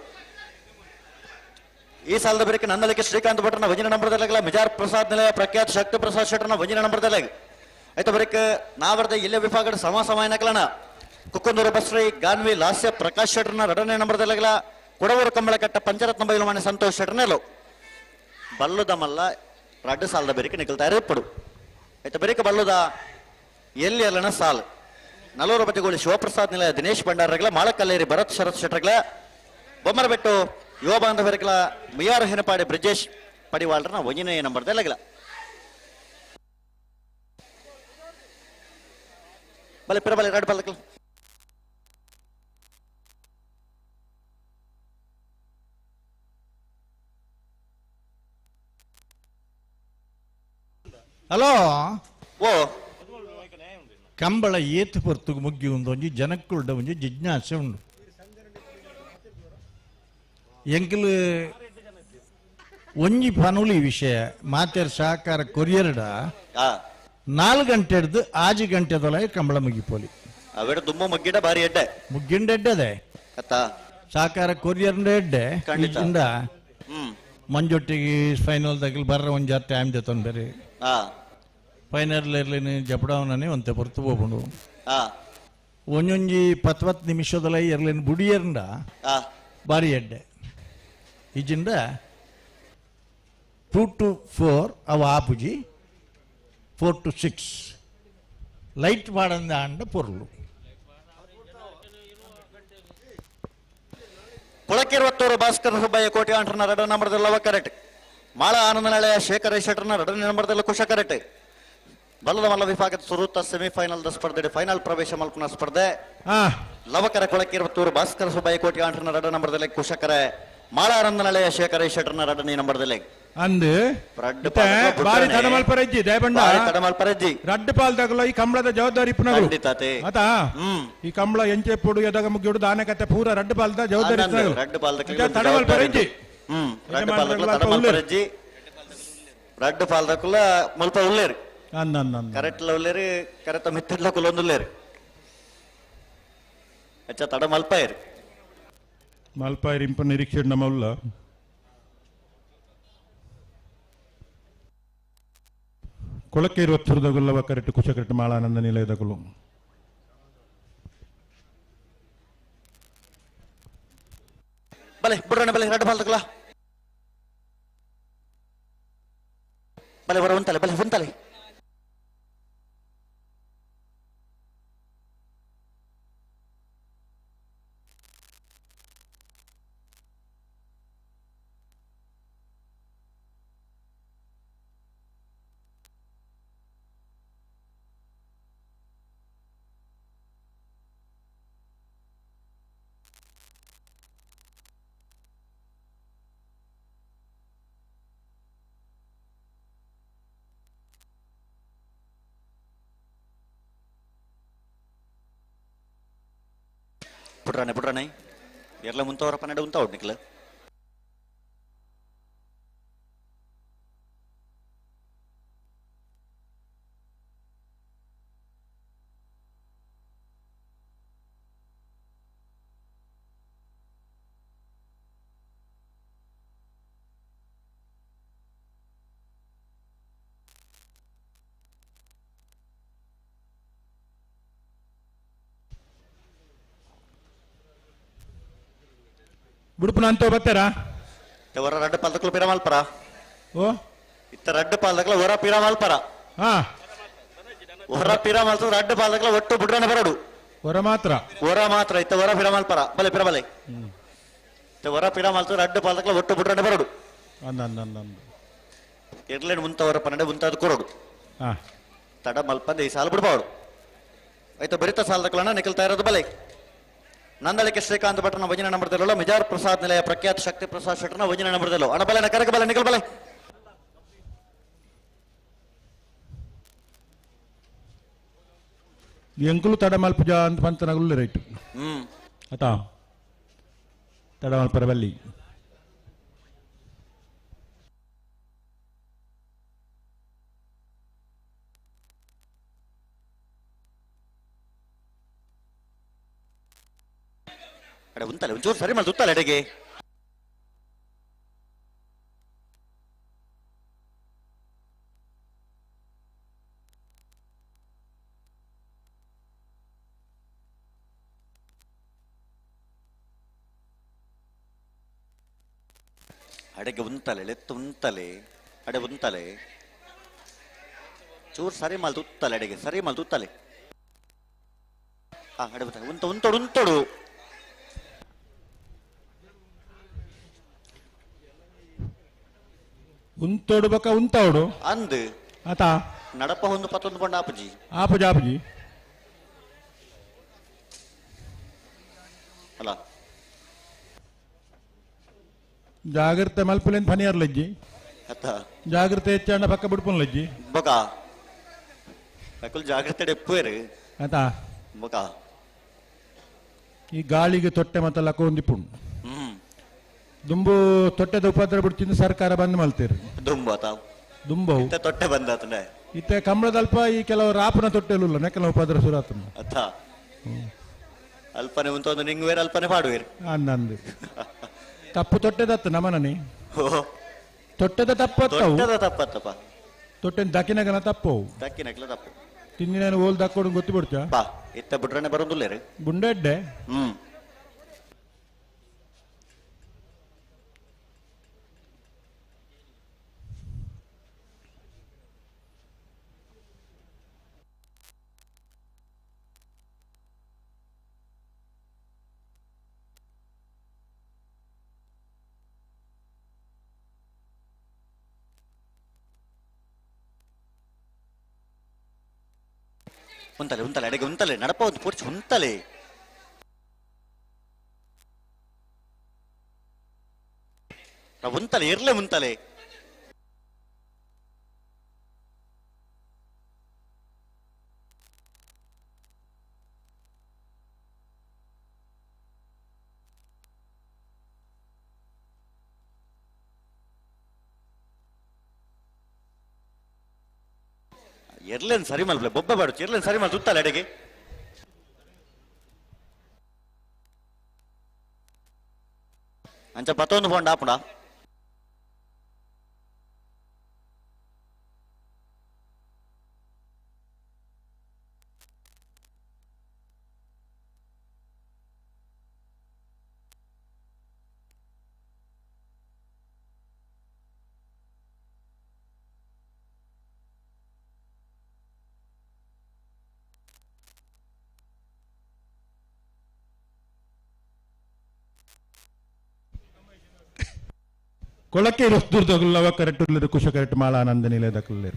ಈ ಸಾಲದ ಬೆರಿಕ್ ನಂದಳಿಕೆ ಶ್ರೀಕಾಂತ್ ಭಟ್ರನ ಭಜನಾ ನಂಬರ್ದಲ್ಲ ಮಿಜಾರ್ ಪ್ರಸಾದ್ ನೆಲೆ ಪ್ರಖ್ಯಾತ್ ಶಕ್ತಿ ಪ್ರಸಾದ್ ಶೆಟ್ಟರ್ನ ಭಜನಾ ನಂಬರ್ದಲ್ಲ ಐತ ಬೆರಿಕ್ ನಾವರ್ದ ಇಲ್ಲೇ ವಿಭಾಗದ ಸಮ ಸಮಯನಕಲನ ಕುಕ್ಕಂದೂರು ಬಸ್ರಿ ಗಾನ್ವಿ ಲಾಸ್ಯ ಪ್ರಕಾಶ್ ಶೆಟ್ಟರ್ನ ಎರಡನೇ ನಂಬರ್ದಲ್ಲ ಕೊಡವೂರು ಕಂಬಳಕಟ್ಟ ಪಂಚರತ್ನ ಬೈಲು ಮನೆ ಸಂತೋಷ್ ಶೆಟ್ಟರ್ನೆಲ್ಲೋ ಬಲ್ಲುದ ಮಲ್ಲ ರಡ್ಡು ಸಾಲದ ಬೆರಿಕೆ ನಿಕಲ್ತಾರೆ ಇಪ್ಪಡು ಆಯ್ತಾ ಬೆರಿಕೆ ಬಲ್ಲುದ ಎಲ್ಲಿ ಅಲ್ಲನ ಸಾಲು ನಲೂರು ಬದಿಗೋಳಿ ಶಿವಪ್ರಸಾದ್ ನಿಲಯ ದಿನೇಶ್ ಭಂಡಾರಗಳ ಮಾಳಕಲ್ಲೇರಿ ಭರತ್ ಶರತ್ ಶೆಟ್ಟರ್ಗಳ ಬೊಮ್ಮರಬೆಟ್ಟು ಯುವ ಬಾಂಧವರಿಗಳ ಮಿಯಾರು ಹೆನಪಾಡಿ ಬ್ರಿಜೇಶ್ ಪಡಿವಾಳ್ರನ ಒಂಜನೇ ನಂಬರ್ದಲ್ಲ ಬಲೆ ಪಿರಬಲೆ ರಡ್ಡು ಬಲ್ಲಕಲ್ ಹಲೋ ಓ ಕಂಬಳ ಏತು ಪೊರ್ತುಗು ಮುಗ್ಗಿ ಉಂದು ಒಂಜಿ ಜನಕ್ಕುಳ್ಡ ಒಂಜಿ ಜಿಜ್ಞಾಸೆ ಉಂಡು. ಎಂಕಲ್ ಒಂಜಿ ಪನುಲಿ ವಿಷಯ ಮಾತೆರ್ ಸಹಕಾರ ಕೊರಿಯರ್ಡ 4 ಗಂಟೆ ಹಿಡ್ದು 6 ಗಂಟೆದೊಳಗೆ ಕಂಬಳ ಮುಗಿಪೋಲಿ ಅವೆಡ ದುಮ್ಮ ಮುಗ್ಗಿಡ ಬಾರಿ ಎಡ್ಡೆ ಮುಗ್ಗಿಂಡ ಎಡ್ಡೆದೆ ಸಹಕಾರ ಕೊರಿಯರ್ಂಡ ಎಡ್ಡೆ ಇಂದ ಮಂಜೊಟ್ಟಿಗೆ ಫೈನಲ್ ತಗಲ್ ಬರ್ರ ಒಂಜಾರು ಟೈಮ್ ಜೊತೆ ಬೇರೆ ಫೈನಲ್ ಇರ್ಲಿನಿ ಜಪಡವನೇ ಒಂತೆ ಹೊರ್ತು ಹೋಗ್ಬಂಡು ಒಂಜೊಂಜಿ 10 ನಿಮಿಷದಲ್ಲ ಇರ್ಲಿನ ಬುಡಿಯರ್ಂಡ ಬಾರಿ ಎಡ್ಡೆ ಇಜಿಂದ 2 to 4 ಅವ ಆಪುಜಿ 4 to 6 ಲೈಟ್ ಮಾಡಂದ ಅಂಡ ಪೊರ್ಲು ಕೊಳಕಿರುವತ್ತೂರು ಭಾಸ್ಕರ ಸುಬ್ಬಯ್ಯ ಕೋಟಿ ಆಂಟ್ರನ 2 ನಂಬರ್ದಲ್ಲ ಕರೆಕ್ಟ್ ಮಾಳ ಆನಂದನಾಳೆಯ ಶೇಖರ ಶೆಟ್ಟರ್ನ 2 ನಂಬರ್ದಲ್ಲ ಕುಶ ಕರೆಕ್ಟ್ ಬಲ್ಲದ ಮಲ್ಲ ವಿಭಾಗದ ಸುರೂತ ಸೆಮಿಫೈನಲ್ the ಸ್ಪರ್ಧೆ ಫೈನಲ್ ಪ್ರವೇಶ ಮಲ್ಪನ ಸ್ಪರ್ಧೆ ಲವಕರ ಕೊಳಕಿರುವತ್ತೂರು ಭಾಸ್ಕರ ಸುಬ್ಬಯ್ಯ ಕೋಟಿ ಆಂಟ್ರನ 2 ನಂಬರ್ದಲ್ಲಿ ಕುಶಕರೆ ಮಾಳ ಆನಂದನಾಳೆಯ ಶೇಖರ ಶೆಟ್ಟರ್ನ 2 ನಂಬರ್ದಲ್ಲಿ ಅಂದು ಬಾರಿ ತಡಮಲ್ಪರಜ್ಜಿ ದಯಬಂಡ ತಡಮಲ್ಪರಜ್ಜಿ ರಡ್ಡು ಪಾಲ್ದಾಗಲ ಈ ಕಂಬಳದ ಜವಾಬ್ದಾರಿ ಪುನಃ ಆತಾ ಈ ಕಂಬಳ ಎಂಚೆ ಪೊಡು ಎದಾಗ ಮುಗಿಯೋಡು ದಾನೆ ಕತೆ ಪೂರ ರಡ್ಡು ಪಾಲ್ದ ಜವಾಬ್ದಾರಿ ರಡ್ಡು ಪಾಲ್ದ ತಡಮಲ್ಪರಜ್ಜಿ ರಡ್ಡು ಪಾಲ್ದಕುಲ ತಡಮಲ್ಪರಜ್ಜಿ ರಡ್ಡು ಪಾಲ್ದಕುಲ ಮುಲ್ಪ ಉಲ್ಲೇರು ಕರೆಕ್ಟ್ ಉಲ್ಲೇರು ಕರೆತ ಮಿತ್ತಿರ್ಲ ಕುಲೊಂದುಲ್ಲೇರು ಅಚ್ಚ ತಡ ಮಲ್ಪಾಯರು ಮಲ್ಪಾಯರು ಇಂಪ ನಿರೀಕ್ಷೆ ನಮ್ಮ ಉಲ್ಲ ಕೊಳಕೇರುವತ್ತುರದಗುಲ್ಲವ ಕರೆಕ್ಟ್ ಕುಶ ಕರೆಕ್ಟ್ ಮಾಳಾನಂದ ನಿಲಯದಗುಲು ಬಲೆ ಬುಡ್ರಣ ಬಲೆ ರಡ್ಡು ಪಾಲ್ದಕುಲ ಬಲೆ ಹೊರ ಉಂತಲೆ ಬಲೆ ಉಂತಲೆ ಪುಟ್ರಾಣೆ ಪುಟ್ರಾಣೆ ಎರ್ಲ ಮುಂತವರ 12 ಉಂತ ನಿಕ್ಲ ಬುಡುಪುನ ಅಂತ ಬತ್ತಾರಾ ಹೊರ ರಡ್ಡು ಪಾಲ್ದಕ್ಲು ಪಿರಮಾಲ್ಪರ ಓ ಇತ್ತ ರಡ್ಡು ಪಾಲ್ದಕ್ಲ ಹೊರ ಪಿರಮಾಲ್ಪರ ಹಾ ಹೊರ ಪಿರಮಾಲ್ತ ರಡ್ಡು ಪಾಲ್ದಕ್ಲ ಒಟ್ಟು ಬುಡ್ರನ ಬರಡು ಹೊರ ಮಾತ್ರ ಹೊರ ಮಾತ್ರ ಇತ್ತ ಹೊರ ಪಿರಮಾಲ್ಪರ ಬಲೆ ಪಿರಬಲೆ ಇತ್ತ ಹೊರ ಪಿರಮಾಲ್ತ ರಡ್ಡು ಪಾಲ್ದಕ್ಲ ಒಟ್ಟು ಬುಡ್ರನ ಬರಡು ಎರ್ಲೇನು ಮುಂತ ಹೊರ 12 ಮುಂತಾದ ಕೊರಡು ತಡ ಮಲ್ಪಂದ ಈ ಸಾಲ ಬಿಡ್ಬಾರ್ದು ಆಯ್ತಾ ಬರಿತ ಸಾಲದಕ್ಲನ ನಿಕಲ್ತಾ ಇರೋದು ಬಲೆ ನಂದಳಿಕೆ ಶ್ರೀಕಾಂತ್ ಭಟ್ರನ ವಜನ ನಂಬರ್ದಲ್ಲೋ ಮಿಜಾರ್ ಪ್ರಸಾದ್ ನಿಲಯ ಪ್ರಖ್ಯಾತ ಶಕ್ತಿ ಪ್ರಸಾದ್ ಶೆಟ್ಟರ್ನ ವಜನ ನಂಬರ್ದಲ್ಲೋ ಅಣಬಲೆ ನಕರಕ ಬಲೆ ನಿಕಲ್ ಬಲೆ ಎಂಕುಲು ತಡಮಲ್ ಪೂಜಾ ಅಂತ ಪಂತನಗುಲ್ಲು ರೈಟ್ ಆತಾ ತಡಮಲ್ ಪರಬಲ್ಲಿ ಅಡೆ ಉಂತಲೆ ಒಂಚೂರು ಸರಿ ಮಾಡಿ ಉತ್ತಲೆ ಅಡೆಗೆ ಅಡೆಗೆ ಉಂತಲೆ ಲೆತ್ತು ಉಂತಲೆ ಅಡೆ ಉಂತಲೆ ಚೂರು ಸರಿ ಮಾಲ್ ತುತ್ತಲೆ ಅಡೆಗೆ ಸರಿ ಮಾಲ್ ತುತ್ತಲೆ ಹಾ ಅಡೆ ಉಂತಲೆ ಉಂತ ಉಂತೋಡು ಉಂತೋಡು ಉಂತೋಡು ಬಕ ಉಂತೋಡು ಅಂದು ಆತಾ ನಡಪ ಒಂದು ಪತ್ತೊಂದು ಪಂಡ ಆಪುಜಿ ಆಪುಜಿ ಆಪುಜಿ ಅಲ್ಲ ಜಾಗ್ರತೆ ಮಲ್ಪುಲೇನ್ ಫನಿಯರ್ ಲಜ್ಜಿ ಅತ್ತ ಜಾಗ್ರತೆ ಹೆಚ್ಚಾಂಡ ಪಕ್ಕ ಬಿಡ್ಪುನ್ ಲಜ್ಜಿ ಬೊಕ ಅಕುಲ್ ಜಾಗ್ರತೆ ಡೆಪ್ಪುವೇರು ಆತಾ ಬೊಕ ಈ ಗಾಳಿಗೆ ತೊಟ್ಟೆ ಮತ್ತೆಲ್ಲ ಕೊಂದಿಪುಣ್ ದುಂಬು ತೊಟ್ಟೆದ ಉಪದ್ರ ಬಿಡ್ತಿಂದು ಸರ್ಕಾರ ಬಂದ್ ಮಲ್ತೀರಿ ದುಂಬು ತಾವು ದುಂಬವು ತೊಟ್ಟೆ ಬಂದಾತನೆ ಇತ್ತೆ ಕಂಬಳದಲ್ಪ ಈ ಕೆಲವು ರಾಪನ ತೊಟ್ಟೆಲುಲ್ಲ ನೆಕ್ಕಲ ಉಪದ್ರ ಸುರಾತನ ಅಥ ಅಲ್ಪನೆ ಉಂಟೊಂದು ನಿಂಗ್ ವೇರ ಅಲ್ಪನೆ ಪಾಡುವೇರು ಅಂದಂದು ತಪ್ಪು ತೊಟ್ಟೆದತ್ತು ನಮನನಿ ತೊಟ್ಟೆದ ತಪ್ಪತ್ತವು ತೊಟ್ಟೆದ ತಪ್ಪತ್ತಪ್ಪ ತೊಟ್ಟೆನ ದಕ್ಕಿನಗನ ತಪ್ಪವು ದಕ್ಕಿನಗಲ ತಪ್ಪು ತಿಂದಿನ ಓಲ್ ದಕ್ಕೊಡು ಗೊತ್ತು ಬಿಡ್ತಾ ಬಾ ಇತ್ತ ಬಿಟ್ರನೆ ಬರೋದಿಲ್ಲ ಗುಂಡೆಡ್ಡೆ ಹ್ಮ್ ಉಂತಲೆ ಉಂತಲೆ ಅಡಿಗೆ ಉಂತಲೆ ನಡಪ ಒಂದು ಪೂರ್ತಿ ಉಂತಲೆ ಉಂತಲೆ ಇರ್ಲೆ ಉಂತಲೆ ಎರ್ಲೇನ್ ಸರಿ ಮಲ್ಪ್ಲೆ ಬೊಬ್ಬೆ ಬಾಡು ಎರ್ಲೇನ್ ಸರಿ ಮಲ್ ತುತ್ತಲ್ಲ ಅಡಿಗೆ ಅಂಚ ಪತ್ತೊಂದು ಪೋಂಡ ಆಪುಂಡ ಕೊಳಕ್ಕೆ ದುರ್ದಗುಲ್ಲವ ಕರೆಕ್ಟ್ ಕುಶ ಕರೆಕ್ಟ್ ಮಾಳ ಆನಂದ ನಿಲಯದಕ್ಕಲ್ಲಿ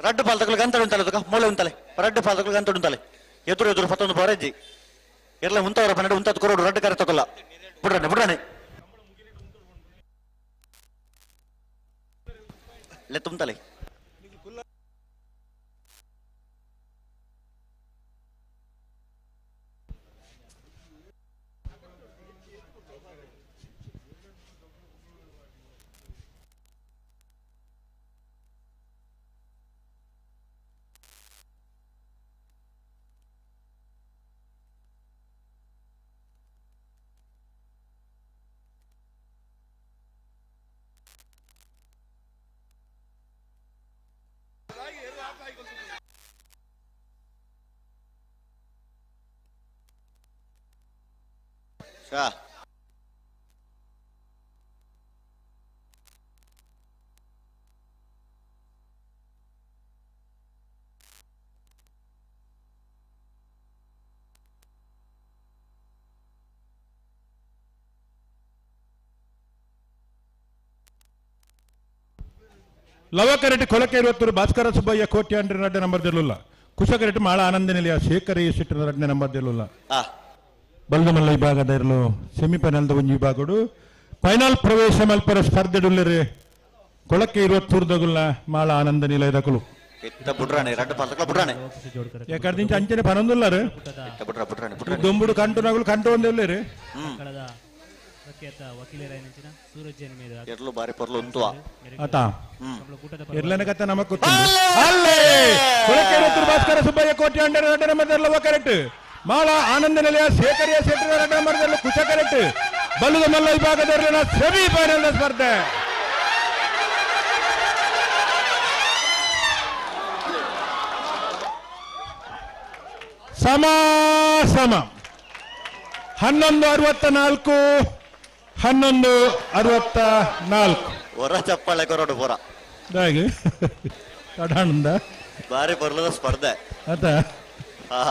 ರಡ್ಡು ಪಾಲ್ತಗಳು ಗಂತಡು ಉಂಟಲ್ಲ ತುಕ ಮೂಲೆ ಉಂಟಲೆ ರಡ್ಡು ಪಾಲ್ತಗಳು ಗಂತಡು ಉಂಟಲೆ ಎದುರು ಎದುರು ಪತ್ತೊಂದು ಬರಜ್ಜಿ ಎಲ್ಲ ಉಂತವರ 12 ಉಂತದ್ ಕೊರೋಡು ರಡ್ಡು ಕರೆ ತಕೊಲ್ಲ ಬುಡ್ರನೆ ಬುಡ್ರನೆ ಲೆ ತುಂತಲೆ ಲವಕರೆಡ್ಡಿ ಕೊಲಕೆ ಇರುವತ್ತರು ಭಾಸ್ಕರ ಸುಬ್ಬಯ್ಯ ಕೋಟಿ ಅಂಡ್ರೆ ರಡ್ಡೆ ನಂಬರ್ ದಿರಲಿಲ್ಲ. ಕುಶಕರೆಡ್ಡಿ ಮಾಳ ಆನಂದ ನಿಲಯ ಶೇಖರ ಶೆಟ್ಟರ ರಡ್ಡೆ ನಂಬರ್ ದಿರಲಿಲ್ಲ. ಬಲ್ದಮಲ್ಲ ವಿಭಾಗದ ಇರಲು ಸೆಮಿಫೈನಲ್ದ ಒಂದು ವಿಭಾಗಡು ಫೈನಲ್ ಪ್ರವೇಶ ಮಲ್ಪರ ಸ್ಪರ್ಧೆಡುಲ್ಲರೆ ಕೊಳಕ್ಕೆ ಇರುವತ್ತೂರ್ದಗುಲ್ಲ ಮಾಳ ಆನಂದ ನಿಲಯದಕಲು. ಯಾಕಂದ್ರೆ ಅಂಚನೆ ಪನೊಂದುಲ್ಲಾರು ದೊಂಬುಡು ಕಂಟು ನಗುಲು ಕಂಟು ಒಂದಿಲ್ಲೇರಿ. ಪ್ರಖ್ಯಾತ ವಕೀಲರಾಯನಂಚಿನ ಸೂರಜ್ ಜೈನ್ ಮೇರು ಎರ್ಲು ಬಾರಿ ಪೊರ್ಲು ಉಂತುವ ಆತ ಎರ್ಲನ ಕತೆ ನಮಕ್ ಗೊತ್ತು ಅಲ್ಲೇ ಕೊಳಕ್ಕೆ ಇರುವತ್ತೂರು ಭಾಸ್ಕರ ಸುಬ್ಬಯ್ಯ ಕೋಟಿ ಅಂಡರ ರಡ್ಡೆ ನಂಬರ್ ದಿರಲವ ಕರೆಕ್ಟ್ ಮಾಳ ಆನಂದ ನಿಲಯ ಶೇಖರಿಯ ಶೆಟ್ಟರ ರಡ್ಡೆ ನಂಬರ್ ದಿರಲು ಕುಶ ಕರೆಕ್ಟ್ ಬಲ್ಲದ ಮಲ್ಲ ವಿಭಾಗದ ಸೆಮಿ ಫೈನಲ್ ಸ್ಪರ್ಧೆ. ಸಮ ಸಮ 11:64 11:64 ಹೊರ ಚಪ್ಪಾಳೆ ಕೊರಡು ಪೂರ ಹಾಗೆ ತಡಾಣಂದ ಬಾರಿ ಬರ್ಲದ ಸ್ಪರ್ಧೆ ಅತ. ಹಾ.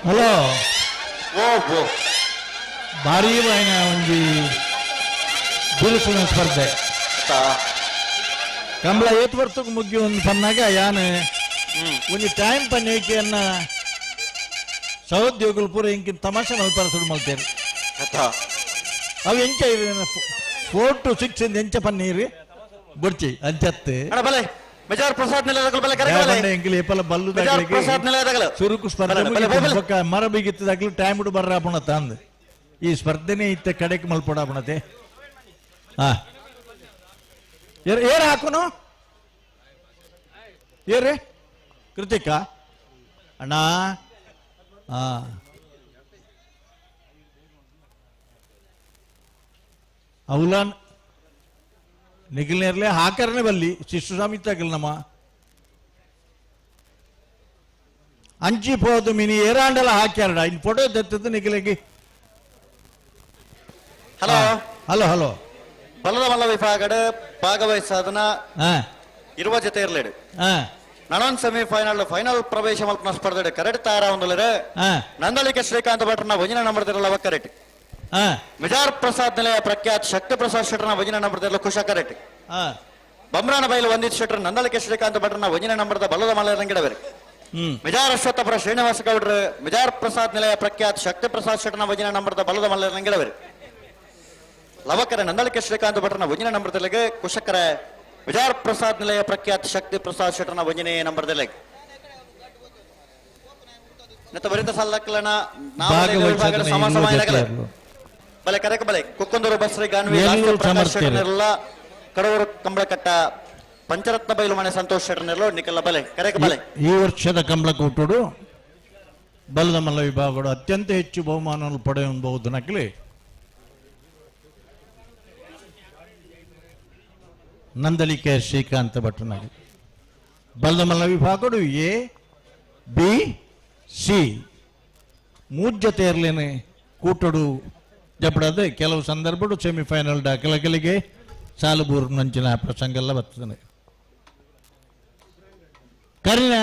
ಹಲೋ ಓ ಓ ಭಾರಿ ವಾಯಿನ ಒಂಜಿ ಬಿರುಸಿನ ಸ್ಪರ್ಧೆ. ಕಂಬಳ ಏತ್ ವರ್ತಕ್ಕೆ ಮುಗ್ಗಿ ಒಂದು ಪನ್ನಾಗ ಯಾನ್ ಒಂಜಿ ಟೈಮ್ ಪನ್ನೇಕೆಯನ್ನ ಸಹೋದ್ಯೋಗುలు ಪೂರ ಇಂಕಿನ ತಮಾಷೆ ಮಲ್ಪರ ಶುರು ಮಲ್ತೇನೆ. ಅವು ಎಂಚ 4 to 6 ಎಂಚ ಪನ್ನೀರು ಬುಡ್ಚಿ ಅಂಚತ್ತೆ ಮೆಜಾರ್ ಪ್ರಸಾದ್ ನಿಲಯದಗಲು ಬಲೆ ಕರೆಗೆ ಬಲೆ ಎಂಕಲ್ ಏಪಲ ಬಲ್ಲು ಮೆಜಾರ್ ಪ್ರಸಾದ್ ನಿಲಯದಗಲು ಸುರುಕು ಸ್ಪರ್ಧೆ ಬೊಕ್ಕ ಮರ ಬಿಗಿತ್ತದಾಗಲು ಟೈಮ್ ಇಡು ಬರ್ರಾಪುಣ ತಂದು ಈ ಸ್ಪರ್ಧೆನೇ ಇತ್ತ ಕಡೆಗೆ ಮಲ್ಪಡಾಪಣತೆ. ಹಾ ಏರ್ ಹಾಕುನು ಏರ್ರಿ ಕೃತಿಕ ಅಣ್ಣ. ಹಾ ಅವಲಾನ್ ನಿಖಿಲ್ನೇರ್ಲೆ ಹಾಕರನೆ ಬಲ್ಲಿ ಶಿಶು ಸ್ವಾಮಿ ನಮ್ಮ ಅಂಚಿ ಪೋದು ಮಿನಿ ಏರಾಂಡಲ ಹಾಕ್ಯಾರಡ ಇನ್ ಫೋಟೋ ತೆತ್ತದ್ದು ನಿಖಿಲಿಗೆ. ಹಲೋ ಹಲೋ ಹಲೋ ಬಲದ ಮಲ್ಲ ವಿಭಾಗದ ಭಾಗವಹಿಸಾದನ ಇರುವ ಜೊತೆ ಇರಲೇಡು ನಣೊಂದು ಸೆಮಿಫೈನಲ್ ಫೈನಲ್ ಪ್ರವೇಶ ಮಲ್ಪನ ಸ್ಪರ್ಧೆ ಕರೆಕ್ಟ್ ತಾರ ಒಂದುಲರೆ ನಂದಳಿಕೆ ಶ್ರೀಕಾಂತ ಭಟ್ರನ ಭಜನೆ ನಂಬರ್ದಿರಲ್ಲ ಕರೆಕ್ಟ್. ಮಿಜಾರ್ ಪ್ರಸಾದ್ ನಿಲಯ ಪ್ರಖ್ಯಾತ್ ಶಕ್ತಿ ಪ್ರಸಾದ್ ಶೆಟ್ಟರ್ನ ಭಜನೆ ನಂಬರ್ದಿರಲ್ಲ ಕುಶ ಕರೆಕ್ಟ್. ಬಮ್ರಾನ ಬೈಲು ವಂದಿತ್ ಶೆಟ್ಟರ್ ನಂದಳಿಕೆ ಶ್ರೀಕಾಂತ ಭಟ್ರನ ಭಜನೆ ನಂಬರ್ದ ಬಲದ ಮಲ್ಲ ಮಿಜಾರ್ ಅಶ್ವತ್ಥಪುರ ಶ್ರೀನಿವಾಸ ಗೌಡ್ರ ಮಿಜಾರ್ ಪ್ರಸಾದ್ ನಿಲಯ ಪ್ರಖ್ಯಾತ್ ಶಕ್ತಿ ಪ್ರಸಾದ್ ಶೆಟ್ಟರ್ನ ಭಜನೆ ನಂಬರ್ದ ಬಲದ ಮಲ್ಲ ಲವಕರ ನಂದಳಿಕೆ ಶ್ರೀಕಾಂತ ಭಟ್ರನ ಭಜನೆ ನಂಬರ್ದಲ್ಲಿಗೆ ಕುಶಕರ ವಿಜಾರ್ ಪ್ರಸಾದ್ ನಿಲಯ ಪ್ರಖ್ಯಾತ್ ಶಕ್ತಿ ಪ್ರಸಾದ್ ಶೆಟ್ಟರ್ನ ಭಜನೆ ನಂಬರ್ದಲ್ಲಿಗೆ ಬರಿತ ಸಲ್ಲಕ್ಕಲನ ಬಲೆ ಕರೆಕ ಬಲೆ ಕುಕ್ಕಂದೂರು ಬಸ್ರಿ ಗಾನ್ವಿ ಪ್ರಕಾಶ್ ಶೆಟ್ಟರ್ನೆಲ್ಲ ಕಡೂರು ಕಂಬಳಕಟ್ಟ ಪಂಚರತ್ನ ಬೈಲು ಮನೆ ಸಂತೋಷ್ ಶೆಟ್ಟರ್ನೆಲ್ಲ ನಿಖಲ ಬಲೆ ಕರೆಕ ಬಲೆ. ಈ ವರ್ಷದ ಕಂಬಳಕೂಟಡು ಬಲದ ಮಲ್ಲ ವಿಭಾಗಗಳು ಅತ್ಯಂತ ಹೆಚ್ಚು ಬಹುಮಾನವನ್ನು ಪಡೆಯಬಹುದು ನಕಲಿ ನಂದಳಿಕೆ ಶ್ರೀಕಾಂತ ಭಟ್ರನಾಗಿ. ಬಲದ ಮಲ್ಲ ವಿಭಾಗಗಳು ಎ ಬಿ ಸಿ ಮೂರು ಜೊತೆ ಇರಲೇನೆ ಕೂಟಡು ಜಪಡದೆ ಕೆಲವು ಸಂದರ್ಭಗಳು ಸೆಮಿಫೈನಲ್ ದಾಖಲೆಗಳಿಗೆ ಸಾಲುಬೂರು ನಂಚಿನ ಪ್ರಸಂಗ ಎಲ್ಲ ಬರ್ತದೆ. ಕರಿನ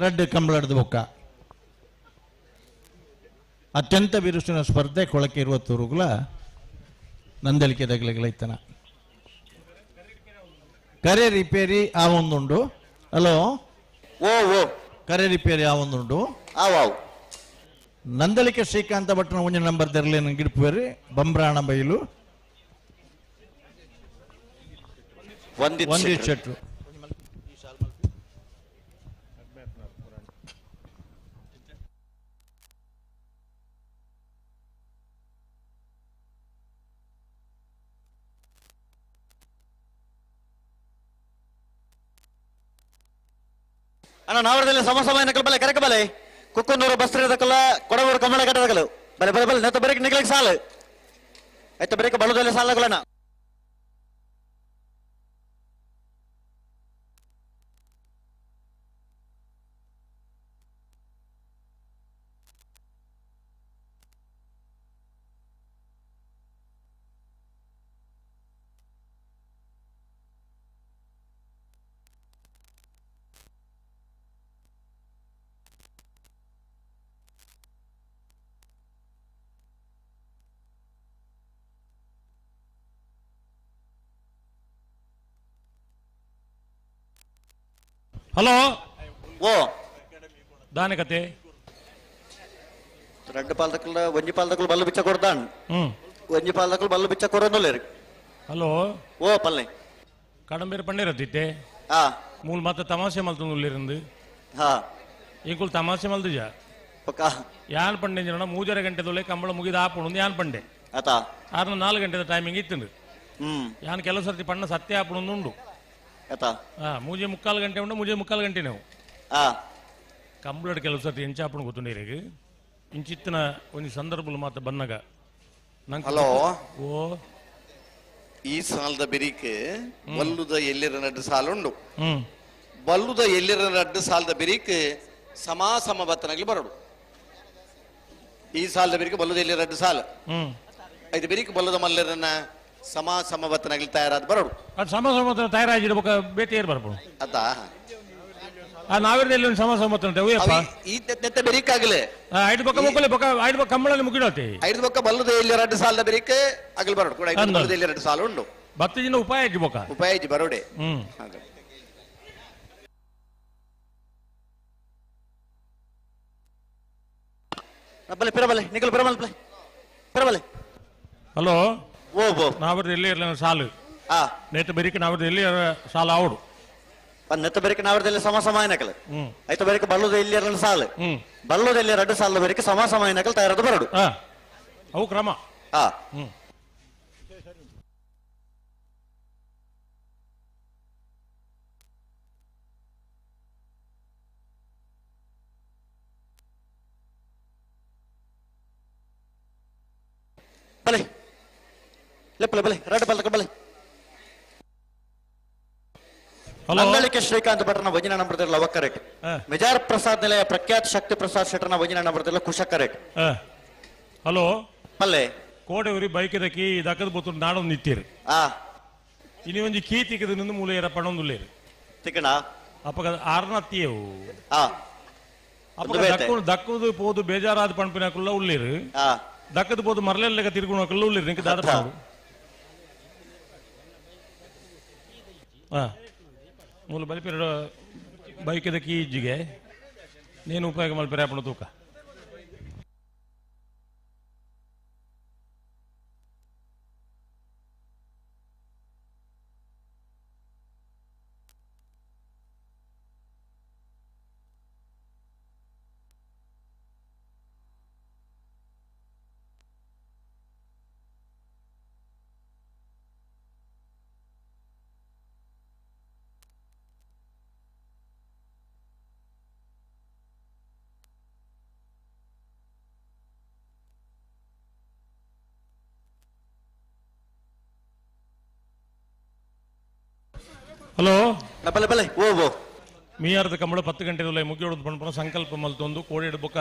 ರಡ್ಡು ಕಂಬಳದ ಬೊಕ್ಕ ಅತ್ಯಂತ ಬಿರುಸಿನ ಸ್ಪರ್ಧೆ ಕೊಳಕೆ ಇರುವ ತೂರುಗಳ ನಂದಳಿಕೆ ದಗಲೆಗಳೈತನ ಕರೆ ರಿಪೇರಿ ಆ ಒಂದುಂಡು. ಹಲೋ ಓ ಓ ಕರೆ ರಿಪೇರಿ ಆ ಒಂದುಂಡು. ನಂದಳಿಕೆ ಶ್ರೀಕಾಂತ ಭಟ್ನ ಒಂಜಿ ನಂಬರ್ ತೆರಲೇನು ಗಿಡ್ಪುವೇರಿ ಬಂಬ್ರಾಣ ಬೈಲು ವಂದಿತ್ ಶೆಟ್ರು. ಅಣ್ಣ ನಾವರದಲ್ಲಿ ಸಮ ಸಮಯ ನಕಲು ಬಲೆ ಕರೆಕ ಬಲೆ ಕುಕ್ಕಂದೂರು ಬಸ್ರಿ ದಕಲ ಕೊಡಗೂರು ಕಮ್ಮಳ ಕಟ್ಟದಕಲು ಬಲೆ ಬಲೆ ಬಲೆ ನೆತ್ತ ಬರೀಕ್ ನಿಗ್ಲಿಕ್ಕೆ ಸಾಲು ಎತ್ತ ಬರೀಕ ಬಲದಲ್ಲಿ ಸಾಲಗಳಣ್ಣ. ಹಲೋ ಓ ದಾನೆ ಕತೆ రెండు ಪಾಲ್ದಕ್ಕಲ ಒಂಜಿ ಪಾಲ್ದಕ್ಕಲು ಬಲ್ಲು ಬಿಚ್ಚ ಕೊಡ್ದಾನ್ ಒಂಜಿ ಪಾಲ್ದಕ್ಕಲು ಬಲ್ಲು ಬಿಚ್ಚ ಕೊರೊಂದುಲ್ಲೆರ್. ಹಲೋ ಓ ಪಲ್ಲೆ ಕಡಂಬೇರು ಪಣ್ಣೇರತ್ತಿತ್ತೆ ಆ ಮೂಲ ಮಾತ ತಮಾಷೆ ಮಲ್ತೊಂದುಲ್ಲೆರಿಂದು. ಹಾ ಇಂಕುಲ್ ತಮಾಷೆ ಮಲ್ದುಜ ಪಕ್ಕ ಯಾನ್ ಪಂಡೆ ಜನ 3.5 ಗಂಟೆದೊಳೆ ಕಂಬಳ ಮುಗಿದ ಆಪುಣು ಯಾನ್ ಪಂಡೆ ಆತ ಆರ್ನ 4 ಗಂಟೆದ ಟೈಮಿಂಗ್ ಇತ್ತು. ಯಾನ್ ಕೆಲವು ಸರ್ತಿ ಪಣ್ಣ ಸತ್ಯ ಆಪುಣು ಉಂಡು. 3.75 ಗಂಟೆ ಉಂಡು 3.75 ಗಂಟೆ ನಾವು ಕಂಬಳಡ್ ಕೆಲವು ಸರ್ತಿ ಎಂಚಾಪಣ ಗೊತ್ತುಂಡೀರಿಗೆ. ಇಂಚಿತ್ತಿನ ಒಂಜಿ ಸಂದರ್ಭಲು ಮಾತ ಬನ್ನಗ ಹಲೋ ಓ ಈ ಸಾಲದ ಬೆರಿಕೆ ಬಲ್ಲುದ ಎಲ್ಲಿರ ನಡ್ಡು ಸಾಲ ಉಂಡು ಬಲ್ಲುದ ಎಲ್ಲಿರ ನಡ್ಡು ಸಾಲದ ಬೆರಿಕೆ ಸಮಾ ಸಮ ಬತ್ತನಾಗ್ಲಿ ಬರೋಡು ಈ ಸಾಲದ ಬೆರಿಕೆ ಬಲ್ಲುದ ಎಲ್ಲಿರ ರಡ್ಡು ಸಾಲ ಐದು ಬೆರಿಕೆ ಬಲ್ಲದ ಮಲ್ಲರನ್ನ ಸಮ ಸಮ ಬತ್ತನಾಗ್ಲಿ ತಯಾರಾದ ಬರೋಡು ಅದು ಸಮ ಸಮ ತಯಾರಾಗಿರ್ಬೇಕ ಬೇತೆ ಏರ್ ಬರ್ಬೋದು ಅದ ನಾವಿರದಲ್ಲಿ ಒಂದು ಸಮ ಸಮ ಈ ನೆತ್ತ ಬೆರಿಕಾಗಲೇ ಐದು ಬೊಕ್ಕ ಮುಕ್ಕಲೆ ಬೊಕ್ಕ ಐದು ಬೊಕ್ಕ ಕಂಬಳಲ್ಲಿ ಮುಗಿಡೋತಿ ಐದು ಬೊಕ್ಕ ಬಲ್ಲದ ಎಲ್ಲಿ ಎರಡು ಸಾಲದ ಬೆರಿಕೆ ಅಗಲ್ ಬರೋಡು ಕೂಡ ಐದು ಬಲ್ಲದ ಎಲ್ಲಿ ಎರಡು ಸಾಲ ಉಂಡು ಬತ್ತ ದಿನ ಉಪಾಯ ಇಜ್ಜಿ ಬೊಕ್ಕ ಉಪಾಯ ಇಜ್ಜಿ ಬರೋಡೆ ಬಲೆ ಪಿರಬಲೆ ನಿಕಲ್ ಪಿರಮಲ್ ಬಲೆ ಪಿರಬಲೆ ಹಲೋ ಓ ಬೋ ನಾವರ್ದು ಎಲ್ಲಿ ಇರಲಿ ಸಾಲು ನೆತ್ತ ಬೆರಿಕೆ ನಾವರ್ದು ಎಲ್ಲಿ ಸಾಲ ಆವಡು ನೆತ್ತ ಬೆರಿಕೆ ನಾವರ್ದಲ್ಲಿ ಸಮ ಸಮ ಏನಕಲ್ ಐತ ಬೆರಿಕೆ ಬಲ್ಲದ ಎಲ್ಲಿ ಎರಡು ಸಾಲು ಬಲ್ಲದ ಎಲ್ಲಿ ಎರಡು ಸಾಲ ಬೆರಿಕೆ ಸಮ ಸಮ ಏನಕಲ್ ತಯಾರದ ಬರೋಡು ಅವು ಕ್ರಮ ಬಲೆ ಲೆಪ್ಪಲೆ ಬಲೆ ರಡ್ಡು ಬಲ್ಕ ಬಲೆ ನಂದಳಿಕೆ ಶ್ರೀಕಾಂತ್ ಭಟ್ರನ ವಜನ ನಂಬರ್ದಿಲ್ಲ ಲವ ಕರೆಕ್ಟ್ ಮೆಜಾರ್ ಪ್ರಸಾದ್ ನಿಲಯ ಪ್ರಖ್ಯಾತ ಶಕ್ತಿ ಪ್ರಸಾದ್ ಶೆಟ್ಟರ್ನ ವಜನ ನಂಬರ್ದಿಲ್ಲ ಕುಶ ಕರೆಕ್ಟ್ ಹಲೋ ಅಲ್ಲೇ ಕೋಡೆ ಉರಿ ಬೈಕ್ ದಕ್ಕಿ ದಕ್ಕದ ಬೋತು ನಾಡೊಂದು ನಿತ್ತೀರಿ ಇನಿ ಒಂಜಿ ಕೀ ತಿಕ್ಕದ ನಿಂದು ಮೂಲೆ ಏರ ಪಣೊಂದುಲ್ಲೇರು ತಿಕ್ಕಣ ಅಪ್ಪಗ ಆರ್ನತ್ತಿಯವು ಅಪ್ಪಗ ದಕ್ಕದು ಪೋದು ಬೇಜಾರಾದ ಪಣಪಿನಕುಲ್ಲ ಉಳ್ಳೇರು ದಕ್ಕದ ಪೋದು ಮರಲೆಲ್ಲ ತಿರುಗುಣಕುಲ್ಲ ಉಳ್ಳೇರು ನಿಂಗೆ ದಾದ ಪಣೋಡು ಮೂಲ ಬಲಿಪೆರಡು ಬೈಕದ ಕೀ ಇಜ್ಜಿಗೆ ನೇನು ಉಪಯೋಗ ಮಲ್ಪೆರೆ ಅಪ್ಪಣ ತೂಕ ಹಲೋ ಬಲೆ ಬಲೆ ಓ ಓ ಮೀಯಾರದ ಕಂಬಳ 10 ಗಂಟೆ ಮುಗಿಯೋದು ಪಣಪುರ ಸಂಕಲ್ಪ ಮಲ್ತೊಂದು ಕೋಡಿಡ್ ಬೊಕ್ಕ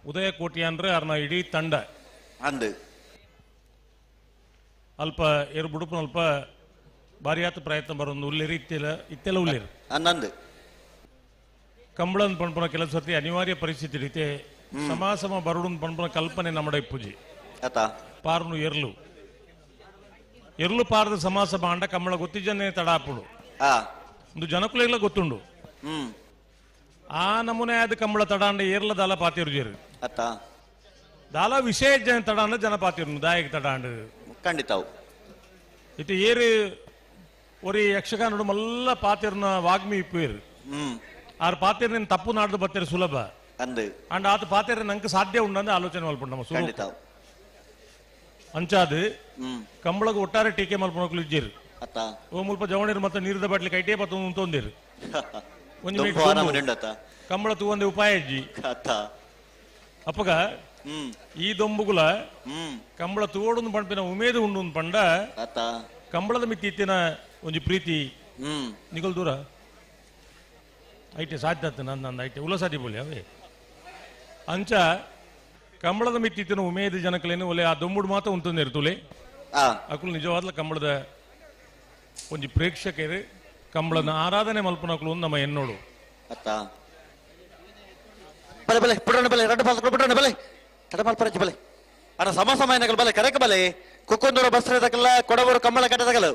ಉದಯ ಕೋಟಿ ಅಂದ್ರೆ ಅರ್ನ ಇಡೀ ತಂಡ ಅಂದು ಅಲ್ಪ ಏರು ಬುಡುಪು ಅಲ್ಪ ಭಾರಿಯಾತ ಪ್ರಯತ್ನ ಬರೋದು ಉಲ್ಲೇರಿ ಇತ್ತೆಲ್ಲ ಇತ್ತೆಲ್ಲ ಉಲ್ಲೇರು ಅನ್ನಂದು ಕಂಬಳನ್ ಪಣಪುರ ಕೆಲವು ಸರ್ತಿ ಅನಿವಾರ್ಯ ಪರಿಸ್ಥಿತಿ ರೀತಿ ಸಮ ಸಮ ಬರುಡುನ್ ಪಣಪುರ ಕಲ್ಪನೆ ನಮ್ಮಡ ಪೂಜೆ ಪಾರ್ನು ಎರ್ಲು ಎರ್ಲು ಪಾರದ ಸಮಾಸ ಬಾಂಡ ಕಮ್ಮಳ ಗೊತ್ತಿಜನೇ ತಡಾಪುಡು ಒಂದು ಜನಕುಲೆಲ್ಲ ಗೊತ್ತುಂಡು ಆ ನಮೂನೆ ಆದ ಕಂಬಳ ತಡಾಂಡ ಏರ್ಲ ದಾಲ ಪಾತಿರು ಜೇರು ದಾಲ ವಿಶೇಷ ಜನ ತಡಾಂಡ ಜನ ಪಾತಿರು ದಾಯಕ ತಡಾಂಡ ಖಂಡಿತ ಇತ್ತು ಏರು ಒರಿ ಯಕ್ಷಗಾನಡು ಮಲ್ಲ ಪಾತಿರ್ನ ವಾಗ್ಮಿ ಇಪ್ಪೇರು ಆರ್ ಪಾತಿರ್ ತಪ್ಪು ನಾಡ್ದು ಬತ್ತೀರಿ ಸುಲಭ ಅಂಡ್ ಆತ ಪಾತಿರ ನಂಗೆ ಸಾಧ್ಯ ಉಂಡಂದು ಆಲೋಚನೆ ಮಲ್ಪುಂಡು ನಮ್ಮ ಖಂಡಿತ ಅಂಚಾದು ಕಂಬಳಗ ಒಟ್ಟಾರೆ ಟೀಕೆ ಮಲ್ಪನಕ್ಲು ಇಜ್ಜಿರು ಓ ಮುಲ್ಪ ಜವಣಿರು ಮತ್ತೆ ನೀರದ ಬಾಟ್ಲಿ ಕೈಟೇ ಪತ್ತು ತೊಂದಿರು ಒಂಜಿ ಕಂಬಳ ತೂವಂದೆ ಉಪಾಯ ಇಜ್ಜಿ ಅಪ್ಪಗ ಈ ದೊಂಬುಗುಲ ಕಂಬಳ ತೂವೊಡೊಂದು ಪಂಪಿನ ಉಮೇದು ಉಂಡು ಪಂಡ ಕಂಬಳದ ಮಿತ್ತಿ ಇತ್ತಿನ ಒಂಜಿ ಪ್ರೀತಿ ನಿಗಲ್ ದೂರ ಐಟೆ ಸಾಧ್ಯ ಆತ ನನ್ನ ಐಟೆ ಉಲಸಾದಿ ಬೋಲಿ ಅವೇ ಅಂಚ ಕಂಬಳದ ಮಿತ್ತಿತ್ತಿನ ಉಮೇದ ಜನಕಲೇನು ಒಲೆ ಆ ದೊಂಬುಡು ಮಾತ್ರ ಉಂತಂದಿರ್ತುಲೆ ಅಕುಲು ನಿಜವಾದ್ಲ ಕಂಬಳದ ಒಂಜಿ ಪ್ರೇಕ್ಷಕರು ಕಂಬಳನ ಆರಾಧನೆ ಮಲ್ಪನಕುಲು ನಮ್ಮ ಎನ್ನೋಡು ಬಲೆ ಬಲೆ ಪುಡಣ ಬಲೆ ರಡ್ಡು ಪಾಲ್ ಪುಡಣ ಬಲೆ ತಡಮಾಲ್ ಪರಜಿ ಬಲೆ ಅಣ್ಣ ಸಮ ಸಮಯನಗಲ್ ಬಲೆ ಕರೆಕ ಬಲೆ ಕುಕ್ಕೊಂದೂರ ಬಸ್ರೆ ತಕಲ್ಲ ಕೊಡಬೂರು ಕಂಬಳ ಕಟ್ಟದಗಲು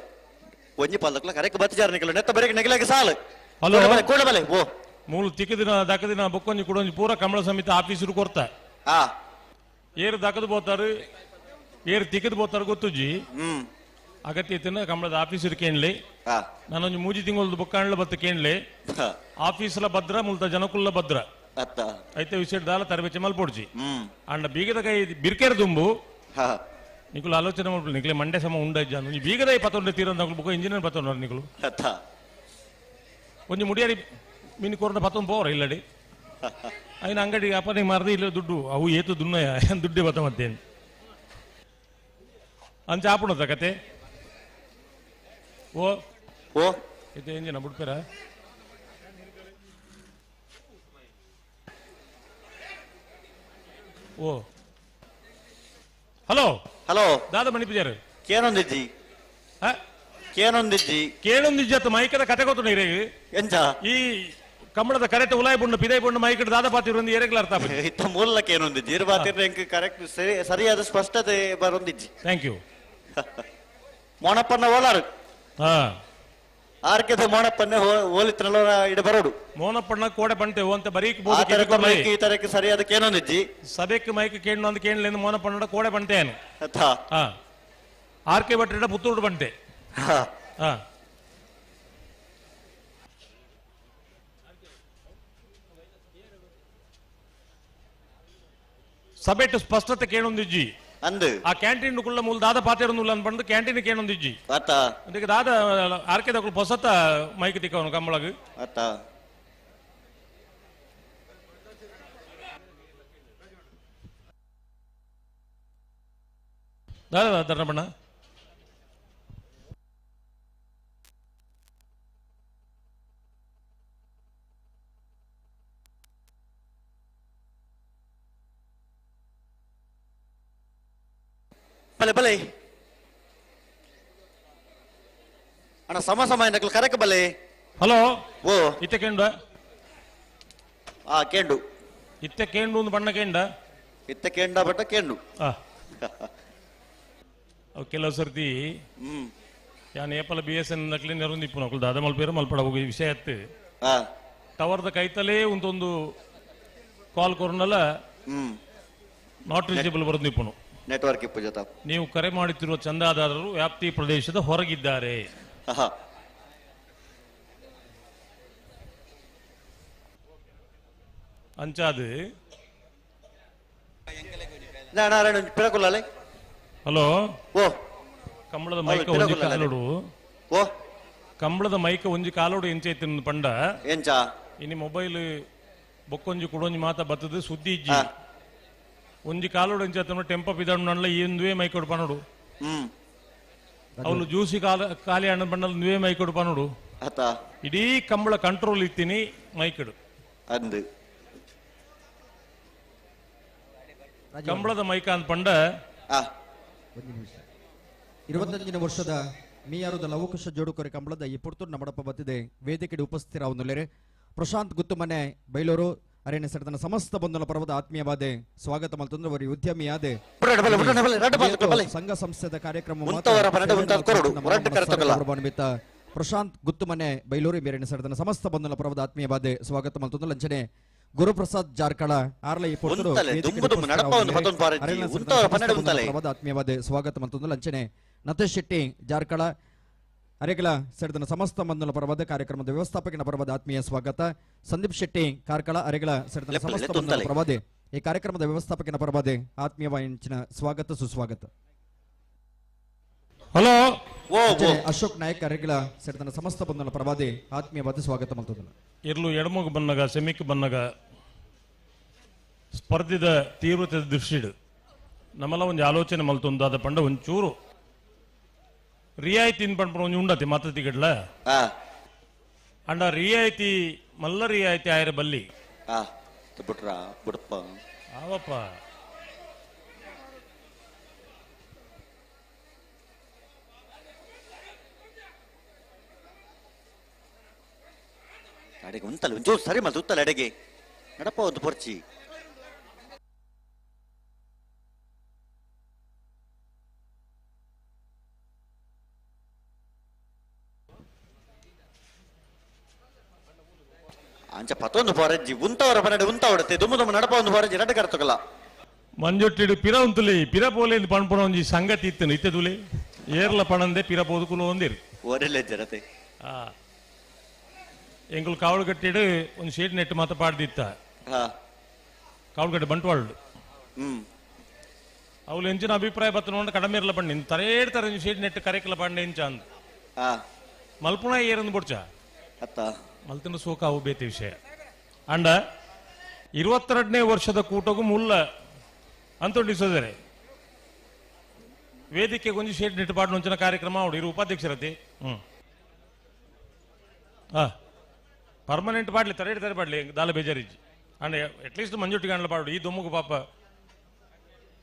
ಒಂಜಿ ಪಾಲ್ದಕ್ಕಲ್ಲ ಕರೆಕ ಬತ್ತಿಜಾರ ನಿಕಲು ನೆತ್ತ ಬರೆಗೆ ನೆಗಲಾಗ ಸಾಲು ಹಲೋ ಕೂಡ ಬಲೆ ಓ ಮೂಲು ತಿಕ್ಕದಿನ ದಕ್ಕದಿನ ಬೊಕ್ಕೊಂಜಿ ಕುಡೊಂಜಿ ಪೂರ ಕಂಬಳ ಸಮಿತಿ ಆಫೀಸರು ಕೊರ್ತ ಏರು ದಕ್ಕದು ಬೋತಾರು ಏರು ತಿಕ್ಕದು ಬೋತಾರು ಗೊತ್ತುಜ್ಜಿ ಅಗತ್ಯ ಇತ್ತಿನ ಕಂಬಳದ ಆಫೀಸರ್ ಕೇಣ್ಲಿ ನಾನೊಂಜಿ ಮೂಜಿ ತಿಂಗಳದ ಬೊಕ್ಕಾಣ್ಲ ಬತ್ತ ಕೇಣ್ಲಿ ಆಫೀಸ್ಲ ಭದ್ರ ಮುಲ್ತ ಜನಕುಲ್ಲ ಭದ್ರ ಐತೆ ವಿಷಯ ದಾಲ ತರಬೇತಿ ಮಲ್ಪೊಡ್ಜಿ ಅಂಡ ಬೀಗದ ಕೈ ಬಿರ್ಕೆರ್ ದುಂಬು ನಿಕುಲು ಆಲೋಚನೆ ಮಲ್ಪು ನಿಕ್ಲೆ ಮಂಡೆ ಸಮ ಉಂಡಜ್ಜ ಒಂಜಿ ಬೀಗದ ಪತ್ತೊಂಡೆ ತೀರಂದ ಬೊಕ್ಕ ಇಂಜಿನಿಯರ್ ಪತ್ತೊಂಡ ನಿಕುಲು ಒಂಜಿ ಮುಡಿಯಾರಿ ಮಿನಿ ಕೊರಡ ಪತ್ತೊಂದು ಪೋರ ಇಲ್ಲಡಿ ಅಯ್ನ ಅಂಗಡಿಗೆ ಅಪ್ಪನಿಗೆ ಮಾರದೆ ಇಲ್ಲ ದುಡ್ಡು ಅವು ಏತು ದುನ್ನಯ ದುಡ್ಡೇ ಬತ್ತ ಮತ್ತೇನು ಅಂಚ ಆಪುಣದ ಕತೆ ಓ ಓ ಇದು ಎಂಜಿನ ಬಿಡ್ಪೇರ ಓ ಹಲೋ ಹಲೋ ದಾದ ಮಣಿಪುಜಾರು ಕೇನೊಂದಿಜ್ಜಿ ಕೇನೊಂದಿಜ್ಜಿ ಕೇಳೊಂದಿಜ್ಜಿ ಅತ್ತ ಮೈಕದ ಕತೆ ಗೊತ್ತು ನೀರಿಗೆ ಎಂಚ ಈ ಕಂಬಳದ ಕರೆಕ್ಟ್ ಉಲಾಯ್ ಬುಣ್ಣ ಪಿದೈ ಬುಣ್ಣ ಮೈಕಡ್ ದಾದ ಪಾತಿರು ಏರೆಗ್ಲ ಅರ್ಥ ಇತ್ತ ಮೂಲಕ ಏನೊಂದಿಜ್ಜಿ ಇರು ಪಾತಿರ ಎಂಕ್ ಕರೆಕ್ಟ್ ಸರಿಯಾದ ಸ್ಪಷ್ಟತೆ ಬರೊಂದಿಜ್ಜಿ thank you ಮೋಣಪ್ಪನ್ನ ಓಲಾರು ಹಾ ಆರ್ಕೆದ ಮೋಣಪ್ಪನ್ನೇ ಹೋಲಿತ್ರಲ್ಲ ಇಡ ಬರೋಡು ಮೋನಪ್ಪಣ್ಣ ಕೋಡೆ ಬಂಟೆ ಅಂತ ಬರೀಕ್ ಆ ತರಕ ಮೈಕ್ ಈ ತರಕ್ಕೆ ಸರಿಯಾದ ಕೇನೊಂದಿಜ್ಜಿ ಸಭೆಕ್ ಮೈಕ್ ಕೇಳು ಅಂತ ಕೇಳಲಿಂದ ಮೋನಪ್ಪಣ್ಣ ಕೋಡೆ ಬಂಟೆ ಏನು ಹಾ ಆರ್ ಕೆ ಭಟ್ರಿಡ ಪುತ್ತೂರು ಬಂಟೆ ಹಾ ಸಭೆಟ್ ಸ್ಪಷ್ಟತೆ ಕೇಳೊಂದಿಜ್ಜಿ ಅಂದು ಆ ಕ್ಯಾಂಟೀನ್ ಕುಳ್ಳ ಮೂಲ ದಾದ ಪಾತಿರೊಂದುಲ್ಲ ಅಂತ ಬಂದು ಕ್ಯಾಂಟೀನ್ ಕೇಳೊಂದಿಜ್ಜಿ ಅತ್ತ ಅದಕ್ಕೆ ದಾದ ಆರ್ಕೆ ದಕ್ಕಳು ಪೊಸತ ಮೈಕ್ ತಿಕ್ಕವನು ಕಂಬಳಗ್ ಅತ್ತ ದಾದ ಧರ್ಮಣ್ಣ ಬಲೆ ಬಲೆ ಅಣ್ಣ ಸಮ ಸಮ ನಕಲು ಕರೆಕ್ ಬಲೆ ಹಲೋ ಓ ಇತ್ತೆ ಕೇಂಡ ಆ ಕೇಂಡು ಇತ್ತೆ ಕೇಂಡು ಒಂದು ಬಣ್ಣ ಕೇಂಡ ಇತ್ತೆ ಕೇಂಡ ಬಟ್ಟ ಕೇಂಡು ಅವು ಕೆಲವು ಸರ್ತಿ ಯಾನ್ ಏಪಲ ಬಿ ಎಸ್ ಎನ್ ನಕ್ಲಿ ನೆರೊಂದಿಪ್ಪು ನಕಲು ದಾದ ಮಲ್ಪೇರು ಮಲ್ಪಡ ಹೋಗಿ ವಿಷಯ ಅತ್ತು ಟವರ್ದ ಕೈತಲೇ ಒಂದೊಂದು ಕಾಲ್ ಕೊರನಲ್ಲ not reachable ಬರೋದು ನೆಟ್ವರ್ಕ್ ಇಪ್ಪು ಜೊತೆ ನೀವು ಕರೆ ಮಾಡುತ್ತಿರುವ ಚಂದಾದಾರರು ವ್ಯಾಪ್ತಿ ಪ್ರದೇಶದ ಹೊರಗಿದ್ದಾರೆ. ಅಂಚಾದು ಹಲೋ ಓ ಕಂಬಳದ ಮೈಕ ಒಂಜಿ ಕಾಲೋಡು ಓ ಕಂಬಳದ ಮೈಕ ಒಂಜಿ ಕಾಲೋಡು ಎಂಚೈತಿ ಪಂಡ ಎಂಚ ಇನಿ ಮೊಬೈಲ್ ಬೊಕ್ಕೊಂಜಿ ಕುಡೊಂಜಿ ಮಾತ ಬತ್ತದು ಸುದ್ದಿ ಇಜ್ಜಿ ಒಂಜಿ ಕಾಲೋಡು ಎಂಚೈತಿ ಟೆಂಪ ಪಿದಾಡು ಇಂದುವೇ ಮೈಕೋಡು ಪನೋಡು ಅವಳು ಜ್ಯೂಸಿ ಕಾಲ ಖಾಲಿ ಹಣ್ಣು ಬಣ್ಣಲ್ ನುವೇ ಮೈಕೋಡು ಪನೋಡು ಇಡೀ ಕಂಬಳ ಕಂಟ್ರೋಲ್ ಇತ್ತೀನಿ ಮೈಕಡು ಅಂದು ಕಂಬಳದ ಮೈಕ ಅಂತ ಪಂಡ 25ನೇ ವರ್ಷದ ಮೀಯಾರುದ ಲವಕುಶ ಜೋಡುಕೊರೆ ಕಂಬಳದ ಈ ಪುರ್ತೂರು ನಮಡಪ್ಪ ಬತ್ತಿದೆ ವೇದಿಕೆಗೆ ಉಪಸ್ಥಿತರಾವನುಲ್ಲೇರೆ ಪ್ರಶಾಂತ್ ಗುತ್ತುಮನೆ ಬೈಲೂರು ಅರೇನ ಸೆಡತನ ಸಮಸ್ತ ಬಂಧುಲ ಪರ್ವದ ಆತ್ಮೀಯವಾದೆ ಸ್ವಾಗತ ಮಲ್ತಂದ್ರೆ ಅವರಿ ಉದ್ಯಮಿಯಾದೆ ಸಂಘ ಸಂಸ್ಥೆದ ಕಾರ್ಯಕ್ರಮ ಪ್ರಶಾಂತ್ ಗುತ್ತುಮನೆ ಬೈಲೂರು ಮೇರಿನ ಸೆಡತನ ಸಮಸ್ತ ಬಂಧುಲ ಪರ್ವದ ಆತ್ಮೀಯವಾದೆ ಸ್ವಾಗತ ಮಲ್ತಂದ್ರೆ ಲಂಚನೆ ಗುರುಪ್ರಸಾದ್ ಜಾರ್ಕಳ ಆರ್ಲ ಈ ಪುರ್ತೂರು ಆತ್ಮೀಯವಾದ ಸ್ವಾಗತ ಮತ್ತೊಂದು ಲಂಚನೆ ನತೇಶ್ ಶೆಟ್ಟಿ ಜಾರ್ಕಳ ಅರೆಗಲ ಸೆಡದನ ಸಮಸ್ತ ಮಂದಲ ಪರವಾದ ಕಾರ್ಯಕ್ರಮದ ವ್ಯವಸ್ಥಾಪಕನ ಪರವಾದ ಆತ್ಮೀಯ ಸ್ವಾಗತ ಸಂದೀಪ್ ಶೆಟ್ಟಿ ಕಾರ್ಕಳ ಅರೆಗಲ ಸೆಡದನ ಸಮಸ್ತ ಮಂದಲ ಪರವಾದ ಈ ಕಾರ್ಯಕ್ರಮದ ವ್ಯವಸ್ಥಾಪಕನ ಪರವಾದ ಆತ್ಮೀಯವಾದ ಸ್ವಾಗತ ಸುಸ್ವಾಗತ. ಹಲೋ ಅಶೋಕ್ ನಾಯಕ್ ಅರೆಗಲ ಸೆಡದನ ಸಮಸ್ತ ಬಂಧನ ಪರವಾದ ಆತ್ಮೀಯವಾದ ಸ್ವಾಗತ ಮಲ್ತದನ. ಇರ್ಲು ಎಡಮುಗ ಬನ್ನಗ ಸೆಮಿಕ್ ಬನ್ನಗ ಸ್ಪರ್ಧಿದ ತೀವ್ರತೆ ದೃಷ್ಟಿಡು ನಮ್ಮಲ್ಲ ಒಂದು ಆಲೋಚನೆ ಮಲ್ತೊಂದು ಅದ ಪಂಡ ಒಂಚೂರು ರಿಯಾಯಿತಿ ಪಂಡ ಒಂಜಿ ಉಂಡತಿ ಮಾತ ತಿಗಡ್ಲ ಅಂಡ ರಿಯಾಯಿತಿ ಮಲ್ಲ ರಿಯಾಯಿತಿ ಆಯರ ಬಲ್ಲಿ ಬಿಡ್ಪ ಆವಪ್ಪ ಅಡೆಗೆ ಉಂತಲ್ಲ ಒಂಚೂರು ಸರಿ ಮಲ್ತು ಉತ್ತಲ್ಲ ಅಡೆಗೆ ನಡಪ ಒಂದು ಪೊರ್ಚಿ ಅಂಚ ಪತ್ತೊಂದು ಪೊರಜ್ಜಿ ಉಂತವರ ಪನ್ನಡೆ ಉಂತ ಹೊಡತೆ ದುಮ್ಮು ದುಮ್ಮು ನಡಪ ಒಂದು ಪೊರಜ್ಜಿ ನಡ ಕರ್ತಕಲ್ಲ ಮಂಜೊಟ್ಟಿಡು ಪಿರ ಉಂತುಲಿ ಪಿರ ಪೋಲೆ ಪಣಪುಣ ಒಂಜಿ ಸಂಗತಿ ಇತ್ತನು ಇತ್ತೆದುಲಿ ಏರ್ಲ ಪಣಂದೆ ಪಿರ ಪೋದುಕುಲು ಒಂದಿರು ಒರೆಲೆ ಜರತೆ ಆ ಎಂಗುಲ್ ಕಾವಲುಗಟ್ಟಿಡು ಒಂದು ಶೀಟ್ ನೆಟ್ಟು ಮಾತ ಪಾಡ್ದಿತ್ತ ಕಾವಲುಗಟ್ಟೆ ಬಂಟ್ವಾಳು ಅವಳು ಎಂಚಿನ ಅಭಿಪ್ರಾಯ ಬತ್ತ ನೋಡ ಕಡಿಮೆ ಇರಲ್ಲ ಪಂಡಿ ತರೇಡ್ ತರ ಶೀಟ್ ನೆಟ್ಟು ಕರೆಕಲ ಪಂಡೆ ಎಂಚ ಅಂದ ಮಲ್ಪುಣ ಏರಂದು ಬೊಡ್ಚ ಅತ್ತ ಮಲ್ತಿನ ಸೋಕ ಅವು ಬೇತೆ ವಿಷಯ ಅಂಡ 22ನೇ ವರ್ಷದ ಕೂಟಗೂ ಮುಲ್ಲ ಅಂತೊಂಡಿ ಸೋದರೆ ವೇದಿಕೆ ಗೊಂಜಿ ಶೇಟ್ ನಿಟ್ಟು ಪಾಡ್ನೊಂಚಿನ ಕಾರ್ಯಕ್ರಮ ಅವಡು ಇರು ಉಪಾಧ್ಯಕ್ಷರತಿ. ಪರ್ಮನೆಂಟ್ ಪಾಡ್ಲಿ ತಡೆ ತಡೆ ಪಾಡ್ಲಿ ದಾಲ ಬೇಜಾರಿಜ್ಜಿ ಅಂಡ್ ಅಟ್ಲೀಸ್ಟ್ ಮಂಜುಟ್ಟಿ ಗಂಡ್ಲ ಪಾಡು ಈ ದೊಮ್ಮಗು ಪಾಪ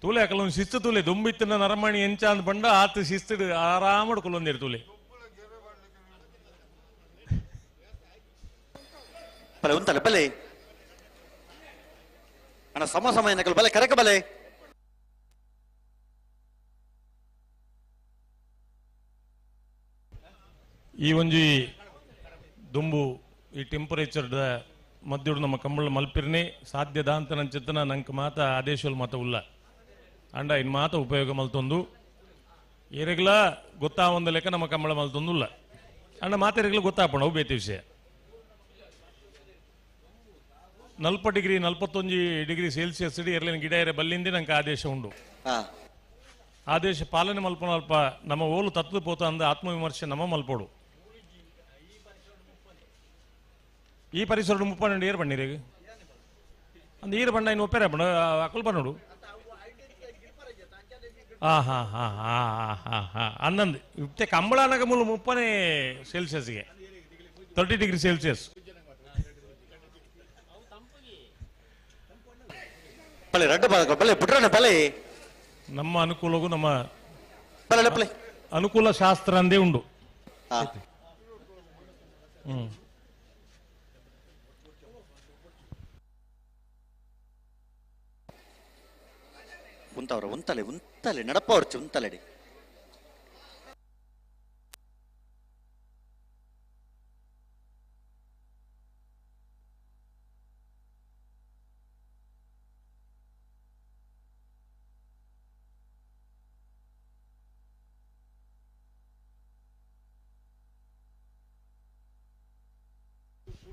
ತೂಲೆ ಅಕಲ ಒಂದು ಶಿಸ್ತು ತೂಲೆ ದೊಂಬಿತ್ತಿನ ನರಮಣಿ ಎಂಚ ಅಂದ್ ಬಂಡ ಆತ ಶಿಸ್ತು ಆರಾಮಡ್ ಕುಲೊಂದಿರು ತೂಲೆ. ಬಲೆ ಉಂತಲೆ ಬಲೆ ಅಣ್ಣ ಸಮ ಸಮಯ ನಕಲು ಬಲೆ ಕರೆಕ ಬಲೆ. ಈ ಒಂಜಿ ದುಂಬು ಈ ಟೆಂಪರೇಚರ್ ಮಧ್ಯುಡು ನಮ್ಮ ಕಂಬಳ ಮಲ್ಪಿರ್ನೆ ಸಾಧ್ಯದ ಅಂತ ನಂಚಿತ್ತನ ನಂಗೆ ಮಾತ ಆದೇಶಲ್ ಮಾತ ಉಲ್ಲ ಅಂಡ ಇನ್ ಮಾತ ಉಪಯೋಗ ಮಲ್ತೊಂದು ಏರೆಗ್ಲ ಗೊತ್ತಾವಂದ ಲೆಕ್ಕ ನಮ್ಮ ಕಂಬಳ ಮಲ್ತೊಂದು ಉಲ್ಲ ಅಂಡ ಮಾತೆರೆಗ್ಲ ಗೊತ್ತಾಪಣ ಅವು ಬೇತಿ ವಿಷಯ. 40 ಡಿಗ್ರಿ 41 ಡಿಗ್ರಿ ಸೆಲ್ಸಿಯಸ್ ಎರ್ಲಿನ ಗಿಡ ಎರೆ ಬಲ್ಲಿಂದ ನಂಗೆ ಆದೇಶ ಉಂಡು. ಆದೇಶ ಪಾಲನೆ ಮಲ್ಪನ ಅಲ್ಪ ನಮ್ಮ ಓಲು ತತ್ವ ಪೋತ ಅಂದ ಆತ್ಮವಿಮರ್ಶೆ ನಮ್ಮ ಮಲ್ಪೋಡು. ಈ ಪರಿಸರ 32 ಏರ್ ಬಣ್ಣಿರಿ ಅಂದ ಈರು ಬಣ್ಣ ಇನ್ನು ಒಪ್ಪೇರ ಬಣ್ಣ ಅಕುಲ್ ಬನ್ನೋಡು. ಹಾ ಹಾ ಹಾ ಹಾ ಹಾ ಹಾ ಅಂದಂದು ಇತ್ತೆ ಕಂಬಳನಾಗ ಮೂಲ 30 ಸೆಲ್ಸಿಯಸ್ಗೆ 30 ಡಿಗ್ರಿ ಸೆಲ್ಸಿಯಸ್. ನಮ್ಮ ಅನುಕೂಲಗೂ ನಮ್ಮ ಅನುಕೂಲ ಶಾಸ್ತ್ರ ಅಂದೇ ಉಂಡು. ಉಂತವ್ರ ಉಂತಲೆ ಉಂತಲೆ ನಡಪ ಅವ್ರಚು ಉಂತಲೆಡಿ.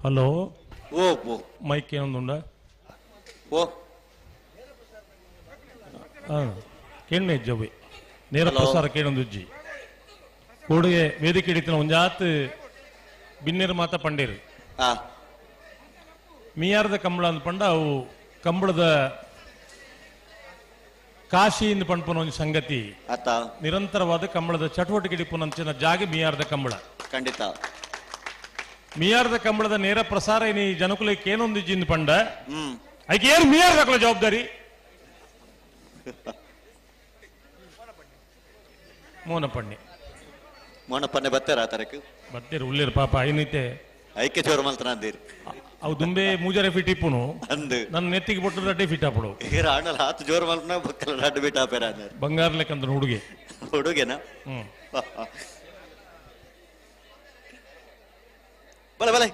ಹಲೋ ಓ ಓ ಮೈಕ್ ಏನೊಂದುಂಡ ಓ ಕೇಳನೆ ಜವ್ವೆ ನೇರ ಪ್ರಸಾರ ಕೇಳೊಂದುಜ್ಜಿ ಕೂಡುಗೆ ವೇದಿಕೆ ಹಿಡಿತನ ಒಂಜಾತ್ ಬಿನ್ನೇರು ಮಾತ ಪಂಡೇರು ಮಿಯಾರದ ಕಂಬಳ ಅಂದ್ ಪಂಡ ಅವು ಕಂಬಳದ ಕಾಶಿಯಿಂದ ಪಂಡ್ಪುನ ಒಂಜಿ ಸಂಗತಿ ನಿರಂತರವಾದ ಕಂಬಳದ ಚಟುವಟಿಕೆ ಹಿಡಿಪುನಂಚಿನ ಜಾಗೆ ಮಿಯಾರದ ಕಂಬಳ. ಖಂಡಿತ ಮಿಯಾರದ ಕಂಬಳದ ನೇರ ಪ್ರಸಾರ ಇನಿ ಜನಕುಲಕ್ಕೆ ಏನೊಂದಿಜ್ಜಿಂದ ಪಂಡ ಐಕೆ ಏನು ಮಿಯಾರದ ಜವಾಬ್ದಾರಿ ಮೋನಪಣ್ಣೆ ಮೋನಪಣ್ಣೆ ಬತ್ತೇರ ಆತರಕ್ಕೆ ಬತ್ತೇರು ಉಳ್ಳೇರು ಪಾಪ ಐನೈತೆ ಐಕೆ ಜೋರು ಮಲ್ತನ ಅಂದಿರು ಅವು ದುಂಬೆ ಮೂಜರೆ ಫಿಟ್ ಇಪ್ಪುನು ಅಂದು ನನ್ನ ನೆತ್ತಿಗೆ ಬೊಟ್ಟು ರಡ್ಡೆ ಫಿಟ್ ಆಪಡು ಏರ ಆಣಲ್ ಆತು ಜೋರು ಮಲ್ಪನ ಬಕ್ಕಲ ರಡ್ಡು ಬಿಟ್ ಆಪೇರ ಅಂದರು ಬಂಗಾರ ಲೆಕ್ಕಂತ ಹುಡುಗೆ ಹುಡುಗೆನಾ ಬಲೆ ಬಲೆ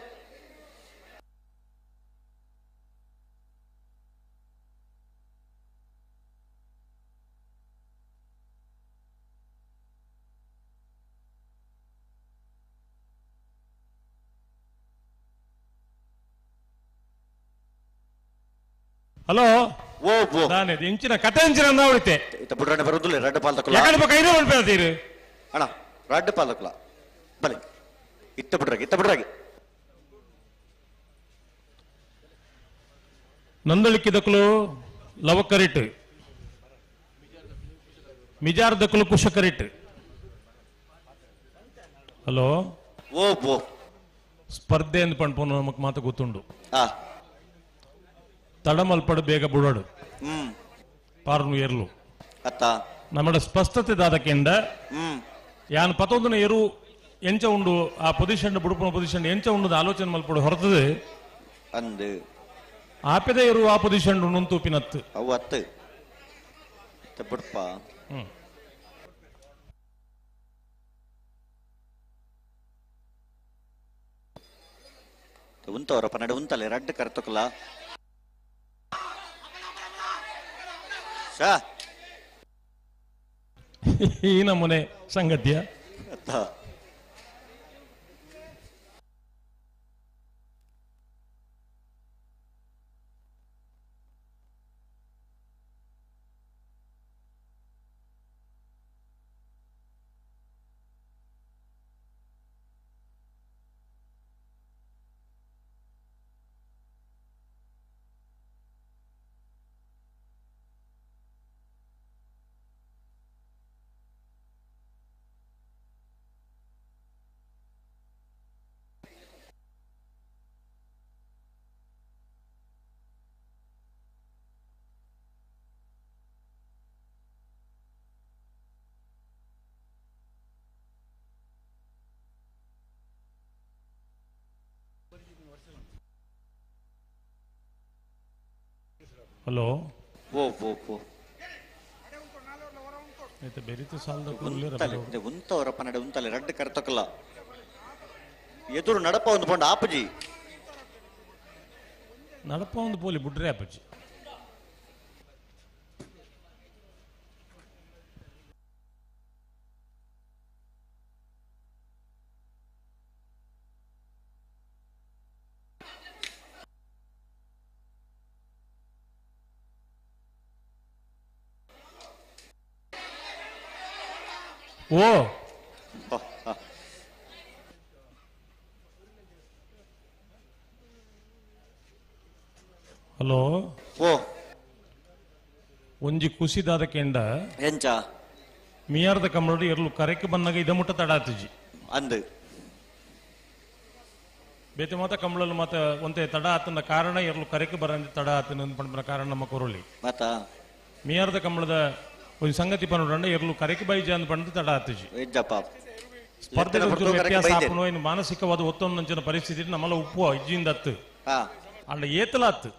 ಹಲೋ ಓ ಓ ನಾನೇ ಇಂಚಿನ ಕತೆ ಇಂಚಿನ ಅಂದಾವಳಿತೆ ಇತ್ತ ಬುಡ್ರಣ್ಣ ಬರೋದಿಲ್ಲ ರಡ್ಡು ಪಾಲ್ತಕುಲ ಯಾಕಂದ್ರೆ ಬೊಕ್ಕ ಐದೇ ಮನ್ಪೇತೀರು ಅಣ್ಣ ರಡ್ಡು ಪಾಲ್ತಕುಲ ಬಲೆ ಇತ್ತ ಬುಡ್ರಾಗಿ ಇತ್ತ ಬುಡ್ರಾಗಿ. ನಂದಳಿಕ್ಕಿದಕ್ಕಲು ಲವಕರಿಟ್ ಮಿಜಾರ್ ದಕ್ಕಲು ಕುಶಕರಿಟ್. ಹಲೋ ಓ ಓ ಸ್ಪರ್ಧೆ ಅಂದ್ ಪಣ್ಪೋನು ನಮಕ್ ಮಾತು ಗೊತ್ತುಂಡು. ತಡಮಲ್ಪಡು ಬೇಗ ಬುಡಡು ಪಾರ್ನು ಏರ್ಲು ಅತ್ತ ನಮ್ಮಡ ಸ್ಪಷ್ಟತೆ ದಾದಕೆಂಡ ಯಾನ್ ಪತೊಂದನ ಎರು ಎಂಚ ಉಂಡು ಆ ಪೊಸಿಷನ್ ಬುಡುಪುನ ಪೊಸಿಷನ್ ಎಂಚ ಉಂಡು ಆಲೋಚನೆ ಮಲ್ಪಡು ಹೊರತದೆ ಅಂದು ಆಪೆದ ಎರು ಆ ಪೊಸಿಷನ್ ಉಂಡು ತೂಪಿನತ್ತು ಅವು ಅತ್ತು ಬುಡ್ಪ. ಉಂತವರ ಪನ್ನಡ ಉಂತಲೆ ರಡ್ಡು ಕರ್ತಕಲ ಈ ನಮೂನೆ ಸಂಗತಿಯ ಹಲೋ ಓ ಓ ಓ ಐತೆ ಬೆರಿತು ಸಾಲದ ಉಂತಲೆ ಉಂತವರಪ್ಪ ನಡೆ ಉಂತಲೆ ರಡ್ಡು ಕರ್ತಕಲ್ಲ ಎದುರು ನಡಪ ಒಂದು ಪಂಡ ಆಪಜಿ ನಡಪ ಒಂದು ಪೋಲಿ ಬುಡ್ರೆ ಆಪಜಿ ಓ ಹಲೋ ಓ ಒಂಜಿ ಕುಸಿದಾದ ಕೆಂಡ ಎಂಚ ಮಿಯಾರ್ದ ಕಮ್ಮಡಿ ಎರ್ಲು ಕರೆಕ್ ಬಂದಾಗ ಇದ ಮುಟ್ಟ ತಡ ಆತುಜಿ ಅಂದು ಬೇತೆ ಮಾತ ಕಮ್ಮಳಲು ಮಾತ ಒಂತೆ ತಡ ಆತನ ಕಾರಣ ಎರ್ಲು ಕರೆಕ್ ಬರಂದ ತಡ ಆತನ ಪಂಪನ ಕಾರಣ ನಮ್ಮ ಕೊರೊಲಿ ಮತ ಮಿಯಾರ್ದ ಕಮ್ಮಳದ ಒಂದು ಸಂಗತಿ ಪನ್ನುಂಡ ಎರ್ಲು ಕರೆಕ್ ಬೈಜ ಅಂದ್ ಪಂಡ ತಡ ಆತುಜಿ ಎಜ್ಜಪ್ಪ ಸ್ಪರ್ಧೆ ವ್ಯತ್ಯಾಸ ಆಪುನು ಏನು ಮಾನಸಿಕವಾದ ಒತ್ತೊಂದಂಚಿನ ಪರಿಸ್ಥಿತಿ ನಮ್ಮಲ್ಲ ಉಪ್ಪು ಇಜ್ಜಿಂದ ಅತ್ತು ಅಂಡ ಏತಲ ಅತ್ತು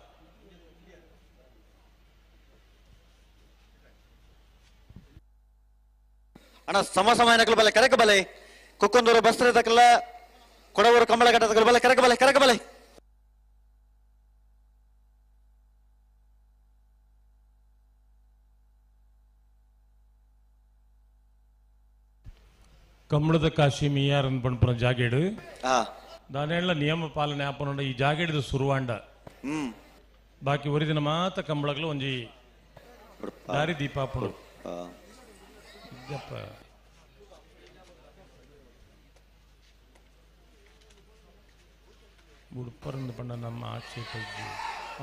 ಅಣ್ಣ ಸಮ ಸಮಯನಕಲ್ ಬಲೆ ಕರೆಕ ಬಲೆ ಕುಕ್ಕೊಂದೂರು ಬಸ್ತ್ರ ತಕಲ್ಲ ಕೊಡವೂರು ಕಂಬಳ ಘಟ್ಟ ತಕಲ್ ಬಲೆ ಕರೆಕ ಬಲೆ ಕರೆಕ ಬಲೆ ಕಮ್ಮಳದ ಕಾಶಿ ಮಿಯಾರ್ ಪಂಪುನ ಜಾಗೇಡು ದಾನೇಳ್ಲ ನಿಯಮ ಪಾಲನೆ ಆಪನುಂಡ ಈ ಜಾಗೇಡಿದ ಸುರುವಾಂಡ ಬಾಕಿ ಒರಿದಿನ ಮಾತ ಕಂಬಳಗಳು ಒಂಜಿ ದಾರಿ ದೀಪಾಪುಡು ಇದ್ದಪ್ಪ ಉಡುಪರಂದು ಪಂಡ ನಮ್ಮ ಆಕ್ಷೇಪ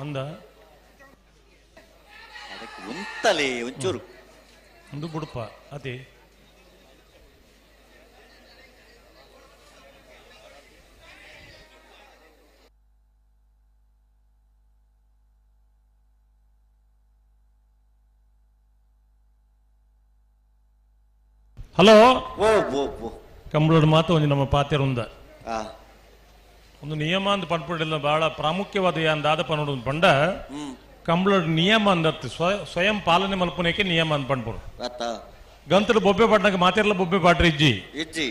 ಅಂದ ಅದಕ್ಕೆ ಉಂತಲೆ ಒಂಚೂರು ಒಂದು ಬುಡುಪ ಅದೇ ಹಲೋ ಓ ಓ ಓ ಕಂಬಳದ ಮಾತು ಒಂದು ನಮ್ಮ ಪಾತ್ಯರುಂದ ಉಂದ ಒಂದು ನಿಯಮ ಅಂದ್ ಪಂಡ್ಪುಡಿಲ್ಲ ಬಹಳ ಪ್ರಾಮುಖ್ಯವಾದ ದಾದ ಪನ್ನೋಡು ಪಂಡ ಕಂಬಳದ ನಿಯಮ ಅಂದತ್ತು ಸ್ವಯಂ ಪಾಲನೆ ಮಲ್ಪುನೇಕೆ ನಿಯಮ ಅಂದ್ ಪಂಡ್ಪುಡು ಗಂತಡು ಬೊಬ್ಬೆ ಪಾಡ್ನಾಗ ಮಾತಿರ್ಲ ಬೊಬ್ಬೆ ಪಾಡ್ರಿ ಇಜ್ಜಿ ಇಜ್ಜಿ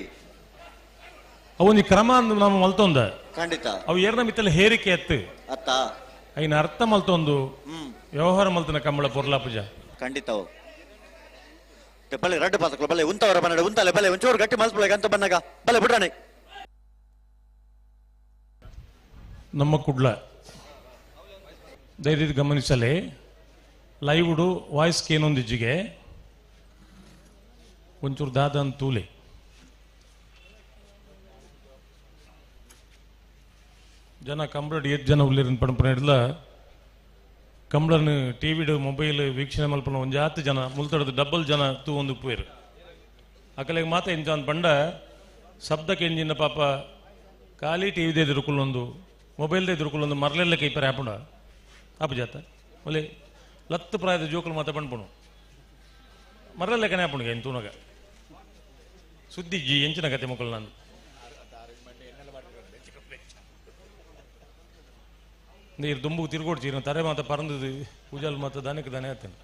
ಅವೊಂದು ಕ್ರಮ ಅಂದ್ ನಮ್ಮ ಮಲ್ತೊಂದ ಖಂಡಿತ ಅವು ಏರ್ನ ಮಿತ್ತಲ ಹೇರಿಕೆ ಎತ್ತು ಅತ್ತ ಐನ ಅರ್ಥ ಮಲ್ತೊಂದು ವ್ಯವಹಾರ ಮಲ್ತನ ಕಂಬಳ ಪೊರ್ಲಾಪುಜ ಖಂಡಿತ ಅವು. ಬಲೆ ರಡ್ಡು ಪಾತಕಲು ಬಲೆ ಉಂತವರ ಬನ್ನಡ ಉಂತಲೆ ಬಲೆ ಒಂಚೂರು ಗಟ್ಟಿ ಮಲ್ಸ್ಬಳೆ ಅಂತ ಬಂದಾಗ ಬಲೆ ಬಿಡ್ರಾಣಿ ನಮ್ಮ ಕುಡ್ಲ ದಯವಿಟ್ಟು ಗಮನಿಸಲಿ ಲೈವ್ಡು ವಾಯ್ಸ್ ಕೇನೊಂದಿಜ್ಜಿಗೆ ಒಂಚೂರು ದಾದನ್ ತೂಲೆ ಜನ ಕಂಬಳಡ್ ಏತ್ ಜನ ಉಲ್ಲೇರಿನ ಪಣಪನ ಹಿಡ್ಲ ಕಂಬಳನ್ ಟಿವಿಡು ಮೊಬೈಲ್ ವೀಕ್ಷಣೆ ಮಲ್ಪನ ಒಂಜಾತ್ ಜನ ಮುಲ್ತಡದ ಡಬ್ಬಲ್ ಜನ ತೂ ಒಂದು ಉಪ್ಪುವೇರು ಅಕಲೆಗೆ ಮಾತ ಇಂಚ ಅಂದ್ ಪಂಡ ಶಬ್ದಕ್ಕೆ ಎಂಜಿನ ಪಾಪ ಖಾಲಿ ಟಿ ವಿದೇ ಎದುರುಕುಲ್ಲೊಂದು ಮೊಬೈಲ್ದೇ ಎದುರುಕುಲ್ಲೊಂದು ಮರಲೆಲ್ಲ ಕೈಪರೆ ಆಪುಂಡ ಆಪು ಜಾತ ಒಲೆ ಲತ್ತು ಪ್ರಾಯದ ಜೋಕುಲು ಮಾತ ಪಣ್ಪುಣು ಮರಲೆಲ್ಲ ಕಣೆ ಆಪುಂಡು ಏನು ತೂನಗ ಸುದ್ದಿ ಜಿ ಎಂಚಿನ ಕತೆ ಮೊಕ್ಕಲು ನಾನು ನೀರು ದುಂಬು ತಿರುಗೋಡ್ಚಿ ತರೆ ಮಾತ ಪರಂದದು ಪೂಜಾಲ್ ಮಾತ ದನಕ್ಕೆ ದನೆ ಆತೇನೆ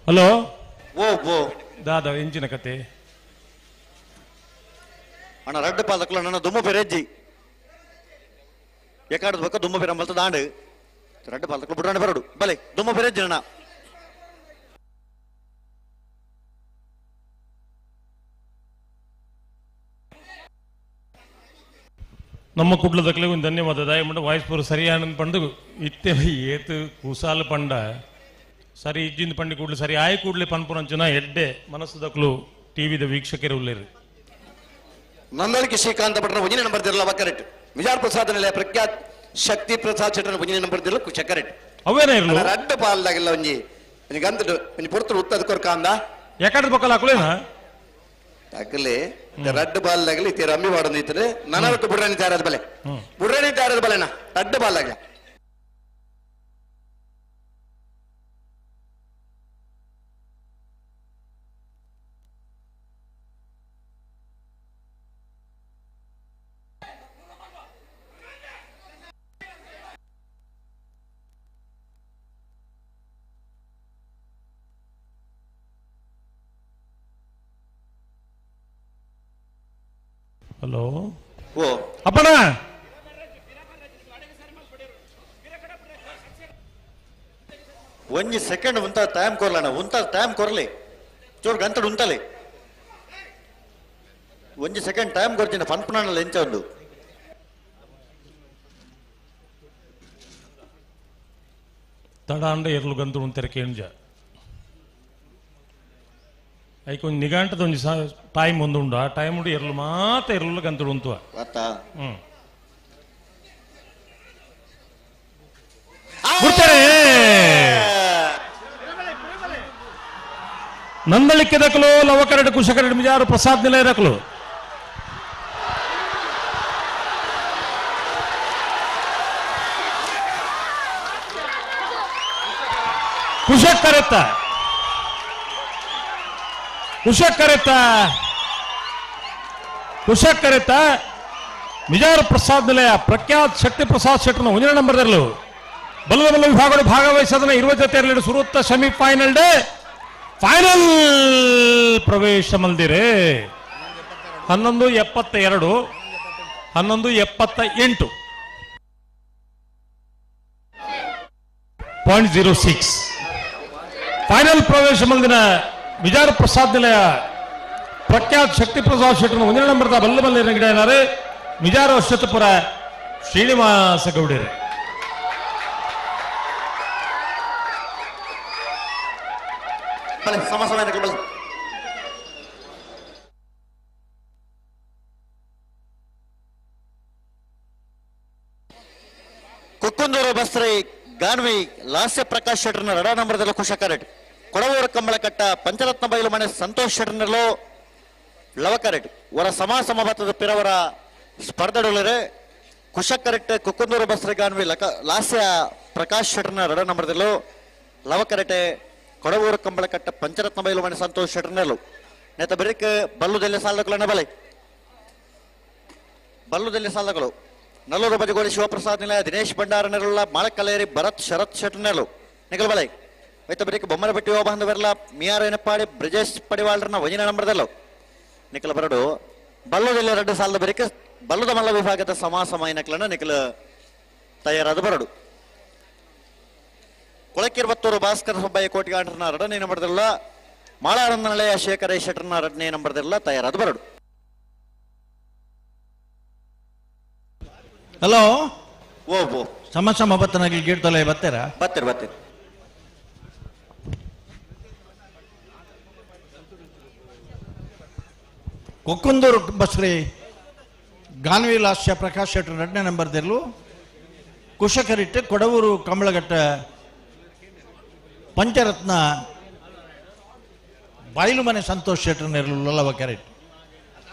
ಹಲೋ ಓ ಓ ದಾದ ಎಂಚಿನ ಕತೆ ಅಣ್ಣ ರಡ್ಡು ಪಾದಕಲ ನನ್ನ ದುಮ್ಮು ಪೆರೆಜ್ಜಿ ಎಕಾಡದ ಬಕ್ಕ ದುಮ್ಮು ಪೆರ ಮಲ್ತ ದಾಂಡು ರಡ್ಡು ಪಾದಕಲು ಬುಡ್ರಾಣಿ ಬರಡು ಬಲೆ ದುಮ್ಮು ಪೆರೆಜ್ಜಿ ಅಣ್ಣ ನಮ್ಮ ಕುಡ್ಲದಕ್ಲೆ ಒಂದು ಧನ್ಯವಾದ ದಯಮಂಡ ವಾಯ್ಸ್ ಪೂರ ಸರಿಯಾನ ಪಂಡು ಇತ್ತೆ ಏತು ಕುಸಾಲ ಪಂಡ ಸರಿ ಇಜ್ಜಿಂದ ಪಂಡಿ ಕೂಡ್ಲೆ ಸರಿ ಆಯ್ ಕೂಡ್ಲೆ ಪನ್ಪುನಂಚನ ಎಡ್ಡೆ ಮನಸ್ಸು ದಕ್ಲು ಟಿವಿದ ವೀಕ್ಷಕರು ಉಲ್ಲೇರು ನಂದಳಿಕೆ ಶ್ರೀಕಾಂತ ಭಟ್ರ ಒಂಜನೇ ನಂಬರ್ ದಿರಲ್ಲ ಕರೆಕ್ಟ್ ವಿಜಾರ್ ಪ್ರಸಾದ್ ನಿಲಯ ಪ್ರಖ್ಯಾತ್ ಶಕ್ತಿ ಪ್ರಸಾದ್ ಶೆಟ್ಟರ್ ಒಂಜನೇ ನಂಬರ್ ದಿರಲ್ಲ ಕುಚ ಕರೆಕ್ಟ್ ಅವೇನೇ ಇರ್ಲು ರಡ್ಡು ಪಾಲ್ದಾಗಿಲ್ಲ ಒಂಜಿ ಒಂಜಿ ಗಂತಡು ಒಂಜಿ ಪೊರ್ತುಡು ಉತ್ತದ ಕೊರ್ಕಾಂದ ಯಾಕಂದ್ರೆ ಬಕ್ಕಲ್ಲ ಹಾಕುಲೇನಾ ಅಕಲೆ ರಡ್ಡು ಬಾಲ್ದಾಗಲಿ ಇತ್ತೆ ರಮ್ಮಿ ಮಾಡೋದು ಇತ್ತರೆ ನನವಕ್ಕೆ ಬುಡ್ರಾಣಿ ತಯಾರಾದ ಬಲೆ ಬುಡ್ರಾಣಿ ತಯಾರಾದ ಬಲೆನಾ ರಡ್ಡು ಬಾಲ್ದಾಗಲ ಹಲೋ ಓ ಅಪ್ಪಣ ಒಂಜಿ ಸೆಕೆಂಡ್ ಉಂತ ಟೈಮ್ ಕೊರ್ಲಣ್ಣ, ಉಂತ ಟೈಮ್ ಕೊರ್ಲಿ ಚೂರು ಗಂಟೆ ಉಂತಲಿ ಒಂಜಿ ಸೆಕೆಂಡ್ ಟೈಮ್ ಕೊರ್ತೀನಿ ಪನ್ಪುನಲ್ಲ ಎಂಚ ಒಂದು ತಡ ಅಂಡ ಎರ್ಲು ಗಂತು ಉಂತೆರೆ ಕೇಂಜ ಐಕ್ ಒಂಜಿ ನಿಘಂಟದ ಒಂಜಿ ಟೈಮ್ ಒಂದು ಉಂಡು, ಆ ಟೈಮ್ ಉಂಡು ಎರ್ಲು ಮಾತ ಎರ್ಲು ಗಂತುಡು ಉಂತುವ. ಬಿಡ್ತಾರೆ ನಂದಳಿಕೆ ದಕಲು ಲವಕರಡು ಕುಶಕರಡು ಮಿಜಾರು ಪ್ರಸಾದ್ ನಿಲಯ ದಕಲು ಕುಶಕರೆತ್ತ ಕುಶಕರೆತ್ತ ಕುಶಕರೆತ್ತ ಮಿಜಾರು ಪ್ರಸಾದ್ ನಿಲಯ ಪ್ರಖ್ಯಾತ್ ಶಕ್ತಿ ಪ್ರಸಾದ್ ಶೆಟ್ಟರ್ನ ಒಂದನೇ ನಂಬರ್ ಇರಲು ಬಲದ ಬಲ ವಿಭಾಗಗಳು ಭಾಗವಹಿಸೋದನ್ನ ಇರುವ ಜೊತೆ ಇರಲಿ ಸುರುತ್ತ semifinal day final ಪ್ರವೇಶ ಮಲ್ದಿರೆ. 11:72 11:78 0.06 ಫೈನಲ್ ಪ್ರವೇಶ ಮಲ್ದಿನ ವಿಜಾರ ಪ್ರಸಾದ್ ನಿಲಯ ಪ್ರಖ್ಯಾತ್ ಶಕ್ತಿ ಪ್ರಸಾದ್ ಶೆಟ್ಟರ್ನ ಒಂದನೇ ನಂಬರ್ದ ಬಲ್ಲ ಬಲ್ಲ ಗಿಡ ಏನಾರೆ ಮಿಜಾರ ಅಶ್ವತ್ಥಪುರ ಶ್ರೀನಿವಾಸ ಗೌಡರು. ಕುಕ್ಕುಂದೂರು ಬಸ್ರಿ ಗಾನ್ವಿ ಲಾಸ್ಯ ಪ್ರಕಾಶ್ ಶೆಟ್ಟರ್ನ ರಡ ನಂಬರ್ದಲ್ಲ ಕುಶಕರೆಟ್, ಕೊಡವೂರು ಕಂಬಳಕಟ್ಟ ಪಂಚರತ್ನ ಬೈಲು ಮನೆ ಸಂತೋಷ್ ಶೆಟ್ಟರ್ನಲ್ಲೋ ಲವಕರೆಟ್ ವರ ಸಮ ಸಮಬತ್ತದ ಪಿರವರ ಸ್ಪರ್ಧೆಡುಳ್ಳರೆ ಕುಶಕರೆಟ್ ಕುಕ್ಕುಂದೂರು ಬಸ್ರಿ ಗಾನ್ವಿ ಲಾಸ್ಯ ಪ್ರಕಾಶ್ ಶೆಟ್ಟರ್ನ ರಡ ನಂಬರ್ದಲ್ಲೋ ಲವಕರೆಟೆ ಕೊಡವೂರು ಕಂಬಳಕಟ್ಟ ಪಂಚರತ್ನ ಬೈಲು ಮನೆ ಸಂತೋಷ್ ಶೆಟ್ಟರ್ನಲ್ಲೋ ನೇತ ಬೆರಿಕ್ ಬಲ್ಲುದೆಲ್ಲೆ ಸಾಲಕಲನ್ನ ಬಲೆ ಬಲ್ಲುದೆಲ್ಲೆ ಸಾಲಗಳು ನಲ್ಲೂರು ಬಜಗೋಳಿ ಶಿವಪ್ರಸಾದ್ ನಿಲಯ ದಿನೇಶ್ ಭಂಡಾರ ನೆರಳುಳ್ಳ ಮಾಳಕಲೇರಿ ಭರತ್ ಶರತ್ ಶೆಟ್ಟರ್ನೆಲು ನಿಗಲ್ ಬಲೆ ಐತ ಬರೀಕ್ ಬೊಮ್ಮನಬೆಟ್ಟಿ ಓಬಂದ ಬೆರ್ಲ ಮಿಯಾರ್ ಏನಪ್ಪಾಡಿ ಬ್ರಿಜೇಶ್ ಪಡಿವಾಳ್ರನ್ನ ವಜಿನ ನಂಬರ್ದಲ್ಲೋ ನಿಖಲ ಬರಡು ಬಲ್ಲುದೆಲ್ಲೆ ಎರಡು ಸಾಲದ ಬರೀಕ್ ಬಲ್ಲುದ ಮಲ್ಲ ವಿಭಾಗದ ಸಮಾಸಮಾಯಿನಕ್ಲನ್ನ ನಿಖಲ ತಯಾರಾದ ಬರಡು. ಕೊಳಕಿರ್ಬತ್ತೂರು ಭಾಸ್ಕರ ಸುಬ್ಬಯ್ಯ ಕೋಟಿಗಾಂಡ್ರನ್ನ ಎರಡನೇ ನಂಬರ್ದಲ್ಲ ಮಾಳಾನಂದ ನಿಲಯ ಶೇಖರ ಶೆಟ್ಟರ್ನ ಎರಡನೇ ನಂಬರ್ದಲ್ಲ ತಯಾರಾದ ಬರಡು. ಹಲೋ ಓ ಓ ಸಮ ಸಮ ಬತ್ತನಾಗಿ ಗೇಟ್ ತಲೆ ಬರ್ತೀರಾ? ಬರ್ತೀರಿ ಬರ್ತೀರಿ. ಕೊಕ್ಕುಂದೂರು ಬಸ್ರಿ ಗಾನ್ವಿ ಲಾಸ್ಯ ಪ್ರಕಾಶ್ ಶೆಟ್ಟರ್ ಎರಡನೇ ನಂಬರ್ದಲ್ಲೂ ಕುಶಕರಿಟ್ಟೆ ಕೊಡವೂರು ಕಮಲಘಟ್ಟ ಪಂಚರತ್ನ ಬಾಯಿಲು ಮನೆ ಸಂತೋಷ್ ಶೆಟ್ಟರ್ ನೆರಳು ಲವಕರೆಟ್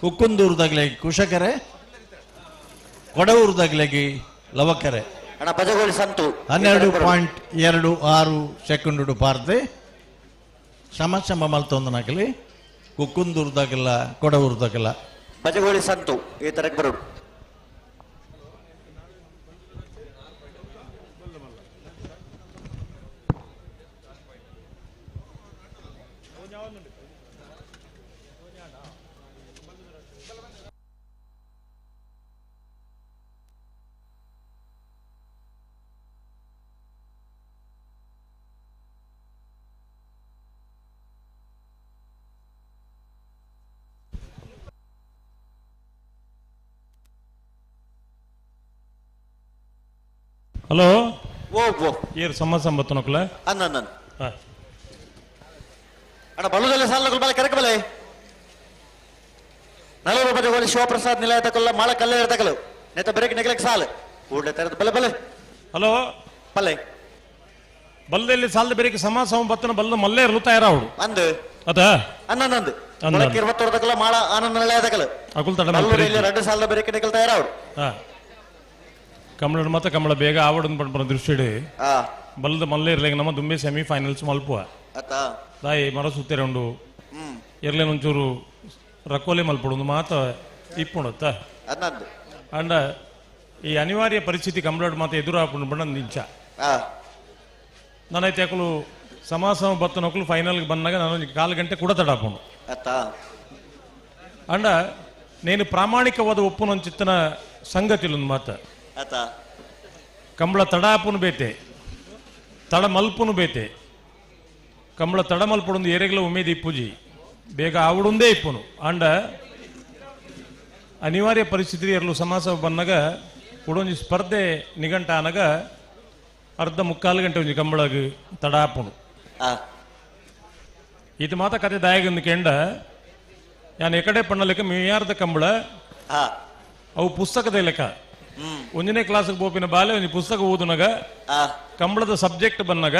ಕುಕ್ಕುಂದೂರುದಾಗಲೇ ಕುಶಕರೆ ಕೊಡವೂರುದಾಗಲೇಗಿ ಲವಕರೆ 12.26 ಸೆಕೆಂಡು ಪಾರ್ದೆ ಸಮ ಸಮ ಮಲ್ತೊಂದನಾಗಲಿ ಕುಕ್ಕುಂದೂರುದಾಗಲ್ಲ ಕೊಡವೂರುದಾಗಲ್ಲ ಬಜಗೋಳಿ ಸಂತು ಈ ತರಕ್ಕೆ ಬರೋಡು. ಹಲೋ ಓ ಓ ಏರು ಸಮ ಸಂಬತ್ತನಕುಲ ಅನ್ನ ಅನ್ನ ಅಣ್ಣ ಬಲ್ಲುದಲ್ಲೇ ಸಾಲಗಳು ಬಲೆ ಕರೆಕ ಬಲೆ ನಲವರು ಬಜಗೋಳಿ ಶಿವಪ್ರಸಾದ್ ನಿಲಯ ತಕಲ್ಲ ಮಾಳ ಕಲ್ಲೇ ಇರ್ತಕಲು ನೇತ ಬೆರಕ್ ನೆಗಲಕ್ಕೆ ಸಾಲು ಕೂಡಲೇ ತೆರೆದು ಬಲೆ ಬಲೆ. ಹಲೋ ಬಲೆ ಬಲ್ಲದಲ್ಲಿ ಸಾಲದ ಬೆರಕೆ ಸಮ ಸಮ ಬತ್ತನ ಬಲ್ಲ ಮಲ್ಲೇ ಇರಲು ತಯಾರಾವಡು ಅಂದು ಅದ ಅನ್ನ ಅಂದು ಇರುವತ್ತೋರು ತಕಲ ಮಾಳ ಆನಂದ ನಿಲಯ ತಕಲು ಅಕುಲ್ ತಡ ಎರಡು ಸಾಲದ ಬೆರಕೆ ನೆಗಲ್ ತಯಾರಾವಡು. ಕಮಲ ಮಾತ್ರ ಕಮಲ ಬೇಗ ಆವಡನ್ ಪಂಪನ ದೃಷ್ಟಿಡು ಬಲ್ಲದ ಮಲ್ಲೆ ಇರ್ಲಿಕ್ಕೆ ನಮ್ಮ ದುಂಬೆ ಸೆಮಿ ಫೈನಲ್ಸ್ ಮಲ್ಪುವ ದಾಯಿ ಮರ ಸುತ್ತೇರೆ ಉಂಡು ಇರ್ಲೇನು ಒಂಚೂರು ರಕೋಲೆ ಮಲ್ಪಡು ಮಾತ ಇಪ್ಪುಂಡತ್ತ ಅಂಡ ಈ ಅನಿವಾರ್ಯ ಪರಿಸ್ಥಿತಿ ಕಮಲಡ್ ಮಾತ ಎದುರಾಪುಂಡು ಬಣ್ಣ ನಿಂಚ ನಾನೈತೆ ಯಾಕಲು ಸಮಾಸಮ ಬತ್ತನೊಕ್ಕಲು ಫೈನಲ್ಗೆ ಬಂದಾಗ ನಾನು ಕಾಲು ಗಂಟೆ ಕೂಡ ತಡಾಪುಂಡು ಅಂಡ ನೇನು ಪ್ರಾಮಾಣಿಕವಾದ ಒಪ್ಪುನಂಚಿತ್ತನ ಸಂಗತಿಲೊಂದು ಮಾತ ಕಂಬಳ ತಡಾಪುನು ಬೇತೆ ತಡ ಮಲ್ಪುನು ಬೇತೆ ಕಂಬಳ ತಡ ಮಲ್ಪುಡೊಂದು ಏರೆಗ್ಲ ಉಮೇದಿ ಇಪ್ಪುಜಿ ಬೇಗ ಆವಡುಂದೇ ಇಪ್ಪುನು ಆಂಡ ಅನಿವಾರ್ಯ ಪರಿಸ್ಥಿತಿ ಎರಲು ಸಮಾಸ ಬಂದಾಗ ಕುಡೊಂಜಿ ಸ್ಪರ್ಧೆ ನಿಘಂಟ ಆನಗ ಅರ್ಧ ಮುಕ್ಕಾಲು ಗಂಟೆ ಒಂಜಿ ಕಂಬಳಗ್ ತಡ ಆಪುಣು ಇದು ಮಾತ ಕತೆ ದಾಯಗಂದು ಕೆಂಡ ಯಾನ್ ಎಕಡೆ ಪಣ್ಣಲೆಕ್ಕ ಮೀಯಾರ್ದ ಕಂಬಳ ಅವು ಪುಸ್ತಕದ ಲೆಕ್ಕ ಒಂದನೇ ಕ್ಲಾಸ್ ಬೋಪಿನ ಬಾಲೆ ಒಂಜಿ ಪುಸ್ತಕ ಓದುನಗ ಕಂಬಳದ ಸಬ್ಜೆಕ್ಟ್ ಬಂದಾಗ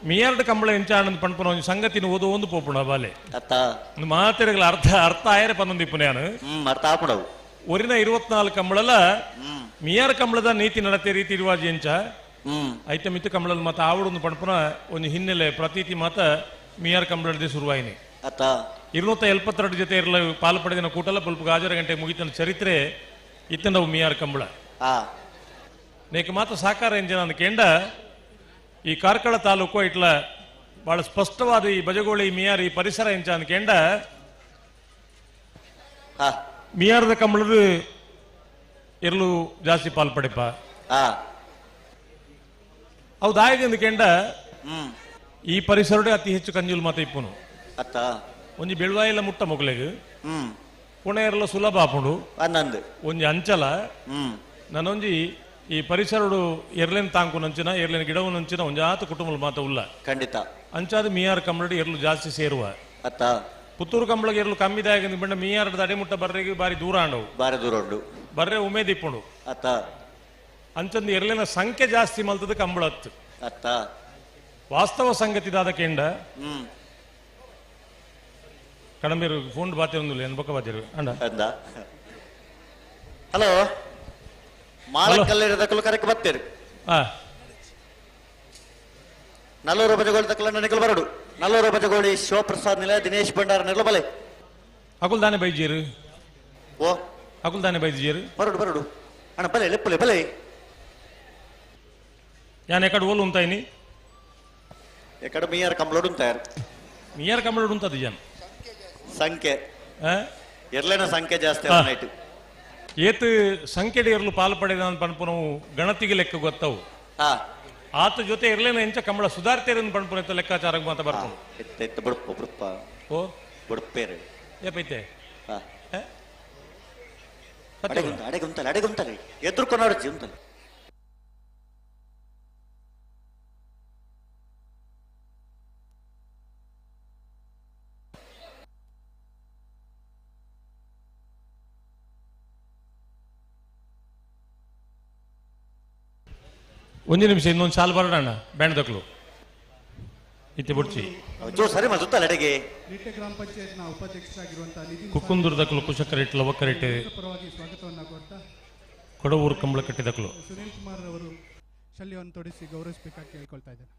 ಮಿಯಾರ್ದ ಕಂಬಳ ಎಂಚಾಣಂದ್ ಪಣ್ಪುನ ಒಂಜಿ ಸಂಗತಿನ ಓದು ಒಂದು ಪೋಪುಣ ಬಾಲೆ ಮಾತೆರೆಗಳ ಅರ್ಥ ಅರ್ಥ ಆಯರೆ ಪನ್ನೊಂದು ಇಪ್ಪುನ ಯಾನು ಅರ್ಥ ಆಪುಣವು ಒರಿನ 24 ಕಂಬಳಲ ಮಿಯಾರ್ ಕಂಬಳದ ನೀತಿ ನಡತೆ ರೀತಿ ರಿವಾಜ್ ಎಂಚ ಐತ ಮಿತ್ತು ಕಂಬಳದ ಮಾತ ಆವಡೊಂದು ಪಣ್ಪುನ ಒಂಜಿ ಹಿನ್ನೆಲೆ ಪ್ರತೀತಿ ಮಾತ ಮಿಯಾರ್ ಕಂಬಳದ ಶುರುವಾಯಿನಿ 272 ಜೊತೆ ಇರಲ ಪಾಲು ಪಡೆದಿನ ಕೂಟಲ ಪುಲ್ಪ ಗಾಜರ ಗಂಟೆ ಮುಗಿತನ ಚರಿತ್ರೆ ಇತ್ತಂದವು ಮಿಯಾರ್ ಕಂಬಳ ನೇಕ ಮಾತ್ರ ಸಾಕಾರ ಎಂಜನ ಕೇಂಡ ಈ ಕಾರ್ಕಳ ತಾಲೂಕು ಇಟ್ಲ ಬಹಳ ಸ್ಪಷ್ಟವಾದ ಈ ಬಜಗೋಳಿ ಮಿಯಾರ್ ಈ ಪರಿಸರ ಎಂಚ ಕೇಂಡ ಮಿಯಾರದ ಕಂಬಳದ ಇರಲು ಜಾಸ್ತಿ ಪಾಲು ಪಡೆಪ ಅವು ದಾಯದಿಂದ ಕೇಂಡ ಈ ಪರಿಸರಡೆ ಅತಿ ಹೆಚ್ಚು ಕಂಜುಲ್ ಮಾತ ಇಪ್ಪುನು ಒಂಜಿ ಬೆಳ್ವಾಯಿಲ ಮುಟ್ಟ ಮೊಗಲೆಗ್ ಪುಣೆ ಇರಲು ಸುಲಭ ಆಪುಂಡು ಒಂಜಿ ಅಂಚಲ ನಾನೊಂಜಿ ಈ ಪರಿಸರಡು ಎರ್ಲೇನ್ ತಾಂಕು ನಂಚಿನ ಎರ್ಲೇನ್ ಗಿಡವು ನಂಚಿನ ಒಂಜಾತ ಕುಟುಂಬ ಮಾತ ಉಲ್ಲ ಖಂಡಿತ ಅಂಚಾದ ಮಿಯಾರ್ ಕಂಬಳಡಿ ಎರ್ಲು ಜಾಸ್ತಿ ಸೇರುವ ಪುತ್ತೂರು ಕಂಬಳಗೆ ಎರ್ಲು ಕಮ್ಮಿದಾಯ ಬಂಡ ಮಿಯಾರ್ ಅಡೆಮುಟ್ಟ ಬರ್ರೆಗೆ ಬಾರಿ ದೂರ ಆಂಡವು ಬಾರಿ ದೂರ ಉಂಡು ಬರ್ರೆ ಉಮೇದ್ ಇಪ್ಪುಂಡು ಅಂಚಂದು ಎರ್ಲೇನ ಸಂಖ್ಯೆ ಜಾಸ್ತಿ ಮಲ್ತದ ಕಂಬಳತ್ತು ವಾಸ್ತವ ಸಂಗತಿ ದಾದ ಕೇಂಡ ಕಡಂಬೀರು ಫೋನ್ ಬಾತೆ ಒಂದು ಏನ್ ಬೊಕ್ಕ ಬಾತಿರು ಅಂಡ ಹಲೋ ಮಾಳಕಲ್ಲೇರ ದಕ್ಕಲು ಕರೆಕ್ ಬತ್ತೀರಿ ನಲ್ಲೂರು ಬಜಗೋಳಿ ದಕ್ಕಲ ನನಕಲ್ ಬರಡು ನಲ್ಲೂರು ಬಜಗೋಳಿ ಶಿವಪ್ರಸಾದ್ ನಿಲ ದಿನೇಶ್ ಭಂಡಾರ ನೆರಳು ಬಲೆ ಅಕುಲ್ ದಾನೆ ಬೈಜೀರು ಓ ಅಕುಲ್ ದಾನೆ ಬೈಜೀರು ಬರಡು ಬರಡು ಅಣ್ಣ ಬಲೆ ಲೆಪ್ಪಲೆ ಬಲೆ ಯಾನ್ ಎಕಡೆ ಓಲು ఉంటాయిని ಎಕಡೆ ಮಿಯಾರ್ ಕಂಬಳೋಡು ఉంటారు ಮಿಯಾರ್ ಕಂಬಳೋಡು ఉంటది ಜನ್ ಸಂಖ್ಯೆ ಎರ್ಲೇನ ಸಂಖ್ಯೆ ಜಾಸ್ತಿ ನೈಟ್ ಏತ್ ಸಂಖ್ಯೆಡೆ ಇರಲು ಪಾಲು ಪಡೆದ ಪಣಪುನವು ಗಣತಿಗೆ ಲೆಕ್ಕ ಗೊತ್ತವು ಆತ ಜೊತೆ ಇರ್ಲೇನ ಎಂಚ ಕಂಬಳ ಸುಧಾರ್ತೇರನ್ನು ಪಣಪುನ ಲೆಕ್ಕಾಚಾರ ಮಾತ ಬರ್ಪುನು ಎತ್ತ ಬುಡಪ್ಪ ಬುಡಪ್ಪ ಓ ಬುಡಪ್ಪೇರು ಏಪೈತೆ ಅಡೆಗುಂತಲೆ ಅಡೆಗುಂತಲೆ ಎದುರ್ಕೊನಾಡು ಜೀವಂತಲೆ ಒಂದು ನಿಮಿಷ ಇನ್ನೊಂದು ಸಾಲು ಬರೋಣ ಬ್ಯಾಂಡ್ ದಕ್ಲು ಇತ್ತೆ ಬುಡ್ಚಿ ಸರಿ ಮದುತ್ತಲ್ಲ ಅಡೆಗೆ ಗ್ರಾಮ ಪಂಚಾಯತ್ನ ಉಪಾಧ್ಯಕ್ಷರಾಗಿರುವಂತಹ ನಿತಿನ್ ಕುಕ್ಕುಂದೂರು ದಕ್ಲು ಕುಶಕರೆಟ್ ಲವಕರೆಟ್ ಪರವಾಗಿ ಸ್ವಾಗತವನ್ನು ಕೋರ್ತಾ ಕೊಡವೂರು ಕಂಬಳ ಕಟ್ಟಿದಕ್ಲು ಸುನೀಲ್ ಕುಮಾರ್ ಅವರು ಶಲ್ಯವನ್ನು ತೊಡಿಸಿ ಗೌರವಿಸಬೇಕಾಗಿ ಕೇಳಿಕೊಳ್ತಾ ಇದ್ದೇನೆ.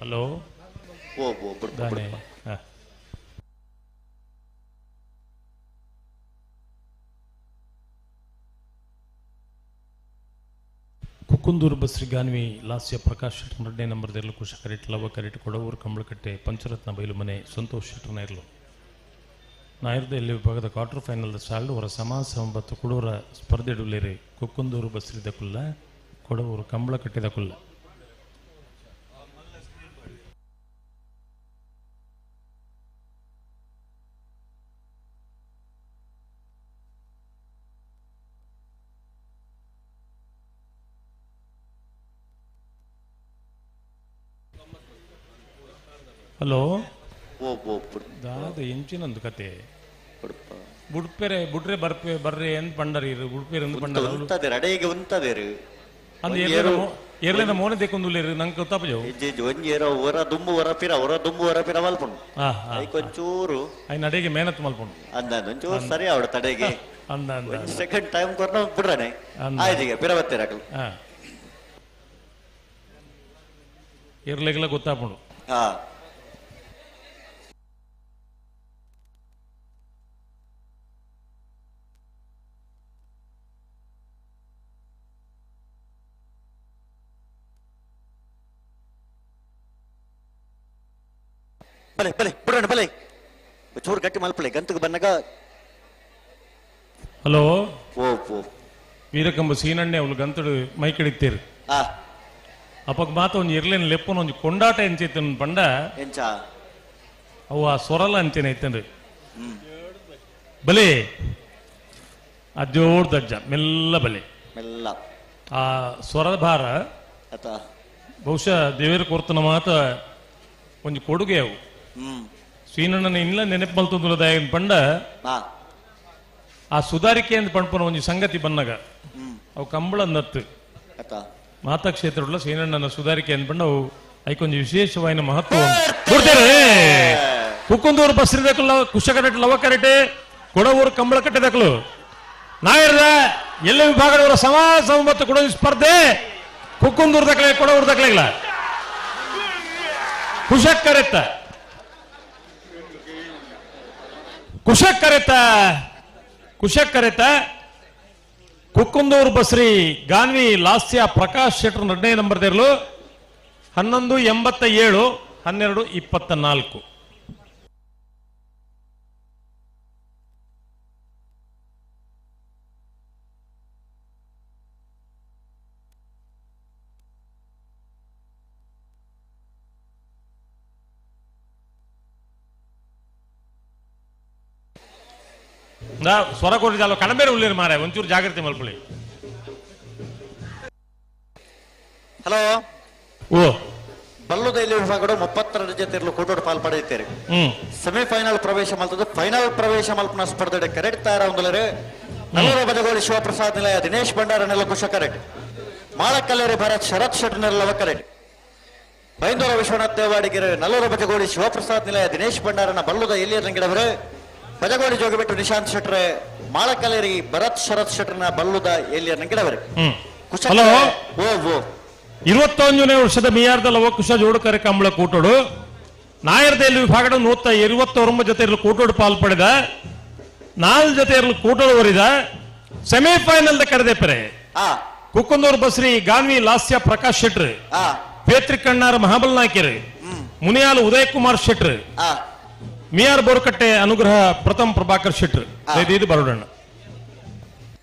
ಹಲೋ ಓ ಓ ದಾನೆ ಕುಕ್ಕುಂದೂರು ಬಸ್ರಿ ಗಾನ್ವಿ ಲಾಸ್ಯ ಪ್ರಕಾಶ್ ಶೆಟ್ಟರ್ ಎರಡನೇ ನಂಬರ್ ಇರಲು ಕುಶಕರೆಟ್ ಲವಕರೆಟ್ ಕೊಡವೂರು ಕಂಬಳಕಟ್ಟೆ ಪಂಚರತ್ನ ಬೈಲುಮನೆ ಸಂತೋಷ್ ಶೆಟ್ಟರ್ನ ಇರಲು ನಾಯರ್ದ ಎಲ್ಲಿ ವಿಭಾಗದ ಕ್ವಾರ್ಟರ್ ಫೈನಲ್ ಸಾಲ್ಡು ಹೊರ ಸಮಾಸ ಒಂಬತ್ತು ಕೊಡೂರ ಸ್ಪರ್ಧೆ ಡುಲೇರಿ ಕುಕ್ಕುಂದೂರು ಬಸ್ರಿದ ಕುಲ್ಲ ಕೊಡವೂರು ಕಂಬಳಕಟ್ಟೆದ ಕುಲ್ಲ. ಹಲೋ ದಾದ ಎಂಚಿನೊಂದು ಕತೆ ಬುಡ್ಪೆರೆ ಬುಡ್ರೆ ಬರ್ಪೆ ಬರ್ರೆ ಎಂದ್ ಪಂಡರಿ ಬುಡ್ಪೆರೆ ಎಂದು ಪಂಡರ ಉಂತದೇರು ಅಡೆಗೆ ಉಂತದೇರು ಅಂದ್ ಏರ್ಲೇನ ಮೋನೆ ದೇಕೊಂದುಲ್ಲೇರು ನಂಗೆ ಗೊತ್ತಾಪಜವು ಒಂಜಿ ಏರೋ ಹೊರ ದುಂಬು ಹೊರ ಪಿರ ಹೊರ ದುಂಬು ಹೊರ ಪಿರ ಮಲ್ಪುಂಡು ಐಕ್ ಒಂಚೂರು ಐನ ಅಡೆಗೆ ಮೇಹನತ್ ಮಲ್ಪುಂಡು ಅಂದ ಒಂಚೂರು ಸರಿ ಅವಡ ತಡೆಗೆ ಅಂದ ಸೆಕೆಂಡ್ ಟೈಮ್ ಕೊರ್ನ ಬಿಡ್ರನೆ ಆಯ್ತಿಗೆ ಪಿರವತ್ತೇರು ಅಕಲ್ ಇರ್ಲಿಗೆಲ್ಲ ಗೊತ್ತಾಪುಂಡು. ಹಾ ಬಲೆ ಬಲೆ ಬಿಡೋಣ ಬಲೆ ಚೂರು ಗಟ್ಟಿ ಮಲ್ಪಲೆ ಗಂತಕ್ಕೆ ಬಂದಾಗ. ಹಲೋ ಓ ಓ ವೀರಕಂಬ ಸೀನಣ್ಣೆ ಅವಳು ಗಂತಡು ಮೈಕಡಿತ್ತೀರು. ಅಪ್ಪಕ್ಕೆ ಮಾತ ಒಂಜಿ ಇರ್ಲೇನು ಲೆಪ್ಪನ ಒಂಜಿ ಕೊಂಡಾಟ ಎಂಚೈತನ್ ಪಂಡ ಎಂಚ ಅವು ಆ ಸೊರಲ ಅಂಚೆನೆ ಐತನ್ರಿ ಬಲೆ ಅಜ್ಜೋಡ್ ದಜ್ಜ ಮೆಲ್ಲ ಬಲೆ ಮೆಲ್ಲ ಆ ಸ್ವರದ ಭಾರ ಬಹುಶಃ ದೇವೇರ ಕೊರ್ತನ ಮಾತ ಒಂಜಿ ಕೊಡುಗೆ ಅವು. ಶ್ರೀನಣ್ಣನ ಇಲ್ಲ ನೆನಪು ಮಲ್ತೊಂದುಲ ದಾಯನ್ ಪಂಡ ಆ ಸುಧಾರಿಕೆ ಅಂತ ಪಂಪನ ಒಂಜಿ ಸಂಗತಿ ಬನ್ನಗ ಅವು ಕಂಬಳ ನತ್ತು ಮಾತಾ ಕ್ಷೇತ್ರವುಳ್ಳ ಶ್ರೀನಣ್ಣನ ಸುಧಾರಿಕೆ ಅಂದ್ಕೊಂಡು ಅವು ಐಕೊಂಜಿ ವಿಶೇಷವಾದ ಮಹತ್ವ ಕೊಡ್ತಾರೆ. ಕುಕ್ಕುಂದೂರು ಬಸ್ರಿದಕಲ್ಲ ಕುಶಕರೆಟ್ ಲವಕರೆಟೆ ಕೊಡವೂರು ಕಂಬಳ ಕಟ್ಟೆದಕಲು ನಾಯರ್ದ ಎಲ್ಲ ವಿಭಾಗದವರ ಸಮಾಜ ಮತ್ತು ಕೊಡೋ ಸ್ಪರ್ಧೆ ಕುಕ್ಕುಂದೂರು ದಕಲೆ ಕೊಡವೂರು ದಕಲೆಗಳ ಕುಶಕ್ಕರೆತ್ತ ಕುಶಕ್ಕರೆತ್ತ ಕುಶಕ್ಕರೆತ್ತ ಕುಕ್ಕುಂದೂರು ಬಸ್ರಿ ಗಾನ್ವಿ ಲಾಸ್ಯ ಪ್ರಕಾಶ್ ಶೆಟ್ಟರ್ ಎರಡನೇ ನಂಬರ್ ತೆರಲು 11.87 12.24. ಸ್ವರ ಕೊಟ್ಟಿದ್ದಲ್ಲ ಕಣಬೇರೆ ಉಳ್ಳೇರು ಮಾರೆ ಒಂಚೂರು ಜಾಗೃತಿ ಮಲ್ಪಳಿ. ಹಲೋ ಓ ಬಲ್ಲುದೈಲಿ ವಿಭಾಗಡು 32 ಜೊತೆ ಇರಲು ಕೂಟೋಡು ಪಾಲ್ ಪಡೆಯುತ್ತಾರೆ. ಸೆಮಿಫೈನಲ್ ಪ್ರವೇಶ ಮಲ್ತದ್ದು ಫೈನಲ್ ಪ್ರವೇಶ ಮಲ್ಪನ ಸ್ಪರ್ಧೆ ಕರೆಕ್ಟ್ ತಯಾರ ಹೊಂದಲರು ನಲ್ಲೂರು ಬದಗೋಳಿ ಶಿವಪ್ರಸಾದ್ ನಿಲಯ ದಿನೇಶ್ ಭಂಡಾರ ನೆಲ ಕುಶ ಕರೆಕ್ಟ್, ಮಾಳಕಲ್ಲೇರಿ ಭರತ್ ಶರತ್ ಶೆಟ್ ನೆಲವ ಕರೆಕ್ಟ್, ಬೈಂದೂರ ವಿಶ್ವನಾಥ್ ದೇವಾಡಿಗೆರೆ ನಲ್ಲೂರು ಬಜಗೋಳಿ ಶಿವಪ್ರಸಾದ್ ನಿಲಯ ದಿನೇಶ್ ಭಂಡಾರನ ಬಲ್ಲುದ ಎಲ್ಲಿಯ ರಂಗಿಡವರು ಬಜಗೋಳಿ ಜೋಗಿಬಿಟ್ಟು ನಿಶಾಂತ್ ಶೆಟ್ರೆ ಮಾಳಕಲೇರಿ ಭರತ್ ಶರತ್ ಶೆಟ್ರನ ಬಲ್ಲುದ ಎಲ್ಲಿಯ ರಂಗಿಡವರು. ಹಲೋ ಓ 21ನೇ ವರ್ಷದ ಮಿಯಾರ್ದ ಲವಕುಶ ಜೋಡುಕರೆ ಕಂಬಳ ಕೂಟೋಡು ನಾಯರ್ದಲ್ಲಿ ವಿಭಾಗದ 129 ಜೊತೆ ಇರಲು ಕೂಟೋಡು ಪಾಲ್ ಪಡೆದ 4 ಜೊತೆ ಇರಲು ಕೂಟೋಡು ಒರಿದ ಸೆಮಿಫೈನಲ್ ಕರೆದೆ ಪೆರೆ ಕುಕ್ಕಂದೂರು ಬಸ್ರಿ ಗಾನ್ವಿ ಲಾಸ್ಯ ಪ್ರಕಾಶ್ ಶೆಟ್ರ್, ಪೇತ್ರಿ ಕಣ್ಣಾರ್ ಮಹಾಬಲ್ ನಾಯ್ಕರ್, ಮುನಿಯಾಲ್ ಉದಯ್ ಕುಮಾರ್ ಶೆಟ್ರ್, ಮಿಯಾರ್ ಬೋರ್ಕಟ್ಟೆ ಅನುಗ್ರಹ ಪ್ರಥಮ್ ಪ್ರಭಾಕರ್ ಶೆಟ್ರ್. ಇದು ಬರೋಡಣ್ಣ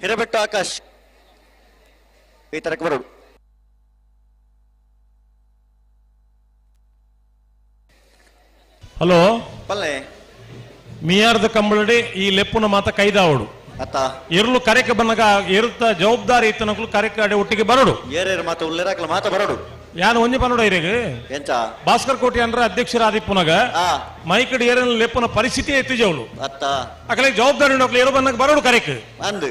ಹಿರಬೆಟ್ಟು ಆಕಾಶ್ ಈ ತರಕ್ಕೆ ಬರೋಡು. ಹಲೋ ಪಲ್ಲೆ ಮಿಯಾರ್ದ ಕಂಬಳಡಿ ಈ ಲೆಪ್ಪುನ ಮಾತ ಕೈದಾವಡು ಇರ್ಲು ಕರೆಕ ಬನ್ನಗ ಇರುತ್ತ ಜವಾಬ್ದಾರಿ ಇತ್ತನಕ್ಲು ಕರೆಕ ಒಟ್ಟಿಗೆ ಬರೋಡು ಏರೇರು ಮಾತು ಉಲ್ಲೇರಾಕಲ ಮಾತ ಬರೋಡು ಯಾನು ಒಂಜಿ ಬನ್ನೋಡ ಇರೇಗ ಎಂಚ ಭಾಸ್ಕರ್ ಕೋಟಿ ಅಂದ್ರೆ ಅಧ್ಯಕ್ಷರಾದಿಪ್ಪುನಗ ಮೈಕಡಿ ಏರನ ಲೆಪ್ಪುನ ಪರಿಸ್ಥಿತಿ ಎತ್ತಿಜವಳು ಅಕಲೆ ಜವಾಬ್ದಾರಿ ಉಂಡಕ್ಲು ಏರು ಬನ್ನಗ ಬರೋಡು ಕರೆಕ್ ಅಂದು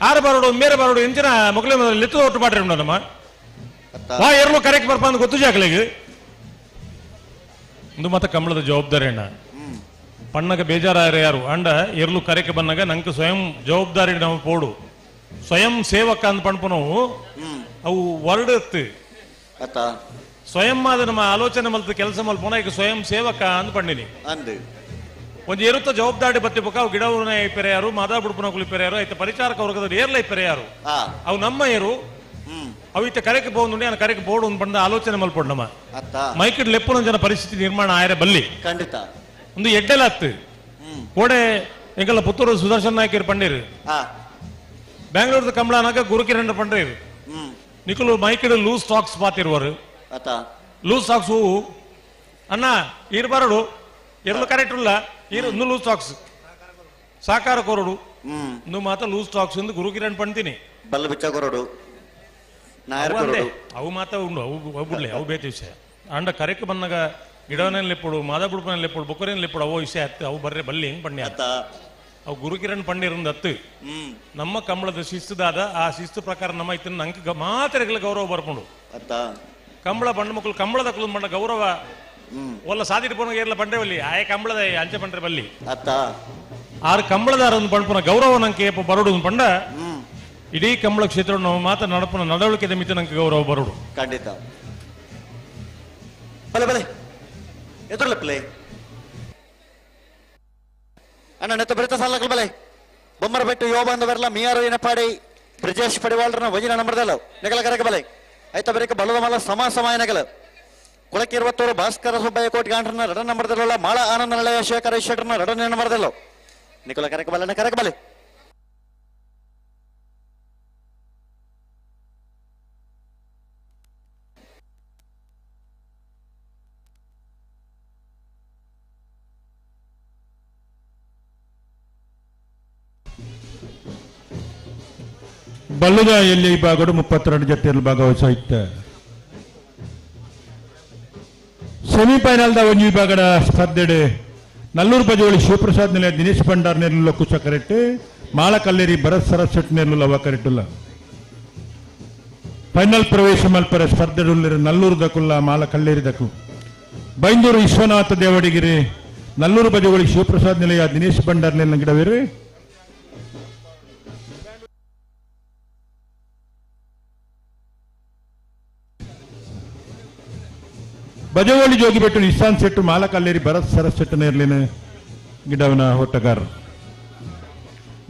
ಆರು ಬರೋಡು ಮೇರೆ ಬರೋಡು ಎಂಚಿನ ಮೊಗಲೇ ಲೆತ್ತು ಒಟ್ಟು ಪಾಟ್ರೆ ಉಂಡು ನಮ್ಮ ವಾ ಏರ್ಲು ಕರೆಕ್ ಬರ್ಪ ಅಂತ ಗೊತ್ತು ಜಾಕಲೆಗೆ ಒಂದು ಮಾತ ಕಂಬಳದ ಜವಾಬ್ದಾರಿ ಅಣ್ಣ ಪಣ್ಣಗ ಬೇಜಾರಾಯರು ಯಾರು ಅಂಡ ಎರ್ಲು ಕರೆಕೆ ಬನ್ನಗ ನಂಗೆ ಸ್ವಯಂ ಜವಾಬ್ದಾರಿ ನಾವು ಪೋಡು ಸ್ವಯಂ ಸೇವಕ ಅಂದ್ ಪಣ್ಪು ನಾವು ಅವು ವರ್ಡ್ ಇತ್ತು ಸ್ವಯಂ ಆದ ನಮ್ಮ ಆಲೋಚನೆ ಮಲ್ತ ಕೆಲಸ ಮಲ್ಪೋಣ ಈಗ ಸ್ವಯಂ ಸೇವಕ ಅಂದ್ ಪಣ್ಣಿನಿ ಅಂದು ಒಂದು ಎರುತ್ತ ಜವಾಬ್ದಾರಿ ಬತ್ತಿ ಬೊಕ್ಕ ಅವು ಗಿಡವನ್ನ ಪೆರೆಯಾರು ಮಾದಾ ಬುಡ್ಪುನ ಕುಲಿ ಪೆರೆಯಾರು ಐತ ಪರಿಚಾರಕ ವರ್ಗದ ಏರ್ಲ ಪೆರೆಯಾರು ಅವು ನಮ್ಮ ಏರು ಅವು ಇತ್ತ ಕರೆಕೆ ಬೋಂದುಂಡೆ ನಾನು ಕರೆಕೆ ಬೋರ್ಡ್ ಒಂದು ಬಂದ ಆಲೋಚನೆ ಮಲ್ಪೊಡು ನಮ್ಮ ಮೈಕಿಡ್ ಲೆಪ್ಪುನ ಜನ ಪರಿಸ್ಥಿತಿ ನಿರ್ಮಾಣ ಆಯರೆ ಬಲ್ಲಿ ಖಂಡಿತ ಒಂದು ಎಡ್ಡೆಲ ಹತ್ತು ಕೋಡೆ ಎಂಗಲ್ಲ ಪುತ್ತೂರು ಸುದರ್ಶನ್ ನಾಯ್ಕರ್ ಪಂಡೀರು ಬೆಂಗಳೂರದ ಕಮಲಾನಾಗ ಗುರುಕಿರಣ್ ಪಂಡೀರು ನಿಕುಲು ಮೈಕಿಡ್ ಲೂಸ್ ಸ್ಟಾಕ್ಸ್ ಪಾತಿರುವರು ಲೂಸ್ ಸ್ಟಾಕ್ಸ್ ಹೂವು ಅಣ್ಣ ಈರು ಬರಡು ಎರ್ಲು ಕರೆಕ್ಟ್ ಉಲ್ಲ ಈರು ಒಂದು ಲೂಸ್ ಸ್ಟಾಕ್ಸ್ ಸಾಕಾರ ಕೊರಡು ಒಂದು ಮಾತ ಲೂಸ್ ಸ್ಟಾಕ್ಸ್ ಒಂದು ಗುರುಕಿರಣ್ ಪಂಡ್ತೀನಿ ಬಲ್ಲ ಬಿಚ್ಚ ಕೊರಡು ಅವು ಮಾತ ಉಂಡು ಅವು ಅವು ಬಿಡ್ಲೆ ಅವು ಬೇತೆ ವಿಷಯ ಅಂಡ ಕರೆಕ್ ಬಂದಾಗ ಗಿಡವನೇನು ಲೆಪ್ಪುಡು ಮಾದ ಬುಡ್ಪನ ಲೆಪ್ಪುಡು ಬೊಕ್ಕರೇನು ಲೆಪ್ಪುಡು ಅವು ವಿಷಯ ಅತ್ತು ಅವು ಬರ್ರೆ ಬಲ್ಲಿ ಹೆಂಗ್ ಪಣ್ಯ ಅವು ಗುರುಕಿರಣ್ ಪಂಡಿರಂದು ಅತ್ತು ನಮ್ಮ ಕಂಬಳದ ಶಿಸ್ತುದಾದ ಆ ಶಿಸ್ತು ಪ್ರಕಾರ ನಮ್ಮ ಇತ್ತು ನಂಗೆ ಮಾತ್ರ ಗೌರವ ಬರ್ಕೊಂಡು ಕಂಬಳ ಬಂಡ ಮಕ್ಕಳು ಕಂಬಳದ ಕುಲು ಬಂಡ ಗೌರವ ಒಲ್ಲ ಸಾದಿಟ್ಟು ಪೋನ ಏರ್ಲ ಬಂಡ್ರೆ ಬಲ್ಲಿ ಆಯ ಕಂಬಳದ ಅಂಚೆ ಬಂಡ್ರೆ ಬಲ್ಲಿ ಆರು ಕಂಬಳದಾರ ಪಣ್ಪುನ ಗೌರವ ನಂಗೆ ಏಪ ಬರೋಡು ಪಂಡ ಇಡೀ ಕಂಬಳ ಕ್ಷೇತ್ರ ಮಾತ್ರ ನಡಪುನ ನಡವಳಿಕೆ ಮಿತಿ ನಂಗೆ ಗೌರವ ಬರೋಡು. ಖಂಡಿತ. ಬಲೆ ಬಲೆ ಎದುರಲ್ಲ ಪ್ಲೇ ಅಣ್ಣ ನೆತ್ತ ಬೆರೆತ ಸಾಲಗಳು ಬಲೆ ಬೊಮ್ಮರ ಬೆಟ್ಟು ಯೋಬ ಅಂದ ಬರಲ್ಲ ಮಿಯಾರು ಏನಪಾಡಿ ಬ್ರಿಜೇಶ್ ಪಡಿವಾಳ್ರನ ವಜಿನ ನಂಬರ್ದಲ್ಲ ನೆಗಲ ಕರಕ ಬಲೆ ಆಯ್ತ ಬರೀಕ ಬಲದ ಮಲ ಸಮ ಸಮಾಯ ನಗಲ ಕುಳಕ್ಕೆ ಇರುವತ್ತೋರು ಭಾಸ್ಕರ ಸುಬ್ಬಯ್ಯ ಕೋಟಿಗಾಂಡ್ರನ ರಡ ನಂಬರ್ದಲ್ಲ ಮಾಳ ಆನಂದ ನಳೆಯ ಶೇಖರ ಶೆಟ್ರನ ರಡನೇ ನಂಬರ್ದಲ್ಲ ನಿಕಲ ಕರಕ ಬಲನ ಕರಕ ಬಲೆ. ಬಲ್ಲದ ಎಲ್ಲಿ ವಿಭಾಗಡು 32 ಜೊತೆಯಲ್ಲಿ ಭಾಗವಹಿಸಿತ್ತು. ಸೆಮಿಫೈನಲ್ದ ಒಂದು ವಿಭಾಗದ ಸ್ಪರ್ಧೆಡೆ ನಲ್ಲೂರು ಬಜೋಳಿ ಶಿವಪ್ರಸಾದ್ ನಿಲಯ ದಿನೇಶ್ ಭಂಡಾರ್ ನೆರಳು ಕುಚ ಕರೆಕ್ಟ್, ಮಾಳಕಲ್ಲೇರಿ ಭರತ್ ಸರತ್ ಶೆಟ್ ನೆರಳು ಲವ ಕರೆಕ್ಟುಲ್ಲ. ಫೈನಲ್ ಪ್ರವೇಶ ಮಲ್ಪರ ಸ್ಪರ್ಧೆ ನಲ್ಲೂರು ದಕುಲ್ಲ ಮಾಳಕಲ್ಲೇರಿ ದಕು. ಬೈಂದೂರು ವಿಶ್ವನಾಥ ದೇವಡಿಗಿರಿ ನಲ್ಲೂರು ಬಜೋಳಿ ಶಿವಪ್ರಸಾದ್ ನಿಲಯ ದಿನೇಶ್ ಭಂಡಾರ್ ನೆರಳು ಗಿಡವೇರಿ. ಬಜವಳ್ಳಿ ಜೋಗಿಬೆಟ್ಟು ನಿಶಾಂತ್ ಶೆಟ್ಟು ಮಾಲಕಲ್ಲೇರಿ ಭರತ್ ಸರಸ್ ಶೆಟ್ಟು ನೇರ್ಲಿನ ಗಿಡವನ ಹೋಟಗಾರರು.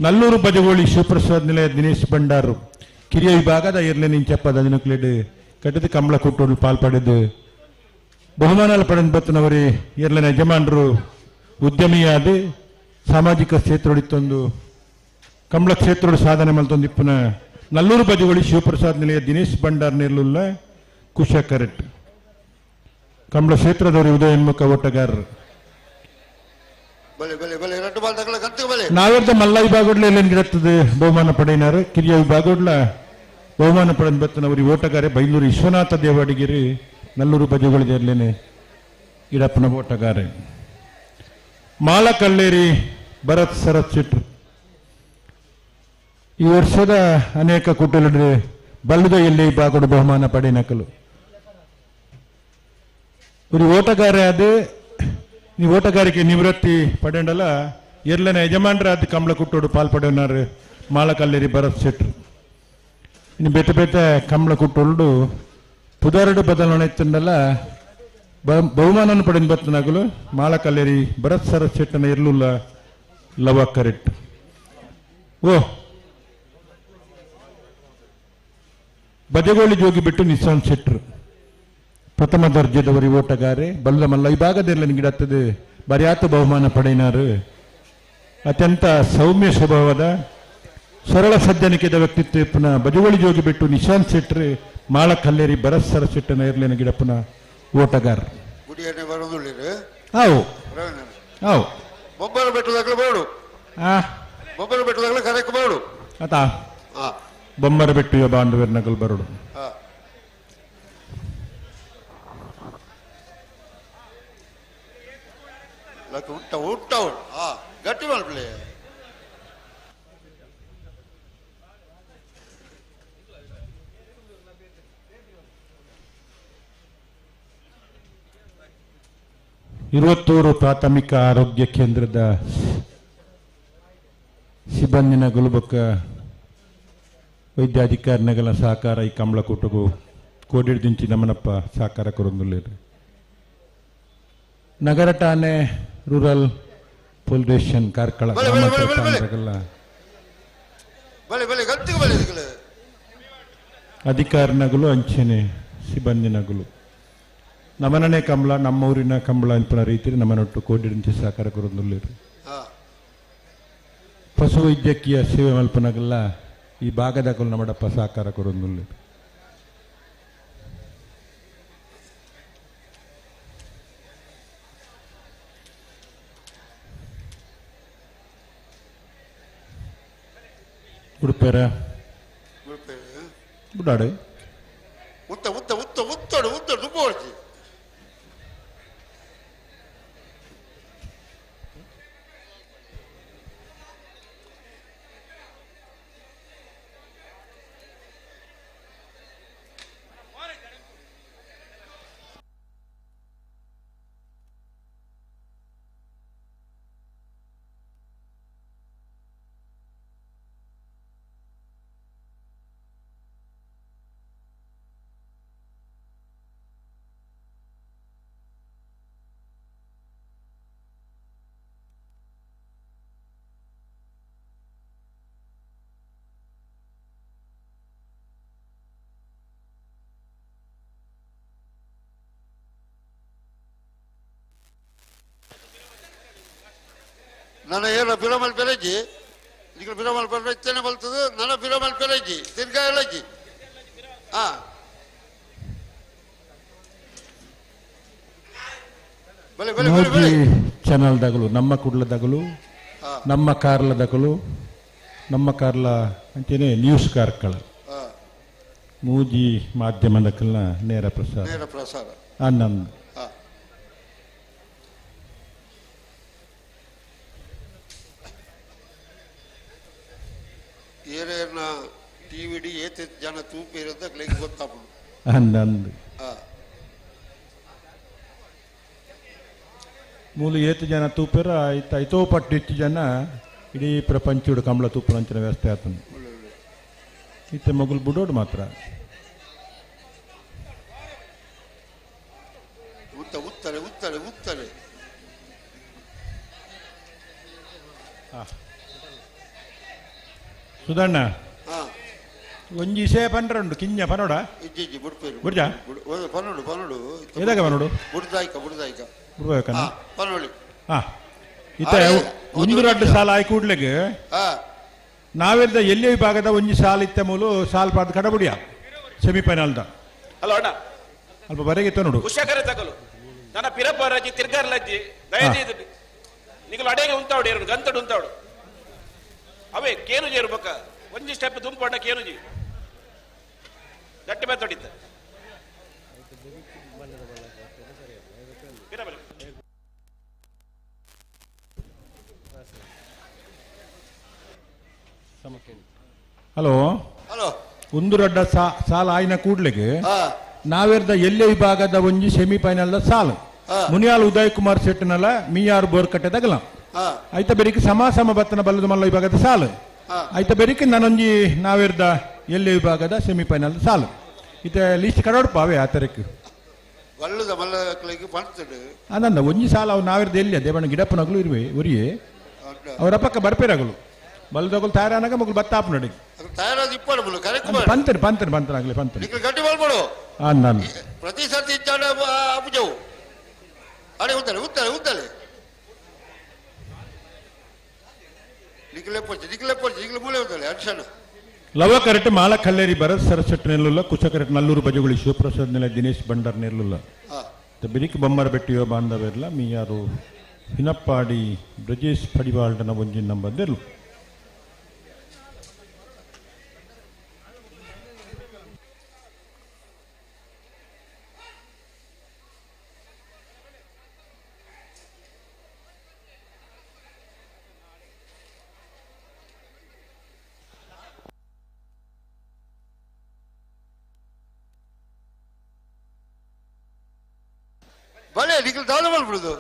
ನಲ್ಲೂರು ಬಜಗೋಳಿ ಶಿವಪ್ರಸಾದ್ ನಿಲಯ ದಿನೇಶ್ ಭಂಡಾರು ಕಿರಿಯ ವಿಭಾಗದ ಇರ್ಲಿನ ಇಂಚಪ್ಪದ ದಿನಕ್ಲೇಡ್ ಕಟ್ಟಿದ ಕಂಬಳ ಕುಟ್ಟೋಡು ಪಾಲ್ಪಡೆದು ಬಹುಮಾನ ಪಡೆದ ಬತ್ತನವರಿ ಇರ್ಲಿನ ಯಜಮಾನರು ಉದ್ಯಮಿಯಾದ ಸಾಮಾಜಿಕ ಕ್ಷೇತ್ರಡಿತ್ತೊಂದು ಕಂಬಳ ಕ್ಷೇತ್ರೋಡು ಸಾಧನೆ ಮಲ್ತೊಂದು ಇಪ್ಪನ ನಲ್ಲೂರು ಬಜಗೋಳಿ ಶಿವಪ್ರಸಾದ್ ನಿಲಯ ದಿನೇಶ್ ಭಂಡಾರ್ ನೇರ್ಲುಲ್ಲ ಕುಶ ಕರೆಕ್ಟ್ ಕಂಬಳ ಕ್ಷೇತ್ರದವರು ಉದಯೋನ್ಮುಖ ಓಟಗಾರರು. ನಾವೆರ್ದ ಮಲ್ಲ ವಿಭಾಗಡ್ಲ ಗಿಡತ್ತದೆ ಬಹುಮಾನ ಪಡೆಯಿನಾರು. ಕಿರಿಯ ವಿಭಾಗಡ್ಲ ಬಹುಮಾನ ಪಡೆದ ಬತ್ತನವರು ಓಟಗಾರೆ ಬೈಲೂರು ವಿಶ್ವನಾಥ ದೇವಾಡಿಗಿರಿ ನಲ್ಲೂರು ಬಜುಗಳಿದೇನೆ ಗಿಡಪ್ಪನ ಓಟಗಾರೆ. ಮಾಲಕಲ್ಲೇರಿ ಭರತ್ ಸರತ್ ಶೆಟ್ರು ಈ ವರ್ಷದ ಅನೇಕ ಕುಟುಂಬ ಬಲ್ಲದ ಎಲ್ಲಿ ವಿಭಾಗಡು ಬಹುಮಾನ ಪಡೆಯನಕಲು. ഒരു ಓಟಗಾರೆ ಅದು ನೀವು ಓಟಗಾರಿಕೆ ನಿವೃತ್ತಿ ಪಡೆಂಡಲ್ಲ ಎರ್ಲನ ಯಜಮಾನರಾದ ಕಂಬಳ ಕುಟ್ಟೋಡು ಪಾಲ್ಪಡೆಯವರು ಮಾಳಕಲ್ಲೇರಿ ಭರತ್ ಶೆಟ್ರು. ಇನ್ನು ಬೇತೆ ಬೇತೆ ಕಂಬಳ ಕುಟ್ಟೋಡು ಪುದರಡು ಬದಲಾವಣೆ ಇತ್ತಂಡಲ್ಲ ಬಹುಮಾನ ಪಡೆದ ಬತ್ತನಾಗಲು ಮಾಳಕಲ್ಲೇರಿ ಭರತ್ ಸರತ್ ಶೆಟ್ಟನ ಇರ್ಲುಲ್ಲ ಲವ ಕರೆಕ್ಟ್. ಓ ಬಜಗೋಳಿ ಜೋಗಿ ಬಿಟ್ಟು ನಿಶಾಂತ್ ಶೆಟ್ರು ಪ್ರಥಮ ದರ್ಜೆದವರಿ ಓಟಗಾರೆ. ಬಲ್ಲ ಮಲ್ಲ ವಿಭಾಗದಲ್ಲಿ ಗಿಡತ್ತದೆ ಬರಿಯಾತ ಬಹುಮಾನ ಪಡೆಯಿನಾರು. ಅತ್ಯಂತ ಸೌಮ್ಯ ಸ್ವಭಾವದ ಸರಳ ಸಜ್ಜನಿಕೆದ ವ್ಯಕ್ತಿತ್ವ ಪುನಃ ಬಜಗೋಳಿ ಜೋಗಿ ಬಿಟ್ಟು ನಿಶಾಂತ್ ಶೆಟ್ರು ಮಾಳಕಲ್ಲೇರಿ ಭರತ್ ಸರ ಶೆಟ್ಟನ ಇರ್ಲಿನ ಗಿಡಪ್ಪನ ಓಟಗಾರ. ಬೊಮ್ಮರ ಬೆಟ್ಟು ಬಾಂಧವ್ಯರ ನಗಲ್ ಬರೋಡು. ಗಟ್ಟಿ ಮಾಡ್ಲಿ. ಇರುವತ್ತೂರು ಪ್ರಾಥಮಿಕ ಆರೋಗ್ಯ ಕೇಂದ್ರದ ಸಿಬ್ಬಂದಿನ ಗುಲ್ಬಕ್ಕ ವೈದ್ಯಾಧಿಕಾರಿನಗಲ ಸಹಕಾರ ಈ ಕಮಲಕೂಟಗೂ ಕೋಡಿಡ್ದಿಂಚಿ ನಮನಪ್ಪ ಸಹಕಾರ ಕೊರೊಂದುಲ್ಲೇರು. ನಗರ ಠಾಣೆ ರೂರಲ್ ಪೊಲೀಸ್ ಸ್ಟೇಷನ್ ಕಾರ್ಕಳ ಅಧಿಕಾರಿನಗಲು ಅಂಚೆನೆ ಸಿಬ್ಬಂದಿನಗಲು ನಮನನೆ ಕಂಬಳ ನಮ್ಮೂರಿನ ಕಂಬಳ ಅನ್ಪನ ರೀತಿ ನಮ್ಮನೊಟ್ಟು ಕೋಡಿಡ್ದಿಂಚಿ ಸಹಕಾರ ಕೊರೊಂದುಲ್ಲೇರು. ಪಶುವೈದ್ಯಕೀಯ ಸೇವೆ ಮಲ್ಪನಗಲ್ಲ ಈ ಭಾಗದಗಲು ನಮ್ಮಡಪ್ಪ ಸಹಕಾರ ಕೊರೊಂದುಲ್ಲೇರು. ಉಡುಪೇರ ಬುಡಾಡು ಉತ್ತ ಉತ್ತ ಉತ್ತ ಉತ್ತಡು ಉತ್ತಡು ದುಬ್ಬು ಹೊಡ್ತಿ. ನನ್ನ ಏನ ಬಿರಮಲ್ ಪೆರಜಿ ಈಗ ಬಿರಮಲ್ ಪೆರ ಇತ್ತೇನೆ ಬಲ್ತದೆ ನನ್ನ ಬಿರಮಲ್ ಪೆರಜಿ ತಿರ್ಗಾ ಎಲಜಿ ಹಾ ಬಲೆ ಬಲೆ ಬಲೆ ಬಲೆ ಚಾನಲ್ದಾಗಲು ನಮ್ಮ ಕುಡ್ಲದಾಗಲು ನಮ್ಮ ಕಾರ್ಲದಾಗಲು ನಮ್ಮ ಕಾರ್ಲ ಅಂಚನೆ ನ್ಯೂಸ್ ಕಾರ್ಕಳ ಮೂಜಿ ಮಾಧ್ಯಮದಕಲ್ನ ನೇರ ಪ್ರಸಾರ ನೇರ ಪ್ರಸಾರ ಆನಂದ್ ಏನೇನ ಟಿವಿಡಿ ಏತೆ ಜನ ತೂಪಿರಂತ ಕ್ಲಿಕ್ ಗೊತ್ತಾಪುಂಡು ಆನಂದ್ ಮೂಲು ಏತು ಜನ ತೂಪೆರ ಐತ ಐತೋ ಪಟ್ಟು ಇತ್ತು ಜನ ಇಡೀ ಪ್ರಪಂಚಡು ಕಂಬಳ ತೂಪುನಂಚಿನ ವ್ಯವಸ್ಥೆ ಆತನು ಇತ್ತೆ ಮಗುಲು ಬುಡೋಡು ಮಾತ್ರ ಉತ್ತ ಉತ್ತರೆ ಉತ್ತರೆ ಉತ್ತರೆ ಸುಧಣ್ಣ ಒಂಜಿ ಇಸೆ ಪಂಡ್ರಂಡು ಕಿಂಜ ಪನೋಡ ಇಜ್ಜಿ ಬುಡ್ಪೇರು ಬುಡ್ಜಾ ಪನೋಡು ಪನೋಡು ಏದಾಗ ಪನೋಡು ಬುಡ್ದಾಯ್ಕ ಬುಡ್ದಾಯ್ಕ ಬುಡ್ಬೇಕನ್ನ ಪನೋಳಿ ಹಾ ಇತ್ತೆ ಒಂದು ರಡ್ಡು ಸಾಲ ಆಯ್ ಕೂಡ್ಲೆಗೆ ನಾವೆಲ್ಲ ಎಲ್ಲಿ ವಿಭಾಗದ ಒಂಜಿ ಸಾಲ ಇತ್ತ ಮೂಲು ಸಾಲ್ ಪಾದ ಕಡಬುಡಿಯ ಸೆಮಿಫೈನಲ್ದ ಹಲೋ ಅಣ್ಣ ಅಲ್ಪ ಬರೆಗಿತ್ತ ನೋಡು ಕುಶಕರೆ ತಗಲು ನನ್ನ ಪಿರಪ್ಪ ರಜ್ಜಿ ತಿರ್ಗಾರ್ಲಜ್ಜಿ ದಯచేసి ನಿಗಲು ಅಡೇಗೆ ಉಂತಾವಡು ಏರು ಗಂತಡು ಉಂತಾವಡು ಅವೇ ಕೇನು ಜೇರು ಬೊಕ್ಕ ಒಂಜಿ ಸ್ಟೆಪ್ ದುಂಪಣ್ಣ ಕೇನುಜಿ ಗಟ್ಟಿ ಬತ್ತೊಡಿತ್ತ ಹಲೋ ಹಲೋ ಒಂದು ರಡ್ಡ ಸಾಲ ಆಯ್ನ ಕೂಡ್ಲೆಗೆ ನಾವೆರ್ದ ಎಲ್ಲೆ ವಿಭಾಗದ ಒಂಜಿ ಸೆಮಿಫೈನಲ್ ಸಾಲು ಮುನಿಯಾಲ್ ಉದಯ್ ಕುಮಾರ್ ಶೆಟ್ಟನಲ್ಲ ಮಿಯಾರ್ ಬೋರ್ಕಟ್ಟೆ ತಗಲ ಆಯ್ತ ಬೆರಿಕೆ ಸಮ ಸಮ ಬತ್ತನ ಬಲ್ಲದ ಮಲ್ಲ ವಿಭಾಗದ ಸಾಲು ಆಯ್ತ ಬೆರಿಕೆ ನಾನೊಂಜಿ ನಾವೆರ್ದ ಎಲ್ಲೆ ವಿಭಾಗದ ಸೆಮಿಫೈನಲ್ ಸಾಲು ಇತ್ತೆ ಲಿಸ್ಟ್ ಕಡೋಡ್ಪ ಅವೇ ಆ ತರಕ್ಕೆ ಬಲ್ಲದ ಮಲ್ಲಕ್ಲೆಗ್ ಪಂತಡು ಅಂದ ಒಂಜಿ ಸಾಲ ಅವು ನಾವೆರ್ದ ಎಲ್ಲಿ ದೇವಣ್ಣ ಗಿಡಪ್ಪನಗಲು ಇರುವೆ ಉರಿಯೇ ಅವರ ಪಕ್ಕ ಬರ್ಪೇರಗಲು ಬಲ್ಲದಗಲು ತಯಾರಾನಾಗ ಮಗಲು ಬತ್ತಾಪ್ ನಡಿ ತಯಾರಾದ ಇಪ್ಪಡು ಮುಲು ಕರೆಕ್ಟ್ ಪಂತನು ಪಂತನು ಪಂತನಾಗಲಿ ಪಂತನು ನಿಕ್ಲು ಗಟ್ಟಿ ಮಲ್ಪಡು ನಾನು ಪ್ರತಿ ಸರ್ತಿ ಇಚ್ಚಾಡ ಅಪುಜವು ಅಡೆ ಉತ್ತಲೆ ಉತ್ತಲೆ ಉತ್ತಲೆ ನಿಕ್ಲೆ ಪೊಚ್ಚಿ ನಿಕ್ಲೆ ಪೊಚ್ಚಿ ನಿಕ್ಲೆ ಮೂಲೆ ಉತ್ತಲೆ ಅಕ್ಷಣ ಲವ ಕರೆಟ್ ಮಾಲ ಕಲ್ಲೇರಿ ಭರತ್ ಸರಸಟ್ ನೆಲ್ಲುಲ್ಲ ಕುಶ ಕರೆಟ್ ನಲ್ಲೂರು ಬಜಗುಳಿ ಶಿವಪ್ರಸಾದ್ ನೆಲೆ ದಿನೇಶ್ ಬಂಡಾರ್ ನೆಲ್ಲುಲ್ಲ ಬಿರಿಕ್ ಬೊಮ್ಮರ ಬೆಟ್ಟಿಯೋ ಬಾಂಧವೆರ್ಲ ಮೀಯಾರು ಹಿನಪ್ಪಾಡಿ ಬ್ರಜೇಶ್ ಪಡಿವಾಳ್ಡನ ಒಂಜಿನ ನಂಬಂದಿರ್ಲು ಬಲೆ ನಿಕ್ಲು ದಾನ ಮಲ್ಪಡುದು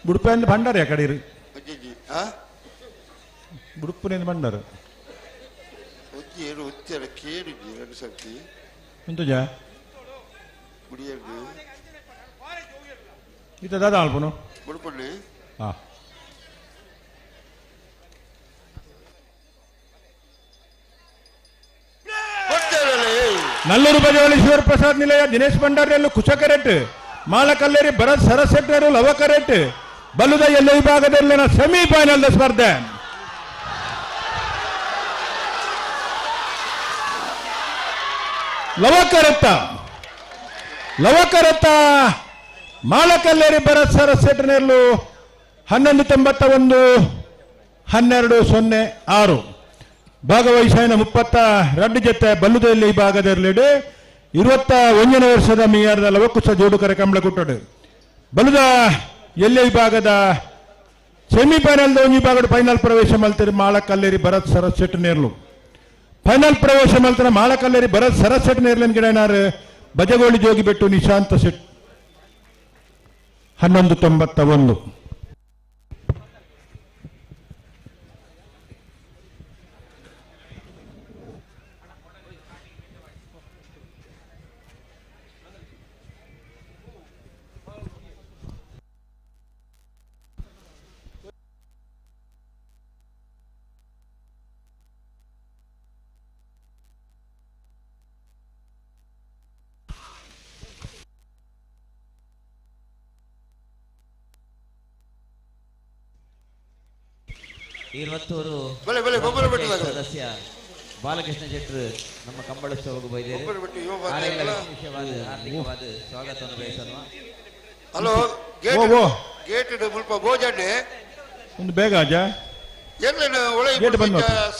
ಬುಡುಪೆಂದು ಭಂಡಾರ ಕಡೀರಿ ಅಜ್ಜಿ ಆ ಬುಡುಪುನೇನು ಭಂಡಾರ ಒಂಜಿ ಏನು ಉತ್ತರ ಕೇಳಿದ್ವಿ ಎರಡು ಸರ್ತಿ ಉಂತುಜ ಮುಡಿಯರ್ದು ಈತ ದಾದಾ ಅಲ್ಪನು ಬುಡುಪಣ್ಣೆ ಹಾ ನಲ್ಲೂರು ಬಜವಳಿ ಶಿವಪ್ರಸಾದ್ ನಿಲಯ ದಿನೇಶ್ ಭಂಡಾರಿಯಲ್ಲೂ ಕುಶಕರೆಟ್ ಮಾಲಕಲ್ಲೇರಿ ಭರತ್ ಸರಸೆಟ್ಟರು ಲವಕರೆಟ್ ಬಲ್ಲುದ ಎಲ್ಲ ವಿಭಾಗದಲ್ಲಿನ ಸೆಮಿಫೈನಲ್ ಸ್ಪರ್ಧೆ. ಲವಕರತ್ತ ಲವಕರತ್ತ ಮಾಲಕಲ್ಲೇರಿ ಭರತ್ ಸರಸೆಟ್ಟನೆಲ್ಲೂ 11.91 12.06. ಭಾಗವಹಿಸಿನ 32 ಜೊತೆ ಬಲ್ಲುದಲ್ಲಿ ಈ ಭಾಗದಲ್ಲಿ 21ನೇ ವರ್ಷದ ಮಿಯಾರದ ಲವಕುಶ ಜೋಡುಕರೆ ಕಂಬಳಕುಟ್ಟಡು ಬಲುದ ಎಲ್ಲೆ ವಿಭಾಗದ ಸೆಮಿಫೈನಲ್ ಒಂಜಿ ವಿಭಾಗದ ಫೈನಲ್ ಪ್ರವೇಶ ಮಲ್ತಿರಿ ಮಾಳಕಲ್ಲೇರಿ ಭರತ್ ಸರಸ್ ಶೆಟ್ ನೇರ್ಲು. ಫೈನಲ್ ಪ್ರವೇಶ ಮಲ್ತಿರ ಮಾಳಕಲ್ಲೇರಿ ಭರತ್ ಸರಸ್ ಶೆಟ್ ನೇರ್ಲಿನ ಗಿಡನಾರು ಬಜಗೋಳಿ ಜೋಗಿಬೆಟ್ಟು ನಿಶಾಂತ ಶೆಟ್ 11.91. ಇರುವತ್ತೂರು ಸದಸ್ಯ ಬಾಲಕೃಷ್ಣ ಶೆಟ್ಟರು ನಮ್ಮ ಕಂಬಳೋತ್ಸವಕ್ಕೆ ಬೈದೇರು. ಹಾರ್ದಿಕವಾದ ಸ್ವಾಗತವನ್ನು ಬಯಸೋಣ. ಹಲೋ, ಗೇಟ್ ಮುಲ್ಪ ಬೋಜಣ್ಣೆ ಒಂದು ಬೇಗ ಅಜ್ಜ ಎಲ್ಲ ಒಳಗೆ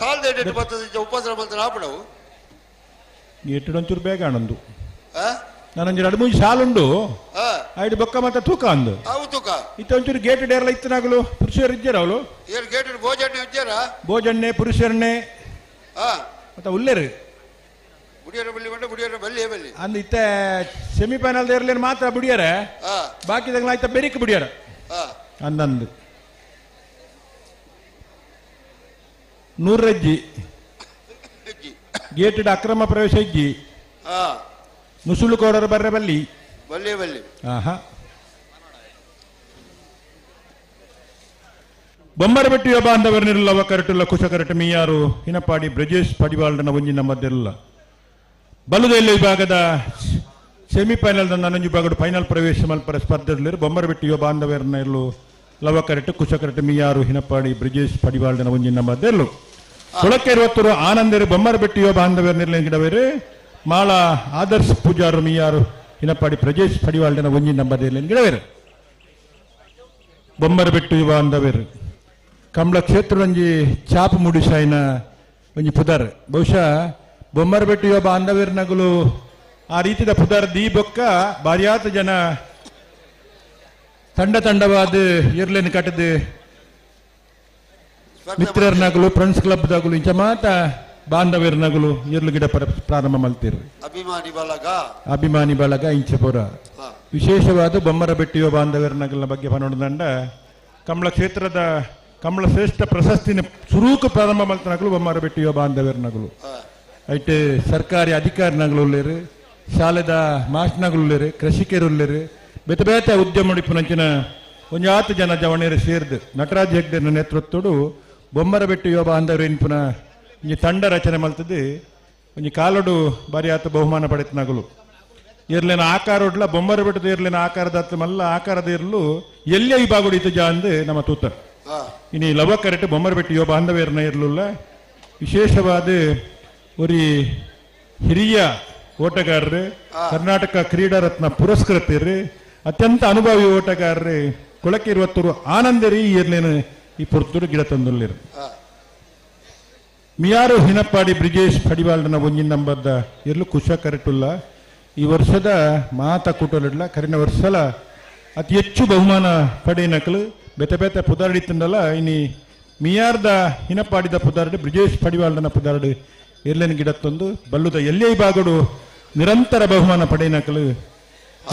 ಸಾಲದ ಎಡೆಟ್ ಬರ್ತದೆ ಉಪದ್ರ ಬರ್ತದೆ ಆಪಡವು ಗೇಟ್ ಒಂಚೂರು ಬೇಗ ಆನಂದು ನಾನೊಂಜಿ ಎರಡು ಮೂಜಿ ಸಾಲುಂಡು ಐದು ಬೊಕ್ಕ ಮತ್ತೆ ತೂಕ ಅಂದು ತೂಕ ಇತ್ತ ಒಂಚೂರು ಗೇಟ್ ಡೇರ್ಲ ಇತ್ತನಾಗಲು ಪುರುಷರು ಇದ್ದಾರ ಅವಳು ಗೇಟ್ ಬೋಜಣ್ಣೆ ಇದ್ದಾರ ಬೋಜಣ್ಣೆ ಪುರುಷರನ್ನೇ ಮತ್ತೆ ಉಲ್ಲೇರು ಬುಡಿಯರ ಬಲ್ಲಿ ಬಂಡ ಬುಡಿಯರ ಬಲ್ಲಿ ಬಲ್ಲಿ ಅಂದ್ ಇತ್ತ ಸೆಮಿಫೈನಲ್ ಇರ್ಲೇನು ಮಾತ್ರ ಬುಡಿಯರ ಬಾಕಿದಾಗ ಆಯ್ತಾ ಬೆರಿಕ್ ಬುಡಿಯರ ಅಂದಂದು ನೂರಜ್ಜಿ ಗೇಟ್ ಅಕ್ರಮ ಪ್ರವೇಶ ಇಜ್ಜಿ ನುಸುಳು ಕೋಡರ ಬರ್ರೆ ಬಲ್ಲಿ ಬಲ್ಲಿ ಬಲ್ಲಿ. ಆಹಾ ಬೊಮ್ಮರಬೆಟ್ಟು ಯೋಬ ಅಂದವರನಿರಲ್ಲ ಕರಟುಲ್ಲ ಕುಶ ಕರಟು ಮೀಯಾರು ಹಿನಪಾಡಿ ಬ್ರಜೇಶ್ ಪಡಿವಾಲ್ಡನ ಒಂಜಿ ನಮ್ಮದಿರಲ್ಲ. ಬಲುದೆಲ್ಲ ವಿಭಾಗದ ಸೆಮಿಫೈನಲ್ ನನ್ನೊಂಜಿ ವಿಭಾಗದ ಫೈನಲ್ ಪ್ರವೇಶ ಮಲ್ಪರ ಸ್ಪರ್ಧೆಯಲ್ಲಿ ಬೊಮ್ಮರಬೆಟ್ಟು ಯೋಬ ಬಾಂಧವರನ್ನ ಇರಲು ಲವ ಕರಟು ಕುಶ ಕರಟು ಮೀಯಾರು ಹಿನಪಾಡಿ ಬ್ರಜೇಶ್ ಪಡಿವಾಲ್ಡನ ಒಂಜಿ ನಮ್ಮದಿರಲು. ಕೊಳಕ್ಕೆ ಇರುವತ್ತರು ಆನಂದರು ಬೊಮ್ಮರಬೆಟ್ಟು ಯೋಬ ಬಾಂಧವರನಿರಲಿ ಗಿಡವೇರು ಮಾಳ ಆದರ್ಶ್ ಪೂಜಾರು ಮೀಯಾರು ಹಿನಪಾಡಿ ಪ್ರಜೇಶ್ ಪಡಿವಾಲ್ಡನ ಒಂಜಿ ನಂಬದಿರಲಿ ಗಿಡವೇರು. ಬೊಮ್ಮರಬೆಟ್ಟು ಯುವ ಅಂದವೇರು ಕಮಲ ಕ್ಷೇತ್ರ ಒಂಜಿ ಚಾಪು ಮುಡಿಸಾಯಿನ ಒಂಜಿ ಪುದರ್. ಬಹುಶಃ ಬೊಮ್ಮರಬೆಟ್ಟು ಯುವ ಬಾಂಧವೇರ್ ನಗುಲು ಆ ರೀತಿದ ಪುದರ್ ದೀ ಬೊಕ್ಕ ಬಾರ್ಯಾತ ಜನ ತಂಡ ತಂಡವಾದ ಇರ್ಲೇನು ಕಟ್ಟದು ಮಿತ್ರರ್ ನಗಲು ಫ್ರೆಂಡ್ಸ್ ಕ್ಲಬ್ ದಗುಲು ಇಂಚ ಮಾತ ಬಾಂಧವ್ಯರ ನಗಲು ಇರ್ಲು ಗಿಡ ಪ್ರಾರಂಭ ಮಲ್ತಿರು ಅಭಿಮಾನಿ ಬಳಗ ಅಭಿಮಾನಿ ಬಳಗ ಇಂಚಪುರ ವಿಶೇಷವಾದ ಬೊಮ್ಮರಬೆಟ್ಟಿಯ ಬಾಂಧವ್ಯರ ನಗಲಿನ ಬಗ್ಗೆ ಪನೋಡದಂಡ ಕಮಲ ಕ್ಷೇತ್ರದ ಕಮಲ ಶ್ರೇಷ್ಠ ಪ್ರಶಸ್ತಿನ ಸುರೂಕು ಪ್ರಾರಂಭ ಮಲ್ತನಗಲು ಬೊಮ್ಮರಬೆಟ್ಟಿಯ ಬಾಂಧವ್ಯರ ನಗಲು. ಐಟ್ ಸರ್ಕಾರಿ ಅಧಿಕಾರಿ ನಗಲು ಉಳ್ಳೇರು, ಶಾಲೆದ ಮಾಸ್ಟ್ನಗಲು ಉಳ್ಳೇರು, ಕೃಷಿಕರು ಉಳ್ಳೇರು, ಬೇತೆ ಬೇತೆ ಉದ್ಯಮ ಉಡಿಪುನಂಚಿನ ಒಂಜಾತು ಜನ ಜವಣಿಯರು ಸೇರ್ದು ನಟರಾಜ್ ಹೆಗ್ಡೆನ ನೇತೃತ್ವಡು ಬೊಮ್ಮರಬೆಟ್ಟು ಯುವ ಬಾಂಧವ್ಯರು ಇನ್ಪುನ ಒಂಜಿ ತಂಡ ರಚನೆ ಮಲ್ತದ್ದು ಒಂಜಿ ಕಾಲಡು ಬಾರಿಯಾತ ಬಹುಮಾನ ಪಡೆತನಗಲು. ಇರ್ಲೇನ ಆಕಾರೊಡ್ಲ ಬೊಮ್ಮರಬೆಟ್ಟದ ಇರ್ಲೇನ ಆಕಾರದ ಮಲ್ಲ ಆಕಾರದ ಇರಲು ಎಲ್ಲೇ ವಿಭಾಗ ಇತ್ತು ಜಾ ಅಂದು ನಮ್ಮ ತೂತ. ಇನಿ ಲವ ಕರೆಟ್ ಬೊಮ್ಮರಬೆಟ್ಟು ಯುವ ಬಾಂಧವ್ಯರನ್ನ ಇರಲಿಲ್ಲ. ವಿಶೇಷವಾದ ಒರಿ ಹಿರಿಯ ಓಟಗಾರರು, ಕರ್ನಾಟಕ ಕ್ರೀಡಾ ರತ್ನ ಪುರಸ್ಕೃತರು, ಅತ್ಯಂತ ಅನುಭವಿ ಓಟಗಾರರು ಕೊಳಕ್ಕೆ ಇರುವತ್ತರು ಆನಂದರಿ ಇರ್ಲೇನು ಈ ಪುರ್ತೂರು ಗಿಡ ತಂದುಳ್ಳಿರು. ಮಿಯಾರು ಹಿನಪ್ಪಾಡಿ ಬ್ರಿಜೇಶ್ ಪಡಿವಾಲ್ಡನ ಒಂಜಿನ ನಂಬರ್ದ ಇರ್ಲು ಕುಶ ಕರೆಟುಲ್ಲ ಈ ವರ್ಷದ ಮಾತ ಕೂಟಲಿಡ್ಲ ಕರಿನ ವರ್ಷಲ ಅತಿ ಹೆಚ್ಚು ಬಹುಮಾನ ಪಡೆಯನಕಲು ಬೇತೆ ಬೇತೆ ಪುದಾರ್ಡಿ ತಿಂದಲ್ಲ. ಇನಿ ಮಿಯಾರ್ದ ಹಿನಪಾಡಿದ ಪುದಾರ್ಡು ಬ್ರಿಜೇಶ್ ಪಡಿವಾಲ್ಡನ ಪುದಾರ್ಡು ಇರ್ಲೇನು ಗಿಡ ತಂದು ಬಲ್ಲುದ ಎಲ್ಲೇ ಭಾಗಡು ನಿರಂತರ ಬಹುಮಾನ ಪಡೆಯನಕಲು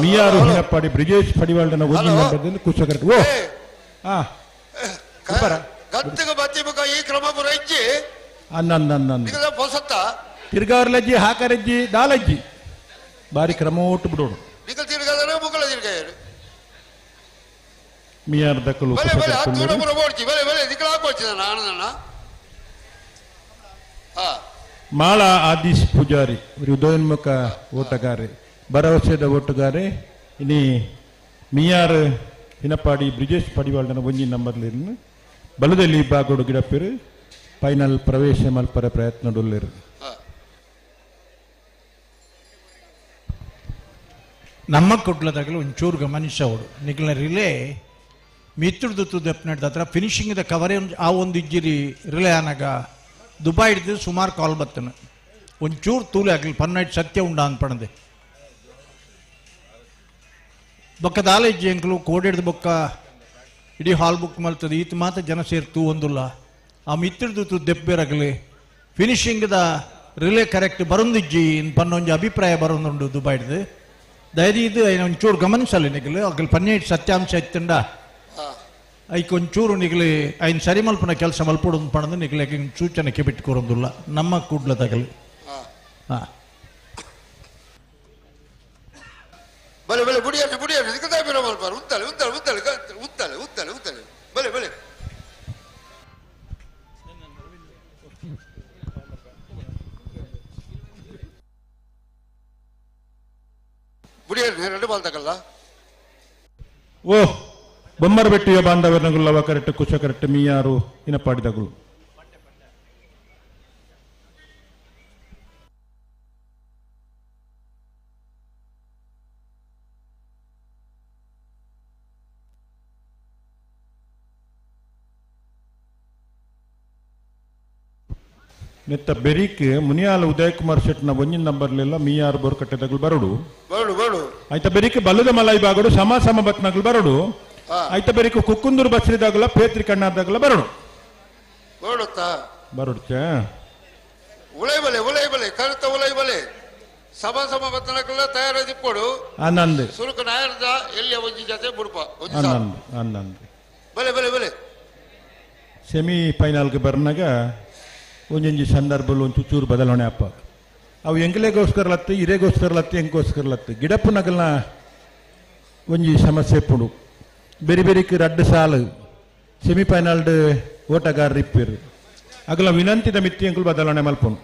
ಮಿಯಾರು ಹಿನಪಾಡಿ ಬ್ರಿಜೇಶ್ ಪಡಿವಾಲ್ಡನ ಒಂಜಿನ ನಂಬರ್ದಲ್ಲಿ ಕುಶ ಕರೆಟು. ಓ ಹಾ ಈ ಕ್ರಮ ತಿರ್ಗಾರ್ಲಜ್ಜಿ ಹಾಕರಜ್ಜಿ ದಾಲಜ್ಜಿ ಬಾರಿ ಕ್ರಮ ಒಟ್ಟು ಬಿಡೋಡು ಮಿಯಾರ್ ದಕ್ಕಲು ಮಾಳ ಆದೀಶ್ ಪೂಜಾರಿ ಉದಯೋನ್ಮುಖ ಓಟಗಾರೆ ಭರವಸೆದ ಓಟಗಾರೆ. ಇನಿ ಮಿಯಾರ್ ಹಿನಪಾಡಿ ಬ್ರಿಜೇಶ್ ಪಡಿವಾಲ್ಡನ ಒಂಜಿ ನಂಬರ್ಲಿ ಬಲದಲ್ಲಿ ಬಾಗೋಡು ಗಿಡಪಿರು ಫೈನಲ್ ಪ್ರವೇಶ ಮಲ್ಪರ ಪ್ರಯತ್ನ. ನಮ್ಮ ಕುಟ್ಲದಾಗಲೂ ಒಂಚೂರು ಗಮನಿಸೋಡು ನಿಖಲ ರಿಲೇ ಮಿತ್ತುಡ್ದು ದೆಪ್ಪನೆಡ್ದ ಹತ್ರ ಫಿನಿಶಿಂಗ್ the ಕವರೇ ಆ ಒಂದು ಇಜ್ಜಿರಿ ರಿಲೇ ಆನಾಗ ದುಬೈ ಹಿಡಿದು ಸುಮಾರು ಕಾಲ್ ಬತ್ತನ ಒಂಚೂರು ತೂಲೆ ಆಗಲಿ ಪನ್ನೈಟ್ ಸತ್ಯ ಉಂಡ ಅನ್ಪಣದೆ ಬೊಕ್ಕ ದಾಲ ಇಜ್ಜಿ ಎಂಕ್ಲು ಕೋಡಿಡ್ದು ಬೊಕ್ಕ ಇಡೀ ಹಾಲ್ ಬುಕ್ ಮಲ್ತದೆ ಈತ ಮಾತ ಜನ ಸೇರ್ತು ಒಂದುಲ್ಲ ಆ ಮಿತ್ತಿಡ್ದು ದೆಪ್ಪೇರಾಗಲಿ ಫಿನಿಶಿಂಗ್ the relay correct ಬರೊಂದಿಜ್ಜಿ ಪನ್ನೊಂಜಿ ಅಭಿಪ್ರಾಯ ಬರೊಂದುಂಡು ದುಬೈಡ್ದು ದಯದೀದು ಐನ ಒಂಚೂರು ಗಮನಿಸಲ್ಲ ನಿಗಲು ಅಗಲ್ ಪನ್ನೇಟ್ ಸತ್ಯಾಂಶ ಇತ್ತಂಡ ಐಕ್ ಒಂಚೂರು ನಿಗಲಿ ಐನ್ ಸರಿ ಮಲ್ಪನ ಕೆಲಸ ಮಲ್ಪೊಡು ಪಣದು ನಿಗಲಿ ಸೂಚನೆ ಕೆಬಿಟ್ಟು ಕೊರೊಂದುಲ್ಲ ನಮ್ಮ ಕೂಡ್ಲ ತಗಲಿ. ಹಾಂ ಬಲೆ ಬಲೆ ಬುಡಿಯನ್ನು ಬುಡಿಯನ್ನು ಇದಕ್ಕೆ ಬಿರೋ ಮಲ್ಪಾರು ಉತ್ತಲೆ ಉತ್ತಲೆ ಉತ್ತಲೆ ಉತ್ತಲೆ ಉತ್ತಲೆ ಉತ್ತಲೆ ಬಲೆ ಬಲೆ ಬುಡಿಯನ್ನು ಎರಡು ಬಾಲ್ ತಗಲ್ಲ. ಓ ಬೊಮ್ಮರಬೆಟ್ಟಿಯ ಬಾಂಧವರನಗುಲ್ಲವ ಕರೆಕ್ಟ್ ಕುಶ ಕರೆಕ್ಟ್ ಮೀಯಾರು ಇನಪಾಡಿದಗಳು. ನೆತ್ತ ಬೆರಿಕ್ ಮುನಿಯಾಲ ಉದಯ್ ಕುಮಾರ್ ಶೆಟ್ನ ಒಂಜಿನ ನಂಬರ್ಲೆಲ್ಲ ಮೀಯಾರು ಬೋರ್ಕಟ್ಟೆದಗಳು ಬರಡು ಬರಡು ಬರಡು. ಆಯ್ತ ಬೆರಿಕ್ ಬಲ್ಲದ ಮಲೈ ಬಾಗಡು ಸಮ ಸಮ ಬತ್ನಗಳು ಬರಡು. ಆಯ್ತ ಬೆರಿಕ್ ಕುಕ್ಕುಂದೂರು ಬಸ್ರಿದಾಗಲ ಪೇತ್ರಿ ಕಣ್ಣಾದಾಗಲ ಬರಡು ಬರಡುತ್ತಾ ಬರಡುತ್ತೆ. ಉಳೈ ಬಲೆ ಉಳೈ ಬಲೆ ಕರುತ ಉಳೈ ಬಲೆ ಸಮ ಸಮ ಬತ್ನಗಳ ತಯಾರಾದಿಪ್ಪಡು ಆನಂದ್ ಸುರುಕ ನಾಯರ್ದ ಎಲ್ಲಿ ಒಂಜಿ ಜೊತೆ ಬುಡ್ಪ ಆನಂದ್ ಆನಂದ್ ಬಲೆ ಬಲೆ ಬಲೆ. ಸೆಮಿ ಫೈನಲ್ಗೆ ಬರ್ನಾಗ ಒಂಜೊಂಜಿ ಸಂದರ್ಭದಲ್ಲಿ ಒಂದು ಚೂರು ಬದಲಾವಣೆ ಅಪ್ಪ ಅವು ಎಂಗ್ಲೆಗೋಸ್ಕರಲತ್ತು ಇರೆಗೋಸ್ಕರಲತ್ತು ಎಂಗೋಸ್ಕರಲತ್ತು ಗಿಡಪ್ಪು ನಗಲ್ನ ಒಂಜಿ ಸಮಸ್ಯೆ ಪುಡು ಬೇರೆ ಬೇರೆಕ್ ರಡ್ಡು ಸಾಲು ಸೆಮಿಫೈನಲ್ಡ್ ಓಟಗಾರರು ಇಪ್ಪಿರು ಅಗಲ ವಿನಂತಿದ ಮಿತ್ತಿ ಎಂಕುಲು ಬದಲಾವಣೆ ಮಲ್ಪನು.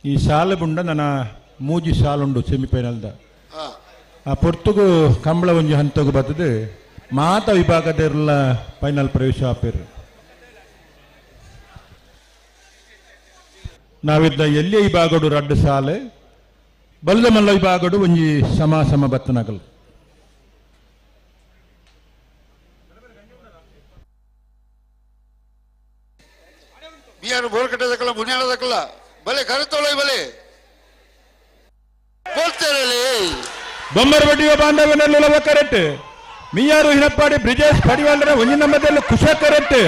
ಈ ಸಾಲು ಬುಂಡ ನನ್ನ ಮೂಜಿ ಸಾಲುಂಡು ಸೆಮಿಫೈನಲ್ದ ಆ ಪೊರ್ತುಗು ಕಂಬಳ ಒಂಜಿ ಹಂತಗು ಬರ್ತದೆ ಮಾತ ವಿಭಾಗದೆಲ್ಲ ಫೈನಲ್ ಪ್ರವೇಶ ಆಪೇರು. ನಾವಿದ್ದ ಎಲ್ಲಿ ವಿಭಾಗಡು ರಡ್ಡು ಸಾಲೆ ಬಲ್ದ ಮಲ್ಲ ವಿಭಾಗಡು ಒಂಜಿ ಸಮ ಸಮ ಬತ್ತನಗಲು. ಬಿಯಾರು ಬೋರ್ಕಟ್ಟೆದಕ್ಕಲ್ಲ ಮುನಿಯಾಳದಕ್ಕಲ್ಲ ಬಲೆ ಕರೆತೊಳೆ ಬಲೆ ಬೋಲ್ತೇರಲಿ ಬೊಮ್ಮರಬಡ್ಡಿಯ ಬಾಂಧವ್ಯನಲ್ಲವ ಕರೆಕ್ಟ್ ಮಿಯಾರು ಹಿನಪ್ಪಾಡಿ ಬ್ರಿಜೇಶ್ ಪಡಿವಾಲ್ರ ಒಂಜಿ ನಮ್ಮದಲ್ಲಿ ಕುಶ ಕರೆಕ್ಟ್.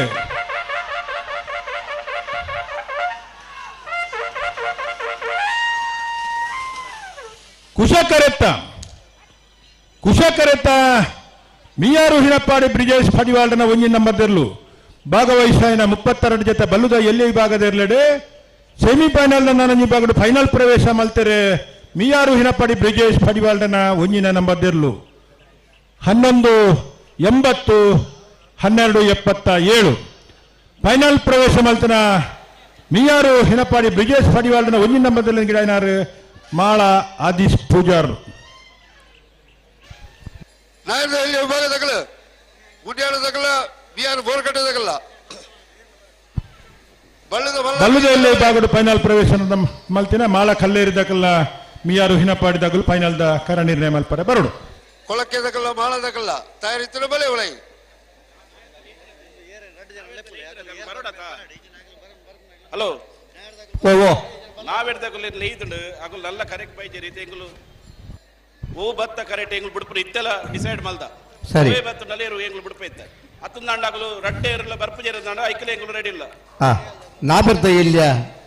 ಕುಶ ಕರೆತ್ತ ಕುಶ ಕರೆತ್ತ ಮಿಯಾರು ಹಿನಪ್ಪಾಡಿ ಬ್ರಿಜೇಶ್ ಪಡಿವಾಲ್ರನ ಒಂಜಿ ನಮ್ಮದೆರ್ಲು ಭಾಗವಹಿಸಾಯಿನ 32 ಜೊತೆ ಬಲ್ಲುದ ಎಲ್ಲಿ ವಿಭಾಗದಿರ್ಲೆಡೆ ಸೆಮಿಫೈನಲ್ ನನ್ನ ವಿಭಾಗಡು ಫೈನಲ್ ಪ್ರವೇಶ ಮಲ್ತಾರೆ ಮಿಯಾರು ಹಿನಪಾಡಿ ಬ್ರಿಜೇಶ್ ಪಡಿವಾಲ್ಡನ ಒಂಜಿನ ನಂಬರ್ದಿರ್ಲು 11 80 12 77 ಫೈನಲ್ ಪ್ರವೇಶ ಮಲ್ತನ ಮಿಯಾರು ಹಿನಪಾಡಿ ಬ್ರಿಜೇಶ್ ಪಡಿವಾಲ್ಡನ ಒಂಜಿನ ನಂಬರ್ದಲ್ಲಿ ಗಿಡನಾರು ಮಾಳ ಆದೀಶ್ ಪೂಜಾರ್. ಬಲ್ಲದ ವಿಭಾಗಡು ಫೈನಲ್ ಪ್ರವೇಶ ಮಲ್ತಿನ ಮಾಳ ಕಲ್ಲೇರಿದಕಲ್ಲ ಮಿಯಾರು ಹಿನಪಾಡಿದಾಗಲು ಫೈನಲ್ the ಕರ ನಿರ್ಣಯ ಮಲ್ಪರೆ ಬರಡು. ಕೊಳಕ್ಕೆದಕಲ್ಲ ಮಾಳದಕಲ್ಲ ತಯಾರಿತ್ತಿನ ಬಲೆ ಉಳೈ ಹಲೋ ಓ ಓ ನಾವೆಡ್ದಕುಲು ನೇಯ್ದುಂಡು ಅಗುಲು ನಲ್ಲ ಕರೆಕ್ಟ್ ಬೈಜೆ ರೀತಿ ಎಂಗುಲು ಓ ಬತ್ತ ಕರೆಕ್ಟ್ ಎಂಗುಲು ಬಿಡ್ಪುರು ಇತ್ತೆಲ್ಲ ಡಿಸೈಡ್ ಮಲ್ದ ಸರಿ. ಬತ್ತ ನಲೇರು ಎಂಗುಲು ಬಿಡ್ಪ ಇತ್ತ ಅತ್ತಂದಾಂಡಾಗಲು ರಡ್ಡೆ ಇರಲ್ಲ ಬರ್ಪು ಜೇರಂದಾಂಡ ಐಕಲೆ ಎಂಗುಲು ರೆಡಿ ಇಲ್ಲ. ಹಾ ನಾಬರ್ದ ಎಲ್ಲಿಯ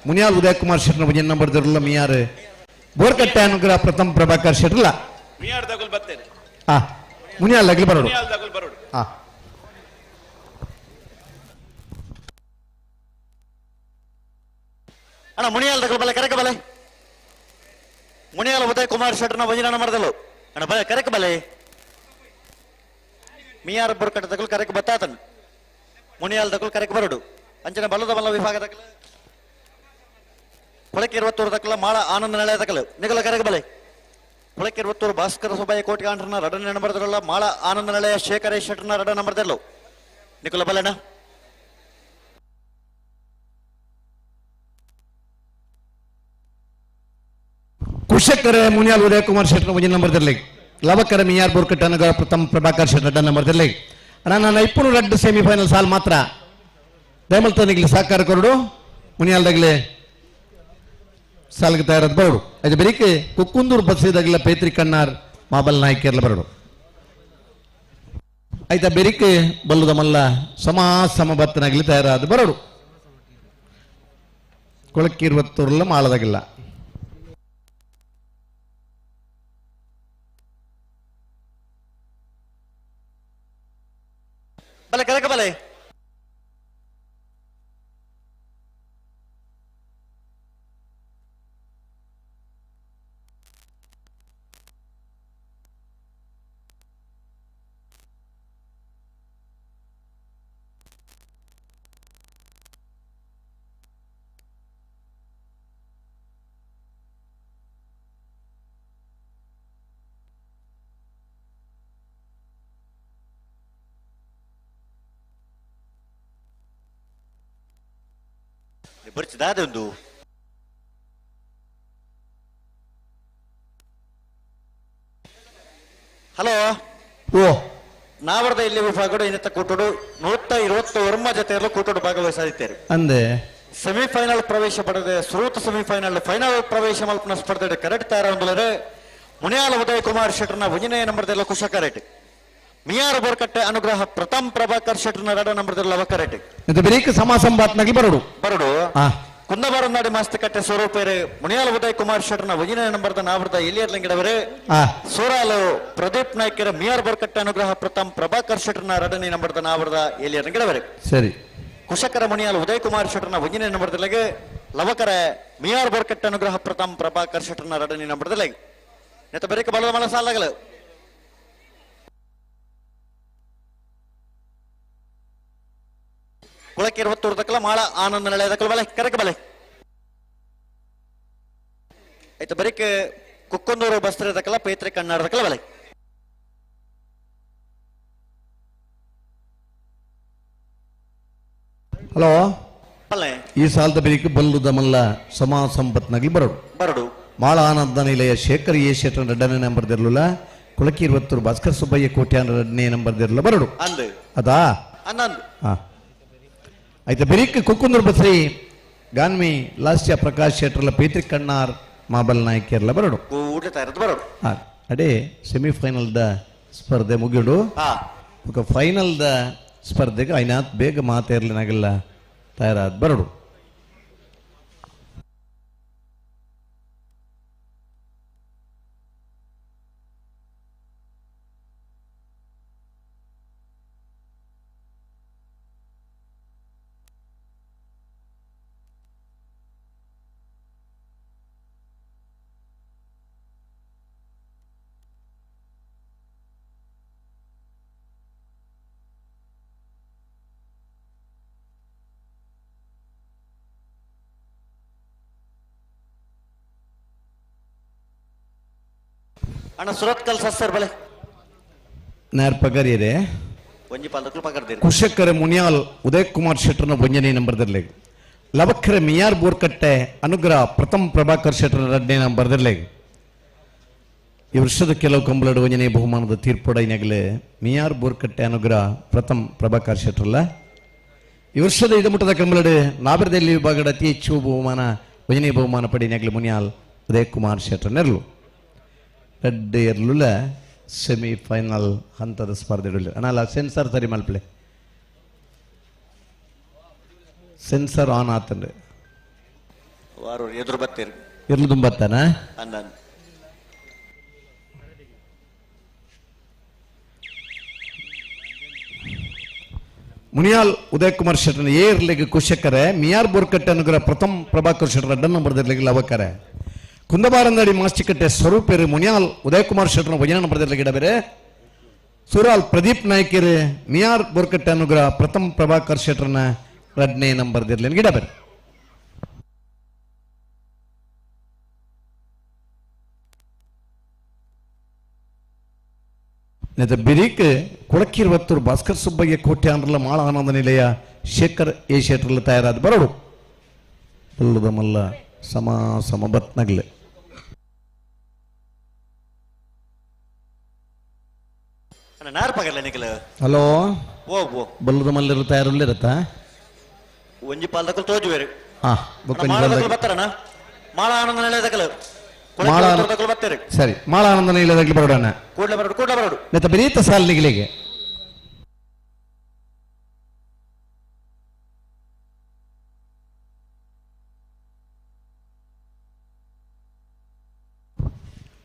ಮುನಿಯಾಲ್ ಉದಯ್ ಕುಮಾರ್ ಶೆಟ್ನ ಭಜನ್ ನಂಬರ್ ದಿರಲ್ಲ ಮಿಯಾರು ಬೋರ್ಕಟ್ಟೆ ಅನುಗ್ರಹ ಪ್ರಥಮ ಪ್ರಭಾಕರ್ ಶೆಟ್ರಲ್ಲ ಮಿಯಾರ್ ದಗುಲ್ ಬತ್ತೇನೆ. ಹಾ ಮುನಿಯಾಲ್ ಅಗಲಿ ಬರೋಡು. ಮುನಿಯಾಲ್ ದಗುಲ್ ಬರೋಡು. ಹಾ ಅಣ್ಣ ಮುನಿಯಾಲ್ ದಗುಲ್ ಬಲೆ ಕರೆಕ ಬಲೆ ಮುನಿಯಾಲ್ ಉದಯ್ ಕುಮಾರ್ ಶೆಟ್ರನ ಭಜನ ಮಾಡ್ದಲು ಅಣ್ಣ ಬಲೆ ಕರೆಕ ಬಲೆ ಮಿಯಾರ್ ಬೋರ್ಕಟ್ಟೆ ದಗುಲ್ ಕರೆಕ ಬತ್ತಾತನ್ ಮುನಿಯಾಲ್ ದಗುಲ್ ಕರೆಕ ಬರೋಡು ಅಂಚನೆ ಬಲ್ಲದ ಬಲ್ಲ ವಿಭಾಗ ದಕಲ ಕೊಳಕೆ 21 ದಕಲ ಮಾಳ ಆನಂದ ನೆಲೆ ದಕಲ ನಿಗಲ ಕರೆಕ ಬಲೆ ಕುಳಕಿರುವತ್ತೂರು ಭಾಸ್ಕರ ಸುಬ್ಬಯ್ಯ ಕೋಟಿಗಾಂಡ್ರನ ರಡನೆ ನಂಬರ್ದಲ್ಲ ಮಾಳ ಆನಂದ ನಳೆಯ ಶೇಖರ ಶೆಟ್ಟರ್ನ ರಡ ನಂಬರ್ದಲ್ಲೋ ನಿಕುಲ ಬಲಣ್ಣ. ಕುಶಕರೆ ಮುನಿಯಾಲ್ ಉದಯ ಕುಮಾರ್ ಶೆಟ್ಟರ್ ಒಂಜಿ ನಂಬರ್ ದಿರ್ಲಿ ಲವಕರ ಮಿಯಾರ್ ಬೋರ್ಕಟ್ ಅನುಗ್ರಹ ಪ್ರಥಮ್ ಪ್ರಭಾಕರ್ ಶೆಟ್ಟರ್ ರಡ್ಡ ನಂಬರ್ ದಿರ್ಲಿ. ನನ್ನ ಇಪ್ಪು ರಡ್ಡು ಸೆಮಿಫೈನಲ್ ಸಾಲ್ ಮಾತ್ರ ದಯಮಲ್ತನಿಗ್ಲಿ ಸಹಕಾರ ಕೊರಡು ಮುನಿಯಾಲ್ದಾಗಲೇ ಸಾಲ್ಗೆ ತಯಾರಾದ ಬರಡು. ಅದು ಬೆರಿಕೆ ಕುಕ್ಕುಂದೂರು ಬಸ್ಸಿದಾಗಲ ಪೇತ್ರಿ ಕಣ್ಣಾರ್ ಮಾಬಲ್ ನಾಯ್ಕೇರ್ಲ ಬರಡು. ಆಯ್ತಾ ಬೆರಿಕೆ ಬಲ್ಲುದ ಮಲ್ಲ ಸಮ ಸಮ ಬತ್ತನಾಗಲಿ ತಯಾರಾದ ಬರಡು. ಕೊಳಕ್ಕಿರುವತ್ತೂರ್ಲ ಮಾಳದಾಗಿಲ್ಲ. ಬಲೆ ಕರಕ ಬಲೆ ಬರ್ಚಿದಾದ ಒಂದು ಹಲೋ ಓ ನಾವರ್ದ ಇಲ್ಲಿ ವಿಭಾಗಡು ಇನ್ನತ್ತ ಕೂಟೋಡು 129 ಜೊತೆಯಲ್ಲೂ ಕೂಟೋಡು ಭಾಗವಹಿಸಿದ್ದಾರೆ ಅಂದೆ ಸೆಮಿಫೈನಲ್ ಪ್ರವೇಶ ಪಡೆದ ಸ್ರೋತ ಸೆಮಿಫೈನಲ್ ಫೈನಲ್ ಪ್ರವೇಶ ಮಲ್ಪನ ಸ್ಪರ್ಧೆ ಕರೆಕ್ಟ್ ತಯಾರ ಮುನಿಯಾಲ ಉದಯ್ ಕುಮಾರ್ ಶೆಟ್ಟರ್ನ ಒಂಜನೇ ನಂಬರ್ದೆಲ್ಲ ಕುಶ ಕರೆಕ್ಟ್ ಮಿಯಾರ್ ಬೋರ್ಕಟ್ಟೆ ಅನುಗ್ರಹ ಪ್ರಥಮ್ ಪ್ರಭಾಕರ್ ಶೆಟ್ಟರ್ನ ರಡ ನಂಬರ್ದೆಲ್ಲ ಕರೆಕ್ಟ್ ಬೆರೀಕ್ ಸಮ ಸಂಬಾತ್ನಾಗಿ ಬರಡು ಬರಡು. ಕುಂದಬಾರನಾಡಿ ಮಾಸ್ತಕಟ್ಟೆ ಸ್ವರೂಪೇರೆ ಮುನಿಯಾಲ ಉದಯ್ ಕುಮಾರ್ ಶೆಟ್ಟರ್ನ ಒಂಜನೇ ನಂಬರ್ದ ನಾವರ್ದ ಎಲಿಯರ್ಲಿಂಗಡವರೇ ಸೂರಾಲು ಪ್ರದೀಪ್ ನಾಯ್ಕರ ಮಿಯಾರ್ ಬೋರ್ಕಟ್ಟೆ ಅನುಗ್ರಹ ಪ್ರಥಮ್ ಪ್ರಭಾಕರ್ ಶೆಟ್ಟರ್ನ ರಡನೇ ನಂಬರ್ದ ನಾವರ್ದ ಎಲಿಯರ್ಲಿಂಗಡವರೇ. ಸರಿ ಕುಶಕರ ಮುನಿಯಾಲ ಉದಯ್ ಕುಮಾರ್ ಶೆಟ್ಟರ್ನ ಒಂಜನೇ ನಂಬರ್ದಲೆಗೆ ಲವಕರ ಮಿಯಾರ್ ಬೋರ್ಕಟ್ಟೆ ಅನುಗ್ರಹ ಪ್ರಥಮ್ ಪ್ರಭಾಕರ್ ಶೆಟ್ಟರ್ನ ರಡನೇ ನಂಬರ್ದಲೆಗೆ ನೆತ್ತ ಬೆರಿಕ ಬಲದ ಮಲ ಸಾಲಗಲು ಕುಳಕ್ಕೆ ತಕ್ಕಲ ಮಾಳ ಆನಂದ ನೆಲೆಯದಕ್ಕಲ ಬಲೆ ಕರಕ ಬಲೆ. ಆಯ್ತು ಬರೀಕ್ ಕುಕ್ಕೊಂದೂರು ಬಸ್ತ್ರ ತಕ್ಕಲ ಪೇತ್ರೆ ಕಣ್ಣಾಡದಕ್ಕಲ ಬಲೆ. ಹಲೋ ಈ ಸಾಲದ ಬೆರಿಕೆ ಬಲ್ಲುದ ಮಲ್ಲ ಸಮ ಸಂಪತ್ನಾಗಲಿ ಬರಡು ಬರಡು. ಮಾಳ ಆನಂದ ನಿಲಯ ಶೇಖರ್ ಎ ಶೆಟ್ಟರ್ ರಡ್ಡನೇ ನಂಬರ್ ದಿರ್ಲುಲ ಕುಳಕಿ ಇರುವತ್ತೂರು ಭಾಸ್ಕರ್ ಸುಬ್ಬಯ್ಯ ಕೋಟ್ಯಾನ್ ರಡ್ಡನೇ ನಂಬರ್ ದಿರ್ಲ ಬರಡು ಅದಾ. ಆಯ್ತಾ ಬೆರಿಕ್ ಕುಕ್ಕುಂದೂರು ಬಸ್ರಿ ಗಾನ್ಮಿ ಲಾಸ್ಯ ಪ್ರಕಾಶ್ ಶೆಟ್ಟರ್ಲ ಪೇತ್ರಿ ಕಣ್ಣಾರ್ ಮಾಬಲ್ ನಾಯ್ಕೇರ್ಲ ಬರಡು. ಅದೇ ಸೆಮಿಫೈನಲ್ದ ಸ್ಪರ್ಧೆ ಮುಗಿಡು ఒక ಫೈನಲ್ದ ಸ್ಪರ್ಧೆಗೆ ಐನಾತ್ ಬೇಗ ಮಾತೇರ್ಲಿನಾಗೆಲ್ಲ ತಯಾರಾದ ಬರಡು. ಅಣ್ಣ ಸುರತ್ಕಲ್ ಸರ್ ಬಲೆ ನಾರ್ ಪಗರಿಯರೆ ಒಂಜಿ ಪಾಲಕಲು ಪಗರ್ದಿರಿ. ಕುಶಕರ ಮುನಿಯಾಲ್ ಉದಯ್ ಕುಮಾರ್ ಶೆಟ್ಟರ್ನ ಒಂಜನೇ ನಂಬರ್ದಿರ್ಲಿ ಲವಖರ ಮಿಯಾರ್ ಬೋರ್ಕಟ್ಟೆ ಅನುಗ್ರಹ ಪ್ರಥಮ್ ಪ್ರಭಾಕರ್ ಶೆಟ್ಟರ್ನ ಎರಡನೇ ನಂಬರ್ದಿರ್ಲಿ. ಈ ವರ್ಷದ ಕೆಲವು ಕಂಬಳಡು ಒಂಜನೇ ಬಹುಮಾನದ ತೀರ್ಪುಡೈನಾಗಲೇ ಮಿಯಾರ್ ಬೋರ್ಕಟ್ಟೆ ಅನುಗ್ರಹ ಪ್ರಥಮ್ ಪ್ರಭಾಕರ್ ಶೆಟ್ಟರ್ಲ. ಈ ವರ್ಷದ ಇದಮುಟ್ಟದ ಕಂಬಳಡು ನಾಬರದಲ್ಲಿ ವಿಭಾಗದ ಅತಿ ಹೆಚ್ಚು ಬಹುಮಾನ ಒಂಜನೇ ಬಹುಮಾನ ಪಡಿನಾಗಲೇ ಮುನಿಯಾಲ್ ಉದಯ್ ಕುಮಾರ್ ಶೆಟ್ಟರ್ನೆರ್ಲು ರಡ್ಡು ಎರ್ಲುಲ ಸೆಮಿಫೈನಲ್ ಹಂತದ ಸ್ಪರ್ಧೆಗಳು. ಅಣ್ಣಲ್ಲ ಸೆನ್ಸರ್ ಸರಿ ಮಲ್ಪಲೆ ಸೆನ್ಸರ್ ಆನ್ ಆತಂದ್ರೆ ಎದುರು ಬತ್ತೀರಿ ಎರ್ಲು ತುಂಬತ್ತಾನ. ಮುನಿಯಾಲ್ ಉದಯ್ ಕುಮಾರ್ ಶೆಟ್ಟರ್ ಏರ್ಲಿಗೆ ಕುಶಕರೆ ಮಿಯಾರ್ ಬೋರ್ಕಟ್ಟೆ ಅನುಗ್ರಹ ಪ್ರಥಮ್ ಪ್ರಭಾಕರ್ ಶೆಟ್ಟರ್ ಅಡ್ಡ ನಂಬರ್ ಲವಕರೆ ಕುಂದಬಾರಂದಡಿ ಮಾಸ್ಟಿಕಟ್ಟೆ ಸ್ವರೂಪೇರು ಮುನಿಯಾಲ್ ಉದಯ್ ಕುಮಾರ್ ಶೆಟ್ಟರ್ ವಜನ ನಂಬರ್ ಗಿಡ ಬೇರೆ ಸೂರಾಲ್ ಪ್ರದೀಪ್ ನಾಯ್ಕರು ಮಿಯಾರ್ ಬೋರ್ಕಟ್ಟೆ ಅನುಗ್ರಹ ಪ್ರಥಮ್ ಪ್ರಭಾಕರ್ ಶೆಟ್ಟರ್ನ ಎರಡನೇ ನಂಬರ್ ಗಿಡ ಬೇರೆ. ನೆತ ಬಿರಿಕ್ ಕೊಳಕಿರುವತ್ತೂರು ಭಾಸ್ಕರ್ ಸುಬ್ಬಯ್ಯ ಕೋಟ್ಯಾಂಡ್ರಲ್ಲ ಮಾಳ ಆನಂದ ನಿಲಯ ಶೇಖರ್ ಎ ಶೆಟ್ರಲ್ಲ ತಯಾರಾದ ಬರಡು ಬಲ್ಲದ ಮಲ್ಲ ಸಮ ಸಮ ಬತ್ನಗ್ಲೆ ಹಲೋ ಬಲ್ಲದ ಮಲ್ಲರು ತಯಾರುಲ್ಲಿರತ್ತ ಒಂಜಿ ಪಾಲ್ದಕಲ್ ತೋಜುವೇರು ಮಾಳ ಆನಂದ ನಿಲಯದಕಲು ಸರಿ ಮಾಳ ಆನಂದ ನಿಲಯದಾಗಲಿ ಬರೋಣ ಕೂಡಲೇ ಬರೋಡು ಕೂಡಲೇ ಬರೋಡು ನೆತ್ತ ಬೆರೀತ ಸಾಲ ನಿಗಲಿಗೆ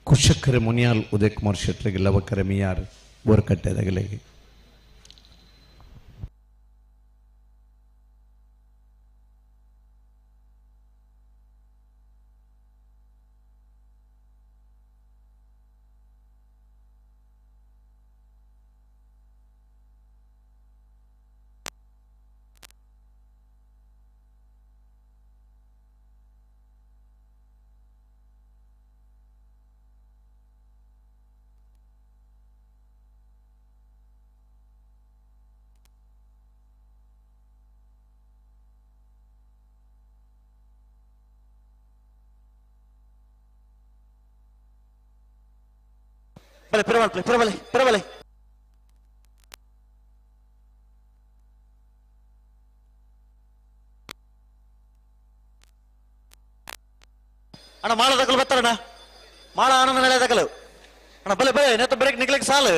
ಕುಶಕ್ಕರೆ ಮುನಿಯಾಲ್ ಉದಯ್ ಕುಮಾರ್ ಶೆಟ್ರಿಗೆ ಲವಕರೆ ಮಿಯಾರ್ ಬೋರ್ಕಟ್ಟೆದಾಗಲಿಗೆ ಬಲೆ ಪಿರಬಲೆ ಪಿರಬಲೆ ಅಣ್ಣ ಮಾಳ ದಕಲು ಬರ್ತಾರಣ್ಣ ಮಾಳ ಆನಂದ ನೆಲೆ ದಕಲು ಅಣ್ಣ ಬಲೆ ಬಲೆ ನೇತ ಬ್ರೇಕ್ ನಿಗ್ಲಿಕ್ಕೆ ಸಾಲು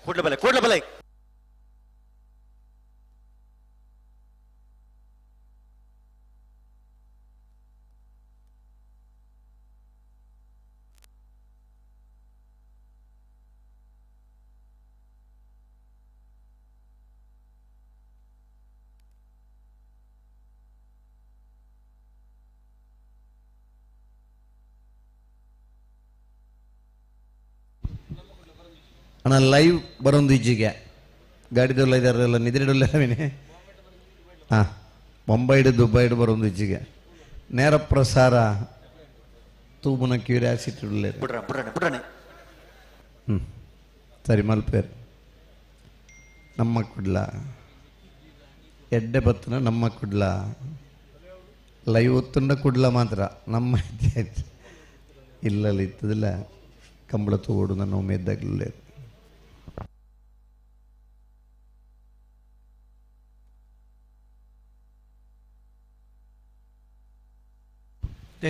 ಕೂಡ್ಲೆ ಬಲೆ ಕೂಡ್ಲೆ ಬಲೆ ಅಣ್ಣ ಲೈವ್ ಬರೋದು ಇಜ್ಜಿಗೆ ಗಾಡಿದಲ್ಲ ಇದಾರಲ್ಲ ನಿದ್ರೆಡಲ್ಲ ಅವಿನೇ ಹಾಂ ಬೊಂಬೈಡು ದುಬೈಡು ಬರೋದು ಇಜ್ಜಿಗೆ ನೇರ ಪ್ರಸಾರ ತೂಬುನ ಕ್ಯೂರಿಯಾಸಿಟಿ ಬಿಡ್ರ ಬಿಡ್ರಣ ಬಿಡ್ರಣ ಹ್ಞೂ ಸರಿ ಮಲ್ಪೇರು ನಮ್ಮ ಕುಡ್ಲ ಎಡ್ಡೆ ಬತ್ತನ ನಮ್ಮ ಕುಡ್ಲ ಲೈವ್ ಒತ್ತುಂಡ ಕುಡ್ಲ ಮಾತ್ರ ನಮ್ಮ ಆಯ್ತು ಇಲ್ಲಲ್ಲ ಇತ್ತದಿಲ್ಲ ಕಂಬಳ ತೋಡು ನನ್ನ ಉಮೇದಾಗಲಿಲ್ಲ.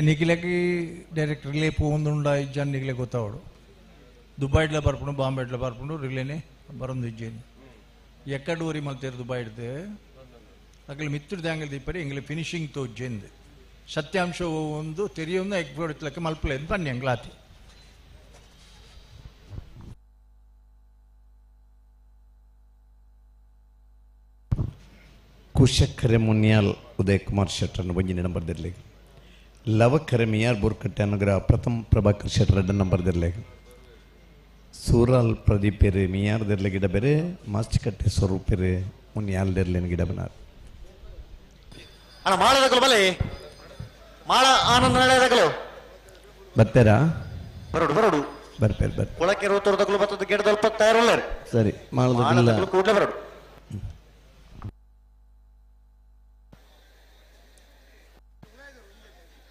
ನಿಖಿಲకి ಡೈರೆಕ್ಟ್ ರಿಲೇ ಪೋಂದುಂಡ ಇಜ್ಜಾನ್ ನಿಖಿಲೆ ಗೊತ್ತಾವಡು ದುಬೈಡ್ಲ ಬರ್ಪುಂಡು ಬಾಂಬೆಡ್ಲ ಬರ್ಪುಂಡು ರಿಲೇನೆ ಬರೊಂದು ಇಜ್ಜೇನಿ ಎಕ್ಕಡ ಊರಿ ಮಲ್ತೇರು ದುಬೈಡ್ದು ಅಕಲ್ ಮಿತ್ರ ದಾಂಗಲ್ ದೀಪರಿ ಎಂಗ್ಲೆ ಫಿನಿಶಿಂಗ್ ತೋಜ್ಜೆಂದು ಸತ್ಯಾಂಶ ಒಂದು ತೆರಿಯೊಂದು ಎಕ್ಬಿಡ್ತಲಕ್ಕೆ ಮಲ್ಪಲೆ ಅಂತ ಪನ್ನಿ ಎಂಗ್ಲಾತಿ. ಕುಶಕ್ಕರೆ ಮುನ್ಯಾಲ್ ಉದಯ್ ಕುಮಾರ್ ಶೆಟ್ಟರ್ನ ಒಂಜಿನ ನಂಬರ್ ದಿರಲಿ ಲವಕರೆ ಮಿಯಾರ್ ಬೋರ್ಕಟ್ಟೆ ಅನುಗ್ರಹ ಪ್ರಥಮ್ ಪ್ರಭಾಕರ್ ಶೆಟ್ಟರ್ ಎರಡನೇ ನಂಬರ್ ದಿರಲಿ ಸೂರಾಲ್ ಪ್ರದೀಪೇರು ಮಿಯಾರ್ ದಿರ್ಲೆ ಗಿಡ ಬೇರೆ ಮಾಸ್ಟಿಕಟ್ಟೆ ಸ್ವರೂಪೇರು ಮುನ್ಯಾಲ್ ದಿರ್ಲೇನು ಗಿಡ ಬನಾರ್. ಅಣ್ಣ ಮಾಳದಕಲು ಬಲೆ ಮಾಳ ಆನಂದ ನಡೆದಕಲು ಬರ್ತಾರಾ? ಬರೋಡು ಬರೋಡು ಬರ್ಪೇರು ಬರ್ ಕೊಳಕೆ ರೋತೋರ್ದಕಲು ಬತ್ತದ ಗಿಡದಲ್ಪ ತಯಾರುಳ್ಳರು. ಸರಿ ಮಾಳದಕಲು ಕೂಡಲೇ ಬರೋಡು.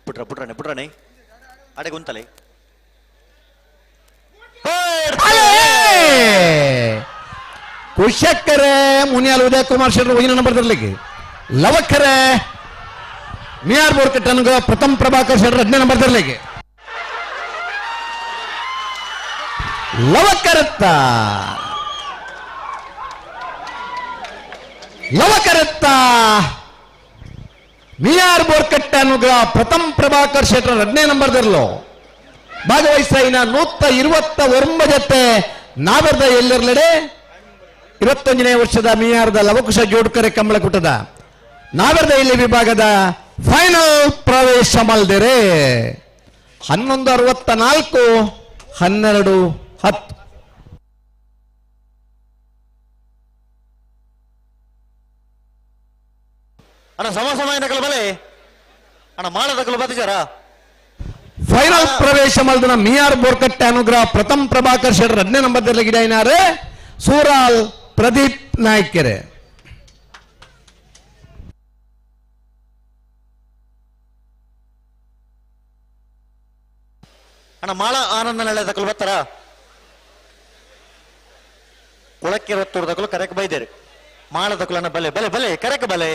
ಪುಟ್ರ ಪುಟ್ರನೆ ಪುಟ್ರನೆ ಅಡೆ ಗುಂತಲೆ ಕುಶಕ್ಕರೆ ಮುನಿಯಾಲ್ ಉದಯ ಕುಮಾರ್ ಶೆಟ್ಟರ್ ಒಂದಿನ ನಂಬರ್ ತರಲಿಕ್ಕೆ ಲವಕ್ಕರೆ ಮಿಯಾರ್ ಬೋರ್ಕಟ್ಟೆ ಅನುಗ್ರಹ ಪ್ರಥಮ್ ಪ್ರಭಾಕರ್ ಶೆಟ್ಟರ್ 15 ನಂಬರ್ ತರಲಿಕ್ಕೆ ಲವಕರತ್ತ ಲವಕರತ್ತ ಮಿಯಾರ್ ಬೋರ್ಕಟ್ಟೆ ಅನುಗ್ರಹ ಪ್ರಥಮ್ ಪ್ರಭಾಕರ್ ಶೆಟ್ಟರ್ 15 ನಂಬರ್ ತರಲು ಭಾಗವಹಿಸ್ತಾಯಿನ 129 ಜೊತೆ ನಾವರ್ದ ಎಲ್ಲೆರಲೆಡೆ 21ನೇ ವರ್ಷದ ಮಿಯಾರದ ಲವಕುಶ ಜೋಡ್ಕರೆ ಕಂಬಳಕೂಟದ ನಾವರ್ದ ಇಲ್ಲಿ ವಿಭಾಗದ ಫೈನಲ್ ಪ್ರವೇಶ ಮಲ್ದಿರೆ 11:64 12:10. ಅಣ್ಣ ಸಮ ಸಮಯ ನಕಲು ಬಲೆ ಅಣ್ಣ ಮಾಳದಕಲು ಬತ್ತಿಜಾರ. ಫೈನಲ್ ಪ್ರವೇಶ ಮಲ್ದನ ಮಿಯಾರ್ ಬೋರ್ಕಟ್ಟೆ ಅನುಗ್ರಹ ಪ್ರಥಮ್ ಪ್ರಭಾಕರ್ ಶೆಟ್ಟರ್ 2ನೇ ನಂಬರ್ದಲ್ಲಿ ಗಿಡಾಯಿನಾರೆ ಸೂರಾಲ್ ಪ್ರದೀಪ್ ನಾಯ್ಕೆರೆ. ಅಣ್ಣ ಮಾಳ ಆನಂದ ನೆಲೆ ಬತ್ತಾರ ಕೊಳಕ್ಕಿರತ್ತೂರ್ದಕಲು ಕರೆಕ್ ಬೈದೇರಿ ಮಾಳದಕುಲನ್ನ ಬಲೆ ಬಲೆ ಬಲೆ ಕರೆಕ್ ಬಲೆ.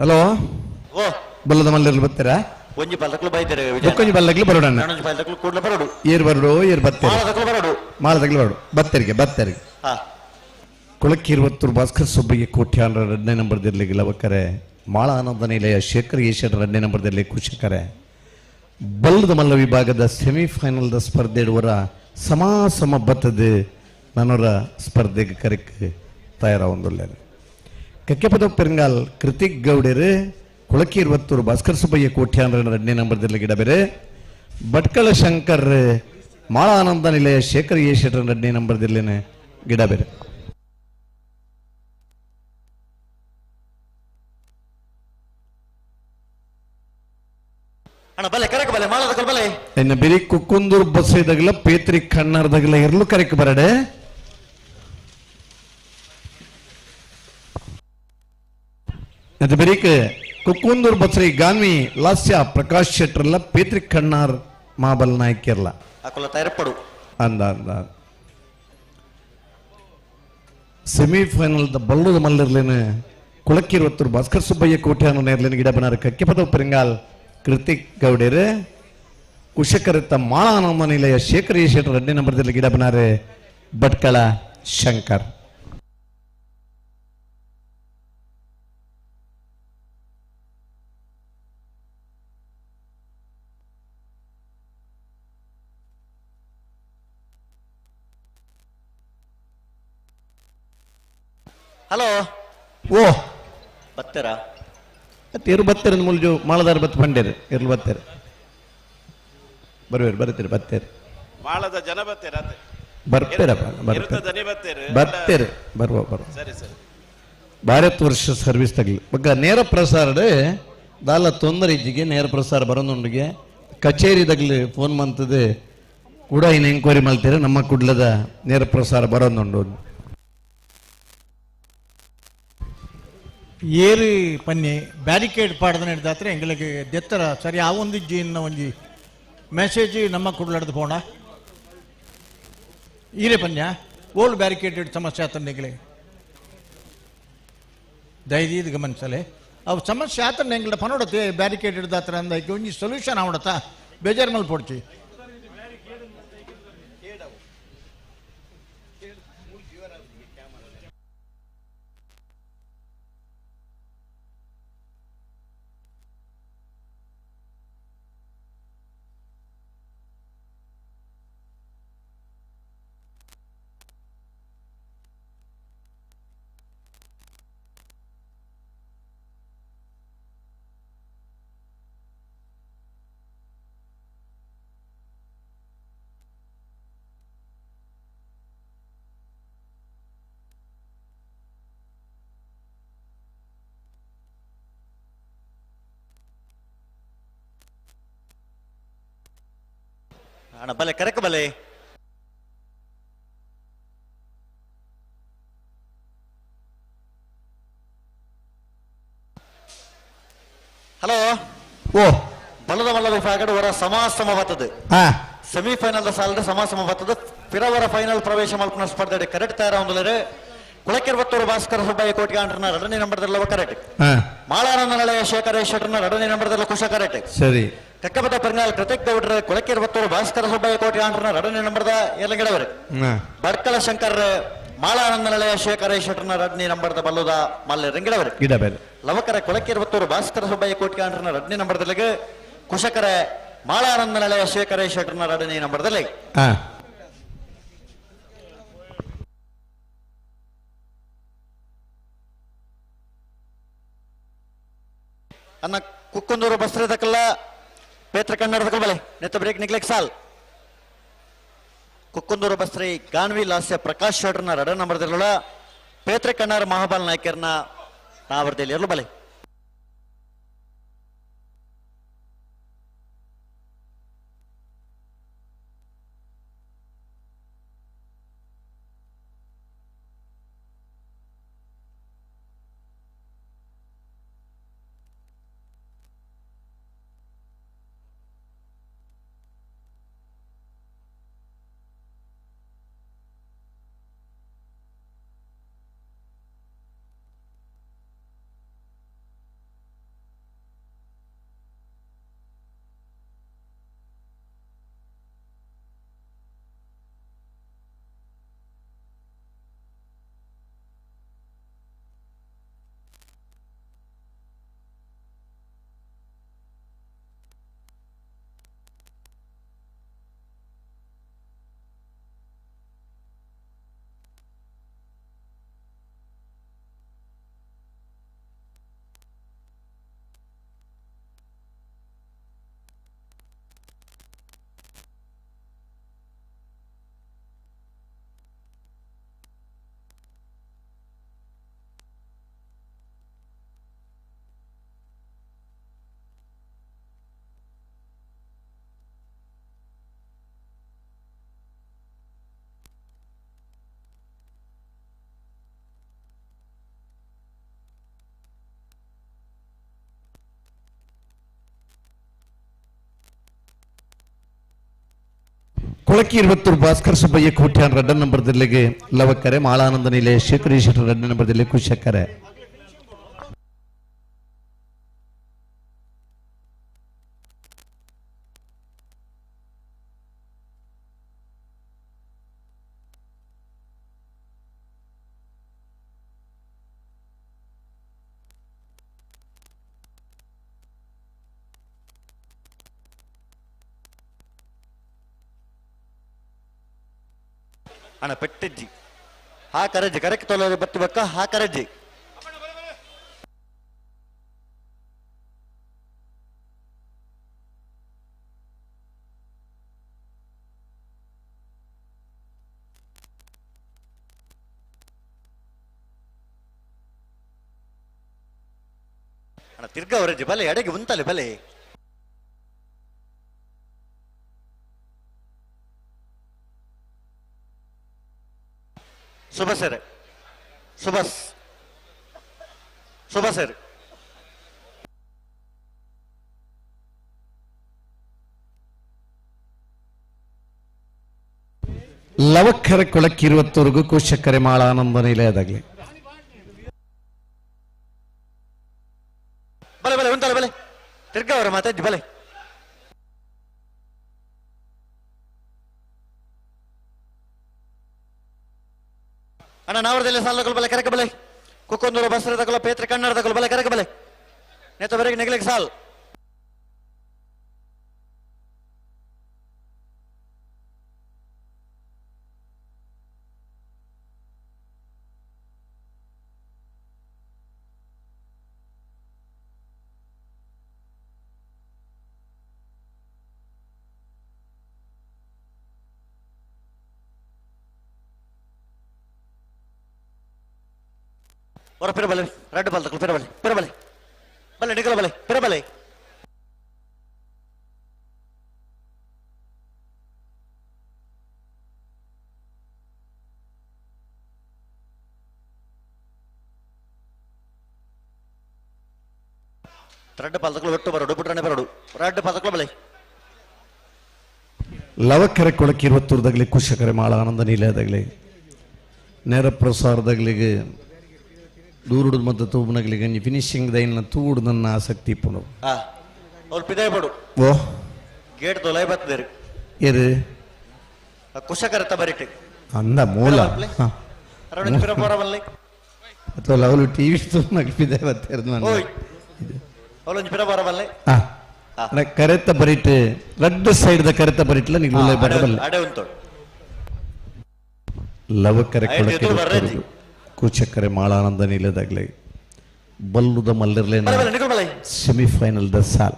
ಹಲೋ ಓ ಬಲ್ಲದ ಮಲ್ಲಲ್ಲಿ ಬರ್ತೀರಾ? ಒಂಜಿ ಬಲ್ಲಕಲು ಬೈದೇರಿ ಬೊಕ್ಕೊಂಜಿ ಬಲ್ಲಕ್ಲು ಬರೋಣ, ಒಂಜಿ ಬಲ್ಲಕಲು ಕೂಡಲೇ ಬರೋಡು. ಏರ್ ಬರೋಡು ಏರ್ ಬತ್ತೇರಿ ಮಾಳದಕಲು ಬರೋಡು ಮಾಳದಕಲು ಬರೋಡು ಬತ್ತರಿಗೆ ಬತ್ತರಿಗೆ. ಕೊಳಕ್ಕಿರುವತ್ತೂರು ಭಾಸ್ಕರ್ ಸುಬ್ಬಯ್ಯ ಕೋಟ್ಯಾನ್ರ 2ನೇ ನಂಬರ್ದಲ್ಲಿ ಗಿಲವಕ್ಕರೆ ಮಾಳ ಆನಂದ ನಿಲಯ ಶೇಖರ್ ಈಶ್ವರ 2ನೇ ನಂಬರ್ದಲ್ಲಿ ಕುಶಕರೆ. ಬಲ್ಲದ ಮಲ್ಲ ವಿಭಾಗದ ಸೆಮಿಫೈನಲ್ದ ಸ್ಪರ್ಧೆ ಇಡುವರ ಸಮಾಸಮ ಬತ್ತದ ನನ್ನವರ ಸ್ಪರ್ಧೆಗೆ ಕರೆಕ್ ತಯಾರ ಒಂದುಲ್ಲೇನೆ. ಕಕ್ಕೆಪದ ಪೆರಂಗಾಲ್ ಕೃತಿಕ್ ಗೌಡರು ಕೊಳಕ್ಕಿರುವತ್ತೂರು ಭಾಸ್ಕರ್ ಸುಬ್ಬಯ್ಯ ಕೋಟ್ಯಾನ್ರ 2ನೇ ನಂಬರ್ದಲ್ಲಿ ಗಿಡಬೇರೆ. ಭಟ್ಕಳ ಶಂಕರ್ ಮಾಳ ಆನಂದ ನಿಲಯ ಶೇಖರ್ ಈಶ್ವರ 2ನೇ ನಂಬರ್ದಲ್ಲಿನೇ ಗಿಡಬೇರೆ. ಅಣ್ಣ ಬಲೆ ಕರೆಕ್ ಬಲೆ ಮಾಳದಕಲ್ ಬಲೆ. ಇನ್ನು ಬಿರಿ ಕುಕ್ಕುಂದೂರು ಬಸ್ ಇದಾಗಲ ಪೇತ್ರಿ ಕಣ್ಣರ್ದಾಗಲ ಇರಲು ಕರೆಕ್ ಬರಡೆ. ಅದು ಬೆರಿಕ್ ಕುಕ್ಕುಂದೂರು ಬಸ್ರಿ ಗಾನ್ವಿ ಲಾಸ್ಯ ಪ್ರಕಾಶ್ ಶೆಟ್ಟರ್ಲ ಪೇತ್ರಿ ಕಣ್ಣಾರ್ ಮಾಬಲ್ ನಾಯ್ಕಿರ್ಲ ಅಕುಲ ತಯಾರಪಡು ಅಂದ ಅಂದ. ಸೆಮಿಫೈನಲ್ the ಬಲ್ಲದ ಮಲ್ಲರ್ಲೇನು ಕುಳಕ್ಕಿರುವತ್ತೂರು ಭಾಸ್ಕರ್ ಸುಬ್ಬಯ್ಯ ಕೋಟ್ಯಾನ ನೇರ್ಲೇನು ಗಿಡ ಬನಾರ ಕಕ್ಕೆಪದ ಪೆರಂಗಾಲ್ ಕೃತಿಕ್ ಗೌಡೇರು. ಕುಶಕರತ್ತ ಮಾಳಾನಂದ ನಿಲಯ ಶೇಖರ್ ಶೆಟ್ಟರ್ 2ನೇ ನಂಬರ್ದಲ್ಲಿ ಗಿಡ ಬನಾರೆ ಭಟ್ಕಳ ಶಂಕರ್. ಹಲೋ ಓ ಬತ್ತರ ಇರು ಬತ್ತೇರು ಮುಲ್ಜು ಮಾಳದಾರ ಬತ್ ಬಂಡೇರು ಇರ್ಲು ಬತ್ತೇರು ಬರುವೇರು ಬರ್ತೀರಿ ಬತ್ತೇರು ಮಾಳದ ಜನ ಬತ್ತೇರ ಬರ್ತೀರಪ್ಪ ಬರ್ತೀರಿ ಬರುವ ಬರುವ. ಸರಿ ಸರಿ. ಭಾರತ ವರ್ಷ ಸರ್ವಿಸ್ ತಗಲಿ ಬಗ್ಗ ನೇರ ಪ್ರಸಾರ ದಾಲ ತೊಂದರೆ ಇಜ್ಜಿಗೆ ನೇರ ಪ್ರಸಾರ ಬರೋದೊಂದಿಗೆ ಕಚೇರಿ ತಗಲಿ ಫೋನ್ ಮಂತದೆ ಕೂಡ ಇನ್ನು ಎಂಕ್ವೈರಿ ಮಾಡ್ತೀರ ನಮ್ಮ ಕುಡ್ಲದ ನೇರ ಪ್ರಸಾರ ಬರೋದುಂಡು. ಏರು ಪನ್ನಿ ಬ್ಯಾರಿಕೇಡ್ ಪಾಡ್ದ ಹಿಡ್ದಾತ್ರೆ ಎಂಗಳಿಗೆ ದೆತ್ತರ ಸರಿ ಆ ಒಂದು ಇನ್ನ ಒಂಜಿ ಮೆಸೇಜ್ ನಮ್ಮ ಕುಡ್ಲಾಡ್ದು ಪೋಣ ಈರೆ ಪನ್ಯ ಓಲ್ಡ್ ಬ್ಯಾರಿಕೇಡೆಡ್ ಸಮಸ್ಯೆ ಆತನ ಎಂಗಳಿಗೆ ದಯದೀದ್ ಗಮನಿಸಲೆ ಅವು ಸಮಸ್ಯೆ ಆತನ ಎಂಗಳ ಪನೋಡತ್ತೆ ಬ್ಯಾರಿಕೇಡ್ ಹಿಡ್ದಾತ್ರ ಅಂದ ಒಂಜಿ ಸೊಲ್ಯೂಷನ್ ಆವಡತ್ತ ಬೇಜಾರು ಮಲ್ ಪೊಡ್ಚಿ. ಅಣ್ಣ ಬಲೆ ಕರೆಕ್ ಬಲೆ. ಹಲೋ ಓ ಬಲದ ಮಲ್ಲ ವಿಭಾಗದ ವರ ಸಮಾಸಮ ಬರ್ತದೆ ಸೆಮಿಫೈನಲ್ ಸಾಲದ ಸಮಾಸಮ ಬರ್ತದೆ. ಪಿರವರ ಫೈನಲ್ ಪ್ರವೇಶ ಮಲ್ಪನ ಸ್ಪರ್ಧೆ ಕರೆಕ್ಟ್ ತಯಾರ ಹೊಂದಲರೆ ಕುಳಕೆರ್ವತ್ತೂರು ಭಾಸ್ಕರ ಸುಬ್ಬಯ್ಯ ಕೋಟ್ಯಾಂಡ್ರನ 2ನೇ ನಂಬರ್ದಲ್ಲ ಕರೆಕ್ಟ್. ಮಾಳಾನಂದ ನಳೆಯ ಶೇಖರ ಶೆಟ್ಟರ್ನ 2ನೇ ನಂಬರ್ದಲ್ಲ ಕುಶ ಕರೆಕ್ಟ್. ಸರಿ. ಕಕ್ಕಬದ ಪೆರಂಗಾಲ್ ಕೃತಿಕ್ ಗೌಡ್ರ ಕುಳಕೆರ್ವತ್ತೂರು ಭಾಸ್ಕರ ಸುಬ್ಬಯ್ಯ ಕೋಟ್ಯಾಂಡ್ರನ 2ನೇ ನಂಬರ್ದ ಯಲಗಿಡವರು. ಭಟ್ಕಳ ಶಂಕರ್ ಮಾಳಾನಂದ ನಳೆಯ ಶೇಖರ ಶೆಟ್ಟರ್ನ 2ನೇ ನಂಬರ್ದ ಬಲ್ಲದ ಮಲ್ಲೆ ರಂಗಿಡವರು. ಲವಕರ ಕೊಳಕೆರ್ವತ್ತೂರು ಭಾಸ್ಕರ ಸುಬ್ಬಯ್ಯ ಕೋಟ್ಯಾಂಡ್ರನ 2ನೇ ನಂಬರ್ದಲ್ಲಿ ಕುಶಕರ ಮಾಳಾನಂದ ನಳೆಯ ಶೇಖರ ಶೆಟ್ಟರ್ನ 2ನೇ ನಂಬರ್ದಲ್ಲಿ. ಅನ್ನ ಕುಕ್ಕಂದೂರು ಬಸ್ರದಕ್ಕಲ್ಲ ಪೇತ್ರ ಕನ್ನಡದ ಬಲೆ ನೆತ್ತ ಬ್ರೇಕ್ ನಿಗ್ಲೆಕ್ ಸಾಲ್ ಕುಕ್ಕುಂದೂರು ಬಸ್ರಿ ಗಾನ್ವಿ ಲಾಸ್ಯ ಪ್ರಕಾಶ್ ಶೆಟ್ರನ ರಡ ನಂಬರ್ದಿರಲ್ಲ ಪೇತ್ರ ಕಣ್ಣಾರ ಮಹಾಬಲ್ ನಾಯ್ಕರ್ನ ನಾವರ್ದಲ್ಲಿ ಇರಲು ಬಲೆ ಕೊಳಕಿ ಇರುವತ್ತೂರು ಭಾಸ್ಕರ್ ಸುಬ್ಬಯ್ಯ ಕೋಟ್ಯಾನ್ ರಡ್ಡ ನಂಬರ್ ಜಿಲ್ಲೆಗೆ ಲವಕ್ಕರೆ ಮಾಳಾನಂದ ನಿಲೆ ಶೇಖರಿ ಶೆಟ್ಟರ್ ರಡ್ಡ ನಂಬರ್ ಜಿಲ್ಲೆ ಕುಶಕ್ಕರೆ. ಅಣ್ಣ ಪೆಟ್ಟಿಜ್ಜಿ ಹಾ ಕರಜ್ಜಿ ಕರೆಕ್ಟ್ ತೊಲೆ ಬತ್ತಿ ಬಕ್ಕ ಹಾ ಕರಜ್ಜಿ ಅಣ್ಣ ತಿರ್ಗಾ ಅವರಜ್ಜಿ ಬಲೆ ಎಡೆಗೆ ಉಂತಲೆ ಬಲೆ ಶುಭ ಸರ್ ಸುಭಾಷ್ ಶುಭ ಸರ್ ಲವಕ್ಕರೆ ಕೊಳಕಿ ಇರುವತ್ತವರೆಗೂ ಕುಶಕ್ಕರೆ ಮಾಳಾನಂದ ನಿಲಯದಾಗಲಿ. ಬಲೆ ಬಲೆ ಉಂಟಲ್ಲ ಬಲೆ ತಿರ್ಗಾ ಅವರ ಮಾತಾಡಿ ಬಲೆ ಅಣ್ಣ ನಾವರದಲ್ಲಿ ಸಾಲಗಳು ಬಲೆ ಕರೆಕ ಬಲೆ ಕುಕ್ಕೊಂದೂರು ಬಸ್ರ ತಗೊಳ್ಳ ಪೇತ್ರ ಕನ್ನಡ ತಗೊಳ್ಳ ಬಲೆ ಕರೆಕ ಬಲೆ ನೇತ ಬರೆಗೆ ನೆಗಲಿಗೆ ಸಾಲ್ ಹೊರ ಪಿರಬಲೆ ರೆಡ್ ಬಾಲ್ ತಗೊಳ್ಳಿ ಪಿರಬಲೆ ಪಿರಬಲೆ ಬಲೆ ನಿಗಲ ಬಲೆ ಪಿರಬಲೆ ರೆಡ್ ಬಾಲ್ ತಗೊಳ್ಳಿ ಒಟ್ಟು ಬರೋಡು ಬಿಟ್ರನೆ ಬರೋಡು ರೆಡ್ ಬಾಲ್ ತಗೊಳ್ಳಿ ಬಲೆ ಲವಕ್ಕರೆ ಕೊಳಕಿ ಇರುವತ್ತೂರ್ದಾಗಲಿ ಕುಶಕರೆ ಮಾಳಾನಂದ ನಿಲಯದಾಗಲಿ ನೇರ ಪ್ರಸಾರದಾಗಲಿಗೆ ದೂರುಡು ಮತ್ತು ತೂಬನಗಲಿಗೆ ಫಿನಿಶಿಂಗ್ ದೈನ ತೂಡು ನನ್ನ ಆಸಕ್ತಿ ಇಪ್ಪನು. ಅವ್ರು ಪಿದಾಯ ಬಡು ಓ ಗೇಟ್ ದೊಲೈ ಬರ್ತದೇರಿ ಏರು ಕುಶಕರತ ಬರಿಟೆ ಅಂದ ಮೂಲ ಅಥವಾ ಅವಳು ಟಿವಿ ತೂಬನಗಲಿ ಪಿದಾಯ ಬರ್ತಾರೆ ನಾನು ಅವಳೊಂದು ಪಿರ ಬರಬಲ್ಲೆ ಕರೆತ ಬರಿಟೆ ರಡ್ಡು ಸೈಡ್ the ಕರೆತ ಬರಿಟ್ಲ ನೀವು ಬರಬಲ್ಲೆ ಅಡೆ ಉಂಟು ಲವಕರೆ ಕೊಳಕಿ ಕೂಚಕ್ಕರೆ ಮಾಳಾನಂದ ನಿಲಯದಾಗಲಿ ಬಲ್ಲುದ ಮಲ್ಲಿರ್ಲೇನ ಸೆಮಿಫೈನಲ್ the ಸಾಲ್.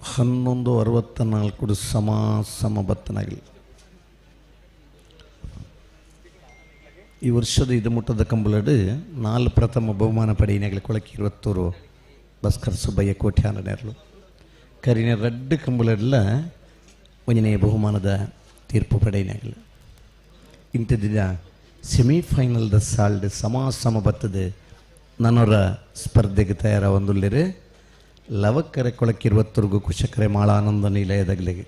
11:64 ಸಮ ಸಮ ಬತ್ತನಾಗಲಿ. ಈ ವರ್ಷದ ಇದು ಮುಟ್ಟದ ಕಂಬಳಡು 4 ಪ್ರಥಮ ಬಹುಮಾನ ಪಡೆಯಿನಾಗಲಿ ಕೊಳಕಿ 21 ಭಾಸ್ಕರ್ ಸುಬ್ಬಯ್ಯ ಕೋಟ್ಯಾನ ನೇರಲು ಕರಿನ ರಡ್ಡು ಕಂಬಳಡ್ಲ ಒಂಜನೇ ಬಹುಮಾನದ ತೀರ್ಪು ಪಡೆಯಿನಾಗಲಿ. ಇಂಥದಿನ ಸೆಮಿಫೈನಲ್ದ ಸಾಲ್ಡ್ ಸಮ ಸಮ ಬರ್ತದೆ. ನನ್ನವರ ಸ್ಪರ್ಧೆಗೆ ತಯಾರ ಒಂದುಳ್ಳಿರು ಲವಕ್ಕರೆ ಕೊಳಕಿ 21 ಕುಶಕರೆ ಮಾಳಾನಂದ ನಿಲಯದಗಲಿಗೆ.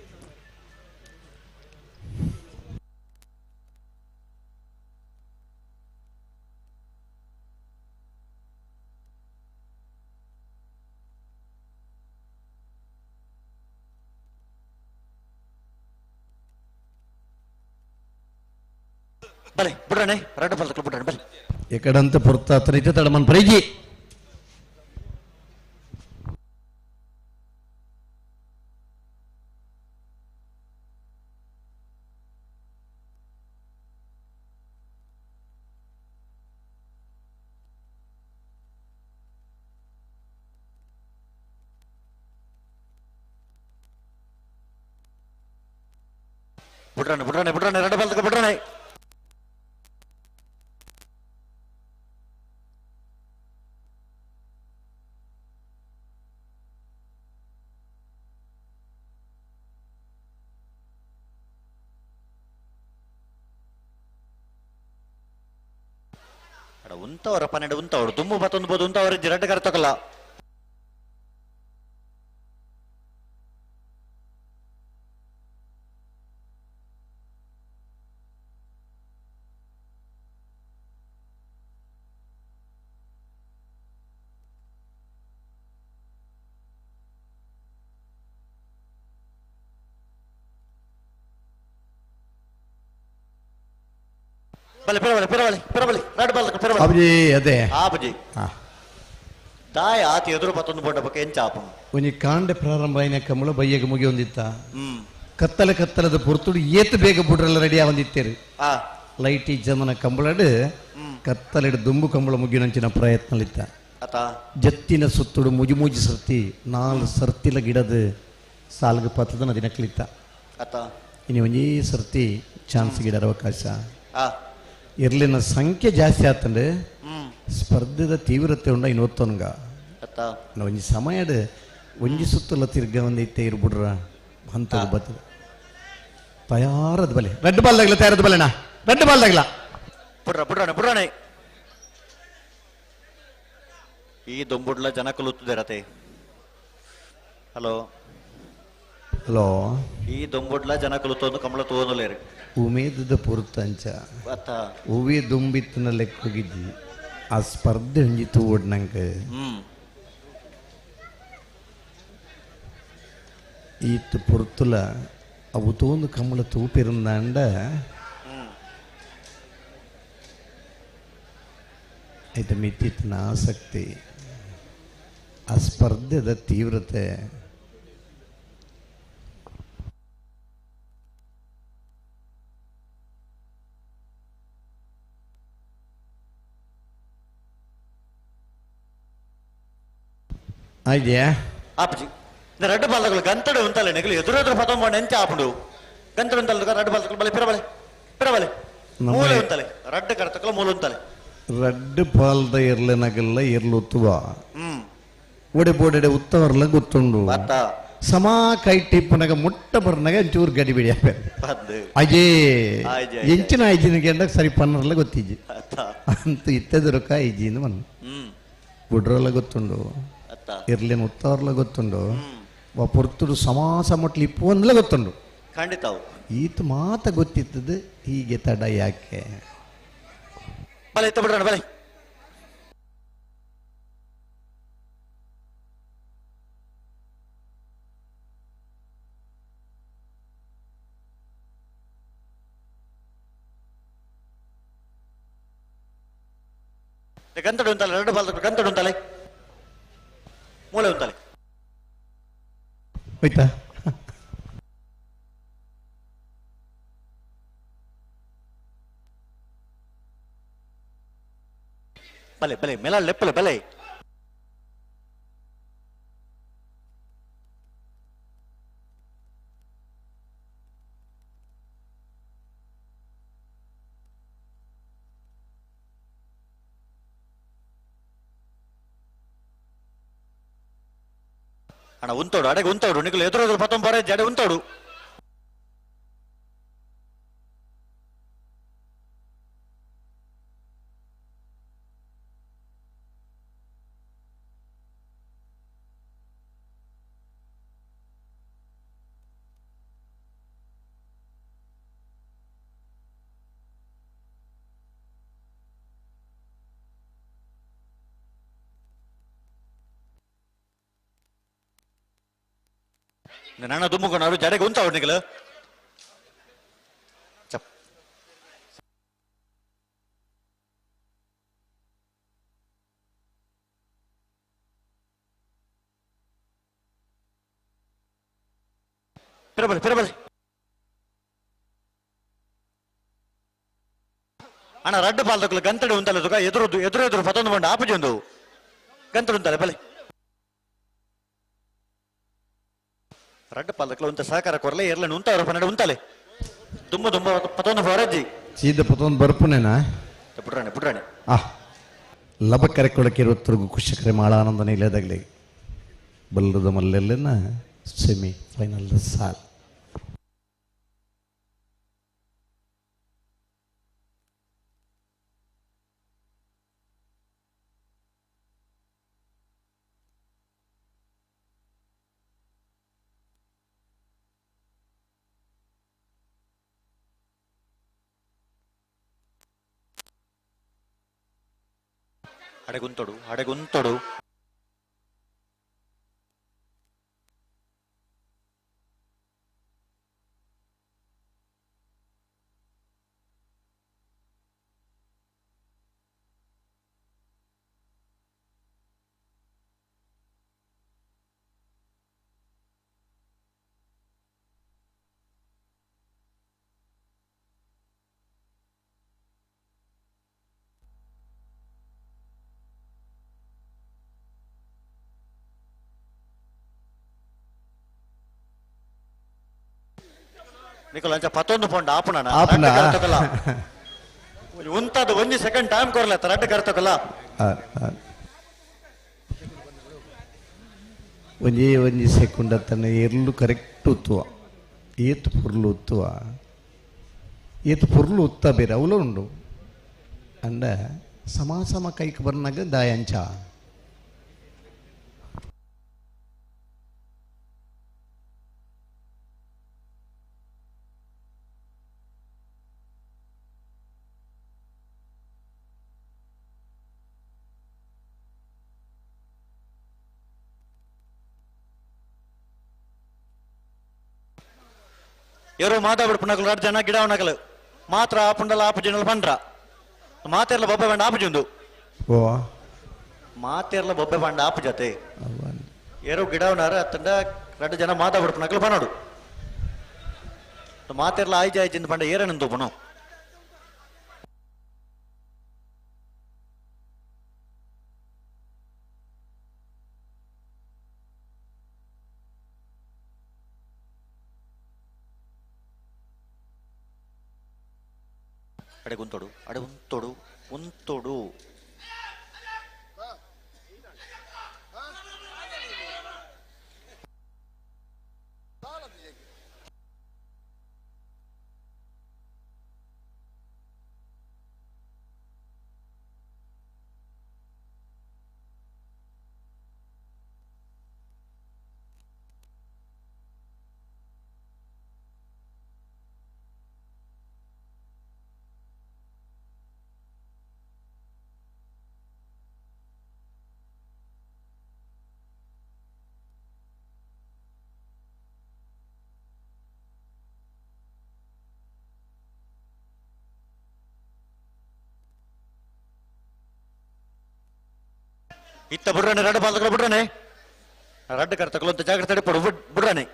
ಬಲೆ ಬಿಡ್ರಣೆ ರಡ್ಡು ಬಲ್ತಕ್ಲು ಬಿಡ್ರಣೆ ಬಲೆ. ಎಕಡಂತ ಪೊರ್ತಾತನ ಇತ್ತೆ ತಡಮನ್ ಪ್ರೈಜಿ. ಬಿಡ್ರಣೆ ಬಿಡ್ರಣೆ ಬಿಡ್ರಣೆ ರಡ್ಡು ಬಲ್ತಕ್ಲು ಬಿಡ್ರಣೆ. ಉಂತವರ 12 ಉಂತವರು ದುಮ್ಮು ಬತ್ತೊಂದು ಬೋದು ಉಂತವರು ಜಿರಡ್ಡು ಕರ್ತಕಲ್ಲ. ಬಲೆ ಪಿರಬಲೆ ಪಿರಬಲೆ ಪಿರಬಲೆ ರಡ್ಡು ಬಲ್ತಕ ಪಿರಬಲೆ. ಅಬ್ಜಿ ಅದೇ ಆಬಜಿ ದಾಯ ಆತಿ ಎದುರು ಬತ್ತೊಂದು ಬೋಂಡ ಬೊಕ್ಕ ಎಂಚ ಆಪುಂಡು. ಒಂಜಿ ಕಾಂಡೆ ಪ್ರಾರಂಭ ಆಯಿನ ಕಮಲ ಬಯ್ಯಗ ಮುಗಿಯೊಂದಿತ್ತ. ಕತ್ತಲೆ ಕತ್ತಲದ ಪೊರ್ತುಡು ಏತ್ ಬೇಗ ಬುಡ್ರಲ್ಲ ರೆಡಿ ಆವೊಂದಿತ್ತೇರು. ಲೈಟ್ ಈ ಜಮನ ಕಂಬಳಡು ಕತ್ತಲೆಡು ದುಂಬು ಕಂಬಳ ಮುಗಿಯೊಂಚಿನ ಪ್ರಯತ್ನಲಿತ್ತ. ಜತ್ತಿನ ಸುತ್ತುಡು ಮುಜಿ ಮುಜಿ ಸರ್ತಿ 4 ಸರ್ತಿಲ ಗಿಡದ ಸಾಲ್ಗ ಪತ್ತದ ದಿನಕ್ಲಿತ್ತ. ಇನ್ನು ಒಂಜಿ ಸರ್ತಿ ಚಾನ್ಸ್ ಗಿಡರ ಅವಕಾಶ. ಇರ್ಲಿನ ಸಂಖ್ಯೆ ಜಾಸ್ತಿ ಆತಂದ್ರೆ ಸ್ಪರ್ಧೆದ ತೀವ್ರತೆ ಉಂಡ ಇನ್ನೊತ್ತೊನ್ಗ ಒಂಜಿ ಸಮಯಡ್ ಒಂಜಿ ಸುತ್ತಲ ತಿರ್ಗ ಒಂದೈತೆ ಇರ್ಬಿಡ್ರ ಅಂತ ಬರ್ತದೆ. ತಯಾರದ ಬಲೆ ರೆಡ್ ಬಾಲ್ ತಗಲ ತಯಾರದ ಬಲೆನಾ ರೆಡ್ ಬಾಲ್ ತಗಲ ಬುಡ್ರ ಬುಡ್ರಣ ಬುಡ್ರಣೆ. ಈ ದೊಂಬುಡ್ಲ ಜನ ಕಲುತ್ತಿದ್ದಾರತೆ. ಹಲೋ ಹಲೋ ಈ ದೊಂಬುಡ್ಲ ಜನ ಕಲುತ್ತೊಂದು ಕಮಲ ತೋದಲೇರು. ಉಮೇದದ ಪೊರ್ತಂಚ ಹೂವಿ ದುಂಬಿತ್ತಿನ ಲೆಕ್ಕೋಗಿದ್ದಿ ಆ ಸ್ಪರ್ಧೆ ಒಂಜಿ ತೂವಡ್ ನಂಗೆ ಈತ್ ಪೊರ್ತುಲ ಅವು ತೋಂದು ಕಮಲ ತೂಪಿರುಂದಾಂಡ ಐತ ಮಿತ್ತಿತ್ತಿನ ಆಸಕ್ತಿ ಆ ಸ್ಪರ್ಧೆದ ತೀವ್ರತೆ ಆಯ್ದ್ಯಾ ಆಪಜಿ ರಡ್ಡು ಬಾಲ್ದಗಳು ಗಂತಡು ಉಂತಲ್ಲ ನೆಗಲು ಎದುರು ಎದುರು ಪತೊಂಬ ಎಂಚ ಆಪುಂಡು ಗಂತಡು ಉಂತಲ್ಲ ರಡ್ಡು ಬಾಲ್ದಗಳು ಬಲೆ ಪಿರಬಲೆ ಪಿರಬಲೆ ಮೂಲೆ ಉಂತಲೆ ರಡ್ಡು ಕರ್ತಕಲ ಮೂಲೆ ಉಂತಲೆ ರಡ್ಡು ಪಾಲ್ದ ಎರ್ಲೆನಗಲ್ಲ ಎರ್ಲುತ್ತುವ ಒಡೆ ಬೋಡೆಡೆ ಉತ್ತವರ್ಲ ಗೊತ್ತುಂಡು ಸಮಾ ಕೈ ಟಿಪ್ಪುನಗ ಮುಟ್ಟ ಬರ್ನಗ ಚೂರು ಗಡಿಬಿಡಿ ಅಜೇ ಎಂಚಿನ ಐಜಿನ ಗಂಡ ಸರಿ ಪನ್ನರ್ಲ ಗೊತ್ತಿಜ್ಜಿ ಅಂತ ಇತ್ತೆದುರಕ ಐಜಿನ ಮನ್ ಬುಡ್ರಲ್ಲ ಗೊತ್ತುಂಡು ಇರ್ಲಿನ ಉತ್ತವರ್ಲ ಗೊತ್ತುಂಡು ಪೊರ್ತುಡು ಸಮಾಸ ಮಟ್ಲಿ ಇಪ್ಪು ಅಂದ್ಲ ಗೊತ್ತುಂಡು ಖಂಡಿತ ಈತ ಮಾತ ಗೊತ್ತಿತ್ತದ ಹೀಗೆ ತಡ ಯಾಕೆ ಬಲೆ ಬಿಡೋಣ ಬಲೆ ಗಂತಡು ಉಂತಲ್ಲ ಎರಡು ಬಾಲ್ ಗಂತಡು ಉಂತಲೆ ಮೂಲೆ ಉಂತಲೆ ಹೋಯ್ತಾ ಬಲೆ ಬಲೆ ಮೇಲ ಲೆಪ್ಪಲೆ ಬಲೆ ಅಣ್ಣ ಉಂತೋಡು ಅಡೆಗೆ ಉಂತೋಡು ನಿಕಲು ಎದುರು ಎದುರು ಪತ್ತೊಂಬರ ಜಡೆ ಉಂತೋಡು. ನನ್ನ ದುಮ್ಮುಕೊನಾರು ಜಡೆಗೆ ಉಂತಾವು ನಿಕಲು. ಚಪ್ ಪಿರಬಲಿ ಪಿರಬಲಿ ಅಣ್ಣ ರಡ್ಡು ಪಾಲ್ದಕ್ಕಲು ಗಂತಡಿ ಉಂತಲ್ಲ ತುಕ ಎದುರು ಎದುರು ಎದುರು ಪತ್ತೊಂದು ಬಂಡ ಆಪುಜಿ ಒಂದು ಗಂತಡಿ ಉಂತಲ್ಲ ಬಲೆ ರಡ್ಡು ಪಾಲ್ದಕ್ಕಲು ಉಂತ ಸಹಕಾರ ಕೊರಲೆ ಎರ್ಲನ್ ಉಂತಾವ್ರ ಪನ್ನಡ ಉಂತಾಲೆ ದುಮ್ಮ ದುಮ್ಮ ಪತ್ತೊಂದು ಫೋರಜ್ಜಿ ಸೀದ ಪತ್ತೊಂದು ಬರ್ಪುನೇನಾ ಪುಟ್ರಾಣೆ ಪುಟ್ರಾಣೆ ಆ ಲಬಕರೆ ಕೊಡಕ್ಕೆ ಇರುವತ್ತರೆಗೂ ಕುಶಕರೆ ಮಾಳಾನಂದನ ಇಲ್ಲದಾಗಲಿ ಬಲ್ಲದ ಮಲ್ಲೆಲ್ಲನ ಸೆಮಿ ಫೈನಲ್ ಸಾಲ್. ಅಡೆಗುಂತೊಡು ಅಡೆಗುಂತೊಡು ನಿಕಲ್ ಅಂಚ ಪತ್ತೊಂದು ಪೊಂಡ ಆಪುಣ ಆಪುಣ. ಉಂತಾದ ಒಂಜಿ ಸೆಕೆಂಡ್ ಟೈಮ್ ಕೊರ್ಲ ರಡ್ಡು ಕರ್ತಕಲ್ಲ. ಒಂಜೇ ಒಂಜಿ ಸೆಕೆಂಡ್ ತನ್ನ ಎರ್ಲು ಕರೆಕ್ಟ್ ಉತ್ತುವ ಏತ್ ಪುರ್ಲು ಉತ್ತುವ ಏತ್ ಪುರ್ಲು ಉತ್ತ ಬೇರೆ ಅವಲು ಉಂಡು ಅಂಡ ಸಮ ಸಮ ಕೈಕ್ ಬರ್ನಾಗ ದಾಯಂಚ ఎవరో ಮಾತಾಡ್ಬಿಡ್ಪುನಕಲು ರಡ್ಡು ಜನ ಗಿಡ ಉಣಕಲು ಮಾತ್ರ ಆಪುಂಡಲ ಆಪು ಜನಲು ಪಂಡ್ರ ಮಾತೆರ್ಲ ಬೊಬ್ಬೆ ಬಂಡ ಆಪು ಜುಂದು ಓ ಮಾತೆರ್ಲ ಬೊಬ್ಬೆ ಬಂಡ ಆಪು ಜತೆ ಏರೋ ಗಿಡ ಉಣಾರ ಅತ್ತಂಡ ರಡ್ಡು ಜನ ಮಾತಾಡ್ಬಿಡ್ಪುನಕಲು ಪನೋಡು ಮಾತೆರ್ಲ ಆಯ್ಜ ಆಯ್ಜಿಂದ ಪಂಡ ಏರನಂದು ತೂಪುನು. ಅಡೆ ಗುಂತೋಡು ಅಡೆ ಉಂತೋಡು ಉಂತೋಡು ಇತ್ತ ಬುಡ್ರಾನೆ ರಡ್ಡು ಪಾಲ್ದಕಲ ಬುಡ್ರಾನೆ ರಡ್ಡು ಕರ್ತಕಲು ಅಂತ ಜಾಗ್ರತೆ ಪಡು ಬುಡ್ರಾನೆ.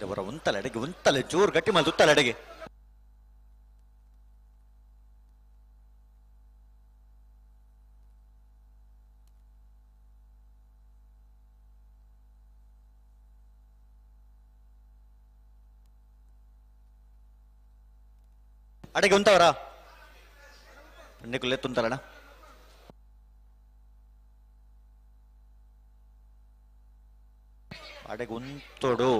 ಅವರ ಉಂತಲೆ ಅಡಿಗೆ ಉಂತಲೆ ಜೋರು ಗಟ್ಟಿ ಮೇಲೆ ಉತ್ತಲೆ ಅಡಿಗೆ. ಅಡಿಗೆ ಉಂತವರ ನಿಕುಲೆ ತುಂತಲಣ. ಅಡಿಗೆ ಉಂತೋಡು.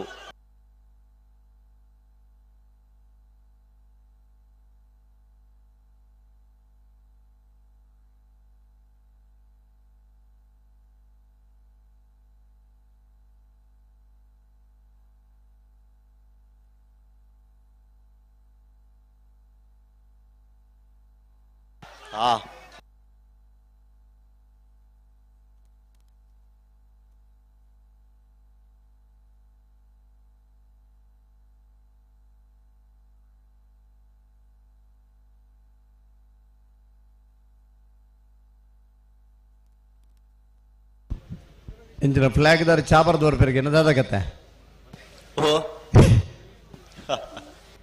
ಇಂಚಿನ ಫ್ಲಾಗ್ದಾರ ಚಾಪರ್ ದೋರ್ಪೆರಿಗೆ ಏನದಾಗತ್ತೆ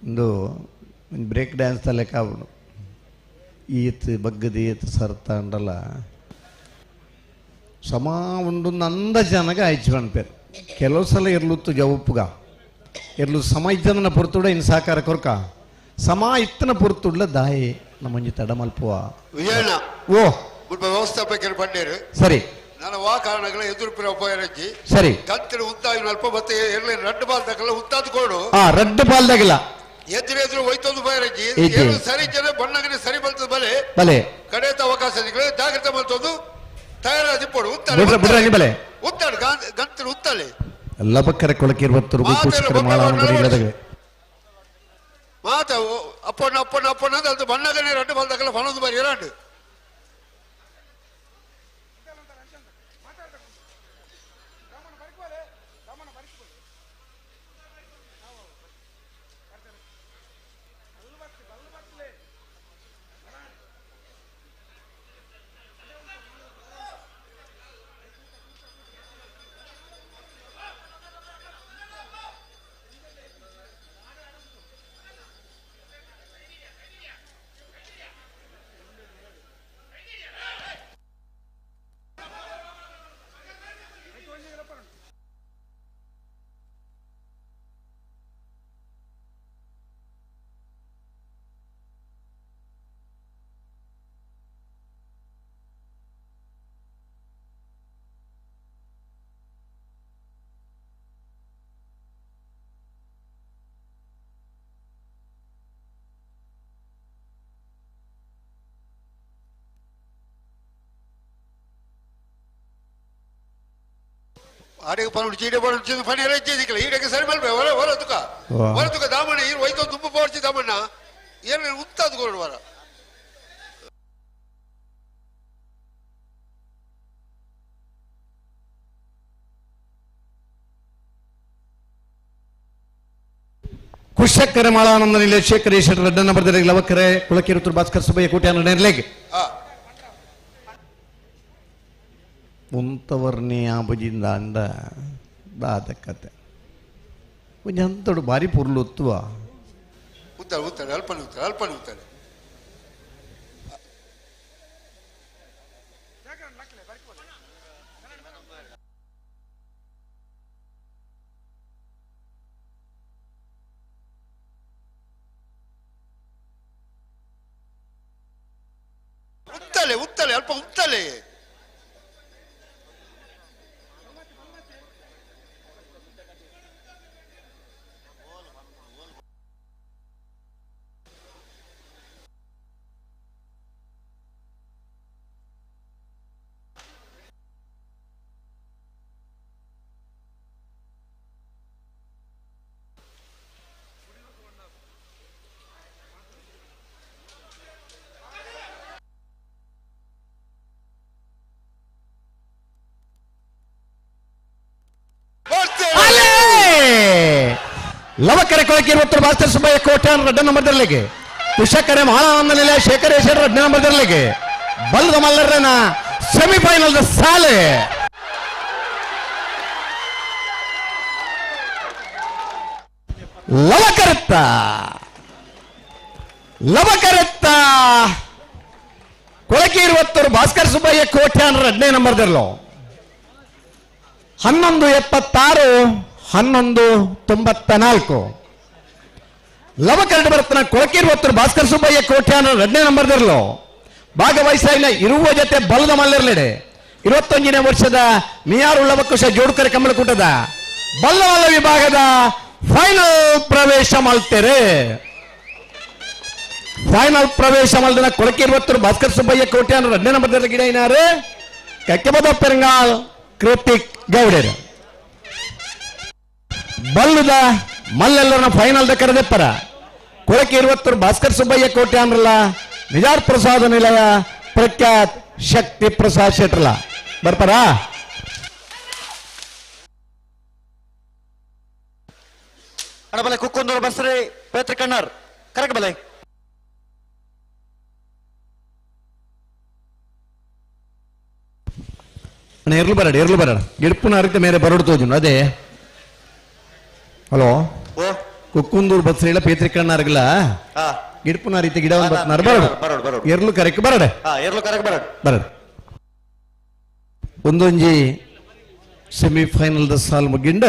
ಇಂದು ಬ್ರೇಕ್ ಡ್ಯಾನ್ಸ್ ತಲೆಕ ಅವನು ಈತ್ ಬಗ್ಗದ ಈತ್ ಸರ್ತ ಅಂಡಲ್ಲ ಸಮ ಉಂಡು ನಂದ ಜನಗ ಆಯ್ಚು ಅನ್ಪೇರು. ಕೆಲವು ಸಲ ಇರ್ಲುತ್ತು ಜವುಪ್ಪುಗ ಇರ್ಲು ಸಮ ಇದ್ದನ ಪೊರ್ತುಡ ಇನ್ನು ಸಾಕಾರ ಕೊರ್ಕ ಸಮ ಇತ್ತನ ಪೊರ್ತುಡ್ಲ ದಾಯಿ ನಮ್ಮಂಜಿ ತಡ ಮಲ್ಪುವ. ಓ ವ್ಯವಸ್ಥಾಪಕರು ಬಂಡೇರು ಸರಿ ನಾನು ವಾ ಕಾರಣಗಳ ಎದುರು ಉಪಯೋಗಿ ಸರಿ ಕಂತಿನ ಉತ್ತಾಯಿ ಅಲ್ಪ ಮತ್ತೆ ಎರ್ಲೆ ರಡ್ಡು ಬಾಲ್ ತಕಲ್ಲ ಉತ್ತಾದ ಕೋಡು ರಡ್ಡು ಬಾಲ್ ತಗಲ್ಲ ಎದುರು ಎದುರು ಹೋಯ್ತೊಂದು ಬಯರಜ್ಜಿ ಸರಿ ಜನ ಬಣ್ಣಗನೆ ಸರಿ ಬಲ್ತದ ಬಲೆ ಬಲೆ ಕಡೆತ ಅವಕಾಶ ಜಾಗ್ರತೆ ಬಲ್ತೊಂದು ತಯಾರಾದಿ ಪೋಡು ಉತ್ತಾಳೆ ಬಲೆ ಉತ್ತಾಡು ಗಂತಿನ ಉತ್ತಾಳೆ ಲಬಕ್ಕರೆ ಕೊಳಕಿರುವತ್ತರು ಮಾತ ಅಪ್ಪಣ್ಣ ಅಪ್ಪಣ್ಣ ಅಪ್ಪಣ್ಣ ಅದು ಬಣ್ಣಗನೆ ರಡ್ಡು ಬಾಲ್ ತಕಲ್ಲ ಪನ್ನೊಂದು ಬಾರಿ ಇರಾಂಡು. ಆಡೆಗೆ ಪನ್ನುಡು ಚೀಡೆ ಪನ್ನುಡು ಪನಿ ರಚ್ಚಿದಿಕ್ಕಲ್ಲ ಈಡೆಗೆ ಸರಿ ಮಲ್ಪೆ ಹೊರ ಹೊರ ತುಕ ಹೊರ ತುಕ ದಾಮಣ್ಣ ಈ ಹೋಯ್ತು ತುಂಬ ಪೋಡ್ಚಿ ದಾಮಣ್ಣ ಏನು ಉತ್ತಾದ ಕೊಡು ವರ. ಕುಶಕ್ಕರೆ ಮಾಳಾನಂದ ನಿಲೆ ಶೇಖರೇಶ್ವರ ರೆಡ್ಡನ್ನ ಬರ್ದರೆ ಲವಕ್ಕರೆ ಕುಳಕಿರುತ್ತರು ಭಾಸ್ಕರ್ ಸುಬ್ಬಯ್ಯ ಕೋಟ್ಯಾನ ನೆರ್ಲೆಗ್ ಮುಂತವರ್ಣಿ ಆಬುಜಿಂದ ಅಂದ ದಾದ ಕತೆ ಒಂಜಿ ಅಂತಡು ಭಾರಿ ಪೊರ್ಲು ಒತ್ತುವ ಉತ್ತಾರೆ ಉತ್ತಾರೆ ಅಲ್ಪನೆ ಉತ್ತಾರೆ ಅಲ್ಪನೆ ಉತ್ತಾರೆ. ಉತ್ತಲೆ ಉತ್ತಲೆ ಅಲ್ಪ ಉತ್ತಲೆ. ಲವಕರೆ ಕೊಳಕಿರುವತ್ತರು ಭಾಸ್ಕರ್ ಸುಬ್ಬಯ್ಯ ಕೋಟ್ಯಾನ್ ರಡ್ಡ ನಂಬರ್ ದರ್ಲಿಗೆ ಕುಶಕರೆ ಮಹಾನಂದ ನಿಲಯ ಶೇಖರೇಶ್ವರ ರಡ್ಡ ನಂಬರ್ ದರ್ಲಿಗೆ ಬಲ್ದ ಮಲ್ಲರನ ಸೆಮಿಫೈನಲ್ ಸಾಲೆ. ಲವಕರತ್ತ ಲವಕರತ್ತ ಕೊಳಕೀರುವತ್ತರು ಭಾಸ್ಕರ್ ಸುಬ್ಬಯ್ಯ ಕೋಟ್ಯಾನ್ 2ನೇ ನಂಬರ್ದಿರಲು 11:76 11:94 ಲವಕರಡು ಬರ್ತನ ಕೊಳಕೀರುವತ್ತರು ಭಾಸ್ಕರ್ ಸುಬ್ಬಯ್ಯ ಕೋಟ್ಯಾನ್ 2ನೇ ನಂಬರ್ದಿರಲು ಭಾಗವಹಿಸಾಯಿನ ಇರುವ ಜೊತೆ ಬಲದ ಮಲ್ಲಿರಲಿಡೆ 21ನೇ ವರ್ಷದ ಮಿಯಾರು ಲವಕುಶ ಜೋಡ್ಕರೆ ಕಮಲಕೂಟದ ಬಲ್ಲವಲ್ಲ ವಿಭಾಗದ ಫೈನಲ್ ಪ್ರವೇಶ ಮಾಡ್ತೇರೆ. ಫೈನಲ್ ಪ್ರವೇಶ ಮಲ್ದನ ಕೊಳಕಿರುವತ್ತರು ಭಾಸ್ಕರ್ ಸುಬ್ಬಯ್ಯ ಕೋಟ್ಯಾನ್ 2ನೇ ನಂಬರ್ದಲ್ಲಿ ಗಿಡ ಏನಾರು ಕಕ್ಕೆಬದ ಪೆರಂಗಾಲ್ ಕೃತಿಕ್ ಗೌಡರು ಬಲ್ಲದ ಮಲ್ಲೆಲ್ಲರನ್ನ ಫೈನಲ್ the ಕರೆದೆಪ್ಪರ ಕೊಳಕಿರುವತ್ತರು ಭಾಸ್ಕರ್ ಸುಬ್ಬಯ್ಯ ಕೋಟ್ಯಾನ್ರಲ್ಲ ನಿಜಾರ್ ಪ್ರಸಾದ ನಿಲಯ ಪ್ರಖ್ಯಾತ್ ಶಕ್ತಿ ಪ್ರಸಾದ್ ಶೆಟ್ರಲ್ಲ ಬರ್ತಾರಾ? ಅಣ್ಣ ಬಲೆ ಕುಕ್ಕೊಂದೂರು ಬಸ್ರಿ ಪೇತ್ರ ಕಣ್ಣಾರ್ ಕರೆಕ್ಟ್ ಬಲೆ. ಅಣ್ಣ ಎರ್ಲು ಬರಡ ಎರ್ಲು ಬರಡ ಗಿಡ್ಪುನ ಅರಿತ ಮೇರೆ ಬರಡು ತೋಜುಂಡು ಅದೇ. ಹಲೋ ಕುಕ್ಕುಂದೂರು ಬಸ್ರಿ ಪೇತ್ರಿ ಕಣ್ಣಾರ್ಗಲ ಗಿಡ್ಪುನ ರೀತಿ ಗಿಡ ಬರಡು ಎರ್ಲು ಕರೆಕ್ ಬರಡೆ ಎರ್ಲು ಕರೆಕ್ ಬರಡ ಬರಡ. ಒಂದೊಂಜಿ ಸೆಮಿಫೈನಲ್ the ಸಾಲ್ ಮುಗಿಂಡ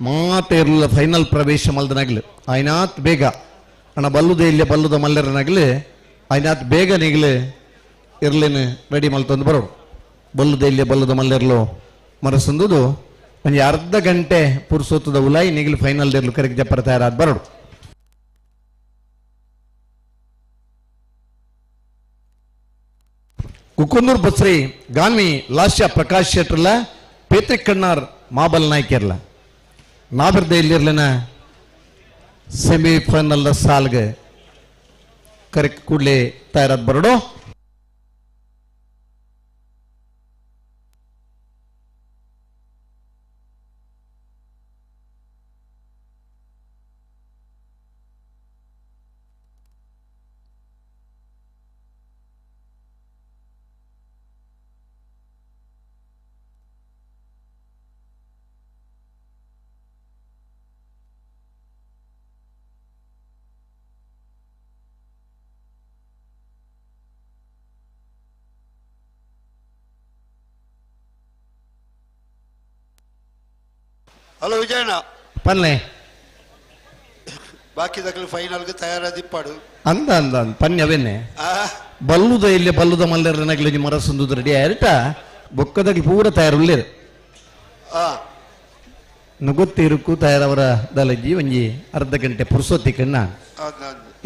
ಮಾತ ಎರ್ಲ ಫೈನಲ್ ಪ್ರವೇಶ ಮಲ್ದನಾಗ್ಲು ಆಯ್ನಾತ್ ಬೇಗ ಅಣ್ಣ ಬಲ್ಲುದ ಇಲ್ಲಿ ಬಲ್ಲುದ ಮಲ್ಲರನಾಗ್ಲಿ ಆಯ್ನಾತ್ ಬೇಗ ನಿಗ್ಲು ಇರ್ಲೇನು ರೆಡಿ ಮಲ್ತಂದು ಬರೋಡು. ಬಲ್ಲುದ ಇಲ್ಲಿ ಬಲ್ಲುದ ಮಲ್ಲೆರ್ಲು ಮರಸಂದುದು ಒಂಜಿ ಅರ್ಧ ಗಂಟೆ ಪುರ್ಸೊತ್ತದ ಉಲಾಯಿ ನಿಗ್ಲು ಫೈನಲ್ ಇರ್ಲು ಕರೆಕ್ ಜಪ್ಪರ ತಯಾರಾದ ಬರೋಡು. ಕುಕ್ಕುಂದೂರು ಬಸ್ರಿ ಗಾನ್ವಿ ಲಾಸ್ಯ ಪ್ರಕಾಶ್ ಶೆಟ್ರಲ್ಲ ಪೇತ್ರಿಕ್ ಕಣ್ಣಾರ್ ಮಾಬಲ್ ನಾಯ್ಕಿರ್ಲ ನಾಬಿರ್ದ ಇಲ್ಲಿರ್ಲಿನ ಸೆಮಿಫೈನಲ್ ಸಾಲ್ಗೆ ಕರೆಕ್ ಕೂಡಲೇ ತಯಾರಾದ ಬರಡು. ಹಲೋ ವಿಜಯಣ್ಣ ಪನ್ನೆ ಬಾಕಿ ದಕ್ಕಲು ಫೈನಲ್ಗೆ ತಯಾರಾದಿಪ್ಪಾಡು ಅಂದ ಅಂದ ಅಂದ ಪನ್ನೆ ಅವೇನೆ ಬಲ್ಲುದ ಇಲ್ಲಿ ಬಲ್ಲುದ ಮಲ್ಲರನಗ್ಲಿ ಮರಸಂದು ರೆಡಿ ಆಯ್ತಾ ಬೊಕ್ಕದಾಗಿ ಪೂರ ತಯಾರುಳ್ಳೇರು ನುಗುತ್ತಿರುಕು ತಯಾರವರ ದಲಜಿ ಒಂಜಿ ಅರ್ಧ ಗಂಟೆ ಪುರ್ಸೊತ್ತಿ ಕಣ್ಣ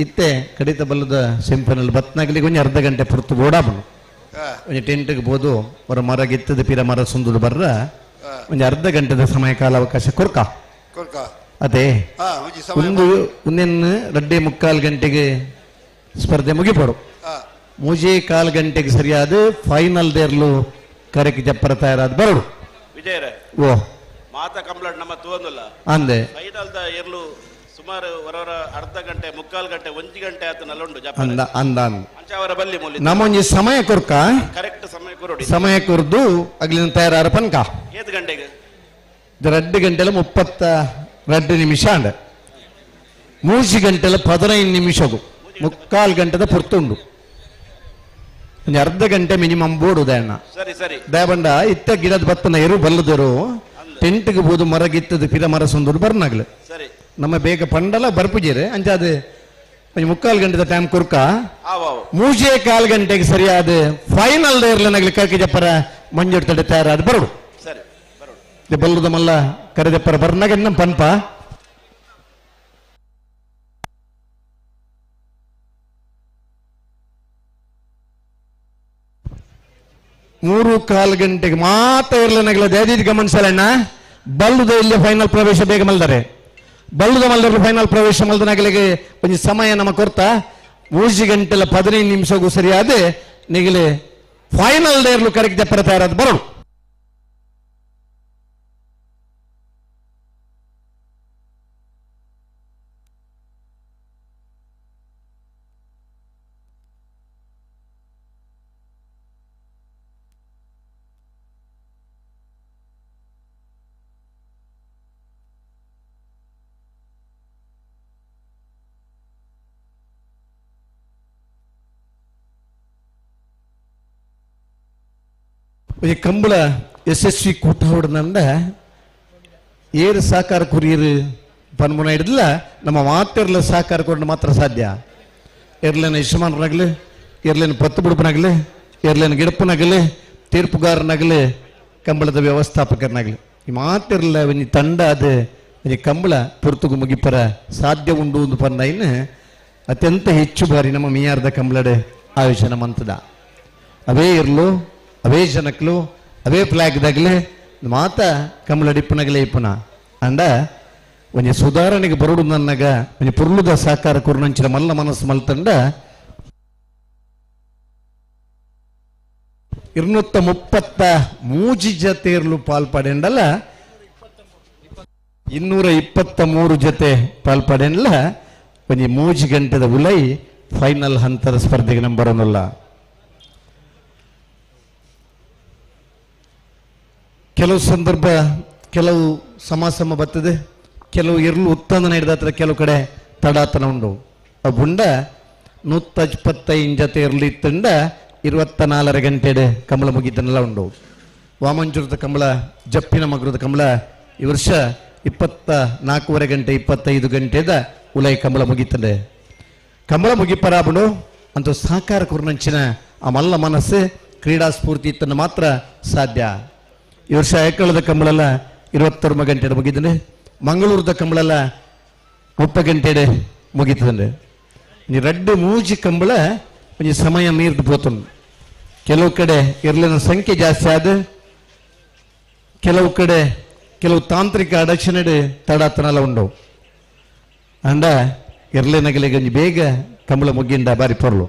ಇತ್ತೆ ಕಡಿತ ಬಲ್ಲದ ಸೆಮಿಫೈನಲ್ ಬತ್ನಾಗಲಿ ಒಂಜಿ ಅರ್ಧ ಗಂಟೆ ಪುರ್ತು ಬೋಡಾಬನು ಒಂಜಿ ಟೆಂಟ್ಗೆ ಬೋದು ಅವರ ಮರ ಗಿತ್ತದ ಪೀರ ಮರ ಸುಂದುದು ಬರ್ರ ಒಂಜಿ ಅರ್ಧ ಗಂಟೆದ ಸಮಯ ಕಾಲ ಅವಕಾಶ ಕೊರ್ಕ ಅದೇ ಒಂದು ಒಂದೇನು 2.75 ಗಂಟೆಗೆ ಸ್ಪರ್ಧೆ ಮುಗಿಪಡು 3.25 ಗಂಟೆಗೆ ಸರಿಯಾದ ಫೈನಲ್ ದೇರ್ಲು ಕರೆಕ್ ಜಪ್ಪರ ತಯಾರಾದ ಬರಡು. ವಿಜಯರೇ ಓ ಮಾತಾ ಕಂಪ್ಲೇಂಟ್ ನಮ್ಮ ತೂವೊಂದುಲ್ಲ ಅಂದೆ ಫೈನಲ್ the ಎರ್ಲು ಸುಮಾರು ಹೊರವರ ಅರ್ಧ ಗಂಟೆ 3.25 ಗಂಟೆ 1 ಗಂಟೆ ಆತ ನಲ್ಲುಂಡು ಅಂದ ಅಂದ ಅಂಚಾವರ ಬಲ್ಲಿ ಮೂಲಿ ನಮ್ಮೊಂಜಿ ಸಮಯ ಕೊರ್ಕ ಕರೆಕ್ಟ್ ಸಮಯ ಕೊರಡಿ ಸಮಯ ಕೊರ್ದು ಅಗ್ಲಿನ ತಯಾರಾರ ಪನ್ಕ ಏತ್ ಗಂಟೆಗೆ 2 ಗಂಟೆಲ 32 ನಿಮಿಷ ಅಂಡ 3 ಗಂಟೆಲ 15 ನಿಮಿಷಗು 3.25 ಗಂಟೆದ ಪುರ್ತುಂಡು ಒಂಜಿ ಅರ್ಧ ಗಂಟೆ ಮಿನಿಮಮ್ ಬೋಡು ದಯಣ್ಣ ಸರಿ ಸರಿ ದಯಬಂಡ ಇತ್ತ ಗಿಡದ ಬತ್ತನ ಎರು ಬಲ್ಲದರು ಟೆಂಟ್ಗೆ ಬೋದು ಮರ ಗಿತ್ತದ ಪಿರ ಮರ ಸುಂದೂರು ಬರ್ನಾಗ್ಲು ಸರಿ ನಮ್ಮ ಬೇಗ ಪಂಡಲ ಬರ್ಪುಜೇರೆ ಅಂಚಾದ ಒಂಜಿ 3.25 ಗಂಟೆದ ಟೈಮ್ ಕೊರ್ಕ 3.25 ಗಂಟೆಗೆ ಸರಿಯಾದ ಫೈನಲ್ ಇರ್ಲನಾಗ್ಲಿ ಕರ್ಕಿ ಜಪ್ಪರ ಮಂಜೂರು ತಡೆ ತಯಾರಾದ ಬರೋಡು ಸರಿ ಬಲ್ಲದ ಮಲ್ಲ ಕರೆದಪ್ಪರ ಬರ್ನಾಗ ನಮ್ಮ ಪನ್ಪ 3.25 ಗಂಟೆಗೆ ಮಾತ್ರ ಇರ್ಲನಾಗಲ ದಯದೀದ್ ಗಮನಿಸಲಣ್ಣ ಬಲ್ಲುದ ಇಲ್ಲಿ ಫೈನಲ್ ಪ್ರವೇಶ ಬೇಗ ಮಲ್ದರೆ ಬಲ್ಲುದ ಮಲ್ಲರು ಫೈನಲ್ ಪ್ರವೇಶ ಮಲ್ದನಾಗಲಿಗೆ ಒಂಜಿ ಸಮಯ ನಮ್ಮ ಕೊರ್ತ 3 ಗಂಟೆಲ 15 ನಿಮಿಷಗೂ ಸರಿಯಾದ ನಿಗಲೆ ಫೈನಲ್ ದೇರ್ಲು ಕರೆಕ್ಟ್ ಜಪ್ಪರ ತಯಾರಾದ ಬರೋಡು. ಈ ಕಂಬಳ ಯಶಸ್ವಿ ಕೂಟ ಹೊಡೆದಂಡ ಏರು ಸಾಕಾರ ಕುರಿಯರು ಪನ್ಮುನ ಹಿಡಿದಿಲ್ಲ ನಮ್ಮ ಮಾತಿರ್ಲ ಸಾಕಾರ ಕೊಟ್ಟು ಮಾತ್ರ ಸಾಧ್ಯ. ಎರ್ಲೇನ ಯಜಮಾನರಾಗಲಿ, ಎರ್ಲೇನ ಪತ್ತು ಬುಡುಪನಾಗಲಿ, ಎರ್ಲೇನ ಗಿಡಪನಾಗಲಿ, ತೀರ್ಪುಗಾರನಾಗಲಿ, ಕಂಬಳದ ವ್ಯವಸ್ಥಾಪಕರನಾಗಲಿ, ಈ ಮಾತಿರ್ಲ ಒಂಜಿ ತಂಡ ಅದು ಒಂಜಿ ಕಂಬಳ ಪುರ್ತುಗು ಮುಗಿಪರ ಸಾಧ್ಯ ಉಂಡು ಒಂದು ಪಂದ ಅತ್ಯಂತ ಹೆಚ್ಚು ಬಾರಿ ನಮ್ಮ ಮಿಯಾರ್ದ ಕಂಬಳಡೆ ಆಯೋಜನೆ ಮಂತದ. ಅವೇ ಇರ್ಲು, ಅವೇ ಜನಕ್ಲು, ಅವೇ ಫ್ಲಾಗ್ದಾಗಲಿ ಮಾತ ಕಂಬಳ ಇಪ್ಪನಗಲೇ ಇಪ್ಪನ ಅಂಡ ಒಂಜಿ ಸುಧಾರಣೆಗೆ ಬರುಡು ನನ್ನಗ ಒಂಜಿ ಪುರ್ಲುದ ಸಾಕಾರ ಕುರ್ನಂಚಿನ ಮಲ್ಲ ಮನಸ್ಸು ಮಲ್ತಂಡ 233 ಜೊತೆ ಇರಲು ಪಾಲ್ಪಡೆಂಡಲ್ಲ, 223 ಜೊತೆ ಪಾಲ್ಪಡೆಂಡಲ್ಲ. ಒಂಜಿ 3 ಗಂಟೆದ ಉಲೈ ಫೈನಲ್ ಹಂತದ ಸ್ಪರ್ಧೆಗೆ ನಮ್ಮ ಬರೋನಲ್ಲ. ಕೆಲವು ಸಂದರ್ಭ ಕೆಲವು ಸಮಾಸಮ ಬರ್ತದೆ, ಕೆಲವು ಇರ್ಲು ಉತ್ತಂದನ ಹಿಡಿದ ಕೆಲವು ಕಡೆ ತಡಾತನ ಉಂಡು. ಆ ಬುಂಡ 125 ಜೊತೆ ಇರಲಿ ಇತ್ತಂಡ 24 ಗಂಟೆಡೆ ಕಂಬಳ ಮುಗಿದ್ದನ್ನೆಲ್ಲ ಉಂಡು. ವಾಮಂಜುರದ ಕಂಬಳ, ಜಪ್ಪಿನ ಮಗರದ ಕಂಬಳ ಈ ವರ್ಷ 24.5 ಗಂಟೆ 25 ಗಂಟೆದ ಉಲೈ ಕಂಬಳ ಮುಗಿತಂಡೆ. ಕಂಬಳ ಮುಗಿಪರಾಬುಡು ಅಂತ ಸಹಕಾರ ಕುರ್ನಂಚಿನ ಆ ಮಲ್ಲ ಮನಸ್ಸು ಕ್ರೀಡಾ ಸ್ಫೂರ್ತಿ ಇತ್ತನ್ನು ಮಾತ್ರ ಸಾಧ್ಯ. ಈ ವರ್ಷ ಏಕಳದ ಕಂಬಳೆಲ್ಲ 29 ಗಂಟೆ ಮುಗಿದ್ದಾನೆ, ಮಂಗಳೂರದ ಕಂಬಳೆಲ್ಲ 30 ಗಂಟೆಡೆ ಮುಗಿತದಂಡೆ. ರಡ್ಡು ಮೂಜಿ ಕಂಬಳ ಒಂಜಿ ಸಮಯ ಮೀರ್ದು ಪೋತುಂಡು. ಕೆಲವು ಕಡೆ ಇರ್ಲಿನ ಸಂಖ್ಯೆ ಜಾಸ್ತಿ ಆದ, ಕೆಲವು ಕಡೆ ಕೆಲವು ತಾಂತ್ರಿಕ ಅಡಚಣೆ ತಡಾತನಲ್ಲ ಉಂಡು. ಅಂಡ ಇರ್ಲಿನಗಲಿಗೆ ಒಂಜಿ ಬೇಗ ಕಂಬಳ ಮುಗ್ಗಿಂಡ ಬಾರಿ ಪೊರ್ಲು.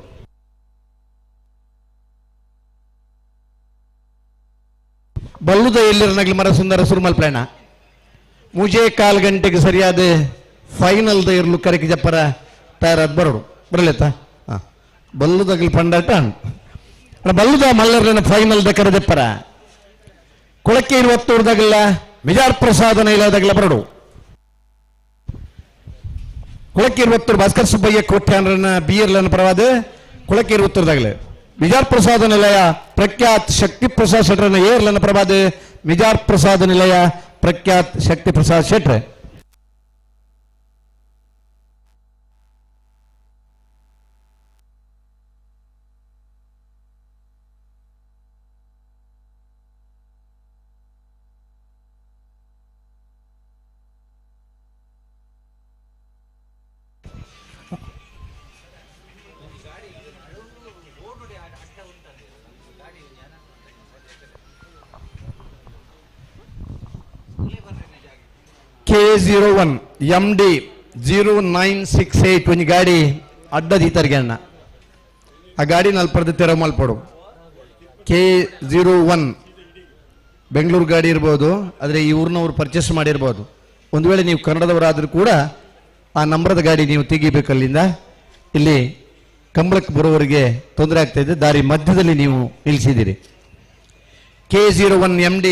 ಬಲ್ಲುದ ಎಲ್ಲಿರನಗಲಿ ಮರ ಸುಂದರ ಸುರುಮಲ್ ಪ್ಲಾಣ ಮುಜೆ ಕಾಲು ಗಂಟೆಗೆ ಸರಿಯಾದ ಫೈನಲ್ದ ಇರ್ಲು ಕರೆಗೆ ಜಪ್ಪರ ತಯಾರಾದ ಬರೋಡು ಬರಲೇತ. ಹಾಂ, ಬಲ್ಲುದಗಲಿ ಪಂಡಾಟ ಬಲ್ಲುದ ಮಲ್ಲರ್ಲಿನ ಫೈನಲ್ದ ಕರೆದೆಪ್ಪರ ಕೊಳಕ್ಕೆ ಇರುವತ್ತೂರ್ದಾಗಲ್ಲ ಮಿಜಾರ್ ಪ್ರಸಾದನ ಇಲ್ಲದಾಗಲ್ಲ ಬರೋಡು. ಕೊಳಕ್ಕೆ ಇರುವತ್ತೂರು ಭಾಸ್ಕರ್ ಸುಬ್ಬಯ್ಯ ಕೋಟ್ಯಾನ್ರನ್ನ ಬಿಯರ್ಲನ್ನ ಪರವಾದ ಕೊಳಕ್ಕೆ ಇರುವತ್ತೂರ್ದಾಗಲೇ ಮಿಜಾರ್ ಪ್ರಸಾದ ನಿಲಯ ಪ್ರಖ್ಯಾತ್ ಶಕ್ತಿ ಪ್ರಸಾದ್ ಶೆಟ್ರನ್ನ ಏರ್ಲನ್ನ ಪ್ರಭಾದ ಮಿಜಾರ್ ಪ್ರಸಾದ ನಿಲಯ ಪ್ರಖ್ಯಾತ್ ಶಕ್ತಿ ಪ್ರಸಾದ್ ಶೆಟ್ರೆ. K01 MD 0968 ಒಂಜಿ ಗಾಡಿ ಅಡ್ಡದೀತರಿಗೆ ಅಣ್ಣ. ಆ ಗಾಡಿ ನಲ್ಪರ್ದು ತೆರವು ಮಲ್ಪಡು. K01 Bengaluru ಗಾಡಿ ಇರ್ಬೋದು, ಆದರೆ ಈ ಊರಿನವ್ರು ಪರ್ಚೇಸ್ ಮಾಡಿರ್ಬೋದು. ಒಂದು ವೇಳೆ ನೀವು ಕನ್ನಡದವರಾದರೂ ಕೂಡ ಆ ನಂಬರದ ಗಾಡಿ ನೀವು ತೆಗಿಬೇಕು ಅಲ್ಲಿಂದ. ಇಲ್ಲಿ ಕಂಬಳಕ್ಕೆ ಬರೋವರಿಗೆ ತೊಂದರೆ ಆಗ್ತಾ ಇದೆ, ದಾರಿ ಮಧ್ಯದಲ್ಲಿ ನೀವು ನಿಲ್ಲಿಸಿದ್ದೀರಿ. K01 MD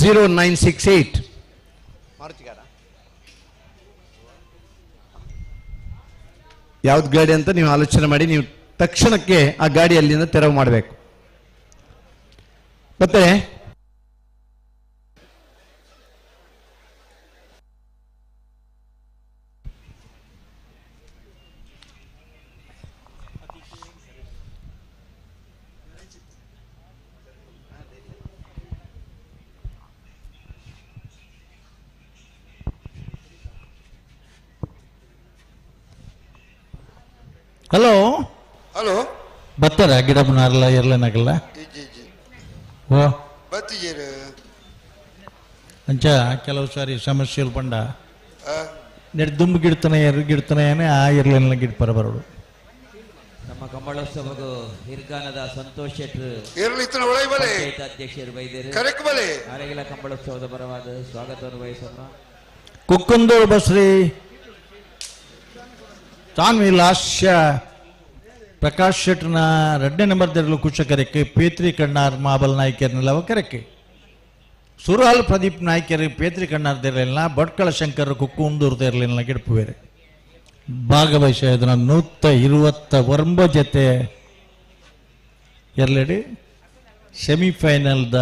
0968 ಯಾವ್ದು ಗಾಡಿ ಅಂತ ನೀವು ಆಲೋಚನೆ ಮಾಡಿ ನೀವು ತಕ್ಷಣಕ್ಕೆ ಆ ಗಾಡಿ ಅಲ್ಲಿಂದ ತೆರವು ಮಾಡಬೇಕು. ಮತ್ತೆ ಹಲೋ ಹಲೋ ಬರ್ತಾರ ಗಿಡ ಬುನಾರಲ್ಲ ಇರ್ಲೇನಾಗಲ್ಲ ಓ ಬತ್ತಿಜೇರು ಅಂಚ ಕೆಲವು ಸಾರಿ ಸಮಸ್ಯೆ ಪಂಡ ನೆಡ್ ದುಂಬು ಗಿಡ್ತಾನೆ ಎರು ಗಿಡ್ತಾನೆ ಆ ಇರ್ಲೇನ ಗಿಡ ಪರ ಬರೋಡು. ನಮ್ಮ ಕಂಬಳೋತ್ಸವಗೂ ಹಿರ್ಗಾನದ ಸಂತೋಷ್ ಶೆಟ್ರು ಅಧ್ಯಕ್ಷರು ಬೈದರು ಆರೆಗಿಲ ಕಂಬಳೋತ್ಸವದ ಪರವಾದ ಸ್ವಾಗತವನ್ನು ಬಯಸೋಣ. ಕುಕ್ಕಂದೂರು ಬಸ್ರಿ ತಾನ್ವಿ ಲಾಸ್ಯ ಪ್ರಕಾಶ್ ಶೆಟ್ರನ 2ನೇ ನಂಬರ್ ದೇರಲು ಕುಶಕರಕ್ಕೆ ಪೇತ್ರಿ ಕಣ್ಣಾರ್ ಮಾಬಲ್ ನಾಯ್ಕರ್ನೆಲ್ಲವ ಕರೆಕ್ಕೆ ಸುರಹಾಲ್ ಪ್ರದೀಪ್ ನಾಯ್ಕರ್ ಪೇತ್ರಿ ಕಣ್ಣಾರ್ ದೇರಲಿಲ್ಲ, ಭಟ್ಕಳ ಶಂಕರ್ ಕುಕ್ಕುಂದೂರು ದೇರಲಿಲ್ಲ ಗಿಡಪು ಬೇರೆ ಭಾಗವಹಿಸ 129 ಜೊತೆ ಎರಲೆಡಿ ಸೆಮಿಫೈನಲ್ದ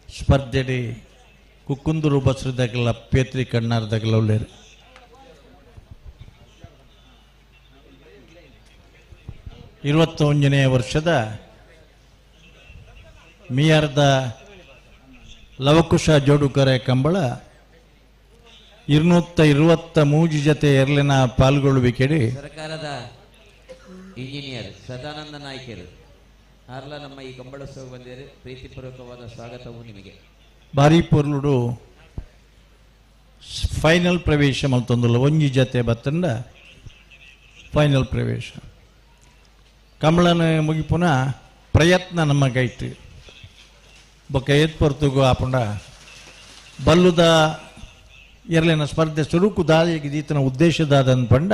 ಸ್ಪರ್ಧೆಡಿ ಕುಕ್ಕುಂದೂರು ಬಸ್ರದಾಗಲ ಪೇತ್ರಿ ಕಣ್ಣಾರ್ದಾಗಲ ಉಳ್ಳೇರು. 21ನೇ ವರ್ಷದ ಮಿಯಾರ್ದ ಲವಕುಶ ಜೋಡುಕರೆ ಕಂಬಳ 223 ಜೊತೆ ಎರಲಿನ ಪಾಲ್ಗೊಳ್ಳುವಿಕೆಡಿ ಸರ್ಕಾರದ ಇಂಜಿನಿಯರ್ ಸದಾನಂದ ನಾಯ್ಕರು ಆರ್ಲ ನಮ್ಮ ಈ ಕಂಬಳೋತ್ಸವ ಬಂದಿದ್ದಾರೆ. ಪ್ರೀತಿಪೂರ್ವಕವಾದ ಸ್ವಾಗತವು ನಿಮಗೆ. ಭಾರಿ ಪೊರ್ಲುಡು ಫೈನಲ್ ಪ್ರವೇಶ ಮಲ್ತೊಂದುಲ್ಲ ಒಂಜಿ ಜತೆ ಬತ್ತಂಡ ಫೈನಲ್ ಪ್ರವೇಶ ಕಂಬಳನ ಮುಗಿಪುನ ಪ್ರಯತ್ನ ನಮ್ಮ ಗೈಟ್ ಬೊಕ್ಕ ಏತ್ ಪೊರ್ತುಗು ಆಪುಂಡ ಬಲ್ಲುದ ಎರಲಿನ ಸ್ಪರ್ಧೆ ಸುರುಕು ದಾದಿಗೆ ಈತನ ಉದ್ದೇಶದಾದನ್ ಪಂಡ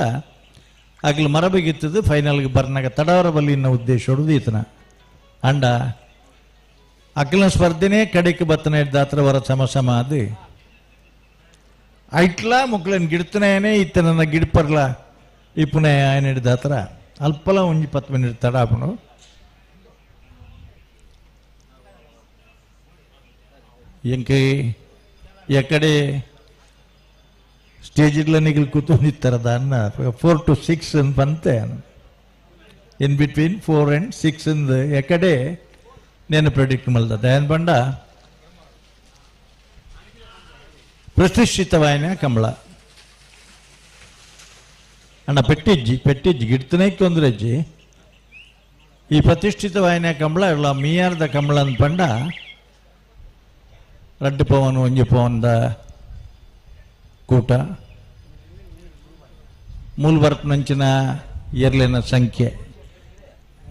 ಆಗಲು ಮರಬೆಗಿತ್ತದು ಫೈನಲ್ಗೆ ಬರ್ನಾಗ ತಡವರ ಬಲ್ಲಿನ ಉದ್ದೇಶ ಹೊಡೆದು ಈತನ ಅಂಡ ಅಖಿಲ ಸ್ಪರ್ಧೆನೇ ಕಡೆಗೆ ಬತ್ತನ ಹಿಡ್ದಾತ್ರ ವರ ಸಮ ಸಮ ಅದು ಐಟ್ಲ ಮುಕ್ಲನ್ ಗಿಡ್ತನೇ ಇತ್ತನ ಗಿಡ್ಪರ್ಲ ಇಪ್ಪುನೆ ఆయన ಹಿಡ್ದಾತ್ರ ಅಲ್ಪಲ ಒಂಜಿ 10 ಮಿನಿಟ್ ತಡ ಆಪುಂಡು. ಎಂಕೆ ಎಕಡೆ ಸ್ಟೇಜಿಡ್ಲ ನಿಗಲ್ ಕೂತೊಂದಿತ್ತರ ದಾನ್ನ 4 to 6 ಅಂತ ಬಂತೆ ಇನ್ ಬಿಟ್ವೀನ್ 4 and 6 ಅಂದ್ ಎಕಡೆ నేను ಪ್ರೆಡಿಕ್ಟ್ ಮಲ್ದ ದಯಾನ್ ಬಂಡ ಪ್ರತಿಷ್ಠಿತವಾಯಿನ ಕಂಬಳ ಅಣ್ಣ ಪೆಟ್ಟಿಜ್ಜಿ ಪೆಟ್ಟಿಜ್ಜಿ ಗಿಡ್ತನೇ ತೊಂದರೆಜ್ಜಿ ಈ ಪ್ರತಿಷ್ಠಿತವಾಯಿನ ಕಂಬಳ ಇಲ್ಲ ಮೀಯಾರ್ದ ಕಂಬಳ ಅಂದ್ ಪಂಡ ರಡ್ಡು ಪವನ್ ಒಂಜಿ ಪವನ್ದ ಕೂಟ ಮೂಲ್ಬರ್ಪ್ನಂಚಿನ ಎರ್ಲಿನ ಸಂಖ್ಯೆ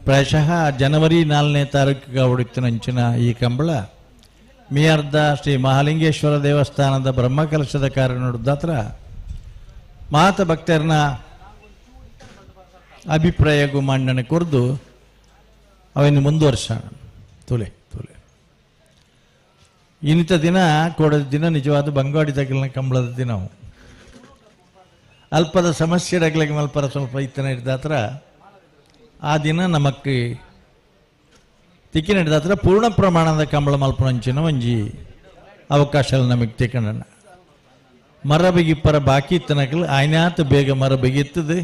ಪ್ರಾಯಶಃ ಜನವರಿ 4ನೇ ತಾರೀಕಿಗೆ ಹೊಡಿತನಂಚಿನ ಈ ಕಂಬಳ ಮಿಯಾರ್ದ ಶ್ರೀ ಮಹಾಲಿಂಗೇಶ್ವರ ದೇವಸ್ಥಾನದ ಬ್ರಹ್ಮಕಲಶದ ಕಾರ್ಯ ನೋಡಿದಾತ್ರ ಮಾತ ಭಕ್ತರನ್ನ ಅಭಿಪ್ರಾಯಗೂ ಮಂಡನೆ ಕೊರ್ದು ಅವನ್ನು ಮುಂದುವರ್ಸೋಣ. ತುಲೆ ತುಲೆ ಇನ್ನಿತ ದಿನ ಕೊಡದ ದಿನ ನಿಜವಾದ ಬಂಗಾಡಿ ತಗಲಿನ ಕಂಬಳದ ದಿನವು ಅಲ್ಪದ ಸಮಸ್ಯೆ ಡಗ್ಲಿಗೆ ಮಲ್ಪರ ಸ್ವಲ್ಪ ಇತ್ತನ ಹಿಡ್ದಾತ್ರ ಆ ದಿನ ನಮಕ್ಕೆ ತಿಕ್ಕಿ ನಡೆದಾತ್ರ ಪೂರ್ಣ ಪ್ರಮಾಣದ ಕಂಬಳ ಮಲ್ಪನಂಚಿನ ಒಂಜಿ ಅವಕಾಶ ನಮಗೆ ತಿಕ್ಕಣ್ಣ ಮರ ಬಿಗಿಪ್ಪರ ಬಾಕಿ ಇತ್ತನಕಲು ಆಯ್ನಾತ ಬೇಗ ಮರ ಬಿಗಿತ್ತದೆ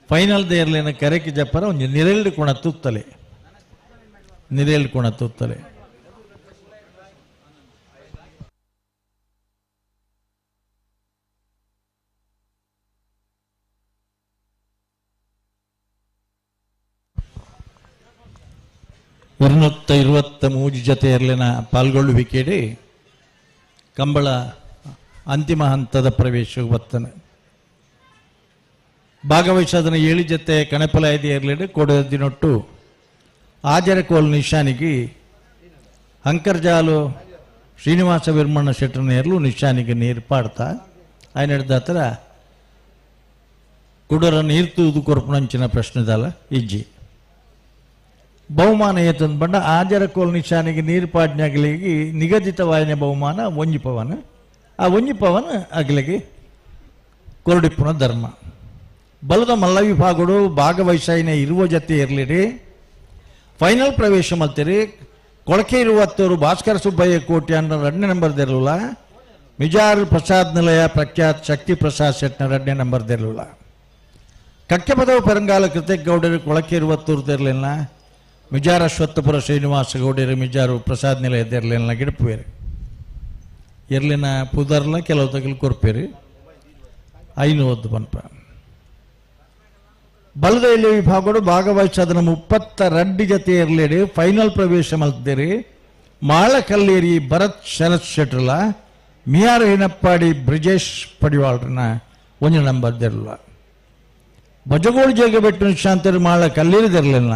ಫೈನಲ್ ದೇರ್ಲಿನ ಕರೆಕಿ ಜಪ್ಪರ ಒಂಜಿ ನಿರೆಲ್ಡು ಕೊಣ ತುತ್ತಲೆ ನಿರೆಲ್ಡು ಕೊಣ ತುತ್ತಲೆ. 223 ಜೊತೆ ಎರಲಿನ ಪಾಲ್ಗೊಳ್ಳುವಿಕೆಡಿ ಕಂಬಳ ಅಂತಿಮ ಹಂತದ ಪ್ರವೇಶ ಬತ್ತನೆ ಭಾಗವಹಿಸೋದನ್ನ 7 ಜೊತೆ ಕಣಪಲಾಯದಿ ಎರಲಿಡು ಕೊಡದಿನೊಟ್ಟು ಆಜರಕೋಲ್ ನಿಶಾನಿಗೆ ಅಂಕರ್ಜಾಲು ಶ್ರೀನಿವಾಸ ವೀರ್ಮಣ್ಣ ಶೆಟ್ಟರ್ನ ಎರಲು ನಿಶಾನಿಗೆ ನೀರು ಪಾಡ್ತಾ ఆయన ಹಿಡ್ದಾತ್ರ ಕುಡರ ನೀರು ತೂದು ಕೊರಪುನಂಚಿನ ಪ್ರಶ್ನೆದಲ್ಲ ಇಜ್ಜಿ ಬಹುಮಾನ ಏತಂದು ಬಂಡ ಆಜರಕೋಲ್ ನಿಶಾನಿಗೆ ನೀರು ಪಾಡ್ನಾಗಲಿಗೆ ನಿಗದಿತವಾಯಿನ ಬಹುಮಾನ ಒಂಜಿ ಪವನ ಆ ಒಂಜಿ ಪವನ ಅಗಲಿಗೆ ಕೊರಡಿಪ್ಪುನ ಧರ್ಮ ಬಲದ ಮಲ್ಲ ವಿಭಾಗಡು ಭಾಗವಹಿಸಾಯಿನ ಇರುವ ಜೊತೆ ಇರಲಿರಿ ಫೈನಲ್ ಪ್ರವೇಶ ಮಲ್ತೀರಿ ಕೊಳಕೆ ಇರುವತ್ತವರು ಭಾಸ್ಕರ ಸುಬ್ಬಯ್ಯ ಕೋಟಿ ಅನ್ನೋ 2ನೇ ನಂಬರ್ ದಿರಲಿಲ್ಲ ಮಿಜಾರ್ ಪ್ರಸಾದ್ ನಿಲಯ ಪ್ರಖ್ಯಾತ್ ಶಕ್ತಿ ಪ್ರಸಾದ್ ಶೆಟ್ನ 2ನೇ ನಂಬರ್ ದಿರಲಿಲ್ಲ ಕಕ್ಕೆ ಪದವು ಪೆರಂಗಾಲ ಕೃತಿಕ್ ಗೌಡರು ಕೊಳಕೆ ಇರುವತ್ತೂರು ತಿರಲಿಲ್ಲ ಮಿಜಾರ್ ಅಶ್ವತ್ಥಪುರ ಶ್ರೀನಿವಾಸ ಗೌಡರು ಮಿಜಾರು ಪ್ರಸಾದ್ ನಿಲಯ ಇರಲಿಲ್ಲ ಗಿಡಪುವೇರು ಎರ್ಲಿನ ಪುದರ್ಲ ಕೆಲವು ತಗಲು ಕೊರ್ಪೇರಿ ಐನು ಒದ್ದು ಪನ್ಪ ಬಲದ ಎಲ್ಲಿ ವಿಭಾಗಡು ಭಾಗವಹಿಸೋದನ್ನ 32 ಜೊತೆ ಇರಲಿಡಿ ಫೈನಲ್ ಪ್ರವೇಶ ಮಲ್ತಿರಿ ಮಾಳಕಲ್ಲೇರಿ ಭರತ್ ಶರತ್ ಶೆಟ್ರಲ ಮಿಯಾರ್ ಹಿನಪ್ಪಾಡಿ ಬ್ರಿಜೇಶ್ ಪಡಿವಾಳ್ರನ್ನ ಒಂದು ನಂಬರ್ ದಿರಲ್ಲ ಬಜಗೋಳು ಜೇಗಬೆಟ್ಟು ನಿಶಾಂತರು ಮಾಳ ಕಲ್ಲೇರಿದಿರಲಿಲ್ಲ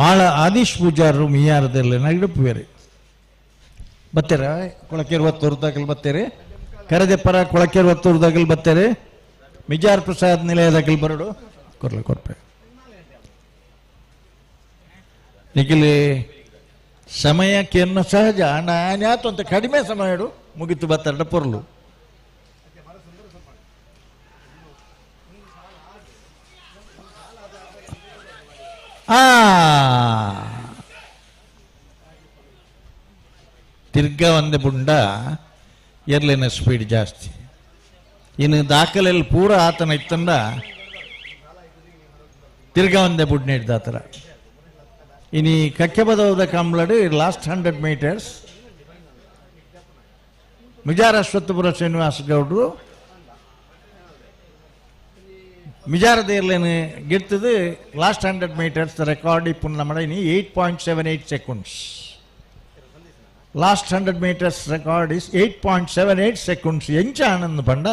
ಮಾಳ ಆದೀಶ್ ಪೂಜಾರರು ಮಿಯಾರದಿರಲಿಲ್ಲ ಇಡಪುವೇರಿ ಬತ್ತೀರ ಕೊಳಕೇರುವತ್ತೂರು ದಾಖಲು ಬತ್ತೀರಿ ಕರೆದೆಪ್ಪರ ಕೊಳಕೇರುವತ್ತೂರು ದಾಖಲು ಬತ್ತೀರಿ ಮಿಜಾರ್ ಪ್ರಸಾದ್ ನಿಲಯದಾಖಲು ಬರಡು ಕೊರ್ಲೆ ಕೊರ್ಪೆ ನಿಖಿಲಿ ಸಮಯಕ್ಕೆನ್ನ ಸಹಜ ನಾನ್ಯಾತು ಅಂತ ಕಡಿಮೆ ಸಮಯ ಇಡು ಮುಗಿತು ಬತ್ತರಡ ಪೊರ್ಲು ಆ ತಿರ್ಗಾ ಒಂದೇ ಬುಂಡ ಎರ್ಲಿನ ಸ್ಪೀಡ್ ಜಾಸ್ತಿ. ಇನ್ನು ದಾಖಲೆಯಲ್ಲಿ ಪೂರ ಆತನ ಇತ್ತಂದ ತಿರ್ಗಾ ಒಂದೇ ಬುಡ್ ನೀಡ್ದಾತರ. ಇನ್ನು ಈ ಕಕ್ಕೆಬದವದ ಕಂಬ್ಲಡು ಲಾಸ್ಟ್ 100 ಮೀಟರ್ಸ್ ಮಿಜಾರ ಅಶ್ವತ್ಥಪುರ ಶ್ರೀನಿವಾಸ ಗೌಡ್ರು ಮಿಜಾರದ ಏರ್ಲೇನು ಗಿರ್ತದೆ. ಲಾಸ್ಟ್ 100 ಮೀಟರ್ಸ್ ರೆಕಾರ್ಡ್ ಇಪ್ಪು ನಮ್ಮ ಇನಿ 8.78 seconds. Last 100 metres record is 8.78 seconds. ಎಂಚ ಆನಂದ್ ಪಂಡ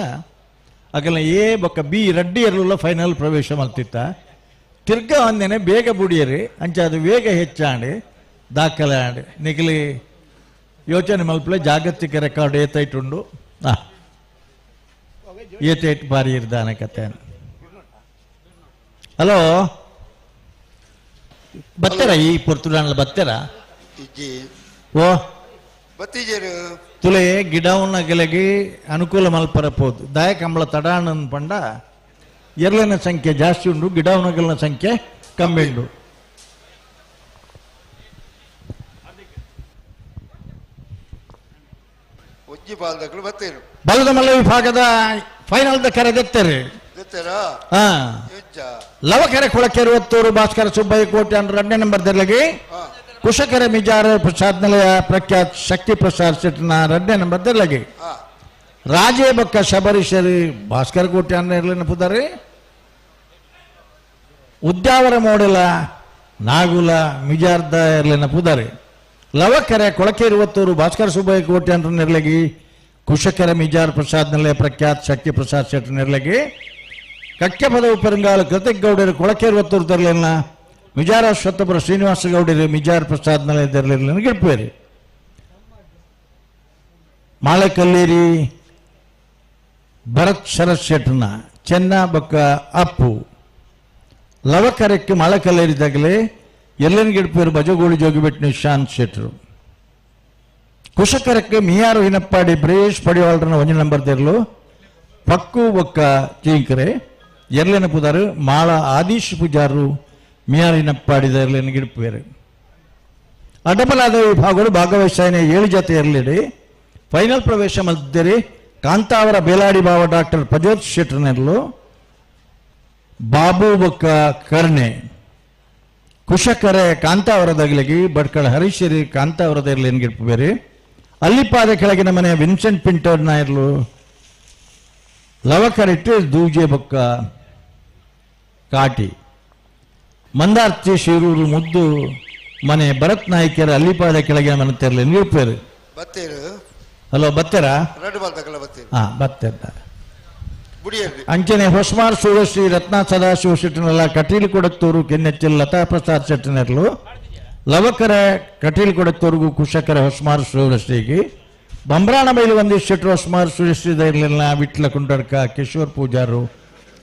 ಅಗಲ ಎ ಬೊಕ್ಕ ಬಿ ರಡ್ಡಿ ಎರ್ಲುಲ್ಲ ಫೈನಲ್ ಪ್ರವೇಶ ಮಲ್ತಿತ್ತ. ತಿರ್ಗಾ ಒಂದೇನೆ ಬೇಗ ಬುಡಿಯರಿ ಅಂಚ ಅದು ವೇಗ ಹೆಚ್ಚಾಂಡಿ ದಾಖಲೆ ಆಂಡಿ ನಿಗಲಿ ಯೋಚನೆ ಮಲ್ಪಲೆ ಜಾಗತಿಕ ರೆಕಾರ್ಡ್ ಏತೈಟುಂಡು. ಏತೈಟ್ ಬಾರಿ ಇರ್ದಾನೆ ಕತೆ. ಹಲೋ ಬತ್ತೆರಾ ಈ ಪೊರ್ತುಡಾನ್ಲ ಬತ್ತೆರಾ? ಓ ತುಲೆ ಗಿಡವನ್ನ ಗೆಲಗಿ ಅನುಕೂಲ ಮಲ್ಪರ ಪೋದು ದಾಯ ಕಂಬಳ ತಡಾಣ ಪಂಡ ಎರ್ಲಿನ ಸಂಖ್ಯೆ ಜಾಸ್ತಿ ಉಂಡು, ಗಿಡವನಗಲಿನ ಸಂಖ್ಯೆ ಕಮ್ಮಿ ಉಂಡು. ಬಲದ ಮಲ್ಲ ವಿಭಾಗದ ಫೈನಲ್ the ಕರೆದೆತ್ತರೆ ಲವಕೆರೆ ಕೊಳಕೆರೆ ಒತ್ತೂರು ಭಾಸ್ಕರ ಸುಬ್ಬಯ್ಯ ಕೋಟೆ ಅಂದ್ರೆ 2ನೇ ನಂಬರ್ ದರ್ಲಗಿ ಕುಶಕೆರೆ ಮಿಜಾರ ಪ್ರಸಾದ್ ನಿಲಯ ಪ್ರಖ್ಯಾತ್ ಶಕ್ತಿ ಪ್ರಸಾದ್ ಶೆಟ್ಟಿನ 2ನೇ ನಂಬರ್ ದರ್ಲಗಿ ರಾಜೇ ಬಕ್ಕ ಶಬರೀಶರಿ ಭಾಸ್ಕರ ಕೋಟೆ ಅನ್ನ ಇರ್ಲಿನ ಪುದಾರಿ ಉದ್ಯಾವರ ಮೋಡಲ ನಾಗುಲ ಮಿಜಾರ್ದ ಇರ್ಲಿನ ಪುದಾರಿ ಲವಕೆರೆ ಕೊಳಕೇರಿ ಒತ್ತೂರು ಭಾಸ್ಕರ ಸುಬ್ಬಯ್ಯ ಕೋಟೆ ಅಂತ ನಿರ್ಲಗಿ ಕುಶಕೆರೆ ಮಿಜಾರ್ ಪ್ರಸಾದ್ ನಿಲಯ ಪ್ರಖ್ಯಾತ್ ಶಕ್ತಿ ಪ್ರಸಾದ್ ಶೆಟ್ಟಿ ನಿರ್ಲಗಿ ಕಕ್ಕೆ ಪದವು ಪೆರಂಗಾಲ ಕೃತಿಕ್ ಗೌಡರು ಕೊಳಕೇರಿ ಒತ್ತೂರು ತರಲಿಲ್ಲ ಮಿಜಾರ ಅಶ್ವತ್ಥಪುರ ಶ್ರೀನಿವಾಸ ಗೌಡರು ಮಿಜಾರ್ ಪ್ರಸಾದ್ ನಿಲಯ ತರಲಿಲ್ಲ ಗಿಡ್ಪೇರಿ ಮಾಳಕಲ್ಲೇರಿ ಭರತ್ ಶರತ್ ಶೆಟ್ಟನ ಚೆನ್ನ ಬೊಕ್ಕ ಅಪ್ಪು ಲವಕರಕ್ಕೆ ಮಾಳಕಲ್ಲೇರಿ ತಗಲಿ ಎಲ್ಲನ್ ಗಿಡ್ಪೇರು ಬಜಗೋಳಿ ಜೋಗಿಬೆಟ್ಟು ನಿಶಾಂತ್ ಶೆಟ್ಟರು ಕುಶಕರಕ್ಕೆ ಮಿಯಾರು ಹಿನಪ್ಪಾಡಿ ಬ್ರೇಶ್ ಪಡಿವಾಳ್ರನ 1 ನಂಬರ್ ತೆರಲು ಪಕ್ಕು ಬೊಕ್ಕ ಚೀಂಕರೆ ಎರ್ಲೆನ ಪುದಾರು ಮಾಳ ಆದೀಶ್ ಪೂಜಾರು ಮಿಯಾರು ಹಿನಪ್ಪಾಡಿದ ಎರ್ಲೆನ ಗಿಡ್ಪೇರು ಅಡ್ಡಬಲಾದ ವಿಭಾಗಗಳು ಭಾಗವಹಿಸಾಯನ 7 ಜೊತೆ ಎರ್ಲಿಡಿ ಫೈನಲ್ ಪ್ರವೇಶ ಮಲ್ತಿದ್ದೀರಿ ಕಾಂತಾವರ ಬೇಲಾಡಿ ಬಾವ ಡಾಕ್ಟರ್ ಪ್ರಜೋತ್ ಶೆಟ್ಟರ್ನೆರ್ಲು ಬಾಬು ಬೊಕ್ಕ ಕರ್ಣೆ ಕುಶಕರೆ ಕಾಂತಾವರದಾಗಲಿಗಿ ಬಡ್ಕಳ ಹರೀಶರಿ ಕಾಂತಾವರದ ಇರ್ಲಿ ಗಿಡ್ಪು ಬೇರೆ ಅಲ್ಲಿಪಾದ ಕೆಳಗಿನ ಮನೆ ವಿನ್ಸೆಂಟ್ ಪಿಂಟರ್ ನಾಯರ್ಲು ಲವಕರಿಟ್ಟು ದೂಜೆ ಬೊಕ್ಕ ಕಾಟಿ ಮಂದಾರ್ತಿ ಶಿರೂರು ಮುದ್ದು ಮನೆ ಭರತ್ ನಾಯ್ಕರ ಅಲ್ಲಿಪಾದ ಕೆಳಗಿನ ಮನೆ ತೆರಲಿ ಗಿಡ್ಪೇರು. ಹಲೋ ಬತ್ತೆರಾ? ಹಾ ಬತ್ತೆರ. ಅಂಚನೆ ಹೊಸ್ಮಾರ್ ಸೂರಶ್ರೀ ರತ್ನ ಸದಾಶಿವ ಶೆಟ್ಟಿನೆಲ್ಲ ಕಟೀಲು ಕೊಡತ್ತೂರು ಕೆನ್ನೆಚ್ಚಿಲ್ ಲತಾ ಪ್ರಸಾದ್ ಶೆಟ್ಟಿನೆರ್ಲು ಲವಕರ ಕಟೀಲು ಕೊಡತ್ತೂರಿಗೂ ಕುಶಕರ ಹೊಸ್ಮಾರ್ ಸೂರಶ್ರೀಗೆ ಬಂಬ್ರಾಣ ಬೈಲು ಒಂದಿಷ್ಟು ಶೆಟ್ಟರು ಹೊಸ್ಮಾರ್ ಸೂರ್ಯಶ್ರೀ ದೈರ್ಲಿಲ್ಲ ವಿಟ್ಲ ಕುಂಡಡ್ಕ ಕಿಶೋರ್ ಪೂಜಾರು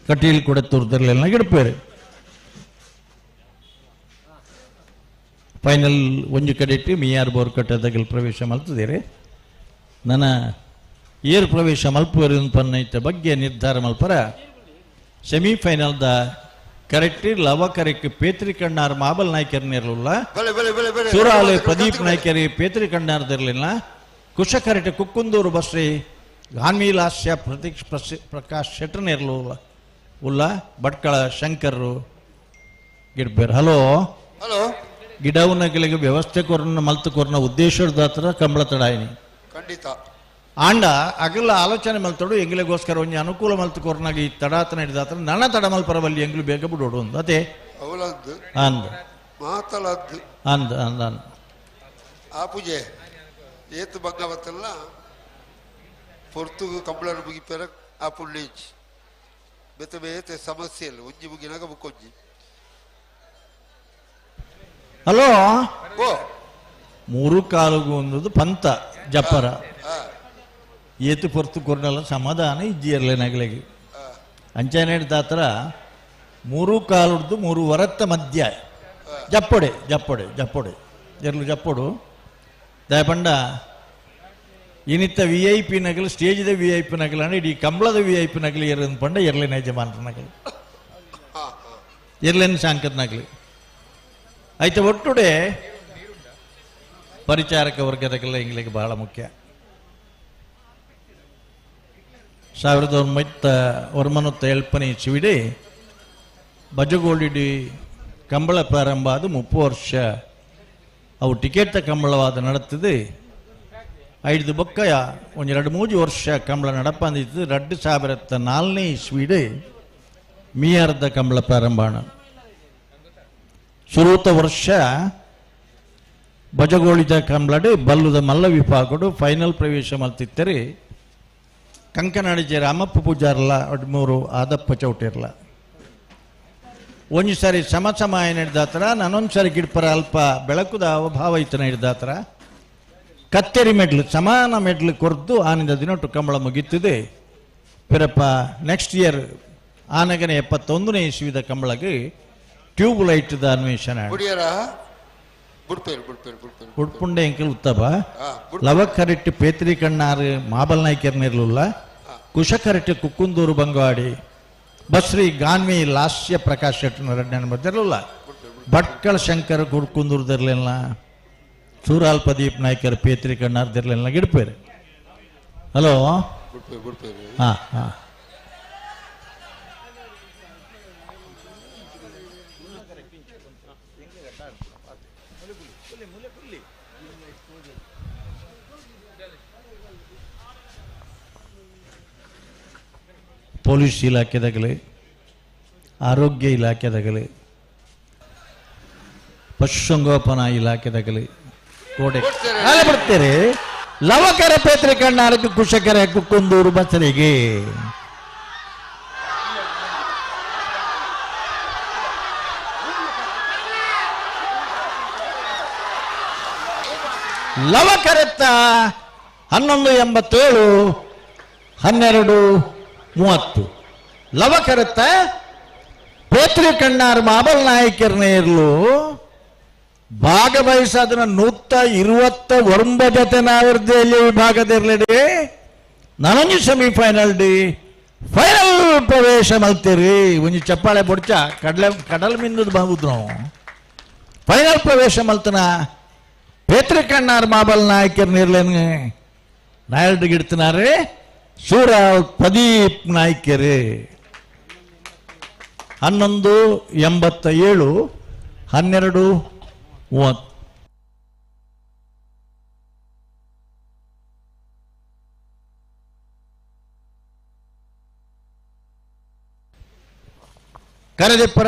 ಕಟೀಲು ಕೊಡತ್ತೂರು ದರ್ಲಿಲ್ಲ ಗಿಡಪೇರು. ಫೈನಲ್ ಒಂಜು ಕಡೆಟ್ಟು ಮಿಯಾರ್ ಬೋರ್ಕಟ್ಟೆದಾಗಲ್ ಪ್ರವೇಶ ಮಲ್ತದಿರಿ. ನನ್ನ ಏರ್ ಪ್ರವೇಶ ಮಲ್ಪುವರಿ ಪನ್ನೈತ ಬಗ್ಗೆ ನಿರ್ಧಾರ ಮಲ್ಪರ ಸೆಮಿಫೈನಲ್ದ ಕರೆಕ್ಟ್ ಲವ ಕರೆಕ್ಟ್ ಪೇತ್ರಿ ಕಣ್ಣಾರ್ ಮಾಬಲ್ ನಾಯ್ಕರ್ನಿರಲಿಲ್ಲ, ಸೂರಾಲೆ ಪ್ರದೀಪ್ ನಾಯ್ಕರಿ ಪೇತ್ರಿ ಕಣ್ಣಾರ್ದಿರಲಿಲ್ಲ, ಕುಶ ಕರೆಕ್ಟ್ ಕುಕ್ಕುಂದೂರು ಬಸ್ರಿ ಗಾನ್ವಿಲಾಸ್ಯ ಪ್ರತೀಕ್ಷ್ ಪ್ರಕಾಶ್ ಶೆಟ್ಟರ್ನಿರ್ಲು ಉಲ್ಲ ಭಟ್ಕಳ ಶಂಕರ್ರು ಗಿಡ್ಬೇರು. ಹಲೋ ಹಲೋ ಗಿಡವನಗಳಿಗೆ ವ್ಯವಸ್ಥೆ ಕೊರನ ಮಲ್ತು ಕೊರನ ಉದ್ದೇಶದ ಹತ್ರ ಕಂಬಳ ತಡಾಯಿನಿ ಖಂಡಿತ ಆಂಡ ಅಗಲ ಆಲೋಚನೆ ಮಲ್ತೋಡು ಎಂಗ್ಲಿಗೋಸ್ಕರ ಒಂಜಿ ಅನುಕೂಲ ಮಲ್ತು ಕೊರನಾಗ ಈ ತಡಾತನ ಹಿಡಿದಾತ್ರ ನನ್ನ ತಡ ಮಲ್ಪರವಲ್ಲಿ ಎಂಗ್ಲು ಬೇಗ ಬಿಡೋಡು ಒಂದು ಅದೇ ಅವಲದ್ದು ಅಂದ ಮಾತಲದ್ದು ಅಂದ ಅಂದ ಅಂದ ಆ ಪೂಜೆ ಏತು ಬಂಗವತ್ತಲ್ಲ ಪೊರ್ತುಗು ಕಂಬಳನ ಮುಗಿಪೆರ ಆ ಪುಳ್ಳೇಜ್ ಬೇತೆ ಬೇತೆ ಸಮಸ್ಯೆ ಇಲ್ಲ ಒಂಜಿ ಮುಗಿನಾಗ ಬುಕ್ಕೊಂಜಿ. ಹಲೋ ಓ ಮೂರು ಕಾಲುಗು ಒಂದು ಪಂತ ಜಪ್ಪರ ಏತು ಪೊರ್ತು ಕೊರ್ನಲ್ಲ ಸಮಾಧಾನ ಇಜ್ಜಿಯರ್ಲೆ ನಗಲಿಗೆ ಅಂಚನೆ ದಾತ್ರ ಮೂರು ಕಾಲುಡ್ದು ಮೂರು ವರತ್ತ ಮಧ್ಯ ಜಪ್ಪೊಡೆ ಜಪ್ಪೊಡೆ ಜಪ್ಪೊಡೆ ಎರ್ಲು ಜಪ್ಪೊಡು ದಯಪಂಡ ಇನಿತ್ತ ವಿ I P ನಗಲು ಸ್ಟೇಜ್ದ ವಿ I P ನಗಲು ಅಂದ್ರೆ ಇಡೀ ಕಂಬಳದ ವಿ I P ನಗಲು ಎರ್ ಪಂಡ ಎರ್ಲಿನ ಯಜಮಾನ್ರ ನಗಲು ಎರ್ಲಿನ ಶಾಂಕರ್ ನಗಲು ಆಯ್ತು ಒಟ್ಟುಡೆ ಪರಿಚಾರಕ ವರ್ಗದಕ್ಕೆಲ್ಲ ಇಂಗ್ಲಿಗೆ ಬಹಳ ಮುಖ್ಯ. 1997 ಇಸ್ವಿಡಿ ಬಜಗೋಳಿಡಿ ಕಂಬಳ ಪ್ರಾರಂಭ ಆದ 30 ವರ್ಷ ಅವು ಟಿಕೆಟ್ ಕಂಬಳವಾದ ನಡೆತಿದೆ. 5 ಬೊಕ್ಕ ಒಂದು 2-3 ವರ್ಷ ಕಂಬಳ ನಡಪಂದಿತ್ತು. 2004 ಇಸ್ವಿಡಿ ಮೀಯಾರ್ದ ಕಂಬಳ ಪ್ರಾರಂಭ. ಶುರೂತ ವರ್ಷ ಬಜಗೋಳಿದ ಕಂಬಳಡೆ ಬಲ್ಲುದ ಮಲ್ಲ ವಿಭಾಗಡು ಫೈನಲ್ ಪ್ರವೇಶ ಮಲ್ತಿತ್ತರಿ. ಕಂಕನಾಡಿ ರಾಮಪ್ಪ ಪೂಜಾರಲ್ಲ 3 ಆದಪ್ಪ ಚೌಟಿರಲ್ಲ. ಒಂದು ಸಾರಿ ಸಮ ಸಮ ಹಿಡ್ದಾತ್ರ, ನಾನೊಂದು ಸಾರಿ ಗಿಡ್ಪರ ಅಲ್ಪ ಬೆಳಕುದ ಅವಭಾವ ಇತ್ತನ ಹಿಡ್ದಾತ್ರ. ಕತ್ತೆರಿ ಮೆಡ್ಲು ಸಮಾನ ಮೆಡ್ಲು ಕೊರ್ದು ಆನಿಂದ ದಿನೊಟ್ಟು ಕಂಬಳ ಮುಗೀತಿದೆ. ಪಿರಪ್ಪ ನೆಕ್ಸ್ಟ್ ಇಯರ್ ಆನಗನೆ 71ನೇ ಇಸ್ವಿದ ಕಂಬಳಗೆ ಟ್ಯೂಬ್ ಲೈಟ್ದ ಅನ್ವೇಷಣೆ. ಉಡ್ಪುಂಡೆ ಎಂಕಲ್ ಉತ್ತಪ ಲವಕರಿಟ್ಟು ಪೇತ್ರಿ ಕಣ್ಣಾರು ಮಾಬಲ್ ನಾಯ್ಕರ್ನಿರ್ಲಿಲ್ಲ. ಕುಶಕರಿಟ್ಟು ಕುಕ್ಕುಂದೂರು ಬಂಗವಾಡಿ ಬಸ್ರಿ ಗಾನ್ವಿ ಲಾಸ್ಯ ಪ್ರಕಾಶ್ ಶೆಟ್ಟನ ಬರ್ತಿರಲಿಲ್ಲ. ಭಟ್ಕಳ ಶಂಕರ್ ಕುಕ್ಕುಂದೂರ್ದಿರ್ಲಿಲ್ಲ. ಸೂರಾಲ್ ಪ್ರದೀಪ್ ನಾಯ್ಕರ್ ಪೇತ್ರಿ ಕಣ್ಣಾರ್ದಿರ್ಲಿಲ್ಲ. ಗಿಡ್ಪೇರು ಹಲೋ ಹಾಂ ಹಾಂ ಪೊಲೀಸ್ ಇಲಾಖೆದಾಗಲಿ, ಆರೋಗ್ಯ ಇಲಾಖೆದಾಗಲಿ, ಪಶುಸಂಗೋಪನಾ ಇಲಾಖೆದಾಗಲಿ ಕೋಡೆ ಬರ್ತೀರಿ. ಲವಕರ ಪೇತ್ರಿ ಕಣ್ಣಾರಕ್ಕೆ ಕುಶಕರ ಕುಕ್ಕುಂದೂರು ಬಸರಿಗೆ ಲವಕರೆತ್ತ 11:87 12:30. ಲವಕರತ್ತ ಪೇತ್ರಿ ಕಣ್ಣಾರ್ ಮಾಬಲ್ ನಾಯಕರನೇ ಇರಲು ಭಾಗವಹಿಸೋದನ್ನ 129 ಜೊತೆ ನಾವಿರ್ದಲ್ಲಿ ವಿಭಾಗದಿರಲಿ. ನಾನೊಂದು semifinal D final ಪ್ರವೇಶ ಮಲ್ತೀರಿ. ಒಂಜಿ ಚಪ್ಪಾಳೆ ಬೊಡ್ಚ ಕಡಲೆ ಕಡಲ್ ಮಿಂದದ ಬಾಬುದ್ ನಾವು ಫೈನಲ್ ಪ್ರವೇಶ ಮಲ್ತನ ಪೇತ್ರಿ ಕಣ್ಣಾರ್ ಮಾಬಲ್ ನಾಯಕರ್ ನೀರ್ಲೇನು ನಾಯಲ್ಡ್ಗಿಡ್ತಿನಾರೆ ಸೂರ ಪ್ರದೀಪ್ ನಾಯ್ಕರೇ. 11:87 12:30. ಕರೆದೆಪ್ಪರ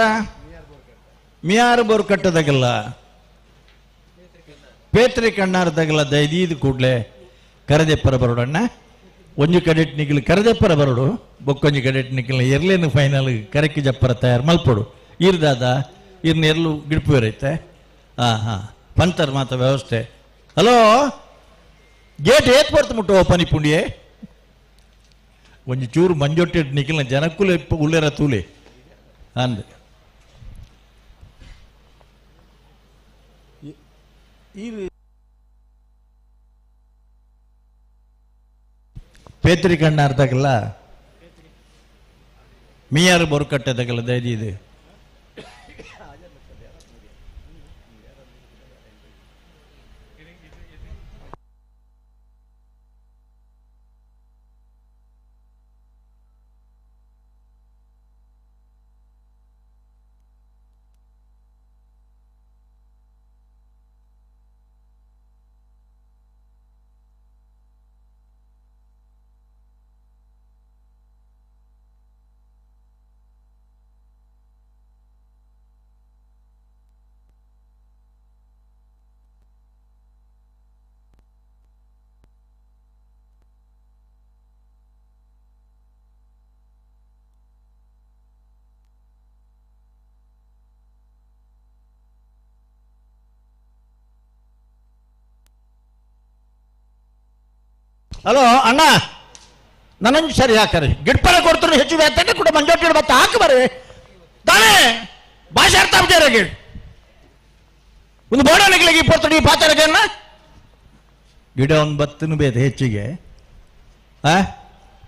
ಮಿಯಾರು ಬೋರು ಕಟ್ಟದಾಗಲ್ಲ ಪೇತ್ರಿ ಕಣ್ಣಾರದಾಗಲ್ಲ ದೈದೀದು ಕೂಡಲೇ ಕರೆದೆಪ್ಪರ ಬರೋಡಣ್ಣ. ಒಂಜು ಕಡೆಟ್ ನಿಖಿಲ್ ಕರೆದೆಪ್ಪರ ಬರೋಡು, ಬೊಕ್ಕೊಂಜು ಕಡೆಟ್ ನಿಖಿಲ್ ಎರ್ಲೇನು ಫೈನಲ್ ಕರೆಕ್ಕಿ ಜಪ್ಪರ ತಯಾರು ಮಲ್ಪೊಡು. ಇರ್ದಾದ ಇರ್ನ ಎರ್ಲು ಗಿಡ್ಪುವರೈತೆ. ಹಾಂ ಹಾಂ ಪಂತರ್ ಮಾತ ವ್ಯವಸ್ಥೆ. ಹಲೋ ಗೇಟ್ ಏತ್ ಬರ್ತು ಮುಟ್ಟು ಓಪನ್ ಇಪ್ಪುಂಡಿಯೇ ಒಂಜಿ ಚೂರು ಮಂಜೊಟ್ಟಿ ನಿಖಿಲ್ನ ಜನಕ್ಕುಲೆ ಉಲ್ಲೇರ ತೂಲೆ ಅಂದ್ ಪೇತ್ರಿ ಕಣ್ಣಾರ್ದಾಗಲ್ಲ ಮಿಯಾರು ಬೊರುಕಟ್ಟೆದಾಗಲ್ಲ ದೈದಿ ಇದೆ. ಹಲೋ ಅಣ್ಣ ನನಂಜು ಸರಿ ಹಾಕರಿ ಗಿಡ್ಪರ ಕೊಡ್ತಾರೆ ಹೆಚ್ಚು ವ್ಯಾತನೆ ಕೂಡ ಮಂಜೋಟಿ ಬತ್ತ ಹಾಕಿ ಬರ್ರಿ ತಾನೇ ಭಾಷೆ ಅರ್ಥ ಆಗ್ಬಿಟ್ಟಿರ ಒಂದು ಬೋಡನಿಗಳಿಗೆ ಪೋರ್ತಡಿ ಪಾತ್ರಗನ್ನ ಗಿಡ ಒಂದು ಬತ್ತನು ಬೇದ ಹೆಚ್ಚಿಗೆ ಆ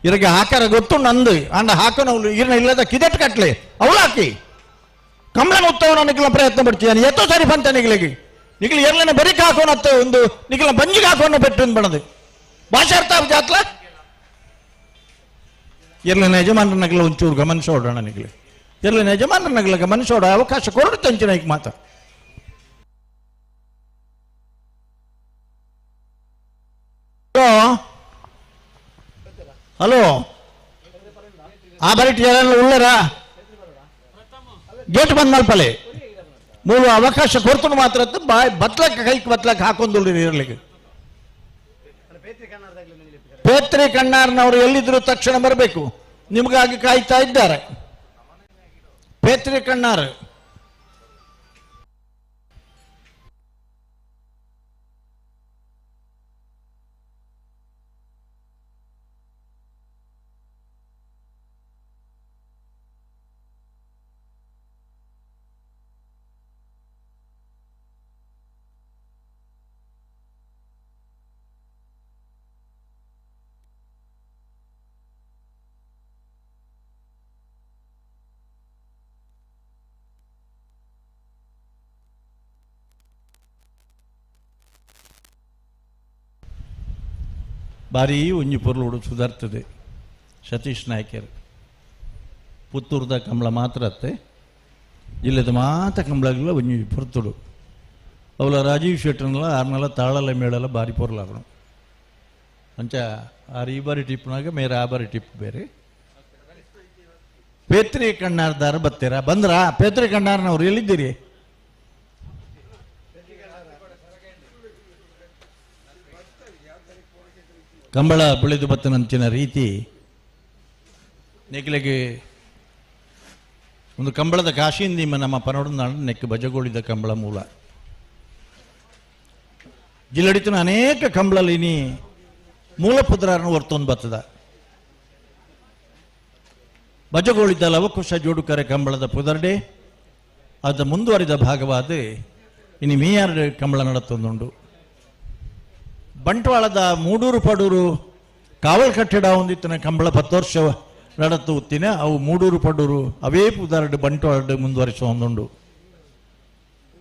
ಇರಗೆ ಹಾಕರ ಗೊತ್ತು ನಂದು ಅಂಡ ಹಾಕೋನವಳು ಇರನ ಇಲ್ಲದ ಕಿದೆಟ್ ಕಟ್ಲಿ ಅವಳು ಹಾಕಿ ಕಮಲನ ಉತ್ತವ ನನಗೆ ಪ್ರಯತ್ನ ಪಡ್ತೀನಿ ಎತ್ತೋ ಸಾರಿ ಬಂತಾನಿಗಳಿಗೆ ನಿಖಿಲ್ ಎರ್ಲನ ಬೆರಿಕ್ ಹಾಕೋನತ್ತೆ ಒಂದು ನಿಖಿಲ ಬಂಜಿಗೆ ಹಾಕೋನ ಪೆಟ್ಟು ಬಣದು ಭಾಷಾರ್ಥ ಜಾತ್ಲ ಎರ್ಲಿನ ಯಜಮಾನರನ್ನಗಲ ಒಂಚೂರು ಗಮನಿಸೋಡೋಣ ನಿಖಿಲ್ ಎರ್ಲಿನ ಯಜಮಾನರನ್ನಗಲ ಗಮನಿಸೋಡ ಅವಕಾಶ ಕೊರಡು ತಂಚಿನ ಈಗ ಮಾತ ಹಲೋ ಆ ಬರೀಟ್ ಯಾರಲ್ಲ ಉಳ್ಳರ ಗೇಟ್ ಬಂದ್ ಮಲ್ಪಲೆ ಮೂರು ಅವಕಾಶ ಕೊಡ್ತು ಮಾತ್ರ ಬಾಯ್ ಬತ್ಲಕ್ಕೆ ಕೈಗೆ ಬತ್ಲಕ್ಕೆ ಹಾಕೊಂದುಳ್ಳಿ ಇರ್ಲಿಕ್ಕೆ. ಪೇತ್ರಿ ಕಣ್ಣಾರ್ನವರು ಎಲ್ಲಿದ್ರು ತಕ್ಷಣ ಬರಬೇಕು, ನಿಮಗಾಗಿ ಕಾಯ್ತಾ ಇದ್ದಾರೆ. ಪೇತ್ರಿ ಕಣ್ಣಾರ್ ಬಾರಿ ಒಂಜಿ ಪೊರ್ಲುಡು ಸುಧಾರ್ತದೆ. ಸತೀಶ್ ನಾಯ್ಕರ್ ಪುತ್ತೂರ್ದ ಕಂಬಳ ಮಾತ್ರ ಅತ್ತೆ, ಜಿಲ್ಲೆದ ಮಾತ ಕಂಬಳಗಲ ಒಂಜಿ ಪೊರ್ತುಡು. ಅವಲ ರಾಜೀವ್ ಶೆಟ್ಟರ್ನಲ ಆರ್ನಲ ತಾಳಲ ಮೇಳಲ ಬಾರಿ ಪೊರ್ಲಾಗಣ ಅಂಚ ಆರು ಈ ಬಾರಿ ಟಿಪ್ನಾಗ ಮೇರೆ ಆ ಬಾರಿ ಟಿಪ್ ಬೇರೆ. ಪೇತ್ರಿ ಕಣ್ಣಾರ್ದಾರ ಬತ್ತೀರಾ ಬಂದ್ರಾ? ಪೇತ್ರಿ ಕಣ್ಣಾರ್ನವ್ರು ಎಲ್ಲಿದ್ದೀರಿ? ಕಂಬಳ ಬೆಳೆದು ಬತ್ತನಂಚಿನ ರೀತಿ ನೆಕ್ಲೆಗೆ ಒಂದು ಕಂಬಳದ ಕಾಶಿಯಿಂದ ನಮ್ಮ ಪನೋಡು ನೆಕ್ ಬಜಗೋಳಿದ ಕಂಬಳ ಮೂಲ ಜಿಲ್ಲಡಿತನ ಅನೇಕ ಕಂಬಳಲಿನಿ ಮೂಲ ಪುದ್ರಾರನ್ನು ಹೊರ್ತೊಂದು ಬತ್ತದ. ಬಜಗೋಳಿದ ಲವಕುಶ ಜೋಡುಕರೆ ಕಂಬಳದ ಪುದರ್ಡೆ ಅದ ಮುಂದುವರಿದ ಭಾಗವಾದ ಇನಿ ಮೀಯಾರು ಕಂಬಳ ನಡತ್ತೊಂದುಂಡು. ಬಂಟ್ವಾಳದ ಮೂಡೂರು ಪಡೂರು ಕಾವಲ್ ಕಟ್ಟಡ ಹೊಂದಿತ್ತನ ಕಂಬಳ 10 ವರ್ಷ ನಡತ್ತು ಉತ್ತಿನ ಅವು ಮೂಡೂರು ಪಡೂರು ಅವೇ ಪುದಾರಡು ಬಂಟ್ವಾಳಡು ಮುಂದುವರಿಸ ಒಂದುಂಡು.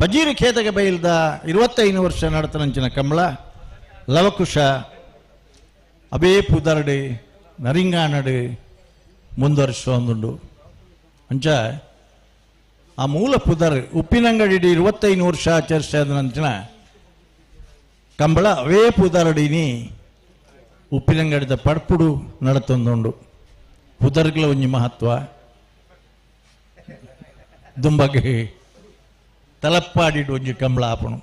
ಪಜೀರು ಖೇದಗ ಬೈಲ್ದ 25 ವರ್ಷ ನಡತನಂಚಿನ ಕಂಬಳ ಲವಕುಶ ಅವೇ ಪುದಾರಡು ನರಿಂಗಾನಡು ಮುಂದುವರಿಸ ಒಂದುಂಡು. ಅಂಚ ಆ ಮೂಲ ಪುದರ್ ಉಪ್ಪಿನಂಗಡಿ 25 ವರ್ಷ ಆಚರಿಸಿದ ನಂಚಿನ ಕಂಬಳ ಅವೇ ಪುದರಡಿನಿ ಉಪ್ಪಿನಂಗಡಿದ ಪಡ್ಪುಡು ನಡತೊಂದುಂಡು. ಪುದರ್ಗಳ ಒಂಜಿ ಮಹತ್ವ ದುಂಬಗೆ ತಲಪ್ಪಾಡಿಡು ಒಂಜಿ ಕಂಬಳ ಆಪಣು.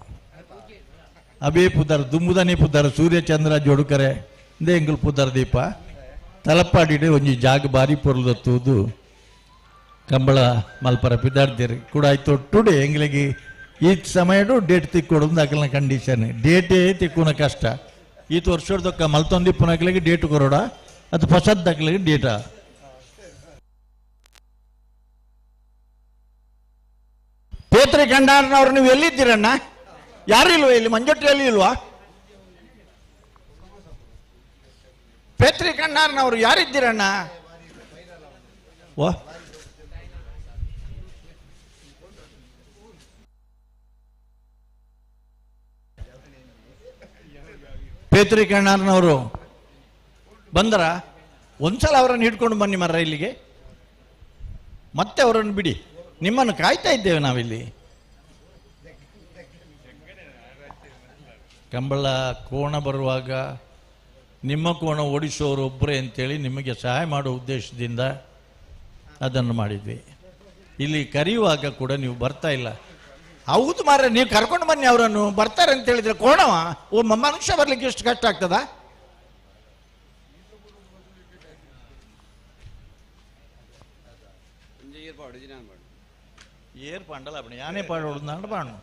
ಅವೇ ಪುದರ್ ದುಂಬುದನೇ ಪುದರ್ ಸೂರ್ಯಚಂದ್ರ ಜೋಡುಕರೆ ಇಂದೇ ಎಂಗುಲ್ ಪುದರ್ ದೀಪ ತಲಪ್ಪಾಡಿಡು ಒಂಜಿ ಜಾಗ ಬಾರಿ ಪೊರ್ಲದತ್ತುವುದು ಕಂಬಳ ಮಲ್ಪರ ಪಿದಾಡ್ತೀರಿ ಕೂಡ ಆಯ್ತು. ಟುಡೇ ಎಂಗ್ಲಿಗೆ ಈ ಸಮಯಡು ಡೇಟ್ ತಿಕ್ಕೊಡೋದು ಅಕಲ್ನ ಕಂಡೀಷನ್ ಡೇಟೇ ತಿಕ್ಕುನ ಕಷ್ಟ. ಈತ ವರ್ಷದೊಕ್ಕ ಮಲ್ತೊಂದಿಪ್ಪುನಕ್ಲಿಗೆ ಡೇಟ್ ಕೊರೋಡ ಅದು ಹೊಸದ್ದಕ್ಲಿಗೆ ಡೇಟಾ. ಪೇತ್ರಿ ಕಂಡಾರನವ್ರು ನೀವು ಎಲ್ಲಿದ್ದೀರಣ್ಣ? ಯಾರು ಇಲ್ವಾ ಇಲ್ಲಿ? ಮಂಜೊಟ್ಟಿಯಲ್ಲಿ ಇಲ್ವಾ? ಪೇತ್ರಿ ಕಣ್ಣಾರನವರು ಯಾರಿದ್ದೀರಣ್ಣ? ವಾ ಪೇತ್ರಿ ಕಣ್ಣಾರನವರು ಬಂದರ? ಒಂದ್ಸಲ ಅವರನ್ನು ಹಿಡ್ಕೊಂಡು ಬನ್ನಿ ಮರ್ರ ಇಲ್ಲಿಗೆ, ಮತ್ತೆ ಅವರನ್ನು ಬಿಡಿ, ನಿಮ್ಮನ್ನು ಕಾಯ್ತಾ ಇದ್ದೇವೆ ನಾವಿಲ್ಲಿ. ಕಂಬಳ ಕೋಣ ಬರುವಾಗ ನಿಮ್ಮ ಕೋಣ ಓಡಿಸೋರು ಒಬ್ಬರೇ ಅಂತೇಳಿ ನಿಮಗೆ ಸಹಾಯ ಮಾಡುವ ಉದ್ದೇಶದಿಂದ ಅದನ್ನು ಮಾಡಿದ್ವಿ. ಇಲ್ಲಿ ಕರೆಯುವಾಗ ಕೂಡ ನೀವು ಬರ್ತಾ ಇಲ್ಲ. ಹೌದು ಮಾರ್ರೆ, ನೀವು ಕರ್ಕೊಂಡು ಬನ್ನಿ ಅವರನ್ನು, ಬರ್ತಾರೆ ಅಂತ ಹೇಳಿದ್ರೆ ಕೋಣವ ಒಬ್ಬ ಮನುಷ್ಯ ಬರ್ಲಿಕ್ಕೆ ಎಷ್ಟು ಕಷ್ಟ ಆಗ್ತದ? ಏರ್ ಪಾಂಡಲ ಯಾನೇ ಪಾಡೋಡು ಪಾಡು.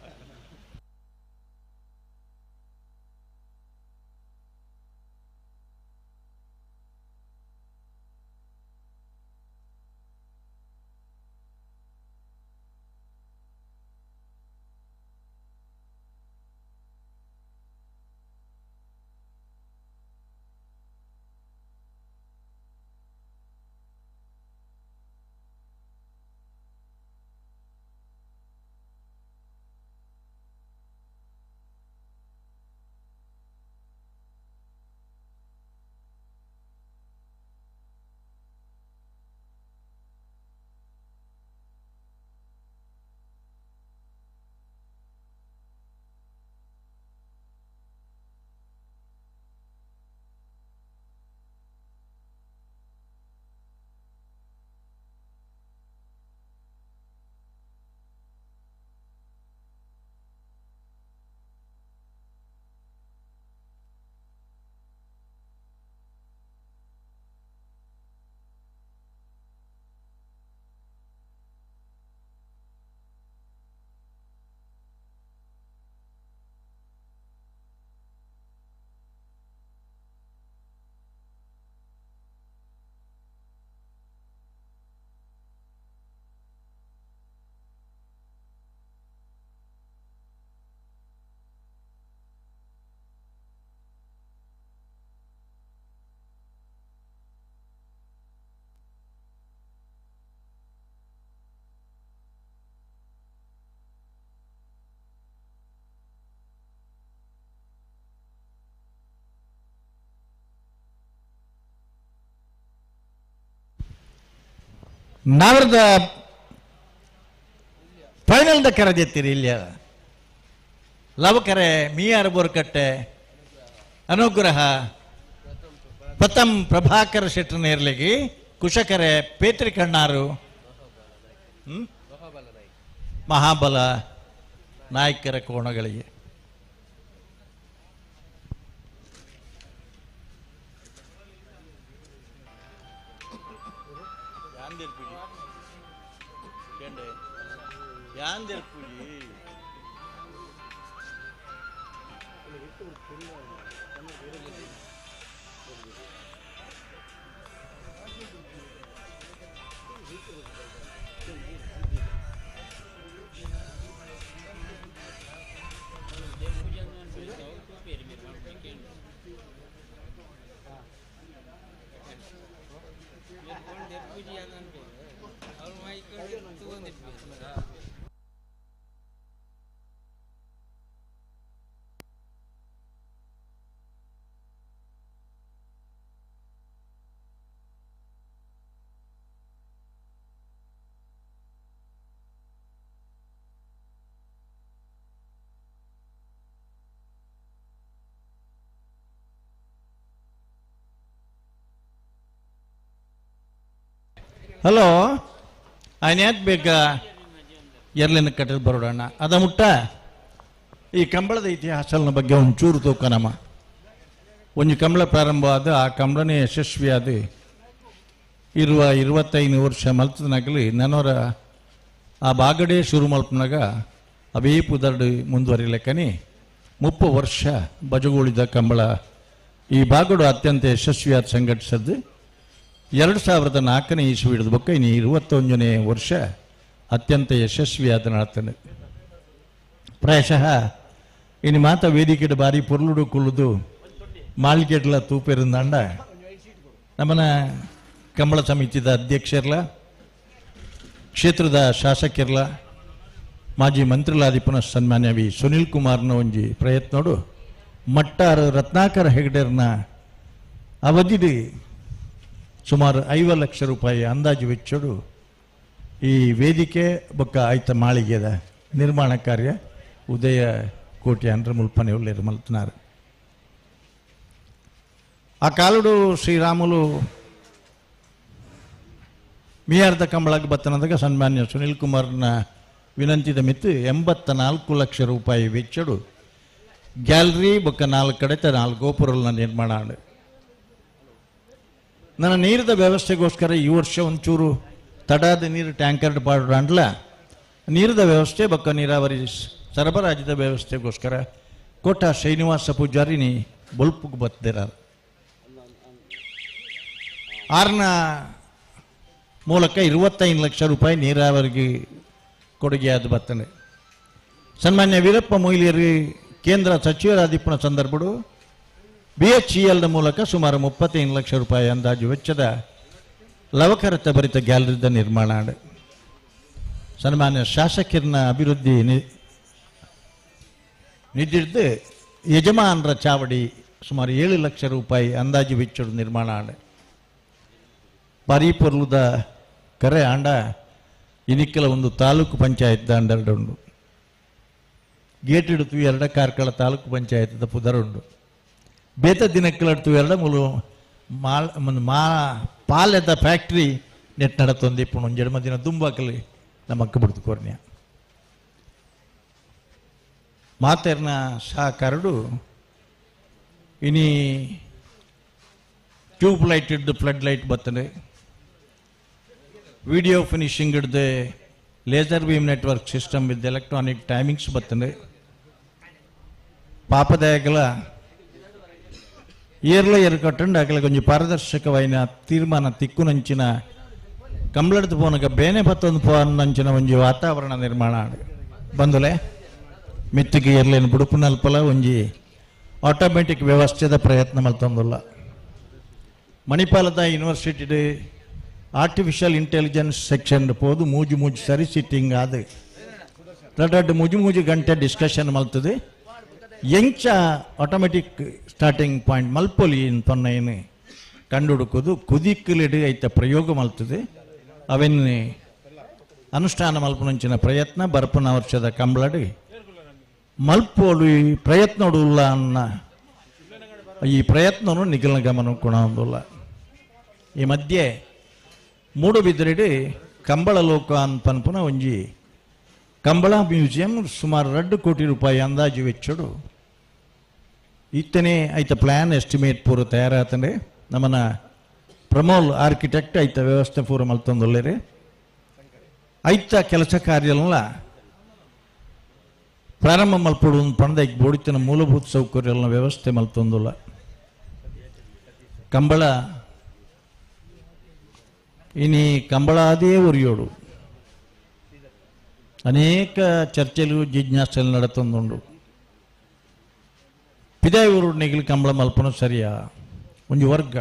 ನಾವರದ ಫೈನಲ್ದ ಕರೆದೆತ್ತೀರಿ ಇಲ್ಲಿ ಲವಕರೆ ಮಿಯಾರ್ ಬೋರ್ಕಟ್ಟೆ ಅನುಗ್ರಹ ಪ್ರಥಮ್ ಪ್ರಭಾಕರ ಶೆಟ್ಟರ್ ನೇರ್ಲಿಗಿ ಕುಶಕರೆ ಪೇತ್ರಿ ಕಣ್ಣಾರು ಮಹಾಬಲ ನಾಯಕರ ಕೋಣಗಳಿಗೆ. ಹಲೋ ಆಯ್ತು ಬೇಗ ಎರ್ಲಿನ ಕಟ್ಟದ ಬರೋಡಣ್ಣ ಅದ ಮುಟ್ಟ ಈ ಕಂಬಳದ ಇತಿಹಾಸದ ಬಗ್ಗೆ ಒಂಚೂರು ತೂಕನಮ್ಮ. ಒಂದು ಕಂಬಳ ಪ್ರಾರಂಭವಾದ ಆ ಕಂಬಳನೇ ಯಶಸ್ವಿಯಾದ ಇರುವ 25 ವರ್ಷ ಮಲ್ತದನಾಗಲಿ ನನ್ನವರ ಆ ಬಾಗಡೆ ಶುರು ಮಲ್ಪನಾಗ ಅವೇ ಪುದರ್ಡು ಮುಂದುವರಿಲಕ್ಕನಿ 30 ವರ್ಷ ಬಜಗುಳಿದ ಕಂಬಳ ಈ ಬಾಗಡು ಅತ್ಯಂತ ಯಶಸ್ವಿಯಾದ ಸಂಘಟಿಸದ್ದು. 2004ನೇ ಇಸ್ವಿ ಹಿಡಿದ ಬೊಕ್ಕ ಇನ್ನು 21ನೇ ವರ್ಷ ಅತ್ಯಂತ ಯಶಸ್ವಿಯಾದ ನಡತನೆ. ಪ್ರಾಯಶಃ ಇನ್ನು ಮಾತ ವೇದಿಕೆ ಬಾರಿ ಪೊರ್ಲುಡು ಕುಳ್ಳುದು ಮಾಳಿಗೆಡ್ಲ ತೂಪೆರುಂದಾಂಡ ನಮ್ಮನ ಕಂಬಳ ಸಮಿತಿದ ಅಧ್ಯಕ್ಷರ್ಲ ಕ್ಷೇತ್ರದ ಶಾಸಕಿರ್ಲ ಮಾಜಿ ಮಂತ್ರಿಲಾದಿಪುನ ಸನ್ಮಾನ್ಯ ವಿ ಸುನಿಲ್ ಕುಮಾರ್ನ ಒಂಜಿ ಪ್ರಯತ್ನೋಡು ಮಟ್ಟಾರು ರತ್ನಾಕರ ಹೆಗಡೆರ್ನ ಅವಧಿಡಿ ಸುಮಾರು 50 ಲಕ್ಷ ರೂಪಾಯಿ ಅಂದಾಜು ವೆಚ್ಚಡು ಈ ವೇದಿಕೆ ಬೊಕ್ಕ ಆಯ್ತ ಮಾಳಿಗೆದ ನಿರ್ಮಾಣ ಕಾರ್ಯ ಉದಯ ಕೋಟಿ ಅಂದ್ರ ಮುಲ್ಪನೆ ಉಳ್ಳೇರು ಮಲ್ತನಾರು. ಆ ಕಾಲುಡು ಶ್ರೀರಾಮುಲು ಮಿಯಾರ್ದ ಕಂಬಳಕ್ಕೆ ಬತ್ತನದಾಗ ಸನ್ಮಾನ್ಯ ಸುನಿಲ್ ಕುಮಾರ್ನ ವಿನಂತಿದ ಮಿತ್ತು 84 ಲಕ್ಷ ರೂಪಾಯಿ ವೆಚ್ಚಡು ಗ್ಯಾಲರಿ ಬೊಕ್ಕ 4 ಕಡೆ 4 ಗೋಪುರಗಳ ನಿರ್ಮಾಣ. ನನ್ನ ನೀರಿನ ವ್ಯವಸ್ಥೆಗೋಸ್ಕರ ಈ ವರ್ಷ ಒಂಚೂರು ತಡಾದ ನೀರು ಟ್ಯಾಂಕರ್ ಪಾಡ್ರಂಡ್ಲ ನೀರಿನ ವ್ಯವಸ್ಥೆ ಬೊಕ್ಕ ನೀರಾವರಿ ಸರಬರಾಜಿದ ವ್ಯವಸ್ಥೆಗೋಸ್ಕರ ಕೋಟ ಶ್ರೀನಿವಾಸ ಪೂಜಾರಿನಿ ಬೊಲ್ಪುಗೆ ಬತ್ತಿರ ಆರ್ನ ಮೂಲಕ 25 ಲಕ್ಷ ರೂಪಾಯಿ ನೀರಾವರಿಗೆ ಕೊಡುಗೆಯಾದ ಬರ್ತದೆ. ಸನ್ಮಾನ್ಯ ವೀರಪ್ಪ ಮೊಯ್ಲಿಯರು ಕೇಂದ್ರ ಸಚಿವರಾದಿಪ್ಪನ ಸಂದರ್ಭಡು BHEL ಮೂಲಕ ಸುಮಾರು 35 ಲಕ್ಷ ರೂಪಾಯಿ ಅಂದಾಜು ವೆಚ್ಚದ ಲವಕರತ ಭರಿತ ಗ್ಯಾಲರಿದ ನಿರ್ಮಾಣ. ಸನ್ಮಾನ್ಯ ಶಾಸಕರನ್ನ ಅಭಿವೃದ್ಧಿ ನಿಧಿಡ್ದು ಯಜಮಾನರ ಚಾವಡಿ ಸುಮಾರು 7 ಲಕ್ಷ ರೂಪಾಯಿ ಅಂದಾಜು ವೆಚ್ಚದ ನಿರ್ಮಾಣ. ಬಾರಿ ಪೊರ್ಲುದ ಕರೆ ಆಂಡ ಇನಿಕ್ಕೆಲ ಒಂದು ತಾಲೂಕು ಪಂಚಾಯತ್ ಅಂಡರ್ಡ್ ಉಂಡು ಗೇಟ್ ಇಡ್ತು ಎರಡ ಕಾರ್ಕಳ ತಾಲೂಕು ಪಂಚಾಯತ್ದ ಪುದರುಂಡು ಬೇತ ದಿನಕ್ಕಲಡ್ತು ಎರಡ ಮೂಲು ಮಾಲ್ ಮಾ ಪಾಲೆದ ಫ್ಯಾಕ್ಟ್ರಿ ನೆಟ್ ನಡತೊಂದು ಇಪ್ಪು ಒಂಜೆರಡು ದಿನ ದುಂಬಾಕಲಿ ನಮ್ಮಕ್ಕ ಬಿಡ್ತು ಕೋರ್ನ್ಯ ಮಾತೆರ್ನ ಸಹಕಾರಡು ಇನಿ ಟ್ಯೂಬ್ ಲೈಟ್ ಹಿಡ್ದು ಫ್ಲಡ್ ಲೈಟ್ ಬರ್ತದೆ, ವಿಡಿಯೋ ಫಿನಿಶಿಂಗ್ ಹಿಡ್ದು laser beam network system with electronic timings ಬರ್ತದೆ. ಪಾಪದಾಯಕಲ ಏರ್ಲ ಏರು ಕಟ್ಟಂಡು ಅಕಲ ಕೊಂಚ ಪಾರದರ್ಶಕವಾಯಿನ ತೀರ್ಮಾನ ತಿಕ್ಕುನಂಚಿನ ಕಂಬ್ಳಡ್ದು ಪೋನಗ ಬೇನೆ ಬತ್ತೊಂದು ಪೋನಂಚಿನ ಒಂಜಿ ವಾತಾವರಣ ನಿರ್ಮಾಣ ಬಂದುಲೆ ಮೆತ್ತಿಗೆ ಏರ್ಲೇನು ಬುಡುಪುನಲ್ಪಲ ಒಂಜಿ ಆಟೋಮೆಟಿಕ್ ವ್ಯವಸ್ಥೆದ ಪ್ರಯತ್ನ ಮಲ್ತೊಂದುಲ್ಲ. ಮಣಿಪಾಲದ ಯೂನಿವರ್ಸಿಟಿ ಆರ್ಟಿಫಿಷಿಯಲ್ ಇಂಟೆಲಿಜೆನ್ಸ್ ಸೆಕ್ಷನ್ ಪೋದು ಮೂಜು ಮೂಜು ಸರಿ ಸಿಟ್ಟಿಂಗ್ ಆದ ದೊಡ್ಡ ಮೂಜು ಮೂಜು ಗಂಟೆ ಡಿಸ್ಕಷನ್ ಮಲ್ತದೆ. ಎಂಚ ಆಟೋಮೆಟಿಕ್ ಸ್ಟಾರ್ಟಿಂಗ್ ಪಾಯಿಂಟ್ ಮಲ್ಪೊಲಿ ತೊನ್ನೈನು ಕಂಡುಹುಡುಕೋದು ಕುದಿಕ್ಕಲಿಡು ಐತ ಪ್ರಯೋಗ ಮಲ್ತದೆ. ಅವೆನ್ನಿ ಅನುಷ್ಠಾನ ಮಲ್ಪುನಂಚಿನ ಪ್ರಯತ್ನ ಬರ್ಪುನ ವರ್ಷದ ಕಂಬಳಡಿ ಮಲ್ಪೋಡು ಈ ಪ್ರಯತ್ನ ಅನ್ನ ಈ ಪ್ರಯತ್ನನು ನಿಖಿಲ್ನ ಗಮನ ಕೊಣೊಂದುಲ್ಲ. ಈ ಮಧ್ಯೆ ಮೂಡುಬಿದಿರೆಡ್ ಕಂಬಳ ಲೋಕ ಪನ್ಪುನ ಒಂಜಿ ಕಂಬಳ ಮ್ಯೂಸಿಯಂ ಸುಮಾರು 2 ಕೋಟಿ ರೂಪಾಯಿ ಅಂದಾಜು ವೆಚ್ಚಡು ಇತ್ತನೇ ಐತ ಪ್ಲ್ಯಾನ್ ಎಸ್ಟಿಮೇಟ್ ಪೂರ ತಯಾರಾತಂಡೆ. ನಮ್ಮನ ಪ್ರಮೋಲ್ ಆರ್ಕಿಟೆಕ್ಟ್ ಐತ ವ್ಯವಸ್ಥೆ ಪೂರ ಮಲ್ತೊಂದುಲ್ಲೆರ್. ಐತ ಕೆಲಸ ಕಾರ್ಯಲ ಪ್ರಾರಂಭ ಮಲ್ಪೊಡು ಪಂಡ ಐಕ್ ಬೋಡಿತನ ಮೂಲಭೂತ ಸೌಕರ್ಯಗಳನ್ನ ವ್ಯವಸ್ಥೆ ಮಲ್ತೊಂದುಲ್ಲ. ಕಂಬಳ ಇನಿ ಕಂಬಳ ಅದೇ ಒರಿಯೋಡು ಅನೇಕ ಚರ್ಚೆಲು ಜಿಜ್ಞಾಸೆలు ನಡತೊಂದುಂಡು. ಪಿದಾಯಿ ಊರು ನಿಗಿಲು ಕಂಬಳ ಮಲ್ಪನ ಸರಿಯಾ ಒಂಜಿ ವರ್ಗ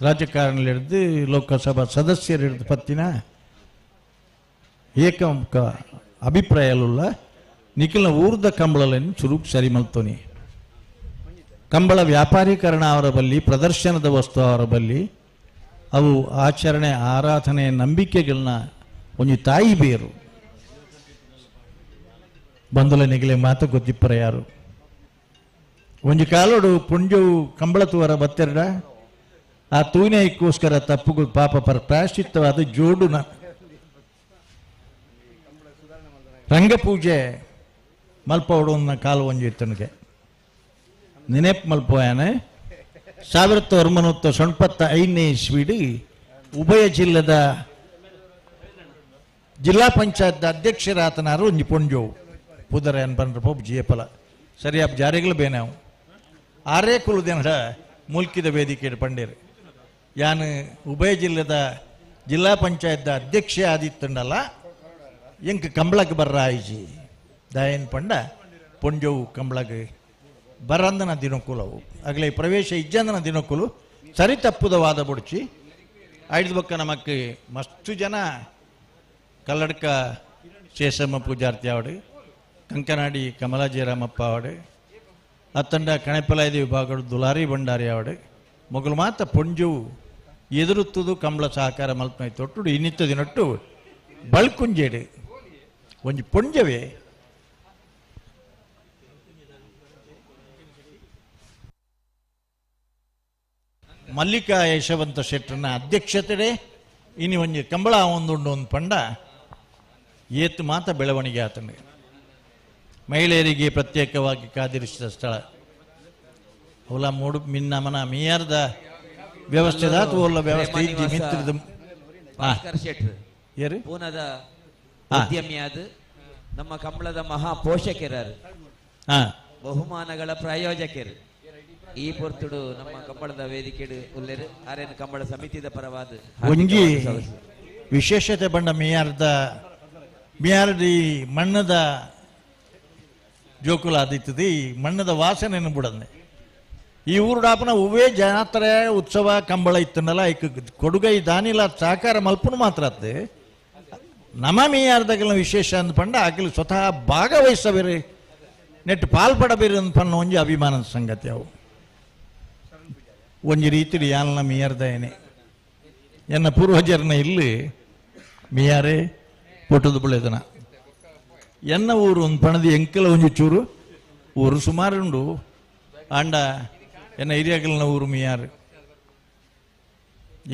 ರಾಜಕಾರಣಿಲು ಹಿಡಿದು ಲೋಕಸಭಾ ಸದಸ್ಯರು ಹಿಡಿದು ಪತ್ತಿನ ಏಕಮುಖ ಅಭಿಪ್ರಾಯಲುಲ್ಲ ನಿಖಿಲ್ನ ಊರ್ದ ಕಂಬಳలను ಚುರುಕು ಸರಿ ಮಲ್ತೋನಿ. ಕಂಬಳ ವ್ಯಾಪಾರೀಕರಣ ಅವರ ಬಲ್ಲಿ, ಪ್ರದರ್ಶನದ ವಸ್ತು ಅವರ ಬಲ್ಲಿ, ಅವು ಆಚರಣೆ ಆರಾಧನೆ ನಂಬಿಕೆಗಳನ್ನ ಒಂಜಿ ತಾಯಿ ಬೇರು ಬಂದುಲ ನಿಗಲೆ ಮಾತು ಗೊತ್ತಿಪ್ಪರ ಯಾರು. ಒಂಜಿ ಕಾಲೋಡು ಪುಂಜವು ಕಂಬಳ ತೂವರ ಬತ್ತೆರಡ ಆ ತೂನೈಕ್ಕೋಸ್ಕರ ತಪ್ಪುಗು ಪಾಪ ಪರ ಪ್ರಾಯಶ್ಚಿತ್ತವಾದ ಜೋಡುನ ರಂಗಪೂಜೆ ಮಲ್ಪವಡು ಕಾಲು ಒಂಜಿ ಇತ್ತನಿಗೆ ನೆನೆಪ್ ಮಲ್ಪೋಯಾನೆ. 1995ನೇ ಇಸ್ವಿಡಿ ಉಭಯ ಜಿಲ್ಲೆದ ಜಿಲ್ಲಾ ಪಂಚಾಯತ್ ಅಧ್ಯಕ್ಷರಾತನಾರು ಒಂಜಿ ಪೊಂಜೋವು ಪುದರ ಅನ್ಪನ್ರ ಪೋಪ್ ಜಿಯಪಲ ಸರಿಯಾಪ್ ಜಾರಿಗಳು ಬೇನಾವು ಆರೇ ಕುಲುದೆನಡ ಮೂಲ್ಕಿದ ವೇದಿಕೆ ಪಂಡೇರು. ಯಾನು ಉಭಯ ಜಿಲ್ಲೆದ ಜಿಲ್ಲಾ ಪಂಚಾಯತ್ ಅಧ್ಯಕ್ಷೆ ಆದಿತ್ತಂಡಲ್ಲ ಎಂಕ್ ಕಂಬಳಕ್ಕೆ ಬರ್ರ ಆಯ್ಜಿ ದಾಯನ್ ಪಂಡ ಪೊಂಜೋವು ಕಂಬಳಗೆ ಬರಂದನ ದಿನಕುಲವು ಆಗಲೇ ಪ್ರವೇಶ ಇಜ್ಜಂದನ ದಿನಕುಲು ಸರಿ ತಪ್ಪುದ ವಾದ ಬುಡ್ಚಿ ಐದು ಬಕ್ಕ ನಮಕ್ ಮಸ್ತು ಜನ ಕಲ್ಲಡ್ಕ ಶೇಷಮ್ಮ ಪೂಜಾರ್ತಿ ಆವಡು, ಕಂಕನಾಡಿ ಕಮಲಾಜಿರಾಮಪ್ಪ ಆವಡು, ಅತ್ತಂಡ ಕಣೆಪಲಾಯ್ದ ವಿಭಾಗಡು ದುಲಾರಿ ಭಂಡಾರಿ ಆವಡು ಮೊಗಲು ಮಾತ ಪೊಂಜುವು ಎದುರುತ್ತದು ಕಂಬಳ ಸಹಕಾರ ಮಲ್ಪನೈ ತೊಟ್ಟು ಇನ್ನಿತ್ತ ದಿನೊಟ್ಟು ಬಳ್ಕುಂಜೇಡು ಒಂಜಿ ಪೊಂಜವೇ ಮಲ್ಲಿಕಾ ಯಶವಂತ ಶೆಟ್ಟರ್ನ ಅಧ್ಯಕ್ಷತೆ ಇನಿ ಒಂಜಿ ಕಂಬಳ ಒಂದುಂಡು ಒಂದು ಪಂಡ ಏತು ಮಾತ ಬೆಳವಣಿಗೆ ಆತಂಡೆ. ಮಹಿಳೆಯರಿಗೆ ಪ್ರತ್ಯೇಕವಾಗಿ ಕಾದಿರಿಸಿದ ಸ್ಥಳ ಅವಲ ಮೂಡು ಮಿನ್ನಮನ ಮೀಯಾರ್ದ ವ್ಯವಸ್ಥೆ ಓಲ ವ್ಯವಸ್ಥೆ ಇಜ್ಜಿ ಮಿತ್ರದ ಭಾಸ್ಕರ್ ಶೆಟ್ರು ಪೂನದ ಉದ್ಯಮಿಯಾದ ನಮ್ಮ ಕಂಬಳದ ಮಹಾ ಪೋಷಕರಾರು, ಬಹುಮಾನಗಳ ಪ್ರಾಯೋಜಕರು ಈ ಪೊರ್ತುಡು ನಮ್ಮ ಕಂಬಳದ ವೇದಿಕೆಡು ಉಲ್ಲೇರು ಆರೇನು ಕಂಬಳ ಸಮಿತಿದ ಪರವಾದ ಒಂಜಿ ವಿಶೇಷತೆ ಬಂಡ ಮಿಯಾರ್ದ ಮಿಯಾರ್ದಿ ಮಣ್ಣದ ಜೋಕುಲ ಆದಿತ್ತದ ಈ ಮಣ್ಣದ ವಾಸನೆಯನ್ನು ಬಿಡಂದೆ ಈ ಊರುಡಾಪನ ಹೂವೇ ಜಾತ್ರೆ ಉತ್ಸವ ಕಂಬಳ ಇತ್ತನಲ್ಲ ಐಕ್ ಕೊಡುಗೈ ದಾನಿಲ ಸಹಕಾರ ಮಲ್ಪನು ಮಾತ್ರ ಅತ್ತೆ ನಮ್ಮ ಮೀಯಾರ್ದಾಗಲ ವಿಶೇಷ ಅಂದ್ಪಂಡ ಆಕಲಿ ಸ್ವತಃ ಭಾಗವಹಿಸಬೇರೆ ನೆಟ್ ಪಾಲ್ಪಡಬೇರೆ ಅಂದ್ಪನ್ನ ಒಂಜಿ ಅಭಿಮಾನದ ಸಂಗತಿ ಅವು ಒಂಜಿ ರೀತಿಲಿ ಯಾಲ್ನ ಮೀಯಾರ್ದಾಯನೆ ಎನ್ನ ಪೂರ್ವಜರನ್ನ ಇಲ್ಲಿ ಮೀಯಾರೇ ಪುಟ್ಟದ ಬುಳೆದನ ಎನ್ನ ಊರು ಒಂದು ಪಣದಿ ಎಂಕಲ ಒಂಜಿ ಚೂರು ಊರು ಸುಮಾರುಂಡು ಆಂಡ ಎನ್ನ ಹಿರಿಯಗಲ್ನ ಊರು ಮೀಯಾರು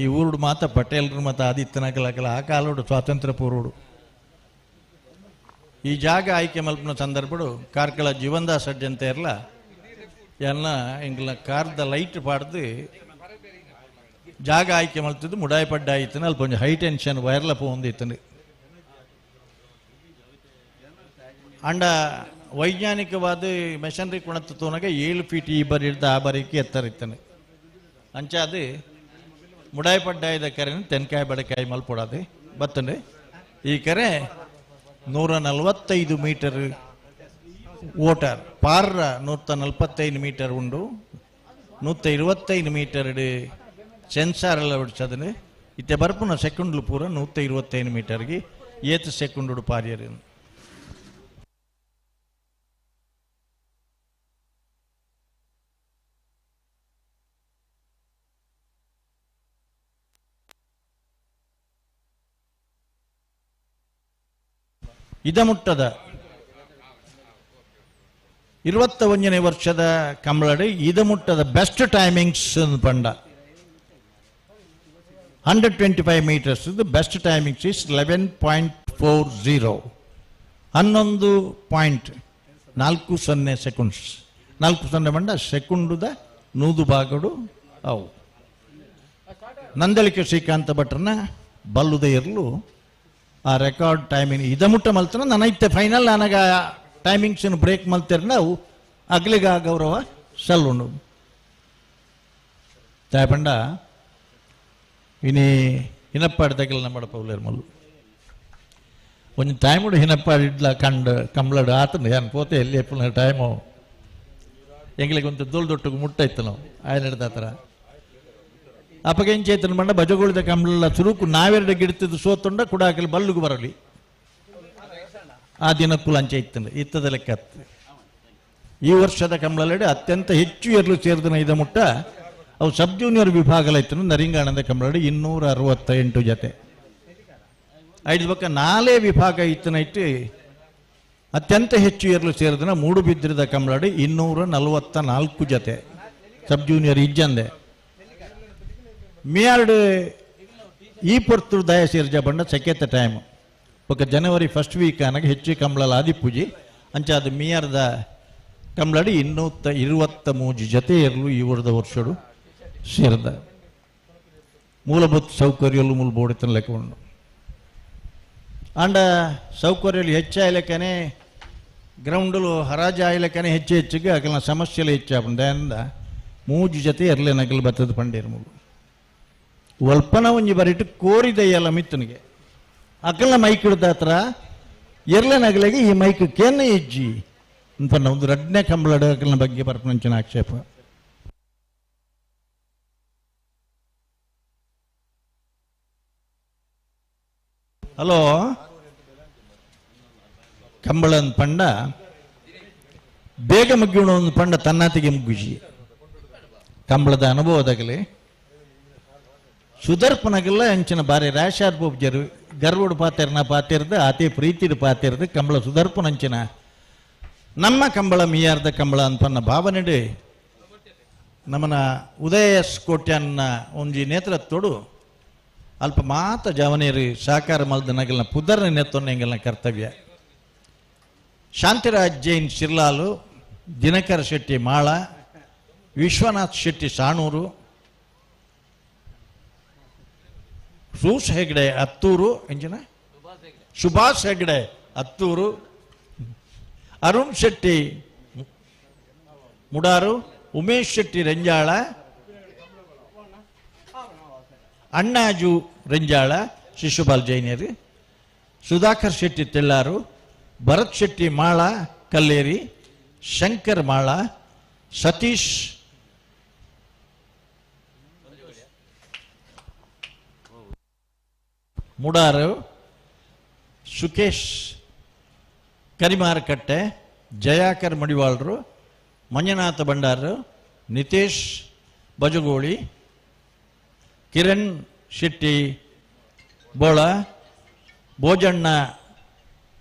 ಈ ಊರುಡು ಮಾತ ಪಟೇಲರು ಮತ್ತು ಆದಿತ್ಯನಕಲಕಲ ಆ ಕಾಲೋಡು ಸ್ವಾತಂತ್ರ್ಯ ಪೂರ್ವಡು ಈ ಜಾಗ ಆಯ್ಕೆ ಮಲ್ಪನ ಸಂದರ್ಭಡು ಕಾರ್ಕಳ ಜೀವನ್ದಾಸ್ ಅಡ್ಜಂತ ಇರಲ ಎಲ್ಲ ಎಂಗ್ಲ ಕಾರ್ದ ಲೈಟ್ ಪಾಡ್ದು ಜಾಗ ಆಯ್ಕೆ ಮಲ್ತಿದ್ದು ಮುಡಾಯಿ ಪಡ್ಡ ಆಯ್ತು ಅಲ್ಪ ಒಂಜಿ ಹೈ ಟೆನ್ಷನ್ ವೈರ್ಲ ಪೋಂದಿತ್ತು ಅಂಡ ವೈಜ್ಞಾನಿಕವಾದ ಮೆಷನ್ರಿ ಕುಣತ್ತು ತೋನಾಗ 7 ಫೀಟ್ ಈ ಬರಿ ಹಿಡ್ದು ಆ ಬರಿಕೆ ಎತ್ತರಿತ್ತಾನೆ ಅಂಚಾದು ಮುಡಾಯಿ ಪಡ್ಡಾಯದ ಕರೆನ ತೆನ್ಕಾಯಿ ಬಡಕಾಯಿ ಮಲ್ಪೊಡಾದೆ ಬತ್ತಂಡೆ ಈ ಕರೆ 145 ಮೀಟರ್ ಓಟರ್ ಪಾರ್ರ 145 ಮೀಟರ್ ಉಂಡು 125 ಮೀಟರ್ ಸೆನ್ಸಾರ್ ಎಲ್ಲ ಹೊಡ್ಸದನೆ ಇತ್ತೆ ಬರ್ಪುನ ಸೆಕೆಂಡ್ಲು ಪೂರ 125 ಮೀಟರ್ಗೆ ಏತು ಸೆಕೆಂಡು ಪಾರ್ಯರು. ಇದಮುಟ್ಟದ 21ನೇ ವರ್ಷದ ಕಂಬಳಡು ಇದಮುಟ್ಟದ ಬೆಸ್ಟ್ ಟೈಮಿಂಗ್ಸ್ ಪಂಡ 125 meters best timings is 11.40 11.40 seconds 40 ಬಂಡ ಸೆಕೆಂಡುದ 100 ಭಾಗಡು ಅವು. ನಂದಳಿಕೆ ಶ್ರೀಕಾಂತ ಭಟ್ರನ ಬಲ್ಲುದ ಇರಲು ಆ ರೆಕಾರ್ಡ್ ಟೈಮಿಂಗ್ ಇದಮುಟ್ಟ ಮಲ್ತನ ನನೈತೆ ಫೈನಲ್ ನನಗ ಟೈಮಿಂಗ್ಸ್ ಬ್ರೇಕ್ ಮಲ್ತಿರ ನಾವು ಅಗ್ಲಿಗ ಗೌರವ ಸಲ್ಲುಂಡು. ತಾಯಪಂಡ ಇನಿ ಹಿನಪ್ಪಾಡಿ ತಗಲ ನಮ್ಮ ಪೌಲೇರ್ ಮಲ್ಲು ಒಂಜಿ ಟೈಮುಡು ಹಿನಪ್ಪಾಡಿ ಇಡ್ಲ ಕಂಡು ಕಂಬ್ಲಡು ಆತನು ಏನು ಪೋತೆ ಎಲ್ಲಿ ಎಪ್ಪುನ ಟೈಮು ಎಂಗ್ಲಿಗೆ ಒಂದು ದೊಡ್ಡ ದೊಡ್ಡಗೆ ಮುಟ್ಟ ಇತ್ತು ನಾವು ಆಯನ ಹಿಡ್ದ ಆ ಥರ ಅಪಗೆಂಚೇತನ ಬಂಡ ಬಜಗೋಳಿದ ಕಂಬ್ಲ ಚುರುಕು ನಾವೆರಡು ಗಿಡ್ತಿದ್ದು ಸೋತುಂಡ ಕುಡಾಕಲಿ ಬಲ್ಲುಗು ಬರಲಿ ಆ ದಿನಕ್ಕೂ ಲಂಚ ಇತ್ತು ಇತ್ತದ ಲೆಕ್ಕ. ಈ ವರ್ಷದ ಕಂಬಳಲೆಡೆ ಅತ್ಯಂತ ಹೆಚ್ಚು ಎರ್ಲು ಸೇರಿದನ ಇದ ಮುಟ್ಟ ಅವು ಸಬ್ ಜೂನಿಯರ್ ವಿಭಾಗಲ ಇತ್ತು ನರಿಂಗಾಣದ ಕಂಬಳಡಿ 268 ಜೊತೆ. ಐದು ಪಕ್ಕ ನಾಲೇ ವಿಭಾಗ ಇತ್ತನೈಟ್ಟು ಅತ್ಯಂತ ಹೆಚ್ಚು ಎರ್ಲು ಸೇರಿದನ ಮೂಡುಬಿದ್ರಿದ ಕಂಬಳಡಿ 244 ಜೊತೆ ಸಬ್ ಜೂನಿಯರ್ ಇಜ್ಜಂದೆ. ಮಿಯಾರ್ಡ್ ಈ ಪೊರ್ತು ದಯ ಸೇರ್ಜ ಬಂಡ ಸಕೇತ ಟೈಮ್ ఒక ಜನವರಿ ಫಸ್ಟ್ ವೀಕ್ ಅನಗ ಹೆಚ್ಚು ಕಂಬಳಲ ಆದಿಪೂಜಿ ಅಂಚಾದ ಮಿಯಾರ್ದ ಕಂಬಳಡಿ 223 ಜೊತೆ ಇರಲು ಈ ವರ್ಷದ ವರ್ಷಡು ಸೇರಿದ. ಮೂಲಭೂತ ಸೌಕರ್ಯలు ಮೂಲ ಬೋಡಿತನ ಲೆಕ್ಕ ಉಂಡು. ಅಂಡ ಸೌಕರ್ಯలు ಹೆಚ್ಚಾಯ್ಲೆಕ್ಕನೆ ಗ್ರೌಂಡ್ಲು ಹರಾಜು ಆಯ್ಲೆಕ್ಕನೆ ಹೆಚ್ಚು ಹೆಚ್ಚಿಗೆ ಅಕಲ್ನ ಸಮಸ್ಯೆలు ಹೆಚ್ಚಾಪುಂಡು. ದಯಿಂದ 3 ಜೊತೆ ಎರ್ಲೆ ನಗಲು ಬತ್ತದ ಪಂಡೇರು ಮೂಲು ಒಲ್ಪನ ಒಂಜಿ ಬರಿಟ್ಟು ಕೋರಿದಯ್ಯಲ್ಲ ಮಿತ್ತನಿಗೆ ಅಕಲ್ನ ಮೈಕ್ ಹಿಡ್ದ ಹತ್ರ ಎರ್ಲೆ ನಗಲಿಗೆ ಈ ಮೈಕ್ ಕೇನ ಇಜ್ಜಿ ಅಂತ ಒಂದು ರಡ್ನೇ ಕಂಬಳಡು ಅಕಲ್ನ ಬಗ್ಗೆ ಬರ್ಪನಂಚಿನ ಆಕ್ಷೇಪ. ಹಲೋ ಕಂಬಳನ್ ಪಂಡ ಬೇಗ ಮುಗ್ಗಿಣ ಒಂದು ಪಂಡ ತನ್ನಾತಿಗೆ ಮುಗ್ಗುಜಿ ಕಂಬಳದ ಅನುಭವದಾಗಲಿ ಸುದರ್ಪನಗಲ್ಲ ಅಂಚಿನ ಬಾರಿ ರಾಶಾರ್ ಪೂಜರು ಗರ್ವಡು ಪಾತೆರ್ನ ಪಾತಿರ್ದು ಅತಿ ಪ್ರೀತಿಡು ಪಾತಿರ್ದು ಕಂಬಳ ಸುದರ್ಪನಂಚಿನ ನಮ್ಮ ಕಂಬಳ ಮಿಯಾರ್ದ ಕಂಬಳ ಅನ್ಪನ್ನ ಭಾವನೆಡು ನಮ್ಮನ ಉದಯ ಎಸ್ ಕೋಟ್ಯಾನ್ನ ಒಂಜಿ ನೇತೃತ್ವಡು ಅಲ್ಪ ಮಾತ ಜವನೇರು ಸಾಕಾರ ಮಲ್ದ ನಗಲ್ನ ಪುದರ್ನ ನೆತ್ತೊನ್ನ ಎಂಗಲ್ನ ಕರ್ತವ್ಯ. ಶಾಂತಿರಾಜ್ ಜೈನ್ ಶಿರ್ಲಾಲು, ದಿನಕರ ಶೆಟ್ಟಿ ಮಾಳ, ವಿಶ್ವನಾಥ್ ಶೆಟ್ಟಿ ಸಾಣೂರು, ಸೂಸ್ ಹೆಗ್ಡೆ ಹತ್ತೂರು, ಎಂಜಿನ ಸುಭಾಷ್ ಹೆಗ್ಡೆ ಹತ್ತೂರು, ಅರುಣ್ ಶೆಟ್ಟಿ ಮುಡಾರು, ಉಮೇಶ್ ಶೆಟ್ಟಿ ರೆಂಜಾಳ, ಅಣ್ಣಾಜು ರೆಂಜಾಳ, ಶಿಶುಪಾಲ್ ಜೈನರು, ಸುಧಾಕರ್ ಶೆಟ್ಟಿ ತೆಳ್ಳಾರು, ಭರತ್ ಶೆಟ್ಟಿ ಮಾಳ ಕಲ್ಲೇರಿ, ಶಂಕರ್ ಮಾಳ, ಸತೀಶ್ ಮುಡಾರು, ಸುಕೇಶ್ ಕರಿಮಾರಕಟ್ಟೆ, ಜಯಾಕರ್ ಮಡಿವಾಳರು, ಮಂಜುನಾಥ ಭಂಡಾರು, ನಿತೇಶ್ ಬಜಗೋಳಿ, ಕಿರಣ್ ಶೆಟ್ಟಿ ಬೋಳ, ಭೋಜಣ್ಣ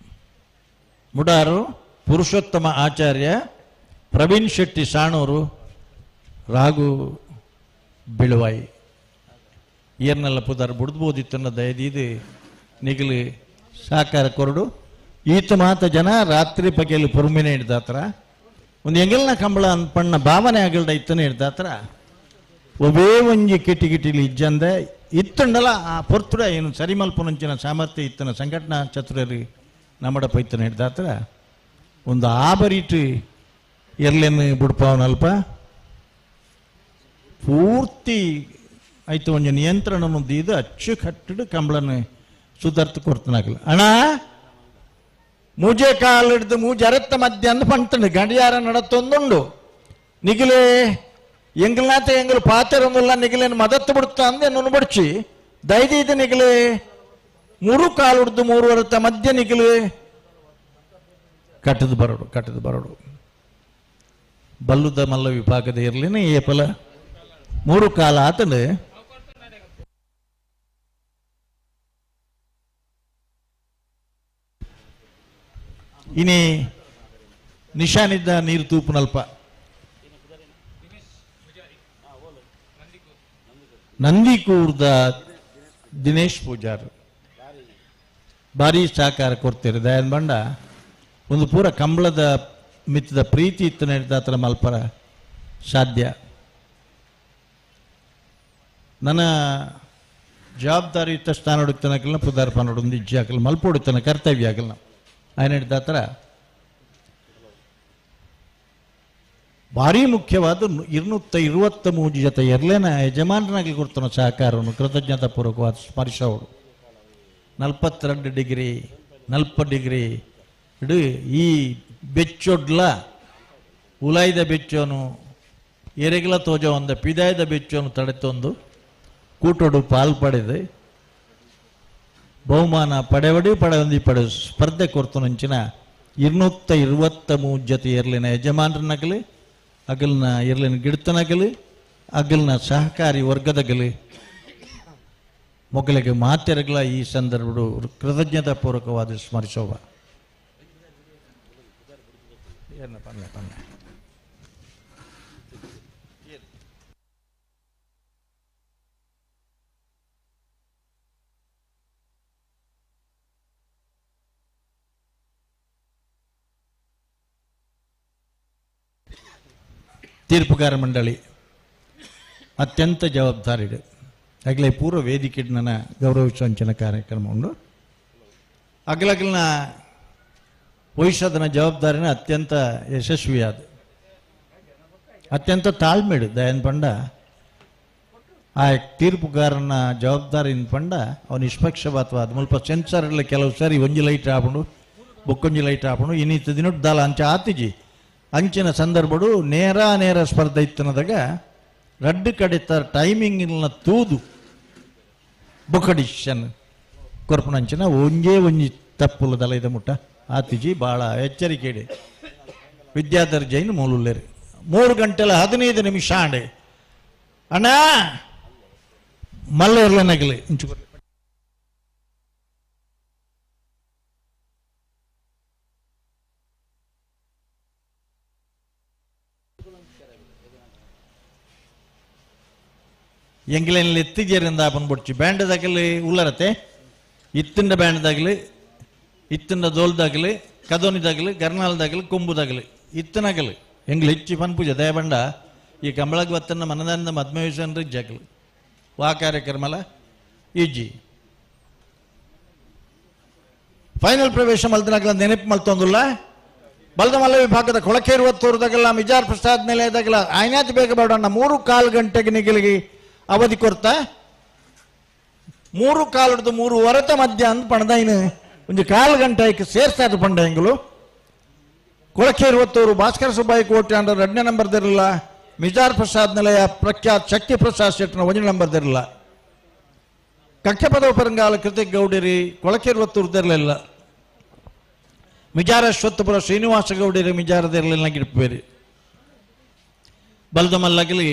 ಮುಡಾರು, ಪುರುಷೋತ್ತಮ ಆಚಾರ್ಯ, ಪ್ರವೀಣ್ ಶೆಟ್ಟಿ ಸಾಣೂರು, ರಾಘು ಬಿಳುವಾಯಿ. ಏರ್ನೆಲ್ಲ ಪುದಾರ್ ಬುಡ್ದ್ಬೋದಿತ್ತನ್ನ ದಯದೀದು ನಿಗಲಿ ಸಾಕಾರ ಕೊರಡು. ಈತ ಮಾತ ಜನ ರಾತ್ರಿ ಬಗೆಯಲ್ಲಿ ಪೊರ್ಮಿನೆ ಹಿಡ್ದಾತ್ರ ಒಂದು ಎಂಗಲ್ನ ಕಂಬಳ ಅನ್ಪಣ್ಣ ಭಾವನೆ ಆಗಲ್ದ ಇತ್ತನೇ ಹಿಡ್ದಾತ್ರ ಒಬ್ಬೇ ಒಂಜಿ ಕಿಟಿ ಕಿಟಿಲಿ ಇಜ್ಜಂದೆ ಇತ್ತಂಡಲ ಆ ಪೊರ್ತುಡ ಏನು ಸರಿಮಲ್ಪನಂಚಿನ ಸಾಮರ್ಥ್ಯ ಇತ್ತನ ಸಂಘಟನಾ ಚತುರರಿ ನಮ್ಮಡ ಪೈತನ ಹಿಡ್ದಾತ್ರ ಒಂದು ಆಬರಿಟ್ಟು ಎರ್ಲೇನು ಬುಡ್ಪಾವನಲ್ಪ ಪೂರ್ತಿ ಆಯ್ತು ಒಂಜಿ ನಿಯಂತ್ರಣ ಇದು ಅಚ್ಚುಕಟ್ಟು ಕಂಬಳನ ಸುಧಾರ್ಥ ಕೊಡ್ತನಾಗಲ್ಲ. ಅಣ್ಣ ಮೂಜೆ ಕಾಲು ಹಿಡಿದು ಮೂಜೆ ಅರತ್ತ ಮಧ್ಯ ಅಂದ್ ಪಂತಂಡು ಗಡಿಯಾರ ನಡತ್ತೊಂದುಂಡು ನಿಗಿಲೆ ಎಂಗಲ್ನಾಥ ಎಂಗಲು ಪಾತೆರೊಂದುಲ್ಲ ನಿಗಿಲೇನು ಮದತ್ತು ಬಿಡುತ್ತಾ ಅಂದೆ ನುನು ಬಡ್ಚಿ ದೈದೀದ ನಿಗಿಲೆ ಮೂರು ಕಾಲು ಹಿಡಿದು ಮೂರು ಅರತ್ತ ಮಧ್ಯ ನಿಗಿಲೆ ಕಟ್ಟದ ಬರೋಡು ಕಟ್ಟದ ಬರೋಡು ಬಲ್ಲುದ ಮಲ್ಲ ವಿಭಾಗದ ಇರಲಿನ ಏಪಲ ಮೂರು ಕಾಲ ಆತಂಡು ಇನಿ ನಿಶಾನಿದ್ದ ನೀರು ತೂಪುನಲ್ಪ ನಂದಿಕೂರ್ದ ದಿನೇಶ್ ಪೂಜಾರ್ ಭಾರಿ ಸಹಕಾರ ಕೊಡ್ತೀರಿ. ದಯಾನ್ ಬಂಡ ಒಂದು ಪೂರ ಕಂಬಳದ ಮಿತ್ತದ ಪ್ರೀತಿ ಇತ್ತು ನಡೆದಾತ್ರ ಮಲ್ಪರ ಸಾಧ್ಯ. ನನ್ನ ಜವಾಬ್ದಾರಿಯುತ ಸ್ಥಾನ ಹುಡುಕ್ತಾನಕಲ್ನ ಪುದಾರ್ಪ ನೋಡೊಂದು ಇಜ್ಜಿ ಹಾಕಲ್ಲ ಮಲ್ಪ ಹುಡುಕ್ತಾನೆ ಕರ್ತವ್ಯ ಆಗಲ್ಲ ఆయన ಹಿಡಿದಾತ್ರ ಭಾರಿ ಮುಖ್ಯವಾದ 223 ಜೊತೆ ಎರ್ಲೇನ ಯಜಮಾನನಾಗಿ ಕೊಡ್ತಾನ ಸಹಕಾರವನ್ನು ಕೃತಜ್ಞತಾಪೂರ್ವಕವಾದ ಸ್ಮರಿಸೋಡು. 42 ಡಿಗ್ರಿ 40 ಡಿಗ್ರಿ ಇಡು ಈ ಬೆಚ್ಚೊಡ್ಲ ಉಲಾಯ್ದ ಬೆಚ್ಚೋನು ಎರೆಗಲ ತೋಜ ಒಂದ ಪಿದಾಯ್ದ ಬೆಚ್ಚೋನು ತಡೆತೊಂದು ಕೂಟೋಡು ಪಾಲ್ ಪಡೆದು ಬಹುಮಾನ ಪಡೆವಡಿ ಪಡೆಯೊಂದಿ ಪಡೆ ಸ್ಪರ್ಧೆ ಕೊಡ್ತನಂಚಿನ 223 ಜೊತೆ ಎರ್ಲಿನ ಯಜಮಾನರನ್ನಾಗಲಿ ಅಗಲ್ನ ಎರ್ಲಿನ ಗಿಡತನಾಗಲಿ ಅಗಲ್ನ ಸಹಕಾರಿ ವರ್ಗದಾಗಲಿ ಮೊಗಲಿಗೆ ಮಾತೆರಗಲ ಈ ಸಂದರ್ಭಡು ಕೃತಜ್ಞತಾಪೂರ್ವಕವಾದ ಸ್ಮರಿಸೋವ. ತೀರ್ಪುಗಾರ ಮಂಡಳಿ ಅತ್ಯಂತ ಜವಾಬ್ದಾರಿ. ಆಗಲೇ ಪೂರ್ವ ವೇದಿಕೆ ನನ್ನ ಗೌರವಿಸುವಂಚಿನ ಕಾರ್ಯಕ್ರಮ ಉಂಟು. ಅಗಲಗಲಿನ ವಹಿಸೋದನ ಜವಾಬ್ದಾರಿನ ಅತ್ಯಂತ ಯಶಸ್ವಿಯಾದ ಅತ್ಯಂತ ತಾಳ್ಮೆಡು ದಯನ್ ಪಂಡ ಆ ತೀರ್ಪುಗಾರನ ಜವಾಬ್ದಾರಿನ ಪಂಡ ಅವನು ನಿಷ್ಪಕ್ಷಪಾತವಾದ ಮುಲ್ಪ ಸೆನ್ಸರ್ ಕೆಲವು ಸಾರಿ ಒಂಜಿ ಲೈಟ್ ಆಪುಂಡು ಬೊಕ್ಕೊಂಜಿ ಲೈಟ್ ಆಪುಂಡು ಇನ್ನಿತ್ತ ದಿನೊಟ್ಟು ದಾಲ ಅಂಚ ಆತಿಜಿ ಅಂಚಿನ ಸಂದರ್ಭಡು ನೇರ ನೇರ ಸ್ಪರ್ಧೆ ಇತ್ತನದಾಗ ರಡ್ಡು ಕಡಿತ ಟೈಮಿಂಗ್ ತೂದು ಬೊಕ್ಕ ಡಿಸಿಷನ್ ಕೊರ್ಪುನಂಚಿನ ಒಂಜೇ ಒಂಜಿ ತಪ್ಪುಲು ದಲೈದ ಮುಟ್ಟ ಆತಿಜಿ ಭಾಳ ಎಚ್ಚರಿಕೆ ಇಡಿ. ವಿದ್ಯಾಧರ್ ಜೈನ್ ಮೂಲುಲ್ಲೇರಿ 3:15 ಆಂಡೆ ಅಣ್ಣ ಮಲ್ಲ ಇರ್ಲನಗಲಿ ಇಂಚು ಎಂಗ್ಲೆನಲ್ಲಿ ಎತ್ತಿಜೇರಿಂದ ಆಪನ್ ಬೊಡ್ಚಿ ಬ್ಯಾಂಡ್ದಾಗಲಿ ಉಲ್ಲರತೆ ಇತ್ತಿಂಡ ಬ್ಯಾಂಡ್ದಾಗಲಿ ಇತ್ತಿಂಡ ದೋಲ್ದಾಗಲಿ ಕದೋನಿದಾಗಲಿ ಗರ್ನಾಲ್ದಾಗಲಿ ಕೊಂಬುದಾಗಲಿ ಇತ್ತನಾಗಲಿ ಎಂಗ್ಲ ಹೆಚ್ಚಿ ಪನ್ಪೂಜೆ ದಯಬಂಡ ಈ ಕಂಬಳಗ್ ಬತ್ತನ್ನ ಮನದಾನದ ಮದ್ಮೇಶನ್ರಿ ಜಗಲಿ ವಾ ಕಾರ್ಯಕ್ರಮಲ ಇಜ್ಜಿ ಫೈನಲ್ ಪ್ರವೇಶ ಮಲ್ತನಾಗಲ ನೆನಪು ಮಲ್ತೊಂದುಲ್ಲ ಬಲ್ದಮಲ್ಲ ವಿಭಾಗದ ಕೊಳಕೇರುವ ತೋರದಾಗಲ್ಲ ಮಿಜಾರ್ ಪ್ರಸಾದ್ ನೆಲೆಯದಾಗಲ್ಲ ಆಯ್ನಾತಿ ಬೇಗ ಬೇಡಣ್ಣ 3.25 ಗಂಟೆಗೆ ನಿಗಲಿಗೆ ಅವಧಿ ಕೊರ್ತ 3.15 3.15 ಮಧ್ಯ ಅಂದ್ ಪಣದೈನು ಒಂದು 1/4 ಗಂಟೆ ಸೇರ್ಸಾದ ಪಂಡ ಎಂಗಲು ಕೊಳಕೇರುವತ್ತೂರು ಭಾಸ್ಕರ ಸುಬ್ಬಾಯಿ ಕೋಟೆ ಅಂದ್ರೆ 2ನೇ ನಂಬರ್ದಿರಲಿಲ್ಲ ಮಿಜಾರ್ ಪ್ರಸಾದ್ ನಿಲಯ ಪ್ರಖ್ಯಾತ್ ಶಕ್ತಿ ಪ್ರಸಾದ್ ಶೆಟ್ಟನ 1ನೇ ನಂಬರ್ದಿರಲಿಲ್ಲ ಕಕ್ಷಪದವ ಪರಂಗಾಲ ಕೃತಿಕ್ ಗೌಡರಿ ಕೊಳಕೇರುವತ್ತೂರ್ದಿರಲಿಲ್ಲ ಮಿಜಾರ ಅಶ್ವತ್ಥಪುರ ಶ್ರೀನಿವಾಸ ಗೌಡರಿ ಮಿಜಾರದಿರಲಿಲ್ಲ ಗಿಡಪೇರಿ ಬಲ್ದಮಲ್ಲಗಲಿ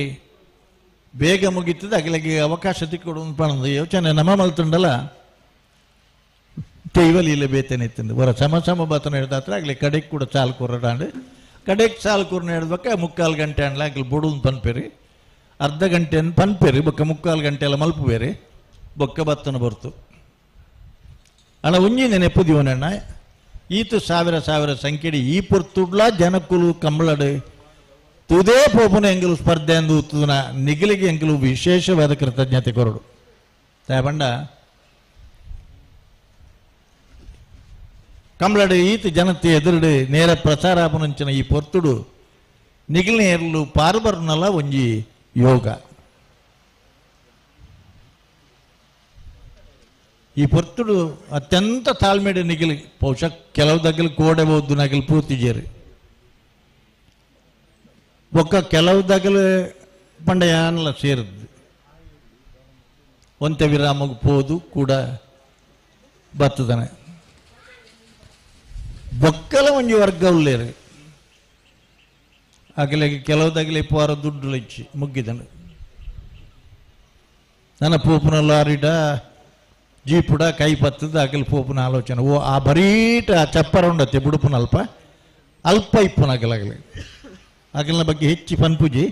ಬೇಗ ಮುಗೀತದೆ ಅಗಲಿಗೆ ಅವಕಾಶ ತಿಕ್ಕೊಡು ಪಣದು ಯೋಚನೆ ನಮ್ಮ ಮಲ್ತುಂಡಲ್ಲ ತೈವಲಿಲ್ಲ ಬೇತೇನೆ ಇತ್ತಂದು ಹೊರ ಸಮ ಸಮ ಬತನ ಹಿಡ್ದಾತ್ರ ಆಗಲಿ ಕಡೆಗೆ ಕೂಡ ಚಾಲು ಕೂರಡಾಂಡು ಕಡೆಗೆ ಚಾಲು ಕೂರ್ನ ಹಿಡ್ಬೇಕ 3/4 ಗಂಟೆ ಅನ್ಲ ಆಗಲಿ ಬುಡುನ್ ಪನ್ಪೇರಿ ಅರ್ಧ ಗಂಟೆ ಪನ್ಪೇರಿ ಬೊಕ್ಕ 3/4 ಗಂಟೆ ಎಲ್ಲ ಮಲ್ಪುಬೇರಿ ಬೊಕ್ಕ ಬತ್ತನ ಬರ್ತು ಅಣ್ಣ ಒಂಜಿ ನೆನೆಪುದಿವನಣ್ಣ ಈತು ಸಾವಿರ ಸಾವಿರ ಸಂಖ್ಯೆಡಿ ಈ ಪೊರ್ತುಡ್ಲ ಜನಕುಲು ಕಂಬಳಡು ತುದೇ ಪೋಪುನ ಎಂಗಲು ಸ್ಪರ್ಧೆ ಅಂದು ಉತ್ತುನ ನಿಗಲಿಗೆ ಎಂಗಲು ವಿಶೇಷವಾದ ಕೃತಜ್ಞತೆ ಕೊರಡು ತಾಯಬಂಡ ಕಂಬಳಡು ಈತ ಜನತೆ ಎದುರುಡು ನೇರ ಪ್ರಸಾರಾಪುನಂಚಿನ ಈ ಪೊರ್ತುಡು ನಿಗಲಿನ ಏರ್ಲು ಪಾರ್ಬರ್ನಲ ಒಂಜಿ ಯೋಗ ಈ ಪೊರ್ತುಡು ಅತ್ಯಂತ ತಾಳ್ಮೆಡು ನಿಗಲಿ ಬಹುಶಃ ಕೆಲವು ದಗ್ಗಲು ಕೋಡೆ ಬೋದು ನಗಲು ಪೂರ್ತಿ ಬೊಕ್ಕ ಕೆಲವು ದಗಲು ಪಂಡಯಾನಲ ಸೇರಿದ್ದು ಒಂತೆ ವಿರಾಮಗೆ ಪೋದು ಕೂಡ ಬತ್ತದನೆ ಬೊಕ್ಕಲ ಒಂಜಿ ವರ್ಗ ಉಳ್ಳೇರು ಅಗಲಿಗೆ ಕೆಲವು ದಗಲಿ ಪೋರ ದುಡ್ಡು ಇಚ್ಚಿ ಮುಗ್ಗಿದನು ನನ್ನ ಪೂಪುನ ಲಾರಿಡ ಜೀಪುಡ ಕೈ ಪತ್ತದ ಅಗಲ್ ಪೋಪುನ ಆಲೋಚನೆ ಓ ಆ ಬರೀಟ ಆ ಚಪ್ಪರ ಉಂಡತ್ತೆ ಬುಡುಪುನ ಅಲ್ಪ ಅಲ್ಪ ಇಪ್ಪುನ ಅಗಲಾಗಲಿ ಅಗಲ್ನ ಬಗ್ಗೆ ಹೆಚ್ಚು ಪನ್ಪುಜಿ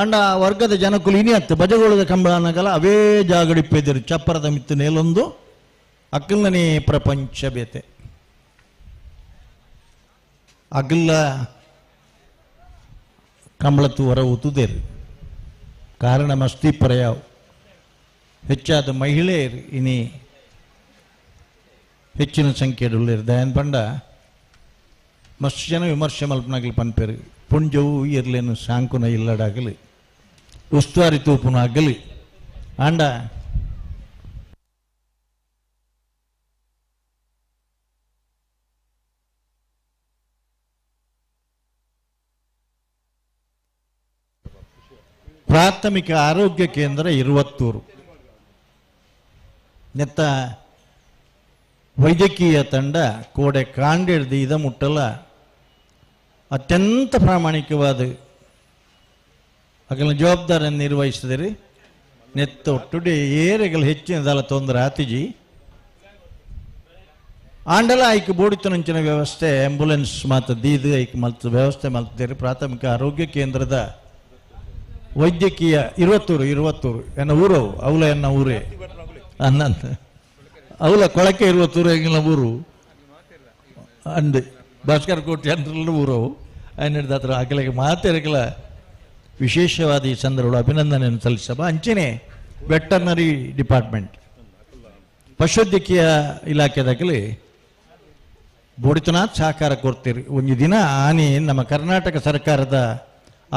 ಅಂಡ ಆ ವರ್ಗದ ಜನಕುಲು ಇನಿ ಅತ್ತೆ ಬಜಗೋಳದ ಕಂಬಳನಗಲ ಅವೇ ಜಾಗಡಿಪ್ಪೆದಿರು ಚಪ್ಪರದ ಮಿತ್ತು ನೇಲೊಂದು ಅಗಲ್ನೇ ಪ್ರಪಂಚ ಬೇತೆ ಅಗಲ ಕಂಬಳತ್ತು ಹೊರ ಊತುದೇರು ಕಾರಣ ಮಸ್ತಿ ಪರ್ಯಾವ್ ಹೆಚ್ಚಾದ ಮಹಿಳೆಯರು ಇನಿ ಹೆಚ್ಚಿನ ಸಂಖ್ಯೆಡುಳ್ಳೇರು ದಯಾನ್ ಪಂಡ ಮಸ್ತ್ ಜನ ವಿಮರ್ಶೆ ಮಲ್ಪನಾಗಲಿ ಪನ್ಪೇರು ಪುಂಜವು ಇರ್ಲೇನು ಸಾಂಕುನ ಇಲ್ಲಡಾಗಲಿ ಉಸ್ತುವಾರಿ ತೂಪುನ ಆಗಲಿ ಆಂಡ ಪ್ರಾಥಮಿಕ ಆರೋಗ್ಯ ಕೇಂದ್ರ ಇರುವತ್ತೂರು ನೆತ್ತ ವೈದ್ಯಕೀಯ ತಂಡ ಕೋಡೆ ಕಾಂಡೆಡ್ದು ಇದ ಮುಟ್ಟಲ ಅತ್ಯಂತ ಪ್ರಾಮಾಣಿಕವಾದ ಅಗಲ ಜವಾಬ್ದಾರಿಯನ್ನು ನಿರ್ವಹಿಸಿದಿರಿ ನೆತ್ತ ಒಟ್ಟುಡೆ ಏರೆಗಳು ಹೆಚ್ಚಿನದಲ್ಲ ತೊಂದರೆ ಆತಿಜಿ ಆಂಡಲ ಐಕ್ ಬೋಡಿತನಂಚಿನ ವ್ಯವಸ್ಥೆ ಆಂಬ್ಯುಲೆನ್ಸ್ ಮಾತ ದೀದು ಐಕ್ ಮಲ್ತ ವ್ಯವಸ್ಥೆ ಮಲ್ತಿದ್ದೀರಿ. ಪ್ರಾಥಮಿಕ ಆರೋಗ್ಯ ಕೇಂದ್ರದ ವೈದ್ಯಕೀಯ ಇರುವತ್ತೂರು ಇರುವತ್ತೂರು ಎನ್ನ ಊರು ಅವಲ ಎನ್ನ ಊರೇ ಅನ್ನಂತ ಅವಲ ಕೊಳಕೆ ಇರುವತ್ತೂರು ಎಂಗಿನ ಊರು ಅಂದೆ ಭಾಸ್ಕರ್ ಕೋಟೆ ಅಂದ್ರಲ್ಲ ಊರು ಅವು ಹತ್ರ ಅಗಲಿಗೆ ಮಾತೆರಗಲ ವಿಶೇಷವಾದ ಈ ಸಂದರ್ಭ ಅಭಿನಂದನೆಯನ್ನು ಸಲ್ಲಿಸಬ. ಅಂಚನೆ ವೆಟರ್ನರಿ ಡಿಪಾರ್ಟ್ಮೆಂಟ್ ಪಶುವೈದ್ಯಕೀಯ ಇಲಾಖೆದಾಗಲಿ ಬೋಡಿತನಾಥ್ ಸಹಕಾರ ಕೊಡ್ತೀರಿ. ಒಂದು ದಿನ ಆನೆ ನಮ್ಮ ಕರ್ನಾಟಕ ಸರ್ಕಾರದ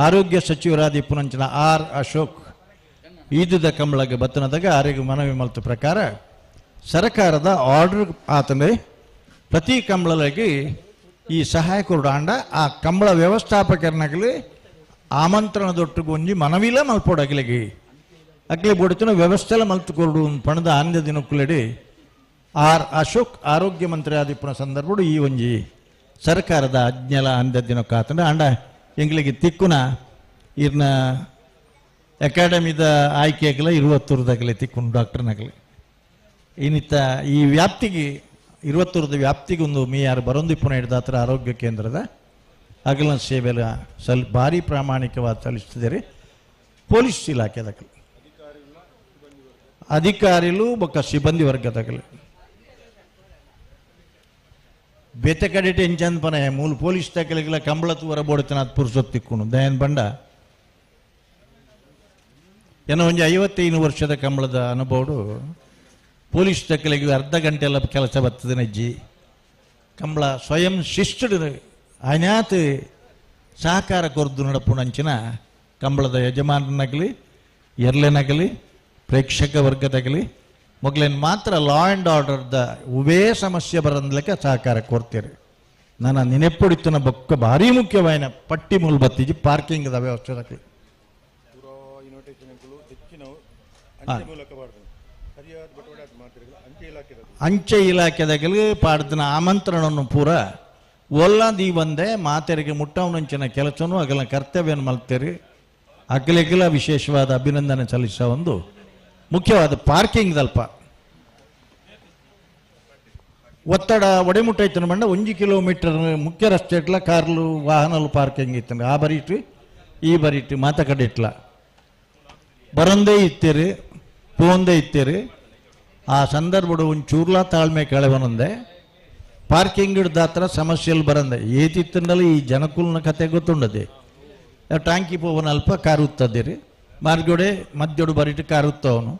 ಆರೋಗ್ಯ ಸಚಿವರಾದ ಪುನಂಚನ ಆರ್ ಅಶೋಕ್ ಈದುದ ಕಂಬಳಗೆ ಬತ್ತನದಾಗ ಆರೋಗ್ಯ ಮನವಿ ಮಲ್ತ ಪ್ರಕಾರ ಸರ್ಕಾರದ ಆರ್ಡರ್ ಆತಂದ್ರೆ ಪ್ರತಿ ಕಂಬಳಲಾಗಿ ಈ ಸಹಾಯ ಕೊರಡು ಆಂಡ ಆ ಕಂಬಳ ವ್ಯವಸ್ಥಾಪಕರನಾಗಲಿ ಆಮಂತ್ರಣದೊಟ್ಟಿಗೆ ಒಂಜಿ ಮನವಿಲ ಮಲ್ಪೋಡಗಲಿಗೆ ಅಗ್ಲಿ ಬೋಡಿತನ ವ್ಯವಸ್ಥೆಲ ಮಲ್ತು ಕೊರಡು ಪಣದ ಆಂದ್ಯ ದಿನಕ್ಕುಲೆಡಿ ಆರ್ ಅಶೋಕ್ ಆರೋಗ್ಯ ಮಂತ್ರಿ ಆದಿಪ್ಪನ ಸಂದರ್ಭಡು ಈ ಒಂಜಿ ಸರ್ಕಾರದ ಆಜ್ಞೆಲ ಆಂದ್ಯ ದಿನಕ್ಕಾತಂದ್ರೆ ಆಂಡ ಎಂಗ್ಲಿಗೆ ತಿಕ್ಕುನ ಇರ್ನ ಅಕಾಡೆಮಿದ ಆಯ್ಕೆಗಲ ಇರುವತ್ತೂರದಾಗಲಿ ತಿಕ್ಕುನ ಡಾಕ್ಟರ್ನಾಗಲಿ ಇನ್ನಿತ್ತ ಈ ವ್ಯಾಪ್ತಿಗೆ ಇರುವತ್ತೂರದ ವ್ಯಾಪ್ತಿಗೆ ಒಂದು ಮೀಯಾರು ಬರೊಂದಿಪ್ಪುನ ಹಿಡ್ದಾತ್ರ ಆರೋಗ್ಯ ಕೇಂದ್ರದ ಅಗಲ ಸೇವೆಲ್ಲ ಸಲ್ ಭಾರಿ ಪ್ರಾಮಾಣಿಕವಾದ ಸಲ್ಲಿಸ್ತಿದ್ದಾರೆ. ಪೊಲೀಸ್ ಇಲಾಖೆದಾಗಲಿ ಅಧಿಕಾರಿಗಳು ಬೊಕ್ಕ ಸಿಬ್ಬಂದಿ ವರ್ಗದಾಗಲಿ ಬೇತೆ ಕಡೆ ಟೆನ್ಷನ್ ಪನ ಮೂಲ ಪೊಲೀಸ್ ತಕಲಿಗೆಲ್ಲ ಕಂಬಳ ತೂರ ಬೋಡ್ತಾನ ಅದು ಪುರುಸೊತ್ತಿಕ್ಕುನು ದಯನ್ ಬಂಡ ಏನೋ ಒಂದು 55 ವರ್ಷದ ಕಂಬಳದ ಅನುಭವಡು ಪೊಲೀಸ್ ತಕಲಿಗೆ ಅರ್ಧ ಗಂಟೆ ಎಲ್ಲ ಕೆಲಸ ಬರ್ತದೆ ನಜ್ಜಿ ಕಂಬಳ ಸ್ವಯಂ ಶಿಸ್ತು ಅನ್ಯಾತ್ ಸಹಕಾರ ಕೊರ್ದು ನಡಪುಣಂಚಿನ ಕಂಬಳದ ಯಜಮಾನನಾಗಲಿ ಎರ್ಲೆನಾಗಲಿ ಪ್ರೇಕ್ಷಕ ವರ್ಗದಾಗಲಿ ಮೊಗಲೇನು ಮಾತ್ರ ಲಾ ಆ್ಯಂಡ್ ಆರ್ಡರ್ದ ಉವೇ ಸಮಸ್ಯೆ ಬರಂದ್ಲೆಕ್ಕ ಸಹಕಾರ ಕೊಡ್ತೀರಿ. ನಾನು ನೆನೆಪುಡಿತನ ಬೊಕ್ಕ ಭಾರಿ ಮುಖ್ಯವಾಯಿನ ಪಟ್ಟಿ ಮೂಲ ಬತ್ತಿಜಿ ಪಾರ್ಕಿಂಗ್ದ ವ್ಯವಸ್ಥೆ ಅಂಚೆ ಇಲಾಖೆದಾಗಲಿ ಪಾಡ್ದನ ಆಮಂತ್ರಣವನ್ನು ಪೂರ ಒಲ್ಲದಿ ಒಂದೇ ಮಾತೆರಿಗೆ ಮುಟ್ಟವನಂಚಿನ ಕೆಲಸನೂ ಅಗಲ ಕರ್ತವ್ಯವನ್ನು ಮಲ್ತೀರಿ. ಅಗಲಿಗೆಲ್ಲ ವಿಶೇಷವಾದ ಅಭಿನಂದನೆ ಸಲ್ಲಿಸೋ ಒಂದು ಮುಖ್ಯವಾದ ಪಾರ್ಕಿಂಗ್ ದಲ್ಪ ಒತ್ತಡ ಒಡೆಮುಟ್ಟ ಮಂಡ 1 ಕಿಲೋಮೀಟರ್ ಮುಖ್ಯ ರಸ್ತೆ ಇಟ್ಲ ಕಾರ್ಲು ವಾಹನಲು ಪಾರ್ಕಿಂಗ್ ಇತ್ತು ಆ ಬರೀಟ್ರಿ ಈ ಬರೀಟ್ರಿ ಮಾತ ಕಡೆ ಇಟ್ಲ ಬರಂದೇ ಇತ್ತೀರಿ ಪೋಂದೇ ಇತ್ತೀರಿ. ಆ ಸಂದರ್ಭಡು ಒಂದು ಚೂರ್ಲ ತಾಳ್ಮೆ ಕಳೆವನಂದೆ ಪಾರ್ಕಿಂಗ್ ಹಿಡ್ದಾತ್ರ ಸಮಸ್ಯೆಯಲ್ಲಿ ಬರಂದೆ ಏತಿತ್ತಂಡಲ್ಲಿ ಈ ಜನಕುಲ್ನ ಕತೆ ಗೊತ್ತುಂಡದೆ ಟಾಂಕಿ ಪೋವನ ಅಲ್ಪ ಕಾರು ಉತ್ತದಿರಿ ಮಾರ್ಗೋಡೆ ಮಧ್ಯೋಡು ಬರೀಟು ಕಾರು ಉತ್ತವನು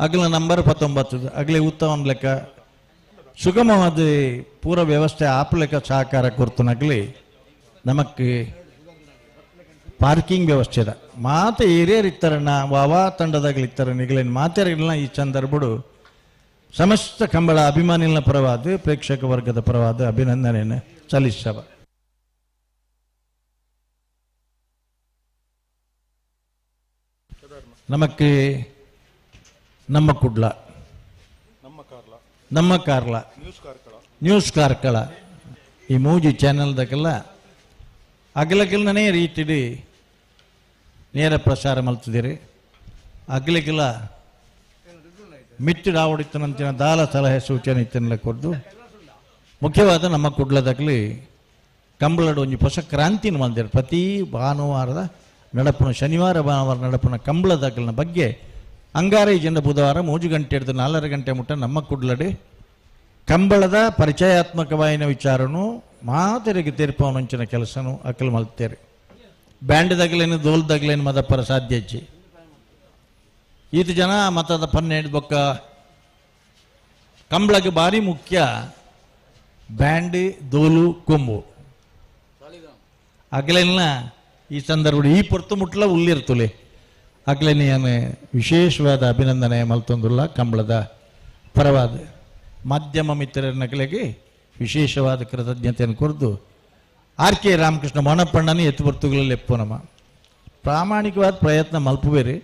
ಅಗಲ ನಂಬರ್ 19 ಅಗಲೇ ಉತ್ತವನ ಲೆಕ್ಕ ಸುಗಮವಾದ ಪೂರ ವ್ಯವಸ್ಥೆ ಆಪಲೆಕ್ಕ ಸಹಕಾರ ಕೊರ್ತನಗಲಿ ನಮಕ್ಕೆ ಪಾರ್ಕಿಂಗ್ ವ್ಯವಸ್ಥೆ ಅದ ಮಾತೆ ಏರಿಯರ್ ಇತ್ತಾರಣ್ಣ ವಾವಾ ತಂಡದಾಗಲಿತ್ತಾರೆ ನಿಗಲೇನು ಮಾತಾರಿಲ್ಲ. ಈ ಸಂದರ್ಭಡು ಸಮಸ್ತ ಕಂಬಳ ಅಭಿಮಾನಿಗಳ ಪರವಾದ ಪ್ರೇಕ್ಷಕ ವರ್ಗದ ಪರವಾದ ಅಭಿನಂದನೆಯನ್ನು ಸಲ್ಲಿಸವ. ನಮಕ್ಕೆ ನಮ್ಮ ಕುಡ್ಲ ನಮ್ಮ ಕಾರ್ಲ ನ್ಯೂಸ್ ಕಾರ್ಕಳ ಈ ಮೂಜಿ ಚಾನೆಲ್ದಾಗೆಲ್ಲ ಅಗಲಗಿಲ್ಲನೇ ರೀತಿಡಿ ನೇರ ಪ್ರಸಾರ ಮಲ್ತಿದ್ದೀರಿ. ಅಗಲಿಗೆಲ್ಲ ಮಿತ್ತಿಡಾವಡಿತ್ತನಂಚಿನ ದಾಲ ಸಲಹೆ ಸೂಚನೆ ಇತ್ತನ್ನೆಲ್ಲ ಕೊರ್ದು ಮುಖ್ಯವಾದ ನಮ್ಮ ಕುಡ್ಲದಕ್ಲಿ ಕಂಬಳಡು ಒಂಜಿ ಹೊಸ ಕ್ರಾಂತಿನ ಮಲ್ದೇರು. ಪ್ರತಿ ಭಾನುವಾರದ ನಡಪುನ ಶನಿವಾರ ಭಾನುವಾರ ನಡಪುನ ಕಂಬಳದಕ್ಲಿನ ಬಗ್ಗೆ ಅಂಗಾರ ಜನ ಬುಧವಾರ 3 ಗಂಟೆ ಹಿಡಿದು 4.5 ಗಂಟೆ ಮುಟ್ಟ ನಮ್ಮ ಕುಡ್ಲಡಿ ಕಂಬಳದ ಪರಿಚಯಾತ್ಮಕವಾಯಿನ ವಿಚಾರನು ಮಾತೆರಿಗೆ ತೀರ್ಪವನಂಚಿನ ಕೆಲಸನು ಅಕಲು ಮಲ್ತೇರಿ. ಬ್ಯಾಂಡ್ದಾಗಲೇನು ದೋಲ್ದಾಗಲೇನು ಮದಪ್ಪರ ಸಾಧ್ಯ ಇಜ್ಜಿ. ಈತ ಜನ ಮತದ 12 ಬೊಕ್ಕ ಕಂಬಳಗೆ ಭಾರಿ ಮುಖ್ಯ ಬ್ಯಾಂಡ್ ದೋಲು ಕೊಂಬು ಅಗಲೆಲ್ಲ ಈ ಸಂದರ್ಭ ಈ ಪೊರ್ತು ಮುಟ್ಲ ಉಲ್ಲಿರ್ತುಲೆ ಅಗಲೇನೆ ವಿಶೇಷವಾದ ಅಭಿನಂದನೆ ಮಲ್ತೊಂದುಲ್ಲ ಕಂಬಳದ ಪರವಾದ ಮಾಧ್ಯಮ ಮಿತ್ರರ ನಕಲೆಗೆ ವಿಶೇಷವಾದ ಕೃತಜ್ಞತೆಯನ್ನು ಕೊರೆದು ಆರ್ ಕೆ ರಾಮಕೃಷ್ಣ ಮೊನಪ್ಪಣ್ಣನೇ ಎತ್ತು ಬರ್ತುಗಳಲ್ಲಿ ಎಪ್ಪು ನಮ್ಮ ಪ್ರಾಮಾಣಿಕವಾದ ಪ್ರಯತ್ನ ಮಲ್ಪುಬೇರಿ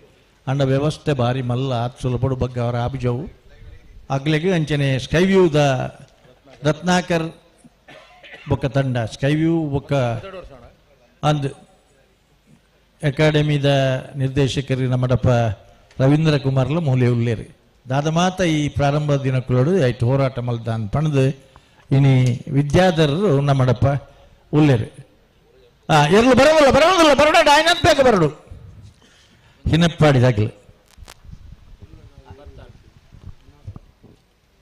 ಅಂಡ ವ್ಯವಸ್ಥೆ ಭಾರಿ ಮಲ್ಲ ಆತ್ ಸುಲಭಡು ಬಗ್ಗೆ ಅವರ ಆಬಿಜವು ಅಗ್ಲೆಗೆ ಅಂಚನೆ ಸ್ಕೈವ್ಯೂದ ರತ್ನಾಕರ್ ಬೊಕ್ಕ ತಂಡ ಸ್ಕೈವ್ಯೂ ಬೊಕ್ಕ ಅಂದ್ ಅಕಾಡೆಮಿದ ನಿರ್ದೇಶಕರು ನಮ್ಮಡಪ್ಪ ರವೀಂದ್ರ ಕುಮಾರ್ಲ ಮೂಲೆ ಉಲ್ಲೇರಿ ದಾದ ಮಾತ ಈ ಪ್ರಾರಂಭ ದಿನಕ್ಕುಲೋಡು ಐಟ್ ಹೋರಾಟ ಮಲ್ದಾನ್ ಪಣದು ಇನಿ ವಿದ್ಯಾಧರರು ನಮ್ಮಡಪ್ಪ ಉಲ್ಲೇರಿ. ಎರಲು ಬರೋದಿಲ್ಲ ಬರೋದಿಲ್ಲ ಬರೋಡ ಆಯ್ನಂತ ಬೇಕ ಬರಡು ಹಿನಪ್ಪಾಡಿದಾಗಲಿ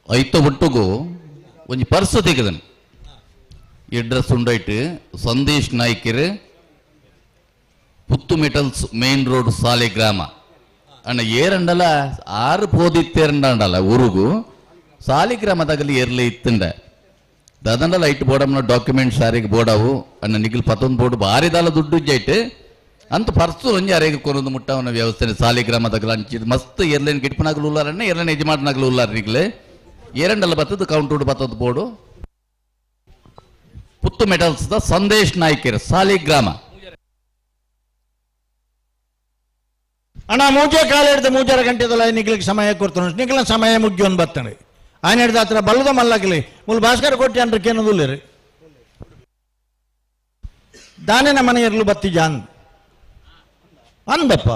ಐತ ಒಟ್ಟುಗು ಒಂಜಿ ಪರ್ಸ್ ತೆಗೆದನು ಎಡ್ರೆಸ್ ಉಂಡೈಟ್ ಸಂದೇಶ್ ನಾಯ್ಕರ್ ಪುತ್ತು ಮೆಟಲ್ಸ್ ಮೇನ್ ರೋಡ್ ಸಾಲೆಗ್ರಾಮ ಅಣ್ಣ ಏರಂಡಲ 6 ಪೋದಿತ್ತೇರಂಡಲ್ಲ ಊರುಗು ಸಾಲಿಗ್ರಾಮದಾಗಲಿ ಏರ್ಲೆ ಇತ್ತಂಡ ದಾದಂಡಲ ಐಟ್ ಬೋಡಮ್ನ ಡಾಕ್ಯುಮೆಂಟ್ಸ್ ಆರಿಗೆ ಬೋಡವು ಅಣ್ಣ ನಿಗಿಲ್ ಪತ್ತೊಂದು ಬೋರ್ಡ್ ಭಾರಿ ದಾಲ ದುಡ್ಡು ಇಜ್ಜೈಟ್ ಅಂತ ಪರ್ಸು ಒಂಜಿ ಅರೆಗೆ ಕೊರೊಂದು ಮುಟ್ಟವನ ವ್ಯವಸ್ಥೆ ಸಾಲಿಗ್ರಾಮದಾಗಲ ಅಂಚಿದ್ ಮಸ್ತ್ ಏರ್ಲೇನ್ ಗಿಟ್ಪನಾಗಲು ಉಲ್ಲಾರಣ್ಣ ಏರ್ಲೇನ್ ಯಜಮಾನನಾಗಲು ಉಲ್ಲಾರ ನಿಗ್ಲೆ ಏರಂಡಲ ಬತ್ತದ ಕೌಂಟರ್ ಬತ್ತದ board Puttu metals the Sandesh Naikar Saligrama. ಅಣ್ಣ ಮೂಜೆ ಕಾಲ ಹಿಡ್ದು 3.5 ಗಂಟೆದಲ್ಲ ನಿಗ್ಲಿಗೆ ಸಮಯ ಕೊಡ್ತಾನೆ ನಿಗ್ಲ ಸಮಯ ಮುಗ್ಗಿ ಬರ್ತಾನೆ ఆయన ಹಿಡ್ದು ಹತ್ರ ಬಲ್ಲದ ಮಲ್ಲಾಗಲಿ ಮುಲ್ ಭಾಸ್ಕರ ಕೊಟ್ಟಿ ಅಂದ್ರೆ ಕೇನದುಲ್ಲೇರಿ ದಾನಿನ ಮನೆಯರ್ಲು ಬತ್ತಿ ಜಾನ್ ಅಂದಪ್ಪ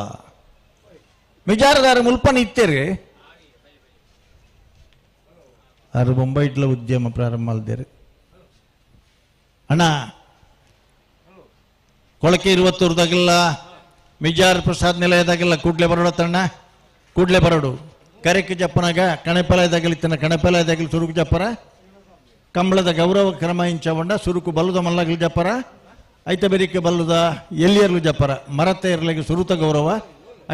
ಮಿಜಾರದಾರ ಮುಲ್ಪನ ಇತ್ತೇರಿ ಆರು ಬೊಂಬೈಟ್ಲ ಉದ್ಯಮ ಪ್ರಾರಂಭ ಅಲ್ದೇರಿ. ಅಣ್ಣ ಕೊಳಕೆ 20 ಮಿಜಾರ್ ಪ್ರಸಾದ್ ನಿಲಯದಾಗೆಲ್ಲ ಕೂಡ್ಲೆ ಬರೋಡತ್ತಣ್ಣ ಕೂಡ್ಲೆ ಬರೋಡು ಕರೆಕ್ ಜಪ್ಪನಾಗ ಕಣೆಪಲಯದಾಗಲಿತ್ತನ ಕಣೆಪಲಯದಾಗಲಿ ಸುರುಕು ಜಪ್ಪರ ಕಂಬಳದ ಗೌರವ ಕ್ರಮ ಇಂಚವಂಡ ಸುರುಕು ಬಲ್ಲದ ಮಲ್ಲಗಲಿ ಜಪ್ಪರ ಐತ ಬೆರಿಕೆ ಬಲ್ಲದ ಎಲ್ಲಿಯರ್ಲು ಜಪ್ಪರ ಮರತ ಇರ್ಲಿಗೆ ಸುರುತ ಗೌರವ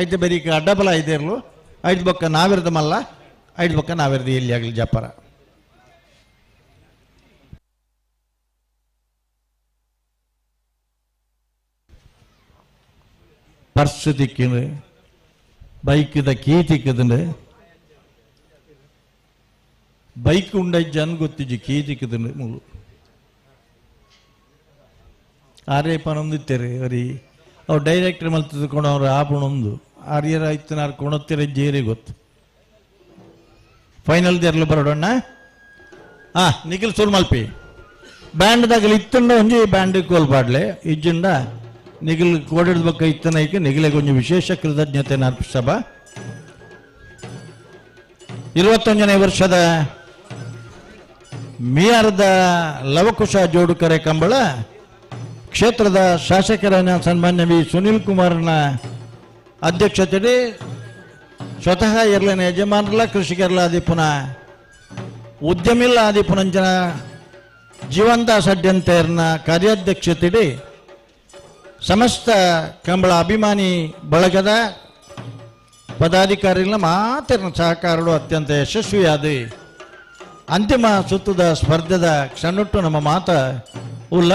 ಐತ ಬೆರಿಕೆ ಅಡ್ಡಬಲ ಐದೇರ್ಲು ಐದು ಬೊಕ್ಕ ನಾವಿರದ ಮಲ್ಲ ಐದು ಬೊಕ್ಕ ನಾವಿರದ ಎಲ್ಲಿ ಆಗಲಿ ಜಪ್ಪರ. ಪರ್ಸ್ ತಿಕ್ಕಿಂದು ಬೈಕ್ದ ಕೀ ತಿಕ್ಕದಂಡು ಬೈಕ್ ಉಂಡಜ್ಜನ್ ಗೊತ್ತಿಜ್ಜಿ ಕೀ ತಿಕ್ಕದಂಡು ಮೂಲು ಆರೇ ಪನೊಂದಿತ್ತೇರಿ ಅರಿ ಅವ್ರು ಡೈರೆಕ್ಟರ್ ಮಲ್ತಿದ್ಕೊಂಡು ಅವ್ರು ಆಪಣೊಂದು ಆರ್ಯರ ಇತ್ತನಾರು ಕೊಣತ್ತಿರ ಜೇರಿ ಗೊತ್ತು ಫೈನಲ್ ದೇರ್ಲು ಬರೋಡಣ್ಣ. ಹಾಂ ನಿಖಿಲ್ ಸೂರ್ ಮಲ್ಪಿ ಬ್ಯಾಂಡ್ದಾಗಲಿ ಇತ್ತಂಡ ಒಂಜಿ ಬ್ಯಾಂಡ್ ಕೋಲ್ಪಾಡ್ಲೆ ಇಜ್ಜಿಂಡ ನಿಗಿಲ್ ಕೋಡಿದ ಬಕ್ಕ ಇತ್ತನೈಕೆ ನಿಗಿಲೆಗೆ ಒಂದು ವಿಶೇಷ ಕೃತಜ್ಞತೆಯನ್ನು ಅರ್ಪಿಸಬ. 21ನೇ ವರ್ಷದ ಮಿಯಾರದ ಲವಕುಶ ಜೋಡುಕರೆ ಕಂಬಳ ಕ್ಷೇತ್ರದ ಶಾಸಕರಾದ ಸನ್ಮಾನ್ಯ ವಿ ಸುನೀಲ್ ಕುಮಾರ್ನ ಅಧ್ಯಕ್ಷತೆಯಲ್ಲಿ ಸ್ವತಃ ಎರ್ಲನ ಯಜಮಾನರಲ್ಲ ಕೃಷಿಕರಲ್ಲ ಆದಿಪುನ ಉದ್ಯಮಿಲ್ಲ ಆದಿಪುನಂಚನ ಜೀವಂತ ಸಡ್ಯಂತೆಯರ್ನ ಕಾರ್ಯಾಧ್ಯಕ್ಷತೆಯಡಿ ಸಮಸ್ತ ಕಂಬಳ ಅಭಿಮಾನಿ ಬಳಗದ ಪದಾಧಿಕಾರಿಗಳ ಮಾತಿನ ಸಹಕಾರಗಳು ಅತ್ಯಂತ ಯಶಸ್ವಿಯಾದ ಅಂತಿಮ ಸುತ್ತದ ಸ್ಪರ್ಧೆದ ಕ್ಷಣಟ್ಟು ನಮ್ಮ ಮಾತ ಉಲ್ಲ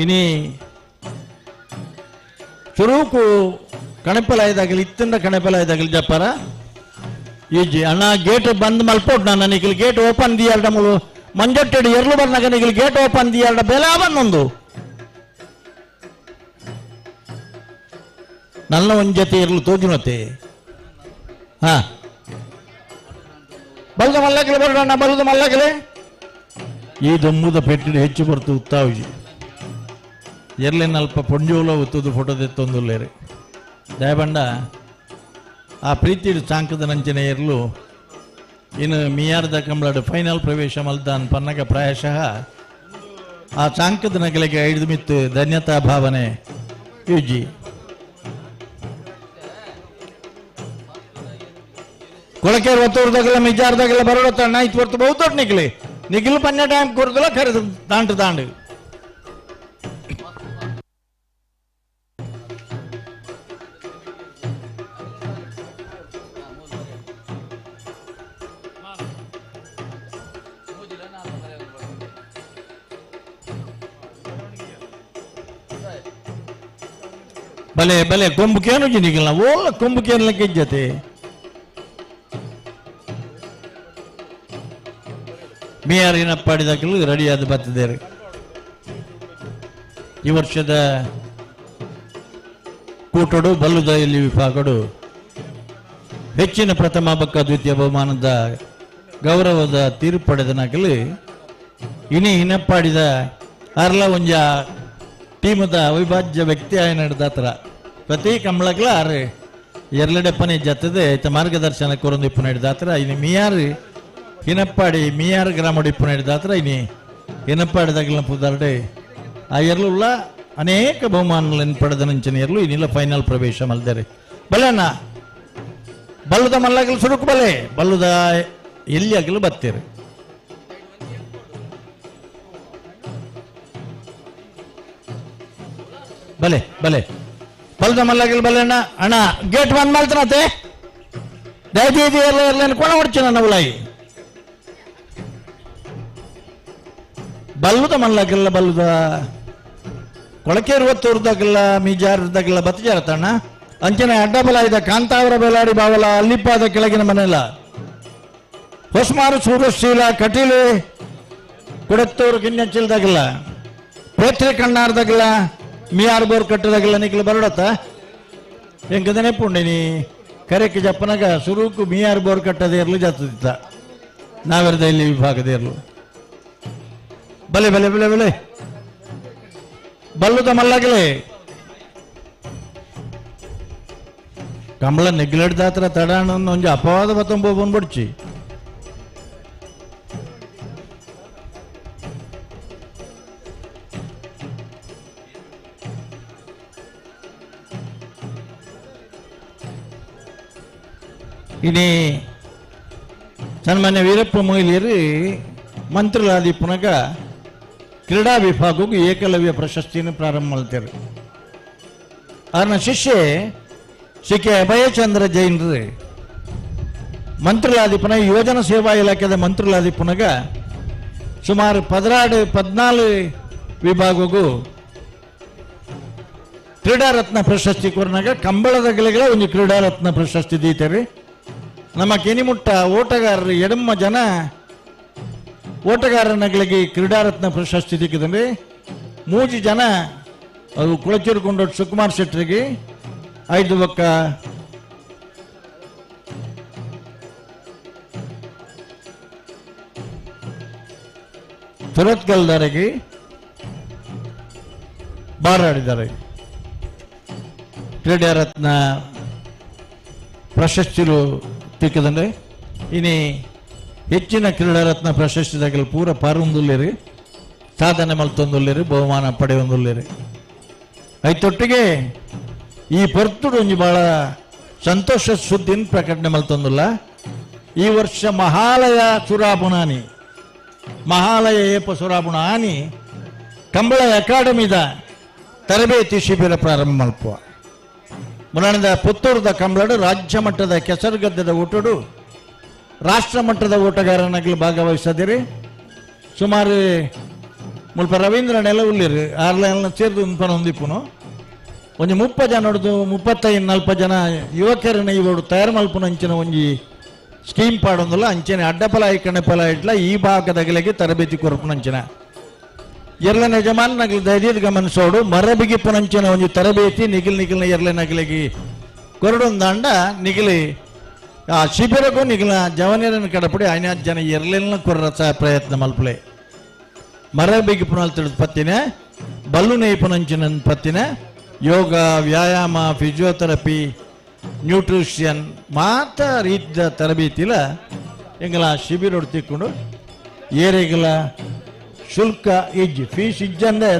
ಇನಿ ಚುರುಕು ಕಣಪಲಾಯದಾಗಲಿ ಇತ್ತಂಡ ಕಣಪಲಾಯದಾಗಲಿ ಜಪ್ಪಾರ ಈಜಿ ಅಣ್ಣ ಗೇಟ್ ಬಂದ್ ಮಲ್ಪೋಟ್ ನಾನು ನಿಖಿಲ್ ಗೇಟ್ ಓಪನ್ ದಿಯಾರ್ಡ ಮುಳು ಮಂಜಟ್ಟೆಡು ಎರ್ಲು ಬರ್ನಾಗ ನಿಖಿಲ್ ಗೇಟ್ ಓಪನ್ ದಿಯಾರ್ಡ ಬೆಲೆ ಬಂದೊಂದು ನನ್ನ ಒಂದು ಜೊತೆ ಇರಲು ತೋಜುನತೆ ಹಾ ಬಲ್ದ ಮಲ್ಲಕಲೆ ಬರೋಣ ಬಲ್ದ ಮಲ್ಲಕಲೆ ಈ ದೊಮ್ಮುದ ಪೆಟ್ಟಿಡು ಹೆಚ್ಚು ಬರ್ತು ಉತ್ತಾವಿಜಿ ಎರ್ಲೇನ ಅಲ್ಪ ಪೊಂಜೋಲ ಒತ್ತುದು ಫೋಟೋ ತೆತ್ತೊಂದುಲ್ಲೇರಿ ದಯಬಂಡ ಆ ಪ್ರೀತಿ ಸಾಂಕದ ನಂಚನೆ ಎರ್ಲು ಇನ್ನು ಮಿಯಾರ್ದ ಕಂಬಳಡು ಫೈನಲ್ ಪ್ರವೇಶ ಮಲ್ದಾನ್ ಪನ್ನಗ ಪ್ರಾಯಶಃ ಆ ಚಾಂಕದ ನಗಲಿಗೆ ಐದು ಮಿತ್ತು ಧನ್ಯತಾ ಭಾವನೆ ಯುಜಿ. ಕೊಳಕೇರು ಒತ್ತೂರ್ದಾಗಲ್ಲ ಮಿಜಾರ್ದಾಗಲ್ಲ ಬರೋಡ ನೈತ್ ಹೊರ್ತು ಬಹು ದೊಡ್ಡ ನಿಗ್ಲಿ ನಿಗಿಲು ಪನ್ನೆ ಟೈಮ್ ಕೊಡ್ದಲ್ಲ ಖರೆ ದಾಂಟು ದಾಂಡು. ಬಲೆ ಬಲೆ ಕೊಂಬುಕೇನು ಜಿನಿಗಿಲ್ಲ ಓಲ್ಲ ಕೊಂಬುಕೇನು ಗೆಜ್ಜತೆ. ಮಿಯಾರಿನಪ್ಪಾಡಿದಾಗಲೂ ರೆಡಿಯಾದ ಬತ್ತಿದ್ದಾರೆ. ಈ ವರ್ಷದ ಕೂಟಡು ಬಲ್ಲುದ ಇಲ್ಲಿ ವಿಭಾಗಡು ಹೆಚ್ಚಿನ ಪ್ರಥಮ ಬಕ್ಕ ದ್ವಿತೀಯ ಬಹುಮಾನದ ಗೌರವದ ತೀರ್ಪು ಪಡೆದ ನಕಲು ಇನಿ ಹಿನಪ್ಪಾಡಿದ ಅರ್ಲ ಒಂಜ ಟೀಮದ ಅವಿಭಾಜ್ಯ ವ್ಯಕ್ತಿ ಆಯ ನಡೆದಾತ್ರ ಪ್ರತಿ ಕಂಬಳಗ್ಲ ಆರು ಎರಡೆಪ್ಪನೆ ಜತ್ತದೆ ಐತ ಮಾರ್ಗದರ್ಶನ ಕೊರೊಂದು ಇಪ್ಪು ನಡೆದಾತ್ರ ಇನಿ ಮಿಯಾರು ಹಿನಪ್ಪಾಡಿ ಮಿಯಾರು ಗ್ರಾಮಡು ಇಪ್ಪು ನಡೆದಾತ್ರ ಇನಿ ಹಿನಪ್ಪಾಡಿದಾಗಲ ಪುದಾರ್ಡೆ ಆ ಎರ್ಲುಳ್ಳ ಅನೇಕ ಬಹುಮಾನಗಳನ್ನು ಪಡೆದ ನಂಚಿನ ಎರ್ಲು ಇನ್ನಿಲ್ಲ ಫೈನಲ್ ಪ್ರವೇಶ ಮಲ್ದರೆ. ಬಲ್ಲಣ್ಣ ಬಲ್ಲದ ಮಲ್ಲಾಗಲು ಸುರುಕು ಬಲೆ ಬಲ್ಲದ ಎಲ್ಲಿ ಆಗಲು ಬತ್ತೀರಿ. ಬಲೆ ಬಲೆ ಬಲ್ಲದ ಮಲ್ಲಾಗಲು ಬಲೆ ಅಣ್ಣ ಅಣ್ಣ ಗೇಟ್ ಬಂದ್ ಮಲ್ತನತೆ ದಯದೀದಿ ಎಲ್ಲ ಎಲ್ಲ ಕೊಣ ಹೊಡ್ಚಿ ನನ್ನ ಉಲಾಯಿ ಬಲ್ಲದ ಮಲ್ಲಾಗಲ್ಲ ಬಲ್ಲದ ಕೊಳಕೇರು ಒತ್ತೂರ್ದಾಗಲ್ಲ ಮೀಜಾರ್ದಾಗಲ್ಲ ಬತ್ತಜಾರತಣ್ಣ ಅಂಚನೆ ಅಡ್ಡಬಲ ಇದ್ದ ಕಾಂತಾವರ ಬೇಲಾಡಿ ಬಾವಲ ಅಲ್ಲಿಪ್ಪಾದ ಕೆಳಗಿನ ಮನೆಲ್ಲ ಹೊಸ್ಮಾರು ಸೂರಶೀಲ ಕಟೀಲು ಕುಡತ್ತೂರು ಗಿಣ್ಣಚಿಲ್ದಾಗಲ್ಲ ಪೇತ್ರಿ ಕಣ್ಣಾರ್ದಾಗಲ್ಲ ಮಿಯಾರ್ ಬೋರ್ ಕಟ್ಟದಾಗಲ್ಲ ನಿಕ್ಲು ಬರಡತ್ತ ಎಂಕದನೆ ಪುಂಡಿನಿ ಕರೆಕ್ಕೆ ಜಪ್ಪನಾಗ ಸುರುಕು ಮಿಯಾರ್ ಬೋರ್ ಕಟ್ಟದೇ ಇರಲು ಜಾತದಿತ್ತ ನಾವೆರದ ಇಲ್ಲಿ ವಿಭಾಗದ ಇರಲು. ಬಲೆ ಬಲೆ ಬಲೆ ಬಲೆ ಬಲ್ಲುದ ಮಲ್ಲಾಗಲೇ ಕಂಬಳ ನೆಗ್ಲೆಡ್ದಾತ್ರ ತಡಾಣ ಒಂಜಿ ಅಪವಾದ ಬತ್ತೊಂಬ ಬಂದ್ಬಿಡ್ಚಿ. ಇನಿ ಸನ್ಮಾನ್ಯ ವೀರಪ್ಪ ಮೊಯ್ಲಿಯರು ಮಂತ್ರಿಲಾದಿ ಪುನಗ ಕ್ರೀಡಾ ವಿಭಾಗಕ್ಕೂ ಏಕಲವ್ಯ ಪ್ರಶಸ್ತಿಯನ್ನು ಪ್ರಾರಂಭ ಮಾಡ್ತಾರೆ. ಅವನ ಶಿಷ್ಯೆ ಸಿ ಕೆ ಅಭಯಚಂದ್ರ ಜೈನ್ರು ಮಂತ್ರಿಲಾದಿಪುನ ಯುವಜನ ಸೇವಾ ಇಲಾಖೆದ ಮಂತ್ರಿಲಾದಿಪುನಗ ಸುಮಾರು 14 14 ವಿಭಾಗಕ್ಕೂ ಕ್ರೀಡಾರತ್ನ ಪ್ರಶಸ್ತಿ ಕೊರನಾಗ ಕಂಬಳದ ಗೆಳೆಗಳ ಒಂದು ಕ್ರೀಡಾರತ್ನ ಪ್ರಶಸ್ತಿ ದೀತಾರೆ. ನಮ್ಮ ಕೆನಿಮುಟ್ಟ ಓಟಗಾರರು ಎಡಮ್ಮ ಜನ ಓಟಗಾರನಗಳಿಗೆ ಕ್ರೀಡಾರತ್ನ ಪ್ರಶಸ್ತಿ ಸಿಕ್ಕಿದಂದ್ರೆ 3 ಜನ ಅದು ಕುಳಚೂರುಕೊಂಡ ಸುಕುಮಾರ್ ಶೆಟ್ಟರಿಗೆ 5 ಬಕ್ಕ ಸುರತ್ಕಲ್ದಾರಿಗೆ ಬಾರಾಡಿದ್ದಾರೆ. ಕ್ರೀಡಾರತ್ನ ಪ್ರಶಸ್ತಿಲು ತಿಕ್ಕದಂದ್ರೆ ಇನಿ ಹೆಚ್ಚಿನ ಕ್ರೀಡಾರತ್ನ ಪ್ರಶಸ್ತಿದಾಗಲು ಪೂರ ಪಾರೊಂದುಲ್ಲೇರಿ ಸಾಧನೆ ಮಲ್ತೊಂದುಲ್ಲೇರಿ ಬಹುಮಾನ ಪಡೆಯೊಂದುಲ್ಲೇರಿ. ಐತೊಟ್ಟಿಗೆ ಈ ಪೊರ್ತುಡು ಒಂಜಿ ಭಾಳ ಸಂತೋಷ ಸುದ್ದಿನ ಪ್ರಕಟಣೆ ಮಲ್ತೊಂದುಲ್ಲ. ಈ ವರ್ಷ ಮಹಾಲಯ ಸುರಾಬುಣಾನಿ ಮಹಾಲಯ ಏಪ ಸುರಾಬುಣಾನಿ ಕಂಬಳ ಅಕಾಡೆಮಿದ ತರಬೇತಿ ಶಿಬಿರ ಪ್ರಾರಂಭ ಮಲ್ಪುವ ಮುರಾಣದ ಪುತ್ತೂರದ ಕಂಬಳಡು ರಾಜ್ಯ ಮಟ್ಟದ ಕೆಸರುಗದ್ದದ ಓಟಡು ರಾಷ್ಟ್ರ ಮಟ್ಟದ ಓಟಗಾರನಾಗಲಿ ಭಾಗವಹಿಸದಿರಿ. ಸುಮಾರು ಮುಲ್ಪ ರವೀಂದ್ರ ನೆಲವುಲ್ಲಿರಿ ಆರ್ಲೈನ್ ಸೇರಿದು ಹೊಂದಿಪ್ಪುನು ಒಂಜಿ 30 ಜನ ಹೊಡೆದು 35 40 ಜನ ಯುವಕರನ್ನ ಇವರು ತಯಾರು ಮಲ್ಪುನ ಅಂಚಿನ ಒಂಜಿ ಸ್ಕೀಮ್ ಪಾಡೊಂದುಲ್ಲ ಅಂಚನೆ ಅಡ್ಡಪಲ ಕಣಪಲ ಇಟ್ಲ ಈ ಭಾಗದಗಲಿಗೆ ತರಬೇತಿ ಕೊರಪುನ ಅಂಚಿನ ಎರ್ಲನ ಯಜಮಾನನಗಲು ಧೈರ್ಯದ ಗಮನಿಸೋಡು ಮರಬಿಗಿಪ್ಪುನಂಚಿನ ಒಂಜಿ ತರಬೇತಿ ನಿಗಿಲ್ ನಿಗಿಲ್ನ ಎರ್ಲನಗಲಿಗೆ ಕೊರಡೊಂದಾಂಡ ನಿಗಿಲಿ ಆ ಶಿಬಿರಕ್ಕೂ ನಿಗಿಲ ಜವನಿಯರನ್ನು ಕಡಪಡಿ ಐನಾರು ಜನ ಎರ್ಲೆಲ್ಲ ಕೊರ್ರ ಸಹ ಪ್ರಯತ್ನ ಮಲ್ಪಲೆ ಮರಬಿಗಿಪ್ಪುನಲ್ಲಿ ತಿಳಿದ ಪತ್ತಿನ ಬಲ್ಲು ನೇಯ್ಪುನಂಚಿನ ಪತ್ತಿನ ಯೋಗ ವ್ಯಾಯಾಮ ಫಿಸಿಯೋಥೆರಪಿ ನ್ಯೂಟ್ರಿಷನ್ ಮಾತ ರೀತಿಯ ತರಬೇತಿಲ ಎಂಗಲ ಶಿಬಿರ ತಿಕ್ಕೊಂಡು ಏರೆಗಲ ಶುಲ್ಕ ಇಜ್ಜಿ ಫೀಸ್ ಇಜ್ಜಂದೆ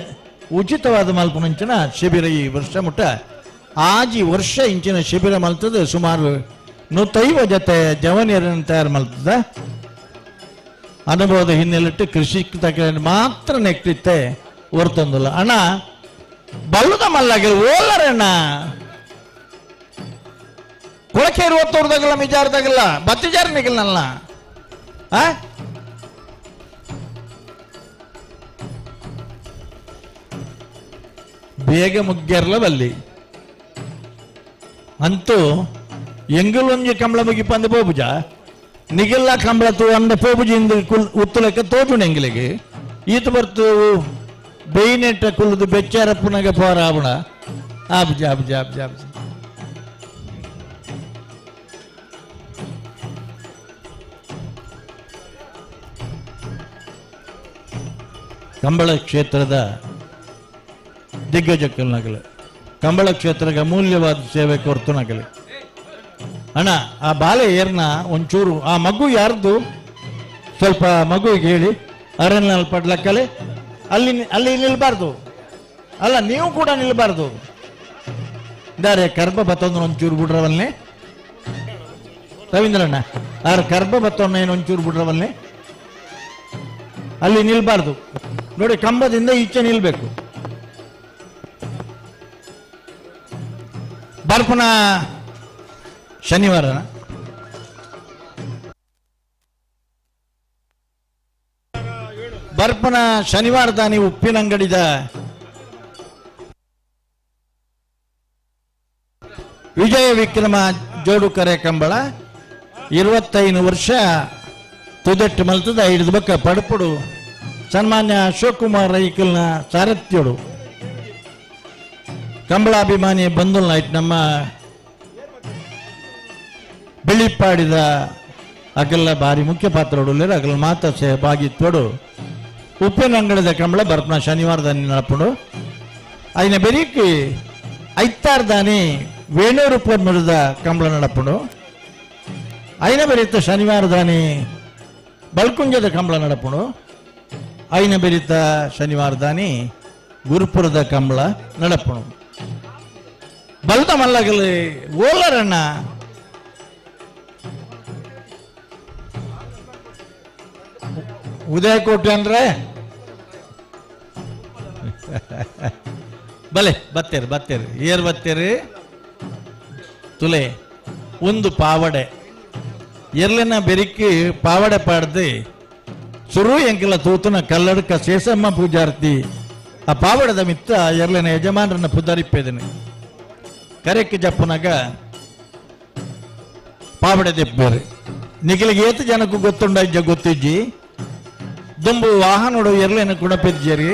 ಉಚಿತವಾದ ಮಲ್ಪುನಂಚಿನ ಶಿಬಿರ ಈ ವರ್ಷ ಮುಟ್ಟ ಆಜಿ ವರ್ಷ ಇಂಚಿನ ಶಿಬಿರ ಮಲ್ತದೆ ಸುಮಾರು 150 ಜೊತೆ ಜವನಿಯರನ್ನು ತಯಾರು ಮಲ್ತದೆ. ಅನುಭವದ ಹಿನ್ನೆಲೆಟ್ಟು ಕೃಷಿ ತಕ್ಕ ಮಾತ್ರ ನೆಕ್ತಿತ್ತೆ ಹೊರತೊಂದಲ್ಲ. ಅಣ್ಣ ಬಲ್ಲದ ಮಲ್ಲಾಗಿ ಓಲರಣ್ಣ ಕೊಳಕೆ ಇರುವತ್ತವ್ರದಾಗಲ್ಲ ಮಿಜಾರದಾಗಲ್ಲ ಬತ್ತಿಜಾರ ನಿಗಲ್ನಲ್ಲ ಆ ಬೇಗ ಮುಗ್ಗರ್ಲ ಬಲ್ಲಿ ಅಂತೂ ಎಂಗಲೊಂಜಿ ಕಂಬಳ ಮುಗಿಪ ಅಂದ ಪೋಪುಜ ನಿಗೆಲ್ಲ ಕಂಬಳ ತೂ ಅಂದ ಪೋಪುಜಿ ಇಂದು ಕುಲ್ ಉತ್ತಲಕ್ಕೆ ತೋಜುಣ ಎಂಗಲಿಗೆ ಈತ ಬರ್ತು ಬೇಯ್ನೆಟ್ಟ ಕುಲ್ಲದು ಬೆಚ್ಚಾರಪ್ಪನಾಗ ಪೋರ ಆವಣ ಆಬ್ಜ ಆಬ್ಜ ಆಬ್ಜ ಆಬ್ಜ ಕಂಬಳ ಕ್ಷೇತ್ರದ ದಿಗ್ಗಜ ಕಲ್ನಗಲು ಕಂಬಳ ಕ್ಷೇತ್ರಕ್ಕೆ ಅಮೂಲ್ಯವಾದ ಸೇವೆ ಕೊರ್ತುನಗಲಿ. ಅಣ್ಣ ಆ ಬಾಲೆ ಏರ್ನ ಒಂಚೂರು ಆ ಮಗು ಯಾರ್ದು ಸ್ವಲ್ಪ ಮಗುವಿಗೆ ಹೇಳಿ ಅರಣ್ಯ ಪಡ್ಲಕ್ಕಲೆ ಅಲ್ಲಿ ಅಲ್ಲಿ ನಿಲ್ಬಾರ್ದು, ಅಲ್ಲ ನೀವು ಕೂಡ ನಿಲ್ಬಾರ್ದು. ದಾರೆ ಕರ್ಬ ಬತ್ತೊಂದು ಒಂಚೂರು ಬಿಡ್ರವಲ್ನೇ ರವೀಂದ್ರಣ್ಣ, ಆರ್ ಕರ್ಬ ಬತ್ತೊನ್ನ ಏನು ಒಂಚೂರು ಬಿಡ್ರವಲ್ನೇ, ಅಲ್ಲಿ ನಿಲ್ಬಾರ್ದು ನೋಡಿ, ಕಂಬದಿಂದ ಈಚೆ ನಿಲ್ಬೇಕು. ಬರ್ಪನ ಶನಿವಾರ ಬರ್ಪನ ಶನಿವಾರದ ನೀವು ಉಪ್ಪಿನಂಗಡಿದ ವಿಜಯ ವಿಕ್ರಮ ಜೋಡುಕರೆ ಕಂಬಳ 25 ವರ್ಷ ತುದೆಟ್ಟು ಮಲ್ತದ ಹಿಡಿದ ಬಕ್ಕ ಪಡಪುಡು ಸನ್ಮಾನ್ಯ ಅಶೋಕ್ ಕುಮಾರ್ ರೈಕಲ್ನ ಸಾರಥ್ಯೋಡು ಕಂಬಳಾಭಿಮಾನಿ ಬಂಧುಲ್ ನಾಯ್ಟ್ ನಮ್ಮ ಬಿಳಿಪಾಡಿದ ಅಗಲ ಭಾರಿ ಮುಖ್ಯ ಪಾತ್ರ ಅಗಲ ಮಾತ ಸಹಭಾಗಿತ್ವಡು ಉಪ್ಪಿನಂಗಡದ ಕಂಬಳ ಬರ್ಪನ ಶನಿವಾರದ ನಡಪುಡು ಐನ ಬೆರಿಕಿ ಐತಾರ್ದಾನಿ ವೇಣೂರು ಪೊರ್ಮುರದ ಕಂಬಳ ನಡಪುಡು ಐನ ಬೆರಿತ ಶನಿವಾರದಾನಿ ಬಲ್ಕುಂಜದ ಕಂಬಳ ನಡಪುಡು ಐನ ಬೆರಿತ ಶನಿವಾರದಾನಿ ಗುರುಪುರದ ಕಂಬಳ ನಡಪುಡು. ಬಲ್ದ ಮಲ್ಲಗಲಿ ಓಲರಣ್ಣ ಉದಯಕೋಟೆ ಅಂದ್ರೆ ಬಲೆ ಬತ್ತೇರಿ ಬತ್ತೇರಿ ಏರ್ ಬತ್ತೇರಿ ತುಲೆ ಒಂದು ಪಾವಡೆ ಎರ್ಲಿನ ಬೆರಿಕಿ ಪಾವಡೆ ಪಾಡ್ದು ಸುರು ಎಂಕಿಲ್ಲ ತೂತುನ ಕಲ್ಲಡ್ಕ ಶೇಷಮ್ಮ ಪೂಜಾರ್ತಿ ಆ ಪಾವಡದ ಮಿತ್ತ ಎರ್ಲಿನ ಯಜಮಾನರನ್ನ ಪುದರಿಪ್ಪೇದನೆ ಕರೆಕ್ಕೆ ಜಪ್ಪುನಾಗ ಪಾವಡೆ ದೆಪ್ಪೇರಿ ನಿಖಲಿಗೆ ಏತು ಜನಕ್ಕೂ ಗೊತ್ತುಂಡ ಇಜ್ಜ ಗೊತ್ತಿಜ್ಜಿ ದುಂಬು ವಾಹನೋಡು ಎರ್ಲಿನ ಕುಣಪೆಜ್ಜೇರಿ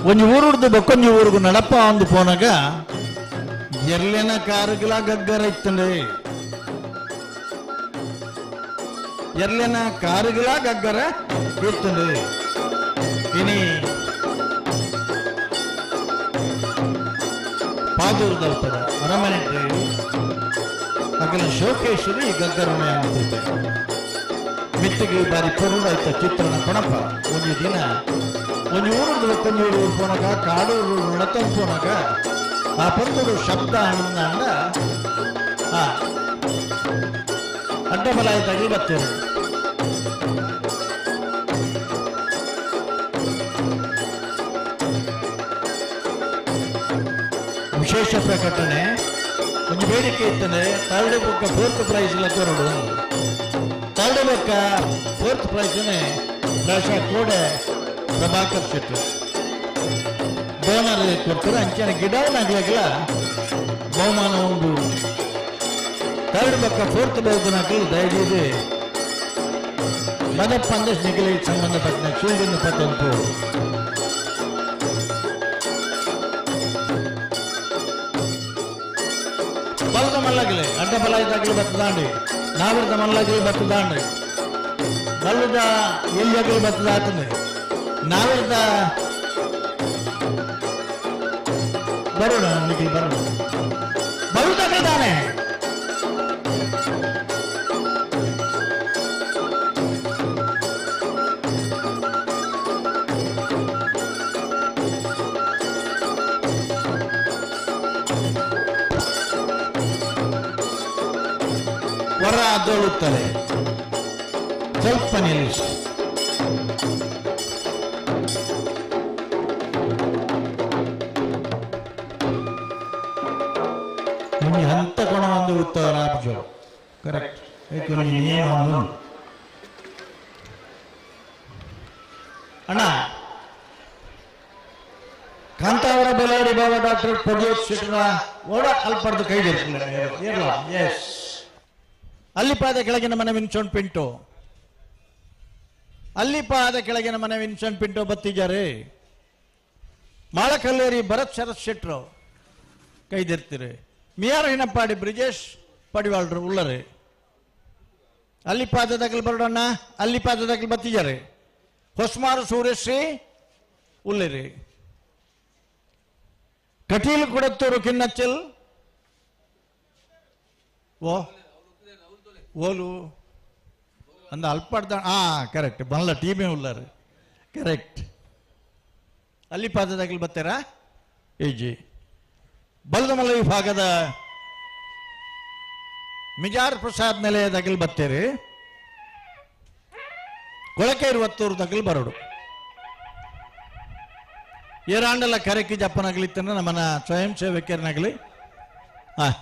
ಒಂಜಿ ಊರುಡ್ದು ಬೊಕ್ಕೊಂಜಿ ಊರುಗು ನಡಪ ಒಂದು ಪೋನಾಗ ಎರ್ಲಿನ ಕಾರುಗಳ ಗಗ್ಗರ ಇತ್ತಂಡೆ ಎರ್ಲಿನ ಕಾರುಗಳ ಗಗ್ಗರ ಇತ್ತಂಡೆ ಇನಿ ಪಾದೂರದಲ್ಪದ ಅರಮನೆ ಅಗಲ ಶೋಕೇಶ್ವರಿ ಗಗ್ಗರನೆ ಅಂತಿದ್ದೆ ಮಿತ್ತಿಗೆ ಬಾರಿ ಪೊರುಡಾಯ್ತ ಚಿತ್ರಣ ಪಣಪ ಒಂದು ದಿನ ಒಂದು ಊರು ಒಂದು ಊರು ಪೋನಾಗ ಕಾಡೂರು ನಡತಂದು ಪೋನಾಗ ಆ ಪಂತುಡು ಶಬ್ದ ಆನಂದ ಅಂದ ಆ ಅಡ್ಡಬಲಾಯ ತಗಿ ಬರ್ತೇವೆ. ವಿಶೇಷ ಪ್ರಕಟಣೆ ಒಂದು ಬೇಡಿಕೆ ಇತ್ತಂದ್ರೆ ಥರ್ಡ್ ಬುಕ್ಕ ಫೋರ್ತ್ ಪ್ರೈಸ್ ಇಲ್ಲ ಕೊರಡು ಥರ್ಡ್ ಬುಕ್ಕ ಫೋರ್ತ್ ಪ್ರೈಸ್ನೇ ಪ್ರಾಶಾ ಕೋಡೆ ಪ್ರಭಾಕರ್ ಶೆಟ್ಟಿ ಡೋನರ್ ಕೊಡ್ತಾರೆ. ಅಂಚನೆ ಗಿಡವನಾಗ್ಲಾಗಿಲ್ಲ ಬಹುಮಾನ ಉಂಟು. ಥರ್ಡ್ ಬಕ್ಕ ಫೋರ್ತ್ ಬಹುಮಾನಕ್ಕೆ ದಯವಿಟ್ಟು ಮದಪ್ಪ ಅಂದ್ರೆ ನಿಗಲಿಗೆ ಸಂಬಂಧಪಟ್ಟ ಶೀಲ್ಡಿನ ಪತ್ತಂತು ಬಲದ ಮಲ್ಲಗಲೆ ಅಡ್ಡ ಬಲ ಇದ್ದಾಗಲೇ ಬತ್ತದಾಂಡಿ ನಾವಿರದ ಮಲ್ಲಗಲಿ ಬತ್ತದಾಂಡಿ ಬಲ್ಲದ ಎಲ್ಲಿಯಾಗಲಿ ಬತ್ತದ ಆತಂದೆ ನಾವಿರದ ಬರೋಣ ನಿಖಿಲ್ ಬರೋಣ ಬರುತ್ತಾನೆ. ಒರ ದೋಳುತ್ತಲೆ ಸ್ವಲ್ಪ ನಿಲ್ಲಿಸಿ. ನಿಮಗೆ ಹಂತ ಕೊಣ ಒಂದು ಉತ್ತರ ಕರೆಕ್ಟ್ ನಿಯಮ ಅಣ್ಣ. ಕಾಂತಾವರ ಬೆಲಾಡಿ ಬಾಬಾ ಡಾಕ್ಟರ್ ಪ್ರಜ್ಯೋತ್ ಶೆಟ್ಟರ ಓಡ ಅಲ್ಪಡ್ದು ಕೈ ಎಸ್. ಅಲ್ಲಿಪಾದ ಕೆಳಗಿನ ಮನೆ ವಿನ್ಸೆಂಟ್ ಪಿಂಟೋ, ಅಲ್ಲಿಪಾದ ಕೆಳಗಿನ ಮನೆ ವಿನ್ಸೆಂಟ್ ಪಿಂಟೋ ಬತ್ತಿದ್ದಾರೆ. ಮಾಳಕಲ್ಲೇರಿ ಭರತ್ ಶರತ್ ಶೆಟ್ರು ಕೈದಿರ್ತೀರಿ. ಮಿಯಾರ್ ಹಿನಪ್ಪಾಡಿ ಬ್ರಿಜೇಶ್ ಪಡಿವಾಳ್ರು ಉಳ್ಳರೆ. ಅಲ್ಲಿಪಾದ ದಾಖಲು ಬರೋಣ, ಅಲ್ಲಿಪಾದ ದಾಖಲು ಬತ್ತಿದ್ದಾರೆ. ಹೊಸ್ಮಾರು ಸೂರ್ಯಶ್ರೀ ಉಳ್ಳಿರಿ. ಕಟೀಲು ಕುಡತ್ತೂರು ಕಿನ್ನಚ್ಚಲ್ ಓ ಓಲು ಅಂದ ಅಲ್ಪಡ್ದ. ಹಾಂ ಕರೆಕ್ಟ್, ಬಲ್ಲ ಟೀಮೇ ಉಳ್ಳಾರು ಕರೆಕ್ಟ್. ಅಲ್ಲಿ ಪಾದದಾಗಲಿ ಬರ್ತಾರಾ ಏಜಿ. ಬಲ್ದಮಲ ವಿಭಾಗದ ಮಿಜಾರ್ ಪ್ರಸಾದ್ ನೆಲೆಯದಾಗಲಿ ಬರ್ತೀರಿ. ಕೊಳಕೇರುವತ್ತೂರು ತಗಲು ಬರೋಡು. ಏರಾಂಡಲ ಕರೆಕಿ ಜಪ್ಪನಾಗಲಿ ನಮ್ಮನ್ನ ಸ್ವಯಂ ಸೇವಕರನ್ನಾಗಲಿ. ಹಾಂ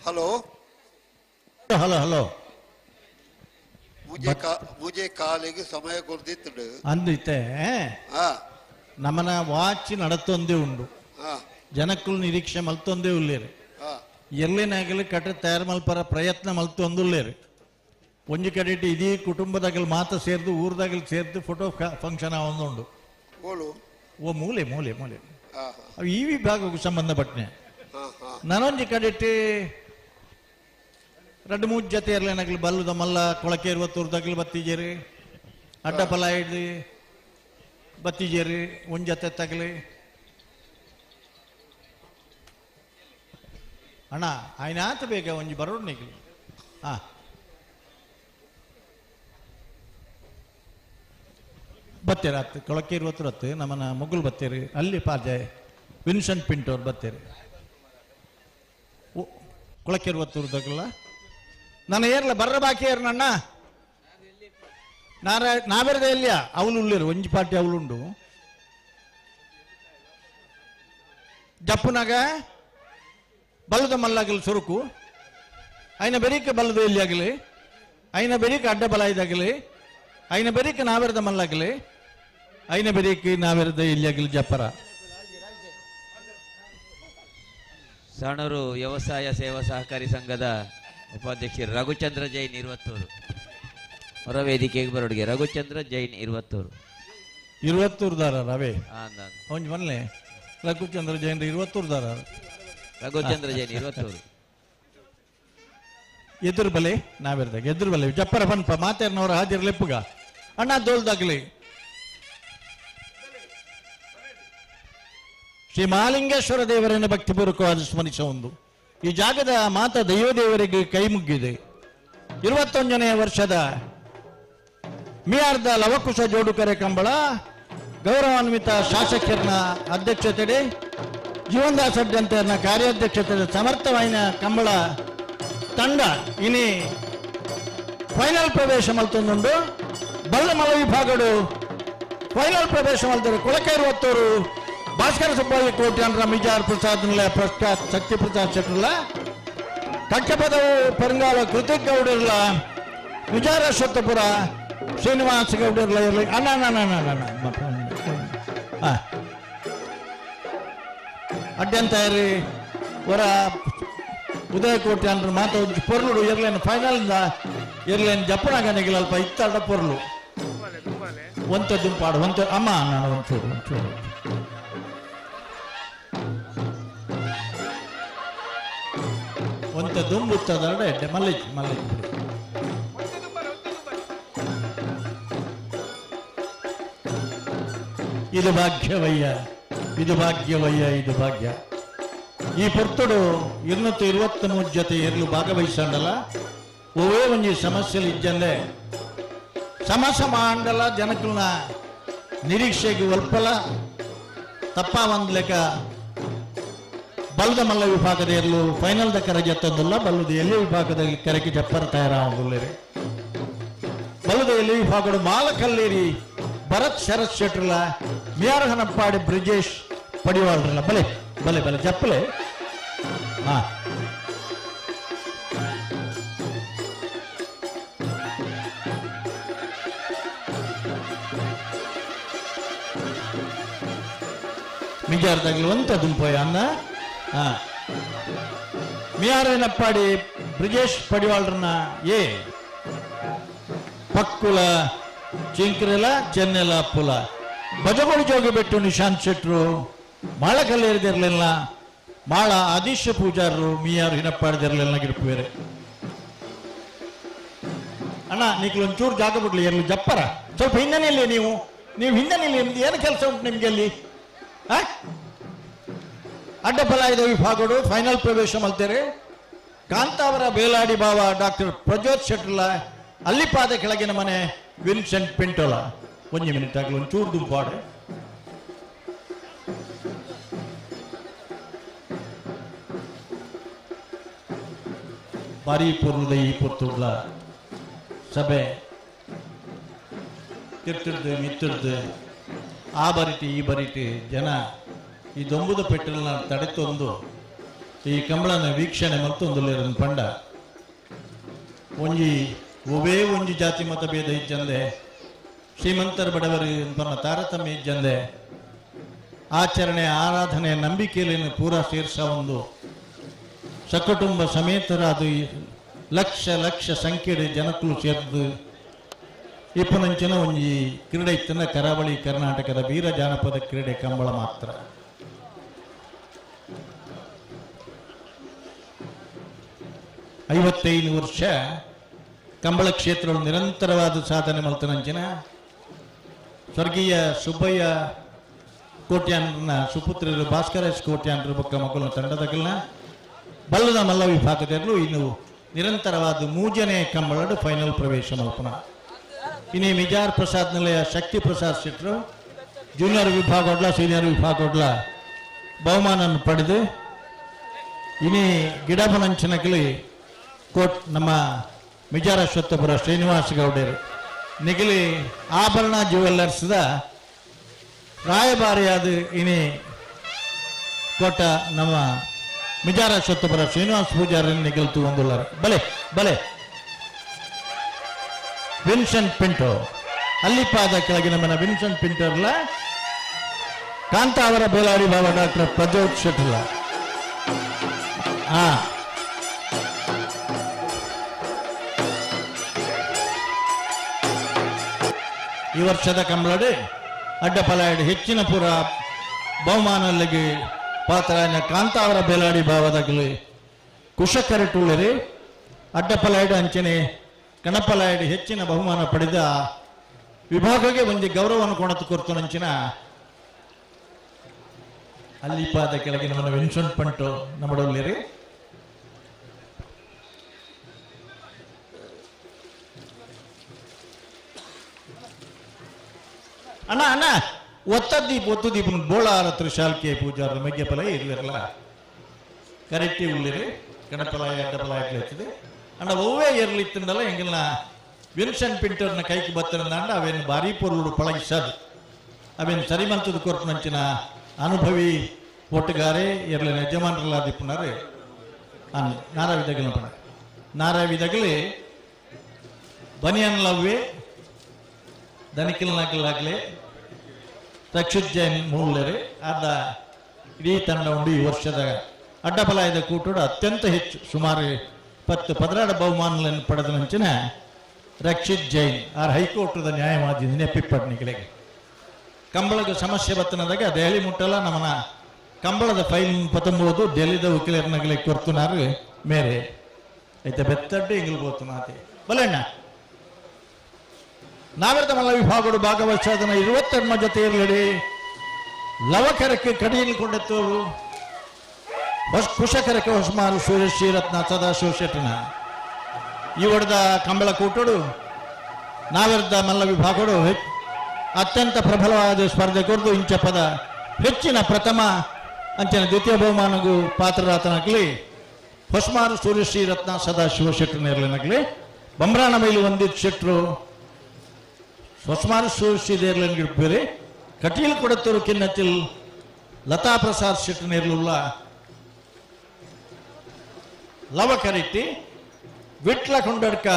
ಹಲೋ ಹಲೋ ಹಲೋ. ಮುಜೆ ಕಾಲಿಗೆ ಸಮಯ ಕೊಡ್ತಿತ್ತು ಅಂದಿತ್ತೆ. ನಮ್ಮನ ವಾಚ್ ನಡತೊಂದೇ ಉಂಡು, ಜನಕ್ಕೂ ನಿರೀಕ್ಷೆ ಮಲ್ತೊಂದೇ ಉಳ್ಳೇರಿ. ಎಲ್ಲಿನಾಗಲಿ ಕಟ ತಯಾರು ಮಲ್ಪರ ಪ್ರಯತ್ನ ಮಲ್ತೊಂದುಳ್ಳೇರಿ. ಒಂಜಿ ಕಡೆ ಇದೀ ಕುಟುಂಬದಾಗಲಿ ಮಾತ ಸೇರ್ದು ಊರ್ದಾಗಲಿ ಸೇರ್ದು ಫೋಟೋ ಫಂಕ್ಷನ್ ಒಂದುಂಡು. ಓ ಮೂಲೆ ಮೂಲೆ ಮೂಲೆ ಈ ವಿಭಾಗಕ್ಕೂ ಸಂಬಂಧಪಟ್ಟನೆ. ನಾನೊಂಜಿ ಕಡೆಟ್ రెండు ಮೂರು ಜೊತೆ ಇರಲೇನಾಗಲಿ ಬಲ್ಲುದ ಮಲ್ಲ ಕೊಳಕೇರುವ ತೂರ್ದಾಗಲಿ ಬತ್ತಿಜೇರಿ, ಅಡ್ಡ ಫಲ ಹಿಡ್ದು ಬತ್ತಿಜೇರಿ ಒಂದು ಜೊತೆ ತಗಲಿ. ಅಣ್ಣ ಆಯ್ನಾತ ಬೇಗ ಒಂಜಿ ಬರೋಡು ನಿಗಲಿ. ಹಾಂ ಬತ್ತೀರ ಹತ್ತು ಕೊಳಕೇರುವ ಹತ್ತು ನಮ್ಮನ್ನ ಮುಗುಲ್ ಬತ್ತೀರಿ. ಅಲ್ಲಿ ಪಾಜೆ ವಿನ್ಸೆಂಟ್ ಪಿಂಟೋರ್ ಬತ್ತೀರಿ. ಕೊಳಕೇರುವ ತೂರ್ದಾಗಲ್ಲ ನಾನು ಏರ್ಲ ಬರ್ರ ಬಾಕಿ ಏರ್ನಣ್ಣ. ನಾವೆರದ ಎಲ್ಲಿಯ ಅವಳು ಉಳ್ಳೇರು ಒಂಜಿ ಪಾರ್ಟಿ ಅವಳುಂಡು. ಜಪ್ಪುನಾಗ ಬಲ್ಲದ ಮಲ್ಲಾಗಲಿ ಸುರುಕು ಐನ ಬೆರೀಕ ಬಲ್ಲದ ಎಲ್ಲಿ ಆಗಲಿ, ಐನ ಬೆರೀಕ ಅಡ್ಡ ಬಲ ಇದಾಗಲಿ, ಐನ ಬೆರೀಕ ನಾವೆರದ ಮಲ್ಲಾಗಲಿ, ಐನ ಬೆರೀಕ ನಾವೆರದ ಎಲ್ಲಿ ಆಗಲಿ ಜಪ್ಪರ. ಸಾಣೂರು ವ್ಯವಸಾಯ ಸೇವಾ ಸಹಕಾರಿ ಸಂಘದ ಉಪಾಧ್ಯಕ್ಷ ರಘುಚಂದ್ರ ಜೈನ್ ಇರುವತ್ತೂರು ಹೊರ ವೇದಿಕೆಗೆ ಬರೋಡಿಗೆ. ರಘುಚಂದ್ರ ಜೈನ್ ಇರುವತ್ತೂರು ಇರುವತ್ತೂರುದಾರ ರವೇ ಒಂಜಿ ಮನ್ಲೆ ರಘುಚಂದ್ರ ಜೈನ್ ಇರುವತ್ತೂರುದಾರ. ರಘುಚಂದ್ರ ಜೈನ್ ಇರುವತ್ತೂರು ಎದುರು ಬಲೆ ನಾವಿರ್ದಾಗ ಎದುರು ಬಲೆ ಜಪ್ಪರ ಪನ್ಪ ಮಾತೇರ್ನವರ ಹಾಜಿರ್ಲೆಪ್ಪುಗ ಅಣ್ಣ ದೋಲ್ದಾಗ್ಲಿ. ಶ್ರೀ ಮಹಾಲಿಂಗೇಶ್ವರ ದೇವರನ್ನು ಭಕ್ತಿಪೂರ್ವಕವಾದ ಸ್ಮರಿಸ ಒಂದು ಈ ಜಾಗದ ಮಾತಾ ದೈವದೇವರಿಗೆ ಕೈ ಮುಗ್ಗಿದೆ. 21ನೇ ವರ್ಷದ ಮಿಯಾರ್ದ ಲವಕುಶ ಜೋಡುಕರೆ ಕಂಬಳ ಗೌರವಾನ್ವಿತ ಶಾಸಕರನ್ನ ಅಧ್ಯಕ್ಷತೆಡೆ ಜೀವನ್ದಾಸ್ ಅಡ್ಡಂತೆಯನ್ನ ಕಾರ್ಯಾಧ್ಯಕ್ಷತೆ ಸಮರ್ಥವಾಯಿನ ಕಂಬಳ ತಂಡ ಇನಿ ಫೈನಲ್ ಪ್ರವೇಶ ಮಲ್ತೊಂದುಂಡು. ಬಲ್ಲಮಲ ವಿಭಾಗಡು ಫೈನಲ್ ಪ್ರವೇಶ ಮಲ್ತರು ಕೊಳಕೈರುವತ್ತೂರು ಭಾಸ್ಕರ ಸುಬ್ಬಯ್ಯ ಕೋಟ್ಯಾನ್ರ ಮಿಜಾರ್ ಪ್ರಸಾದ್ ಪ್ರಸಾದ್ ಶಕ್ತಿ ಪ್ರಸಾದ್ ಶೆಟ್ಟರ್ಲ ಕಟ್ಟಪದವು ಪೆರಂಗಾಲ ಕೃತಿಕ್ ಗೌಡರ್ಲ ವಿಚಾರ ಅಶ್ವತ್ಥಪುರ ಶ್ರೀನಿವಾಸ ಗೌಡರ್ಲ ಇರಲಿ. ಅಣ್ಣ ಅಣ್ಣ ಅಣ್ಣ ಅಣ್ಣ ಅಡ್ಡಂತಾಯರಿ ಹೊರ ಉದಯ ಕೋಟ್ಯಾನ್ರ ಮಾತು ಪೊರ್ಲುಡು ಇರ್ಲೇನು ಫೈನಲ್ ಇರ್ಲೇನು ಜಪ್ಪನಾಗ ಅಲ್ಪ ಇತ್ತಾಡ ಪೊರ್ಲು ಒಂತ ದುಂಪಾಡು ಒಂತ ಅಮ್ಮ ನಾನು ಒಂಚೂರು ಒಂಚೂರು ಒಂತ ದುಂಬುತ್ತದರಡೆ ಎಡ್ಡೆ ಮಲ್ಲೇಜ್ ಮಲ್ಲೇಜ್ ಇದು ಭಾಗ್ಯವಯ್ಯ. ಇದು ಭಾಗ್ಯವಯ್ಯ, ಇದು ಭಾಗ್ಯ. ಈ ಪೊರ್ತುಡು 223 ಜೊತೆ ಎರ್ಲು ಭಾಗವಹಿಸಂಡಲ ಒವೇ ಒಂಜಿ ಸಮಸ್ಯೆలు ಇಜ್ಜಂದೆ ಸಮ ಸಮ ಅಂಡಲ ಜನಕುಲ್ನ ನಿರೀಕ್ಷೆಗೆ ಒಲ್ಪಲ ತಪ್ಪ ಒಂದ್ ಲೆಕ್ಕ ಬಲ್ಲದ ಮಲ್ಲ ವಿಭಾಗದ ಎರ್ಲು ಫೈನಲ್ the ಕರೆ ಜತ್ತೊಂದಿಲ್ಲ. ಬಲ್ಲದ ಎಲ್ಲಿ ವಿಭಾಗದಲ್ಲಿ ಕರೆಗೆ ಜಪ್ಪರ ತಯಾರಾಗೊಂದಿಲ್ಲ. ಬಲ್ಲದ ಎಲ್ಲಿ ವಿಭಾಗಡು ಮಾಲಕಲ್ಲೇರಿ ಭರತ್ ಶರತ್ ಶೆಟ್ರಲ ಮಿಯಾರ್ ಹನಪ್ಪಾಡಿ ಬ್ರಿಜೇಶ್ ಪಡಿವಾಳ್ರಲ್ಲ. ಬಲೆ ಬಲೆ ಬಲೆ ಜಪ್ಪಲೆ. ಹಾ ಮಿಜಾರ್ದಾಗ್ಲಿ ಒಂತ ದುಂಪೋಯ ಅನ್ನ. ಹಾ ಮಿಯಾರೇನಪ್ಪಾಡಿ ಬ್ರಿಜೇಶ್ ಪಡಿವಾಳ್ರನ್ನ ಎ ಪಕ್ಕುಲ ಚಿಂಕ್ರೆಲ ಚೆನ್ನೆಲ ಪುಲ ಬಜಗೋಳಿ ಜೋಗಿ ಬೆಟ್ಟು ನಿಶಾಂತ್ ಶೆಟ್ರು ಮಾಳಕಲ್ಲೇರಿದಿರಲಿಲ್ಲ ಮಾಳ ಆದೀಶ ಪೂಜಾರರು ಮಿಯಾರು ಹಿನಪ್ಪಾಡಿದಿರಲಿಲ್ಲ ಗಿಡಪುವೇರೆ. ಅಣ್ಣ ನೀಕ್ಲು ಒಂಚೂರು ಜಾಗ ಬಿಡ್ಲಿ ಎರ್ಲು ಜಪ್ಪರ ಸ್ವಲ್ಪ ಹಿಂದೆ ನಿಲ್ಲಿ. ನೀವು ನೀವು ಹಿಂದೆ ನಿಲ್ಲಿ, ನಿಮ್ದು ಏನು ಕೆಲಸ ಉಂಟು ನಿಮ್ಗೆ ಅಲ್ಲಿ? ಅಡ್ಡಫಲಾಯದ ವಿಭಾಗಡು ಫೈನಲ್ ಪ್ರವೇಶ ಮಲ್ತೇರೆ ಕಾಂತಾವರ ಬೇಲಾಡಿ ಬಾವ ಡಾಕ್ಟರ್ ಪ್ರಜ್ಯೋತ್ ಶೆಟ್ರಲ ಅಲ್ಲಿಪಾದ ಕೆಳಗಿನ ಮನೆ ವಿನ್ಸೆಂಟ್ ಪಿಂಟೋಲ. ಒಂಜಿ ಮಿನಿಟ್ ಆಗಲಿ ಒಂಚೂರು ದುಂಪಾಡು. ಬಾರಿ ಪೂರ್ವದ ಈ ಪೊತ್ತುಡ್ಲ ಸಭೆ ತಿರ್ತಿಡ್ದು ಮಿತ್ತಿಡ್ದು ಆ ಬರಿಟಿ ಈ ಬರಿಟಿ ಜನ ಈ ದೊಂಬುದ ಪೆಟ್ಟಲ್ನ ತಡೆತೊಂದು ಈ ಕಂಬಳನ ವೀಕ್ಷಣೆ ಮತ್ತೊಂದು ಪಂಡ ಒಂಜಿ ಒವೇ ಒಂಜಿ ಜಾತಿ ಮತ ಭೇದ ಇಜ್ಜಂದೆ ಶ್ರೀಮಂತರ ಬಡವರು ಪನ್ನ ತಾರತಮ್ಯ ಇಜ್ಜಂದೆ ಆಚರಣೆ ಆರಾಧನೆ ನಂಬಿಕೆಯನ್ನು ಪೂರಾ ಸೇರ್ಸ ಒಂದು ಸಕುಟುಂಬ ಸಮೇತರಾದ ಲಕ್ಷ ಲಕ್ಷ ಸಂಖ್ಯೆ ಜನಕ್ಕೂ ಸೇರಿದು ಇಪ್ಪನಂಚಿನ ಒಂಜಿ ಕ್ರೀಡೆ ಇತ್ತನ ಕರಾವಳಿ ಕರ್ನಾಟಕದ ವೀರ ಜಾನಪದ ಕ್ರೀಡೆ ಕಂಬಳ ಮಾತ್ರ. 55 ವರ್ಷ ಕಂಬಳ ಕ್ಷೇತ್ರ ನಿರಂತರವಾದ ಸಾಧನೆ ಮಲ್ತನಂಚಿನ ಸ್ವರ್ಗೀಯ ಸುಬ್ಬಯ್ಯ ಕೋಟ್ಯಾನ್ರನ್ನ ಸುಪುತ್ರರು ಭಾಸ್ಕರ ಎಸ್ ಕೋಟ್ಯಾನ್ರ ಬೊಕ್ಕ ಮಕ್ಕಳ ತಂಡದಗಲ್ನ ಬಲ್ಲದ ಮಲ್ಲ ವಿಭಾಗದಲ್ಲೂ ಇನ್ನು ನಿರಂತರವಾದ ಮೂಜನೇ ಕಂಬಳಡು ಫೈನಲ್ ಪ್ರವೇಶ ಮಲ್ಪನ. ಇನ್ನು ಮಿಜಾರ್ ಪ್ರಸಾದ್ ನಿಲಯ ಶಕ್ತಿ ಪ್ರಸಾದ್ ಶೆಟ್ರು ಜೂನಿಯರ್ ವಿಭಾಗ ಸೀನಿಯರ್ ವಿಭಾಗ ಬಹುಮಾನ ಪಡೆದು ಇನಿ ಗಿಡಬನಂಚನಕಲಿ ಕೋಟ್ ನಮ್ಮ ಮಿಜಾರ ಅಶ್ವತ್ಥಪುರ ಶ್ರೀನಿವಾಸ ಗೌಡರು ನಿಗಲಿ ಆಭರಣ ಜ್ಯುವೆಲ್ಲರ್ಸ್ದ ರಾಯಭಾರಿಯಾದ ಇನಿ ಕೋಟ ನಮ್ಮ ಮಿಜಾರ ಅಶ್ವತ್ಥಪುರ ಶ್ರೀನಿವಾಸ ಪೂಜಾರಿ ನಿಗಲ್ತು ಒಂದುಲ್ಲಾರ. ಬಲೆ ಬಲೆ ವಿನ್ಸೆಂಟ್ ಪಿಂಟೋ ಅಲ್ಲಿಪಾದ ಕೆಳಗಿನ ಮನ ವಿನ್ಸೆಂಟ್ ಪಿಂಟೋರ್ಲ ಕಾಂತಾವರ ಬೇಲಾಡಿ ಬಾಬಾ ಡಾಕ್ಟರ್ ಪ್ರಜ್ಯೋತ್ ಶೆಟ್ಟಲ. ಹಾ ಈ ವರ್ಷದ ಕಂಬಳಡು ಅಡ್ಡಪಲಾಯಡು ಹೆಚ್ಚಿನ ಪುರ ಬಹುಮಾನಲ್ಲಿಗೆ ಪಾತ್ರನ ಕಾಂತಾವರ ಬೇಲಾಡಿ ಭಾವದಾಗಲಿ ಕುಶಕರಟುಳ್ಳರಿ ಅಡ್ಡಪಲಾಯಡು ಅಂಚನೆ ಕಣಪಲಾಯಡು ಹೆಚ್ಚಿನ ಬಹುಮಾನ ಪಡೆದ ವಿಭಾಗಕ್ಕೆ ಒಂದು ಗೌರವವನ್ನು ಕೊಣತು ಕೊರ್ತು ನಂಚಿನ ಅಲ್ಲಿಪಾದ ಕೆಳಗಿನ ಮನ ವಿನ್ಸೆಂಟ್ ಪಂಟು ನಮ್ಮಡೊಲ್ಲಿರಿ. ಅಣ್ಣ ಅಣ್ಣ ಒತ್ತ ದೀಪ ಒತ್ತು ದೀಪ ಬೋಳ ಹತ್ರ ಶಾಲ್ಕೆ ಪೂಜಾರ ಮಗ್ಯಪಲ ಇರಲಿರಲ್ಲ ಕರೆಕ್ಟಿ ಉಳ್ಳಿರಿ ಗಣಪಲಾಯ ಅಡ್ಡಪಲಾಯ ಹಚ್ಚಿದೆ ಅಣ್ಣ ಒವ್ವೇ ಇರ್ಲಿತ್ತಂದಲ್ಲ ಎಂಗಲ್ನ ವಿನ್ಸೆಂಟ್ ಪಿಂಟರ್ನ ಕೈಗೆ ಬತ್ತರಂದಾಂಡ ಅವೇನು ಭಾರಿ ಪೊರುಳು ಪಳಗಿಸದು ಅವೇನು ಸರಿಮಂತದ ಕೊರಪುನಂಚಿನ ಅನುಭವಿ ಒಟ್ಟುಗಾರೆ ಇರಲಿನ ಯಜಮಾನರಲ್ಲ ದಿಪ್ಪುನಾರು ಅನ್ ನಾರಾವಿದಗಲ ಪಣ ನಾರಾವಿದಗಲಿ ಬನಿಯನ್ ಲವ್ವೆ ದನಿಕಿಲ್ ನಕಲಾಗಲಿ ರಕ್ಷಿತ್ ಜೈನ್ ಮೂಲರು ಆದ ಇಡೀ ತಂಡ ಉಂಡು ಈ ವರ್ಷದ ಅಡ್ಡಬಲಾಯದ ಕೂಟೋಡು ಅತ್ಯಂತ ಹೆಚ್ಚು ಸುಮಾರು 10-12 ಬಹುಮಾನಗಳನ್ನು ಪಡೆದ ನಂಚಿನ ರಕ್ಷಿತ್ ಜೈನ್ ಆರ್ ಹೈಕೋರ್ಟದ ನ್ಯಾಯವಾದಿ ನೆಪ್ಪಿಪ್ಪಟ್ನಿಗಳಿಗೆ ಕಂಬಳದ ಸಮಸ್ಯೆ ಬತ್ತನದಾಗ ದೆಹಲಿ ಮುಟ್ಟಲ್ಲ ನಮ್ಮನ ಕಂಬಳದ ಫೈಲ್ ಪತ್ತೊಂಬೋದು ಡೆಲ್ಲಿದ ವಕೀಲರ್ನಗಲಿಗೆ ಕೊರ್ತುನಾರು ಮೇರೆ ಐತೆ ಬೆತ್ತಡ್ಡು ಇಂಗ್ಲು ಬೋತುನಾತೆ ಬಲಣ್ಣ ನಾವೆರದ ಮಲ್ಲ ವಿಭಾಗಗಳು ಭಾಗವಹಿಸೋದನ್ನ 22 ಜೊತೆ ಇರಲಿ. ಲವಕರಕ್ಕೆ ಕಡಿಯಲ್ಲಿ ಕೊಂಡೆತ್ತೋರು ಕುಶಕರಕ್ಕೆ ಹೊಸಮಾರು ಸೂರ್ಯಶ್ರೀ ರತ್ನ ಸದಾಶಿವ ಶೆಟ್ಟನ ಈ ಒಡೆದ ಕಂಬಳ ಕೂಟೋಡು ನಾವೆರ್ದ ಮಲ್ಲ ವಿಭಾಗಡು ಅತ್ಯಂತ ಪ್ರಬಲವಾದ ಸ್ಪರ್ಧೆ ಕೊರದು ಇಂಚ ಪದ ಹೆಚ್ಚಿನ ಪ್ರಥಮ ಅಂಚಿನ ದ್ವಿತೀಯ ಬಹುಮಾನಗೂ ಪಾತ್ರರಾತನಾಗಲಿ ಹೊಸಮಾರು ಸೂರ್ಯಶ್ರೀ ರತ್ನ ಸದಾಶಿವ ಶೆಟ್ಟನೇರ್ಲನಾಗಲಿ ಬೊಮ್ರಾಣ ಮೈಲು ಒಂದಿತ್ತು ಶೆಟ್ಟರು ಹೊಸಮಾರು ಸೂರ್ಯಶ್ರೀ ದೇರ್ಲನ್ ಗಿಡ್ಪೇರಿ ಕಟೀಲ್ ಕೊಡತ್ತೂರು ಕಿನ್ನತಿಲ್ ಲತಾ ಪ್ರಸಾದ್ ಶೆಟ್ಟನೇರ್ಲುಲ್ಲ ಲವಕರಿಟ್ಟಿ ವಿಟ್ಲ ಕೊಂಡಡ್ಕ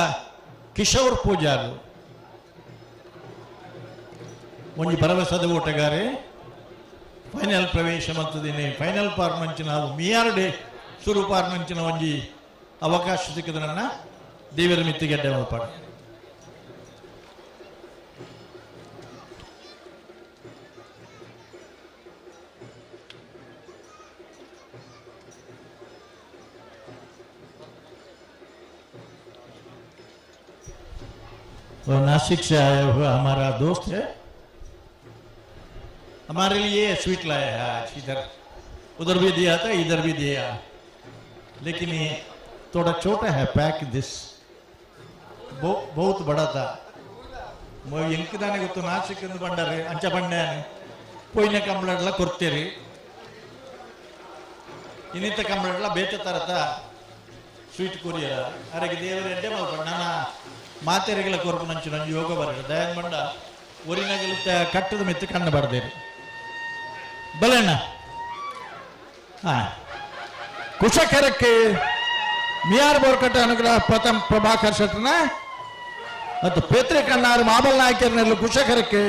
ಕಿಶೋರ್ ಪೂಜಾರು ಒಂಜಿ ಭರವಸದ ಓಟಗಾರೆ ಫೈನಲ್ ಪ್ರವೇಶ ಮಲ್ತದಿನಿ ಫೈನಲ್ ಪಾರ್ ಮಂಚಿನ ಮಿಯಾರ್ಡೆ ಸುರು ಪಾರ್ ಮಂಚಿನ ಒಂಜಿ ಅವಕಾಶ ಸಿಕ್ಕಿದ ನನ್ನ ದೇವರ ಮಿತ್ತಿಗೆಡ್ಡೆ ಮಲ್ಪಾಡು. वो नासिक से आया हुआ हमारा दोस्त है, हमारे लिए स्वीट लाया है आज। इधर उधर भी दिया था, इधर भी दिया, लेकिन ये थोड़ा छोटा है पैक, this बहुत बड़ा था। ಎಂಕದಾನೆ ಗೊತ್ತು ನಾಸಿಕ್ ಎಂದು ಬಂಡಾರೆ ಅಂಚ ಬಂಡ್ಯಾನೆ ಪೊಯ್ನ ಕಂಬಳಡ್ಲ ಕೊಡ್ತೀರಿ, ಇನ್ನಿತ ಕಂಬಳಡ್ಲ ಬೇತ ತರತ ಸ್ವೀಟ್ ಕೊರಿಯರ ಅರೆಗೆ ದೇವರ ಎಡ್ಡೆ ಮಲ್ಪಂಡ ನನ್ನ ಮಾತೆರೆಗಳ ಕೊರಪು ನಂಚು ನಂಜು ಯೋಗ ಬರ ದಯಾನ್ ಬಂಡ ಒರಿನಗಲು ಕಟ್ಟದ ಮೆತ್ತು ಕಣ್ಣು ಬರ್ದೇರಿ ಬಲಣ್ಣ. ಹಾ ಕುಶಕರಕ್ಕೆ ಮಿಯಾರ್ ಬೋರ್ಕಟ್ಟ ಅನುಗ್ರಹ ಪ್ರಥಮ್ ಪ್ರಭಾಕರ್ ಶೆಟ್ಟನ ಮತ್ತು ಪೇತ್ರೆ ಕಣ್ಣಾರು ಮಾಬಲ್ ನಾಯಕರ್ನೆಲ್ಲ ಕುಶಕರಕ್ಕೆ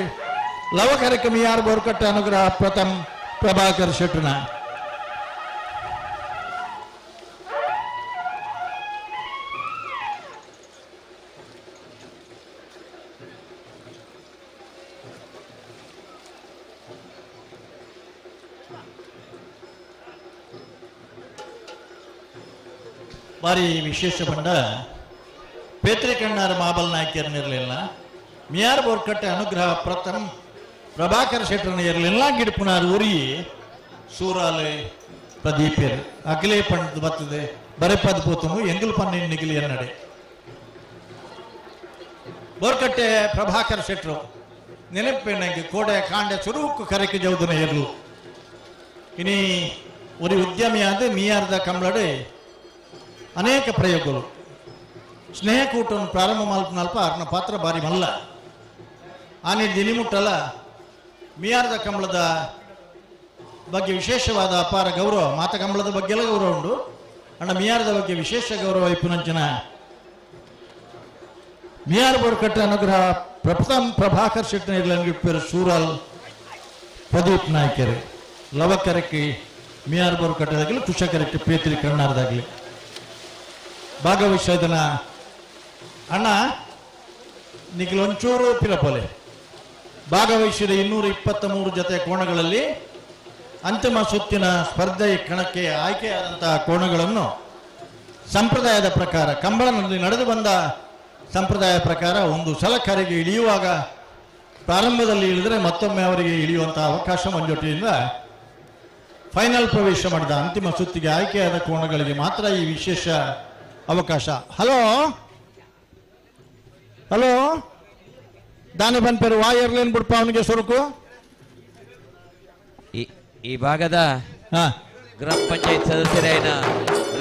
ಲವಕರಕ್ಕೆ ಮಿಯಾರ್ ಬೋರ್ಕಟ್ಟ ಅನುಗ್ರಹ ಪ್ರಥಮ್ ಪ್ರಭಾಕರ್ ಶೆಟ್ಟನ. ಬಾರಿ ವಿಶೇಷ ಬಂಡ ಪೇತ್ರೆ ಕಣ್ಣಾರ ಮಾಬಲ್ ನಾಯಕರ್ನಿರಲಿಲ್ಲ, ಮಿಯಾರ್ ಬೋರ್ಕಟ್ಟೆ ಅನುಗ್ರಹ ಪ್ರಥಮ್ ಪ್ರಭಾಕರ್ ಶೆಟ್ಟರ್ನ ಇರಲಿಲ್ಲ, ಗಿಡ್ಪುನಾರ್ ಉರಿ ಸೂರಾಲೆ ಪ್ರದೀಪೇರ್ ಅಗಲೇ ಪಂಡ್ ಬರ್ತದೆ ಬರೆಪದ ಪೋತನು ಎಂಗಲ್ ಪನ್ನೆ ನಿಗಲಿ ಎನ್ನಡೆ ಬೋರ್ಕಟ್ಟೆ ಪ್ರಭಾಕರ್ ಶೆಟ್ಟರು ನೆನಪೆ ನಂಗೆ ಕೋಡೆ ಕಾಂಡೆ ಚುರುಕು ಕರೆಕೆ ಜೌದನ ಇರಲು ಇನಿ ಉರಿ ಉದ್ಯಮಿಯಾದ ಮಿಯಾರ್ದ ಕಂಬಳಡೆ ಅನೇಕ ಪ್ರಯೋಗಗಳು ಸ್ನೇಹಕೂಟವನ್ನು ಪ್ರಾರಂಭ ಮಲ್ಪನಲ್ಪ ಅರ್ನ ಪಾತ್ರ ಬಾರಿ ಮಲ್ಲ ಆನೆ ದಿನಿಮುಟ್ಟಲ ಮಿಯಾರದ ಕಂಬಳದ ಬಗ್ಗೆ ವಿಶೇಷವಾದ ಅಪಾರ ಗೌರವ, ಮಾತ ಕಂಬಳದ ಬಗ್ಗೆಲ್ಲ ಗೌರವ ಉಂಟು, ಅಣ್ಣ ಮಿಯಾರದ ಬಗ್ಗೆ ವಿಶೇಷ ಗೌರವ ಇಪ್ಪುನಂಚಿನ ಮಿಯಾರ್ ಬೋರ್ಕಟ್ಟೆ ಅನುಗ್ರಹ ಪ್ರಥಮ್ ಪ್ರಭಾಕರ್ ಶೆಟ್ಟನ ಇರ್ಲಂಗಿಪ್ಪೇರು ಸೂರಲ್ ಪ್ರದೀಪ್ ನಾಯ್ಕರು ಲವಕರಕ್ಕೆ ಮಿಯಾರ್ ಬೋರ್ಕಟ್ಟೆದಾಗಲಿ ಕುಶಕರಕ್ಕೆ ಪೇತ್ರಿ ಕಣ್ಣಾರದಾಗಲಿ ಭಾಗವಹಿಸೋದನ್ನ ಅಣ್ಣ ನಿಖಿಲೊಂಚೂರು ಪಿರಪೊಲೆ ಭಾಗವಹಿಸಿದ 223 ಜೊತೆ ಕೋಣಗಳಲ್ಲಿ ಅಂತಿಮ ಸುತ್ತಿನ ಸ್ಪರ್ಧೆಯ ಕಣಕ್ಕೆ ಆಯ್ಕೆಯಾದಂತಹ ಕೋಣಗಳನ್ನು ಸಂಪ್ರದಾಯದ ಪ್ರಕಾರ ಕಂಬಳನಲ್ಲಿ ನಡೆದು ಬಂದ ಸಂಪ್ರದಾಯ ಪ್ರಕಾರ ಒಂದು ಸಲ ಕರೆಗೆ ಇಳಿಯುವಾಗ ಪ್ರಾರಂಭದಲ್ಲಿ ಇಳಿದರೆ ಮತ್ತೊಮ್ಮೆ ಅವರಿಗೆ ಇಳಿಯುವಂತಹ ಅವಕಾಶ ಮಂಜೂಟಿಯಿಂದ ಫೈನಲ್ ಪ್ರವೇಶ ಮಾಡಿದ ಅಂತಿಮ ಸುತ್ತಿಗೆ ಆಯ್ಕೆಯಾದ ಕೋಣಗಳಿಗೆ ಮಾತ್ರ ಈ ವಿಶೇಷ ಅವಕಾಶ. ಹಲೋ ಹಲೋ ದಾನಿ ಬನ್ಪೇರು ವಾಯರ್ಲೇನ್ ಬಿಡ್ಪ ಅವನಿಗೆ ಸೊರಕು. ಈ ಭಾಗದ ಗ್ರಾಮ ಪಂಚಾಯತ್ ಸದಸ್ಯರಾದ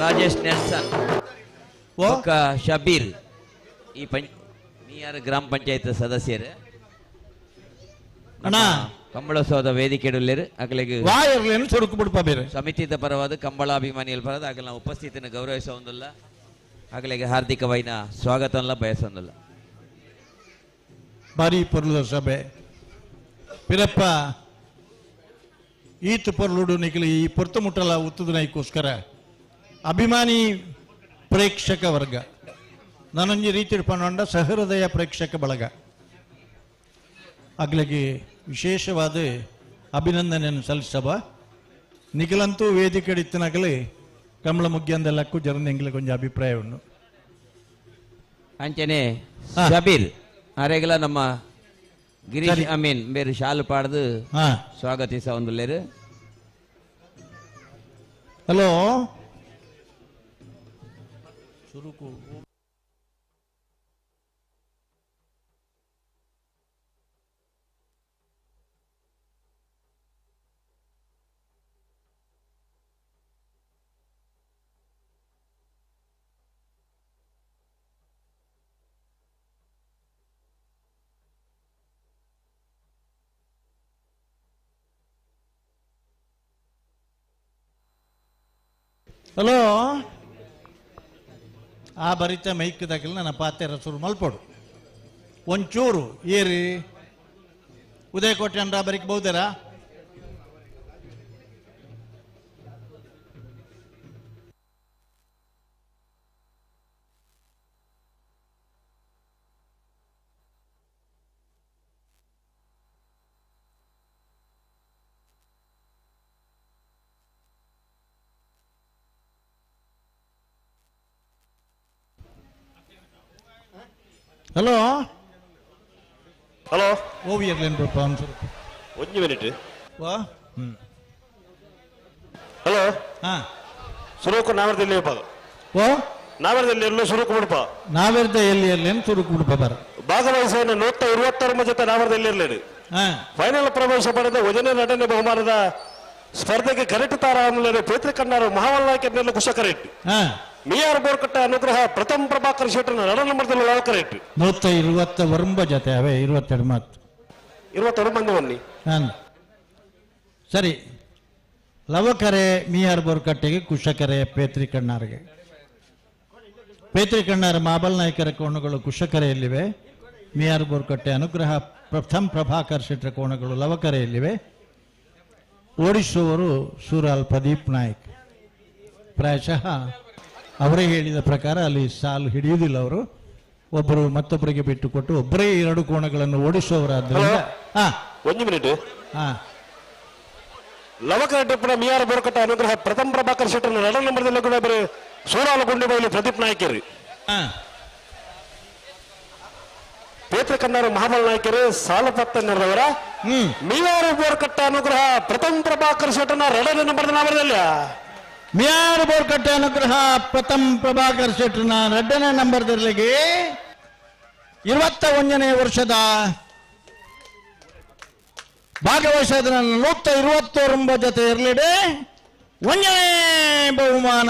ರಾಜೇಶ್ ನೆಲ್ಸನ್ ಶಬೀರ್ ಈ ಮಿಯಾರ್ ಗ್ರಾಮ ಪಂಚಾಯತ್ ಸದಸ್ಯರು ಕಂಬಳೋತ್ಸವದ ವೇದಿಕೆ ಅಗಲಿಗೆ ಸಮಿತಿದ ಪರವಾದ ಕಂಬಳಾಭಿಮಾನಿಗಳ ಪರವಾದ ಆಗಲ ಉಪಸ್ಥಿತಿಯನ್ನು ಗೌರವಿಸುವುದಿಲ್ಲ, ಅಗಲಿಗೆ ಹಾರ್ದಿಕವಾದ ಸ್ವಾಗತ ಬಯಸೊಂದಿಲ್ಲ. ಬಾರಿ ಪೊರ್ಲುದ ಸಭೆ ಪಿರಪ್ಪ ಈತ ಪೊರ್ಲುಡು ನಿಖಲಿ ಈ ಪೊರ್ತು ಮುಟ್ಟಲ ಉತ್ತದನೈಕೋಸ್ಕರ ಅಭಿಮಾನಿ ಪ್ರೇಕ್ಷಕ ವರ್ಗ ನಾನೊಂಜಿ ರೀತಿ ಪನ್ನೊಂಡ ಸಹೃದಯ ಪ್ರೇಕ್ಷಕ ಬಳಗ ಅಗ್ಲಿಗೆ ವಿಶೇಷವಾದ ಅಭಿನಂದನೆಯನ್ನು ಸಲ್ಲಿಸಬ ನಿಖಲಂತೂ ವೇದಿಕೆ ಇತ್ತನಾಗಲಿ ಕಮಲ ಮುಗ್ಗಿಯಂದೆಲ್ಲಕ್ಕೂ ಜರಂದೆಂಗ್ಲಿಗೆ ಕೊಂಚ ಅಭಿಪ್ರಾಯವನ್ನು ಅಂಚನೆ ಶಬೀರ್ ಅರೆಗಲ ನಮ್ಮ ಗಿರೀಶ್ ಅಮೀನ್ ಬೇರೆ ಶಾಲು ಪಾಡ್ದು ಸ್ವಾಗತಿಸ ಒಂದುಲ್ಲೇರು. ಹಲೋ ಹಲೋ ಆ ಬರಿತ ಮೈಕ್ ದಾಖಲೆ ನನ್ನ ಪಾತೆರ ಶುರು ಮಲ್ಪೋಡು ಒಂಚೂರು ಏರಿ ಉದಯ ಕೋಟೆ ಅಂದ್ರ ಬರಿಕ್ ಬಹುದರ ಹಲೋ ಹಲೋ ಓವಿಯರ್ಲೇನು ಬಪ್ಪ ಒಂದು ಒಂದು ಮಿನಿಟ್ ವಾ ಹಲೋ ಹಾ ಸುರುಕು ನಾವರ್ದಲ್ಲಿ ವಿಭಾಗ ಓ ನಾವರ್ದಲ್ಲಿ ಎಲ್ಲೋ ಸುರುಕು ಬಿಡಪ ನಾವೆರ್ದ ಎಲ್ಲಿ ಎಲ್ಲಿ ಸುರುಕು ಬಿಡಪ ಬರ ಭಾಗವಹಿಸುವ 126 ಜೊತೆ ನಾವರ್ದಲ್ಲಿ ಇರಲಿ ಫೈನಲ್ ಪ್ರವೇಶ ಪಡೆದ ವಜನೆ ನಟನೆ ಬಹುಮಾನದ ಸ್ಪರ್ಧೆಗೆ ಕರೆಕ್ಟ್ ತಾರ ಪೇತ್ರಿ ಕಣ್ಣಾರು ಮಹಾವಲ್ನಾಯಕ ಕುಶಕರೆಟ್ಟಿ ಮಿಯಾರ್ ಬೋರ್ಕಟ್ಟ ಅನುಗ್ರಹ ಪ್ರಥಮ ಪ್ರಭಾಕರ್ ಶೆಟ್ಟರ್ ನಡ ನಂಬರ್ದಲ್ಲಿ ಲವಕರೆಟ್ಟಿ 129 ಜೊತೆ ಅವೇ 22 ಮಾತು 22 ಮಂದಿ ಬನ್ನಿ. ಸರಿ ಲವಕರೆ ಮಿಯಾರ್ ಬೋರ್ಕಟ್ಟೆಗೆ ಕುಶಕರೆ ಪೇತ್ರಿ ಕಣ್ಣಾರ್ಗೆ. ಪೇತ್ರಿ ಕಣ್ಣಾರ ಮಾಬಲ್ ನಾಯಕರ ಕೋಣಗಳು ಕುಶಕರೆಯಲ್ಲಿವೆ. ಮಿಯಾರ್ ಬೋರ್ಕಟ್ಟೆ ಅನುಗ್ರಹ ಪ್ರಥಮ ಪ್ರಭಾಕರ್ ಶೆಟ್ಟರ ಕೋಣಗಳು ಲವಕರೆಯಲ್ಲಿವೆ. ಓಡಿಸುವವರು ಸೂರಾಲ್ ಪ್ರದೀಪ್ ನಾಯ್ಕ್. ಪ್ರಾಯಶಃ ಅವರೇ ಹೇಳಿದ ಪ್ರಕಾರ ಅಲ್ಲಿ ಸಾಲು ಹಿಡಿಯುವುದಿಲ್ಲ ಅವರು, ಒಬ್ಬರು ಮತ್ತೊಬ್ಬರಿಗೆ ಬಿಟ್ಟುಕೊಟ್ಟು ಒಬ್ಬರೇ ಎರಡು ಕೋಣಗಳನ್ನು ಓಡಿಸುವವರಾದ್ರಿಂದ. ಒಂದು ಮಿನಿಟ್. ಲವಕರೆಡ್ಡಿ ಮಿಯಾರ ಬೋರ್ಕಟ್ಟ ಅನುಗ್ರಹ ಪ್ರಥಮ ಪ್ರಭಾಕರ್ ಶೆಟ್ಟರ್ ನಡ ನಂಬರ್ದಲ್ಲಿ ಕೂಡ ಸೂರಾಲ ಗುಂಡಿಬೈಲು ಪ್ರದೀಪ್ ನಾಯ್ಕರು ಪೇತ್ರ ಕಣ್ಣಾರು ಮಹಾಬಲ ನಾಯ್ಕರು ಸಾಲಪತ್ತ ನಡೆದವರ ಮಿಯಾರು ಬೋರ್ಕಟ್ಟ ಅನುಗ್ರಹ ಪ್ರಥಮ ಪ್ರಭಾಕರ್ ಶೆಟ್ಟರ್ನ ಎರಡನೇ ನಂಬರ್ ನಾಮದಲ್ಲಿ ಮಿಯಾರು ಬೋರ್ಕಟ್ಟೆ ಅನುಗ್ರಹ ಪ್ರಥಮ ಪ್ರಭಾಕರ್ ಶೆಟ್ಟರ್ನ ಎರಡನೇ ನಂಬರ್ದಲ್ಲಿಗೆ 21ನೇ ವರ್ಷದ ಭಾಗವಹಿಸಿದ 129 ಜೊತೆ ಇರಲಿದೆ. ಒಂದನೇ ಬಹುಮಾನ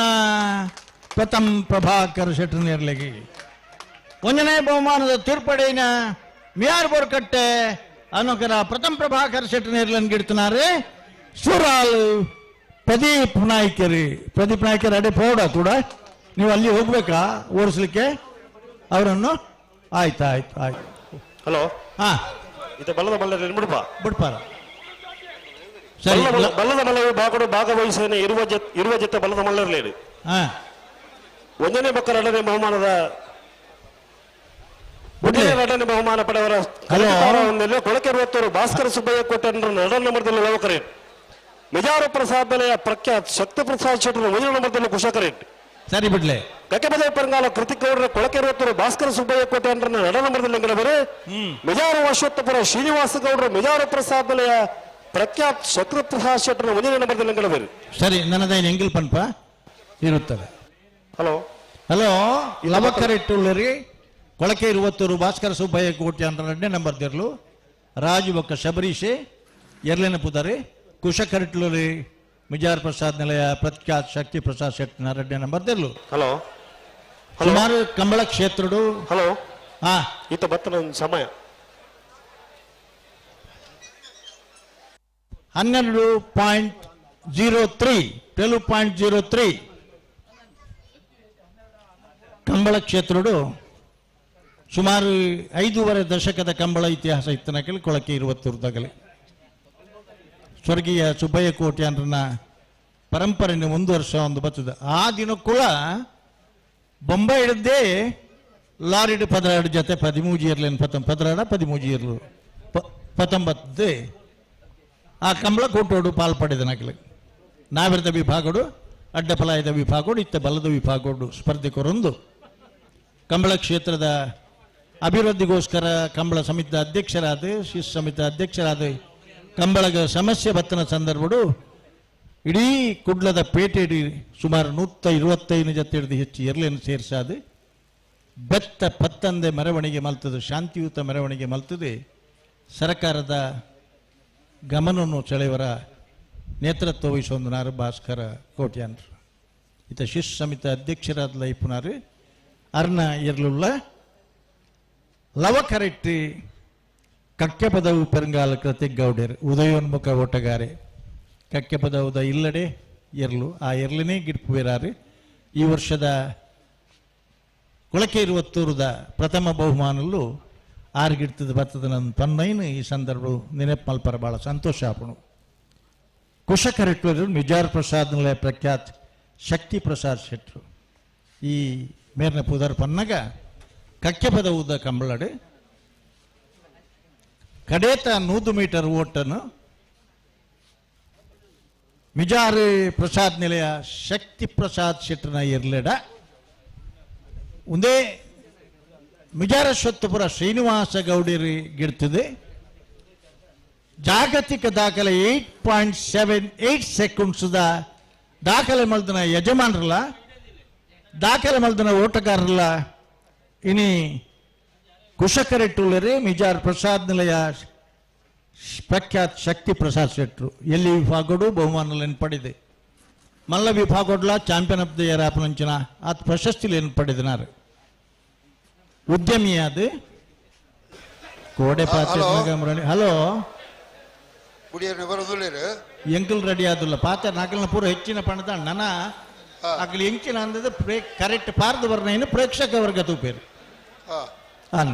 ಪ್ರಥಮ ಪ್ರಭಾಕರ್ ಶೆಟ್ಟರ್ನ ಇರಲಿಗೆ. ಒಂದನೇ ಬಹುಮಾನದ ತೀರ್ಪಡಿನ ಮಿಯಾರ್ ಬೋರ್ಕಟ್ಟೆ ಅನುಗ್ರಹ ಪ್ರಥಮ ಪ್ರಭಾಕರ್ ಶೆಟ್ಟರ್ನ ಇರ್ಲನ್ ಗಿಡ್ತಿದ್ದಾರೆ ಸೂರಾಲ್ ಪ್ರದೀಪ್ ನಾಯ್ಕರಿ. ಪ್ರದೀಪ್ ನಾಯ್ಕರ್ ಅಡೆ ಪೌಡ ಕೂಡ ನೀವು ಅಲ್ಲಿ ಹೋಗ್ಬೇಕಾ ಓಡಿಸ್ಲಿಕ್ಕೆ ಅವರನ್ನು? ಆಯ್ತು ಆಯ್ತು ಆಯ್ತು. ಹಲೋ ಹಾ ಇದು ಬಲ್ಲದ ಮಲ್ಲ ಬಿಡ್ಪ ಬಿಡ್ಪಾರ ಸರಿ. ಬಲ್ಲದ ಮಲ್ಲ ಭಾಗಡು ಭಾಗವಹಿಸಿದ ಇರುವ ಜೊತೆ ಬಲ್ಲದ ಮಲ್ಲರ್ಲೇಡು ಒಂದನೇ ಬಕ್ಕ ಎರಡನೇ ಬಹುಮಾನದ ಎರಡನೇ ಬಹುಮಾನ ಪಡೆಯವರ ಕೊಳಕೆ ಹೊತ್ತೂರು ಭಾಸ್ಕರ ಸುಬ್ಬಯ್ಯ ಕೋಟೆ ಎರಡನೇ ನಂಬರ್ದಲ್ಲಿ ಲವಕರೇಟ್ ಮಿಜಾರು ಪ್ರಸಾದ್ ಬೆಲೆಯ ಪ್ರಖ್ಯಾತ್ ಶಕ್ತಿ ಪ್ರಸಾದ್ ಶೆಟ್ಟರ್ ಮೊದಲ ನಂಬರ್ದಲ್ಲಿ ಕುಶಕರೇಟ್. ಸರಿ ಬಿಡ್ಲೆ. ಕಕ್ಕೆಬದೆ ಪರಂಗಾಲ ಕೃತಿಕ್ ಗೌಡರ ಕೊಳಕೆ ಹೊತ್ತೂರು ಭಾಸ್ಕರ ಸುಬ್ಬಯ್ಯ ಕೋಟೆ ಎರಡನೇ ನಂಬರ್ದಲ್ಲಿ ಅಂಗಡವರು ಮಿಜಾರು ಅಶ್ವತ್ಥಪುರ ಶ್ರೀನಿವಾಸ ಗೌಡರು ಮಿಜಾರು ಪ್ರಸಾದ್ ಬೆಲೆಯ ಪ್ರಖ್ಯಾತ್ ಶಕ್ತಿ ಪ್ರಸಾದ್ ಶೆಟ್ಟರ್ ಮೊದಲ ನಂಬರ್ದಲ್ಲಿ ಅಂಗಡವರು. ಸರಿ ನನ್ನದೈನ್ ಎಂಗಿಲ್ ಪನ್ಪ ಇರುತ್ತದೆ. ಹಲೋ ಹಲೋ ಲವಕರೆಟ್ಟುಳ್ಳರಿ ಕೊಳಕೆ ಇರುವತ್ತೂರು ಭಾಸ್ಕರ ಸುಬ್ಬಯ್ಯ ಕೋಟೆ ಅಂತ ಎರಡನೇ ನಂಬರ್ ದಿರ್ಲು ರಾಜು ಬೊಕ್ಕ ಶಬರೀಶೆ ಎರಡನೇ ಪುದಾರಿ ಕುಶಕರೆಟ್ಲೂರಿ ಮಿಜಾರ್ ಪ್ರಸಾದ್ ನಿಲಯ ಪ್ರಖ್ಯಾತ್ ಶಕ್ತಿ ಪ್ರಸಾದ್ ಶೆಟ್ಟರ್ ಎರಡನೇ ನಂಬರ್ ದಿರ್ಲು. ಹಲೋ ಸುಮಾರು ಕಂಬಳ ಕ್ಷೇತ್ರಡು. ಹಲೋ ಹಾ ಈತ ಬತ್ತನ ಸಮಯ 12.03 12.03 ಕಂಬಳ ಕ್ಷೇತ್ರಡು ಸುಮಾರು 5.5 ದಶಕದ ಕಂಬಳ ಇತಿಹಾಸ ಇತ್ತನಕಲಿ ಕೊಳಕೆ ಇರುವತ್ತೂರ್ದಾಗಲಿ ಸ್ವರ್ಗೀಯ ಸುಬ್ಬಯ್ಯ ಕೋಟ್ಯಾನ್ರನ್ನ ಪರಂಪರೆಯನ್ನು ಮುಂದುವರ್ಸ ಒಂದು ಬರ್ತದೆ. ಆ ದಿನಕ್ಕೂಳ ಬೊಂಬೈ ಹಿಡ್ದೇ ಲಾರಿಡ್ ಪದರಾಡು ಜೊತೆ 13 ಇರ್ಲೇನು ಪದರಾಡ 13 ಇರ್ಲು 19 ಆ ಕಂಬಳ ಕೂಟೋಡು ಪಾಲ್ ಪಡೆದನಕಲಿ ನಾವಿರದ ವಿಭಾಗಡು ಅಡ್ಡಫಲಾಯದ ವಿಭಾಗಡು ಇತ್ತ ಬಲದ ವಿಭಾಗಡು ಸ್ಪರ್ಧೆ ಕೊರೊಂದು ಕಂಬಳ ಕ್ಷೇತ್ರದ ಅಭಿವೃದ್ಧಿಗೋಸ್ಕರ ಕಂಬಳ ಸಮಿತಿಯ ಅಧ್ಯಕ್ಷರಾದ ಶಿಶು ಸಮಿತಿ ಅಧ್ಯಕ್ಷರಾದ ಕಂಬಳಗ ಸಮಸ್ಯೆ ಬತ್ತನ ಸಂದರ್ಭಡು ಇಡೀ ಕುಡ್ಲದ ಪೇಟೆ ಸುಮಾರು 125 ಜೊತೆ ಹಿಡಿದು ಹೆಚ್ಚು ಎರ್ಲೆಯನ್ನು ಸೇರಿಸಾದು ಬೆತ್ತ ಪತ್ತಂದೆ ಮೆರವಣಿಗೆ ಮಲ್ತದೆ, ಶಾಂತಿಯುತ ಮೆರವಣಿಗೆ ಮಲ್ತದೆ. ಸರ್ಕಾರದ ಗಮನವನ್ನು ಸೆಳೆಯವರ ನೇತೃತ್ವ ವಹಿಸೊಂದು ಭಾಸ್ಕರ ಕೋಟ್ಯಾನ್ರು. ಈತ ಶಿಶು ಸಮಿತಿ ಅಧ್ಯಕ್ಷರಾದ ಲೈಪುನಾರು ಅರ್ಣ ಎರ್ಲುಳ್ಳ ಲವಕರೆಟ್ಟಿ ಕಕ್ಕೆಪದವು ಪೆರಂಗಾಲ ಕೃತಿಗೌಡರು ಉದಯೋನ್ಮುಖ ಓಟಗಾರೆ ಕಕ್ಕೆಪದವುದ ಇಲ್ಲಡೆ ಎರ್ಲು ಆ ಎರ್ಲನೇ ಗಿಡ್ಪುವೇರಾರು. ಈ ವರ್ಷದ ಕೊಳಕೆ ಇರುವತ್ತೂರದ ಪ್ರಥಮ ಬಹುಮಾನಲ್ಲೂ ಆರು ಗಿಡ್ತದ ಬತ್ತದ ನನ್ನ ಪನ್ನೈನು ಈ ಸಂದರ್ಭ ನೆನಪು ಮಲ್ಪರ ಭಾಳ ಸಂತೋಷ ಆಪಣು. ಕುಶಕರೆಟ್ಟರು ಮಿಜಾರ್ ಪ್ರಸಾದ್ ನಿಲಯ ಪ್ರಖ್ಯಾತ್ ಶಕ್ತಿ ಪ್ರಸಾದ್ ಶೆಟ್ರು ಈ ಮೇರ್ನ ಪುದರ್ ಪನ್ನಗ ಕಕ್ಕೆಪದವುದ ಕಂಬಳಡು ಕಡೇತ 100 ಮೀಟರ್ ಓಟನ್ನು ಮಿಜಾರು ಪ್ರಸಾದ್ ನಿಲಯ ಶಕ್ತಿ ಪ್ರಸಾದ್ ಶೆಟ್ಟರ್ನ ಎರ್ಲೆಡ ಒಂದೇ ಮಿಜಾರ ಸ್ವತ್ತಪುರ ಶ್ರೀನಿವಾಸ ಗೌಡರಿ ಗಿಡ್ತದೆ. ಜಾಗತಿಕ ದಾಖಲೆ 8.78 ಸೆಕೆಂಡ್ಸ್ದ ದಾಖಲೆ ಮಲ್ದನ ಯಜಮಾನರಲ್ಲ ದಾಖಲೆ ಮಲ್ದನ ಓಟಗಾರರಲ್ಲ ಇನಿ ಕುಶಕರೆಟ್ಟುಳ್ಳರೆ ಮಿಜಾರ್ ಪ್ರಸಾದ್ ನಿಲಯ ಪ್ರಖ್ಯಾತ್ ಶಕ್ತಿ ಪ್ರಸಾದ್ ಶೆಟ್ರು ಎಲ್ಲಿ ವಿಭಾಗಡು ಬಹುಮಾನలను ಪಡೆದೆ. ಮಲ್ಲ ವಿಭಾಗಡ್ಲ ಚಾಂಪಿಯನ್ ಆಫ್ the year ಆಪನಂಚಿನ ಆತ ಪ್ರಶಸ್ತಿలను ಪಡೆದಿನಾರು. ಉದ್ಯಮಿಯಾದ ಕೋಡೆ ಪಾತ್ರ ಹಲೋ ಎಂಕಲ್ ರೆಡಿ ಆದಿಲ್ಲ ಪಾತ್ರ ನಾಕಲ್ನ ಪೂರ ಹೆಚ್ಚಿನ ಪಣದ ನನ ಅಗಲಿ ಎಂಚಿನ ಅಂದದ ಕರೆಕ್ಟ್ ಪಾರ್ದು ವರ್ಣೇನು ಪ್ರೇಕ್ಷಕ ವರ್ಗ ತೂಪೇರು ಅನ್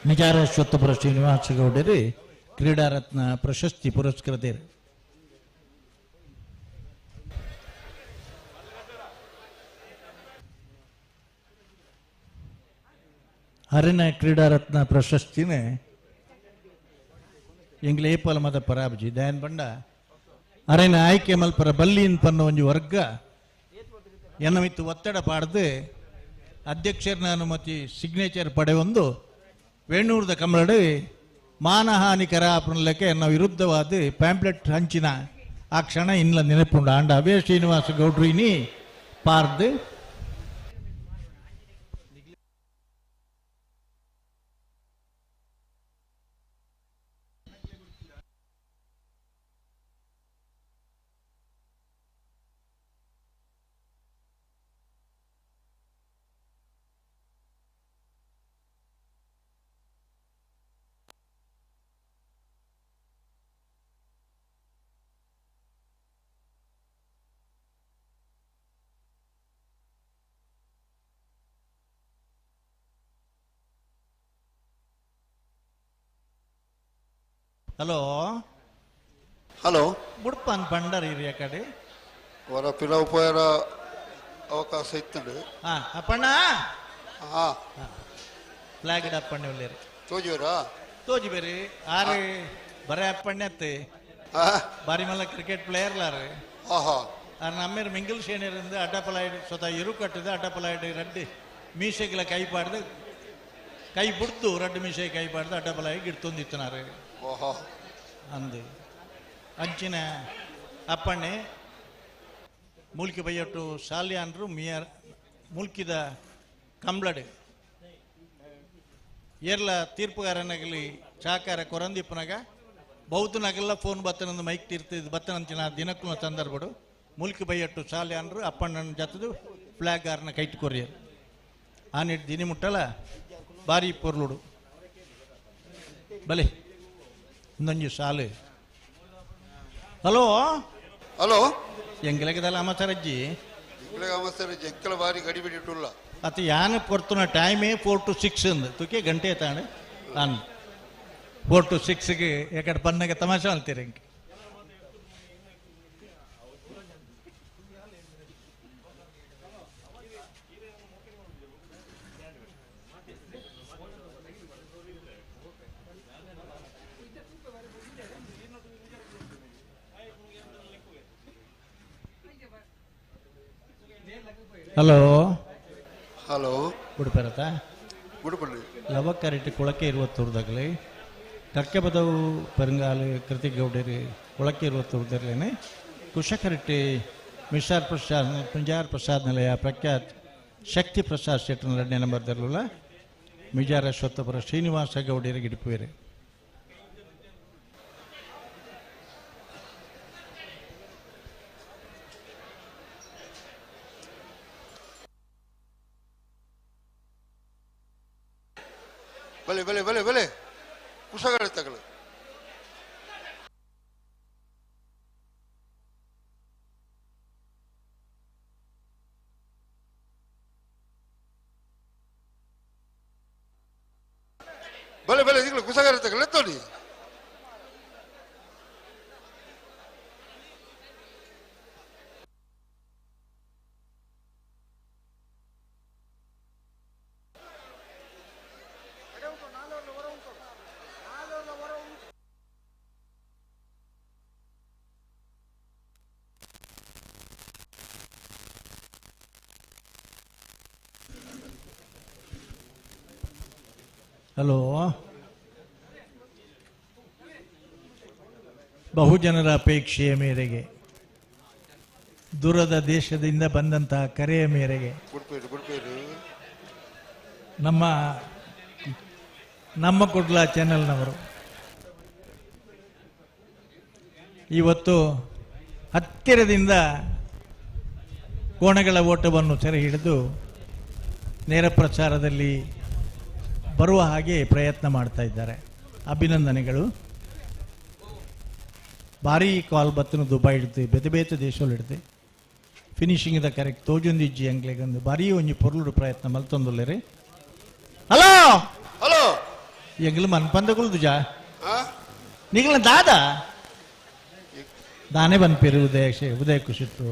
ನಿಜಾರ ಸ್ವತ್ತಪುರ ಶ್ರೀನಿವಾಸ ಗೌಡರಿ ಕ್ರೀಡಾರತ್ನ ಪ್ರಶಸ್ತಿ ಪುರಸ್ಕೃತರು. ಹರಿನ ಕ್ರೀಡಾರತ್ನ ಪ್ರಶಸ್ತಿನೇ ಎಂಗ್ಲ ಏಪಾಲ ಮದ ಪರಾಬ್ಜಿ ದಯನ್ ಬಂಡ ಅರೆನ ಆಯ್ಕೆ ಮಲ್ಪರ ಬಲ್ಲಿನ್ ಪನ್ನ ಒಂಜಿ ವರ್ಗ ಎನ್ನಮಿತ್ತು ಒತ್ತಡ ಪಾಡ್ದು ಅಧ್ಯಕ್ಷರನ್ನ ಅನುಮತಿ ಸಿಗ್ನೇಚರ್ ಪಡೆಯೊಂದು ವೇಣೂರ್ದ ಕಮಲಡು ಮಾನಹಾನಿಕರ ಅಪನಲಕ್ಕೆ ಎನ್ನ ವಿರುದ್ಧವಾದ ಪ್ಯಾಂಪ್ಲೆಟ್ ಹಂಚಿನ ಆ ಕ್ಷಣ ಇನ್ಲ ನೆನಪುಂಡು. ಆಂಡ ಅವೇ ಶ್ರೀನಿವಾಸ ಗೌಡ್ರು ಇನಿ ಪಾರ್ದು ಹಲೋ ಹಲೋ ಬುಡ್ಪನ್ ಬಂಡರ್ ಹಿರಿಯ ಕಡೆ ವರ ಪಿಲವು ಪೋಯರ ಅವಕಾಶ ಇತ್ತಂಡು. ಹಾ ಅಪ್ಪಣ್ಣ ಹಾ ಫ್ಲಾಗ್ ಅಪ್ಪಣ್ಣ ಉಳ್ಳೇರಿ ತೋಜುವರಾ ತೋಜಿ ಬೇರೆ ಆರು ಬರೇ ಅಪ್ಪಣ್ಣ ಅತ್ತೆ ಬಾರಿ ಮಲ್ಲ ಕ್ರಿಕೆಟ್ ಪ್ಲೇಯರ್ ಲಾರು. ಆಹಾ ನಮ್ಮೇರು ಮಿಂಗಲ್ ಶೇಣಿಯರಿಂದ ಅಡ್ಡಪಲಾಯ್ಡು ಸ್ವತಃ ಇರು ಕಟ್ಟಿದ ಅಡ್ಡಪಲಾಯ್ಡು ರಡ್ಡಿ ಮೀಸೆಗೆಲ್ಲ ಕೈ ಪಾಡ್ದು ಕೈ ಬಿಡ್ತು ರಡ್ಡು ಮೀಸೆ ಕೈ ಪಾಡ್ದು ಅಡ್ಡಪಲಾಯಿ ಗಿಡ್ತೊಂದಿತ್ತನಾರು ಅಂದು ಅಂಚಿನ ಅಪ್ಪಣ್ಣೆ ಮೂಲ್ಕಿ ಬೈಯಟ್ಟು ಶಾಲ್ಯಾನ್ರು ಮಿಯರ್ ಮೂಲ್ಕಿದ ಕಂಬ್ಳಡೆ ಏರ್ಲ ತೀರ್ಪುಗಾರನಾಗಲಿ ಚಾಕಾರ ಕೊರಂದಿಪ್ಪನಾಗ ಬೌದ್ಧನಾಗೆಲ್ಲ ಫೋನ್ ಬತ್ತನಂದು ಮೈಕ್ ತೀರ್ತಿದ್ದು ಬತ್ತನಂಚಿನ ದಿನಕ್ಕೂ ಸಂದರ್ಭಡು ಮೂಲ್ಕಿ ಬೈಯಟ್ಟು ಶಾಲ್ಯಾನ್ರು ಅಪ್ಪಣ್ಣನ ಜೊತೆದು ಫ್ಲಾಗಾರನ ಕೈಟ್ ಕೊರಿಯರ್ ಆ ನೀಟ್ ದಿನಿ ಮುಟ್ಟಲ ಭಾರಿ ಪೊರ್ಲುಡು ಬಲೆ ಒಂದೊಂಜಿ ಸಾಲು. ಹಲೋ ಹಲೋ ಎಂಗ್ಲೆಗದಲ್ಲ ಅಮಸರಜ್ಜಿ ಎಂಕಲ ಬಾರಿ ಗಡಿಬಿಡಿಟ್ಟುಲ್ಲ ಅತ್ತ ಯಾನ ಕೊಡ್ತುನ ಟೈಮೇ 4 to 6 ಅಂದು ತುಕೆ ಗಂಟೆ ತಾಣೆ ಅನ್ 4 to 6ಗೆ ಯಾಕಡೆ ಪನ್ನಗೆ ತಮಾಷೆ ಅಂತೀರಿ ಇಂಕ. ಹಲೋ ಹಲೋ ಉಡುಪರತ ಉಡುಪಳ್ಳಿ ಲವಕರೆಟ್ ಕೊಳಕೆ ಇರುವತ್ತೂರ್ದಾಗಲಿ ಕಕ್ಕೆಬದವು ಪೆರಂಗಾಲು ಕೃತಿಗೌಡರಿ ಕೊಳಕೆ ಇರುವತ್ತೂರ್ದರ್ಲೇನೆ ಕುಶಕರೆಟ್ಟಿ ಮಿಷಾರ್ ಪ್ರಸಾದ್ ಪುಂಜಾರ್ ಪ್ರಸಾದ್ ನಿಲಯ ಪ್ರಖ್ಯಾತ್ ಶಕ್ತಿ ಪ್ರಸಾದ್ ಶೆಟ್ಟನ ಎರಡನೇ ನಂಬರ್ ದರ್ಲುಲ್ಲ ಮಿಜಾರ ಅಶ್ವತ್ಥಪುರ ಶ್ರೀನಿವಾಸ ಗೌಡರಿಗೆ ಗಿಡಪುವೇರೆ. ಬಲೆ ಬಲೆ ಬಲೆ ಬಲೆ ಕುಶಗಡೆ ತಗಲು ಬಲೆ ಬಲೆ ಈಗಲೂ ಕುಸಗಾರ ತಗಲ ತೋಡಿ ಹಲೋ ಬಹುಜನರ ಅಪೇಕ್ಷೆಯ ಮೇರೆಗೆ ದೂರದ ದೇಶದಿಂದ ಬಂದಂತಹ ಕರೆಯ ಮೇರೆಗೆ ನಮ್ಮ ನಮ್ಮ ಕುಡ್ಲ ಚಾನೆಲ್ನವರು ಇವತ್ತು ಹತ್ತಿರದಿಂದ ಕೋಣಗಳ ಓಟವನ್ನು ಸೆರೆ ಹಿಡಿದು ನೇರ ಪ್ರಸಾರದಲ್ಲಿ ಬರುವ ಹಾಗೆ ಪ್ರಯತ್ನ ಮಾಡ್ತಾ ಇದ್ದಾರೆ. ಅಭಿನಂದನೆಗಳು. ಭಾರಿ ಕಾಲ್ ಬತ್ತನು ದುಬೈ ಇಡ್ತು, ಬೇತೆ ಬೇತೆ ದೇಶಗಳು ಇಡ್ತು. ಫಿನಿಶಿಂಗ್ the correct ತೋಜೊಂದಿಜ್ಜಿ ಅಂಗ್ಲೆಗಂದು ಭಾರಿ ಒಂಜಿ ಪೊರ್ಲುಡು ಪ್ರಯತ್ನ ಮಲ್ತೊಂದುಲ್ಲೇರಿ. ಹಲೋ ಹಲೋ ಎಂಗ್ಲು ಮನ್ಪಂದಗುಲ್ದು ಜಾ ನಿಗ್ಲ ದಾದಾ ದಾನೆ ಬಂದ್ಪೇರು ಉದಯ ಉದಯ ಕುಶಿತ್ತು.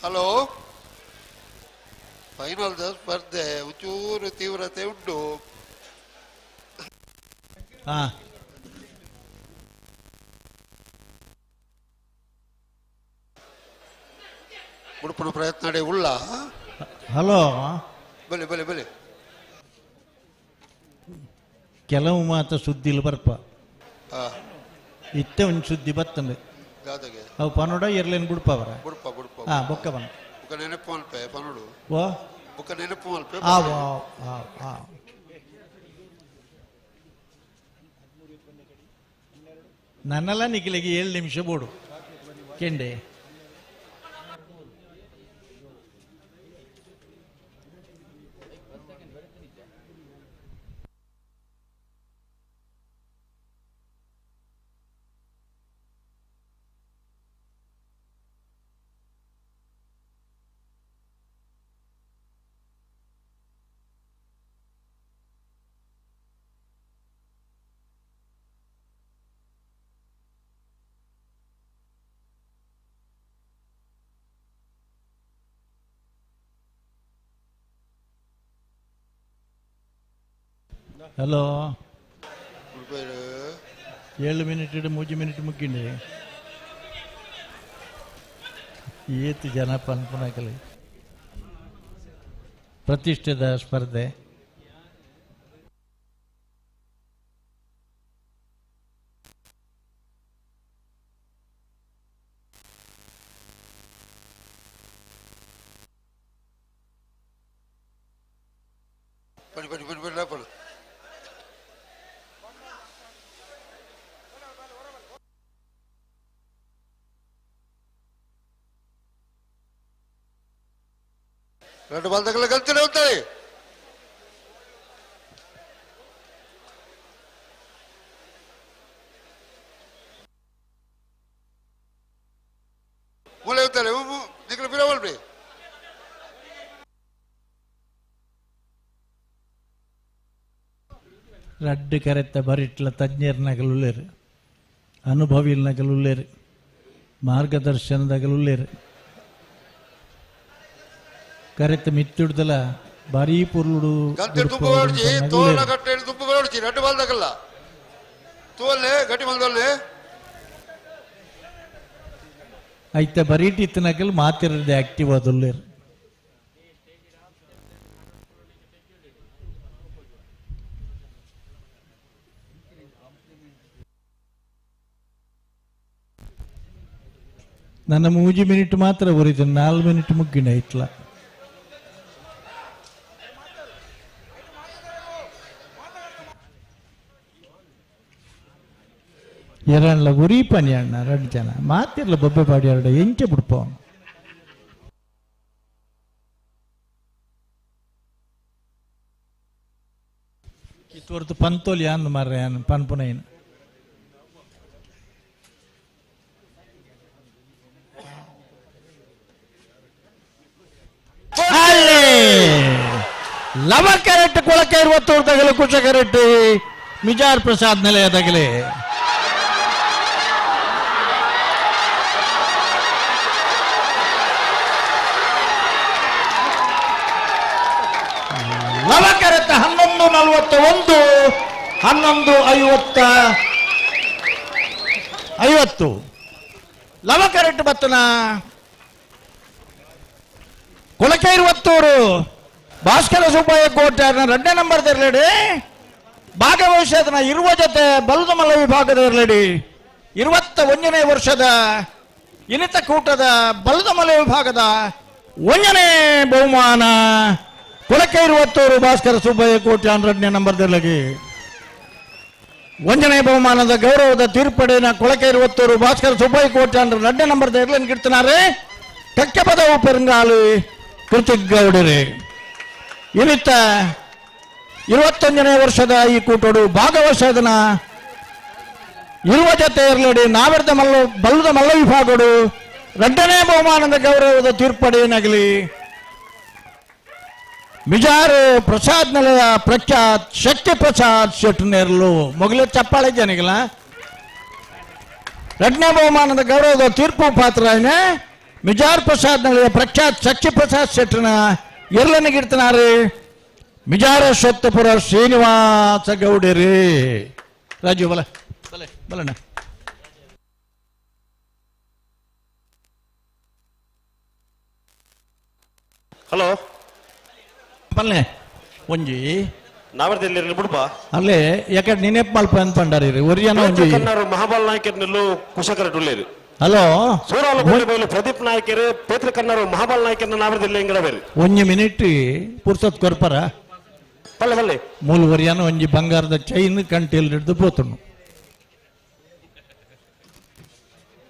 ಹಲೋ ಫೈನಲ್ ಸ್ಪರ್ಧೆ ಒಂಚೂರು ತೀವ್ರತೆ ಉಂಟು. ಉಡುಪನ ಪ್ರಯತ್ನ ಉಳ್ಳ. ಹಲೋ ಬಲೆ ಬಲೆ ಬಲೆ ಕೆಲವು ಮಾತ ಸುದ್ದಿಲ್ ಬರ್ಪ ಇತ್ತೆ ಒಂದು ಸುದ್ದಿ ಬತ್ತಂದೆ ಅವು ಪನೋಡ ಎರ್ಲೇನು ಬುಡ್ಪ ಅವರ. ಬುಡ್ಪ ಬುಡ್ಪ ಹಾ ಬೊಕ್ಕ ಬನ್ನ ಬುಕ್ಕ ನೆನಪು ಮಲ್ಪೆ ಪನೋಡು ಓ ಬುಕ್ಕ ನೆನಪು ಮಲ್ಪೆ. ಆ ಆ ಆ ನನ್ನೆಲ್ಲ ನಿಖಿಲಿಗೆ 7 ನಿಮಿಷ ಬೋಡು ಕೆಂಡೆ. ಹಲೋ 7 ಮಿನಿಟ್ 3 ಮಿನಿಟ್ ಮುಗ್ಗಿಂಡೆ. ಏತು ಜನ ಪನ್ಪುನಕಲಿ ಪ್ರತಿಷ್ಠಿತ ಸ್ಪರ್ಧೆ. ಬನ್ನಿ ಬನ್ನಿ ಬನ್ನಿ ಬನ್ನಿ ಬನ್ನಿ రెండు బాల్ దగ్గర కలిసినే ఉంటాయి. ಮೂಲೆ ಹೋಗ್ತಾರೆ ದಿಕ್ಕಲು ಬಿರವಲ್ರಿ. ರಡ್ಡು ಕರೆತ್ತ ಬರಿಟ್ಲ ತಜ್ಞರ್ನಗಲುಲ್ಲೇರು, ಅನುಭವಿಲ್ನಗಲುಲ್ಲೇರು, ಮಾರ್ಗದರ್ಶನದಗಲುಲ್ಲೇರು. ಕರೆತ ಮಿತ್ತಿಡ್ದಲ ಭಾರೀ ಪೊರ್ಲುಡು ಐತ ಬರೀಟಿ ಇತ್ತನಕಲ್ ಮಾತಿರದೆ ಆಕ್ಟಿವ್ ಆದುಲ್ಲೇರು. ನನ್ನ 3 ಮಿನಿಟ್ ಮಾತ್ರ ಉರಿತು, 4 ಮಿನಿಟ್ ಮುಗ್ಗಿನ ಐತ್ಲ. ಎರಣ್ಲ ಉರಿ ಪನಿ ಅಣ್ಣ 2 ಜನ ಮಾತಿರ್ಲ ಬೊಬ್ಬೆ ಪಾಡಿ ಎರಡು ಎಂಚೆ ಬಿಡ್ಪ. ಇತ್ತೊರ್ತು ಪಂತೋಲಿ ಅಂದ್ ಮಾರ್ರೆ ಪನ್ಪುನೈನ್. ಲವ ಕರೆಕ್ಟ್ ಕೊಳಕೆ ಇರುವತ್ತೂರು ತಗಲು ಕುಶ ಕರೆಕ್ಟ್ ಮಿಜಾರ್ ಪ್ರಸಾದ್ ನೆಲೆಯ ತಗಲೆ. ಲವ ಕರೆಕ್ಟ್ 11:41 11:50 ಲವ ಕರೆಕ್ಟ್ ಬತ್ತನ ಕೊಳಕೆ ಇರುವತ್ತೂರು ಭಾಸ್ಕರ ಸುಬ್ಬಯ್ಯ ಕೋಟ್ಯಾರ್ನ 2ನೇ ನಂಬರ್ ಇರಲೇಡಿ. ಭಾಗವಹಿಸೋದನ್ನ ಇರುವ ಜೊತೆ ಬಲದಮಲ್ಲ ವಿಭಾಗದ ಇರಲೇಡಿ. 21ನೇ ವರ್ಷದ ಇನಿತ ಕೂಟದ ಬಲದಮಲ್ಲ ವಿಭಾಗದ 1ನೇ ಬಹುಮಾನ ಕೊಳಕೆ ಇರುವತ್ತೂರು ಭಾಸ್ಕರ ಸುಬ್ಬಯ್ಯ ಕೋಟ್ಯಾನ್ 2ನೇ ನಂಬರ್ ಇರಲೇಡಿ. 1ನೇ ಬಹುಮಾನದ ಗೌರವದ ತೀರ್ಪಡಿನ ಕೊಳಕೆ ಇರುವತ್ತೂರು ಭಾಸ್ಕರ ಸುಬ್ಬಯ್ಯ ಕೋಟ್ಯಾನ್ 2ನೇ ನಂಬರ್ ಇರಲೇನು ಕಿಡ್ತನಾರೆ ಕಕ್ಕೆ ಪದವು ಪೆರುಂಗಾಲು ಕೃತಿಕ್ ಗೌಡರೇ. ಇನಿತ 21ನೇ ವರ್ಷದ ಈ ಕೂಟೋಡು ಭಾಗವಹಿಸೋದನ್ನ ಇರುವ ಜೊತೆ ಇರಲೇಡಿ. ನಾವೆರ್ದ ಮಲ್ಲ ಬಲ್ಲದ ಮಲ್ಲ ವಿಭಾಗಡು 2ನೇ ಬಹುಮಾನದ ಗೌರವದ ತೀರ್ಪಡೇನಾಗಲಿ ಮಿಜಾರು ಪ್ರಸಾದ್ ನೆಲೆಯ ಪ್ರಖ್ಯಾತ್ ಶಕ್ತಿ ಪ್ರಸಾದ್ ಶೆಟ್ಟನೇರ್ಲು ಮೊಗಲೇ ಚಪ್ಪಾಳೆ ಜನಿಗಲ. 2ನೇ ಬಹುಮಾನದ ಗೌರವದ ತೀರ್ಪು ಪಾತ್ರ ಮಿಜಾರ್ ಪ್ರಸಾದ್ ನೆಲೆಯ ಪ್ರಖ್ಯಾತ್ ಶಕ್ತಿ ಪ್ರಸಾದ್ ಶೆಟ್ಟನ ಎರಲನಿಗಿಡ್ತನಾರೆ ಮಿಜಾರ ಸೊತ್ತಪುರ ಶ್ರೀನಿವಾಸ ಗೌಡರಿ. ರಾಜು ಬಲ ಬಲೆ ಬಲಣ್ಣ. ಹಲೋ ಪಲ್ಲೆ ಒಂಜಿ ನಾವರ್ದಲ್ಲಿ ಬಿಡ್ಪ ಅಲ್ಲೇ ಯಾಕಂದ್ರೆ ನೆನಪು ಮಲ್ಪ ಅನ್ಪಂಡಾರಿ ಒರಿಯನ ಒಂಜಿ ಮಹಾಬಲ್ ನಾಯಕರ್ ನಿಲ್ಲು ಕುಶಕರ ಟುಲ್ಲೇರು. ಹಲೋ ಸೂರಾಲ ಪ್ರದೀಪ್ ನಾಯಕರು ಪೇತ್ರ ಕನ್ನರು ಮಹಾಬಲ್ ನಾಯಕರನ್ನ ನಾವರ್ದಲ್ಲಿ ಎಂಗಡಬೇರು. ಒಂಜಿ ಮಿನಿಟ್ ಪುರ್ಸತ್ ಕೊರ್ಪರ ಪಲ್ಲೆ ಪಲ್ಲೆ ಮೂಲು ಒರಿಯನ ಒಂಜಿ ಬಂಗಾರದ ಚೈನ್ ಕಂಟೆಲ್ ಹಿಡಿದು ಪೋತುಂಡು.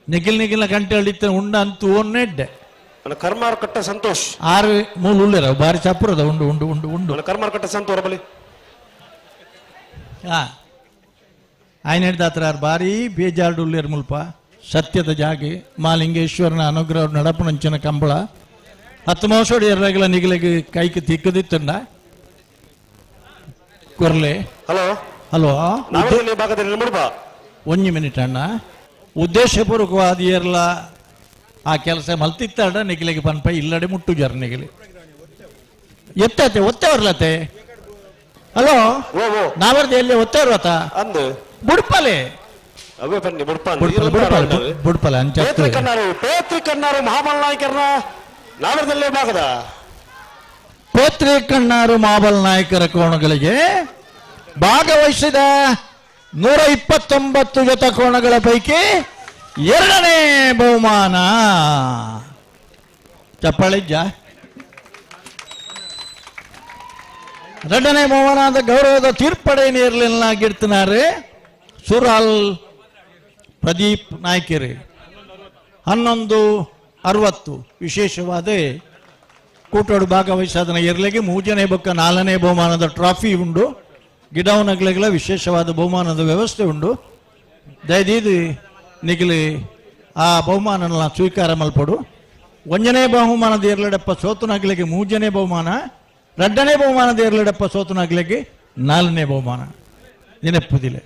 ನಿಖಿಲ್ ನಿಖಿಲ್ನ ಕಂಟೆಲ್ ಇತ್ತ ಉಂಡ ಅಂತೂ ಒನ್ನೆಡ್ಡೆ ಕರ್ಮಾರ್ ಕಟ್ಟ ಸಂತೋಷ್ ಆರು ಮೂಲು ಉಳ್ಳೇರ ಬಾರಿ ಚಪ್ಪರದ ಉಂಡು ಉಂಡು ಉಂಡು ಉಂಡು ಕರ್ಮಾರ್ ಕಟ್ಟ ಸಂತೋಷ ಬಲಿ. ಹಾ ಆಯ್ನ ಹಿಡ್ದಾತ್ರ ಬಾರಿ ಬೇಜಾರ್ಡು ಉಳ್ಳೇರ್ ಮುಲ್ಪ ಸತ್ಯದ ಜಾಗೆ ಮಾಲಿಂಗೇಶ್ವರನ ಅನುಗ್ರಹ ನಡಪುನಂಚಿನ ಕಂಬಳ 10 ಮೋಸೋಡಿ ಎರಗಲ ನಿಗಲಿಗೆ ಕೈಗೆ ತಿಕ್ಕದಿತ್ತಂಡ ಕೊರ್ಲೆ. ಹಲೋ ಹಲೋ ಒಂಜಿ ಮಿನಿಟ್ ಅಣ್ಣ. ಉದ್ದೇಶಪೂರ್ವಕವಾದ ಏರ್ಲ ಆ ಕೆಲಸ ಮಲ್ತಿತ್ತಾಡ ನಿಗಲಿಗೆ ಪನ್ಪ ಇಲ್ಲಡೆ ಮುಟ್ಟು ಜರ ನಿಗಲಿ ಎತ್ತತೆ ಒತ್ತೆ ಬರ್ಲತೆ. ಹಲೋ ನಾವರ್ದು ಎಲ್ಲಿ ಒತ್ತೆ ಬರ್ತ ಅಂದು ಬುಡ್ಪಲೆ ಅವೇ ಬನ್ನಿ ಬುಡ್ಪಲೆ ಅಂಚ ಪೇತ್ರಿ ಕಣ್ಣಾರು ಮಹಾಬಲ್ ನಾಯಕರನ್ನ ನಾವರ್ದಲ್ಲೇ ಭಾಗದ ಪೇತ್ರಿ ಕಣ್ಣಾರು ಮಹಾಬಲ್ ನಾಯಕರ ಕೋಣಗಳಿಗೆ ಭಾಗವಹಿಸಿದ 129 ಜೊತೆ ಕೋಣಗಳ ಪೈಕಿ 2ನೇ ಬಹುಮಾನ ಚಪ್ಪಾಳಿಜ್ಜ. 2ನೇ ಬಹುಮಾನದ ಗೌರವದ ತೀರ್ಪಡೆ ನೇರ್ಲಿಲ್ಲಾಗಿಡ್ತಿನಾರೆ ಸುರಾಲ್ ಪ್ರದೀಪ್ ನಾಯ್ಕೆರೆ 11:60. ವಿಶೇಷವಾದ ಕೂಟೋಡು ಭಾಗವಹಿಸಾದನ ಇರ್ಲಿಗೆ 3ನೇ ಬೊಕ್ಕ 4ನೇ ಬಹುಮಾನದ ಟ್ರಾಫಿ ಉಂಡು. ಗಿಡವನಗ್ಲಿಗಳ ವಿಶೇಷವಾದ ಬಹುಮಾನದ ವ್ಯವಸ್ಥೆ ಉಂಡು. ದಯದೀದು ನಿಗಲಿ ಆ ಬಹುಮಾನ ಸ್ವೀಕಾರ ಮಲ್ಪಡು. 1ನೇ ಬಹುಮಾನದ ಎರಲಡಪ್ಪ ಸೋತುನಗ್ಲಿಗೆ 3ನೇ ಬಹುಮಾನ, 2ನೇ ಬಹುಮಾನದ ಎರಲಡಪ್ಪ ಸೋತುನಗ್ಲಿಗೆ 4ನೇ ಬಹುಮಾನ ನೆನಪುದಿಲ್ಲ.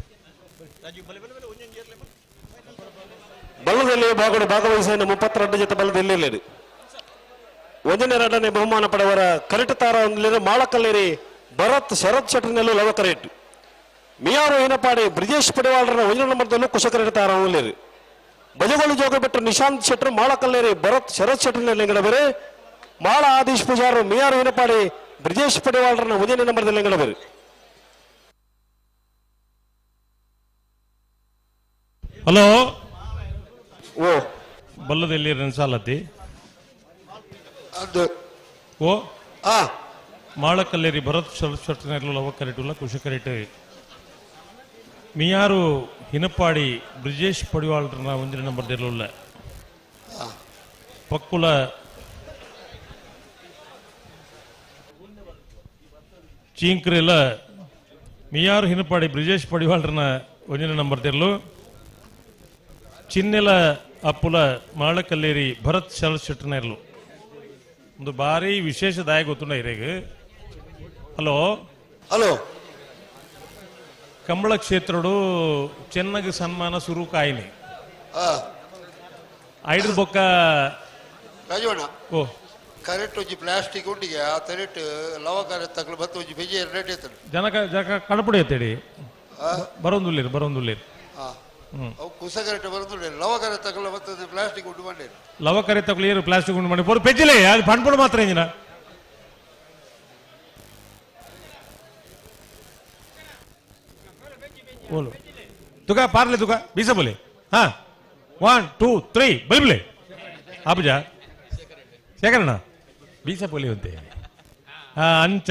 ಬಲ್ಲದಲ್ಲಿ ಬಾಗೋಡು ಭಾಗವಹಿಸಿದ 32 ಜೊತೆ ಬಲ್ಲದಲ್ಲಿ 1ನೇ 2ನೇ ಬಹುಮಾನ ಪಡೆಯವರ ಕರೆಕ್ಟ್ ತಾರ ಮಾಳಕಲ್ಲೇರಿ ಭರತ್ ಶರತ್ ಶೆಟ್ಟರ್ನೆಲ್ಲೂ ಲವ ಕರೆಕ್ಟ್ ಮಿಯಾರು ಏನಪಾಡಿ ಬ್ರಿಜೇಶ್ ಪಡಿವಾಳರ 1ನೇ ನಂಬರ್ದಲ್ಲೂ ಕುಶಕರೆಟ್ ತಾರ ಒಂದಿರು. ಬಜಗೋಳು ಜೋಗಬೆಟ್ಟು ನಿಶಾಂತ್ ಶೆಟ್ಟರು ಮಾಳಕಲ್ಲೇರಿ ಭರತ್ ಶರತ್ ಶೆಟ್ಟರ್ ಲಿಂಗಡಬೇರು ಮಾಳ ಆದೀಶ್ ಪೂಜಾರು ಮಿಯಾರು ವಿನಪಾಡಿ ಬ್ರಿಜೇಶ್ ಪಡಿವಾಳರನ್ನ ಒಂದನೇ ನಂಬರ್ದಲ್ಲಿ ಲಿಂಗಡಬೇರು. ಹಲೋ ಓ ಬಲ್ಲದಲ್ಲಿ ಸಾಲತಿ ಓ ಮಾಳಕಲ್ಲೇರಿ ಭರತ್ ಶರತ್ ಶೆಟ್ಟರ್ ಲವ ಕರೆಟುಲ್ಲ ಕುಶ ಕರೆಟ್ ಮಿಯಾರು ಹಿನಪಾಡಿ ಬ್ರಿಜೇಶ್ ಪಡಿವಾಳರನ್ನ ಒಂದನೇ ನಂಬರ್ ದೇರ್ಲುಲ್ಲ ಪಕ್ಕುಲ ಚೀಂಕ್ರೆಲ್ಲ ಮಿಯಾರು ಹಿನಪಾಡಿ ಬ್ರಿಜೇಶ್ ಪಡಿವಾಳರನ್ನ ಒಂದನೇ ನಂಬರ್ ದೇರ್ಲು ಚಿನ್ನೆಲ ಅಪ್ಪುಲ ಮಾಳಕಲ್ಲೇರಿ ಭರತ್ ಶರತ್ ಶೆಟ್ಟರ್ನ ಇರಲು ಒಂದು ಭಾರಿ ವಿಶೇಷ ದಾಯ ಗೊತ್ತುಂಡ ಇರೇಗ. ಹಲೋ ಹಲೋ ಕಂಬಳ ಕ್ಷೇತ್ರಡು ಚೆನ್ನಾಗಿ ಸನ್ಮಾನ ಸುರುಕಾಯಿನಿ ಐಡ್ರ ಬೊಕ್ಕ ರಾಜವಣ್ಣ ಓ ಕರೆಕ್ಟ್ ಒಂಜಿ ಪ್ಲಾಸ್ಟಿಕ್ ಉಂಡಿಗೆ ಆ ತರೆಟ್ ಲವ ಕರೆ ತಗಲು ಬತ್ತು ಒಂಜಿ ಬೆಜಿ ರೇಟ್ ಐತನು ಜನಕ ಜಕ ಕಡಪುಡಿ ಐತೇಡಿ ಬರೋಂದುಲ್ಲೇರು ಬರೋಂದುಲ್ಲೇರು ಅವು ಕುಸ ಕರೆಕ್ಟ್ ಬರೋದುಲ್ಲೇರು ಲವ ಕರೆ ತಗಲು ಬರ್ತದೆ ಪ್ಲಾಸ್ಟಿಕ್ ಉಂಡು ಮಾಡಿ ಲವ ಕರೆ ತಗಲು ಏರು ಪ್ಲಾಸ್ಟಿಕ್ ಉಂಡು ಮಾಡಿ ಪೋರು ಪೆಜ್ಜಿಲೆ ಅದು ಪಣ್ಪುಡು ಮಾತ್ರ ಇಂಜಿನ बोलो तुका पारले तुका बीसा बोले हाँ 1 2 3 बलबले आप जा शेखरಣ್ಣ ಬೀಸ ಪೊಲಿ ಅಂತೆ ಹಾ ಅಂಚ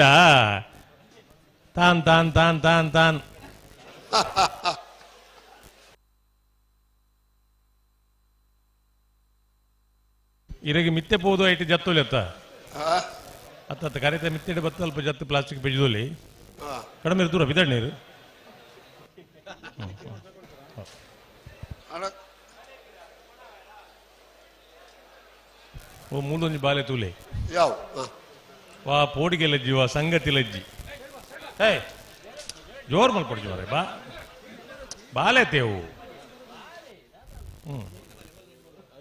ತಾನ್ ತಾನ್ ತಾನ್ ತಾನ್ ತಾನ್ ಇರಗೆ ಮಿತ್ತೆ ಪೋದು ಐಟ್ ಜತ್ತೋಲಿ ಅತ್ತ ಅತ್ತ ಅತ್ತ ಕರೆತ ಮಿತ್ತೆಡೆ ಬತ್ತ ಸ್ವಲ್ಪ ಜತ್ತು ಪ್ಲಾಸ್ಟಿಕ್ ಬೆಜದೋಲಿ ಕಡಿಮೆ ದೂರ ಬಿದಡ್ ನೀರು ಓ ಮೂಲೊಂಜಿ ಬಾಲೆ ತೂಲೆ ಯಾವ ವಾ ಪೋಡಿಗೆ ಲಜ್ಜಿ ವಾ ಸಂಗತಿ ಲಜ್ಜಿ ಏ ಜೋರ್ ಮಲ್ಪಡ್ಜಿ ಮಾರೆ ಬಾ ಬಾಲೆ ತೇವು ಹ್ಮ್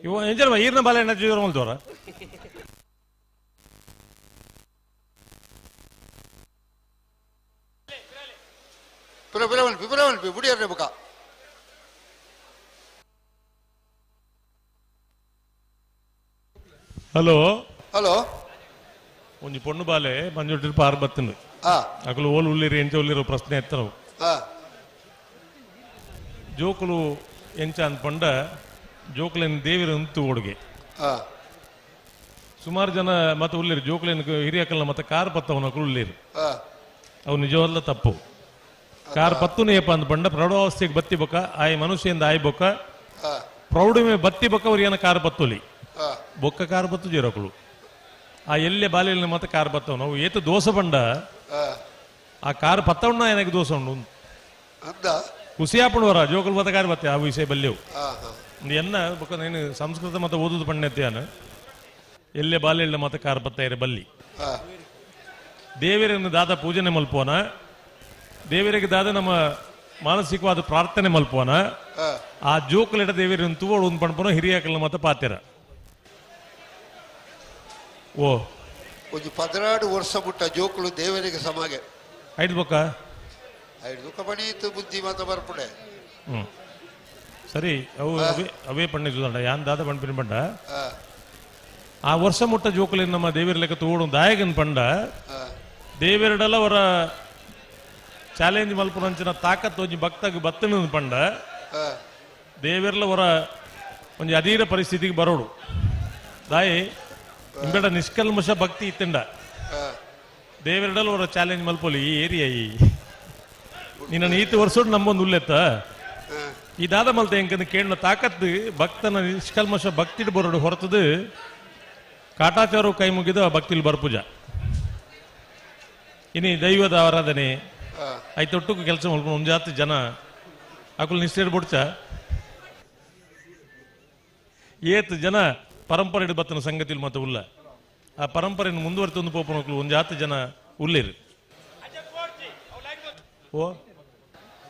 ಇವ ಎಂಜಲ್ ಬಾ ಈರ್ನ ಬಾಲೆ ಎಣ್ಣ ಜೋರ್ ಮಲ್ದೋರ ಹಲೋ ಹಲೋ ಒಂಜಿ ಪೊಣ್ಣು ಬಾಲೆ ಮಂಜುಟ್ಟಿರ್ ಪಾರ್ ಬತ್ತನು ಅಕಲು ಓಲು ಉಳ್ಳಿರಿ ಎಂಚ ಉಳ್ಳಿರೋ ಪ್ರಶ್ನೆ ಎತ್ತರವು ಜೋಕುಲು ಎಂಚ ಅಂದ್ಪಂಡ ಜೋಕುಲೇನು ದೇವಿರ ಅಂತು ಓಡುಗೆ ಸುಮಾರು ಜನ ಮತ್ತೆ ಉಳ್ಳಿರು ಜೋಕುಲೇನು ಹಿರಿಯಕಲ್ನ ಮತ್ತೆ ಕಾರ್ ಪತ್ತವನ ಅಕಲು ಉಳ್ಳಿರು ಅವು ನಿಜವಲ್ಲ ತಪ್ಪು ಕಾರ್ ಪತ್ತುನೇಪ ಅಂದ್ ಪಂಡ ಪ್ರೌಢಾವಸ್ಥೆಗೆ ಬತ್ತಿ ಬೊಕ್ಕ ಆಯ್ ಮನುಷ್ಯಿಂದ ಆಯ್ ಬೊಕ್ಕ ಪ್ರೌಢಮೆ ಬತ್ತಿ ಬೊಕ್ಕ ಅವ್ರು ಏನ ಕಾರ್ ಬತ್ತೊಲಿ ಬೊಕ್ಕ ಕಾರ್ ಬತ್ತು ಜೀರಕುಲು ಆ ಎಲ್ಲೆ ಬಾಲೆಯಲ್ಲಿ ಮತ್ತೆ ಕಾರ್ ಬತ್ತವ ನಾವು ಏತು ದೋಸೆ ಪಂಡ ಆ ಕಾರ್ ಪತ್ತವಣ್ಣ ಏನಕ್ಕೆ ದೋಸೆ ಉಂಡು ಖುಷಿಯಾಪಣವರ ಜೋಕುಲು ಮತ್ತ ಕಾರ್ ಬತ್ತೆ ಆ ವಿಷಯ ಬಲ್ಲೆವು ಎನ್ನ ಬೊಕ್ಕ ನೀನು ಸಂಸ್ಕೃತ ಮತ್ತೆ ಓದುದು ಪಣ್ಣೆತ್ಯಾನ ಎಲ್ಲೆ ಬಾಲೆಲ್ಲ ಮತ್ತೆ ಕಾರ್ ಬತ್ತ ಇರ ಬಲ್ಲಿ ದೇವರನ್ನು ದಾದ ಪೂಜನೆ ಮಲ್ಪೋನ ದೇವರಿಗೆ ದಾದ ನಮ್ಮ ಮಾನಸಿಕವಾದ ಪ್ರಾರ್ಥನೆ ಮಲ್ಪೋನ ಆ ಜೋಕುಲೆಡ ದೇವರನ್ನು ತೂವಳು ಒಂದು ಪಣ್ಪೋನ ಹಿರಿಯಾಕಲ್ನ ಮತ್ತೆ ಪಾತೆರ ಓ ಒಂಜಿ 12 ವರ್ಷ ಮುಟ್ಟ ಜೋಕುಲು ದೇವರಿಗೆ ಸಮಾಗೆ ಐದು ಬೊಕ್ಕ ಐದು ದುಃಖ ಪಣೀತು ಬುದ್ಧಿ ಮಾತ ಬರ್ಪುಡೆ ಹ್ಮ್ ಸರಿ ಅವು ಅವೇ ಪಣ್ಣಿಸುದಂಡ ಯಾನ್ ದಾದ ಪಣ್ಪಿನ ಪಂಡ ಆ ವರ್ಷ ಮುಟ್ಟ ಜೋಕುಲಿನ ನಮ್ಮ ದೇವರ ಲೆಕ್ಕ ತೂವಳು ದಾಯಗನ್ ಪಂಡ ದೇವರಡಲ ಅವರ ಚಾಲೆಂಜ್ ಮಲ್ಪುನಂಚಿನ ತಾಕತ್ ಒಂಜಿ ಭಕ್ತಗ್ ಬತ್ತನ ಪಂಡ ದೇವೆರ್ಲ ಅವರ ಒಂಜಿ ಅಧೀರ ಪರಿಸ್ಥಿತಿಗೆ ಬರೋಡು ದಾಯಿ ಇಂಬೇಡ ನಿಷ್ಕಲ್ಮಶ ಭಕ್ತಿ ಇತ್ತಂಡ ದೇವೆರಡಲ್ ಅವರ ಚಾಲೆಂಜ್ ಮಲ್ಪೊಲಿ ಈ ಏರಿಯಾ ಈ ನಿನ್ನ ಈತ ವರ್ಷೋಡು ನಮ್ಮೊಂದು ಉಲ್ಲೆತ್ತ ಈ ದಾದ ಮಲ್ತ ಎಂಕಂದು ಕೇಳನ ತಾಕತ್ತು ಭಕ್ತನ ನಿಷ್ಕಲ್ಮಶ ಭಕ್ತಿಡ್ ಬರೋಡು ಹೊರತದು ಕಾಟಾಚಾರ ಕೈ ಮುಗಿದು ಆ ಭಕ್ತಿಲಿ ಬರ್ಪೂಜ ಇನಿ ದೈವದ ಆರಾಧನೆ ಐತೊಟ್ಟುಕು ಕೆಲಸ ಮಲ್ಪುನ ಒಂಜಾತಿ ಜನ ಅಕುಲು ನಿಷ್ಠೆ ಬುಡ್ಚ ಏತ್ ಜನ ಪರಂಪರೆ ಬತ್ತನ ಸಂಗತಿಲ್ ಮತ್ತೆ ಉಲ್ಲ ಆ ಪರಂಪರೆಯನ್ನು ಮುಂದುವರೆತೊಂದು ಪೋಪನಕ್ಲು ಒಂಜಾತಿ ಜನ ಉಲ್ಲೇರು. ಓ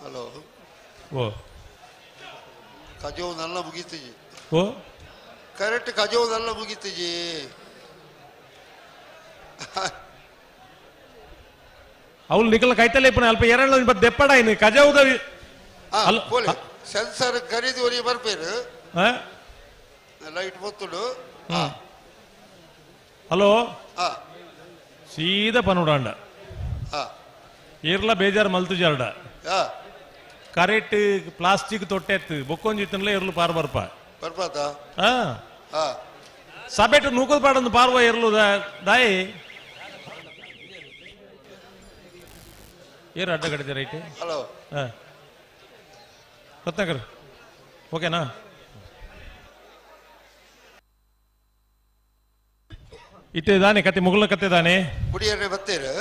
ಹಲೋ ಓ ಕಜೋ ನಲ್ಲ ಮುಗೀತಿಜಿ. ಓ ಕರೆಕ್ಟ್ ಕಜೋ ನಲ್ಲ ಮುಗೀತಿಜಿ. ಅವಳು ನಿಕಲ ಕೈತಲೆ ಇಪ್ಪನ ಅಲ್ಪ ಎರಡು ಬತ್ ದೆಪ್ಪಡ ಇನ್ನು ಕಜಾವುದ. ಸೆನ್ಸರ್ ಖರೀದಿ ಒರಿ ಬರ್ಪೇರು ಲೈಟ್ ಬೊತ್ತುಡು ಹಲೋ ಸೀದಾ ಪನುಡಾಂಡ ಏರ್ಲ ಬೇಜಾರು ಮಲ್ತು ಜಾರ್ಡ ಕರೆಕ್ಟ್ ಪ್ಲಾಸ್ಟಿಕ್ ತೊಟ್ಟೆತ್ತು ಬೊಕ್ಕೊಂಜಿತ್ತನ್ಲ ಏರ್ಲು ಪಾರ್ ಬರ್ಪ ಬರ್ಪಾತ ಸಬೆಟ್ ನೂಕದ ಪಾಡೊಂದು ಪಾರ್ವ ಏರ್ಲು ದಾಯಿ ಏರು ಅಡ್ಡ ಕಡಿದೆ ರೈಟ್ ಹಲೋ ರತ್ನಾಕರ್ ಓಕೆನಾ ಇತ್ತೆ ದಾನೆ ಕತೆ ಮುಗುಲ ಕತೆ ದಾನೆ ಕುಡಿಯರೆ ಬತ್ತೀರು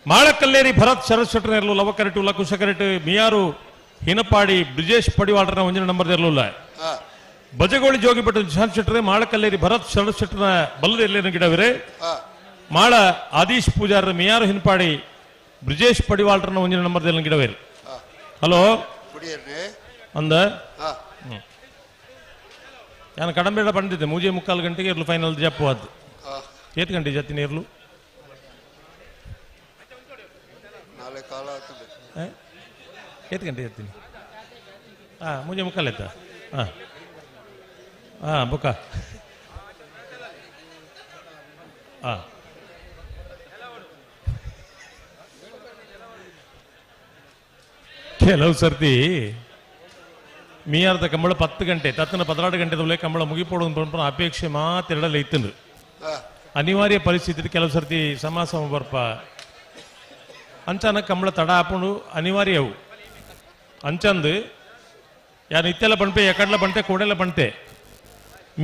ಮಾಳಕಲ್ಲೇರಿ ಭರತ್ ಶರತ್ ಶೆಟ್ಟರ್ ಲವ ಕರೆಟು ಲಕುಶ ಕರೆಟು ಮಿಯಾರು ಹಿನಪಾಡಿ ಬ್ರಿಜೇಶ್ ಪಡಿವಾಳ್ರನ ಒಂಜಿನ ನಂಬರ್ ಇರಲಿಲ್ಲ ಬಜಗೋಳಿ ಜೋಗಿಪಟ್ಟು ನಿಶಾಂತ್ ಶೆಟ್ಟರೆ ಮಾಳಕಲ್ಲೇರಿ ಭರತ್ ಶರತ್ ಶೆಟ್ಟರ್ನ ಬಲ್ಲದ ಎಲ್ಲೇನು ಗಿಡವಿರೆ ಮಾಳ ಆದೀಶ್ ಪೂಜಾರ ಮಿಯಾರು ಹಿನಪಾಡಿ ಬ್ರಿಜೇಶ್ ಪಡಿವಾಳ್ರನ ಒಂಜಿನ ನಂಬರ್ ಗಿಡವಿರಿ ಹಲೋ ಅಂದ ನಾನು ಕಡಂಬೇಡ ಬಂದಿದ್ದೆ 3:45 ಗಂಟೆಗೆ ಇರ್ಲು ಫೈನಲ್ ಜಪ್ಪು ಅದು ಏತ್ ಗಂಟೆ ಜತ್ತಿನ ಇರ್ಲು ಏತ್ ಗಂಟೆ ಜತ್ತೀನಿ ಹಾಂ 3:45 ಆಯ್ತಾ ಹಾಂ ಹಾಂ ಬುಕ್ಕ ಹಾಂ ಕೆಲವು ಸರ್ತಿ ಮೀಯಾರ್ದ ಕಂಬಳ 10 ಗಂಟೆ ತತ್ತನ 16 ಗಂಟೆ ಕಂಬಳ ಮುಗಿಪೋಡು ಅಪೇಕ್ಷೆ ಮಾತೆರಡಲ್ಲ ಇತ್ತು ಅನಿವಾರ್ಯ ಪರಿಸ್ಥಿತಿ ಕೆಲವು ಸರ್ತಿ ಸಮಾಸಮ ಬರ್ಪ ಅಂಚಾನ ಕಂಬಳ ತಡ ಹಾಕೊಂಡು ಅನಿವಾರ್ಯವು ಅಂಚಂದು ಯಾರು ಇತ್ತೆಲ್ಲ ಪಣ್ಪೆ ಎಕಡ್ಲ ಪಣ್ತೆ ಕೋಡೆಲ್ಲ ಪಣ್ತೆ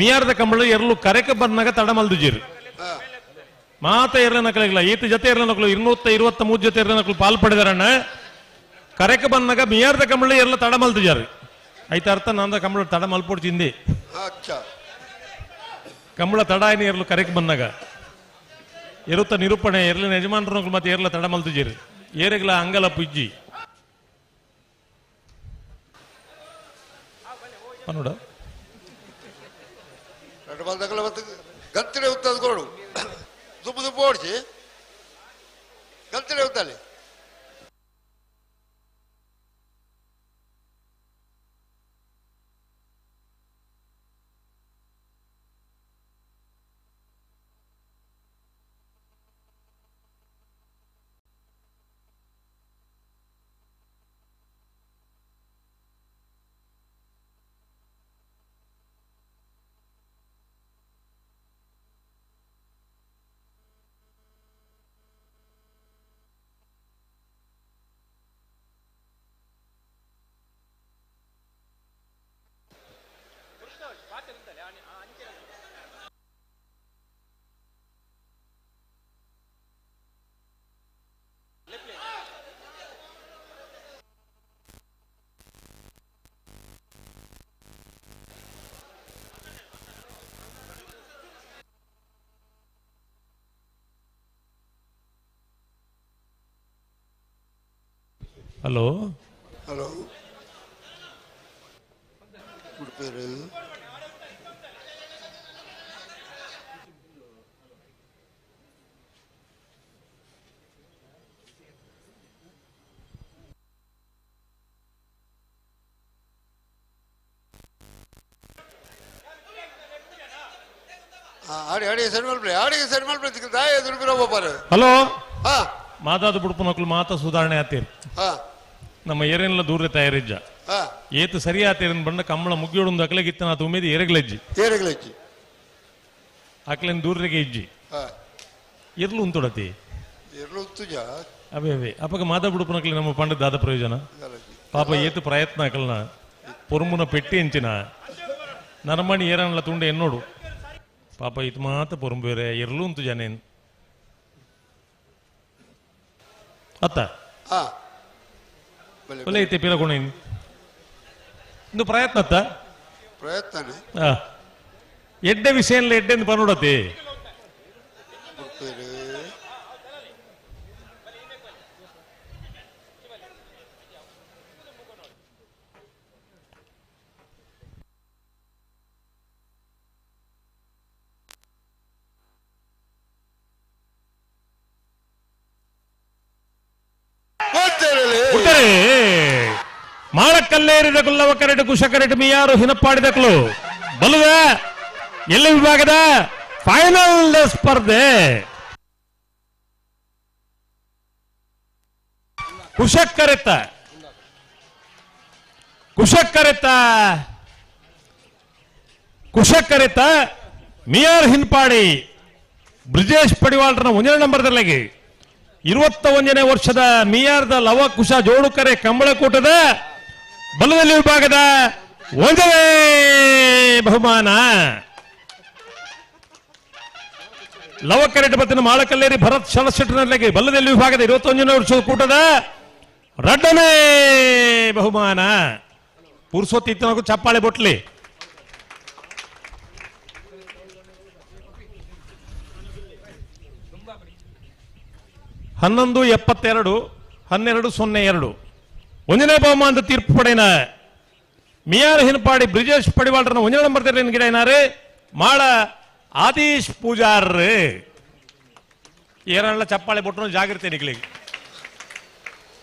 ಮೀಯಾರ್ದ ಕಂಬಳ ಎರಲು ಕರೆಕ ಬಂದಾಗ ತಡ ಮಲ್ದುಜೀರು ಮಾತ ಎರಲ ನಕಲಿಲ್ಲ ಈತ ಜೊತೆ ಎರಲ ನಕಲು 223 ಜೊತೆ ಎರಲ ನಕಲು ಪಾಲ್ ಪಡೆದಾರಣ್ಣ ಕರೆಕ ಬಂದಾಗ ಮೀಯಾರ್ದ ಕಂಬಳ ಎರಲ ತಡ ಮಲ್ದುಜಾರು ಐತ ಅರ್ಥ ನಂದ ಕಂಬಳ ತಡ ಮಲ್ಪೋಡು ಚಿಂದಿ ಕಂಬಳ ತಡ ಏನ ಇರಲು ಕರೆಕ್ ಬಂದಾಗ ಇರುತ್ತ ನಿರೂಪಣೆ ಎರಲಿನ ಯಜಮಾನರು ಮತ್ತೆ ಏರ್ಲ ತಡ ಮಲ್ತುಜೀರು ಏರೆಗ್ಲ ಅಂಗಲ ಪುಜ್ಜಿ ಪನ್ನೋಡ ಗಂತಿಡೆ ಉತ್ತದ ಕೊಡು ದುಪ್ಪು ದುಪ್ಪು ಓಡಿಸಿ ಗಂತಿಡೆ ಉತ್ತಲ್ಲಿ ಹಲೋ ಹಲೋ ಉಡುಪಿಯವರು ಆಡಿ ಆಡಿ ಸರಿ ಮಲ್ಪಲೆ ಆಡಿಗೆ ಸರಿ ಮಲ್ಪಲೆ ದಾಯ ದುಡುಪಿರೋ ಬಾಪಾರು ಹಲೋ ಹಾ ಮಾತಾದ ಬುಡುಪು ಮಾತಾ ಸುಧಾರಣೆ ಆತೀರಿ ಹಾ ನಮ್ಮ ಏರೇನೆಲ್ಲ ದೂರ ತಯಾರಿಜ್ಜ ಹಾ ಏತು ಸರಿ ಆತೀರಿನ ಬಣ್ಣ ಕಂಬಳ ಮುಗಿಯೋಡು ಅಕ್ಲೆಗಿತ್ತ ನಾ ತುಮ್ಮಿದ ಏರೆಗ್ಲೆಜ್ಜಿ ಏರೆಗ್ಲೆಜ್ಜಿ ಅಕ್ಲೆನ್ ದೂರಗೆ ಇಜ್ಜಿ ಹಾ ಇರ್ಲು ಉಂತುಡತಿ ಇರ್ಲು ಉಂತುಜ ಅವೇ ಅವೇ ಅಪ್ಪಗ ಮಾತಾ ಬುಡುಪನಕ್ಲೆ ನಮ್ಮ ಪಂಡ ದಾದ ಪ್ರಯೋಜನ ಪಾಪ ಏತು ಪ್ರಯತ್ನ ಅಕಲ್ನ ಪೊರುಂಬುನ ಪೆಟ್ಟಿ ಎಂಚಿನ ನರಮಣಿ ಏರನ್ಲ ತುಂಡೆ ಎನ್ನೋಡು ಪಾಪ ಇದು ಮಾತ ಪೊರುಂಬೇರೆ ಇರ್ಲು ಉಂತು ಜನೇನ್ ಅತ್ತ ಹಾ ಒಳ್ಳೆ ಐತೆ ಪಿರಗುಣ ಇಂದು ಪ್ರಯತ್ನ ಅತ್ತ ಪ್ರಯತ್ನನೇ ಎಡ್ಡೆ ವಿಷಯ ಎಡ್ಡೆ ಅಂತ ಪನ್ನೋಡತಿ ಉಡುಪಿಯವರು ಮಾಳ ಮಾಳಕಲ್ಲೇರಿದ ಕುಲ್ಲವ ಕರೆಟ್ ಕುಶ ಕರೆಟ್ ಮಿಯಾರು ಹಿನಪ್ಪಾಡಿದಕ್ಲು ಬಲುವ ಎಲ್ಲಿ ವಿಭಾಗದ ಫೈನಲ್ ಸ್ಪರ್ಧೆ. ಕುಶಕ್ಕರೆತ್ತ ಕುಶಕ್ಕರೆತ್ತ ಕುಶಕ್ಕರೆತ್ತ ಮಿಯಾರ್ ಹಿನ್ಪಾಡಿ ಬ್ರಿಜೇಶ್ ಪಡಿವಾಳ್ರನ ಒಂದನೇ ನಂಬರ್ದಲ್ಲಿ 21ನೇ ವರ್ಷದ ಮಿಯಾರ್ದ ಲವ ಕುಶ ಜೋಡುಕರೆ ಕಂಬಳಕೂಟದ ಬಲದಲ್ಲಿ ವಿಭಾಗದ ಒಂದನೇ ಬಹುಮಾನ. ಲವಕರೆಟ್ ಬತ್ತಿನ ಮಾಳಕಲ್ಲೇರಿ ಭರತ್ ಶರಶೆಟ್ಟನಲ್ಲಿಗೆ ಬಲ್ಲದಲ್ಲಿ ವಿಭಾಗದ 21ನೇ ವರ್ಷದ ಕೂಟದ ಎರಡನೇ ಬಹುಮಾನ. ಪುರುಷೋತ್ತಿತ್ತನಗೂ ಚಪ್ಪಾಳೆ ಬೊಟ್ಲಿ. ಹನ್ನೊಂದು 72 12 02 ಒಂದನೇ ಬಹುಮಾನದ ತೀರ್ಪು ಪಡೆಯನ ಮಿಯಾರ್ ಹಿನ್ಪಾಡಿ ಬ್ರಿಜೇಶ್ ಪಡಿವಾಳ್ರನ ಒಂದನೇ ನಂಬರ್ ಗಿಡ ಏನಾರೆ ಮಾಳ ಆದೀಶ್ ಪೂಜಾರ್. ಏರಲ್ಲ ಚಪ್ಪಾಳೆ ಬಿಟ್ರು ಜಾಗಿರ್ತೇನೆ ನಿಕ್ಲಿಗೆ.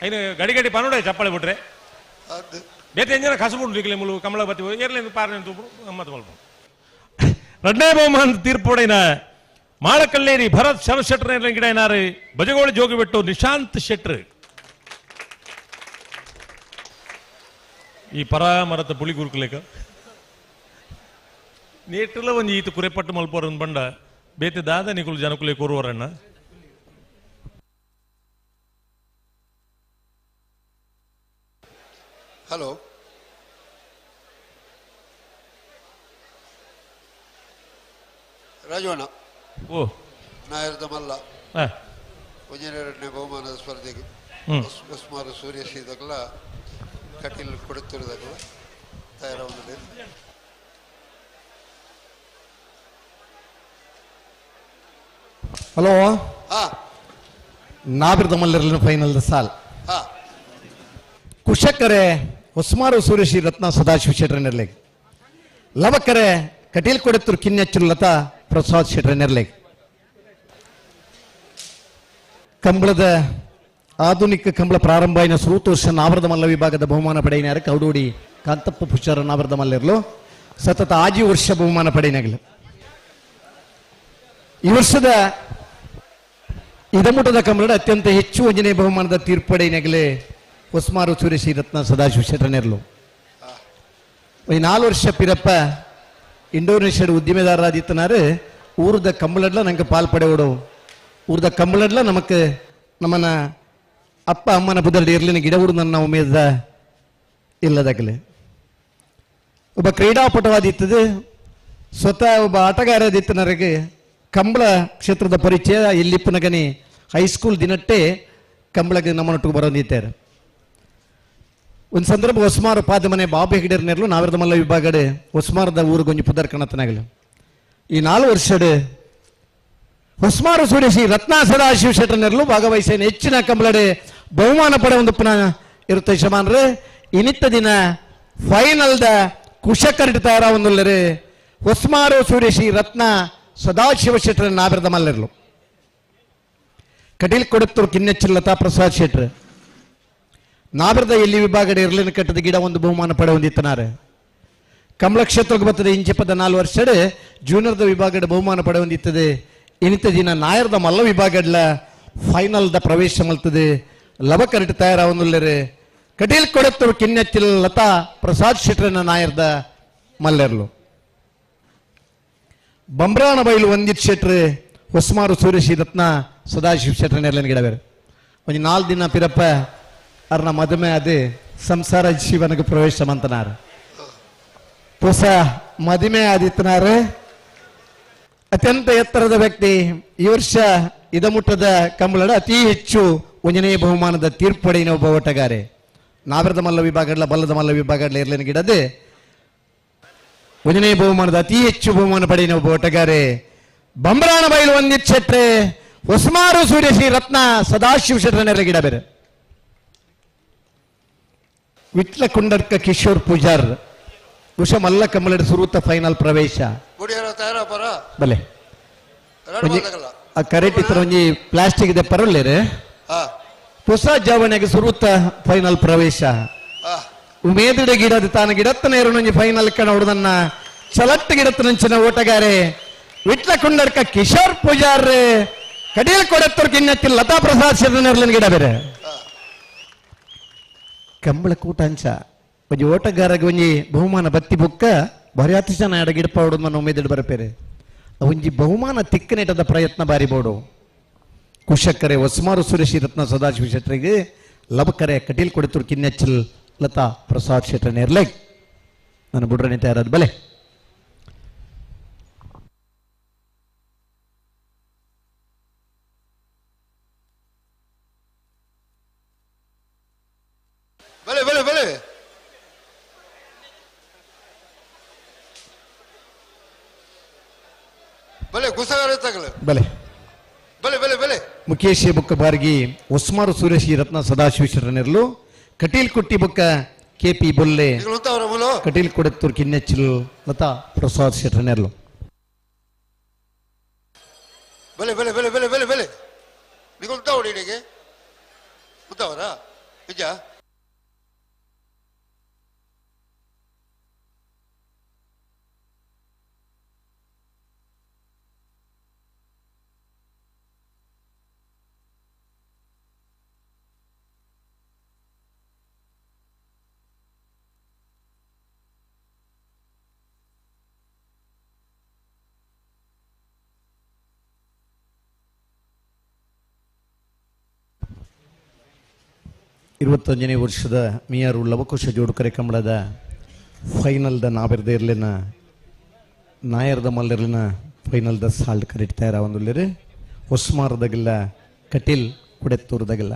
ಐನು ಗಡಿ ಗಡಿ ಪನೋಡೆ ಚಪ್ಪಾಳೆ ಬಿಟ್ರೆ ಬೇತೆ ಎಂಜನ ಕಸಬುಂಡು ನಿಕ್ಲಿ ಮುಳು ಕಮಲ ಬತ್ತಿ ಏರ್ಲಿ ಪಾರ್ನೆ ತೂಪು ಮತ್ತೆ ಮಲ್ಪ. ಎರಡನೇ ಬಹುಮಾನದ ತೀರ್ಪು ಪಡೆಯನ ಮಾಳಕಲ್ಲೇರಿ ಭರತ್ ಶರತ್ ಶೆಟ್ಟರ್ ಗಿಡ ಏನಾರು ಬಜಗೋಳಿ ಜೋಗಿಬಿಟ್ಟು ನಿಶಾಂತ್ ಶೆಟ್ರ್. ಈ ಪರಾಮರತ ಪುಳಿ ಗುರುಕುಲೇಕ ನೇಟಲ ಒಂಜಿ ಈತ ಕುರೆಪಟ್ಟು ಮಲ್ಪೋರ್ ಒಂದು ಬಂಡ ಬೇತೆ ದಾದ ನಿಕುಲು ಜನಕುಲೆ ಕೋರುವರಣ್ಣ. ಹಲೋ ರಾಜವಣ್ಣ. ಓ ನಾಯರ್ದ ಮಲ್ಲ ಒಂಜನೆರಡನೇ ಬಹುಮಾನದ ಸ್ಪರ್ಧೆಗೆ ಉಸ್ಮಾರು ಸೂರ್ಯಶ್ರೀದಗಲ ಕಟೀಲ್ ಕೊಡುತ್ತಿರುವುದಲ್ಲ ತಯಾರಾಗುತ್ತದೆ. ಹಲೋ ನಾಬಿರ್ದ ಮಲ್ಲರಲ್ಲಿ ಫೈನಲ್ ಸಾಲ್. ಕುಶಕರೆ ಹೊಸ್ಮಾರು ಸೂರ್ಯಶ್ರೀ ರತ್ನ ಸದಾಶಿವ ಶೆಟ್ಟರ್ ಲವಕರೆ ಕಟೀಲ್ ಕೊಡುತ್ತರು ಕಿನ್ನೆಚ್ಚು ಲತಾ ಪ್ರಸಾದ್ ಶೆಟ್ಟರ್ ಕಂಬಳದ ಆಧುನಿಕ ಕಂಬಳ ಪ್ರಾರಂಭ అయిన ಸುರೂತ ವರ್ಷ ನಾವರದ ಮಲ್ಲ ವಿಭಾಗದ ಬಹುಮಾನ ಪಡೆಯಿನಾರು ಕೌಡೋಡಿ ಕಾಂತಪ್ಪ ಪುಷಾರ ನಾವರದ ಮಲ್ಲಿರಲು ಸತತ 5 ವರ್ಷ ಬಹುಮಾನ ಪಡೆಯಿನಾಗಲು. ಈ ವರ್ಷದ ಇದಮುಟದ ಕಂಬಳದ ಅತ್ಯಂತ ಹೆಚ್ಚು ಒಂಜನೇ ಬಹುಮಾನದ ತೀರ್ಪು ಪಡೆಯಿನಾಗಲೇ ಹೊಸ್ಮಾರು ಸೂರ್ಯಶ್ರೀ ರತ್ನ ಸದಾಶಿವ ಶೆಟ್ಟರ್ನೆರ್ಲು. 4 ವರ್ಷ ಪಿರಪ್ಪ ಇಂಡೋನೇಷ್ಯಾದ ಉದ್ದಿಮೆದಾರರಾದಿತ್ತನಾರು ಊರದ ಕಂಬಳಡ್ಲ ನಂಗೆ ಪಾಲ್ ಪಡೆಯೋಡು ಊರದ ಕಂಬಳಡ್ಲ ನಮಕ್ ನಮ್ಮನ್ನ ಅಪ್ಪ ಅಮ್ಮನ ಬುದರ್ಡು ಇರ್ಲಿನ ಗಿಡ ಊರು ನನ್ನ ಉಮೇದ ಇಲ್ಲದಾಗಲಿ. ಒಬ್ಬ ಕ್ರೀಡಾಪಟುವಾದಿತ್ತದು ಸ್ವತಃ ಒಬ್ಬ ಆಟಗಾರದಿತ್ತನರಿಗೆ ಕಂಬಳ ಕ್ಷೇತ್ರದ ಪರಿಚಯ ಎಲ್ಲಿಪ್ಪನಗನಿ ಹೈಸ್ಕೂಲ್ ದಿನಟ್ಟೆ ಕಂಬಳಗೆ ನಮ್ಮನೊಟ್ಟಿಗೆ ಬರೋದಿದ್ದಾರೆ. ಒಂದು ಸಂದರ್ಭ ಹೊಸ್ಮಾರು ಪಾದ ಮನೆ ಬಾಬು ಹೆಗಡೆರ್ನೆರ್ಲು ನಾವಿರದ ಮಲ್ಲ ವಿಭಾಗಡೆ ಹೊಸ್ಮಾರದ ಊರಿಗೊಂಜಿ ಪುದರ್ ಕಣತನಾಗಲು. ಈ 4 ವರ್ಷದ ಹೊಸ್ಮಾರು ಸೂರ್ಯಶ್ರೀ ರತ್ನ ಸದಾಶಿವ ಶೆಟ್ಟರ್ನೆರ್ಲು ಭಾಗವಹಿಸಿ ಹೆಚ್ಚಿನ ಕಂಬಳಡೆ ಬಹುಮಾನ ಪಡೆ ಒಂದು ಪುನಃ ಇರುತ್ತೆ ಯಜಮಾನ್ರೆ. ಇನ್ನಿತ್ತ ದಿನ ಫೈನಲ್ದ ಕುಶಕರಿಟ ತಯಾರ ಒಂದುಲ್ಲರೆ ಹೊಸ್ಮಾರು ಸೂರ್ಯಶ್ರೀ ರತ್ನ ಸದಾಶಿವ ಶೆಟ್ಟರ್ ನಾವಿರದ ಮಲ್ಲರ್ಲು. ಕಟೀಲ್ ಕೊಡುತ್ತರು ಕಿನ್ನೆಚ್ಚಲ್ ಲತಾ ಪ್ರಸಾದ್ ಶೆಟ್ರ್ ನಾವಿರದ ಎಲ್ಲಿ ವಿಭಾಗಡೆ ಇರ್ಲಿನ ಕಟ್ಟದ ಗಿಡ ಒಂದು ಬಹುಮಾನ ಪಡೆ ಹೊಂದಿತ್ತನಾರೆ. ಕಮಲ ಕ್ಷೇತ್ರಕ್ಕೆ ಬರ್ತದೆ ಇಂಚಿಪದ 4 ವರ್ಷಡೆ ಜೂನಿಯರ್ದ ವಿಭಾಗಡೆ ಬಹುಮಾನ ಪಡೆ ಹೊಂದಿತ್ತದೆ. ಇನ್ನಿತ ದಿನ ನಾಯರ್ದ ಮಲ್ಲ ವಿಭಾಗಡ್ಲ ಫೈನಲ್ದ ಪ್ರವೇಶ ಮಲ್ತದೆ ಲವಕರಿಟ ತಯಾರ ಒಂದುಲ್ಲರೆ ಕಟೀಲ್ ಕೊಡುತ್ತರು ಕಿನ್ನೆಚ್ಚಿಲ್ ಲತಾ ಪ್ರಸಾದ್ ಶೆಟ್ರನ ನಾಯರ್ದ ಮಲ್ಲೆರ್ಲು. ಬಂಬ್ರಾಣ ಬೈಲು ವಂದಿತ್ ಶೆಟ್ರೆ ಹೊಸ್ಮಾರು ಸೂರ್ಯಶ್ರೀ ರತ್ನ ಸದಾಶಿವ ಶೆಟ್ರನೆರ್ಲನ್ ಗಿಡ ಬೇರೆ. ಒಂದು 4 ದಿನ ಪಿರಪ್ಪ ಅರ್ನ ಮದುವೆ ಅದೇ ಸಂಸಾರ ಜೀವನಕ್ಕೆ ಪ್ರವೇಶ ಮಂತನಾರ ಹೊಸ ಮದುವೆ ಆದಿತ್ತನಾರೆ. ಅತ್ಯಂತ ಎತ್ತರದ ವ್ಯಕ್ತಿ ಈ ವರ್ಷ ಇದಮುಟ್ಟದ ಕಂಬಳದ ಅತಿ ಹೆಚ್ಚು ಒಂದನೇ ಬಹುಮಾನದ ತೀರ್ಪು ಪಡೆಯಿನ ಒಬ್ಬ ಓಟಗಾರೆ. ನಾವಿರದ ಮಲ್ಲ ವಿಭಾಗಡ್ಲ ಬಲ್ಲದ ಮಲ್ಲ ವಿಭಾಗಡ್ಲ ಇರ್ಲಿನ ಗಿಡದೆ ಒಂದನೇ ಬಹುಮಾನದ ಅತಿ ಹೆಚ್ಚು ಬಹುಮಾನ ಪಡೆಯಿನ ಒಬ್ಬ ಓಟಗಾರೆ ಬಂಬ್ರಾಣ ಬೈಲು ವಂದಿತ್ ಶೆಟ್ರೆ ಹೊಸ್ಮಾರು ಸೂರ್ಯಶ್ರೀ ರತ್ನ ಸದಾಶಿವ ಶೆಟ್ರನೆಲ್ಲ ಗಿಡ ಬೇರೆ. ವಿಟ್ಲ ಕುಂಡರ್ಕ ಕಿಶೋರ್ ಪೂಜಾರ್ ಉಷ ಮಲ್ಲ ಕಮಲಡ್ ಸುರೂತ ಫೈನಲ್ ಪ್ರವೇಶ. ಬಲೆ ಕರೆಕ್ಟ್ ಇತರ ಒಂಜಿ ಪ್ಲಾಸ್ಟಿಕ್ ಇದೆ ಪರಲ್ಲೇರೆ ಹೊಸ ಜಾವಣಿಗೆ ಸುರೂತ ಫೈನಲ್ ಪ್ರವೇಶ. ಉಮೇದುಡ ಗಿಡದ ತಾನು ಗಿಡತ್ತನೇರು ಫೈನಲ್ ಕಣ ಹೊಡೆದನ್ನ ಚಲಟ್ಟು ಗಿಡತ್ತನಂಚಿನ ಓಟಗಾರೆ ವಿಟ್ಲ ಕುಂಡರ್ಕ ಕಿಶೋರ್ ಪೂಜಾರ್ ಕಡೀಲ್ ಕೊಡತ್ತೋರ್ ಕಿನ್ನತ್ತಿ ಲತಾ ಪ್ರಸಾದ್ ಶರಣರ್ಲನ್ ಗಿಡ ಬೇರೆ ಕಂಬಳ ಕೂಟಾಂಚ ಒಂಜಿ ಓಟಗಾರಗೆ ಒಂಜಿ ಬಹುಮಾನ ಬತ್ತಿ ಬುಕ್ಕ ಭಾರಿ ಅತಿ ಜನ ಎಡ ಗಿಡಪ ಹೊಡೆದು ಮನ ಉಮೇದಿಡ್ ಬರಪೇರೆ ಒಂಜಿ ಬಹುಮಾನ ತಿಕ್ಕನೇಟದ ಪ್ರಯತ್ನ ಬಾರಿ ಬೋಡು ಕುಶಕ್ಕರೆ ಹೊಸ್ಮಾರು ಸುರೇಶ್ ರತ್ನ ಸದಾಶಿವ ಶೆಟ್ಟರಿಗೆ ಲಬಕರೆ ಕಟೀಲ್ ಕೊಡತೂರು ಕಿನ್ನಚ್ಚಲ್ ಲತಾ ಪ್ರಸಾದ್ ಶೆಟ್ಟರ್ ನೇರ್ಲೆಗ್ ನಾನು ಬುಡ್ರನೆ ತಯಾರಾದ ಬಲೆ ಬಲೆ ಬಲೆ ಬಲೆ ಬಲೆ ಕುಸಗಾರ ತಗಲ ಬಲೆ ಬಲೆ ಬಲೆ ಬಲೆ ಮುಖೇಶ್ ಬುಕ್ಕ ಬಾರ್ಗಿ ಹೊಸ್ಮಾರು ಸುರೇಶ್ ರತ್ನ ಸದಾಶಿವ ಶೆಟ್ಟರ್ ಕಟೀಲ್ ಕುಟ್ಟಿ ಬುಕ್ಕ ಕೆ ಪಿ ಬೊಲ್ಲೆ ಕಟೀಲ್ ಕೊಡತ್ತೂರ್ ಕಿನ್ನೆಚ್ಚಲು ಲತಾ ಪ್ರಸಾದ್ ಶೆಟ್ಟರ್ ನೆರ್ಲು ಬಲೆ ಬಲೆ ಬಲೆ ಬಲೆ ಬಲೆ ಬಲೆ ನಿಗುಲ್ತಾ ಹೊಡಿಗೆ ಉತ್ತಾವರ ನಿಜ ಇರುವತ್ತೊಂದನೇ ವರ್ಷದ ಮಿಯಾರು ಲವಕುಶ ಜೋಡುಕರೆ ಕಂಬಳದ ಫೈನಲ್ದ ನಾವೆರ್ದ ಇರಲಿನ ನಾಯರ್ದ ಮಲ್ಲರ್ಲಿನ ಫೈನಲ್ದ ಸಾಲ್ಟ್ ಕರೆಕ್ಟ್ ತಯಾರ ಒಂದುಲ್ಲೇರಿ ಹೊಸ್ಮಾರದಾಗಿಲ್ಲ ಕಟೀಲ್ ಕುಡೆತ್ತೂರ್ದಾಗಿಲ್ಲ.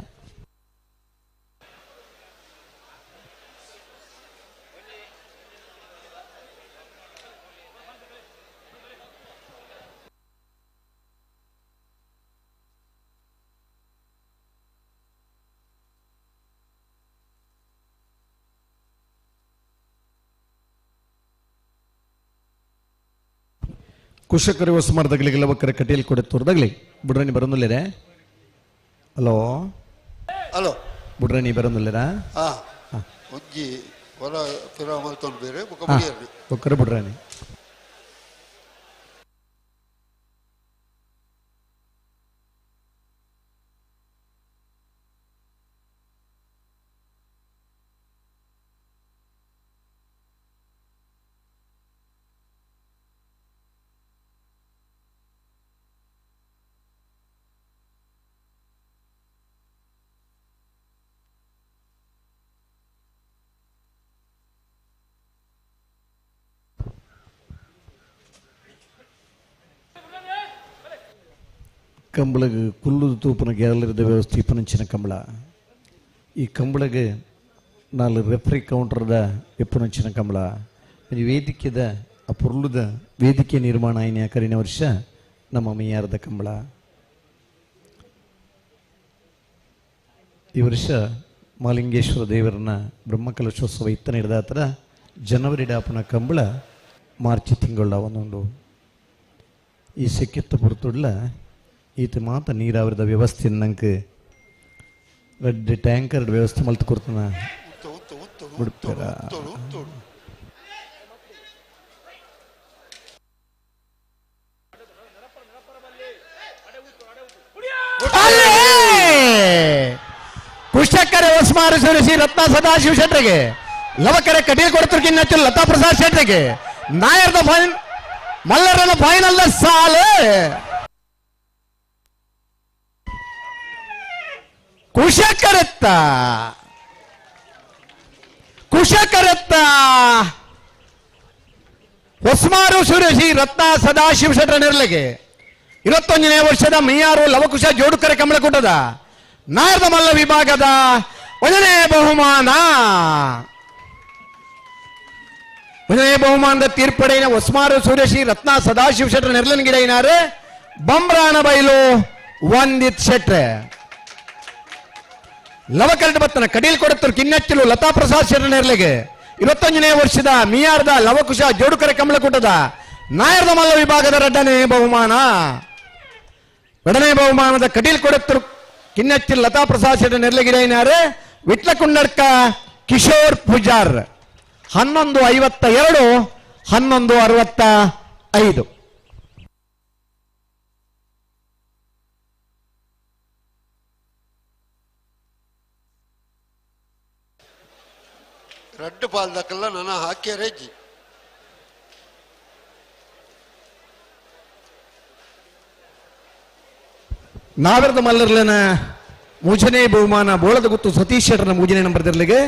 ಕುಶಕರಿ ಹೊಸ್ಮಾರದಾಗಲಿ ಲವಕರ ಕಟೀಲ್ ಕೊಡೆತ್ತೂರ್ದಾಗಲಿ ಬುಡ್ರಣಿ ಬರೋದಿಲ್ಲರೇ? ಹಲೋ ಹಲೋ ಬುಡ್ರಣಿ ಬರೋದಿಲ್ಲರಾ? ಒಂಜಿ ಹೊರ ಪಿರ ಮಲ್ತೊಂದು ಬೇರೆ ಬೊಕ್ಕ ಬುಡಿಯರ್ನಿ ಬೊಕ್ಕರ ಬುಡ್ರಣಿ ಕಂಬಳಗೆ ಕುಲ್ಲುದು ತೂಪನ ಗ್ಯಾಲರಿದ ವ್ಯವಸ್ಥೆ ಇಪ್ಪನಂಚಿನ ಕಂಬಳ. ಈ ಕಂಬಳಗೆ ನಾಲ್ ರೆಫ್ರಿ ಕೌಂಟರ್ದ ಇಪ್ಪನಂಚಿನ ಕಂಬಳ. ವೇದಿಕೆದ ಆ ಪೊರ್ಲುದ ವೇದಿಕೆ ನಿರ್ಮಾಣ ಆಯ್ನ ಕರಿನ ವರ್ಷ ನಮ್ಮ ಮೈಯಾರದ ಕಂಬಳ. ಈ ವರ್ಷ ಮಾಲಿಂಗೇಶ್ವರ ದೇವರನ್ನ ಬ್ರಹ್ಮಕಲಶೋತ್ಸವ ಇತ್ತನ ಹಿಡ್ದಾತರ ಜನವರಿ ಡಾಪನ ಕಂಬಳ ಮಾರ್ಚ್ ತಿಂಗಳ ಒಂದೊಂದು. ಈ ಸೆಕ್ಕೆತ್ತ ಪೊರ್ತುಡ್ಲ ಈತ ಮಾತ ನೀರಾವರಿದ ವ್ಯವಸ್ಥೆ ನಂಗೆ ರೆಡ್ ಟ್ಯಾಂಕರ್ ವ್ಯವಸ್ಥೆ ಮಲ್ತು ಕೊಡ್ತಾನ ಬಿಡ್ತಾರ. ಕುಶಕರೆ ಹೊಸ್ಮಾರು ಸುರಿಸಿ ರತ್ನ ಸದಾಶಿವ ಶೆಟ್ಟರಿಗೆ, ಲವಕರೆ ಕಟೀಲ್ ಕೊಡ್ತಿರ್ಕಿನ್ನ ಲತಾ ಪ್ರಸಾದ್ ಶೆಟ್ಟರಿಗೆ, ನಾಯರ್ದ ಫೈನ್ ಮಲ್ಲರನ ಫೈನಲ್ ಸಾಲು. ಕುಶಕರತ್ತ ಕುಶಕರತ್ತ ಹೊಸ್ಮಾರು ಸುರೇಶಿ ರತ್ನ ಸದಾಶಿವ ಶೆಟ್ಟರ ನೆರಳಿಗೆ 21ನೇ ವರ್ಷದ ಮೈಯಾರು ಲವಕುಶ ಜೋಡುಕರೆ ಕಂಬಳಕೂಟದ ನಾಯರ್ದ ಮಲ್ಲ ವಿಭಾಗದ 1ನೇ ಬಹುಮಾನ. 1ನೇ ಬಹುಮಾನದ ತೀರ್ಪಡೆಯ ಹೊಸ್ಮಾರು ಸುರೇಶಿ ರತ್ನ ಸದಾಶಿವ ಶೆಟ್ಟರ ನೆರಳಿನ ಗಿಡ ಬಂಬ್ರಾಣ ಬೈಲು ವಂದಿತ್ ಶೆಟ್ರೆ. ಲವಕರಡು ಬತ್ತನ ಕಡೀಲ್ ಕೊಡತ್ತರು ಕಿನ್ನಚ್ಚಲು ಲತಾ ಪ್ರಸಾದ್ ಶೆಟ್ಟರ್ 21ನೇ ವರ್ಷದ ಮಿಯಾರ್ದ ಲವಕುಶ ಜೋಡುಕರೆ ಕಂಬಳಕೂಟದ ನಾಯರ್ದ ಮಲ್ಲ ವಿಭಾಗದ 2ನೇ ಬಹುಮಾನ. 2ನೇ ಬಹುಮಾನದ ಕಟೀಲ್ ಕೊಡತ್ತರು ಕಿನ್ನಚ್ಚಿಲ್ ಲತಾ ಪ್ರಸಾದ್ ಶೆಟ್ಟರ್ ನೆರ್ಲೆಗಿಡೈನಾರು ವಿಟ್ಲಕುಂಡರ್ಕ ಕಿಶೋರ್ ಪೂಜಾರ್. 11:52, 11:65. ರಡ್ಡು ಪಾಲ್ದಕ್ಕೆಲ್ಲ ನಾನು ಹಾಕ್ಯಾರೇಜಿ. ನಾವೆರದ ಮಲ್ಲರ್ಲನ ಮೂಜನೇ ಬಹುಮಾನ ಬೋಳದ ಗುತ್ತು ಸತೀಶ್ ಶೆಟ್ಟರ್ನ ಮೂಜನೇ ನಂಬರ್ ದಿರ್ಲಿಗೆ,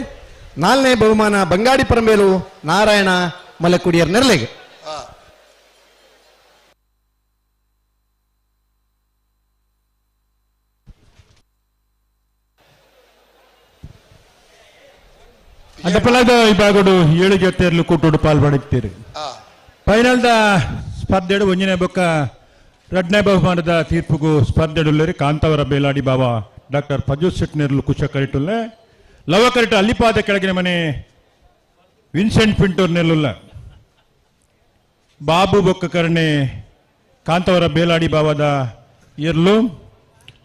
ನಾಲ್ನೇ ಬಹುಮಾನ ಬಂಗಾಡಿ ಪರಂಬೇಲು ನಾರಾಯಣ ಮಲಕುಡಿಯರ್ ನೆರ್ಲಿಗೆ. ಅಡ್ಡಪಲಾದ ವಿಭಾಗಡು 7 ಜೊತೆಯರ್ಲು ಕೂಟೋಡು ಪಾಲ್ಪಡುತ್ತೀರಿ. ಫೈನಲ್ದ ಸ್ಪರ್ಧೆಡು ಒಂಜನೇ ಬೊಕ್ಕ ರಡ್ನೇ ಬಹುಮಾನದ ತೀರ್ಪುಗು ಸ್ಪರ್ಧೆಡುಲ್ಲೇರಿ ಕಾಂತವರ ಬೇಲಾಡಿ ಬಾಬಾ ಡಾಕ್ಟರ್ ಫಜೂಸ್ ಶೆಟ್ನೇರ್ಲು ಕುಶ ಕರಿಟುಲ್ಲೆ ಲವ ಕರಿಟ ಅಲ್ಲಿಪಾದ ಕೆಳಗಿನ ಮನೆ ವಿನ್ಸೆಂಟ್ ಪಿಂಟೋರ್ ನೆಲ್ಲುಲ್ಲ ಬಾಬು ಬೊಕ್ಕ ಕರ್ಣೆ ಕಾಂತವರ ಬೇಲಾಡಿ ಬಾವಾದ ಏರ್ಲು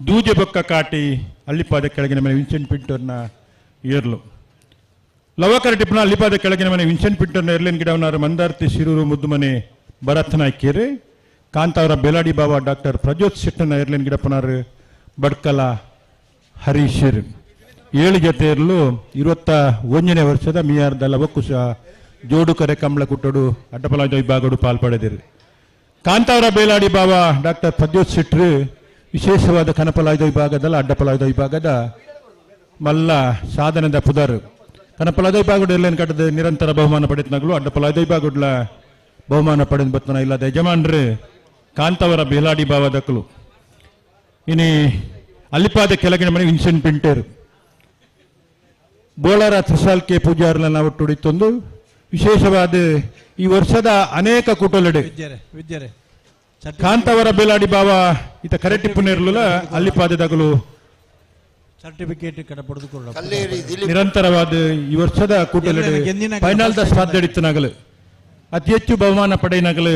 ದೂಜೆ ಬೊಕ್ಕ ಕಾಟಿ ಅಲ್ಲಿಪಾದ ಕೆಳಗಿನ ಮನೆ ವಿನ್ಸೆಂಟ್ ಪಿಂಟೋರ್ನ ಏರ್ಲು ಲವ ಕರಟಿಪ್ಪನ ಅಲ್ಲಿಪಾದ ಕೆಳಗಿನ ಮನೆ ವಿನ್ಸೆಂಟ್ ಪಿಂಟೋರ್ನ ಎರ್ಲಿನ್ ಗಿಡವನಾರು ಮಂದಾರ್ತಿ ಶಿರೂರು ಮುದ್ದುಮನೆ ಭರತ್ ನಾಯ್ಕೇರಿ ಕಾಂತಾವರ ಬೇಲಾಡಿ ಬಾಬಾ ಡಾಕ್ಟರ್ ಪ್ರಜ್ಯೋತ್ ಶೆಟ್ಟನ ಎರ್ಲಿನ್ ಗಿಡಪ್ಪನಾರು ಬಡ್ಕಲ ಹರೀಶರ್. 7 ಜೊತೆಯರ್ಲು 21ನೇ ವರ್ಷದ ಮಿಯಾರ್ದ ಲವಕುಶ ಜೋಡು ಕರೆ ಕಂಬಳ ಕುಟ್ಟೋಡು ಅಡ್ಡಪಲಾಜ ವಿಭಾಗಡು ಪಾಲ್ಪಡೆದಿರು. ಕಾಂತಾವರ ಬೇಲಾಡಿ ಬಾಬಾ ಡಾಕ್ಟರ್ ಪ್ರಜ್ಯೋತ್ ಶೆಟ್ರು ವಿಶೇಷವಾದ ಕನಪಲಾಯುಧ ವಿಭಾಗದಲ್ಲ ಅಡ್ಡಪಲಾಯುಧ ವಿಭಾಗದ ಮಲ್ಲ ಸಾಧನದ ಪುದರು. ಕನಪಲಾಯುಧ ವಿಭಾಗಡು ಎರ್ಲೇನು ಕಟ್ಟದ ನಿರಂತರ ಬಹುಮಾನ ಪಡೆತನಾಗಲು ಅಡ್ಡಪಲಾಯುಧ ವಿಭಾಗಡ್ಲ ಬಹುಮಾನ ಪಡೆದ ಬತ್ತನ ಇಲ್ಲದ ಯಜಮಾನ್ರು ಕಾಂತವರ ಬೇಲಾಡಿ ಬಾವದಕ್ಕಲು. ಇನಿ ಅಲ್ಲಿಪಾದ ಕೆಳಗಿನ ಮನೆ ವಿನ್ಸೆಂಟ್ ಪಿಂಟೇರು ಬೋಳಾರ ತ್ರಿಸಾಲ್ಕೆ ಪೂಜಾರ್ಲನ್ನ ಒಟ್ಟುಡಿತ್ತೊಂದು ವಿಶೇಷವಾದ ಈ ವರ್ಷದ ಅನೇಕ ಕೂಟಲೆಡೆ ಕಾಂತವರ ಬೇಲಾಡಿ ಬಾವ ಈತ ಕರೆಟಿಪ್ಪು ನೇರ್ಲುಲ ಅಲ್ಲಿಪಾದದಾಗಲು ಸರ್ಟಿಫಿಕೇಟ್ ನಿರಂತರವಾದ ಈ ವರ್ಷದ ಕೂಟಲೆಡೆ ಫೈನಲ್ದ ಸ್ಪರ್ಧೆ ಇತ್ತನಾಗಲು ಅತಿ ಹೆಚ್ಚು ಬಹುಮಾನ ಪಡೆಯನಗಲು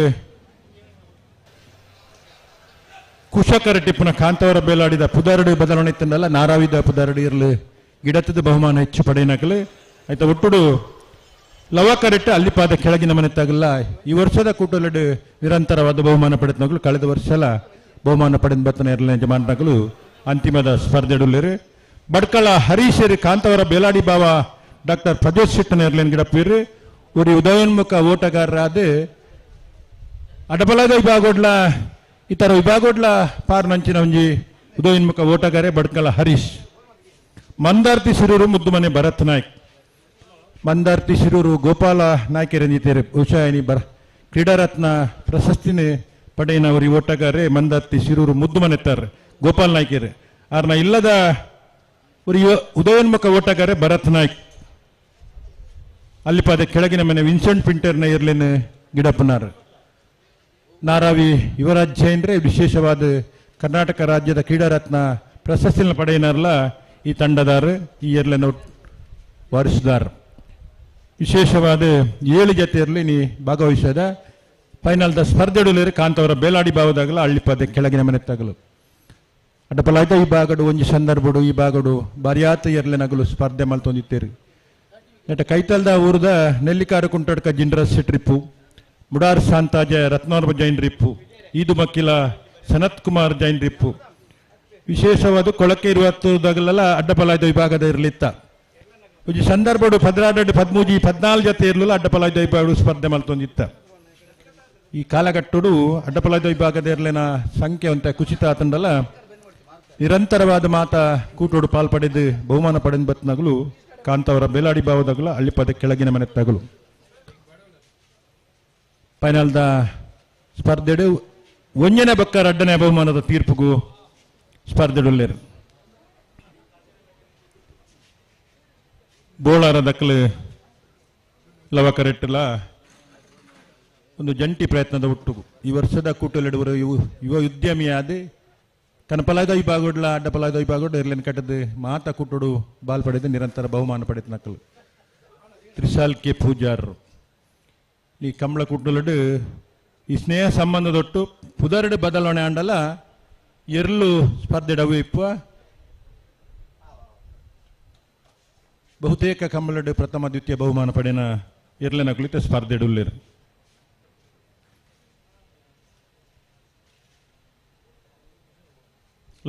ಕುಶಕರ ಟಿಪ್ಪುನ ಕಾಂತವರ ಬೇಲಾಡಿದ ಪುದಾರಡು ಬದಲಾವಣೆ ಇತ್ತಂದಲ್ಲ ನಾರಾವಿದ ಪುದಾರಡು ಇರಲು ಗಿಡತದ ಬಹುಮಾನ ಹೆಚ್ಚು ಪಡೆಯನಗಲು ಆಯ್ತಾ ಒಟ್ಟುಡು ಲವಕರೆಟ್ಟು ಅಲ್ಲಿಪಾದ ಕೆಳಗಿನ ಮನೆ ತಾಗಲ್ಲ ಈ ವರ್ಷದ ಕೂಟಲೆಡು ನಿರಂತರವಾದ ಬಹುಮಾನ ಪಡೆದನಗಲು ಕಳೆದ ವರ್ಷ ಬಹುಮಾನ ಪಡೆದ ಬತ್ತನ ಎರಡನೇ ಜಮಾನಗಳು ಅಂತಿಮದ ಸ್ಪರ್ಧೆಡುಲ್ಲೇರು. ಬಡ್ಕಳ ಹರೀಶರು ಕಾಂತವರ ಬೇಲಾಡಿ ಬಾವ ಡಾಕ್ಟರ್ ಪ್ರಜೋತ್ ಶೆಟ್ಟನ ಎರ್ಲೇನ್ ಗಿಡಪ್ಪೀರು ಉರಿ ಉದಯೋನ್ಮುಖ ಓಟಗಾರರಾದ ಅಡಬಲದ ವಿಭಾಗೋಡ್ಲ ಇತರ ವಿಭಾಗೋಡ್ಲ ಪಾರ್ನಂಚಿನ ಒಂಜಿ ಉದಯೋನ್ಮುಖ ಓಟಗಾರೆ ಬಡ್ಕಳ ಹರೀಶ್. ಮಂದಾರ್ತಿ ಶಿರೂರು ಮುದ್ದುಮನೆ ಭರತ್ ನಾಯ್ಕ್ ಮಂದಾರ್ತಿ ಶಿರೂರು ಗೋಪಾಲ ನಾಯ್ಕರಂಜಿತೇರೆ ಉಷಾಯನಿ ಬರ ಕ್ರೀಡಾರತ್ನ ಪ್ರಶಸ್ತಿನೇ ಪಡೆಯಿನವರು ಈ ಓಟಗಾರೆ ಮಂದಾರ್ತಿ ಶಿರೂರು ಮುದ್ದುಮನೆತ್ತಾರೆ ಗೋಪಾಲ್ ನಾಯ್ಕೇರೆ ಆರ್ನ ಇಲ್ಲದ ಉರಿ ಉದಯೋನ್ಮುಖ ಓಟಗಾರೆ ಭರತ್ ನಾಯ್ಕ್. ಅಲ್ಲಿಪಾದ ಕೆಳಗಿನ ಮನೆ ವಿನ್ಸೆಂಟ್ ಪಿಂಟರ್ನ ಇರ್ಲೇನು ಗಿಡಪ್ಪನಾರ್. ನಾರಾವಿ ಯುವರಾಜ್ ಜೈನ್ರೆ ವಿಶೇಷವಾದ ಕರ್ನಾಟಕ ರಾಜ್ಯದ ಕ್ರೀಡಾರತ್ನ ಪ್ರಶಸ್ತಿನ ಪಡೆಯಿನಾರಲ್ಲ ಈ ತಂಡದಾರು ಈ ಎರ್ಲೆನ ವಾರಿಸುದಾರ. ವಿಶೇಷವಾದ 7 ಜೊತೆಯಲ್ಲಿ ನೀ ಭಾಗವಹಿಸದ ಫೈನಲ್ದ ಸ್ಪರ್ಧೆಡುಲೇರು ಕಾಂತವರ ಬೇಲಾಡಿ ಭಾವದಾಗಲ ಅಳ್ಳಿಪಾದ ಕೆಳಗಿನ ಮನೆ ತಗಲು ಅಡ್ಡಪಲಾಯ್ತ ಈ ಭಾಗಡು ಒಂಜಿ ಸಂದರ್ಭಡು ಈ ಭಾಗಡು ಬಾರಿಯಾತ ಎರ್ಲೆನಗಲು ಸ್ಪರ್ಧೆ ಮಲ್ತೊಂದಿತ್ತೇರು. ನೆಟ ಕೈತಲ್ದ ಊರದ ನೆಲ್ಲಿಕಾರು ಕುಂಟಡ್ಕ ಜಿಂಡ್ರಸ್ ಟ್ರಿಪ್ಪು ಮುಡಾರ್ ಶಾಂತಾಜ ರತ್ನಾರ್ಬ ಜೈನ್ ರಿಪ್ಪು ಈದು ಮಕ್ಕಿಲ ಸನತ್ ಕುಮಾರ್ ಜೈನ್ ರಿಪ್ಪು ವಿಶೇಷವಾದ ಕೊಳಕೆ ಇರುವತ್ತದಾಗಲೆಲ್ಲ ಅಡ್ಡಪಲಾಯ್ದ ವಿಭಾಗದ ಇರಲಿತ್ತ. ಒಂಜಿ ಸಂದರ್ಭಡು 12, 13, 14 ಜೊತೆ ಇರಲಿಲ್ಲ ಅಡ್ಡಪಲಾಯ್ದ ವಿಭಾಗ ಸ್ಪರ್ಧೆ ಮಲ್ತೊಂದಿತ್ತ. ಈ ಕಾಲಘಟ್ಟಡು ಅಡ್ಡಪಲಾಯ್ದ ವಿಭಾಗದ ಇರಲಿನ ಸಂಖ್ಯೆ ಅಂತ ಕುಸಿತ ಆತಂಡಲ್ಲ ನಿರಂತರವಾದ ಮಾತ ಕೂಟೋಡು ಪಾಲ್ಪಡೆದು ಬಹುಮಾನ ಪಡೆದು ಬತ್ನಾಗಲು ಕಾಂತವರ ಬೇಲಾಡಿ ಭಾವದಾಗಲು ಅಳ್ಳಿಪದ ಕೆಳಗಿನ ಮನೆ ತಗಲು ಫೈನಲ್ದ ಸ್ಪರ್ಧೆಡು ಒಂಜನೇ ಬಕ್ಕ ರಡ್ಡನೇ ಬಹುಮಾನದ ತೀರ್ಪುಗೂ ಸ್ಪರ್ಧೆಡುಲ್ಲೇರು. ಬೋಳಾರ ದಕ್ಕಲು ಲವಕರೆಟ್ಟಲ ಒಂದು ಜಂಟಿ ಪ್ರಯತ್ನದ ಒಟ್ಟು ಈ ವರ್ಷದ ಕೂಟಲೆಡುವರು ಯುವ ಉದ್ಯಮಿಯಾದ ಕನಪಲಾದ ವಿಭಾಗೋಡ್ಲ ಅಡ್ಡಪಲಾದ ವಿಭಾಗೋಡ್ ಎರ್ಲೆನ್ ಕಟ್ಟದ ಮಾತ ಕೂಟೋಡು ಬಾಲ್ ಪಡೆದು ನಿರಂತರ ಬಹುಮಾನ ಪಡೆದ ನಕಲು ತ್ರಿಶಾಲ್ ಕೆ ಪೂಜಾರರು. ಈ ಕಂಬಳ ಕೂಟಲಡು ಈ ಸ್ನೇಹ ಸಂಬಂಧದೊಟ್ಟು ಪುದರಡು ಬದಲಾವಣೆ ಆಂಡಲ ಎರ್ಲು ಸ್ಪರ್ಧೆ ಡವು ಇಪ್ಪ ಬಹುತೇಕ ಕಂಬಳಡ್ ಪ್ರಥಮ ದ್ವಿತೀಯ ಬಹುಮಾನ ಪಡೆನ ಎರ್ಲೆನ ಕುಳಿತ ಸ್ಪರ್ಧೆಡುಲ್ಲೇರು.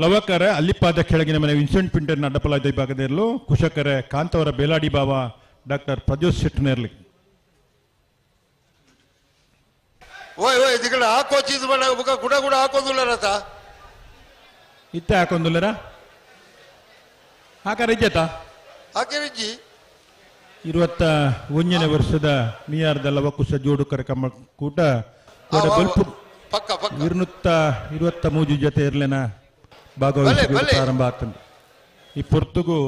ಲವಕರ ಅಲ್ಲಿಪಾದ ಕೆಳಗಿನ ಮನೆ ವಿನ್ಸೆಂಟ್ ಪಿಂಟರ್ನ ಅಡ್ಡಪಲಾದ ವಿಭಾಗದ ಇರಲು ಕುಶಕರ ಕಾಂತವರ ಬೇಲಾಡಿ ಬಾವ ಡಾಕ್ಟರ್ ಪ್ರಜ್ಯೋತ್ ಶೆಟ್ಟನೇರ್ಲಿ. ಓಯ್ ಓಯ್ ಇದಕ್ಕೆ ಹಾಕೋ ಚೀಸ್ ಮಾಡ ಮುಖ ಗುಡ ಗುಡ ಹಾಕೋದಿಲ್ಲ ರಥ ಇತ್ತೆ ಹಾಕೊಂದುಲ್ಲರ ಹಾಕಾರ ಇಜ್ಜತ ಹಾಕಿರಿಜ್ಜಿ. 21ನೇ ವರ್ಷದ ಮಿಯಾರ್ದ ಲವಕುಶ ಜೋಡುಕರ ಕಮ್ಮ ಕೂಟ ಪಕ್ಕ ಪಕ್ಕ 223 ಜೊತೆ ಇರ್ಲೇನ ಭಾಗವಹಿಸಿ ಪ್ರಾರಂಭ ಆಗ್ತದೆ. ಈ ಪೊರ್ತುಗು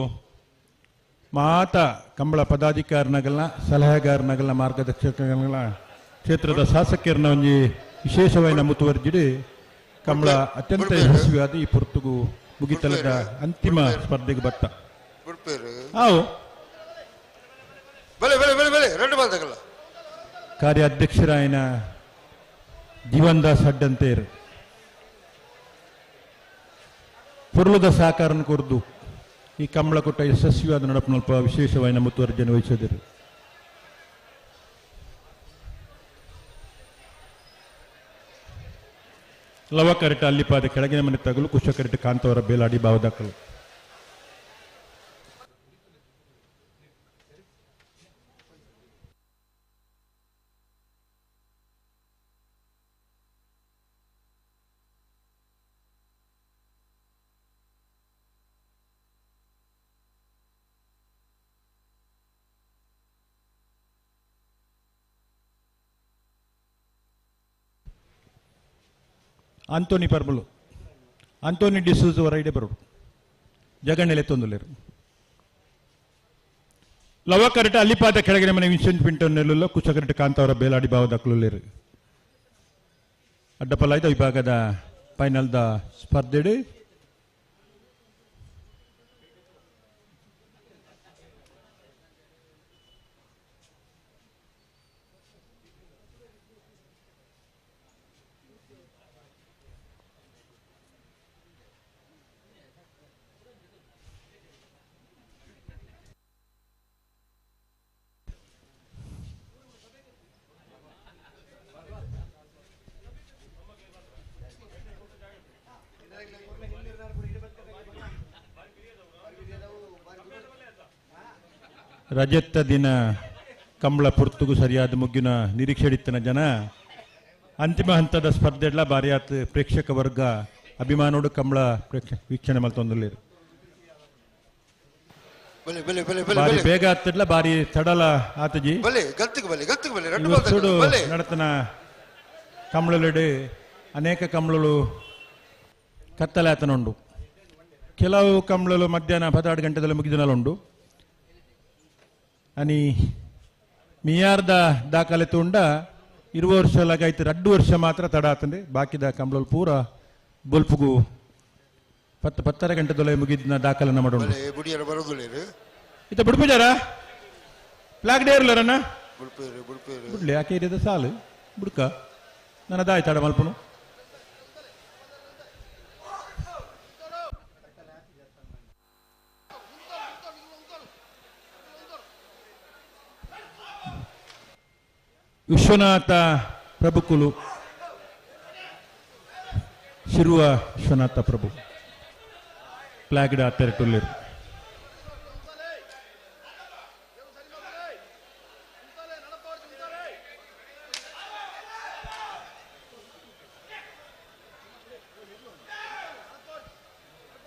ಮಾತ ಕಂಬಳ ಪದಾಧಿಕಾರಿನಗಲ್ನ ಸಲಹೆಗಾರನಗಲ್ನ ಮಾರ್ಗದರ್ಶಕಗಳ ಕ್ಷೇತ್ರದ ಶಾಸಕರನ್ನ ಒಂಜಿ ವಿಶೇಷವಾದ ಮುತುವರ್ಜಿಡಿ ಕಂಬಳ ಅತ್ಯಂತ ಯಶಸ್ವಿಯಾದ ಈ ಪೊರ್ತುಗು ಮುಗಿತಲದ ಅಂತಿಮ ಸ್ಪರ್ಧೆಗೆ ಬತ್ತ. ಕಾರ್ಯಾಧ್ಯಕ್ಷರಾಯನ ಜೀವನ್ ದಾಸ್ ಅಡ್ಡಂತೇರು ಪುರ್ಲದ ಸಹಕಾರನ ಕೊರ್ದು ಈ ಕಂಬಳ ಕೊಟ್ಟ ಯಶಸ್ವಿಯಾದ ನಡಪನಲ್ಪ ವಿಶೇಷವಾದ ಮುತುವರ್ಜನೆ ವಹಿಸಿದರು. ಲವಕರಿಟ ಅಲ್ಲಿಪಾದ ಕೆಳಗಿನ ಮನೆ ತಗಲು ಕುಶಕರಿಟ ಕಾಂತವರ ಬೇಲಾಡಿ ಬಾವದಾಕಲು. ಆಂಟೋನಿ ಪರ್ಬಲು ಆಂಟೋನಿ ಡಿಸೂಸ್ ಅವರ ಇಡೆ ಬರು ಜಗಣ್ಣೆಲೆ ತೊಂದಲೇರು. ಲವಕರಟ ಅಲ್ಲಿಪಾದ ಕೆಳಗಿನ ಮನೆ ವಿನ್ಸೆಂಟ್ ಪಿಂಟೋ ನೆಲ್ಲುಲ್ಲ ಕುಶಕರಟ ಕಾಂತವರ ಬೇಲಾಡಿ ಬಾವದಾಕಲುಲ್ಲೇರು. ಅಡ್ಡಪಲಾಯ್ದ ವಿಭಾಗದ ಫೈನಲ್ದ ಸ್ಪರ್ಧೆಡು ರಜತ ದಿನ ಕಂಬಳ ಪುರ್ತುಗು ಸರಿಯಾದ ಮುಗ್ಗಿನ ನಿರೀಕ್ಷೆಡಿತ್ತನ ಜನ ಅಂತಿಮ ಹಂತದ ಸ್ಪರ್ಧೆಡ್ಲ ಬಾರಿಯಾತ್ ಪ್ರೇಕ್ಷಕ ವರ್ಗ ಅಭಿಮಾನೋಡು ಕಂಬಳ ವೀಕ್ಷಣೆ ಮಲ್ತೊಂದುಲ್ಲೇರು. ಬಾರಿ ಬೇಗ ಆತಡ್ಲ ಬಾರಿ ತಡಲ ಆತಜಿ ನಡತನ ಕಂಬಳಲೆಡು ಅನೇಕ ಕಂಬಳಲು ಕತ್ತಲೆ ಆತನುಂಡು. ಕೆಲವು ಕಂಬಳಲು ಮಧ್ಯಾಹ್ನ 12 ಗಂಟೆದಲ್ಲಿ ಮುಗಿದಿನಲುಂಡು. అని మియార్ద ದಾಖಲೆ ತುಂಡ 20 ವರ್ಷ ಲಗಾಯ್ತು 2 ವರ್ಷ ಮಾತ್ರ ತಡ ಆತಂದೆ. ಬಾಕಿದ ಕಂಬಳಲು ಪೂರ ಬೊಲ್ಪುಗು 10-10 ಗಂಟೆದೊಲೆ ಮುಗಿದ್ನ ದಾಖಲೆನ ಮಾಡೋಣ. ಇತ್ತ ಬಿಡ್ಪುಜಾರ ಫ್ಲಾಗ್ ಡೇ ಇರ್ಲರನ್ನ ಬಿಡ್ಲಿ ಯಾಕೆ ಏರಿಯದ ಸಾಲು ಬುಡ್ಕ ನನ್ನ ದಾಯ್ತಾಡ ಮಲ್ಪನು. ವಿಶ್ವನಾಥ ಪ್ರಭುಕುಲು ಶಿರುವ ವಿಶ್ವನಾಥ ಪ್ರಭು ಫ್ಲಾಗ್ಡ್ ಆತರೆಟುಲ್ಲೇರು.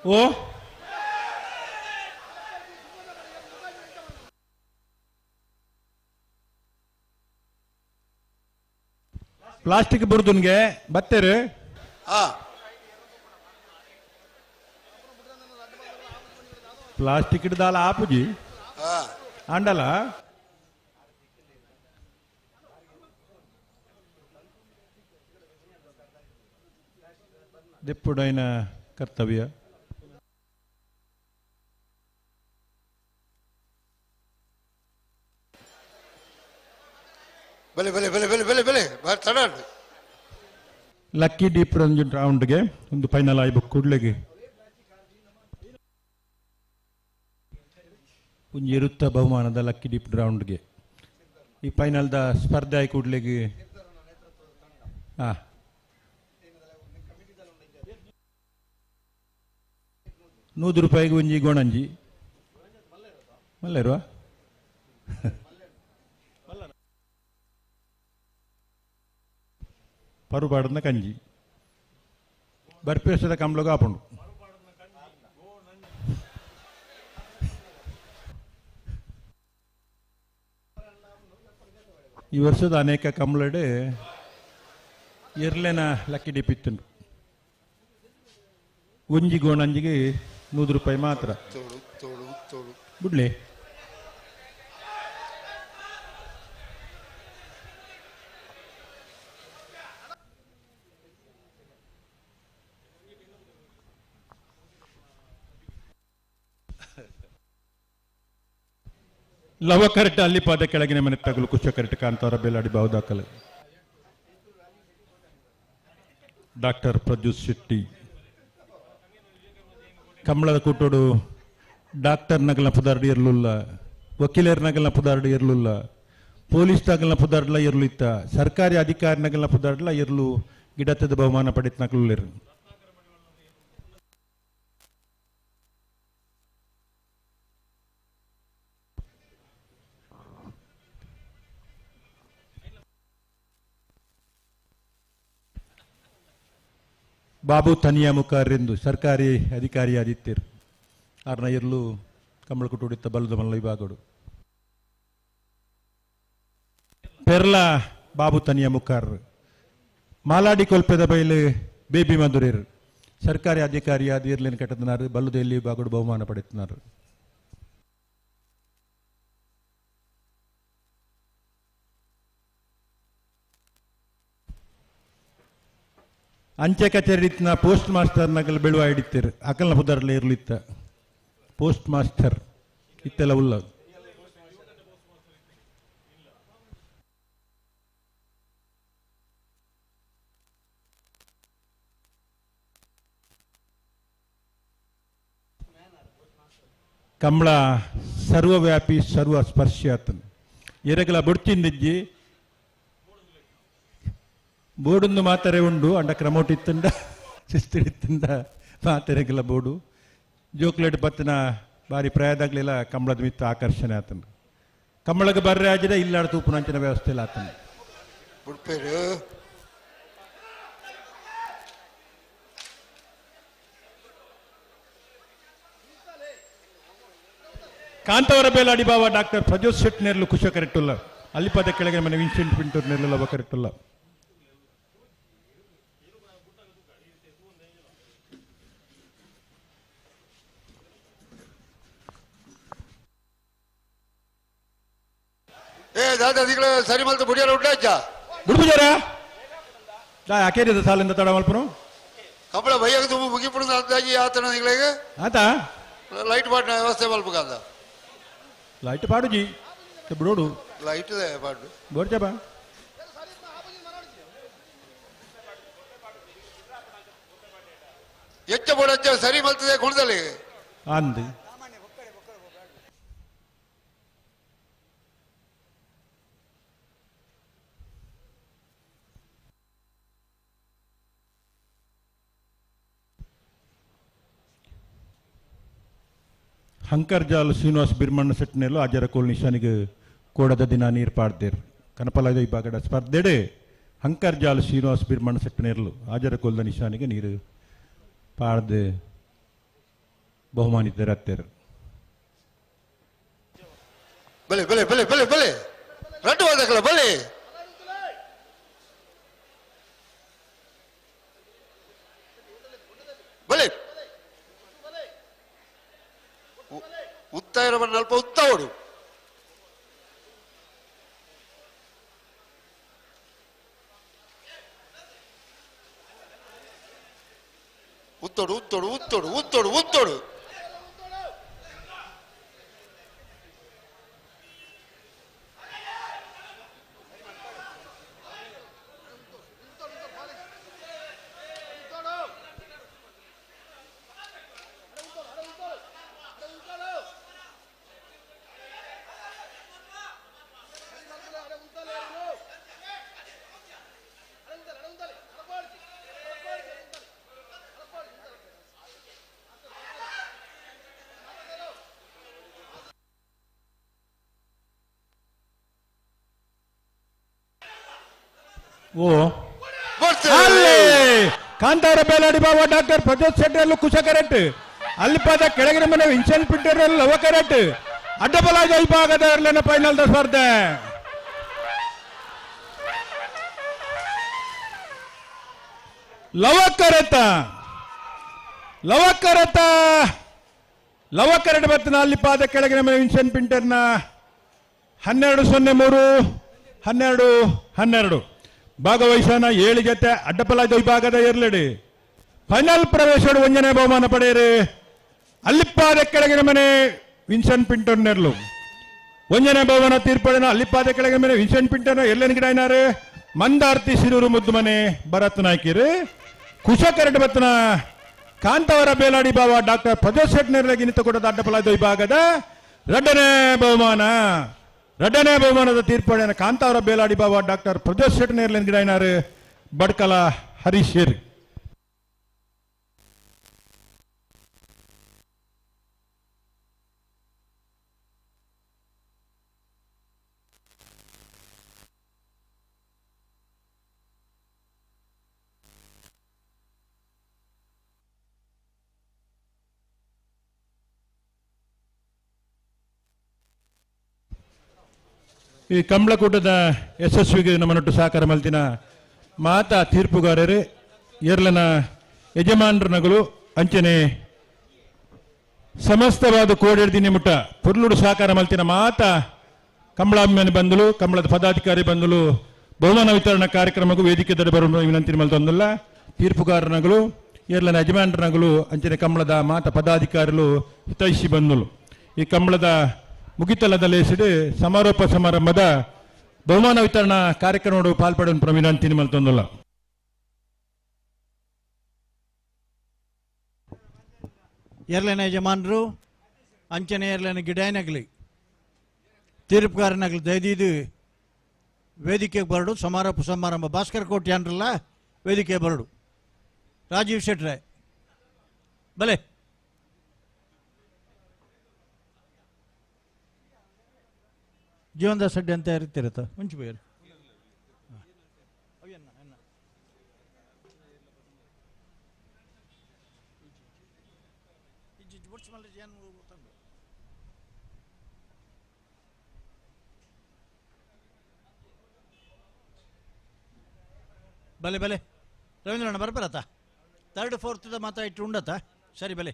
ಓ ಪ್ಲಾಸ್ಟಿಕ್ ಬುರ್ದುನ್ಗೆ ಬತ್ತೇರು ಪ್ಲಾಸ್ಟಿಕ್ ಹಿಡ್ದಾಲ ಆಪುಜಿ ಆಂಡಲ ದೆಪ್ಪುಡೈನ ಕರ್ತವ್ಯ. ಬಲೆ ಬಲೆ ಬಲೆ ಬಲೆ ಬಲೆ ಬಲೆ ತಡ. ಲಕ್ಕಿ ಡೀಪ್ ರೌಂಡ್ಗೆ ಒಂದು ಫೈನಲ್ ಆಯ್ಬೇಕು ಕೂಡ್ಲೆಗೆ. ಒಂಜಿ ಇರುತ್ತ ಬಹುಮಾನದ ಲಕ್ಕಿ ಡಿಪ್ ರೌಂಡ್ಗೆ ಈ ಫೈನಲ್ದ ಸ್ಪರ್ಧೆ ಆಯಿ ಕೂಡ್ಲೆಗ್ 100 ರೂಪಾಯಿಗೆ ಒಂಜಿ ಗೋಣಂಜಿ ಮಲ್ಲೇರುವ ಪರುಪಾಡನ್ನ ಕಂಜಿ ಬರ್ಪೇಶದ ಕಂಬ್ಲಗ ಆಪುಂಡು ಈ ವರ್ಷದ ಅನೇಕ ಕಂಬ್ಲಡೆ ಎರ್ಲೆನ ಲಕ್ಕಿ ಡಿಪ್ ಇತ್ತುಂಡು ಒಂಜಿ ಗೋಣಂಜಿಗೆ 100 ರೂಪಾಯಿ ಮಾತ್ರ ಬಿಡ್ಲಿ ಲವ ಕರೆಕ್ಟ್ ಅಲ್ಲಿ ಪಾದ ಕೆಳಗಿನ ಮನೆ ತಗಲು ಕುಶ ಕರೆಕ್ಟ್ ಕಾಂತಾರ ಬೇಲಾಡಿ ಬಾವು ದಾಖಲೆ ಡಾಕ್ಟರ್ ಪ್ರಜ್ಯೂತ್ ಶೆಟ್ಟಿ ಕಮಲದ ಕೂಟೋಡು ಡಾಕ್ಟರ್ ನಗಲ ಪುದಾರ್ಡು ಇರಲಿಲ್ಲ, ವಕೀಲರ ನಗಲ ಪುದಾರ್ಡು ಇರಲಿಲ್ಲ, ಪೊಲೀಸ್ ನಗಲ ಪುದಾರ್ಡ್ಲ ಇರಲು ಇತ್ತ, ಸರ್ಕಾರಿ ಅಧಿಕಾರಿ ನಗಲ ಪುದಾರ್ಡ್ಲ ಇರಲು ಗಿಡತ್ತದ ಬಹುಮಾನ ಪಡೆದ ನಕಲುಳ್ಳರು. ಬಾಬು ತನಿಯ ಮುಖಾರೆಂದು ಸರ್ಕಾರಿ ಅಧಿಕಾರಿ ಆದಿತ್ಯರು ಆರ್ನ ಇರಲು ಕಮಲಕುಟುಡಿತ್ತ ಬಲದ ಮಲ್ಲ ವಿಭಾಗಡು ಪೆರ್ಲ ಬಾಬು ತನಿಯ ಮುಖಾರ್ ಮಾಲಾಡಿ ಕೊಲ್ಪೆದ ಬೈಲು ಬೇಬಿ ಮಧುರೇರು ಸರ್ಕಾರಿ ಅಧಿಕಾರಿ ಆದಿರ್ಲೇನು ಕಟ್ಟದನಾರು ಬಲ್ಲದ ಎಲ್ಲಿ ವಿಭಾಗಡು ಬಹುಮಾನ ಪಡೆಯುತ್ತಿದ್ದಾರೆ. ಅಂಚೆ ಕಚೇರಿ ಪೋಸ್ಟ್ ಮಾಸ್ಟರ್ ನಗಲ್ ಬೆಳುವ ಹಿಡಿತೀರು ಅಕಲ್ನ ಪುದರ್ಲೆ ಇರ್ಲಿತ್ತ ಪೋಸ್ಟ್ ಮಾಸ್ಟರ್ ಇತ್ತೆಲ್ಲ ಉಲ್ಲ. ಕಮಲ ಸರ್ವವ್ಯಾಪಿ ಸರ್ವ ಸ್ಪರ್ಶಿ ಆತನು ಎರಗಲ ಬೊಡ್ಚಿಂದಿಜ್ಜಿ ಬೋರ್ಡೊಂದು ಮಾತರೆ ಉಂಡು ಅಂಡ ಕ್ರಮೋಟಿತ್ತಂಡ ಶಿಸ್ತಿಡಿತ್ತಂಡ ಮಾತರೆಗಲ ಬೋರ್ಡು ಜೋಕ್ಲೇಟ್ ಪತ್ತಿನ ಬಾರಿ ಪ್ರಾಯದಾಗಲಿಲ್ಲ ಕಮಲದ ಮಿತ್ತ ಆಕರ್ಷಣೆ ಆತನು ಕಮಲಗೆ ಬರ್ರೆ ಆಜಿದ ಇಲ್ಲಾಡ ತೂಪುನಂಚಿನ ವ್ಯವಸ್ಥೆ ಇಲ್ಲ ಆತನು. ಕಾಂತವರ ಬೇಲಾಡಿ ಬಾವ ಡಾಕ್ಟರ್ ಪ್ರಜೋತ್ ಶೆಟ್ ನೇರ್ಲು ಕುಶ ಕರೆಕ್ಟುಲ್ಲ ಅಲ್ಲಿಪದ ಕೆಳಗೆ ಮನೆ ವಿನ್ಸೆಂಟ್ ಪಿಂಟೂರ್ ನೇರ್ಲು ಲವ ಕರೆಕ್ಟುಲ್ಲ. ಏ ದಾದಾ ದಿಗಳ ಸರಿ ಮಲ್ತ ಬುಡಿಯಾರ ಉಂಡಾಚ ಬುಡ್ಬುಜಾರ ದಾ ಅಕೇರಿದ ಸಾಲಿಂದ ತಡ ಮಲ್ಪನು ಕಮಲ ಭಯ್ಯಗ ತುಂಬ ಮುಗಿಪುಡು ಅಂದಾಜಿ ಆತನ ದಿಗಳಿಗೆ ಆತ ಲೈಟ್ ಪಾಡಿನ ವ್ಯವಸ್ಥೆ ಮಲ್ಪಕಂದ ಲೈಟ್ ಪಾಡುಜಿ ಬಿಡೋಡು ಲೈಟ್ ಪಾಡು ಬೋರ್ಚ ಬಾ ಎಚ್ಚ ಬೋಡಚ್ಚ ಸರಿ ಮಲ್ತದೆ ಕುಣದಲ್ಲಿ ಅಂದು ಹಂಕರ್ಜಾಲ್ ಶ್ರೀನಿವಾಸ್ ಬಿರ್ಮಣ್ಣ ಸೆಟ್ನೆಲ್ಲು ಆಜರ ಕೋಲ್ ನಿಶಾನಿಗೆ ಕೋಡದ ದಿನ ನೀರು ಪಾಡ್ದೇರು ಕನಪಲಾದ ವಿಭಾಗದ ಸ್ಪರ್ಧೆಡೆ ಹಂಕರ್ಜಾಲ್ ಶ್ರೀನಿವಾಸ್ ಬಿರ್ಮಣ್ಣ ಸೆಟ್ನೆರ್ಲು ಆಜರ ಕೋಲ್ದ ನಿಶಾನಿಗೆ ನೀರು ಪಾಡ್ದು ಬಹುಮಾನಿತರಾಗ್ತೇರು. ಬಲೆ ಬಲೆ ಬಲೆ ಬಲೆ ಬಲೆ ರಡ್ಡು ವಾದಕಲ ಬಲೆ ಬಲೆ ಉತ್ತಾಯರ ಅಲ್ಪ ಉತ್ತಾವಡು ಉತ್ತೋಡು ಉತ್ತೋಡು ಉತ್ತೋಡು ಉತ್ತೋಡು ಉತ್ತೋಡು ಓ ಅಲ್ಲಿ ಕಾಂತಾರ ಬೇಲಾಡಿ ಬಾಬಾ ಡಾಕ್ಟರ್ ಪ್ರಜೋತ್ ಶೆಟ್ಟರಲ್ಲೂ ಕುಶ ಕರೆಕ್ಟ್ ಅಲ್ಲಿಪಾದ ಕೆಳಗಿನ ಮನೆ ವಿನ್ಸೆಂಟ್ ಪಿಟ್ಟರಲ್ಲಿ ಲವ ಕರೆಕ್ಟ್ ಅಡ್ಡಬಲಾದ ವಿಭಾಗದ ಇರಲೇನ ಫೈನಲ್ the ಸ್ಪರ್ಧೆ. ಲವಕರತ ಲವಕರತ ಲವಕರಟ ಬರ್ತನ ಅಲ್ಲಿಪಾದ ಕೆಳಗಿನ ಮನೆ ವಿನ್ಸೆಂಟ್ ಪಿಂಟರ್ನ 12-03 12-12 ಭಾಗವಹಿಸೋಣ 7 ಜೊತೆ ಅಡ್ಡಪಲಾದ ವಿಭಾಗದ ಇರಲಿಡಿ ಫೈನಲ್ ಪ್ರವೇಶ ಒಂಜನೇ ಬಹುಮಾನ ಪಡೆಯರಿ ಅಲ್ಲಿಪ್ಪಾದ ಕೆಳಗಿನ ಮನೆ ವಿನ್ಸೆಂಟ್ ಪಿಂಟರ್ ನೆರಳು ಒಂಜನೇ ಬಹುಮಾನ ತೀರ್ಪಡಿನ ಅಲ್ಲಿಪ್ಪಾದ ಕೆಳಗಿನ ಮನೆ ವಿನ್ಸೆಂಟ್ ಪಿಂಟರ್ ಎಲ್ಲೆನ್ ಗಿಡ ಏನಾರು ಮಂದಾರ್ತಿ ಸಿರೂರು ಮುದ್ದು ಮನೆ ಭರತ್ ನಾಯ್ಕಿರಿ ಕುಶಕರಟ ಬತ್ತನ ಕಾಂತವರ ಬೇಲಾಡಿ ಬಾವ ಡಾಕ್ಟರ್ ಪ್ರಜೋತ್ ಶೆಟ್ ನೆರಳಿಗೆ ನಿಂತುಕೊಡದ ಅಡ್ಡಪಲಾದ ವಿಭಾಗದ ಎರಡನೇ ಬಹುಮಾನ ಎರಡನೇ ಬಹುಮಾನದ ತೀರ್ಪಡಿನ ಕಾಂತಾವರ ಬೇಲಾಡಿ ಬಾವ ಡಾಕ್ಟರ್ ಪ್ರಜೋತ್ ಶೆಟ್ ನೇರ್ಲಿನ ಗಿಡ ಏನಾರು ಬಡ್ಕಲ ಹರೀಶ್. ಈ ಕಂಬಳಕೂಟದ ಯಶಸ್ವಿಗೆ ನಮ್ಮನ್ನೊಟ್ಟು ಸಹಕಾರ ಮಲ್ತಿನ ಮಾತಾ ತೀರ್ಪುಗಾರರು ಏರ್ಲನ ಯಜಮಾನರನಗಳು ಅಂಚನೆ ಸಮಸ್ತವಾದ ಕೋಡೆಡ್ದಿನಿ ಮುಟ್ಟ ಪುರ್ಲುಡು ಸಹಕಾರ ಮಲ್ತಿನ ಮಾತಾ ಕಂಬಳಾಭಿಮಾನಿ ಬಂದಲು ಕಂಬಳದ ಪದಾಧಿಕಾರಿ ಬಂದಲು ಬಹುಮಾನ ವಿತರಣಾ ಕಾರ್ಯಕ್ರಮಕ್ಕೂ ವೇದಿಕೆ ದಡ ಬರುವ ವಿನಂತಿ ಮಲ್ತೊಂದಲ್ಲ ತೀರ್ಪುಗಾರನಗಳು ಏರ್ಲನ ಯಜಮಾನರನಗಳು ಅಂಚನೆ ಕಂಬಳದ ಮಾತಾ ಪದಾಧಿಕಾರಿಗಳು ಹಿತೈಷಿ ಬಂದಲು ಈ ಕಂಬಳದ ಮುಗಿತಲದ ಲೇಸಿಡು ಸಮಾರೋಪ ಸಮಾರಂಭದ ಬಹುಮಾನ ವಿತರಣಾ ಕಾರ್ಯಕ್ರಮ ಪಾಲ್ಪಡುವ ವಿನಂತಿ ಮಲ್ತೊಂದಲ್ಲ. ಎರಲನ ಯಜಮಾನರು ಅಂಚನೆ ಎರಲನ ಗಿಡಾಯನಗಲಿ ತೀರ್ಪುಗಾರನಾಗಲಿ ದಯದೀದು ವೇದಿಕೆಗೆ ಬರಡು ಸಮಾರೋಪ ಸಮಾರಂಭ ಭಾಸ್ಕರ್ ಕೋಟಿ ಅಂದ್ರಲ್ಲ ವೇದಿಕೆ ಬರಡು ರಾಜೀವ್ ಶೆಟ್ರೆ ಬಲೆ ಜೀವನದಾಸ್ ಅಡ್ಡಿ ಅಂತ ಇರ್ತಿರತ್ತ ಮುಂಚೆ ಬೇರೆ ಬಲೆ ಬಲೆ ರವೀಂದ್ರಣ್ಣ ಬರ್ಬರತ್ತ ಥರ್ಡ್ ಫೋರ್ತ್ ಮಾತಾ ಇಟ್ಟು ಉಂಡತ್ತ ಸರಿ ಬಲೆ.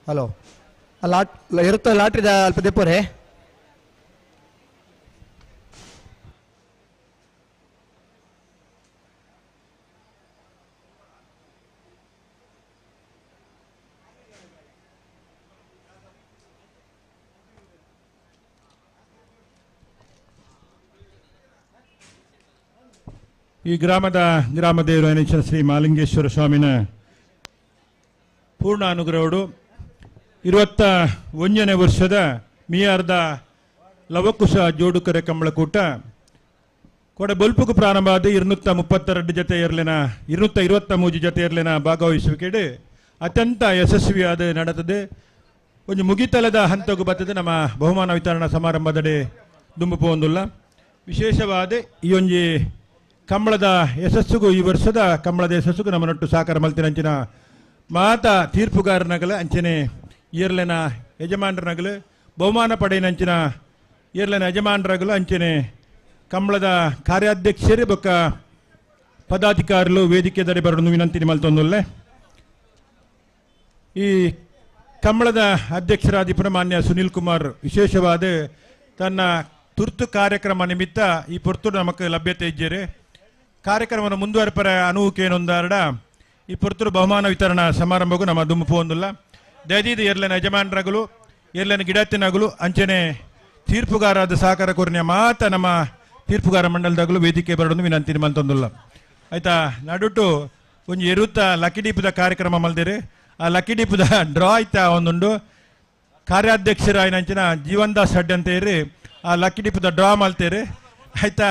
ಹಲೋ ಲಾಟ್ ಇರುತ್ತೆ ಲಾಟ್ರಿ ಅಲ್ಪ ದೆಪ್ಪರೆ ಈ ಗ್ರಾಮದ ಗ್ರಾಮ ದೇವರು ಶ್ರೀ ಮಾಲಿಂಗೇಶ್ವರ ಸ್ವಾಮಿನ ಪೂರ್ಣ ಅನುಗ್ರಹಡು 21ನೇ ವರ್ಷದ ಮಿಯಾರ್ದ ಲವಕುಶ ಜೋಡುಕರೆ ಕಂಬಳಕೂಟ ಕೊಡ ಬೊಲ್ಪುಕು ಪ್ರಾರಂಭ ಆದ 232 ಜೊತೆ ಇರಲಿನ 223 ಜೊತೆ ಇರಲಿನ ಭಾಗವಹಿಸುವಿಕೆ ಅತ್ಯಂತ ಯಶಸ್ವಿಯಾದ ನಡೆತದೆ. ಒಂದು ಮುಗಿತಲದ ಹಂತಕ್ಕೂ ಬರ್ತದೆ ನಮ್ಮ ಬಹುಮಾನ ವಿತರಣಾ ಸಮಾರಂಭದಡೆ ದುಂಬು ಒಂದುಲ್ಲ. ವಿಶೇಷವಾದ ಈ ಒಂಜಿ ಕಂಬಳದ ಯಶಸ್ಸುಗೂ ಈ ವರ್ಷದ ಕಂಬಳದ ಯಶಸ್ಸುಗೂ ನಮ್ಮನೊಟ್ಟು ಸಹಕಾರ ಮಲ್ತಿನಂಚಿನ ಮಾತಾ ತೀರ್ಪುಗಾರನಗಲ ಅಂಚನೆ ಏರ್ಲೆನ ಯಜಮಾನರನಗಲು ಬಹುಮಾನ ಪಡೆಯನಂಚಿನ ಏರ್ಲೆನ ಯಜಮಾನರಗಲು ಅಂಚನೆ ಕಂಬಳದ ಕಾರ್ಯಾಧ್ಯಕ್ಷರೇ ಬೊಕ್ಕ ಪದಾಧಿಕಾರಿಗಳು ವೇದಿಕೆ ದಡೆ ಬರಲು ವಿನಂತಿ ಮಲ್ತೊಂದುಲ್ಲೆ. ಈ ಕಂಬಳದ ಅಧ್ಯಕ್ಷರಾದಿಪುರ ಮಾನ್ಯ ಸುನಿಲ್ ಕುಮಾರ್ ವಿಶೇಷವಾದ ತನ್ನ ತುರ್ತು ಕಾರ್ಯಕ್ರಮ ನಿಮಿತ್ತ ಈ ಪೊರ್ತು ನಮಕ್ ಲಭ್ಯತೆ ಇಜ್ಜೇರೆ ಕಾರ್ಯಕ್ರಮವನ್ನು ಮುಂದುವರೆಪರ ಅನುಕೇನೊಂದಾರಡ ಈ ಪೊರ್ತುರು ಬಹುಮಾನ ವಿತರಣಾ ಸಮಾರಂಭಕ್ಕೂ ನಮ್ಮ ದುಂಬು ಒಂದುಲ್ಲ. ದಯದೀದ ಏರ್ಲೆನ ಯಜಮಾನರಗಳು ಏರ್ಲೆನ ಗಿಡತ್ತಿನಗಳು ಅಂಚನೆ ತೀರ್ಪುಗಾರಾದ ಸಹಕಾರ ಕೋರಿನ ಮಾತ ನಮ್ಮ ತೀರ್ಪುಗಾರ ಮಂಡಲದಾಗಲೂ ವೇದಿಕೆ ಬರೋದು ವಿನಂತಿ ಮಲ್ತೊಂದುಲ್ಲ. ಆಯ್ತಾ ನಡುಟು ಒಂಜಿ ಎರುತ್ತ ಲಕ್ಕಿ ಡೀಪದ ಕಾರ್ಯಕ್ರಮ ಮಲ್ದಿರಿ. ಆ ಲಕ್ಕಿ ಡೀಪದ ಡ್ರಾ ಆಯ್ತಾ ಒಂದುಂಡು ಕಾರ್ಯಾಧ್ಯಕ್ಷರಾಯಿನಂಚಿನ ಜೀವನ್ ದಾಸ್ ಅಡ್ಡಿ ಅಂತ ಇರಿ ಆ ಲಕ್ಕಿ ಡೀಪದ ಡ್ರಾ ಮಲ್ತೇರಿ. ಆಯ್ತಾ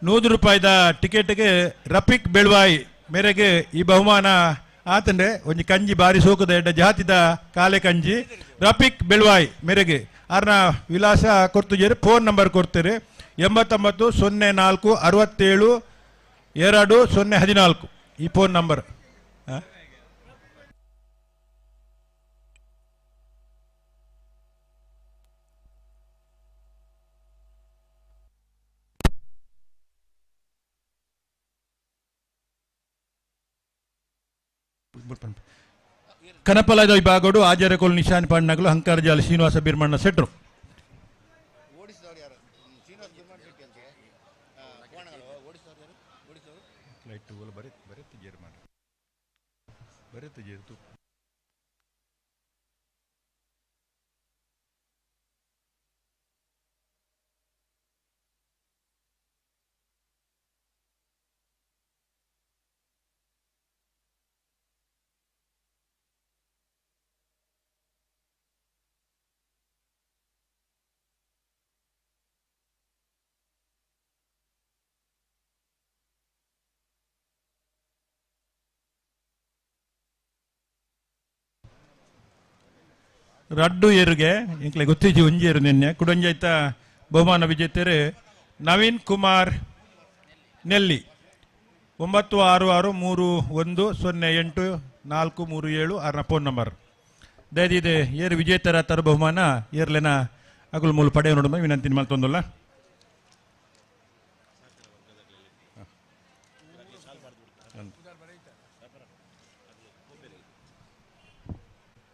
100 ರೂಪಾಯಿದ ಟಿಕೆಟ್ಗೆ ರಫೀಕ್ ಬೆಳ್ವಾಯಿ ಮೇರೆಗೆ ಈ ಬಹುಮಾನ ಆತಂಡೆ ಒಂಜಿ ಕಂಜಿ ಬಾರಿ ಸೋಕುದ ಎಡ್ಡ ಜಾತಿದ ಕಾಲೆ ಕಂಜಿ ರಫೀಕ್ ಬೆಳ್ವಾಯ್ ಮೇರೆಗೆ ಆರ್ನ ವಿಳಾಸ ಕೊಡ್ತಿದ್ದೀರಿ, ಫೋನ್ ನಂಬರ್ ಕೊಡ್ತೀರಿ 89 04 67 2 0 14 ಈ ಫೋನ್ ನಂಬರ್. ಕನಪಲದ ವಿಭಾಗಡು ಆಜರಕೋಲ್ ನಿಶಾನ್ ಪಾಂಡ್ನಗಲು ಹಂಕಾರಜಾಲ ಶ್ರೀನಿವಾಸ ಬಿರ್ಮಣ್ಣ ಸೆಟ್ರು. ರಡ್ಡು ಏರುಗೆ ಇಂಕ್ಲೆ ಗೊತ್ತಿಜಿ ಒಂಜೇರು ನಿನ್ನೆ ಕುಡಂಜೈತ ಬಹುಮಾನ ವಿಜೇತರು ನವೀನ್ ಕುಮಾರ್ ನೆಲ್ಲಿ 9 6 6 3 1 0 8 4 3 7 ಆರ್ನ ಫೋನ್ ನಂಬರ್. ದಯದಿದೆ ಏರು ವಿಜೇತರ ತರ ಬಹುಮಾನ ಏರ್ಲೆನ ಅಗುಲ್ ಮೂಲ ಪಡೆಯ ನೋಡುವ ವಿನಂತಿ ಮಲ್ತೊಂದುಲ್ಲ.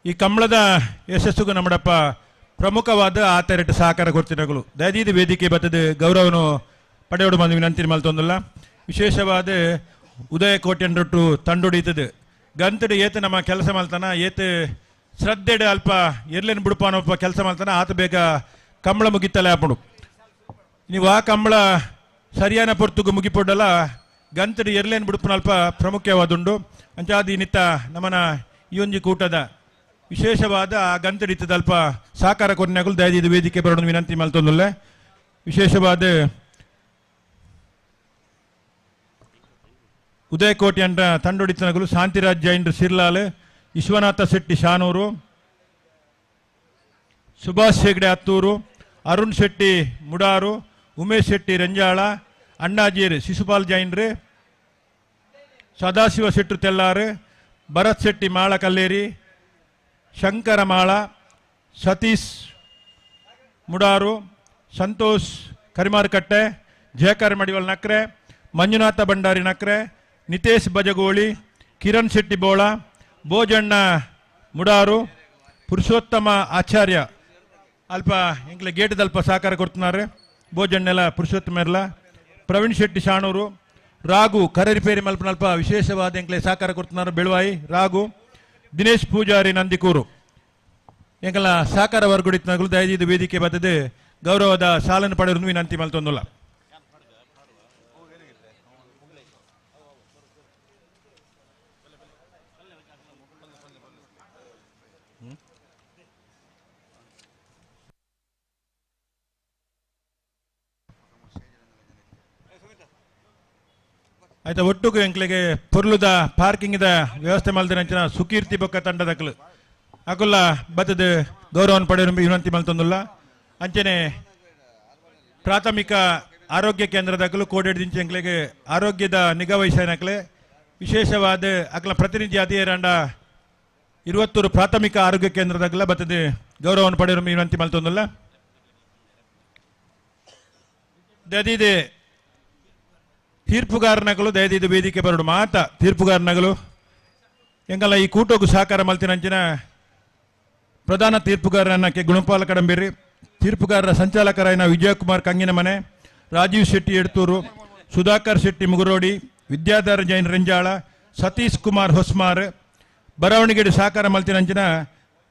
ಈ ಕಂಬಳದ ಯಶಸ್ಸುಗೂ ನಮ್ಮಡಪ್ಪ ಪ್ರಮುಖವಾದ ಆತರೆಟ್ಟು ಸಹಕಾರ ಕೊಡ್ತಿನಗಳು ದಯದೀದ ವೇದಿಕೆ ಬತ್ತದ ಗೌರವನು ಪಡೆಯೋಡು ಬಂದು ವಿನಂತಿ ಮಲ್ತೊಂದುಲ್ಲ. ವಿಶೇಷವಾದ ಉದಯ ಕೋಟೆಂಡೊಟ್ಟು ತಂಡೊಡೀತದೆ ಗಂತಡು ಏತ ನಮ್ಮ ಕೆಲಸ ಮಲ್ತಾನ ಏತ ಶ್ರದ್ಧೆಡು ಅಲ್ಪ ಎರ್ಲೇನು ಬಿಡುಪಾನೊಪ್ಪ ಕೆಲಸ ಮಲ್ತಾನ ಆತ ಬೇಗ ಕಂಬಳ ಮುಗಿತಲೆ ಆಪುಂಡು. ನೀವು ಆ ಕಂಬಳ ಸರಿಯಾನ ಪೊರ್ತುಗು ಮುಗಿಪೊಡ್ಡಲ್ಲ ಗಂತಡು ಎರ್ಲೇನು ಬಿಡುಪನ ಅಲ್ಪ ಪ್ರಮುಖವಾದುಂಡು. ಅಂಚಾದಿ ನಿತ್ತ ನಮ್ಮನ ಈ ಒಂಜಿ ಕೂಟದ ವಿಶೇಷವಾದ ಆ ಗಂತಡಿತದ ಅಲ್ಪ ಸಹಕಾರ ಕೊರ್ನ್ಯಾಗಲು ದಯದೀದ ವೇದಿಕೆ ಬರೋಣ ವಿನಂತಿ ಮಲ್ತೊಂದುಲ್ಲೆ. ವಿಶೇಷವಾದ ಉದಯಕೋಟೆ ಅಂಡ ತಂಡೊಡಿತನಗಲು ಶಾಂತಿರಾಜ್ ಜೈನ್ ಸಿರ್ಲಾಲ್, ವಿಶ್ವನಾಥ ಶೆಟ್ಟಿ ಶಾನೂರು, ಸುಭಾಷ್ ಹೆಗ್ಡೆ ಹತ್ತೂರು, ಅರುಣ್ ಶೆಟ್ಟಿ ಮುಡಾರು, ಉಮೇಶ್ ಶೆಟ್ಟಿ ರಂಜಾಳ, ಅಣ್ಣಾಜೀರ್ ಶಿಶುಪಾಲ್ ಜೈನ್ರು, ಸದಾಶಿವ ಶೆಟ್ರು ತೆಲ್ಲಾರು, ಭರತ್ ಶೆಟ್ಟಿ ಮಾಳ ಕಲ್ಲೇರಿ, ಶಂಕರ ಮಾಳ, ಸತೀಶ್ ಮುಡಾರು, ಸಂತೋಷ್ ಕರಿಮಾರ್ಕಟ್ಟೆ, ಜಯಕರ್ ಮಡಿವಲ್ ನಕ್ರೆ, ಮಂಜುನಾಥ ಭಂಡಾರಿ ನಕ್ರೆ, ನಿತೇಶ್ ಬಜಗೋಳಿ, ಕಿರಣ್ ಶೆಟ್ಟಿ ಬೋಳ, ಬೋಜಣ್ಣ ಮುಡಾರು, ಪುರುಷೋತ್ತಮ ಆಚಾರ್ಯ ಅಲ್ಪ ಎಂಕ್ಲೆ ಗೇಟದಲ್ಪ ಸಹಕಾರ ಕೊಡ್ತಿದ್ದಾರೆ ಬೋಜಣ್ಣೆಲ್ಲ ಪುರುಷೋತ್ತಮ ಇರಲ್ಲ, ಪ್ರವೀಣ್ ಶೆಟ್ಟಿ ಶಾಣೂರು, ರಾಘು ಕರೆ ರಿಪೇರಿ ಮಲ್ಪನಲ್ಪ ವಿಶೇಷವಾದ ಎಂಕ್ಲೆ ಸಹಕಾರ ಕೊಡ್ತಿದ್ದಾರೆ ಬೆಳುವಾಯಿ ರಾಘು, ದಿನೇಶ್ ಪೂಜಾರಿ ನಂದಿಕೂರು ಎಂಕಲ ಸಹಕಾರ ವರ್ಗುಡಿತ್ನಗಳು ದಯದೀದ ವೇದಿಕೆ ಬತ್ತದೆ ಗೌರವದ ಸಾಲನ್ನು ಪಡೆಯಲು ವಿನಂತಿ ಮಲ್ತೊಂದುಲ್ಲ. ಆಯ್ತಾ ಒಟ್ಟುಗು ಎಂಕ್ಲೆಗೆ ಪೊರ್ಲುದ ಪಾರ್ಕಿಂಗ್ the ವ್ಯವಸ್ಥೆ ಮಲ್ದಿನಂಚಿನ ಸುಕೀರ್ತಿ ಬೊಕ್ಕ ತಂಡದಕಲು ಅಕುಲ್ಲ ಬತ್ತದ ಗೌರವವನ್ನು ಪಡೆಯಲು ವಿನಂತಿ ಮಲ್ತೊಂದುಲ್ಲ. ಅಂಚನೆ ಪ್ರಾಥಮಿಕ ಆರೋಗ್ಯ ಕೇಂದ್ರದಕಲು ಕೋಡೆಡ್ ಎಂಕ್ಲೆಗೆ ಆರೋಗ್ಯದ ನಿಗಾ ವಹಿಸನಕಲೆ ವಿಶೇಷವಾದ ಅಕಲ ಪ್ರತಿನಿಧಿ ಅಧಿಯರಂಡ 20 ಪ್ರಾಥಮಿಕ ಆರೋಗ್ಯ ಕೇಂದ್ರದಕಲ ಬತ್ತದ ಗೌರವವನ್ನು ಪಡೆಯಲು ವಿನಂತಿ ಮಲ್ತೊಂದುಲ್ಲ. ದಯದಿದೆ ತೀರ್ಪುಗಾರನಗಳು ದಯದೀದ ವೇದಿಕೆ ಬರಡು ಮಾತ ತೀರ್ಪುಗಾರನಗಳು ಎಂಗಲ್ಲ ಈ ಕೂಟಕ್ಕೂ ಸಹಕಾರ ಮಲ್ತಿನಂಚಿನ ಪ್ರಧಾನ ತೀರ್ಪುಗಾರನ ಕೆ ಗುಣಪಾಲ ಕಡಂಬೇರಿ, ತೀರ್ಪುಗಾರರ ಸಂಚಾಲಕರಾಯನ ವಿಜಯಕುಮಾರ್ ಕಂಗಿನಮನೆ, ರಾಜೀವ್ ಶೆಟ್ಟಿ ಎಡ್ತೂರು, ಸುಧಾಕರ್ ಶೆಟ್ಟಿ ಮುಗುರೋಡಿ, ವಿದ್ಯಾಧರ ಜೈನ್ ರಂಜಾಳ, ಸತೀಶ್ ಕುಮಾರ್ ಹೊಸ್ಮಾರ್, ಬರವಣಿಗೆಡು ಸಹಕಾರ ಮಲ್ತಿನಂಚಿನ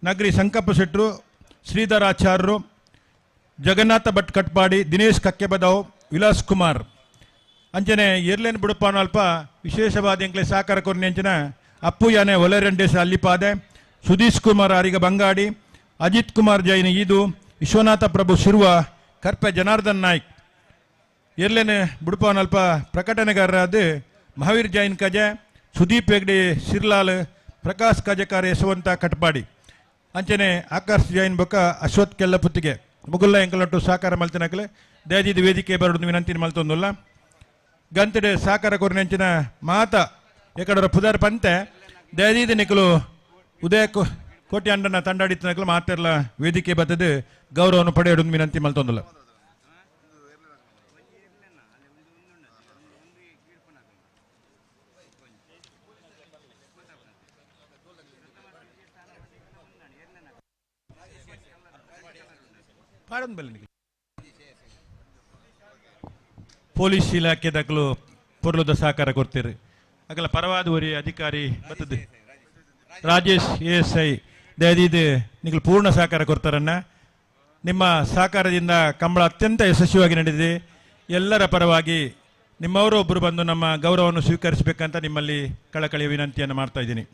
ನಗರಿ ಸಂಕಪ್ಪ ಶೆಟ್ಟರು, ಶ್ರೀಧರ್ ಆಚಾರ್ಯರು, ಜಗನ್ನಾಥ ಭಟ್ ಕಟ್ಪಾಡಿ, ದಿನೇಶ್ ಕಕ್ಕೆಬದಾವ್, ವಿಲಾಸ್ ಕುಮಾರ್. ಅಂಚನೆ ಎರ್ಲೇನ್ ಬುಡಪಾನ ಅಲ್ಪ ವಿಶೇಷವಾದ ಎಂಕ್ಲೆ ಸಹಕಾರ ಕೊರ್ನಿ ಅಂಚಿನ ಅಪ್ಪು ಯಾನೆ ಒಲೆರೆಂಡೇಶ ಅಲ್ಲಿಪಾದೆ, ಸುಧೀಶ್ ಕುಮಾರ್ ಅರಿಗ ಬಂಗಾಡಿ, ಅಜಿತ್ ಕುಮಾರ್ ಜೈನ್ ಈದು, ವಿಶ್ವನಾಥ ಪ್ರಭು ಶಿರ್ವ, ಕರ್ಪೆ ಜನಾರ್ದನ್ ನಾಯ್ಕ್. ಎರ್ಲೇನೆ ಬುಡಪಾನ ಅಲ್ಪ ಪ್ರಕಟಣೆಗಾರರಾದ ಮಹಾವೀರ್ ಜೈನ್ ಕಜೆ, ಸುದೀಪ್ ಹೆಗ್ಡೆ ಸಿರ್ಲಾಲ್, ಪ್ರಕಾಶ್ ಕಜಕಾರ ಯಶವಂತ ಕಟ್ಪಾಡಿ, ಅಂಚನೆ ಆಕಾಶ್ ಜೈನ್ ಬೊಕ್ಕ ಅಶ್ವಥ್ ಕೆಲ್ಲಪುತ್ತಿಗೆ ಮುಗುಲ್ಲ ಎಂಕಲೊಟ್ಟು ಸಹಕಾರ ಮಲ್ತಿನಕಲೆ ದಯದೀದ ವೇದಿಕೆ ಬರೋದು ವಿನಂತಿ ಮಲ್ತೊಂದುಲ್ಲ. ಗಂತಡೆ ಸಹಕಾರ ಕೊರಿನಂಚಿನ ಮಾತ ಎಕಡರ ಪುದರ್ ಪಂತೆ ದಯದೀದ ನಿಕಲು ಉದಯ ಕೋಟಿ ಅಂಡನ ತಂಡಾಡಿತ್ತನಕಲು ಮಾತೆರ್ಲ ವೇದಿಕೆ ಬತ್ತದು ಗೌರವವನ್ನು ಪಡೆಯೋದು ವಿನಂತಿ ಮಲ್ತೊಂದುಲ್ಲ. ಪೊಲೀಸ್ ಇಲಾಖೆ ದಾಖಲು ಪೊರ್ಲುದ ಸಹಕಾರ ಕೊಡ್ತೀರಿ. ಅಗಲ ಪರವಾದ ಒರಿ ಅಧಿಕಾರಿ ಬತ್ತದು ರಾಜೇಶ್ ಎ ಎಸ್ I ದಯದೀದ್ ನಿಗಲು ಪೂರ್ಣ ಸಹಕಾರ ಕೊಡ್ತಾರನ್ನ. ನಿಮ್ಮ ಸಹಕಾರದಿಂದ ಕಂಬಳ ಅತ್ಯಂತ ಯಶಸ್ವಿಯಾಗಿ ನಡೆದಿದೆ. ಎಲ್ಲರ ಪರವಾಗಿ ನಿಮ್ಮವರು ಒಬ್ಬರು ಬಂದು ನಮ್ಮ ಗೌರವವನ್ನು ಸ್ವೀಕರಿಸಬೇಕಂತ ನಿಮ್ಮಲ್ಲಿ ಕಳಕಳಿಯ ವಿನಂತಿಯನ್ನು ಮಾಡ್ತಾ ಇದ್ದೀನಿ.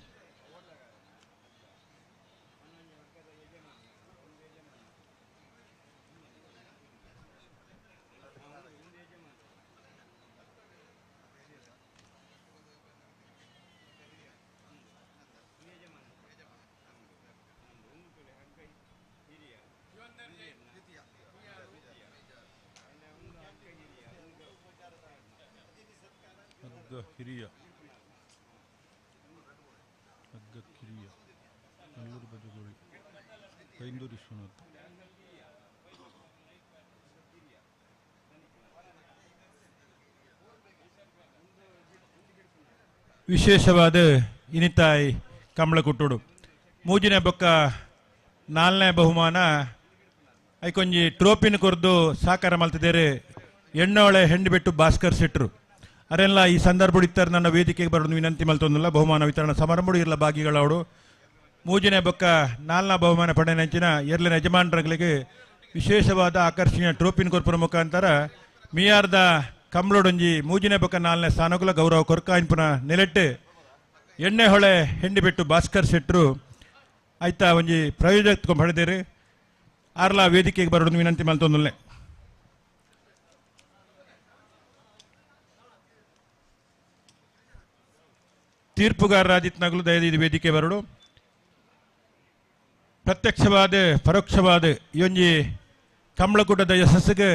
ಹಿರಿಯ ಹಗ್ಗ ಕಿರಿಯ ನಲ್ಲೂರು ಬಜಗೋಳಿ ಬೈಂದೂರು ವಿಶ್ವನಾಥ್. ವಿಶೇಷವಾದ ಇನಿತಾಯಿ ಕಂಬಳ ಕುಟ್ಟುಡು ಮೂಜಿನ ಬೊಕ್ಕ ನಾಲ್ನೇ ಬಹುಮಾನ ಐಕೊಂಜಿ ಟ್ರೋಫಿನ ಕೊರ್ದು ಸಾಕಾರ ಮಲ್ತಿದ್ದೇರೆ ಎಣ್ಣೋಳೆ ಹೆಂಡು ಬಿಟ್ಟು ಭಾಸ್ಕರ್ ಶೆಟ್ರು ಅರೆಲ್ಲ ಈ ಸಂದರ್ಭ ಇತ್ತಾರೆ ನನ್ನ ವೇದಿಕೆಗೆ ಬರೋದು ವಿನಂತಿ ಮಲ್ತೊಂದಿಲ್ಲ. ಬಹುಮಾನ ವಿತರಣಾ ಸಮಾರಂಭ ಇರಲ್ಲ ಭಾಗಿಗಳವರು ಮೂಜಿನ ಬೊಕ್ಕ ನಾಲ್ನ ಬಹುಮಾನ ಪಡೆನಂಚಿನ ಎರಲಿನ ಯಜಮಾನರುಗಳಿಗೆ ವಿಶೇಷವಾದ ಆಕರ್ಷಣೀಯ ಟ್ರೋಫಿನ ಕೊರ್ಪುರ ಮುಖಾಂತರ ಮಿಯಾರ್ದ ಕಂಬಳೊಡೊಂಜಿ ಮೂಜಿನ ಬೊಕ್ಕ ನಾಲ್ನೇ ಸ್ಥಾನಕುಲ ಗೌರವ ಕೊರ್ಕಾಯಿನ್ಪುನ ನೆಲೆಟ್ಟು ಎಣ್ಣೆ ಹೊಳೆ ಹೆಂಡಿ ಬಿಟ್ಟು ಭಾಸ್ಕರ್ ಶೆಟ್ರು ಆಯ್ತಾ ಒಂಜಿ ಪ್ರಯೋಜಕ ಪಡೆದಿರಿ ಆರ್ಲಾ ವೇದಿಕೆಗೆ ಬರೋದು ವಿನಂತಿ ಮಲ್ತೊಂದಿಲ್ಲ. ತೀರ್ಪುಗಾರರಾದಿತ್ ನಗಲು ದಯದೀದ ವೇದಿಕೆ ಬರಡು. ಪ್ರತ್ಯಕ್ಷವಾದ ಪರೋಕ್ಷವಾದ ಈ ಕಂಬಳಕೂಟದ ಯಶಸ್ಸಿಗೆ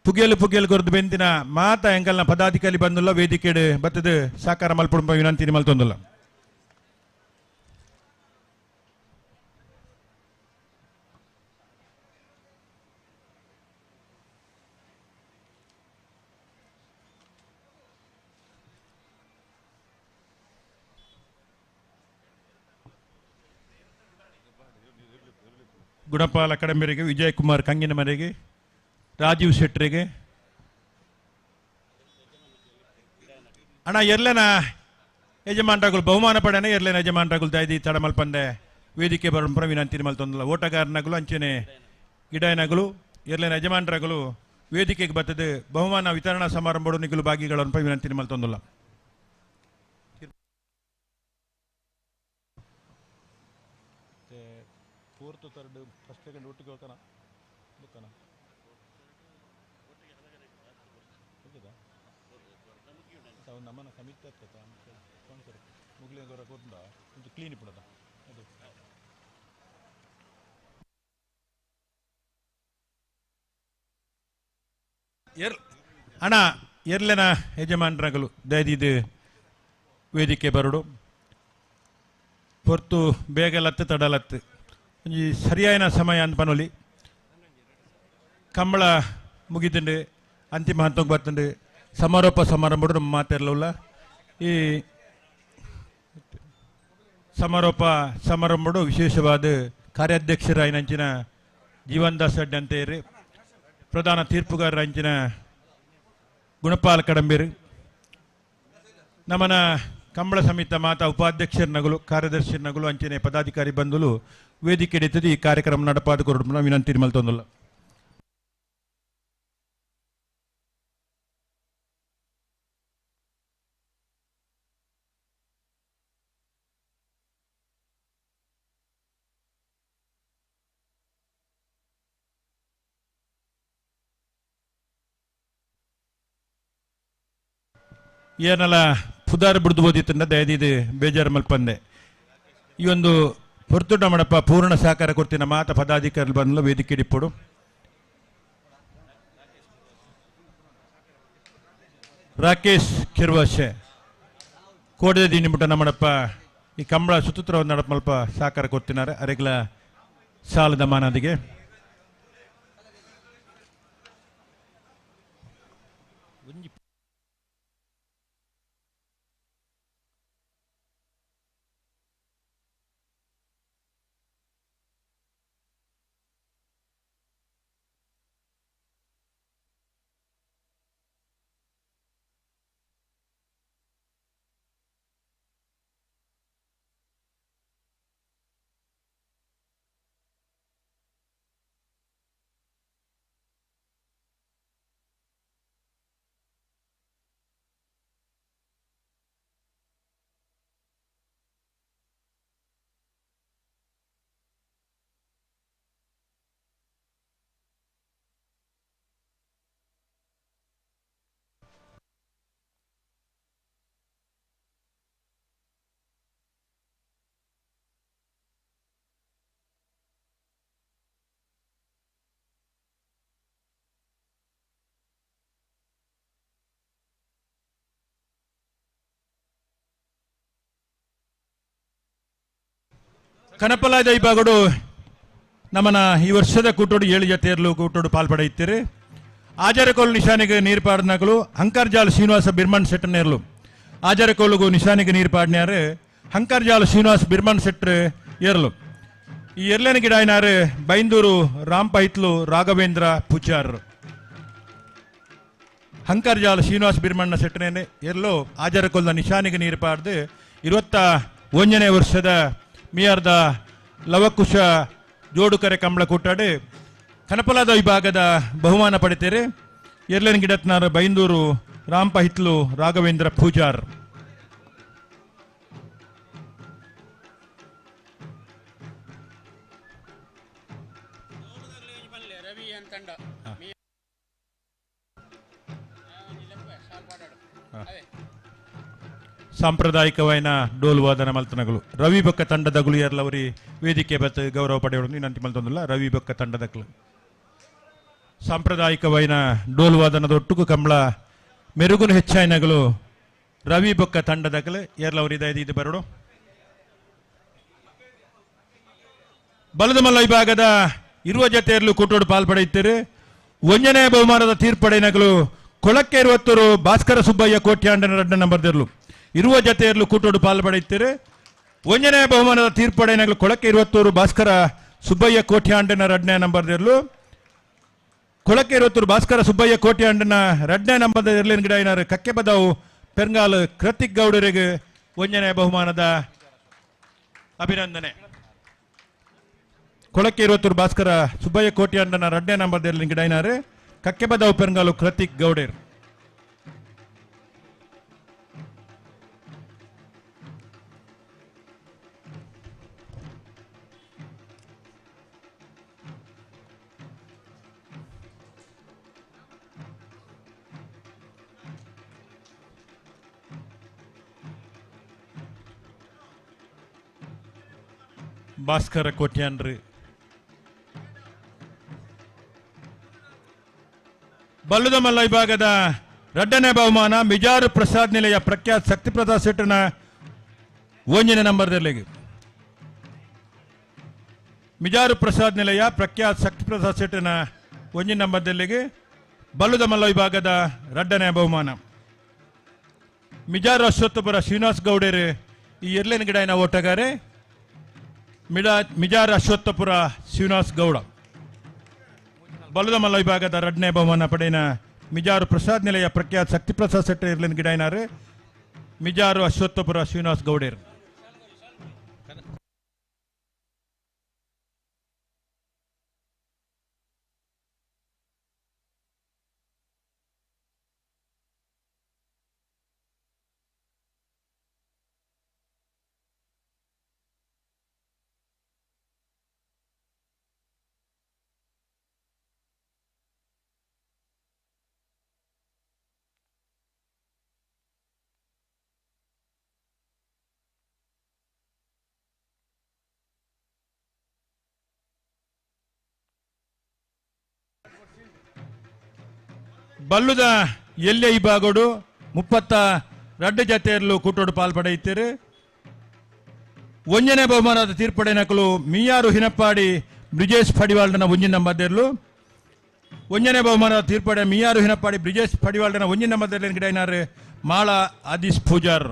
ಪುಗೇಲು ಪುಗೇಲು ಕೊರದು ಬೆಂದಿನ ಮಾತಾ ಎಂಕಲ್ನ ಪದಾಧಿಕಾರಿ ಬಂದುಲ್ಲ ವೇದಿಕೆ ಬತ್ತದ ಸಾಕಾರ ಮಲ್ಪುಡುಂಬ ವಿನಂತಿ ಮಲ್ತೊಂದುಲ್ಲ. ಗುಣಪಾಲ ಕಡಂಬೆರಿಗೆ, ವಿಜಯ್ ಕುಮಾರ್ ಕಂಗಿನ ಮನೆಗೆ, ರಾಜೀವ್ ಶೆಟ್ಟರಿಗೆ. ಅಣ್ಣ ಎರ್ಲೆನ ಯಜಮಾನ್ರಾಗುಲು ಬಹುಮಾನ ಪಡೆನ ಎರ್ಲೆನ ಯಜಮಾನ್ರಾಗುಲು ದಯದಿ ತಡಮಲ್ಪಂದೆ ವೇದಿಕೆ ಬರೋಣ ವಿನಂತಿ ಮಲ್ತೊಂದಲ್ಲ. ಓಟಗಾರನಗಳು ಅಂಚನೆ ಗಿಡಯನಗಳು ಎರ್ಲೆನ ಯಜಮಾನ್ರಾಗುಲು ವೇದಿಕೆಗೆ ಬರ್ತದೆ ಬಹುಮಾನ ವಿತರಣಾ ಸಮಾರಂಭ ನಿಗಲು ಭಾಗಿಗಳನ್ನು ವಿನಂತಿ ಮಲ್ತೊಂದಲ್ಲ. ಫೋರ್ತ್ ಥರ್ಡ್ ಫಸ್ಟ್ ಸೆಕೆಂಡ್ ಒಟ್ಟಿಗೆ ಹೋಗ್ತಾನ ಬುಕ್ಕನ ನಮ್ಮನ ಸಮಿತಿ ಆಗ್ತದ ಮುಗ್ಲಿ ಕೂತ ಒಂದು ಕ್ಲೀನ್ ಇಪ್ಪದ ಅದು. ಅಣ್ಣ ಎರ್ಲೆನ ಯಜಮಾನ್ರಗಳು ದಯದಿದ್ದು ವೇದಿಕೆ ಬರಡು ಹೊರ್ತು ಬೇಗಲತ್ತು ತಡಲತ್ತು ಒಂಜಿ ಸರಿಯಾಯಿನ ಸಮಯ ಅಂತ ಪನೊಲಿ. ಕಂಬಳ ಮುಗಿತುಂಡು ಅಂತಿಮ ಹಂತಕ್ಕೆ ಬರ್ತುಂಡು ಸಮಾರೋಪ ಸಮಾರಂಭ ನಮ್ಮ ಮಾತಿರಲಿಲ್ಲ. ಈ ಸಮಾರೋಪ ಸಮಾರಂಭ ವಿಶೇಷವಾದ ಕಾರ್ಯಾಧ್ಯಕ್ಷರಾಯಿನಂಚಿನ ಜೀವನ್ ದಾಸ್ ಅಡ್ಡಿ ಅಂತೇರಿ, ಪ್ರಧಾನ ತೀರ್ಪುಗಾರರ ಅಂಚಿನ ಗುಣಪಾಲ್ ಕಡಂಬೀರ್, ನಮ್ಮನ ಕಂಬಳ ಸಮಿತ ಮಾತಾ ಉಪಾಧ್ಯಕ್ಷರ ನಗಲು ಕಾರ್ಯದರ್ಶಿ ನಗಲು ಅಂಚನೆ ಪದಾಧಿಕಾರಿ ಬಂಧುಲು ವೇದಿಕೆ ಹಿಡಿತದೆ ಈ ಕಾರ್ಯಕ್ರಮ ನಡಪಾದ ಕೊರಡು ವಿನಂತಿ ಮಲ್ತೊಂದಲ್ಲ. ಏನಲ್ಲ ಪುದಾರ್ ಬುಡ್ದು ಓದಿತ್ತಂಡ ದಯದೀದು ಬೇಜಾರು ಮಲ್ಪಂದೆ. ಈ ಒಂದು ಪೊರ್ತುಟ ಮಡಪ ಪೂರ್ಣ ಸಹಕಾರ ಕೊಡ್ತಿನ ಮಾತ ಪದಾಧಿಕಾರಿಗಳು ಬಂದಲು ವೇದಿಕೆ ಇಪ್ಪಡು. ರಾಕೇಶ್ ಕಿರ್ವಾಶೆ ಕೋಡೆ ದಿನಿಮುಟ ನಮ್ಮಡಪ್ಪ ಈ ಕಂಬಳ ಸುತ್ತತ್ರ ನಡಪ ಮಲ್ಪ ಸಹಕಾರ ಕೊಡ್ತಿನಾರೆ ಅರೆಗ್ಲ ಸಾಲದ ಮಾನದಿಗೆ. ಕನಪಲಾದ ವಿಭಾಗಡು ನಮ್ಮನ ಈ ವರ್ಷದ ಕೂಟೋಡು 7 ಜತೆಯರ್ಲು ಕೂಟೋಡು ಪಾಲ್ಪಡೆಯುತ್ತೀರಿ. ಆಜಾರಕೋಲು ನಿಶಾನಿಗೆ ನೀರು ಪಾಡಿನಗಳು ಹಂಕರ್ಜಾಲ್ ಶ್ರೀನಿವಾಸ ಬಿರ್ಮಣ್ ಸೆಟ್ಟನೇರ್ಲು. ಆಜಾರಕೋಲುಗು ನಿಶಾನಿಗೆ ನೀರು ಪಾಡಿನಾರು ಹಂಕರ್ಜಾಲ್ ಶ್ರೀನಿವಾಸ ಬಿರ್ಮಣ್ ಸೆಟ್ರು ಏರ್ಲು. ಈ ಎರ್ಲೇನ ಗಿಡ ಏನಾರು ಬೈಂದೂರು ರಾಂಪೈತ್ಲು ರಾಘವೇಂದ್ರ ಪೂಜಾರರು. ಹಂಕರ್ಜಾಲ್ ಶ್ರೀನಿವಾಸ ಬಿರ್ಮಣ್ಣ ಸೆಟ್ಟನೇ ಏರ್ಲು ಆಜಾರಕೋಲ್ದ ನಿಶಾನಿಗೆ ನೀರು ಪಾಡ್ದು 21ನೇ ವರ್ಷದ ಮಿಯಾರ್ದ ಲವಕುಶ ಜೋಡುಕರೆ ಕಂಬಳ ಕೂಟಾಡಿ ಕನಪಲಾದ ವಿಭಾಗದ ಬಹುಮಾನ ಪಡಿತೀರಿ. ಎರ್ಲೇನ್ ಗಿಡತ್ನಾರ್ ಬೈಂದೂರು ರಾಂಪಹಿತ್ಲು ರಾಘವೇಂದ್ರ ಪೂಜಾರ್. ಸಾಂಪ್ರದಾಯಿಕವಾಯಿನ ಡೋಲು ವಾದನ ಮಲ್ತನಗಳು ರವಿ ಬೊಕ್ಕ ತಂಡದ ಗುಳಿಯರ್ಲವರಿ ವೇದಿಕೆ ಬತ್ ಗೌರವ ಪಡೆಯೋದು ವಿನಂತಿ ಮಲ್ತೊಂದುಲ್ಲ. ರವಿ ಬೊಕ್ಕ ತಂಡದಕ್ಲು ಸಾಂಪ್ರದಾಯಿಕವಾಯಿನ ಡೋಲು ವಾದನದ ಒಟ್ಟುಗು ಕಂಬಳ ಮೆರುಗುನು ಹೆಚ್ಚಾಯಿನಗಳು ರವಿ ಬೊಕ್ಕ ತಂಡದಕ್ಲು ಏರ್ಲವರಿ ಇದು ಬರೋಡು. ಬಲದಮಲ್ಲ ವಿಭಾಗದ ಇರುವ ಜತೆಯರ್ಲು ಕೂಟೋಡು ಪಾಲ್ಪಡೆಯುತ್ತೀರಿ. ಒಂಜನೇ ಬಹುಮಾನದ ತೀರ್ಪಡೆನಗಳು ಕೊಳಕ್ಕೆ ಇರುವತ್ತರು ಭಾಸ್ಕರ ಸುಬ್ಬಯ್ಯ ಕೋಟ್ಯಾಂಡನ ರಡ್ಡ ನಂಬರ್ದಿರ್ಲು. ಇರುವ ಜತೆಯರ್ಲು ಕೂಟೋಡು ಪಾಲ್ಪಡೆಯುತ್ತೀರಿ. ಒಂಜನೇ ಬಹುಮಾನದ ತೀರ್ಪಡೆನಗಳು ಕೊಳಕ್ಕೆ ಇರುವತ್ತೂರು ಭಾಸ್ಕರ ಸುಬ್ಬಯ್ಯ ಕೋಟ್ಯಾಂಡನ ರಡ್ನೇ ನಂಬರ್ದಿರ್ಲು. ಕೊಳಕ್ಕೆ ಇರುವತ್ತೂರು ಭಾಸ್ಕರ ಸುಬ್ಬಯ್ಯ ಕೋಟ್ಯಾಂಡನ ರಡ್ನೇ ನಂಬರ್ದ ಇರ್ಲಿನ ಗಿಡ ಏನಾರು ಕಕ್ಕೆ ಬದಾವು ಪೆರ್ಗಾಲ್ ಕೃತಿಕ್ ಗೌಡರಿಗೆ ಒಂಜನೇ ಬಹುಮಾನದ ಅಭಿನಂದನೆ. ಕೊಳಕ್ಕೆ ಇರುವತ್ತೂರು ಭಾಸ್ಕರ ಸುಬ್ಬಯ್ಯ ಕೋಟ್ಯಾಂಡನ ರಡ್ನೇ ನಂಬರ್ದ ಇರ್ಲಿನ ಗಿಡ ಏನಾರು ಕಕ್ಕೆ ಬದಾವು ಪೆರ್ಗಾಲು ಕೃತಿಕ್ ಗೌಡರ್. ಭಾಸ್ಕರ ಕೋಟ್ಯಾನ್ರಿ. ಬಲ್ಲುದಮಲ್ಲ ವಿಭಾಗದ ರಡ್ಡನೇ ಬಹುಮಾನ ಮಿಜಾರು ಪ್ರಸಾದ್ ನಿಲಯ ಪ್ರಖ್ಯಾತ್ ಶಕ್ತಿಪ್ರಸಾದ್ ಸೆಟ್ಟನ ಒಂದನೇ ನಂಬರ್ದಲ್ಲಿ. ಮಿಜಾರು ಪ್ರಸಾದ್ ನಿಲಯ ಪ್ರಖ್ಯಾತ್ ಶಕ್ತಿಪ್ರಸಾದ್ ಸೆಟ್ಟನ ಒಂದನೇ ನಂಬರ್ದಲ್ಲಿಗೆ ಬಲ್ಲುದಮಲ್ಲ ವಿಭಾಗದ ರಡ್ಡನೇ ಬಹುಮಾನ. ಮಿಜಾರು ಅಶ್ವತ್ಥಪುರ ಶ್ರೀನಿವಾಸ್ ಗೌಡೇರು ಈ ಎರ್ಲೇನ ಗಿಡನ ಓಟಗಾರೆ ಮಿಜಾರ್ ಅಶ್ವತ್ಥಪುರ ಶ್ರೀನಿವಾಸ್ ಗೌಡ. ಬಲದಮಲ್ಲ ವಿಭಾಗದ ರಡ್ನೇ ಬಹುಮಾನ ಪಡೆಯನ ಮಿಜಾರು ಪ್ರಸಾದ್ ನಿಲಯ ಪ್ರಖ್ಯಾತ್ ಶಕ್ತಿಪ್ರಸಾದ್ ಸೆಟ್ಟರ್ ಇರ್ಲಿನ ಗಿಡೈನಾರು ಮಿಜಾರು ಅಶ್ವತ್ಥಪುರ ಶ್ರೀನಿವಾಸ್ ಗೌಡೇರು. ಬಲ್ಲುದ ಎಲ್ಲೆ ವಿಭಾಗಡು 32 ಜತೆಯರ್ಲು ಕೂಟೋಡು ಪಾಲ್ಪಡೆಯುತ್ತೀರಿ. ಒಂಜನೇ ಬಹುಮಾನದ ತೀರ್ಪಡೆನಕಲು ಮಿಯಾರು ಹಿನಪ್ಪಾಡಿ ಬ್ರಿಜೇಶ್ ಫಡಿವಾಲ್ಡನ ಒಂಜಿನ ನಂಬರ್ದೆರ್ಲು. ಒಂಜನೇ ಬಹುಮಾನದ ತೀರ್ಪಡೆ ಮಿಯಾರು ಹಿನಪ್ಪಾಡಿ ಬ್ರಿಜೇಶ್ ಫಡಿವಾಲ್ಡನ ಒಂಜಿನ ನಂಬರ್ದೆರ್ಲಿನ ಗಿಡೈನಾರು ಮಾಳ ಆದೀಶ್ ಪೂಜಾರ್.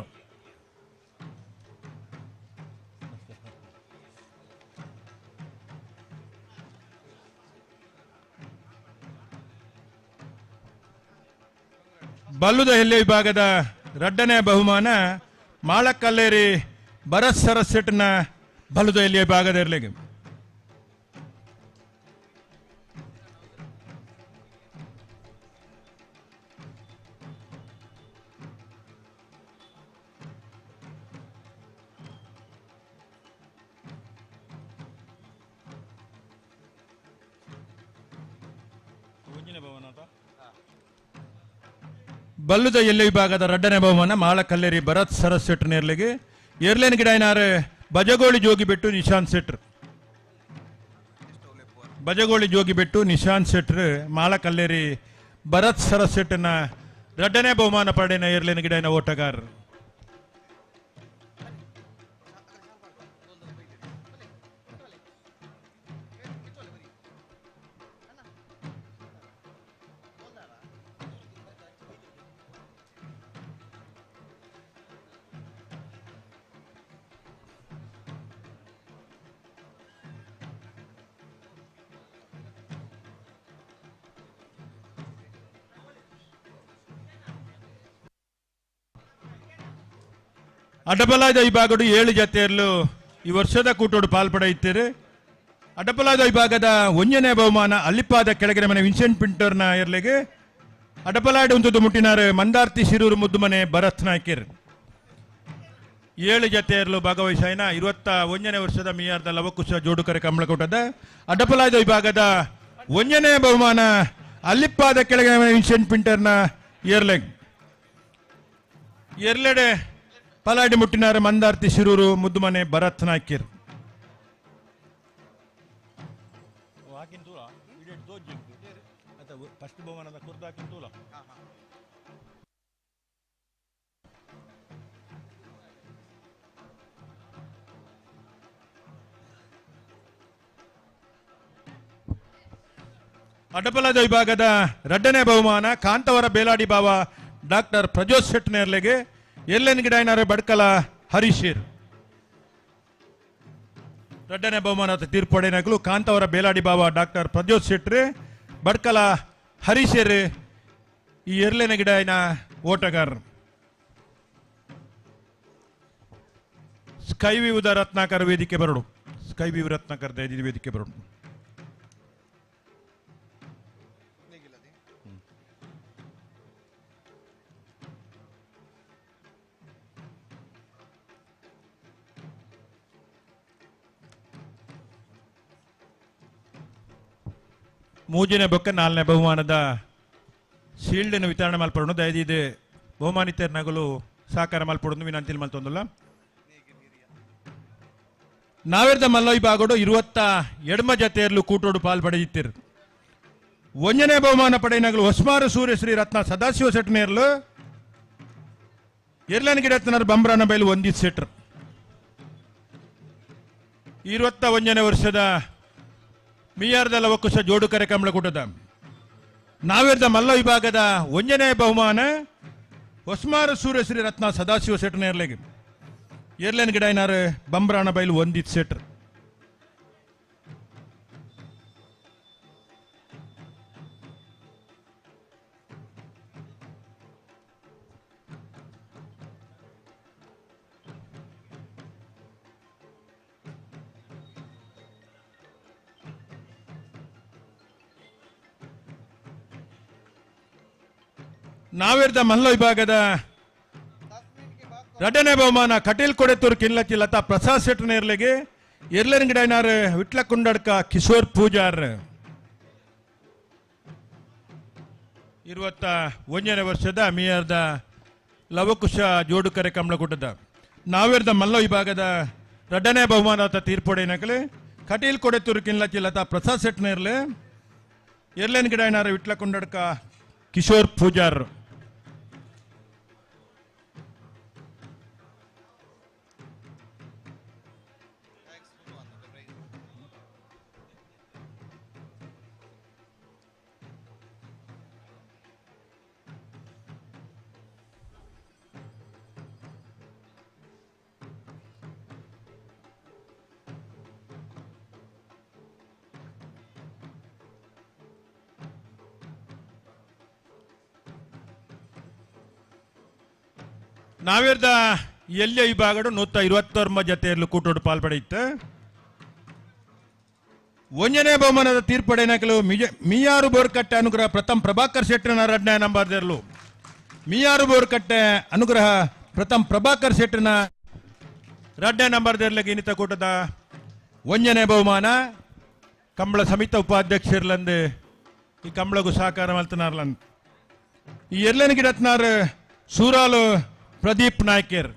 ಬಲ್ಲುದ ಹೆಲ್ಲೆ ವಿಭಾಗದ ರಡ್ಡನೇ ಬಹುಮಾನ ಮಾಳಕಲ್ಲೇರಿ ಭರತ್ ಸರಸೆಟ್ನ ಬಲ್ಲುದ ಎಲ್ಲಿಯ ವಿಭಾಗದ ಇರಲಿಗೆ. ಬಲ್ಲುದ ಎಲ್ಲಿ ವಿಭಾಗದ ರಡ್ಡನೇ ಬಹುಮಾನ ಮಾಳಕಲ್ಲೇರಿ ಭರತ್ ಸರಸ್ ಶೆಟ್ರ್ ನೇರ್ಲಿಗೆ. ಏರ್ಲೇನ್ ಗಿಡೈನಾರು ಬಜಗೋಳಿ ಜೋಗಿಬೆಟ್ಟು ನಿಶಾಂತ್ ಶೆಟ್ರ್. ಬಜಗೋಳಿ ಜೋಗಿಬೆಟ್ಟು ನಿಶಾಂತ್ ಶೆಟ್ರ್ ಮಾಳಕಲ್ಲೇರಿ ಭರತ್ ಸರಸ್ ಶೆಟ್ಟನ ರಡ್ಡನೇ ಬಹುಮಾನ ಪಡೆಯನ ಏರ್ಲೇನ್ ಗಿಡೈನ ಓಟಗಾರರು. ಅಡ್ಡಬಲಾದ ವಿಭಾಗಡು 7 ಜತೆಯಲ್ಲೂ ಈ ವರ್ಷದ ಕೂಟೋಡು ಪಾಲ್ಪಡೆಯುತ್ತೀರಿ. ಅಡ್ಡಬಲಾದ ವಿಭಾಗದ ಒಂಜನೇ ಬಹುಮಾನ ಅಲ್ಲಿಪಾದ ಕೆಳಗಿನ ಮನೆ ವಿನ್ಸೆಂಟ್ ಪಿಂಟರ್ನ ಎರ್ಲೆಗೆ. ಅಡ್ಡಬಲಾಯ್ಡು ಉಂಟು ಮುಟ್ಟಿನಾರು ಮಂದಾರ್ತಿ ಶಿರೂರು ಮುದ್ದುಮನೆ ಭರತ್ ನಾಯ್ಕರ್. 7 ಜತೆಯಲ್ಲೂ ಭಾಗವಹಿಸಾಯಿನ 21ನೇ ವರ್ಷದ ಮಿಯಾರ್ದ ಲವಕುಶ ಜೋಡುಕರೆ ಕಂಬಳಕೋಟದ ಅಡ್ಡಬಲಾದ ವಿಭಾಗದ ಒಂಜನೇ ಬಹುಮಾನ ಅಲ್ಲಿಪ್ಪಾದ ಕೆಳಗಿನ ಮನೆ ವಿನ್ಸೆಂಟ್ ಪಿಂಟರ್ನ ಎರ್ಲೆಗ್. ಎರ್ಲೆಡೆ ಪಲಾಡಿ ಮುಟ್ಟಿನಾರ ಮಂದಾರ್ತಿ ಶಿರೂರು ಮುದ್ದುಮನೆ ಭರತ್ ನಾಯ್ಕಿರ್. ಅಡ್ಡಬಲದ ವಿಭಾಗದ ರಡ್ಡನೇ ಬಹುಮಾನ ಕಾಂತವರ ಬೇಲಾಡಿ ಬಾವ ಡಾಕ್ಟರ್ ಪ್ರಜೋತ್ ಶೆಟ್ನೇರ್ಲೆಗೆ. ಎಲ್ಲೆನ್ ಗಿಡೈನಾರೆ ಬಡ್ಕಲ ಹರೀಶೀರ್. ರಡ್ಡನೇ ಬಹುಮಾನ ತೀರ್ಪಡೆನಗಲು ಕಾಂತವರ ಬೇಲಾಡಿ ಬಾವ ಡಾಕ್ಟರ್ ಪ್ರಜ್ಯೋತ್ ಶೆಟ್ರಿ ಬಡ್ಕಲ ಹರೀಶೇರ್ ಈ ಎರ್ಲೆನ ಗಿಡೈನ ಓಟಗಾರರು. ಸ್ಕೈ ವಿವುದ ರತ್ನಾಕರ್ ವೇದಿಕೆ ಬರಡು. ಸ್ಕೈ ವಿವ್ ರತ್ನಾಕರ್ ವೇದಿಕೆ ಬರಡು. ಮೂಜನೇ ಬೊಕ್ಕ ನಾಲ್ನೇ ಬಹುಮಾನದ ಶೀಲ್ಡನ್ನು ವಿತರಣೆ ಮಲ್ಪಡೋಣ. ದಯದೀದು ಬಹುಮಾನಿತರ ನಗಲು ಸಹಕಾರ ಮಲ್ಪಡೋದು ವಿನಂತಿ ಮಲ್ತೊಂದಲ್ಲ. ನಾವೆರ್ದ ಮಲ್ಲ ವಿಭಾಗಡು 22 ಜತೆಯಲ್ಲೂ ಕೂಟೋಡು ಪಾಲ್ಪಡೆಯುತ್ತೀರು. ಒಂಜನೇ ಬಹುಮಾನ ಪಡೆಯನಗಲು ಹೊಸ್ಮಾರು ಸೂರ್ಯಶ್ರೀ ರತ್ನ ಸದಾಶಿವ ಸೆಟ್ನೇರ್ಲು. ಎರ್ಲನ್ ಗಿಡತ್ನರ್ ಬಂಬ್ರಾನ ಬೈಲು ಒಂದಿತ್ ಸೆಟ್ರ್. 21ನೇ ವರ್ಷದ ಮಿಯಾರ್ದ ಲವಕುಶ ಜೋಡುಕರೆ ಕಂಬಳಕೂಟದ ನಾವೆರ್ದ ಮಲ್ಲ ವಿಭಾಗದ ಒಂಜನೇ ಬಹುಮಾನ ಹೊಸ್ಮಾರು ಸೂರ್ಯಶ್ರೀ ರತ್ನ ಸದಾಶಿವ ಸೆಟ್ನೇರ್ಲೆಗೆ. ಏರ್ಲೇನ್ ಗಿಡೈನಾರು ಬಂಬ್ರಾಣ ಬೈಲು ಒಂದಿತ್ ಸೆಟ್ರ್. ನಾವೆರ್ದ ಮಲ್ಲ ವಿಭಾಗದ ರಡ್ಡನೇ ಬಹುಮಾನ ಕಟೀಲ್ ಕೊಡೆತೂರು ಕಿಲ್ಲಚಿ ಲತಾ ಪ್ರಸಾದ್ ಶೆಟ್ಟನೇರ್ಲೆಗೆ. ಎರ್ಲನ್ ಗಿಡೈನಾರ್ ವಿಟ್ಲ ಕುಂಡಡ್ಕ ಕಿಶೋರ್ ಪೂಜಾರ್. 21ನೇ ವರ್ಷದ ಮಿಯಾರ್ದ ಲವಕುಶ ಜೋಡುಕರೆ ಕಂಬಳಕೂಟದ ನಾವೆರ್ದ ಮಲ್ಲ ವಿಭಾಗದ ರಡ್ಡನೇ ಬಹುಮಾನ ತೀರ್ಪೊಡೆನಕಲೆ ಕಟೀಲ್ ಕೊಡೆತೂರು ಕಿಲ್ಲಚಿ ಲತಾ ಪ್ರಸಾದ್ ಶೆಟ್ಟನೇರ್ಲೆ. ಎರ್ಲನ್ ಗಿಡೈನಾರ್ ವಿಟ್ಲ ಕುಂಡಡ್ಕ ಕಿಶೋರ್ ಪೂಜಾರ್. ನಾವೇರ್ದ ಎಲ್ಲಿಯ ವಿಭಾಗಡು 129 ಜತೆಯಲ್ಲಿ ಕೂಟೋಡು ಪಾಲ್ಪಡೆಯಿತ್ತು. ಒಂಜನೇ ಬಹುಮಾನದ ತೀರ್ಪಡೆನಕಲು ಮಿಯಾರು ಬೋರ್ಕಟ್ಟೆ ಅನುಗ್ರಹ ಪ್ರಥಮ್ ಪ್ರಭಾಕರ್ ಶೆಟ್ಟರ್ನ ಎರಡನೇ ನಂಬರ್ದೆರ್ಲು. ಮಿಯಾರು ಬೋರ್ಕಟ್ಟೆ ಅನುಗ್ರಹ ಪ್ರಥಮ್ ಪ್ರಭಾಕರ್ ಶೆಟ್ಟರ್ನ ಎರಡನೇ ನಂಬರ್ದೆರ್ಲಿಗೆ ಇನ್ನಿತ ಕೂಟದ ಒಂಜನೇ ಬಹುಮಾನ. ಕಂಬಳ ಸಮಿತ ಉಪಾಧ್ಯಕ್ಷರ್ಲಂದು ಈ ಕಂಬಳಗೂ ಸಹಕಾರ ಮಲ್ತನಾರ್ಲಂದು. ಈ ಎರ್ಲನ ಗಿಡತ್ನಾರ್ ಸೂರಾಲು ಪ್ರದೀಪ್ ನಾಯ್ಕರ್.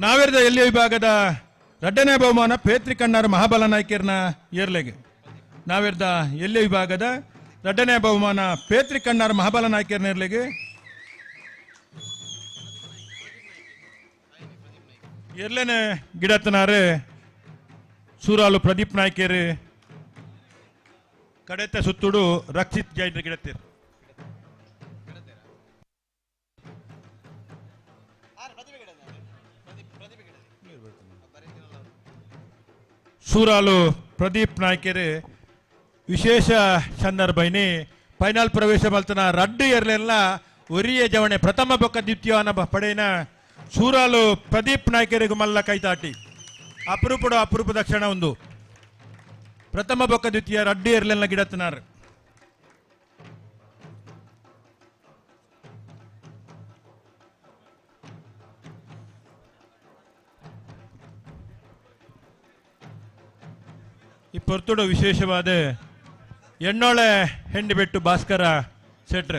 ನಾವೇರ್ದ ಎಲ್ಲಿ ವಿಭಾಗದ ಎರಡನೇ ಬಹುಮಾನ ಪೇತ್ರಿ ಕಣ್ಣಾರ ಮಹಾಬಲ ನಾಯ್ಕರ್ನ ಏರ್ಲೆಗೆ. ನಾವೇರ್ದ ಎಲ್ಲಿ ವಿಭಾಗದ ಎರಡನೇ ಬಹುಮಾನ ಪೇತ್ರಿ ಕಣ್ಣಾರ ಮಹಾಬಲ ನಾಯ್ಕರ್ನ ಏರ್ಲೆಗೆ. ಎರ್ಲೆನೆ ಗಿಡತನಾರು ಸೂರಾಲು ಪ್ರದೀಪ್ ನಾಯ್ಕರ್, ಕಡೆತ ಸುತ್ತುಡು ರಕ್ಷಿತ್ ಜೈನ್ ಗಿಡತೀರ್. ಸೂರಾಲು ಪ್ರದೀಪ್ ನಾಯ್ಕರ್ ವಿಶೇಷ ಸಂದರ್ಭ ಇನಿ ಫೈನಲ್ ಪ್ರವೇಶ ಮಲ್ತನ ರಡ್ಡು ಎರ್ಲೆಲ್ಲ ಒರಿಯ ಜವಣೆ ಪ್ರಥಮ ಬೊಕ್ಕ ದ್ವಿತೀಯನ ಪಡೆಯಿನ ಸೂರಾಲು ಪ್ರದೀಪ್ ನಾಯ್ಕರಿಗೂ ಮಲ್ಲ ಕೈತಾಟಿ. ಅಪರೂಪಡು ಅಪರೂಪದ ಕ್ಷಣ ಒಂದು. ಪ್ರಥಮ ಬೊಕ್ಕ ದ್ವಿತೀಯ ರಡ್ಡು ಎರ್ಲೆಲ್ಲ ಗಿಡತನಾರ್. ಈ ಪೊರ್ತುಡು ವಿಶೇಷವಾದ ಎಣ್ಣೋಳೆ ಹೆಂಡಿಬೆಟ್ಟು ಭಾಸ್ಕರ ಶೆಟ್ರ್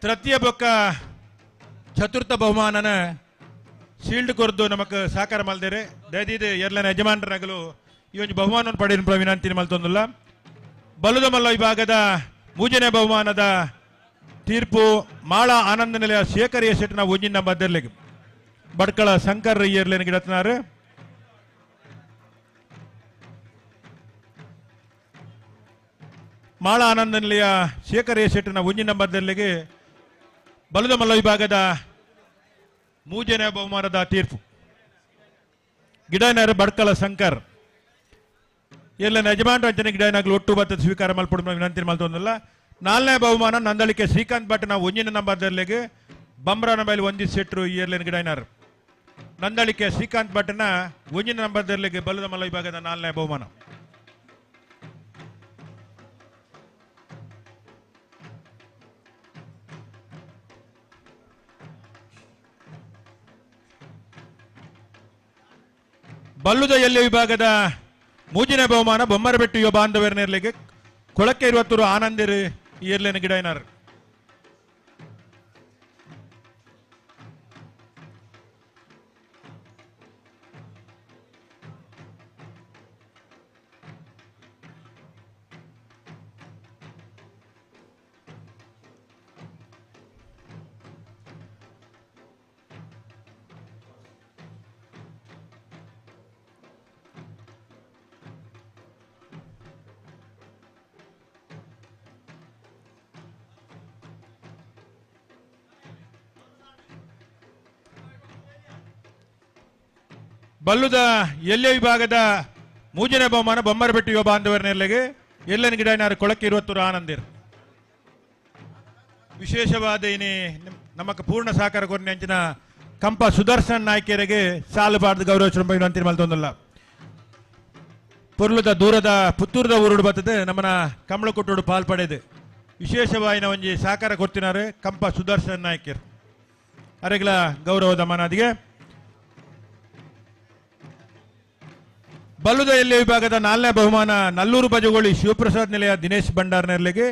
ತೃತೀಯ ಬೊಕ್ಕ ಚತುರ್ಥ ಬಹುಮಾನನ ಶೀಲ್ಡ್ ಕೊರ್ದು ನಮಕ್ ಸಾಕಾರ ಮಲ್ದೇರೆ. ದಯದೀದು ಎರ್ಲನ ಯಜಮಾನರಾಗಲು ಈ ಒಂದು ಬಹುಮಾನವನ್ನು ಪಡೆಯುವ ವಿನಂತಿ ಮಲ್ತೊಂದಿಲ್ಲ. ಬಲುದ ಮಲ್ಲ ವಿಭಾಗದ ಮೂಜನೇ ಬಹುಮಾನದ ತೀರ್ಪು ಮಾಳ ಆನಂದ ನಿಲಯ ಶೇಖರ್ ಶೆಟ್ನ ಒಂಜಿನ ಮದ್ದರ್ಲಿಗೆ ಬಡ್ಕಳ ಶಂಕರ್ ಎರ್ಲೇನ ಗಿಡತ್ನಾರು. ಮಾಳ ಆನಂದ ನಿಲಯ ಶೇಖರ್ ಶೆಟ್ಟನ ಒಂಜಿನ ಮದ್ದರ್ಲಿಗೆ ಬಲದ ಮಲ್ಲ ವಿಭಾಗದ ಮೂಜನೇ ಬಹುಮಾನದ ತೀರ್ಪು. ಗಿಡನರ್ ಬಡ್ಕಳ ಶಂಕರ್ ಎಲ್ಲ ಯಜಮಾನ ಅಂಚನೆ ಗಿಡನಾಗಲು ಒಟ್ಟು ಬತ್ತದ ಸ್ವೀಕಾರ ಮಲ್ಪಡು ವಿನಂತಿ ಮಲ್ತೊಂದಲ್ಲ. ನಾಲ್ನೇ ಬಹುಮಾನ ನಂದಳಿಕೆ ಶ್ರೀಕಾಂತ್ ಭಟ್ನ ಒಂಜಿನ ನಂಬರ್ದರ್ಲಿಗೆ ಬಂಬ್ರಾನ ಬೈಲ್ ಒಂಜಿ ಸೆಟ್ರು ಈ ಎರ್ಲೇನ ಗಿಡನಾರ್. ನಂದಳಿಕೆ ಶ್ರೀಕಾಂತ್ ಭಟ್ನ ಒಂಜಿನ ನಂಬರ್ದರ್ಲಿಗೆ ಬಲದ ಮಲ್ಲ ವಿಭಾಗದ ನಾಲ್ನೇ ಬಹುಮಾನ. ಬಲ್ಲುದ ಎಲ್ಲಿ ವಿಭಾಗದ ಮೂಜಿನ ಬಹುಮಾನ ಬೊಮ್ಮರಬೆಟ್ಟು ಯುವ ಬಾಂಧವರನೆರ್ಲಿಗೆ ಕೊಳಕ್ಕೆ ಇರುವತ್ತೂರು ಆನಂದಿರು ಈ ಎರ್ಲೇನ ಗಿಡ ಏನಾರು. ಬಲ್ಲುದ ಎಲ್ಲೆ ವಿಭಾಗದ ಮೂಜನೇ ಬಹುಮಾನ ಬೊಮ್ಮರಬೆಟ್ಟು ಯುವ ಬಾಂಧವರನೆಲ್ಲಿಗೆ ಎಲ್ಲನ ಗಿಡ ಏನಾರು ಕೊಳಕ್ಕೆ ಇರುವತ್ತೂರು ಆನಂದಿರ್. ವಿಶೇಷವಾದ ಇನಿ ನಮಕ್ ಪೂರ್ಣ ಸಹಕಾರ ಕೊರ್ನಿ ಅಂಚಿನ ಕಂಪ ಸುದರ್ಶನ್ ನಾಯ್ಕರಿಗೆ ಸಾಲು ಬಾರ್ದು ಗೌರವ ವಿನಂತಿ ಮಲ್ತೊಂದಲ್ಲ. ಪೊರ್ಲುದ ದೂರದ ಪುತ್ತೂರದ ಊರುಡು ಬರ್ತದೆ ನಮ್ಮನ ಕಮಲಕೊಟ್ಟೋಡು ಪಾಲ್ ಪಡೆದು ವಿಶೇಷವಾಯಿನ ಒಂಜಿ ಸಹಕಾರ ಕೊಡ್ತಿನಾರು ಕಂಪ ಸುದರ್ಶನ್ ನಾಯ್ಕರ್ ಅರೆಗ್ಲ ಗೌರವದ ಮನಾದಿಗೆ. ಬಲ್ಲುದ ಎಲ್ಲಿ ವಿಭಾಗದ 4ನೇ ಬಹುಮಾನ ನಲ್ಲೂರು ಬಜಗೋಳಿ ಶಿವಪ್ರಸಾದ್ ನಿಲಯ ದಿನೇಶ್ ಭಂಡಾರ್ನೆರ್ಲಿಗೆ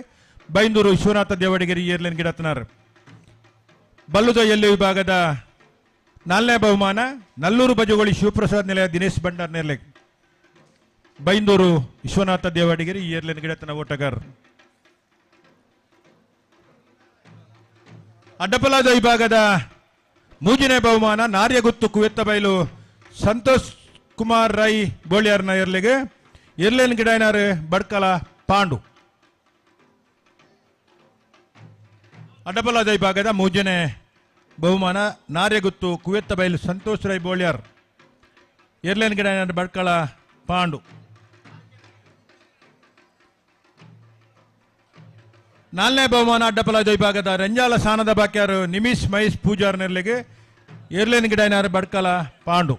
ಬೈಂದೂರು ವಿಶ್ವನಾಥ ದೇವಡಿಗೆರಿ ಏರ್ಲೆನ್ ಗಿಡತ್ನಾರ್. ಬಲ್ಲುದ ಎಲ್ಲಿ ವಿಭಾಗದ 4ನೇ ಬಹುಮಾನ ನಲ್ಲೂರು ಬಜಗೋಳಿ ಶಿವಪ್ರಸಾದ್ ನಿಲಯ ದಿನೇಶ್ ಭಂಡಾರ್ನೆರ್ಲಿಗೆ ಬೈಂದೂರು ವಿಶ್ವನಾಥ ದೇವಡಿಗೆರಿ ಏರ್ಲೆನ್ ಗಿಡತನ ಓಟಗಾರ. ಅಡ್ಡಪಲಾದ ವಿಭಾಗದ 3ನೇ ಬಹುಮಾನ ನಾರ್ಯಗುತ್ತು ಕುವೆತ್ತಬೈಲು ಸಂತೋಷ್ ಕುಮಾರ್ ರೈ ಬೋಳಿಯಾರ್ನ ಎರ್ಲಿಗೆ ಎರ್ಲೇನ್ ಗಿಡೈನಾರ್ ಬಡ್ಕಲ ಪಾಂಡು. ಅಡ್ಡಪಲಾದ ವಿಭಾಗದ 3ನೇ ಬಹುಮಾನ ನಾರ್ಯಗುತ್ತು ಕುವೆತ್ತಬೈಲು ಸಂತೋಷ್ ರೈ ಬೋಳಿಯಾರ್ ಎರ್ಲೇನ್ ಗಿಡೈನಾರ್ ಬಡ್ಕಲ ಪಾಂಡು. 4ನೇ ಬಹುಮಾನ ಅಡ್ಡಪಲಾದ ವಿಭಾಗದ ರಂಜಾಲ ಸಾನದ ಬಾಕ್ಯಾರು ನಿಮಿಷ್ ಮಹೇಶ್ ಪೂಜಾರ್ ನೆರ್ಲಿಗೆ ಎರ್ಲೇನ್ ಗಿಡೈನಾರ್ ಬಡ್ಕಲ ಪಾಂಡು.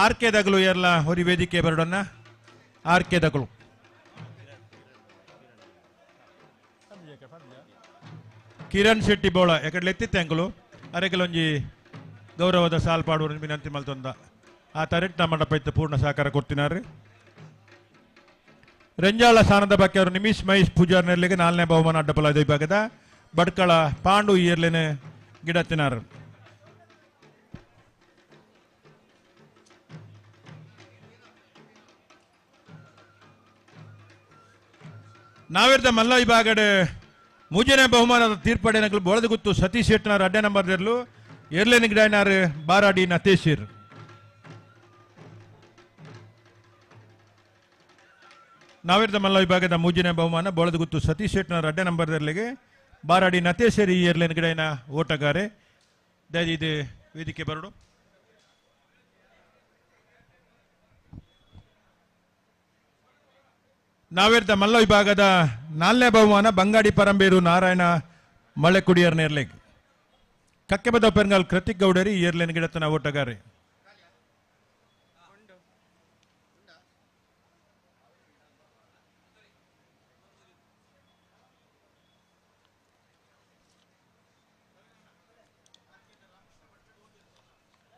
ಆರ್ ಕೆ ದಗಲು ಎರ್ಲ ಹೊರಿ ವೇದಿಕೆ ಬರಡೋಣ. ಆರ್ ಕೆ ದಗಲು ಕಿರಣ್ ಶೆಟ್ಟಿ ಬೋಳ ಎಕಡೆ ಎತ್ತಿತ್ತೆ ಅಂಕಲು ಅರೆಕಲೊಂಜಿ ಗೌರವದ ಸಾಲ್ಪಾಡು ವಿನಂತಿ ಮಲ್ತೊಂದ ಆ ತರೆಟ್ಟ ಮಂಡಪ ಇತ್ತು ಪೂರ್ಣ ಸಹಕಾರ ಕೊಡ್ತಿನಾರು. ರಂಜಾಳ ಸಾನದ ಬಾಕಿ ಅವರು ನಿಮಿಷ್ ಮಹೇಶ್ ಪೂಜಾರ್ ನೆರ್ಲಿಗೆ 4ನೇ ಬಹುಮಾನ ಅಡ್ಡಪಲಾದ ವಿಭಾಗದ ಬಡ್ಕಳ ಪಾಂಡು ಇಯರ್ಲೇನೆ ಗಿಡತ್ತಿನಾರು. ನಾವಿರ್ದ ಮಲ್ಲ ವಿಭಾಗದ 3ನೇ ಬಹುಮಾನದ ತೀರ್ಪಡೆನಗಳು ಬೋಳದಗುತ್ತು ಸತೀಶ್ ಶೆಟ್ಟನಾರ್ ಅಡ್ಡೆ ನಂಬರ್ ಇರಲು ಎರ್ಲೇನ ಗಿಡನಾರ್ ಬಾರಾಡಿ ನತೇಶಿರ್. ನಾವಿರ್ದ ಮಲ್ಲ ವಿಭಾಗದ 3ನೇ ಬಹುಮಾನ ಬೋಳದಗುತ್ತು ಸತೀಶ್ ಶೆಟ್ಟನಾರ್ ಅಡ್ಡೆ ನಂಬರ್ ಇರಲಿಗೆ ಬಾರಾಡಿ ನತೇಶರಿ ಎರ್ಲೇನ ಗಿಡನ ಓಟಗಾರೆ. ದಯವಿದು ವೇದಿಕೆ ಬರಡು. ನಾವಿರ್ದ ಮಲ್ಲ ವಿಭಾಗದ 4ನೇ ಬಹುಮಾನ ಬಂಗಾಡಿ ಪರಂಬೇರು ನಾರಾಯಣ ಮಳೆಕುಡಿಯರ್ ನೇರ್ಲೆಗ್ ಕಕ್ಕೆಬದ ಪೆರ್ಗಾಲ್ ಕೃತಿಕ್ ಗೌಡರಿ ಏರ್ಲೇನ್ ಗಿಡತನ ಓಟಗಾರೆ.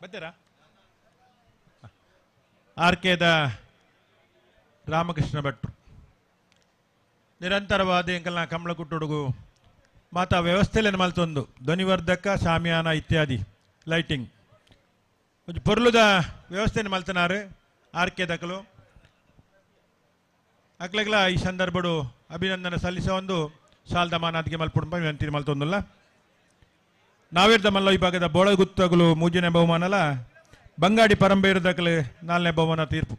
ಬರ್ತೀರಾ? ಆರ್ ಕೆದ ರಾಮಕೃಷ್ಣ ಭಟ್ರು ನಿರಂತರವಾದ ಎಂಕಲ್ನ ಕಮಲಕುಟ್ಟುಡುಗು ಮಾತಾ ವ್ಯವಸ್ಥೆಲೇನು ಮಲ್ತೊಂದು ಧ್ವನಿವರ್ಧಕ ಶಾಮಿಯಾನ ಇತ್ಯಾದಿ ಲೈಟಿಂಗ್ ಒಂಜಿ ಪೊರ್ಲುದ ವ್ಯವಸ್ಥೆಯನ್ನು ಮಲ್ತನಾರು ಆರ್ ಕೆ ದಕಲು. ಅಕ್ಲೆಗ್ಲ ಈ ಸಂದರ್ಭಡು ಅಭಿನಂದನೆ ಸಲ್ಲಿಸ ಒಂದು ಸಾಲ್ದ ಮಾನಾದಿಗೆ ಮಲ್ಪುಡುಂಬ ವಿನಂತಿ ಮಲ್ತೊಂದುಲ್ಲ. ನಾವಿರ್ದ ಮಲ್ಲ ವಿಭಾಗದ ಬೋಳಗುತ್ತಗಲು 3ನೇ ಬಹುಮಾನಲ ಬಂಗಾಡಿ ಪರಂಬೇರು ದಕಲು 4ನೇ ಬಹುಮಾನ ತೀರ್ಪು.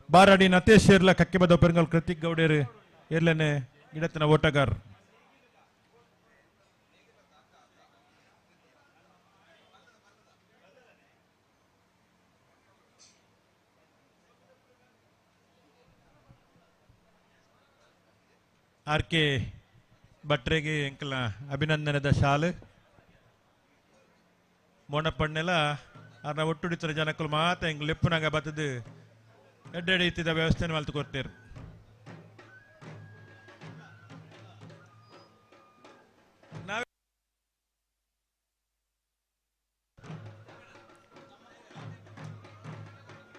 ಬಾರಾಡಿ ನತೇಶ್ ಏರ್ಲ ಕಕ್ಕೆಬದ ಪೆರಂಗಲ್ ಕೃತಿಕ್ ಗೌಡೇರು ಎರ್ಲೇನೆ ಗಿಡತನ ಓಟಗಾರ. ಆರ್ ಕೆ ಭಟ್ರೆಗೆ ಎಂಕಲ್ನ ಅಭಿನಂದನದ ಶಾಲು ಮೋಣಪ್ಪಣ್ಣೆಲ್ಲ ಅರ್ನ ಒಟ್ಟುಡಿತರ ಜನಕ್ಕಲು ಮಾತ ಎಂಕ್ ಲೆಪ್ಪುನಾಗ ಬತ್ತದು ಎಡ್ಡೆಡೆ ಇತ್ತಿದ ವ್ಯವಸ್ಥೆನ ಮಲ್ತು ಕೊಡ್ತೇರು.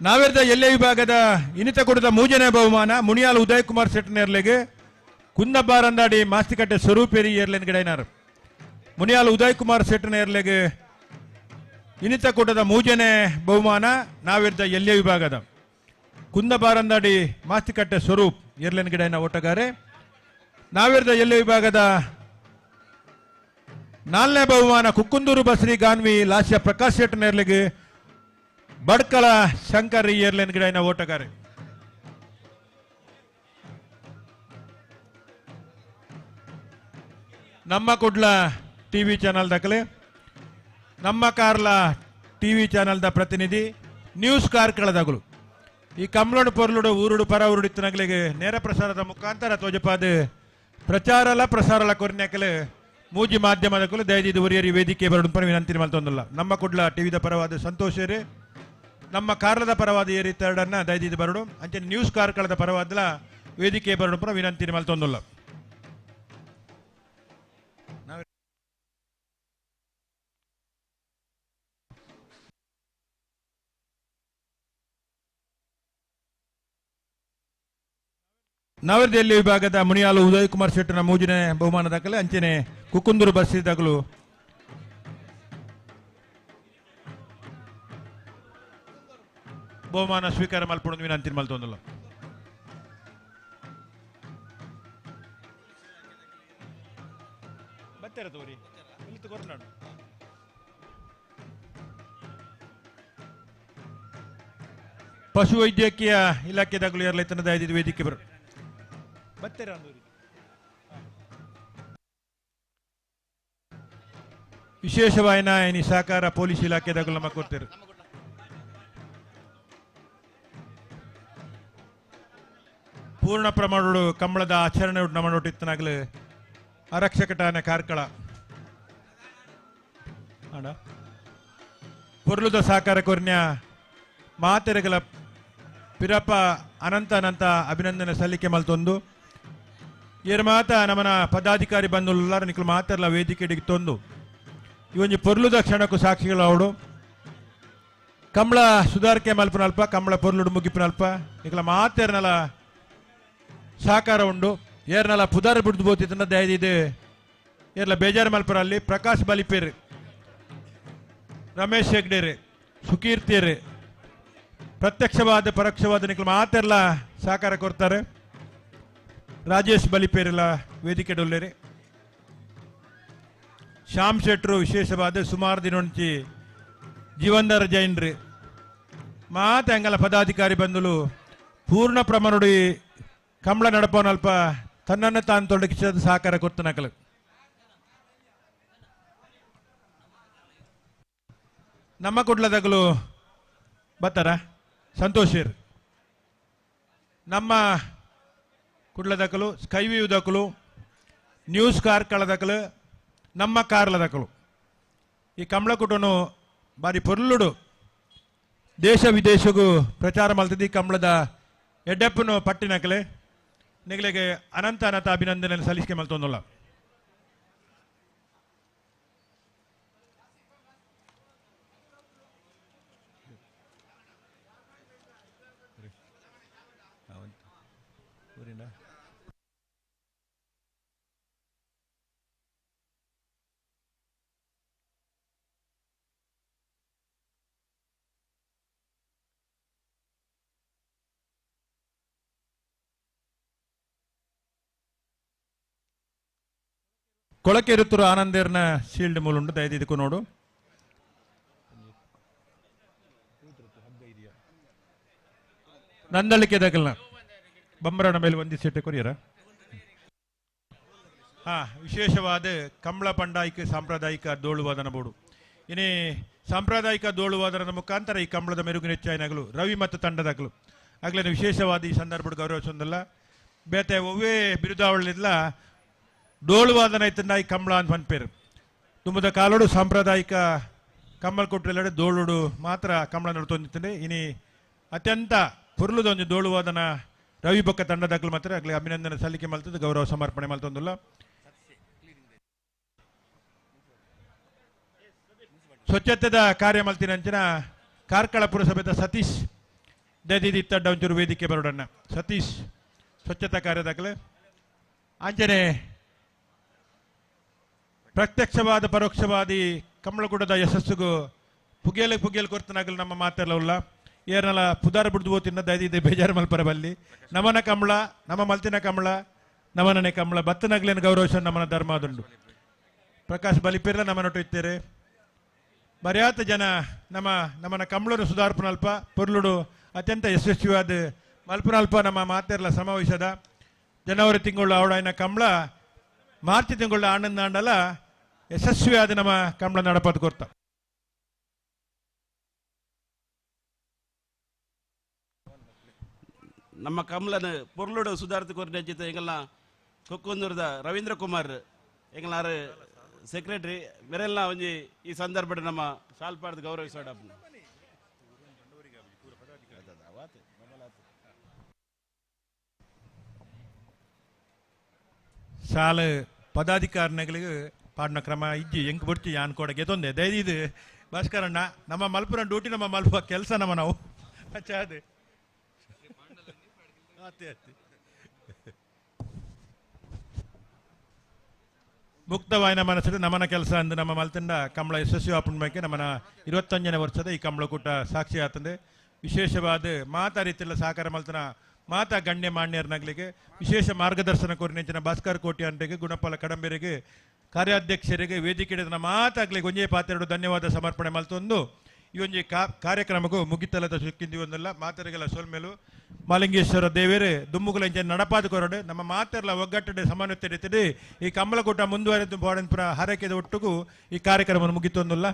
ನಾವಿರ್ದ ಎಲ್ಲೆ ವಿಭಾಗದ ಇನ್ನಿತ ಕೊಡದ 3ನೇ ಬಹುಮಾನ ಮುನಿಯಾಲ್ ಉದಯ್ ಕುಮಾರ್ ಶೆಟ್ಟನೇರ್ಲೆಗೆ ಕುಂದಬಾರಂದಾಡಿ ಮಾಸ್ತಿಕಟ್ಟೆ ಸ್ವರೂಪೇರಿ ಏರ್ಲೇನ್ ಗಿಡೈನಾರು. ಮುನಿಯಾಲ್ ಉದಯ್ ಕುಮಾರ್ ಶೆಟ್ಟನೇರ್ಲೆಗೆ ಇನ್ನಿತ ಕೂಟದ 3ನೇ ಬಹುಮಾನ ನಾವಿರ್ದ ಎಲ್ಲೆ ವಿಭಾಗದ ಕುಂದಬಾರಂದಾಡಿ ಮಾಸ್ತಿಕಟ್ಟೆ ಸ್ವರೂಪ್ ಏರ್ಲೇನ್ ಗಿಡೈನ ಓಟಗಾರೆ. ನಾವಿರ್ದ ಎಲ್ಲೆ ವಿಭಾಗದ 4ನೇ ಬಹುಮಾನ ಕುಕ್ಕುಂದೂರು ಬಸ್ರಿ ಗಾನ್ವಿ ಲಾಸ್ಯ ಪ್ರಕಾಶ್ ಶೆಟ್ಟನೇರ್ಲೆಗೆ ಬಡ್ಕಳ ಶಂಕರ್ ಏರ್ಲೇನ್ ಗಿಡೈನ ಓಟಗಾರೆ. ನಮ್ಮ ಕುಡ್ಲ ಟಿವಿ ಚಾನಲ್ ದಾಖಲೆ ನಮ್ಮ ಕಾರ್ಲ ಟಿವಿ ಚಾನಲ್ದ ಪ್ರತಿನಿಧಿ ನ್ಯೂಸ್ ಕಾರ್ಕಳದಾಗಲು ಈ ಕಮ್ಲೋಡು ಪೊರ್ಲುಡು ಊರುಡು ಪರ ಊರುಡಿತ್ತನಗಲಿಗೆ ನೇರ ಪ್ರಸಾರದ ಮುಖಾಂತರ ತೋಜಪಾದ ಪ್ರಚಾರಲ ಪ್ರಸಾರಲ ಕೊರ್ನ್ಯಾಕಲು ಮೂಜಿ ಮಾಧ್ಯಮದಕ್ಕೂ ದಯದೀದು ಒರಿಯರಿ ವೇದಿಕೆ ಬರಡು ವಿನಂತಿ ಮಲ್ತೊಂದಿಲ್ಲ. ನಮ್ಮ ಕುಡ್ಲ ಟಿವಿದ ಪರವಾದ ಸಂತೋಷೇರಿ, ನಮ್ಮ ಕಾರ್ಲದ ಪರವಾದ ಏರಿ ತರಡನ್ನ ದಯದೀದು ಬರಡು, ಅಂಚನೆ ನ್ಯೂಸ್ ಕಾರ್ಕಳದ ಪರವಾದಲ ವೇದಿಕೆ ಬರಡು ವಿನಂತಿ ಮಲ್ತೊಂದಿಲ್ಲ. ನವರದೆಲ್ಲಿ ವಿಭಾಗದ ಮುನಿಯಾಲು ಉದಯ್ ಕುಮಾರ್ ಶೆಟ್ಟನ ಮೂಜಿನ ಬಹುಮಾನ ದಾಖಲೆ, ಅಂಚನೆ ಕುಕ್ಕುಂದೂರು ಬಸ್ಸಿದಾಗಲು ಬಹುಮಾನ ಸ್ವೀಕಾರ ಮಲ್ಪೊಂದು ವಿನಂತಿ ಮಲ್ತೊಂದಿಲ್ಲ. ಬತ್ತೆರ ತೋರಿ ಕೊರ್ನಾಡು. ಪಶುವೈದ್ಯಕೀಯ ಇಲಾಖೆದಾಗಲೂ ಎರಲೈತನ ದಯದಿದ್ದು ವೇದಿಕೆ ಬರು ವಿಶೇಷವಾಯಿನ ಇನಿ ಸಹಕಾರ ಪೊಲೀಸ್ ಇಲಾಖೆದಾಗಲೂ ನಮ್ಮ ಕೊಡ್ತೀರಿ. ಪೂರ್ಣ ಪ್ರಮಾಣಗಳು ಕಂಬಳದ ಆಚರಣೆ ನಮ್ಮ ನೋಟಿತ್ತನಾಗಲು ಆರಕ್ಷಕ ಠಾಣೆ ಕಾರ್ಕಳ ಅಣ್ಣ ಪೊರ್ಲುದ ಸಹಕಾರ ಕೊರ್ನ್ಯ ಮಾತೆರೆಗಳ ಪಿರಪ್ಪ ಅನಂತ ಅನಂತ ಅಭಿನಂದನೆ ಸಲ್ಲಿಕೆ ಮಲ್ತೊಂದು ಏರ್ ಮಾತ ನಮನ ಪದಾಧಿಕಾರಿ ಬಂದು ನಿಕ್ಲು ಮಾತಾಡಲ ವೇದಿಕೆ ತೊಂದು ಇವೊಂಜಿ ಪೊರ್ಲುದ ಕ್ಷಣಕ್ಕೂ ಸಾಕ್ಷಿಗಳು ಅವಡು. ಕಂಬಳ ಸುಧಾರಿಕೆ ಮಲ್ಪನಲ್ಪ ಕಂಬಳ ಪೊರ್ಲುಡು ಮುಗಿಪಿನಲ್ಪ ನಿಕ್ಲ ಮಾತೇರ್ನಲ ಸಹಕಾರ ಉಂಡು. ಏರ್ನಲ ಪುದಾರ ಬಿಡ್ದು ಬೋತಿತ್ತನ್ನ ದಯದಿದೆ ಏರ್ಲ ಬೇಜಾರು ಮಲ್ಪರಲ್ಲಿ ಪ್ರಕಾಶ್ ಬಲಿಪೇರು, ರಮೇಶ್ ಹೆಗ್ಡೇರು, ಸುಕೀರ್ತಿಯರು ಪ್ರತ್ಯಕ್ಷವಾದ ಪರೋಕ್ಷವಾದ ನಿಕ್ಲು ಮಾತೆಲ್ಲ ಸಹಕಾರ ಕೊಡ್ತಾರೆ. ರಾಜೇಶ್ ಬಲಿಪೇರೆಲ್ಲ ವೇದಿಕೆ ಡೊಲ್ಲೇರಿ. ಶ್ಯಾಮ್ ಶೆಟ್ರು ವಿಶೇಷವಾದ ಸುಮಾರು ದಿನೊಂಚಿ ಜೀವಂದರ ಜೈನ್ರಿ ಮಾತೆ ಅಂಗಲ ಪದಾಧಿಕಾರಿ ಬಂದಲು ಪೂರ್ಣ ಪ್ರಮಾಣಡಿ ಕಂಬಳ ನಡಪೋನಲ್ಪ ತನ್ನನ್ನು ತಾನು ತೊಡಗಿಸಿದ ಸಹಕಾರ ಕೊಡ್ತನಕಲು. ನಮ್ಮ ಕುಡ್ಲದಾಗಲು ಬತ್ತಾರ ಸಂತೋಷಿರ್, ನಮ್ಮ ಕುಡ್ಲದಕಲು ಸ್ಕೈವ್ಯೂ ದಕಲು, ನ್ಯೂಸ್ ಕಾರ್ಕಳದಕಲು, ನಮ್ಮ ಕಾರ್ಲದಕಲು ಈ ಕಂಬಳಕುಟನು ಬಾರಿ ಪೊರ್ಲುಡು ದೇಶ ವಿದೇಶಗೂ ಪ್ರಚಾರ ಮಲ್ತದಿ. ಕಂಬಳದ ಎಡ್ಡೆಪ್ಪನು ಪಟ್ಟಿನಕಲೆ ನಿಗಲಿಗೆ ಅನಂತ ಅನಂತ ಅಭಿನಂದನೆ ಸಲ್ಲಿಸಿಕೆ ಮಲ್ತೊಂದುಲ್ಲ. ಕೊಳಕೆರುತ್ತೂರು ಆನಂದೇರ್ನ ಶೀಲ್ಡ್ ಮೂಲುಂಡು ದಯದಿದ್ದಕ್ಕೂ ನೋಡು. ನಂದಳಿಕೆ ದಗಲ್ನ ಬಂಬರಣ ಮೇಲೆ ಒಂದು ಸೀಟೆ ಕೊರಿಯರ. ಹಾ, ವಿಶೇಷವಾದ ಕಂಬಳ ಪಂಡಾಯಿಕ ಸಾಂಪ್ರದಾಯಿಕ ದೋಳುವಾದನ ಬೋಡು. ಇನಿ ಸಾಂಪ್ರದಾಯಿಕ ದೋಳುವಾದನ ಮುಖಾಂತರ ಈ ಕಂಬಳದ ಮೆರುಗಿನ ಹೆಚ್ಚಾಯಿನಗಲು ರವಿ ಮತ್ತು ತಂಡದಾಗಲು ಆಗ್ಲೇನು ವಿಶೇಷವಾದ ಈ ಸಂದರ್ಭದ ಗೌರವಿಸೊಂದಲ್ಲ. ಬೇತೆ ಒವ್ವೇ ಬಿರುದಾವಳಿಲ್ಲ ಡೋಳುವಾದನ ಐತಂದ ಈ ಕಂಬಳ ಅಂತ ಪನ್ಪೇರು. ತುಂಬದ ಕಾಲೋಡು ಸಾಂಪ್ರದಾಯಿಕ ಕಂಬಳ ಕೊಟ್ಟರೆಲ್ಲಡೆ ದೋಳುಡು ಮಾತ್ರ ಕಂಬಳ ನಡ್ತೊಂದಿತ್ತಂದೆ. ಇನಿ ಅತ್ಯಂತ ಪುರ್ಲುದೊಂದು ದೋಳುವಾದನ ರವಿ ಬೊಕ್ಕ ತಂಡದಾಗಲು ಮಾತ್ರ ಆಗಲಿ ಅಭಿನಂದನೆ ಸಲ್ಲಿಕೆ ಮಲ್ತದ್ದು ಗೌರವ ಸಮರ್ಪಣೆ ಮಲ್ತೊಂದಿಲ್ಲ. ಸ್ವಚ್ಛತೆದ ಕಾರ್ಯ ಮಲ್ತಿನಂಚಿನ ಕಾರ್ಕಳ ಪುರಸಭೆದ ಸತೀಶ್ ದದಿದಿ ಇತ್ತಡ್ಡ ಒಂಚೂರು ವೇದಿಕೆ ಬರೋಡಣ್ಣ. ಸತೀಶ್ ಸ್ವಚ್ಛತಾ ಕಾರ್ಯದಾಗಲೇ ಅಂಜನೆ ಪ್ರತ್ಯಕ್ಷವಾದ ಪರೋಕ್ಷವಾದಿ ಕಂಬಳಗುಡದ ಯಶಸ್ಸುಗೂ ಪುಗೇಲೆ ಪುಗೇಲು ಕೊರ್ತನಾಗಲು ನಮ್ಮ ಮಾತೆಲ್ಲ ಉಲ್ಲ. ಏರ್ನಲ ಪುದಾರ ಬಿಡ್ದು ಹೋತಿನ್ನ ದಯದಿದ್ದೆ ಬೇಜಾರು ಮಲ್ಪರ ಬಲ್ಲಿ. ನಮನ ಕಂಬಳ ನಮ್ಮ ಮಲ್ತಿನ ಕಂಬಳ ನಮನನೆ ಕಂಬಳ ಬತ್ತನಗ್ಲೇನು ಗೌರವಿಸ ನಮ್ಮನ ಧರ್ಮ ಅದುಂಡು. ಪ್ರಕಾಶ್ ಬಲಿಪೇರ್ಲ ನಮ್ಮನೊಟ್ಟು ಇತ್ತೇರೆ. ಬರ್ಯಾತ ಜನ ನಮ್ಮ ನಮ್ಮನ ಕಂಬಳನು ಸುಧಾರ್ಪುನಲ್ಪ ಪೊರ್ಲುಡು ಅತ್ಯಂತ ಯಶಸ್ವಿಯಾದ ಮಲ್ಪುನಲ್ಪ ನಮ್ಮ ಮಾತೆರ್ಲ ಸಮಾವೇಶದ ಜನವರಿ ತಿಂಗಳು ಅವಡಾಯಿನ ಕಂಬಳ ಮಾರ್ಚ್ ತಿಂಗಳ ಆನಂದ ಆಂಡಲ ಯಶಸ್ವಿಯಾದ ನಮ್ಮ ಕಂಬಳ ನಡಪದು ಕೊರ್ತ. ನಮ್ಮ ಕಮಲನ ಪೊರ್ಲುಡು ಸುಧಾರ್ಥ ಕೊರ್ನೆ ಎಂಗಲ್ನ ಕೊಕ್ಕೊಂದೂರದ ರವೀಂದ್ರ ಕುಮಾರ್ ಎಂಗಲಾರು ಸೆಕ್ರೆಟರಿ ಮೆರೆಲ್ಲ ಒಂಜಿ ಈ ಸಂದರ್ಭಡ್ ನಮ್ಮ ಶಾಲ್ಪಾಡ್ದು ಗೌರವಿಸೋಡ. ಸಾಲ ಪದಾಧಿಕಾರಿಗಳಿಗೆ ಪಾಡಿನ ಕ್ರಮ ಇಜ್ಜಿ ಎಂಕ್ ಬುಡ್ಚಿ ಯಾನ್ ಕೊಡ ಗೆತೊಂದೆ ದಯದಿದು ಭಾಸ್ಕರಣ್ಣ ನಮ್ಮ ಮಲ್ಪುನ ಡ್ಯೂಟಿ ನಮ್ಮ ಮಲ್ಪ ಕೆಲಸ ನಮ್ಮ ನಾವು ಅಚ್ಚಾ ಅದೇ ಆತೆ ಆತೆ ಮುಕ್ತವಾಯಿನ ಮನಸ್ಸು ನಮನ ಕೆಲಸ ಅಂದು ನಮ್ಮ ಮಲ್ತಂಡ ಕಂಬಳ ಯಶಸ್ವಿ ಆಪುಣ್ಮಕ್ಕೆ ನಮ್ಮನ 25ನೇ ವರ್ಷದ ಈ ಕಂಬಳಕೂಟ ಸಾಕ್ಷಿ ಆತಂದೆ. ವಿಶೇಷವಾದ ಮಾತಾ ರೀತಿಯಲ್ಲ ಸಹಕಾರ ಮಲ್ತನ ಮಾತಾ ಗಣ್ಯ ಮಾನ್ಯರನಗಳಿಗೆ ವಿಶೇಷ ಮಾರ್ಗದರ್ಶನ ಕೋರಿನ ಭಾಸ್ಕರ್ ಕೋಟ್ಯಾನ್ರಿಗೆ, ಗುಣಪಾಲ ಕಡಂಬೆರಿಗೆ, ಕಾರ್ಯಾಧ್ಯಕ್ಷರಿಗೆ, ವೇದಿಕೆ ಮಾತಾಗ್ಲಿಕ್ಕೆ ಒಂಜೇ ಪಾತ್ರೆಡು ಧನ್ಯವಾದ ಸಮರ್ಪಣೆ ಮಲ್ತೊಂದು ಈ ಒಂಜಿ ಕಾರ್ಯಕ್ರಮಕ್ಕೂ ಮುಗಿತಲದ ಸುಕ್ಕಿಂದಿ ಒಂದಲ್ಲ ಮಾತರಿಗೆಲ್ಲ ಸೊಲ್ಮೇಲು ಮಾಲಿಂಗೇಶ್ವರ ದೇವೇರು ದುಮ್ಮುಗುಲ ಇಂಚ ನಡಪಾದ ಕೊರಡು ನಮ್ಮ ಮಾತೆರ್ಲ ಒಗ್ಗಟ್ಟಡೆ ಸಮನ್ವಯ ರೀತಿಯಲ್ಲಿ ಈ ಕಂಬಳಕೂಟ ಮುಂದುವರೆದು ಬೋಡನ್ಪುರ ಹಾರೈಕೆದ ಒಟ್ಟುಗೂ ಈ ಕಾರ್ಯಕ್ರಮವನ್ನು ಮುಗಿತೊಂದುಲ್ಲ.